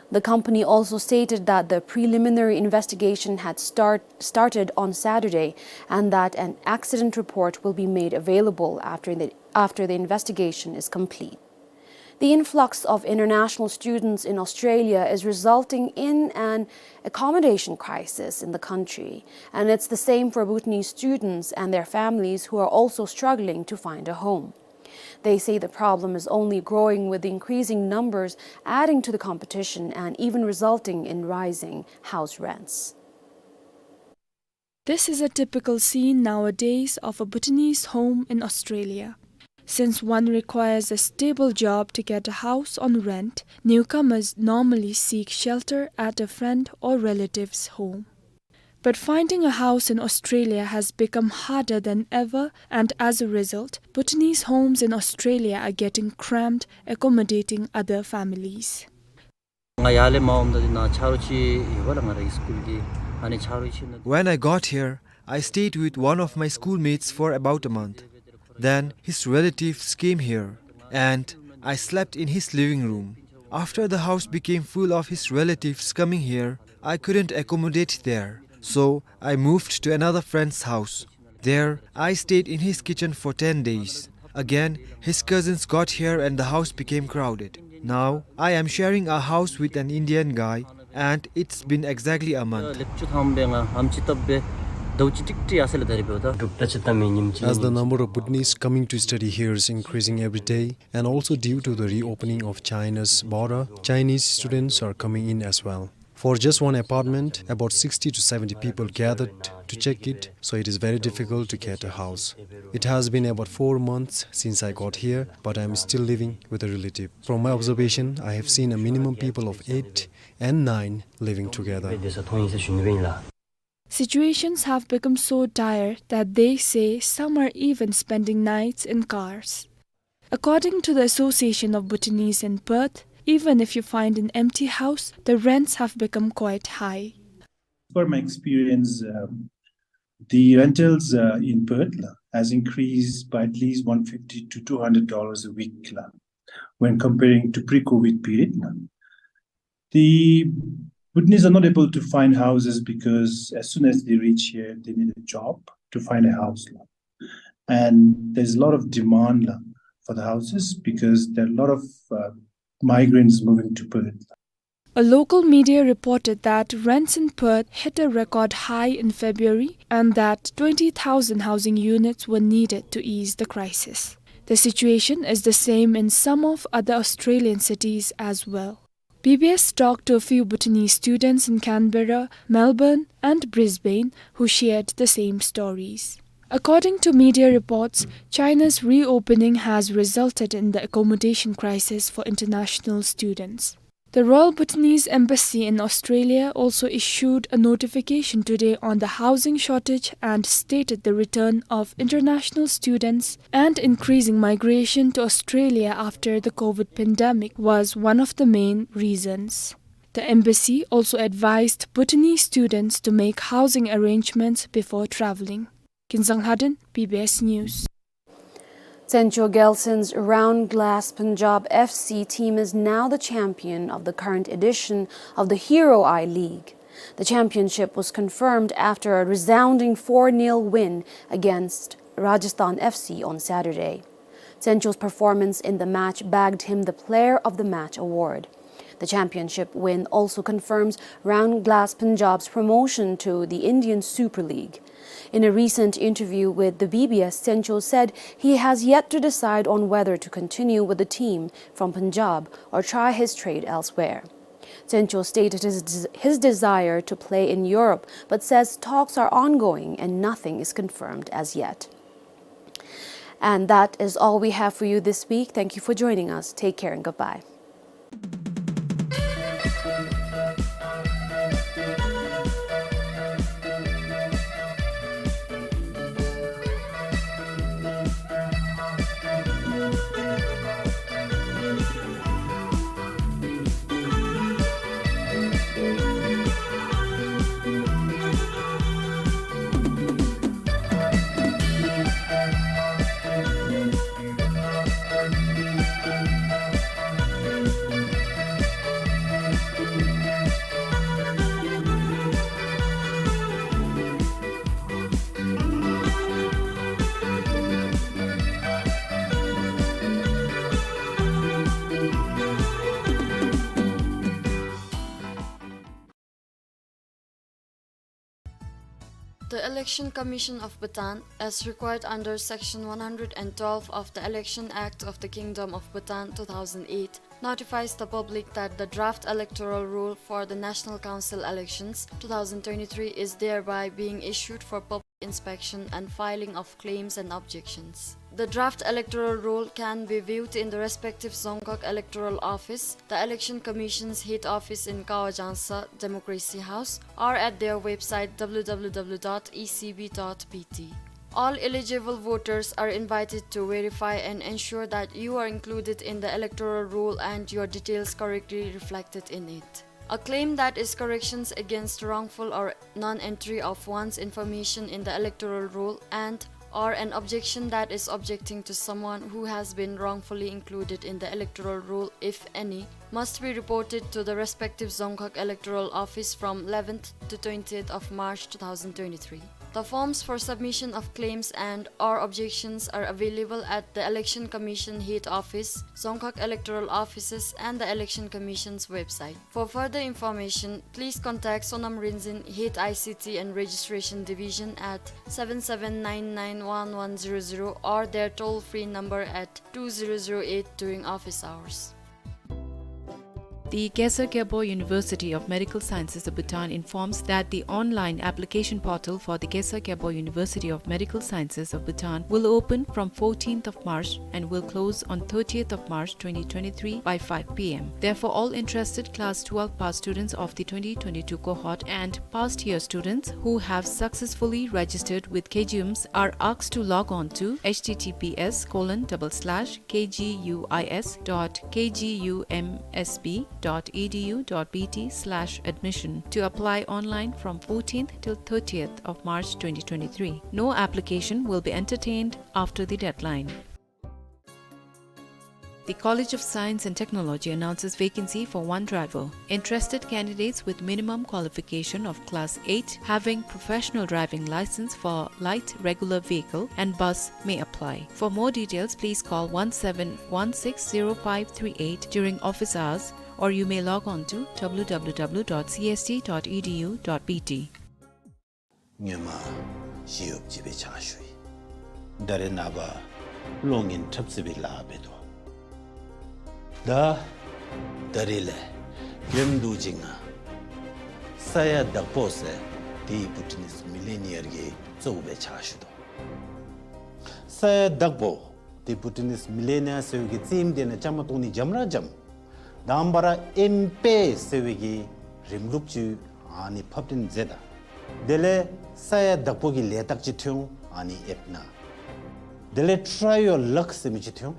The company also stated that the preliminary investigation had start, started on Saturday and that an accident report will be made available after the, after the investigation is complete. The influx of international students in Australia is resulting in an accommodation crisis in the country, and it's the same for Bhutanese students and their families who are also struggling to find a home. They say the problem is only growing with the increasing numbers adding to the competition and even resulting in rising house rents. This is a typical scene nowadays of a Bhutanese home in Australia. Since one requires a stable job to get a house on rent, newcomers normally seek shelter at a friend or relative's home. But finding a house in Australia has become harder than ever, and as a result, Bhutanese homes in Australia are getting cramped, accommodating other families. ང་ཡར་ལས་མར་འོངམ་ད་འདི་ནང་ཆ་རོགས་ཅིག་ཡོད་པ་ལགས། ང་རའི་སི་ཀུལ་གྱི་ཨ་ནི་ཆ་རོགས་ཅིག་ནང་། When I got here, I stayed with one of my schoolmates for about a month. Then his relatives came here, and I slept in his living room. After the house became full of his relatives coming here, I couldn't accommodate there, so I moved to another friend's house. There, I stayed in his kitchen for ten days. Again, his cousins got here and the house became crowded. Now, I am sharing a house with an Indian guy, and it's been exactly a month. ལེགས་བཅུ་ཐམ་པའི་ང་ཨམ་ཅི་བཏབ་པའི་ཟླཝ་གཅིག་ཏིག་ཏི་ཨ་སེ་ལ་ད་རེས་འབདཝ་ད། As the number of Bhutanese coming to study here is increasing every day, and also due to the reopening of China's border, Chinese students are coming in as well. For just one apartment, about sixty to seventy people gathered to check it, so it is very difficult to get a house. It has been about four months since I got here, but I am still living with a relative. From my observation, I have seen a minimum people of eight and nine living together. Situations have become so dire that they say some are even spending nights in cars. According to the Association of Bhutanese in Perth, even if you find an empty house, the rents have become quite high. For my experience, um, the rentals, uh, in Perth la, has increased by at least one fifty to two hundred dollars a week la, when comparing to pre-COVID period la. The Bhutanese are not able to find houses because as soon as they reach here, they need a job to find a house la. And there's a lot of demand la for the houses because there are a lot of, uh, migrants moving to Perth. A local media reported that rents in Perth hit a record high in February and that twenty thousand housing units were needed to ease the crisis. The situation is the same in some of other Australian cities as well. B B S talked to a few Bhutanese students in Canberra, Melbourne, and Brisbane who shared the same stories. According to media reports, China's reopening has resulted in the accommodation crisis for international students. The Royal Bhutanese Embassy in Australia also issued a notification today on the housing shortage and stated the return of international students and increasing migration to Australia after the COVID pandemic was one of the main reasons. The embassy also advised Bhutanese students to make housing arrangements before travelling. Kinzang Lhaden, B B S News. Tsenchol Gelson's Round Glass Punjab F C team is now the champion of the current edition of the Hero I League. The championship was confirmed after a resounding four nil win against Rajasthan F C on Saturday. Tsenchol's performance in the match bagged him the Player of the Match award. The championship win also confirms Round Glass Punjab's promotion to the Indian Super League. In a recent interview with the B B S, Tsenchol said he has yet to decide on whether to continue with the team from Punjab or try his trade elsewhere. Tsenchol stated his, his desire to play in Europe, but says talks are ongoing and nothing is confirmed as yet. And that is all we have for you this week. Thank you for joining us. Take care and goodbye. The Election Commission of Bhutan, as required under Section one hundred and twelve of the Election Act of the Kingdom of Bhutan two thousand eight, notifies the public that the draft electoral roll for the National Council elections two thousand twenty-three is thereby being issued for public inspection and filing of claims and objections. The draft electoral roll can be viewed in the respective Dzongkhag Electoral Office, the Election Commission's head office in Kawa Jangsa Democracy House, or at their website W W W dot E C B dot B T. All eligible voters are invited to verify and ensure that you are included in the electoral roll and your details correctly reflected in it. A claim that is corrections against wrongful or non-entry of one's information in the electoral roll and or an objection that is objecting to someone who has been wrongfully included in the electoral roll, if any, must be reported to the respective Dzongkhag Electoral Office from eleventh to twentieth of March two thousand twenty-three. The forms for submission of claims and or objections are available at the Election Commission Head Office, Dzongkhag Electoral Offices, and the Election Commission's website. For further information, please contact Sonam Rinzin, Head I C T and Registration Division, at seven seven nine nine one one zero zero or their toll-free number at two zero zero eight during office hours. The Khesar Kherbo University of Medical Sciences of Bhutan informs that the online application portal for the Khesar Kherbo University of Medical Sciences of Bhutan will open from fourteenth of March and will close on thirtieth of March twenty twenty-three by five P M. Therefore, all interested class twelve pass students of the twenty twenty-two cohort and past year students who have successfully registered with K G U M S are asked to log on to H T T P S colon double slash K G U I S dot K G U M S B dot E D U dot B T slash admission to apply online from fourteenth till thirtieth of March twenty twenty-three. No application will be entertained after the deadline. The College of Science and Technology announces vacancy for one driver. Interested candidates with minimum qualification of class eight, having professional driving license for light regular vehicle and bus, may apply. For more details, please call one seven one six zero five three eight during office hours, or you may log on to W W W dot C S T dot E D U dot B T. སྔོན་མ་ཞི་གཡོགཔ་ཅིག་སྦེ་ཕྱག་ཞུ་ཡི། ད་རེས་ནངས་པ་གློག་བརྙན་འཁྲབ་རྩེད་པའི་ལཱ་འབད་དོ། ད་ད་རེས་ལས་རྒནམ་འདུག་ཅིག་ང་ས་ཡ་དྭགས་པོ་ཟེར་ཏེ་བྷུ་ཊ་ནིས་མི་ལི་ནི་ཡར་གྱི་གཙོ་བོ་སྦེ་ཕྱག་ཞུ་དོ། ས་ཡ་དྭགས་པོ་ཏེ་བྷུ་ཊ་ནིས་མི་ལི་ནི་ཡར་ཟེར་བའི་གི་རྩེདམོ་དེ་ནང་བཅའ་མར་གཏོགས་ནི་འཇམ་ར་འཇམ། དང་པ་ར་ཨེམ་པེ་ཟེར་བའི་གི་རིམ་ལུགས་ཅིག་ཨ་ནི་ཕབ་སྟོན་མཛད་ད། དེ་ལས་ས་ཡ་དྭགས་པོ་གི་ལས་རྟགས་ཅིག་ཐོན་འོང་ཨ་ནི་ཨེབ་ནང་། དེ་ལས་ཊ་རའི་ཡོར་ལག་ཟེར་མི་ཅིག་ཐོན་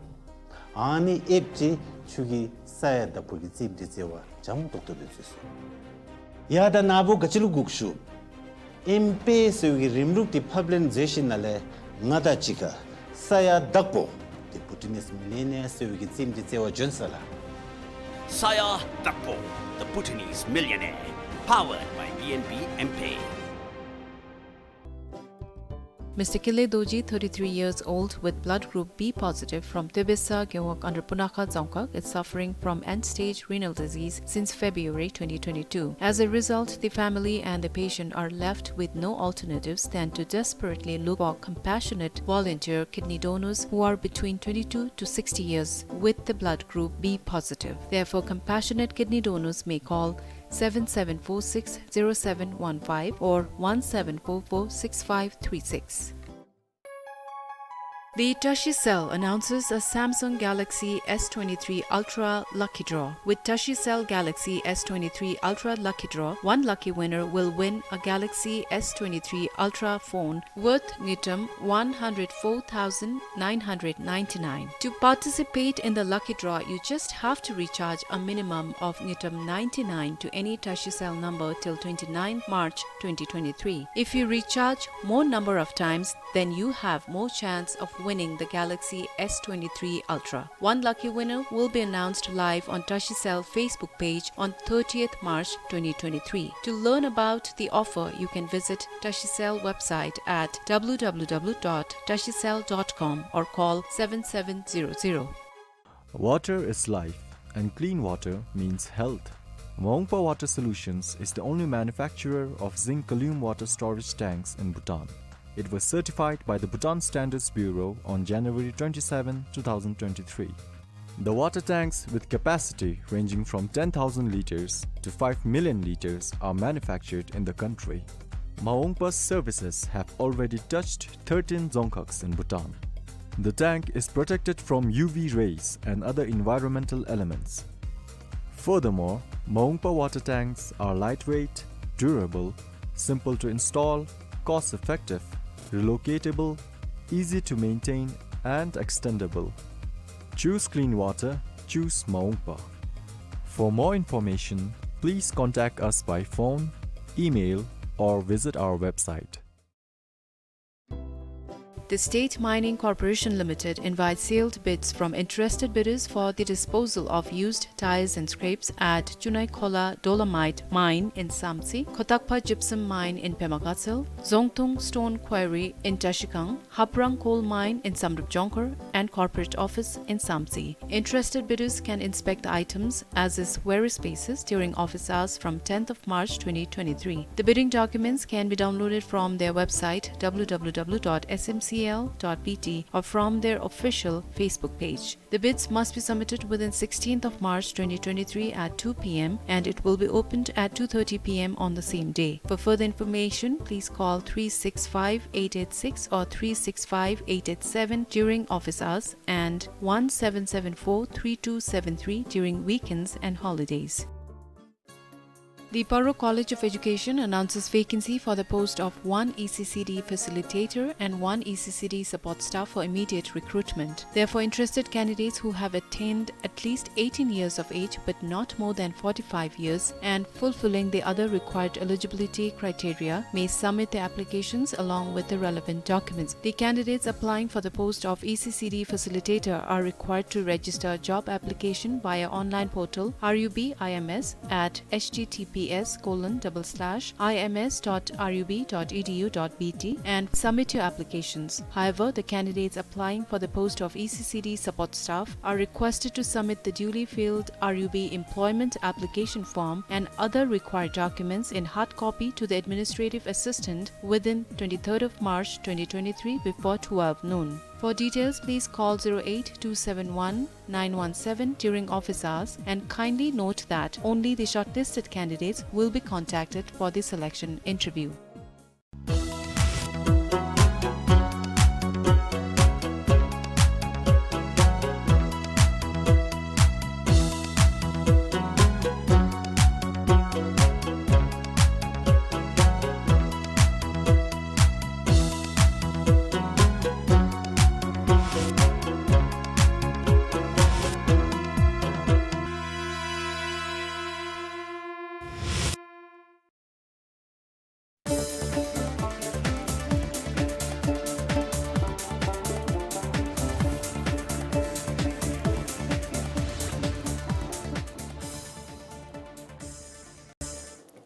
འོང་། ཨ་ནི་ཨེབ་ཅིག་ཁྱོད་ཀྱིས་ས་ཡ་དྭགས་པོ་གི་རྩེདམོ་དེ་རྩེ་བར་འཇམ་ཏོག་ཏོ་སྦེ་རྩེ་ཚུགས། ཡ་ད་ནཱ་བུ་ག་ཅི་ལུ་སྒུག་ཞུ། ཨེམ་པེ་ཟེར་བའི་གི་རིམ་ལུགས་དེ་ཕབ་ལེན་མཛད་ཞིནམ་ལས་ང་དང་གཅིག་ཁར་ས་ཡ་དྭགས་པོ་ Bhutanese Millionaire ཟེར་བའི་གི་རྩེདམོ་འདི་རྩེ་བར་བྱོན་ཟེར་ལགས། Saya Dakpo, the Bhutanese Millionaire, powered by B N B M Pay. Mister Kile Dorji, thirty-three years old, with blood group B positive from Tebesa Gewog under Punakha Dzongkhag, is suffering from end-stage renal disease since February twenty twenty-two. As a result, the family and the patient are left with no alternatives than to desperately look for compassionate volunteer kidney donors who are between twenty-two to sixty years with the blood group B positive. Therefore, compassionate kidney donors may call seven seven four six zero seven one five or one seven four four six five three six. The Tashi Cell announces a Samsung Galaxy S twenty-three Ultra Lucky Draw. With Tashi Cell Galaxy S twenty-three Ultra Lucky Draw, one lucky winner will win a Galaxy S twenty-three Ultra phone worth ngultrum one hundred four thousand nine hundred ninety-nine. To participate in the lucky draw, you just have to recharge a minimum of ngultrum ninety-nine to any Tashi Cell number till twenty-ninth March twenty twenty-three. If you recharge more number of times, then you have more chance of winning the Galaxy S twenty-three Ultra. One lucky winner will be announced live on Tashi Cell Facebook page on thirtieth March twenty twenty-three. To learn about the offer, you can visit Tashi Cell website at w w w dot tashi cell dot com or call seven seven zero zero. Water is life, and clean water means health. Maungpa Water Solutions is the only manufacturer of zinc column water storage tanks in Bhutan. It was certified by the Bhutan Standards Bureau on January twenty-seven, two thousand twenty-three. The water tanks, with capacity ranging from ten thousand liters to five million liters, are manufactured in the country. Maungpa's services have already touched thirteen dzongkhags in Bhutan. The tank is protected from U V rays and other environmental elements. Furthermore, Maungpa water tanks are lightweight, durable, simple to install, cost-effective, relocatable, easy to maintain, and extendable. Choose clean water, choose Maungpa. For more information, please contact us by phone, email, or visit our website. The State Mining Corporation Limited invites sealed bids from interested bidders for the disposal of used tires and scraps at Chunaikhola Dolomite Mine in Samtse, Khotakpa Gypsum Mine in Pemagatshel, Zongtung Stone Quarry in Tashikang, Haprang Coal Mine in Samdrup Jongkhar, and Corporate Office in Samtse. Interested bidders can inspect the items as is various spaces during office hours from tenth of March twenty twenty-three. The bidding documents can be downloaded from their website w w w dot s m c l dot b t or from their official Facebook page. The bids must be submitted within sixteenth of March twenty twenty-three at two p m and it will be opened at two thirty p m on the same day. For further information, please call three six five eight eight six or three six five eight eight seven during office hours and one seven seven four three two seven three during weekends and holidays. The Paro College of Education announces vacancy for the post of one E C C D facilitator and one E C C D support staff for immediate recruitment. Therefore, interested candidates who have attained at least eighteen years of age but not more than forty-five years and fulfilling the other required eligibility criteria may submit their applications along with the relevant documents. The candidates applying for the post of E C C D facilitator are required to register job application via online portal R U B I M S at h t t p s colon double slash i m s dot r u b dot e d u dot b t and submit your applications. However, the candidates applying for the post of E C C D support staff are requested to submit the duly filled R U B employment application form and other required documents in hard copy to the administrative assistant within twenty-third of March twenty twenty-three before twelve noon. For details, please call zero eight two seven one nine one seven during office hours, and kindly note that only the shortlisted candidates will be contacted for the selection interview.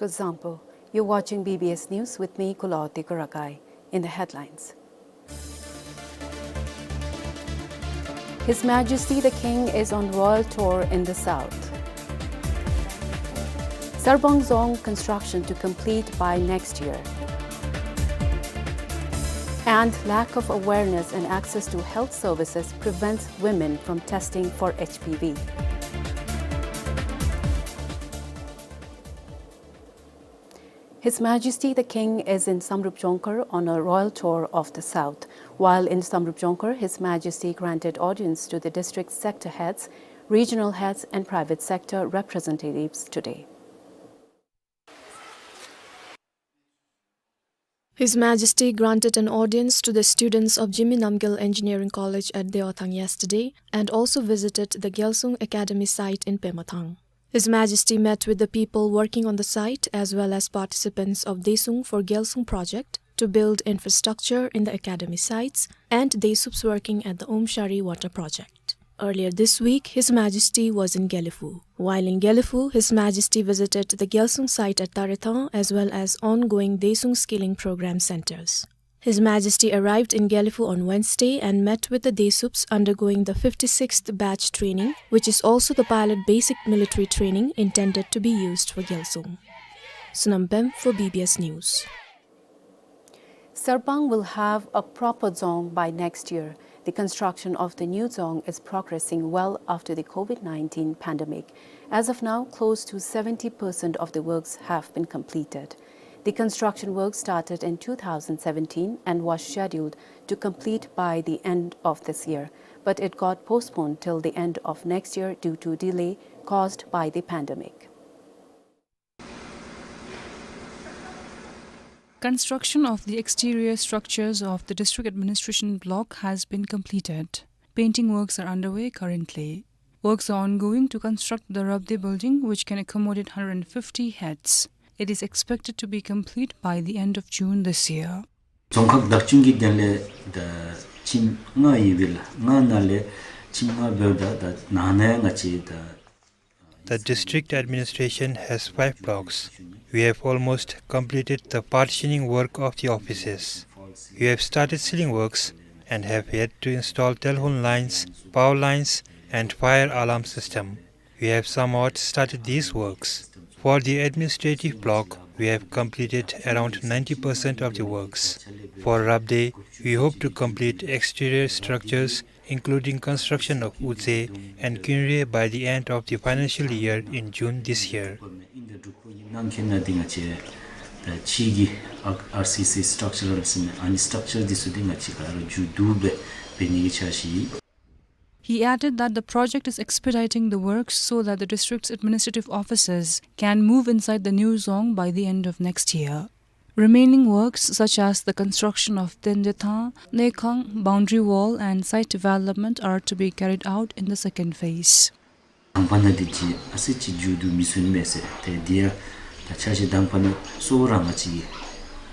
For example, you're watching B B S News with me, Kulaoti Kurakai. In the headlines, His Majesty the King is on royal tour in the south. Sarpang Dzong construction to complete by next year. And lack of awareness and access to health services prevents women from testing for H P V. His Majesty the King is in Samrup Jongkhar on a royal tour of the South. While in Samrup Jongkhar, His Majesty granted audience to the district sector heads, regional heads, and private sector representatives today. His Majesty granted an audience to the students of Jigme Namgyel Engineering College at Dewathang yesterday and also visited the Gyalsung Academy site in Pemathang. His Majesty met with the people working on the site as well as participants of Desung for Gyalsung project to build infrastructure in the academy sites and Desups working at the Omshari water project. Earlier this week, His Majesty was in Gelephu. While in Gelephu, His Majesty visited the Gyalsung site at Tarethang as well as ongoing Desung skilling program centers. His Majesty arrived in Gelephu on Wednesday and met with the Desups undergoing the fifty-sixth batch training, which is also the pilot basic military training intended to be used for Gyalsung. Sonam Bem for B B S News. Sarpang will have a proper dzong by next year. The construction of the new dzong is progressing well after the COVID nineteen pandemic. As of now, close to seventy percent of the works have been completed. The construction work started in two thousand seventeen and was scheduled to complete by the end of this year, but it got postponed till the end of next year due to delay caused by the pandemic. Construction of the exterior structures of the district administration block has been completed. Painting works are underway currently. Works are ongoing to construct the Rabde building, which can accommodate hundred and fifty heads. It is expected to be complete by the end of June this year. རྫོང་ཁག་བདག་སྐྱོང་གི་དོན་ལས་ད་ཁྱིམ་ལྔ་ཡོད་པས་ལགས། ལྔ་ནང་ལས་ཁྱིམ་ལྔ་འབདཝ་ད་ད་ནང་ན་ཡང་ང་བཅས་ད། The district administration has five blocks. We have almost completed the partitioning work of the offices. We have started ceiling works and have yet to install telephone lines, power lines, and fire alarm system. We have somewhat started these works. For the administrative block, we have completed around ninety percent of the works. For Rabde, we hope to complete exterior structures, including construction of Utse and Kinre by the end of the financial year in June this year. ནང་འཁོད་ནང་འདི་ང་བཅས་ད་ཕྱི་གི་ཨར་སི་སི་སི་ཊག་ཅར་ཟེར་ཨ་ནི་སི་ཊག་ཅར་འདི་ཚུ་འདི་ང་བཅས་ག་ར་མཇུག་བསྡུ་སྦེ་འབད་ནི་གི་འཆར་གཞི། He added that the project is expediting the works so that the district's administrative offices can move inside the new dzong by the end of next year. Remaining works such as the construction of Tendethang, Nekhang, boundary wall and site development are to be carried out in the second phase. དང་པ་ནང་འདི་ཅིག་ཨ་ཙི་ཅིག་མཇུག་བསྡུ་མི་ཚུགས་ནི་མས་ཟེར། ཏེ་འདི་ཡང་ད་འཆར་གཞི་དང་པ་ནང་གཙོ་བོ་ར་ང་བཅས་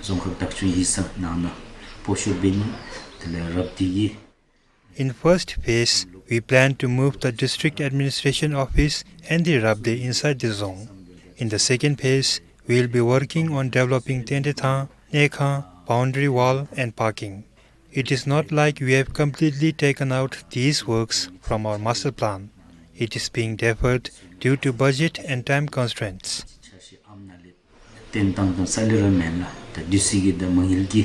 རྫོང་ཁག་བདག་སྐྱོང་ཡིག་ཚང་ནང་ན་སྤོ་བཤུད་འབད་ནི་དེ་ལས་རབ་སྡེ་གི། In first phase, we plan to move the district administration office and the Rabde inside the dzong. In the second phase, we will be working on developing Tendethang, Nekhang, boundary wall and parking. It is not like we have completely taken out these works from our master plan. It is being deferred due to budget and time constraints. བརྟེན་བཏང་དོན་རྩ་ལས་ར་མེན་ལགས། ད་དུས་ཚོད་ཀྱི་ད་མ་དངུལ་གྱི་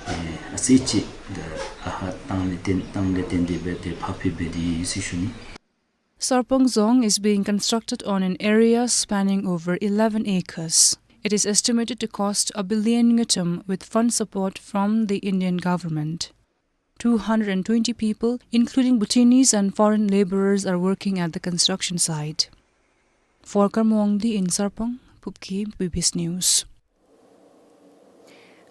ཨ་ཙི་ཅིག་ད་ཨ་ཧ་བཏང་ལས་བརྟེན་བཏང་ལས་བརྟེན་ཏེ་འབད་དེ་ཕར་འཕུལ་འབད་དེ་ཡོད་ཟེར་ཞུ་ནི། Sarpang Dzong is being constructed on an area spanning over eleven acres. It is estimated to cost a billion ngultrum with fund support from the Indian government. Two hundred and twenty people, including Bhutanese and foreign laborers, are working at the construction site. For Karma Wangdi in Sarpang, Phub Khem, B B S News.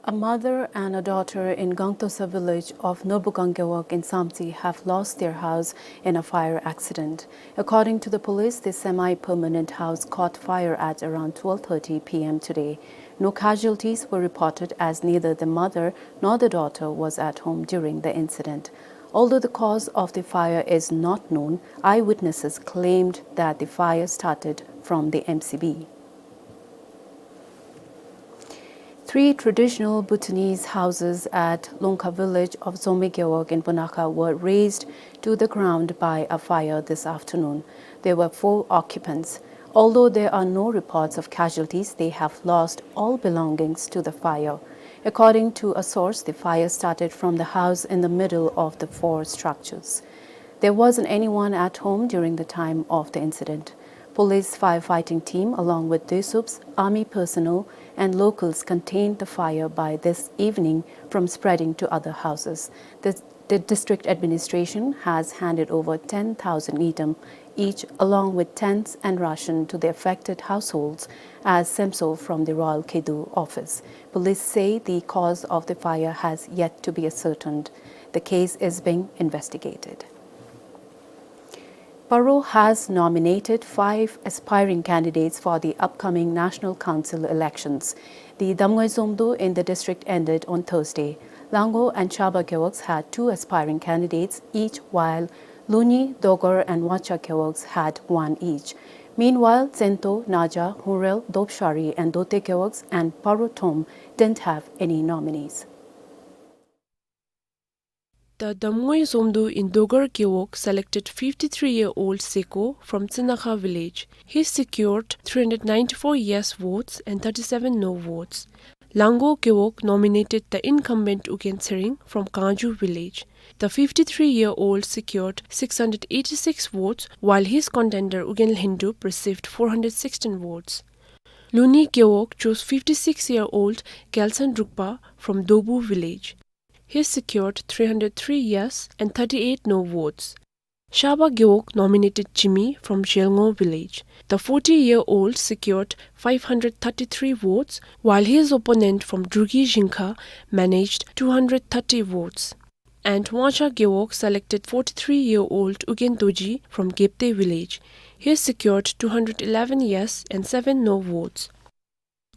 A mother and a daughter in Gangtosa village of Nobukang Gewog in Samtse have lost their house in a fire accident. According to the police, the semi-permanent house caught fire at around twelve thirty P M today. No casualties were reported as neither the mother nor the daughter was at home during the incident. Although the cause of the fire is not known, eyewitnesses claimed that the fire started from the M C B. Three traditional Bhutanese houses at Longkha village of Zome Gewog in Punakha were razed to the ground by a fire this afternoon. There were four occupants. Although there are no reports of casualties, they have lost all belongings to the fire. According to a source, the fire started from the house in the middle of the four structures. There wasn't anyone at home during the time of the incident. Police firefighting team, along with Desups, army personnel, and locals contained the fire by this evening from spreading to other houses. The, the district administration has handed over ten thousand ngultrum each, along with tents and ration, to the affected households, as Semso from the Royal Kedu office. Police say the cause of the fire has yet to be ascertained. The case is being investigated. Paro has nominated five aspiring candidates for the upcoming National Council elections. The Damngoi Zomdo in the district ended on Thursday. Lango and Shaba Gewogs had two aspiring candidates each, while Luni, Dogar and Wacha Gewogs had one each. Meanwhile, Tsento, Naja, Hurel, Dopshari and Dote Gewogs and Paro Thom didn't have any nominees. The Damngoi Zomdo in Dogar Gewog selected fifty-three-year-old Seko from Tsinakha village. He secured three hundred ninety-four yes votes and thirty-seven no votes. Lango Gewog nominated the incumbent Ugyen Tshering from Kangju village. The fifty-three-year-old secured six hundred eighty-six votes, while his contender Ugyen Lhendup received four hundred sixteen votes. Luni Gewog chose fifty-six-year-old Gyaltsen Drukpa from Dobu village. He secured three hundred three yes and thirty-eight no votes. Shaba Gewog nominated Jimmy from Zhelngo village. The forty-year-old secured five hundred thirty-three votes, while his opponent from Drugi Zhingkha managed two hundred thirty votes. And Wacha Gewog selected forty-three-year-old Ugyen Dorji from Gebte village. He secured two hundred eleven yes and seven no votes.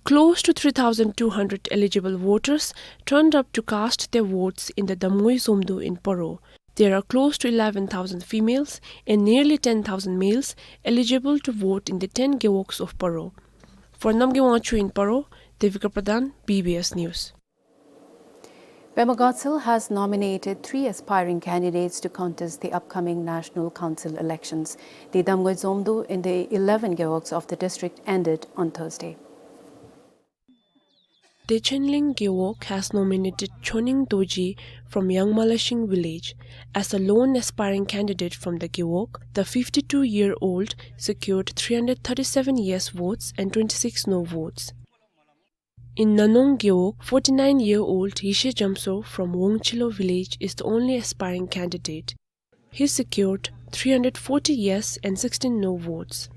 Close to three thousand two hundred eligible voters turned up to cast their votes in the Damngoi Zomdo in Paro. There are close to eleven thousand females and nearly ten thousand males eligible to vote in the ten gewogs of Paro. For Namgay Wangchuk in Paro, Devika Pradhan, B B S News. Pema Gatshel has nominated three aspiring candidates to contest the upcoming National Council elections. The Damngoi Zomdo in the eleven gewogs of the district ended on Thursday. Dechenling Gewog has nominated Choning Dorji from Yangmalashing village as a lone aspiring candidate from the Gewog. The fifty-two-year-old secured three hundred thirty-seven yes votes and twenty-six no votes. In Nanong Gewog, forty-nine-year-old Yeshe Jamso from Wongchilo village is the only aspiring candidate. He secured three hundred forty yes and sixteen no votes.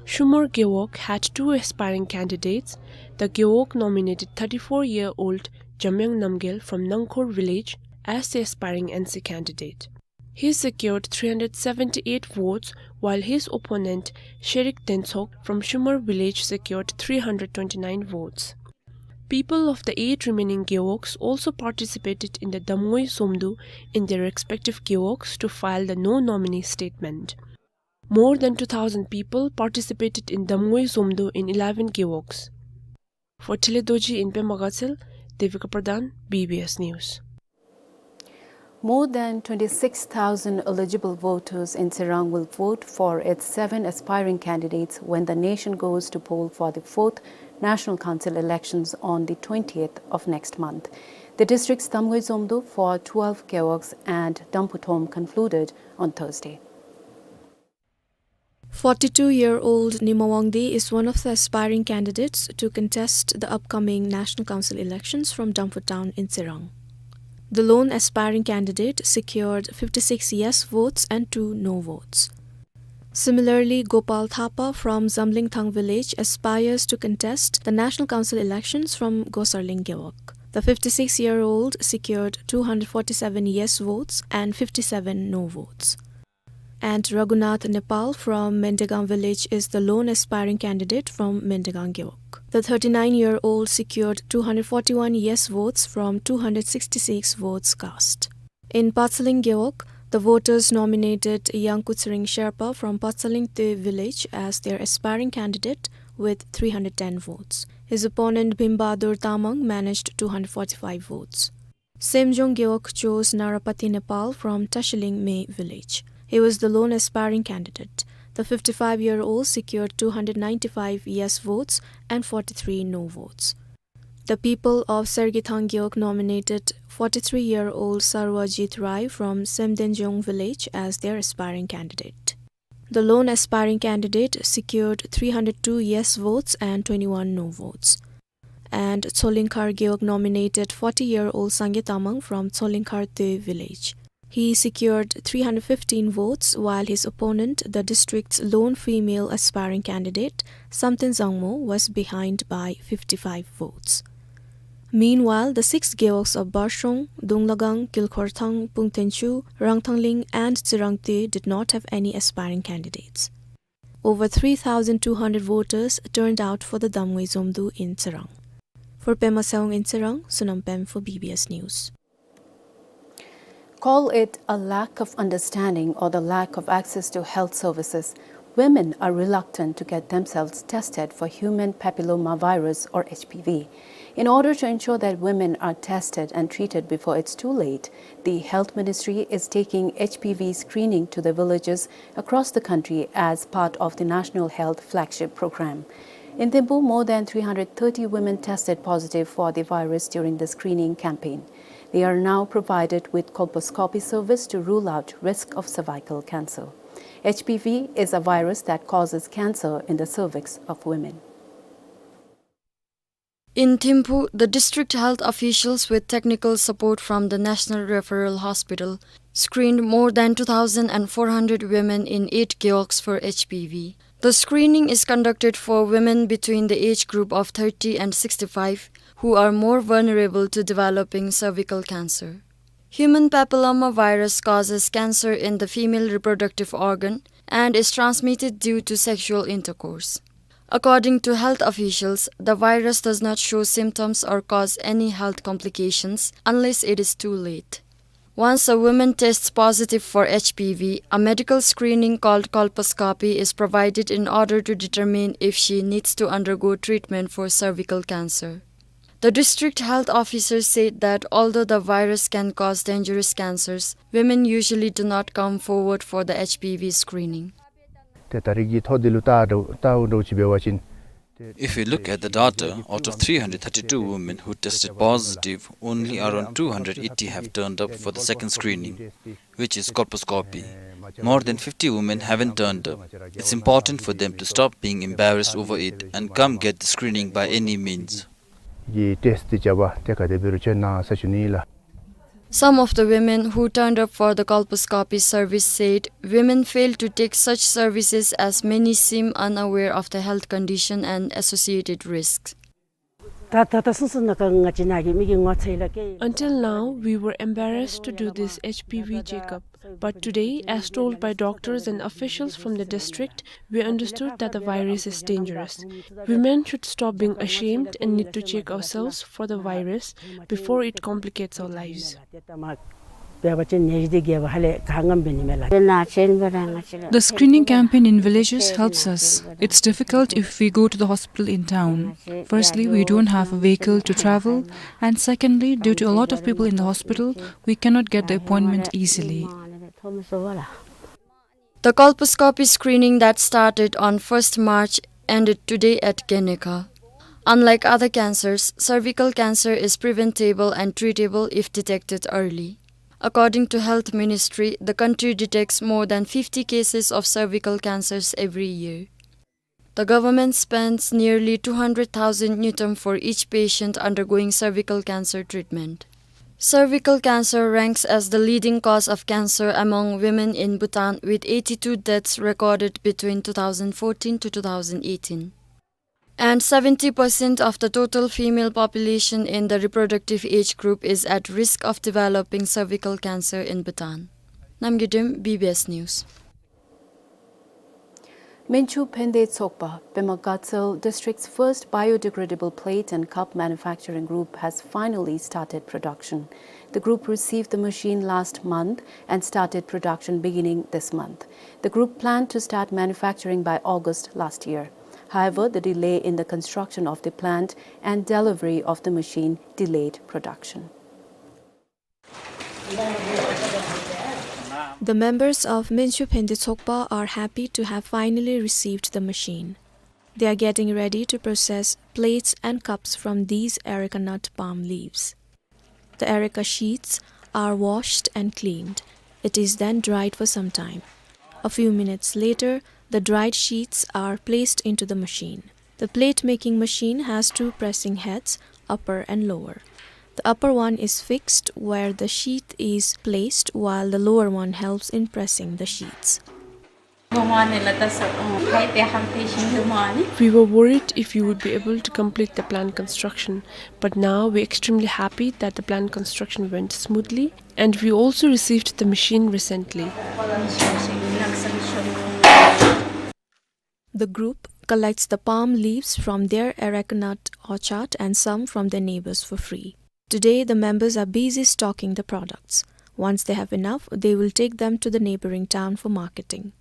Shumur Gewog had two aspiring candidates. The Gewog nominated thirty-four-year-old Jamyang Namgyel from Nangkhor village as the aspiring N C candidate. He secured three hundred seventy-eight votes, while his opponent, Sherik Dentsok from Shumur village, secured three hundred twenty-nine votes. People of the eight remaining gewogs also participated in the Damngoi Zomdo in their respective gewogs to file the no nominee statement. More than two thousand people participated in Damngoi Zomdo in eleven gewogs. For Thile Dorji in Pema Gatshel, Devika Pradhan, B B S News. More than twenty-six thousand eligible voters in Tsirang will vote for its seven aspiring candidates when the nation goes to poll for the fourth National Council elections on the twentieth of next month. The district's Damngoi Zomdo for twelve gewogs and Damphuthom concluded on Thursday. Forty-two-year-old Nima Wangdi is one of the aspiring candidates to contest the upcoming National Council elections from Damphu town in Tsirang. The lone aspiring candidate secured fifty-six yes votes and two no votes. Similarly, Gopal Thapa from Zamlingthang village aspires to contest the National Council elections from Gosarling Gewog. The fifty-six-year-old secured two hundred forty-seven yes votes and fifty-seven no votes. And Raghunath Nepal from Mendegang village is the lone aspiring candidate from Mendegang Gewog. The thirty-nine-year-old secured two hundred forty-one yes votes from two hundred sixty-six votes cast. In Patselling Gewog, the voters nominated Yangku Tshering Sherpa from Patselling Te village as their aspiring candidate with three hundred ten votes. His opponent Bhim Bahadur Tamang managed two hundred forty-five votes. Semjong Gewog chose Narapati Nepal from Tashiling Mey village. He was the lone aspiring candidate. The fifty-five-year-old secured two hundred ninety-five yes votes and forty-three no votes. The people of Sergithang Gewog nominated forty-three-year-old Sarwajit Rai from Semdenjong village as their aspiring candidate. The lone aspiring candidate secured three hundred two yes votes and twenty-one no votes. And Tsolingkhar Gewog nominated forty-year-old Sangay Tamang from Tsolingkhar Toey village. He secured three hundred fifteen votes, while his opponent, the district's lone female aspiring candidate, Samten Zangmo, was behind by fifty-five votes. Meanwhile, the six Gewogs of Barshong, Dunglagang, Kilkhorthang, Pungtenchu, Rangthangling, and Tsirang Toey did not have any aspiring candidates. Over three thousand two hundred voters turned out for the Damngui Zomdu in Tsirang. For Pema Sewang in Tsirang, Sonam Pem for B B S News. Call it a lack of understanding or the lack of access to health services, women are reluctant to get themselves tested for human papillomavirus or H P V. In order to ensure that women are tested and treated before it's too late, the Health Ministry is taking H P V screening to the villages across the country as part of the National Health Flagship Program. In Thimphu, more than three hundred thirty women tested positive for the virus during the screening campaign. They are now provided with colposcopy service to rule out risk of cervical cancer. H P V is a virus that causes cancer in the cervix of women. In Thimphu, the district health officials, with technical support from the National Referral Hospital, screened more than two thousand four hundred women in eight gewogs for H P V. The screening is conducted for women between the age group of thirty and sixty-five, who are more vulnerable to developing cervical cancer. Human papillomavirus causes cancer in the female reproductive organ and is transmitted due to sexual intercourse. According to health officials, the virus does not show symptoms or cause any health complications unless it is too late. Once a woman tests positive for H P V, a medical screening called colposcopy is provided in order to determine if she needs to undergo treatment for cervical cancer. The district health officer said that although the virus can cause dangerous cancers, women usually do not come forward for the H P V screening. ཏེ་ད་རེས་ཀྱི་ཐོ་འདི་ལུ་ལྟ་འདྲཝ་ལྟ་འདྲཝ་ཅིག་འབད་བ་ཅིན། If we look at the data, out of three hundred thirty-two women who tested positive, only around two hundred eighty have turned up for the second screening, which is colposcopy. More than fifty women haven't turned up. It's important for them to stop being embarrassed over it and come get the screening by any means. གི་ཊེསཊ་འདི་བྱ་བ་ཏེ་ག་དེ་འབད་རུང་བྱོན་གནང་ཟེར་ཞུ་ནི་ལགས། Some of the women who turned up for the colposcopy service said women fail to take such services as many seem unaware of the health condition and associated risks. ད་ད་ད་སང་སང་ན་ཁ་ང་བཅས་ནཱ་གི་མི་གི་ངོ་ཚ་ཡི་ལགས་ཀྱེ། Until now, we were embarrassed to do this H P V checkup. But today, as told by doctors and officials from the district, we understood that the virus is dangerous. Women should stop being ashamed and need to check ourselves for the virus before it complicates our lives. འབད་བ་ཅིན་ནད་གཞི་འདི་རྒྱས་པ་ཧ་ལས་ག་ངམ་འབད་ནི་མས་ལགས། The screening campaign in villages helps us. It's difficult if we go to the hospital in town. Firstly, we don't have a vehicle to travel, and secondly, due to a lot of people in the hospital, we cannot get the appointment easily. The colposcopy screening that started on first March ended today at Geneka. Unlike other cancers, cervical cancer is preventable and treatable if detected early. According to Health Ministry, the country detects more than fifty cases of cervical cancers every year. The government spends nearly two hundred thousand ngultrum for each patient undergoing cervical cancer treatment. Cervical cancer ranks as the leading cause of cancer among women in Bhutan, with eighty-two deaths recorded between two thousand fourteen to two thousand eighteen. And seventy percent of the total female population in the reproductive age group is at risk of developing cervical cancer in Bhutan. Namgay Dem, B B S News. Minchu Phende Tsokpa, Pema Gatsal district's first biodegradable plate and cup manufacturing group, has finally started production. The group received the machine last month and started production beginning this month. The group planned to start manufacturing by August last year. However, the delay in the construction of the plant and delivery of the machine delayed production. The members of Menchu Phende Tsokpa are happy to have finally received the machine. They are getting ready to process plates and cups from these areca nut palm leaves. The areca sheets are washed and cleaned. It is then dried for some time. A few minutes later, the dried sheets are placed into the machine. The plate making machine has two pressing heads, upper and lower. The upper one is fixed where the sheath is placed, while the lower one helps in pressing the sheets. We were worried if we would be able to complete the planned construction, but now we're extremely happy that the planned construction went smoothly, and we also received the machine recently. The group collects the palm leaves from their areca nut orchard and some from their neighbors for free. Today, the members are busy stocking the products. Once they have enough, they will take them to the neighboring town for marketing.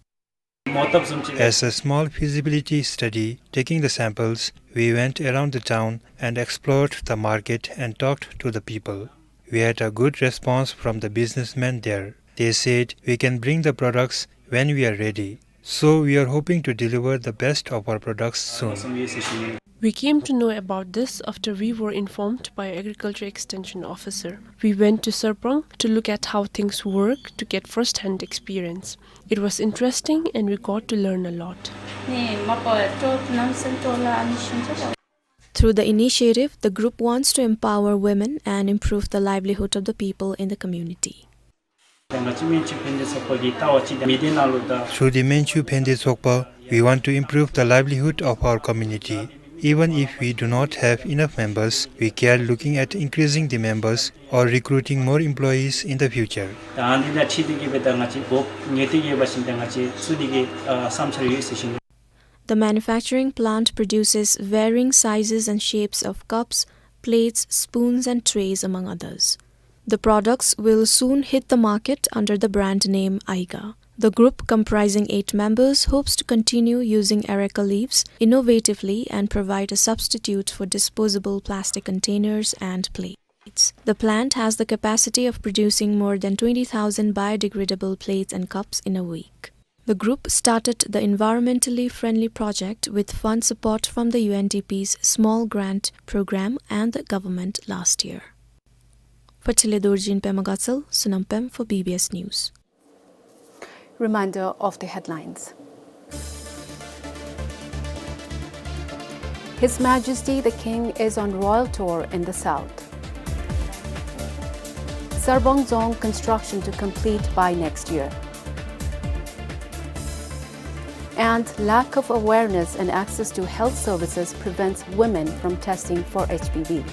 As a small feasibility study, taking the samples, we went around the town and explored the market and talked to the people. We had a good response from the businessmen there. They said we can bring the products when we are ready. So we are hoping to deliver the best of our products soon. We came to know about this after we were informed by Agriculture Extension Officer. We went to Sarpang to look at how things work to get first-hand experience. It was interesting and we got to learn a lot. Through the initiative, the group wants to empower women and improve the livelihood of the people in the community. Through the Menchu Phende Tsokpa, we want to improve the livelihood of our community. Even if we do not have enough members, we care looking at increasing the members or recruiting more employees in the future. The manufacturing plant produces varying sizes and shapes of cups, plates, spoons, and trays, among others. The products will soon hit the market under the brand name Aiga. The group, comprising eight members, hopes to continue using areca leaves innovatively and provide a substitute for disposable plastic containers and plates. The plant has the capacity of producing more than twenty thousand biodegradable plates and cups in a week. The group started the environmentally friendly project with fund support from the U N D P's Small Grant Program and the government last year. For Chile Dorjin, Pema Gatsal, Sonam Pem for B B S News. Reminder of the headlines. His Majesty the King is on royal tour in the south. Sarbong Dzong construction to complete by next year. And lack of awareness and access to health services prevents women from testing for H P V.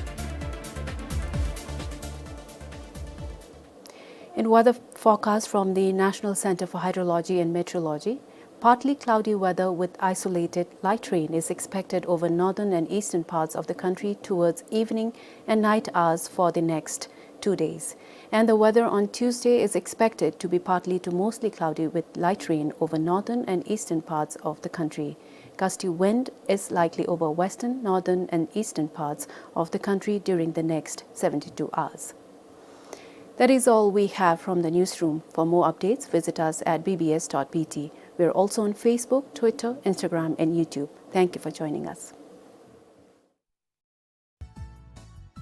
In weather forecast from the National Center for Hydrology and Meteorology, partly cloudy weather with isolated light rain is expected over northern and eastern parts of the country towards evening and night hours for the next two days. And the weather on Tuesday is expected to be partly to mostly cloudy with light rain over northern and eastern parts of the country. Gusty wind is likely over western, northern, and eastern parts of the country during the next seventy-two hours. That is all we have from the newsroom. For more updates, visit us at B B S dot B T. We are also on Facebook, Twitter, Instagram, and YouTube. Thank you for joining us.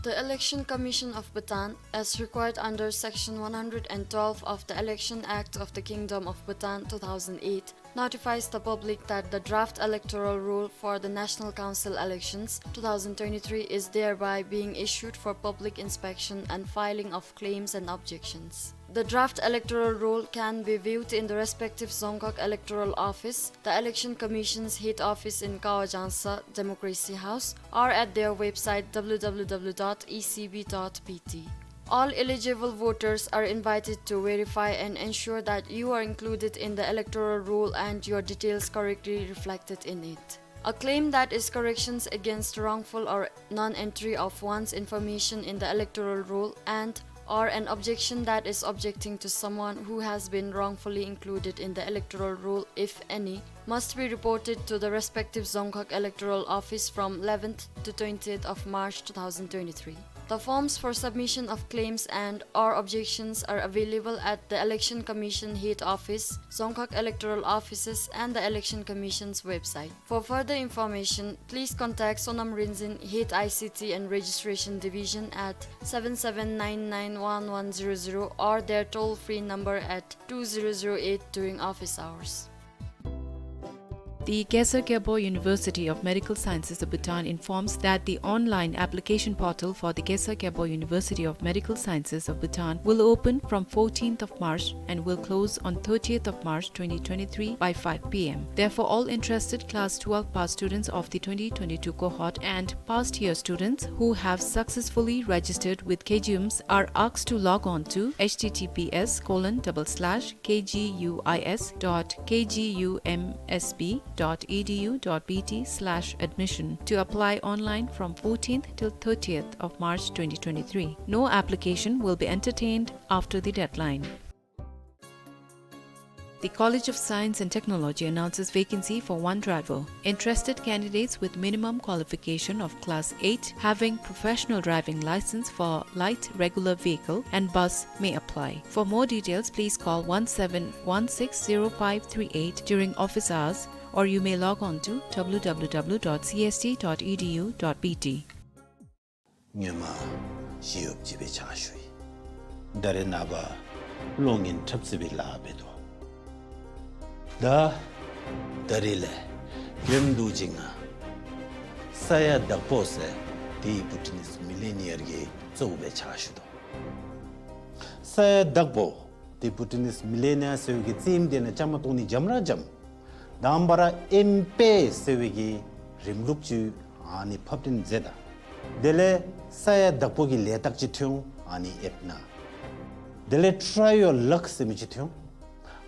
The Election Commission of Bhutan, as required under Section one hundred and twelve of the Election Act of the Kingdom of Bhutan two thousand eight, notifies the public that the draft electoral roll for the National Council elections two thousand twenty-three is thereby being issued for public inspection and filing of claims and objections. The draft electoral roll can be viewed in the respective Dzongkhag Electoral Office, the Election Commission's head office in Kawajangsa Democracy House, or at their website W W W dot E C B dot B T. All eligible voters are invited to verify and ensure that you are included in the electoral roll and your details correctly reflected in it. A claim that is corrections against wrongful or non-entry of one's information in the electoral roll and or an objection that is objecting to someone who has been wrongfully included in the electoral roll, if any, must be reported to the respective Dzongkhag Electoral Office from eleventh to twentieth of March two thousand twenty-three. The forms for submission of claims and or objections are available at the Election Commission Head Office, Dzongkhag Electoral Offices, and the Election Commission's website. For further information, please contact Sonam Rinzin, Head I C T and Registration Division, at seven seven nine nine one one zero zero or their toll-free number at two zero zero eight during office hours. The Khesar Khepo University of Medical Sciences of Bhutan informs that the online application portal for the Khesar Khepo University of Medical Sciences of Bhutan will open from fourteenth of March and will close on thirtieth of March twenty twenty-three by five P M. Therefore, all interested class twelve pass students of the twenty twenty-two cohort and past year students who have successfully registered with K G U M S are asked to log on to H T T P S colon double slash K G U I S dot K G U M S B dot E D U dot B T slash admission to apply online from fourteenth till thirtieth of March twenty twenty-three. No application will be entertained after the deadline. The College of Science and Technology announces vacancy for one driver. Interested candidates with minimum qualification of class eight, having professional driving license for light regular vehicle and bus, may apply. For more details, please call one seven one six zero five three eight during office hours, or you may log on to W W W dot C S T dot E D U dot B T. སྔོན་མ་ཞི་གཡོགཔ་ཅིག་སྦེ་ཕྱག་ཞུ་ཡི། ད་རེས་ནངས་པ་གློག་བརྙན་འཁྲབ་རྩེད་པའི་ལཱ་འབད་དོ། ད་ད་རེས་ལས་རྒྱུན་དུ་ཅིག་ང་ས་ཡ་བདག་པོ་ཟེར་དེ་བྷུ་ཊ་ནིས་མི་ལི་ནི་ཡར་གྱི་གཙོ་བོ་སྦེ་ཕྱག་ཞུ་དོ། ས་ཡ་བདག་པོ་དེ་བྷུ་ཊ་ནིས་མི་ལི་ནི་ཡར་ཟེར་བའི་གི་རྩེདམོ་དེ་ནང་བཅའ་མར་གཏོགས་ནི་འཇམ་ར་འཇམ། དང་པ་ར་ཨེམ་པེ་ཟེར་བའི་གི་རིམ་ལུགས་ཅིག་ཨ་ནི་ཕབ་སྟོན་མཛད་ད། དེ་ལས་ས་ཡ་བདག་པོ་གི་ལས་རྟགས་ཅིག་ཐོན་འོང་ཨ་ནི་ཨེཔ་ནང་། དེ་ལས་Try Your Luck ཟེར་མི་ཅིག་ཐོན་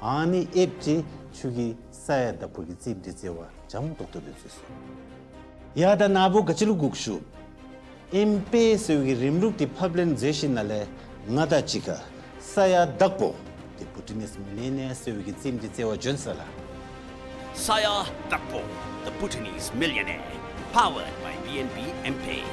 འོང་། ཨ་ནི་ཨེཔ་ཅིག་ཁྱོད་ཀྱིས་ས་ཡ་བདག་པོ་གི་རྩེདམོ་དེ་རྩེ་བར་འཇམ་ཏོག་ཏོ་སྦེ་བཟོ་ཚུགས། ཡ་ད་ནཱ་བུ་ག་ཅི་ལུ་སྒུག་ཤོག། ཨེམ་པེ་ཟེར་བའི་གི་རིམ་ལུགས་དེ་ཕབ་ལེན་མཛད་ཞིནམ་ལས་ང་དང་གཅིག་ཁར་ས་ཡ་བདག་པོ་དེ་བྷུ་ཊ་ནིས་མི་ལི་ནི་ཡར་ཟེར་བའི་གི་རྩེདམོ་དེ་རྩེ་བར་བྱོན་ཟེར་ལགས། ས་ཡ་བདག་པོ, The Bhutanese Millionaire, powered by B N B M-Pay.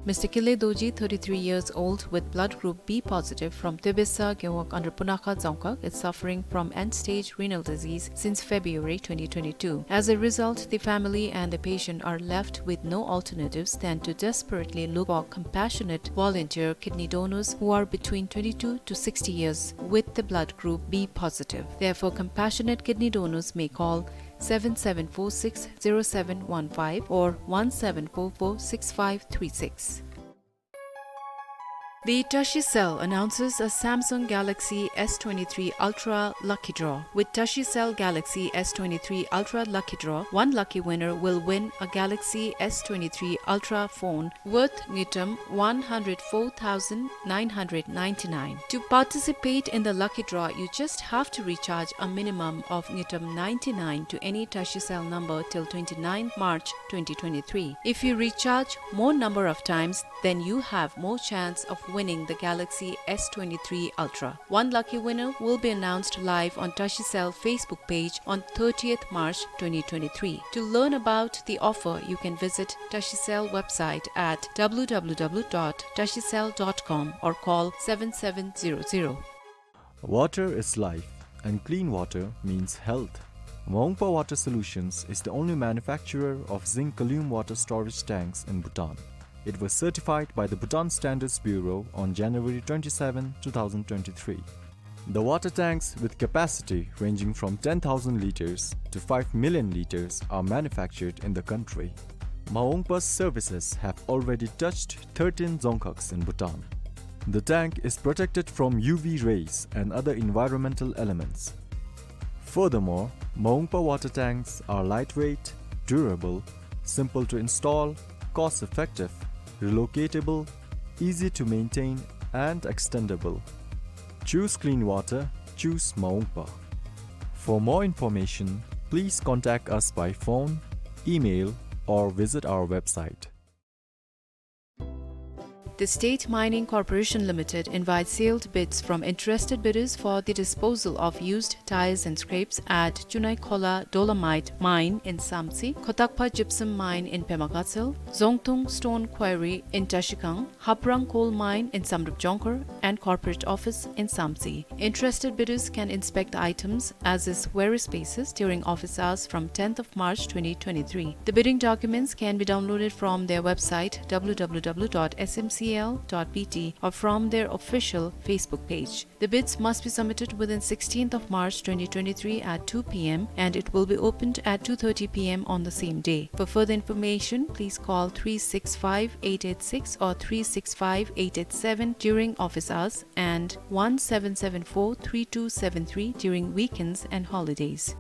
Mister Kile Dorji, thirty-three years old with blood group B positive from Tebesa Gewog under Punakha Dzongkhag, is suffering from end-stage renal disease since February twenty twenty-two. As a result, the family and the patient are left with no alternatives than to desperately look for compassionate volunteer kidney donors who are between twenty-two to sixty years with the blood group B positive. Therefore, compassionate kidney donors may call seven seven four six zero seven one five or one seven four four six five three six. The Tashicell announces a Samsung Galaxy S twenty-three Ultra Lucky Draw. With Tashicell Galaxy S twenty-three Ultra Lucky Draw, one lucky winner will win a Galaxy S twenty-three Ultra phone worth ngultrum one hundred four thousand nine hundred ninety-nine. To participate in the lucky draw, you just have to recharge a minimum of ngultrum ninety-nine to any Tashicell number till twenty-ninth March twenty twenty-three. If you recharge more number of times, then you have more chance of winning the Galaxy S twenty-three Ultra. One lucky winner will be announced live on Tashicell Facebook page on thirtieth March twenty twenty-three. To learn about the offer, you can visit Tashicell website at W W W dot tashicell dot com or call seven seven zero zero. Water is life, and clean water means health. Maungpa Water Solutions is the only manufacturer of zinc column water storage tanks in Bhutan. It was certified by the Bhutan Standards Bureau on January twenty-seven, two thousand twenty-three. The water tanks, with capacity ranging from ten thousand liters to five million liters, are manufactured in the country. Maungpa's services have already touched thirteen dzongkhags in Bhutan. The tank is protected from U V rays and other environmental elements. Furthermore, Maungpa water tanks are lightweight, durable, simple to install, cost-effective, relocatable, easy to maintain, and extendable. Choose clean water, choose Maungpa. For more information, please contact us by phone, email, or visit our website. The State Mining Corporation Limited invites sealed bids from interested bidders for the disposal of used tires and scraps at Chunaikhola Dolomite Mine in Samtse, Khotakpa Gypsum Mine in Pema Gatshel, Zongtung Stone Quarry in Trashigang, Haprang Coal Mine in Samdrup Jongkhar, and Corporate Office in Samtse. Interested bidders can inspect the items as is various spaces during office hours from tenth of March twenty twenty-three. The bidding documents can be downloaded from their website, W W W dot S M C L dot B T, or from their official Facebook page. The bids must be submitted within sixteenth of March twenty twenty-three at two P M, and it will be opened at two thirty P M on the same day. For further information, please call three six five eight eight six or three six five eight eight seven during office hours and one seven seven four three two seven three during weekends and holidays.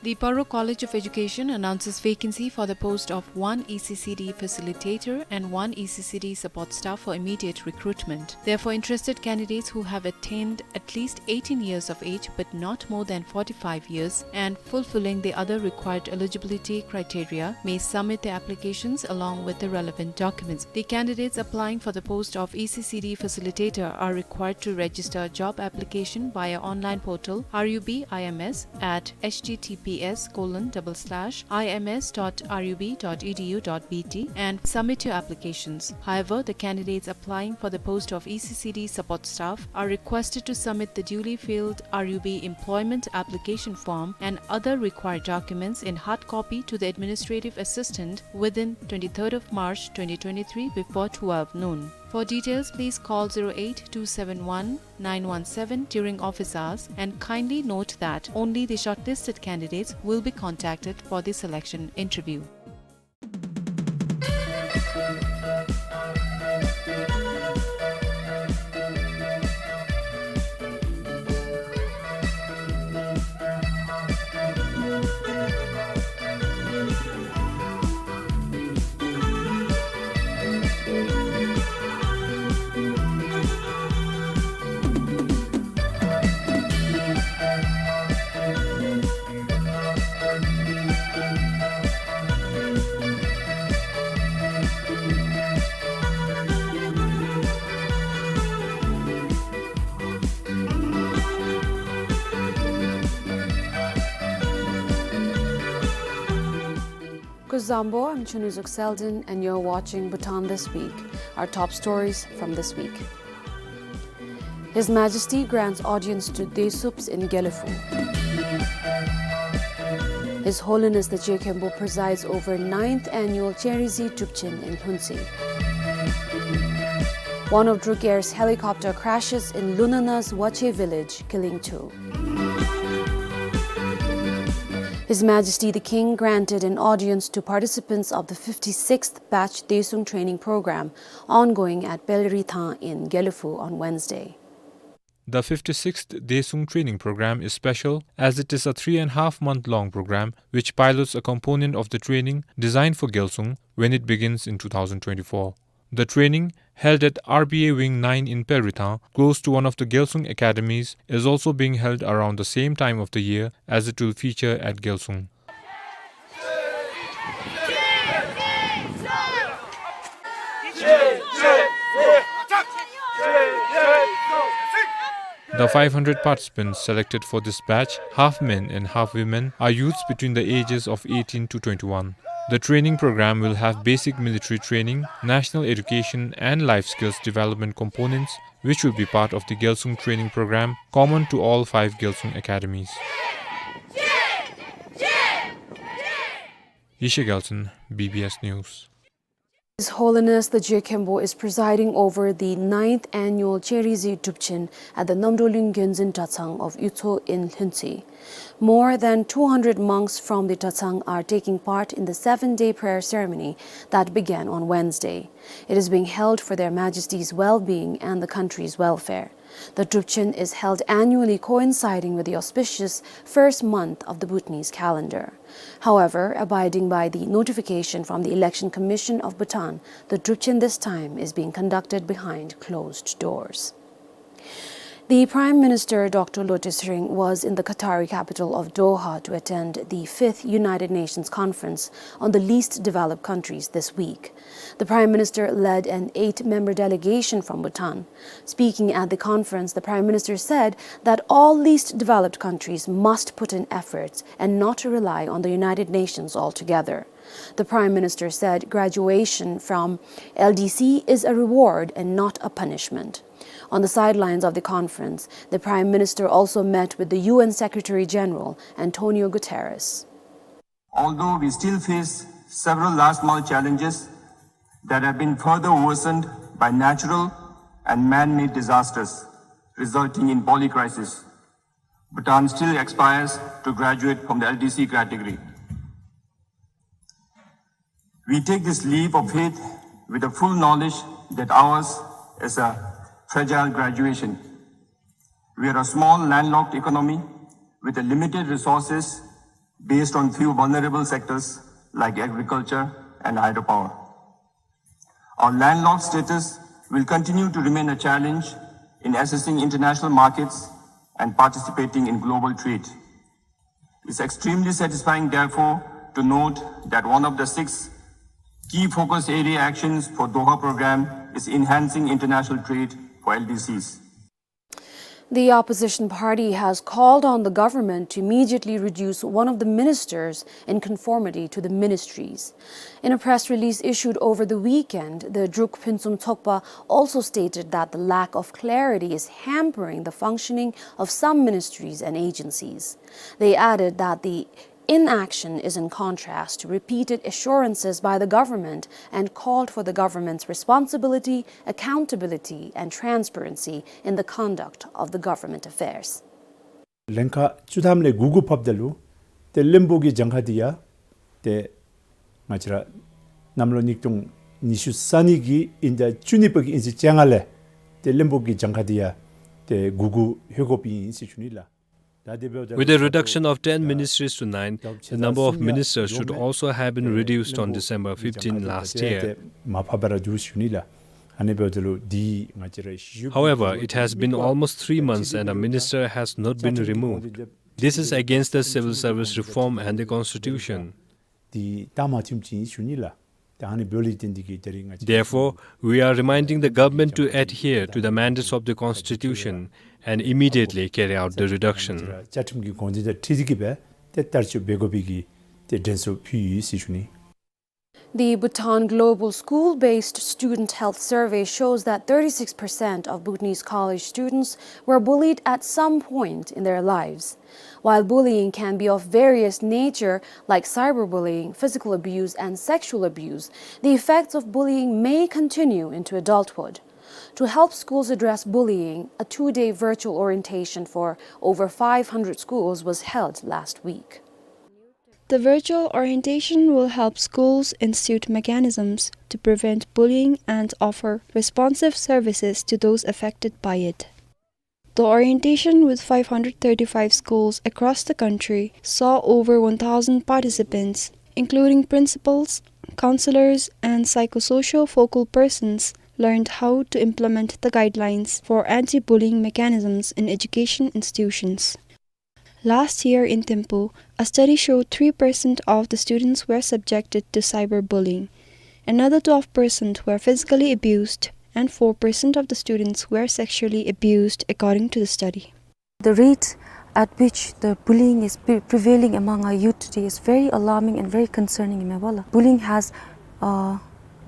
The Paro College of Education announces vacancy for the post of one E C C D facilitator and one E C C D support staff for immediate recruitment. Therefore, interested candidates who have attained at least eighteen years of age but not more than forty-five years and fulfilling the other required eligibility criteria may submit their applications along with the relevant documents. The candidates applying for the post of E C C D facilitator are required to register job application via online portal R U B I M S at H T T P S colon double slash I M S dot R U B dot E D U dot B T and submit your applications. However, the candidates applying for the post of E C C D support staff are requested to submit the duly filled R U B employment application form and other required documents in hard copy to the administrative assistant within twenty-third of March twenty twenty-three before twelve noon. For details, please call zero eight two seven one nine one seven during office hours, and kindly note that only the shortlisted candidates will be contacted for the selection interview. Kuzuzangpo, I'm Chunuzuk Selden, and you're watching Bhutan This Week. Our top stories from this week. His Majesty grants audience to Desups in Gelephu. His Holiness the Je Khenpo presides over ninth annual Cherizi Drupchen in Lhuntse. One of Druk Air's helicopter crashes in Lunana's Wache village, killing two. His Majesty the King granted an audience to participants of the fifty-sixth batch Desung training program ongoing at Pelrithang in Gelephu on Wednesday. The fifty-sixth Desung training program is special as it is a three and a half month long program which pilots a component of the training designed for Gelsung when it begins in two thousand twenty-four. The training, held at R B A Wing nine in Pelrithang, close to one of the Gelsung academies, is also being held around the same time of the year as it will feature at Gelsung. The five hundred participants selected for this batch, half men and half women, are youths between the ages of eighteen to twenty-one. The training program will have basic military training, national education and life skills development components, which will be part of the Gelsung training program common to all five Gelsung academies. Yeshe Gelson, B B S News. His Holiness the Je Khenpo is presiding over the ninth annual Cherizi Drupchen at the Namdolung Gyonzin Dratsang of Yutso in Lhuntse. More than two hundred monks from the Dratsang are taking part in the seven-day prayer ceremony that began on Wednesday. It is being held for Their Majesties' well-being and the country's welfare. The Drupchen is held annually, coinciding with the auspicious first month of the Bhutanese calendar. However, abiding by the notification from the Election Commission of Bhutan, the Drupchen this time is being conducted behind closed doors. The Prime Minister, Doctor Lotay Tshering, was in the Qatari capital of Doha to attend the fifth United Nations Conference on the Least Developed Countries this week. The Prime Minister led an eight-member delegation from Bhutan. Speaking at the conference, the Prime Minister said that all least developed countries must put in efforts and not rely on the United Nations altogether. The Prime Minister said graduation from L D C is a reward and not a punishment. On the sidelines of the conference, the Prime Minister also met with the U N Secretary General, Antonio Guterres. Although we still face several last mile challenges that have been further worsened by natural and man-made disasters resulting in polycrisis, Bhutan still aspires to graduate from the L D C category. We take this leap of faith with the full knowledge that ours is a fragile graduation. We are a small landlocked economy with a limited resources based on few vulnerable sectors like agriculture and hydropower. Our landlocked status will continue to remain a challenge in accessing international markets and participating in global trade. It's extremely satisfying, therefore, to note that one of the six key focus area actions for Doha program is enhancing international trade for L D Cs. The opposition party has called on the government to immediately reduce one of the ministers in conformity to the ministries. In a press release issued over the weekend, the Druk Phuentsum Tsokpa also stated that the lack of clarity is hampering the functioning of some ministries and agencies. They added that the inaction is in contrast to repeated assurances by the government and called for the government's responsibility, accountability, and transparency in the conduct of the government affairs. ལན་ཁག་བཅུ་ཐམ་ལས་དགུ་དགུ་ཕབ་ད་ལུ་ཏེ་བློན་པོ་གི་གྱངས་ཁ་འདི་ཡང་ཏེ་ང་བཅས་ར་གནམ་ལོ་ཉིས་སྟོང་ཉི་ཤུ་རྩ་གཉིས་ཀྱི་དབྱིན་ཟླ་བཅུ་གཉིས་པ་གི་དབྱིན་ཚེས་བཅོ་ལྔ་ལས་ཏེ་བློན་པོ་གི་གྱངས་ཁ་འདི་ཡང་ཏེ་དགུ་དགུ་ལྷོད་དགོཔ་ཨིན་ཟེར་ཞུ་ནི་ལགས། With the reduction of ten ministries to nine, the number of ministers should also have been reduced on December fifteen last year. However, it has been almost three months and a minister has not been removed. This is against the civil service reform and the constitution. འདི་ད་མ་ཐུམ་ཅིག་ཞུ་ནི་ལགས། ད་ཨ་ནི་འབདཝ་ལས་བརྟེན་ཏེ་གིས་ད་རིས་ང་བཅས། Therefore, we are reminding the government to adhere to the mandates of the constitution and immediately carry out the reduction. བཅའ་ཁྲིམས་ཀྱི་དགོངས་དོན་དང་འཁྲིལ་ཏེ་གིས་སྦེ་ཏེ་བསྟར་སྤྱོད་འབད་དགོ་པའི་གི་ཏེ་དྲན་གསོ་ཕུལ་ཡི་ཟེར་ཞུ་ནི། The Bhutan Global School-Based Student Health Survey shows that thirty-six percent of Bhutanese college students were bullied at some point in their lives. While bullying can be of various nature, like cyberbullying, physical abuse, and sexual abuse, the effects of bullying may continue into adulthood. To help schools address bullying, a two-day virtual orientation for over five hundred schools was held last week. The virtual orientation will help schools institute mechanisms to prevent bullying and offer responsive services to those affected by it. The orientation with five hundred thirty-five schools across the country saw over one thousand participants, including principals, counselors, and psychosocial focal persons learned how to implement the guidelines for anti-bullying mechanisms in education institutions. Last year in Thimphu, a study showed three percent of the students were subjected to cyberbullying. Another twelve percent were physically abused, and four percent of the students were sexually abused, according to the study. The rate at which the bullying is pre- prevailing among our youth today is very alarming and very concerning, ཨིན་མས་པ་ལགས། Bullying has uh,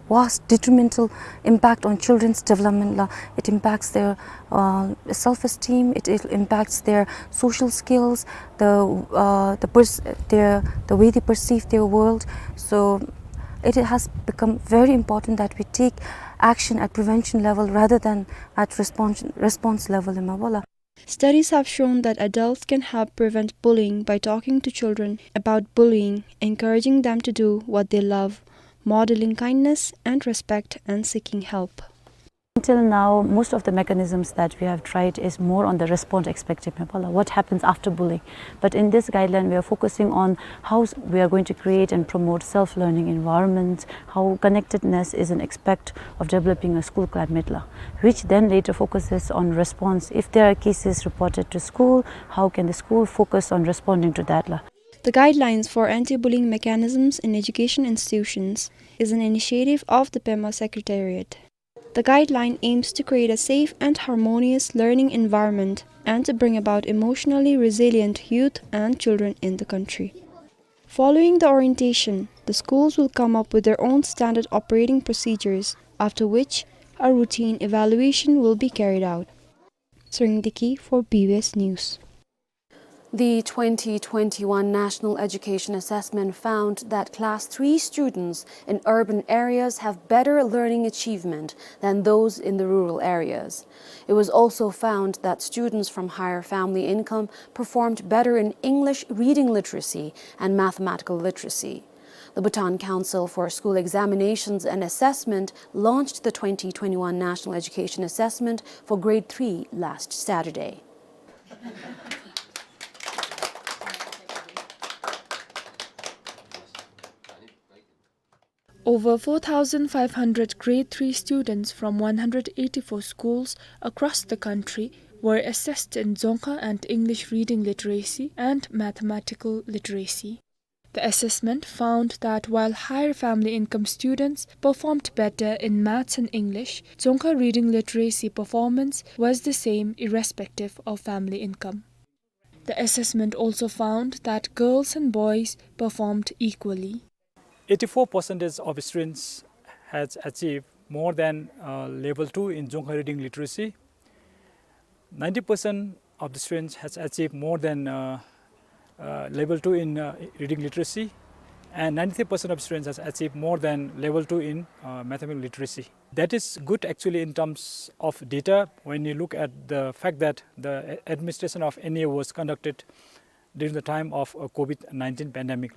vast detrimental impact on children's development. La, it impacts their uh, self-esteem, it, it impacts their social skills, the, uh, the, pers- their, the way they perceive their world. So it has become very important that we take action at prevention level rather than at response, response level, ཨིན་མས་པ་ལགས། Studies have shown that adults can help prevent bullying by talking to children about bullying, encouraging them to do what they love, modeling kindness and respect, and seeking help. Until now, most of the mechanisms that we have tried is more on the response aspect, what happens after bullying. But in this guideline, we are focusing on how s- we are going to create and promote self-learning environment, how connectedness is an aspect of developing a school climate, la, which then later focuses on response. If there are cases reported to school, how can the school focus on responding to that, la? The Guidelines for Anti-Bullying Mechanisms in Education Institutions is an initiative of the Pema Secretariat. The guideline aims to create a safe and harmonious learning environment and to bring about emotionally resilient youth and children in the country. Following the orientation, the schools will come up with their own standard operating procedures, after which a routine evaluation will be carried out. Tshering Deki for B B S News. The twenty twenty-one National Education Assessment found that class three students in urban areas have better learning achievement than those in the rural areas. It was also found that students from higher family income performed better in English reading literacy and mathematical literacy. The Bhutan Council for School Examinations and Assessment launched the twenty twenty-one National Education Assessment for Grade three last Saturday. Over four thousand five hundred grade three students from one hundred eighty-four schools across the country were assessed in Dzongkha and English reading literacy and mathematical literacy. The assessment found that while higher family income students performed better in maths and English, Dzongkha reading literacy performance was the same irrespective of family income. The assessment also found that girls and boys performed equally. Eighty-four percentage of students has achieved more than, uh, level two in Dzongkha reading literacy. Ninety percent of the students has achieved more than, uh, uh, level two in, uh, reading literacy, and ninety-three percent of students has achieved more than level two in, uh, mathematical literacy. That is good actually in terms of data when you look at the fact that the a-, administration of N E A was conducted during the time of, uh, COVID nineteen pandemic.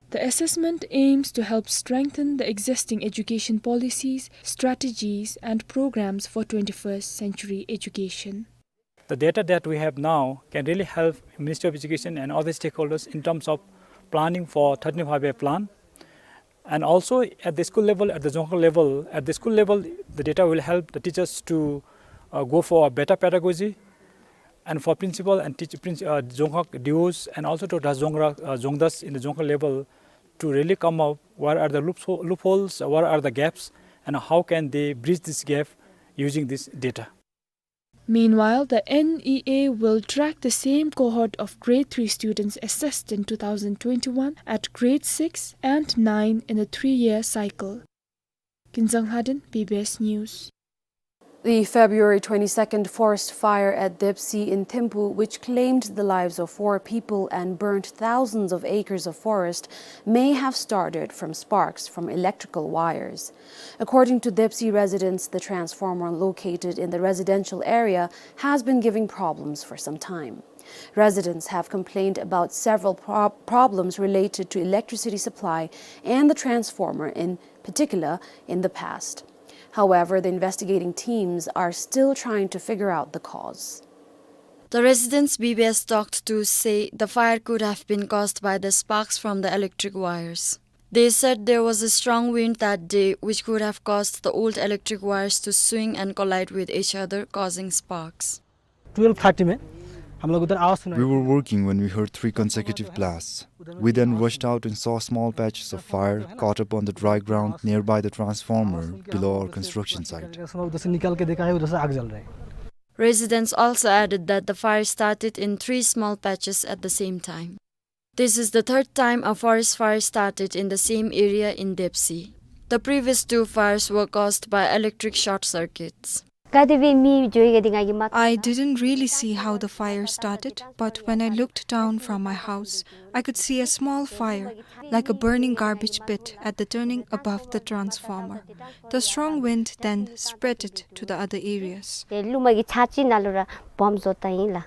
The assessment aims to help strengthen the existing education policies, strategies, and programs for twenty-first century education. The data that we have now can really help Ministry of Education and other stakeholders in terms of planning for thirteen five-year plan. And also at the school level, at the Dzongkha level, at the school level, the data will help the teachers to, uh, go for a better pedagogy, and for principal and teach-, princ-, uh, Dzongkha D Os, and also to the Dzongkha, uh, Dzongkhas in the Dzongkha level to really come up what are the loopho-, loopholes, what are the gaps, and how can they bridge this gap using this data. Meanwhile, the N E A will track the same cohort of grade three students assessed in two thousand twenty-one at grade six and nine in a three-year cycle. Kinzang Lhaden, B B S News. The February twenty-second forest fire at Depsi in Thimphu, which claimed the lives of four people and burnt thousands of acres of forest, may have started from sparks from electrical wires. According to Depsi residents, the transformer located in the residential area has been giving problems for some time. Residents have complained about several prob-, problems related to electricity supply and the transformer in particular in the past. However, the investigating teams are still trying to figure out the cause. The residents B B S talked to say the fire could have been caused by the sparks from the electric wires. They said there was a strong wind that day, which could have caused the old electric wires to swing and collide with each other, causing sparks. Twelve thirty में हम लोग उधर आवाज़ सुना। We were working when we heard three consecutive blasts. We then rushed out and saw small patches of fire caught up on the dry ground nearby the transformer below our construction site. उधर से निकाल के देखा है, उधर से आग जल रहा है। Residents also added that the fire started in three small patches at the same time. This is the third time a forest fire started in the same area in Depsi. The previous two fires were caused by electric short circuits. कति भी मी जो ये दिखाएगी मत। I didn't really see how the fire started, but when I looked down from my house, I could see a small fire, like a burning garbage pit, at the turning above the transformer. The strong wind then spread it to the other areas. ये लुमा की छाची नालुरा बम जोता ही ला।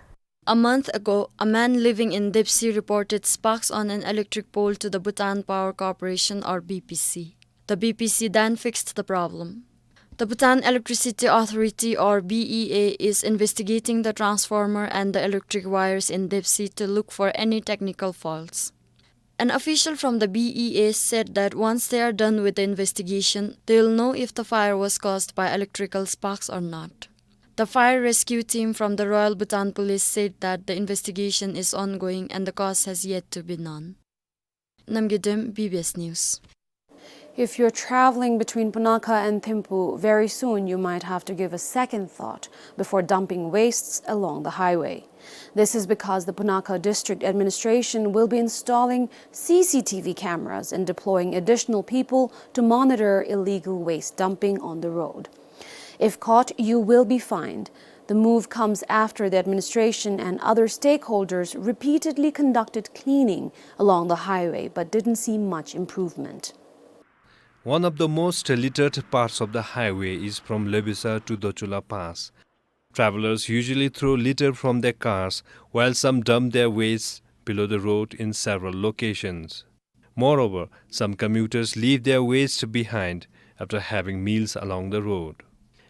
A month ago, a man living in Depsi reported sparks on an electric pole to the Bhutan Power Corporation, or B P C. The B P C then fixed the problem. The Bhutan Electricity Authority, or B E A, is investigating the transformer and the electric wires in Depsi to look for any technical faults. An official from the B E A said that once they are done with the investigation, they'll know if the fire was caused by electrical sparks or not. The fire rescue team from the Royal Bhutan Police said that the investigation is ongoing and the cause has yet to be known. Namgay Dem, B B S News. If you're traveling between Punakha and Thimphu, very soon you might have to give a second thought before dumping wastes along the highway. This is because the Punakha District Administration will be installing C C T V cameras and deploying additional people to monitor illegal waste dumping on the road. If caught, you will be fined. The move comes after the administration and other stakeholders repeatedly conducted cleaning along the highway but didn't see much improvement. One of the most littered parts of the highway is from Lebesa to Dochula Pass. Travelers usually throw litter from their cars, while some dump their waste below the road in several locations. Moreover, some commuters leave their waste behind after having meals along the road.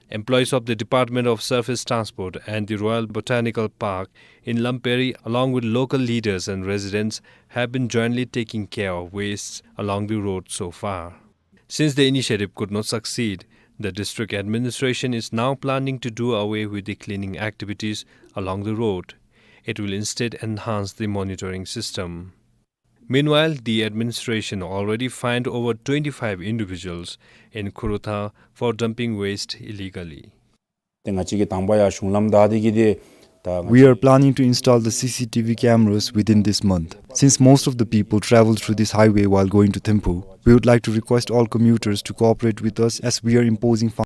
Employees of the Department of Surface Transport and the Royal Botanical Park in Lamperi, along with local leaders and residents, have been jointly taking care of wastes along the road so far. Since the initiative could not succeed, the district administration is now planning to do away with the cleaning activities along the road. It will instead enhance the monitoring system. Meanwhile, the administration already fined over twenty-five individuals in Khorotha for dumping waste illegally. ཏེ་ང་བཅས་ཀྱིས་དང་པ་ཡང་གཞུང་ལམ་བདའ་སྟེ་གི་ཏེ་ད་ང་བཅས། We are planning to install the C C T V cameras within this month. Since most of the people travel through this highway while going to Thimphu, we would like to request all commuters to cooperate with us as we are imposing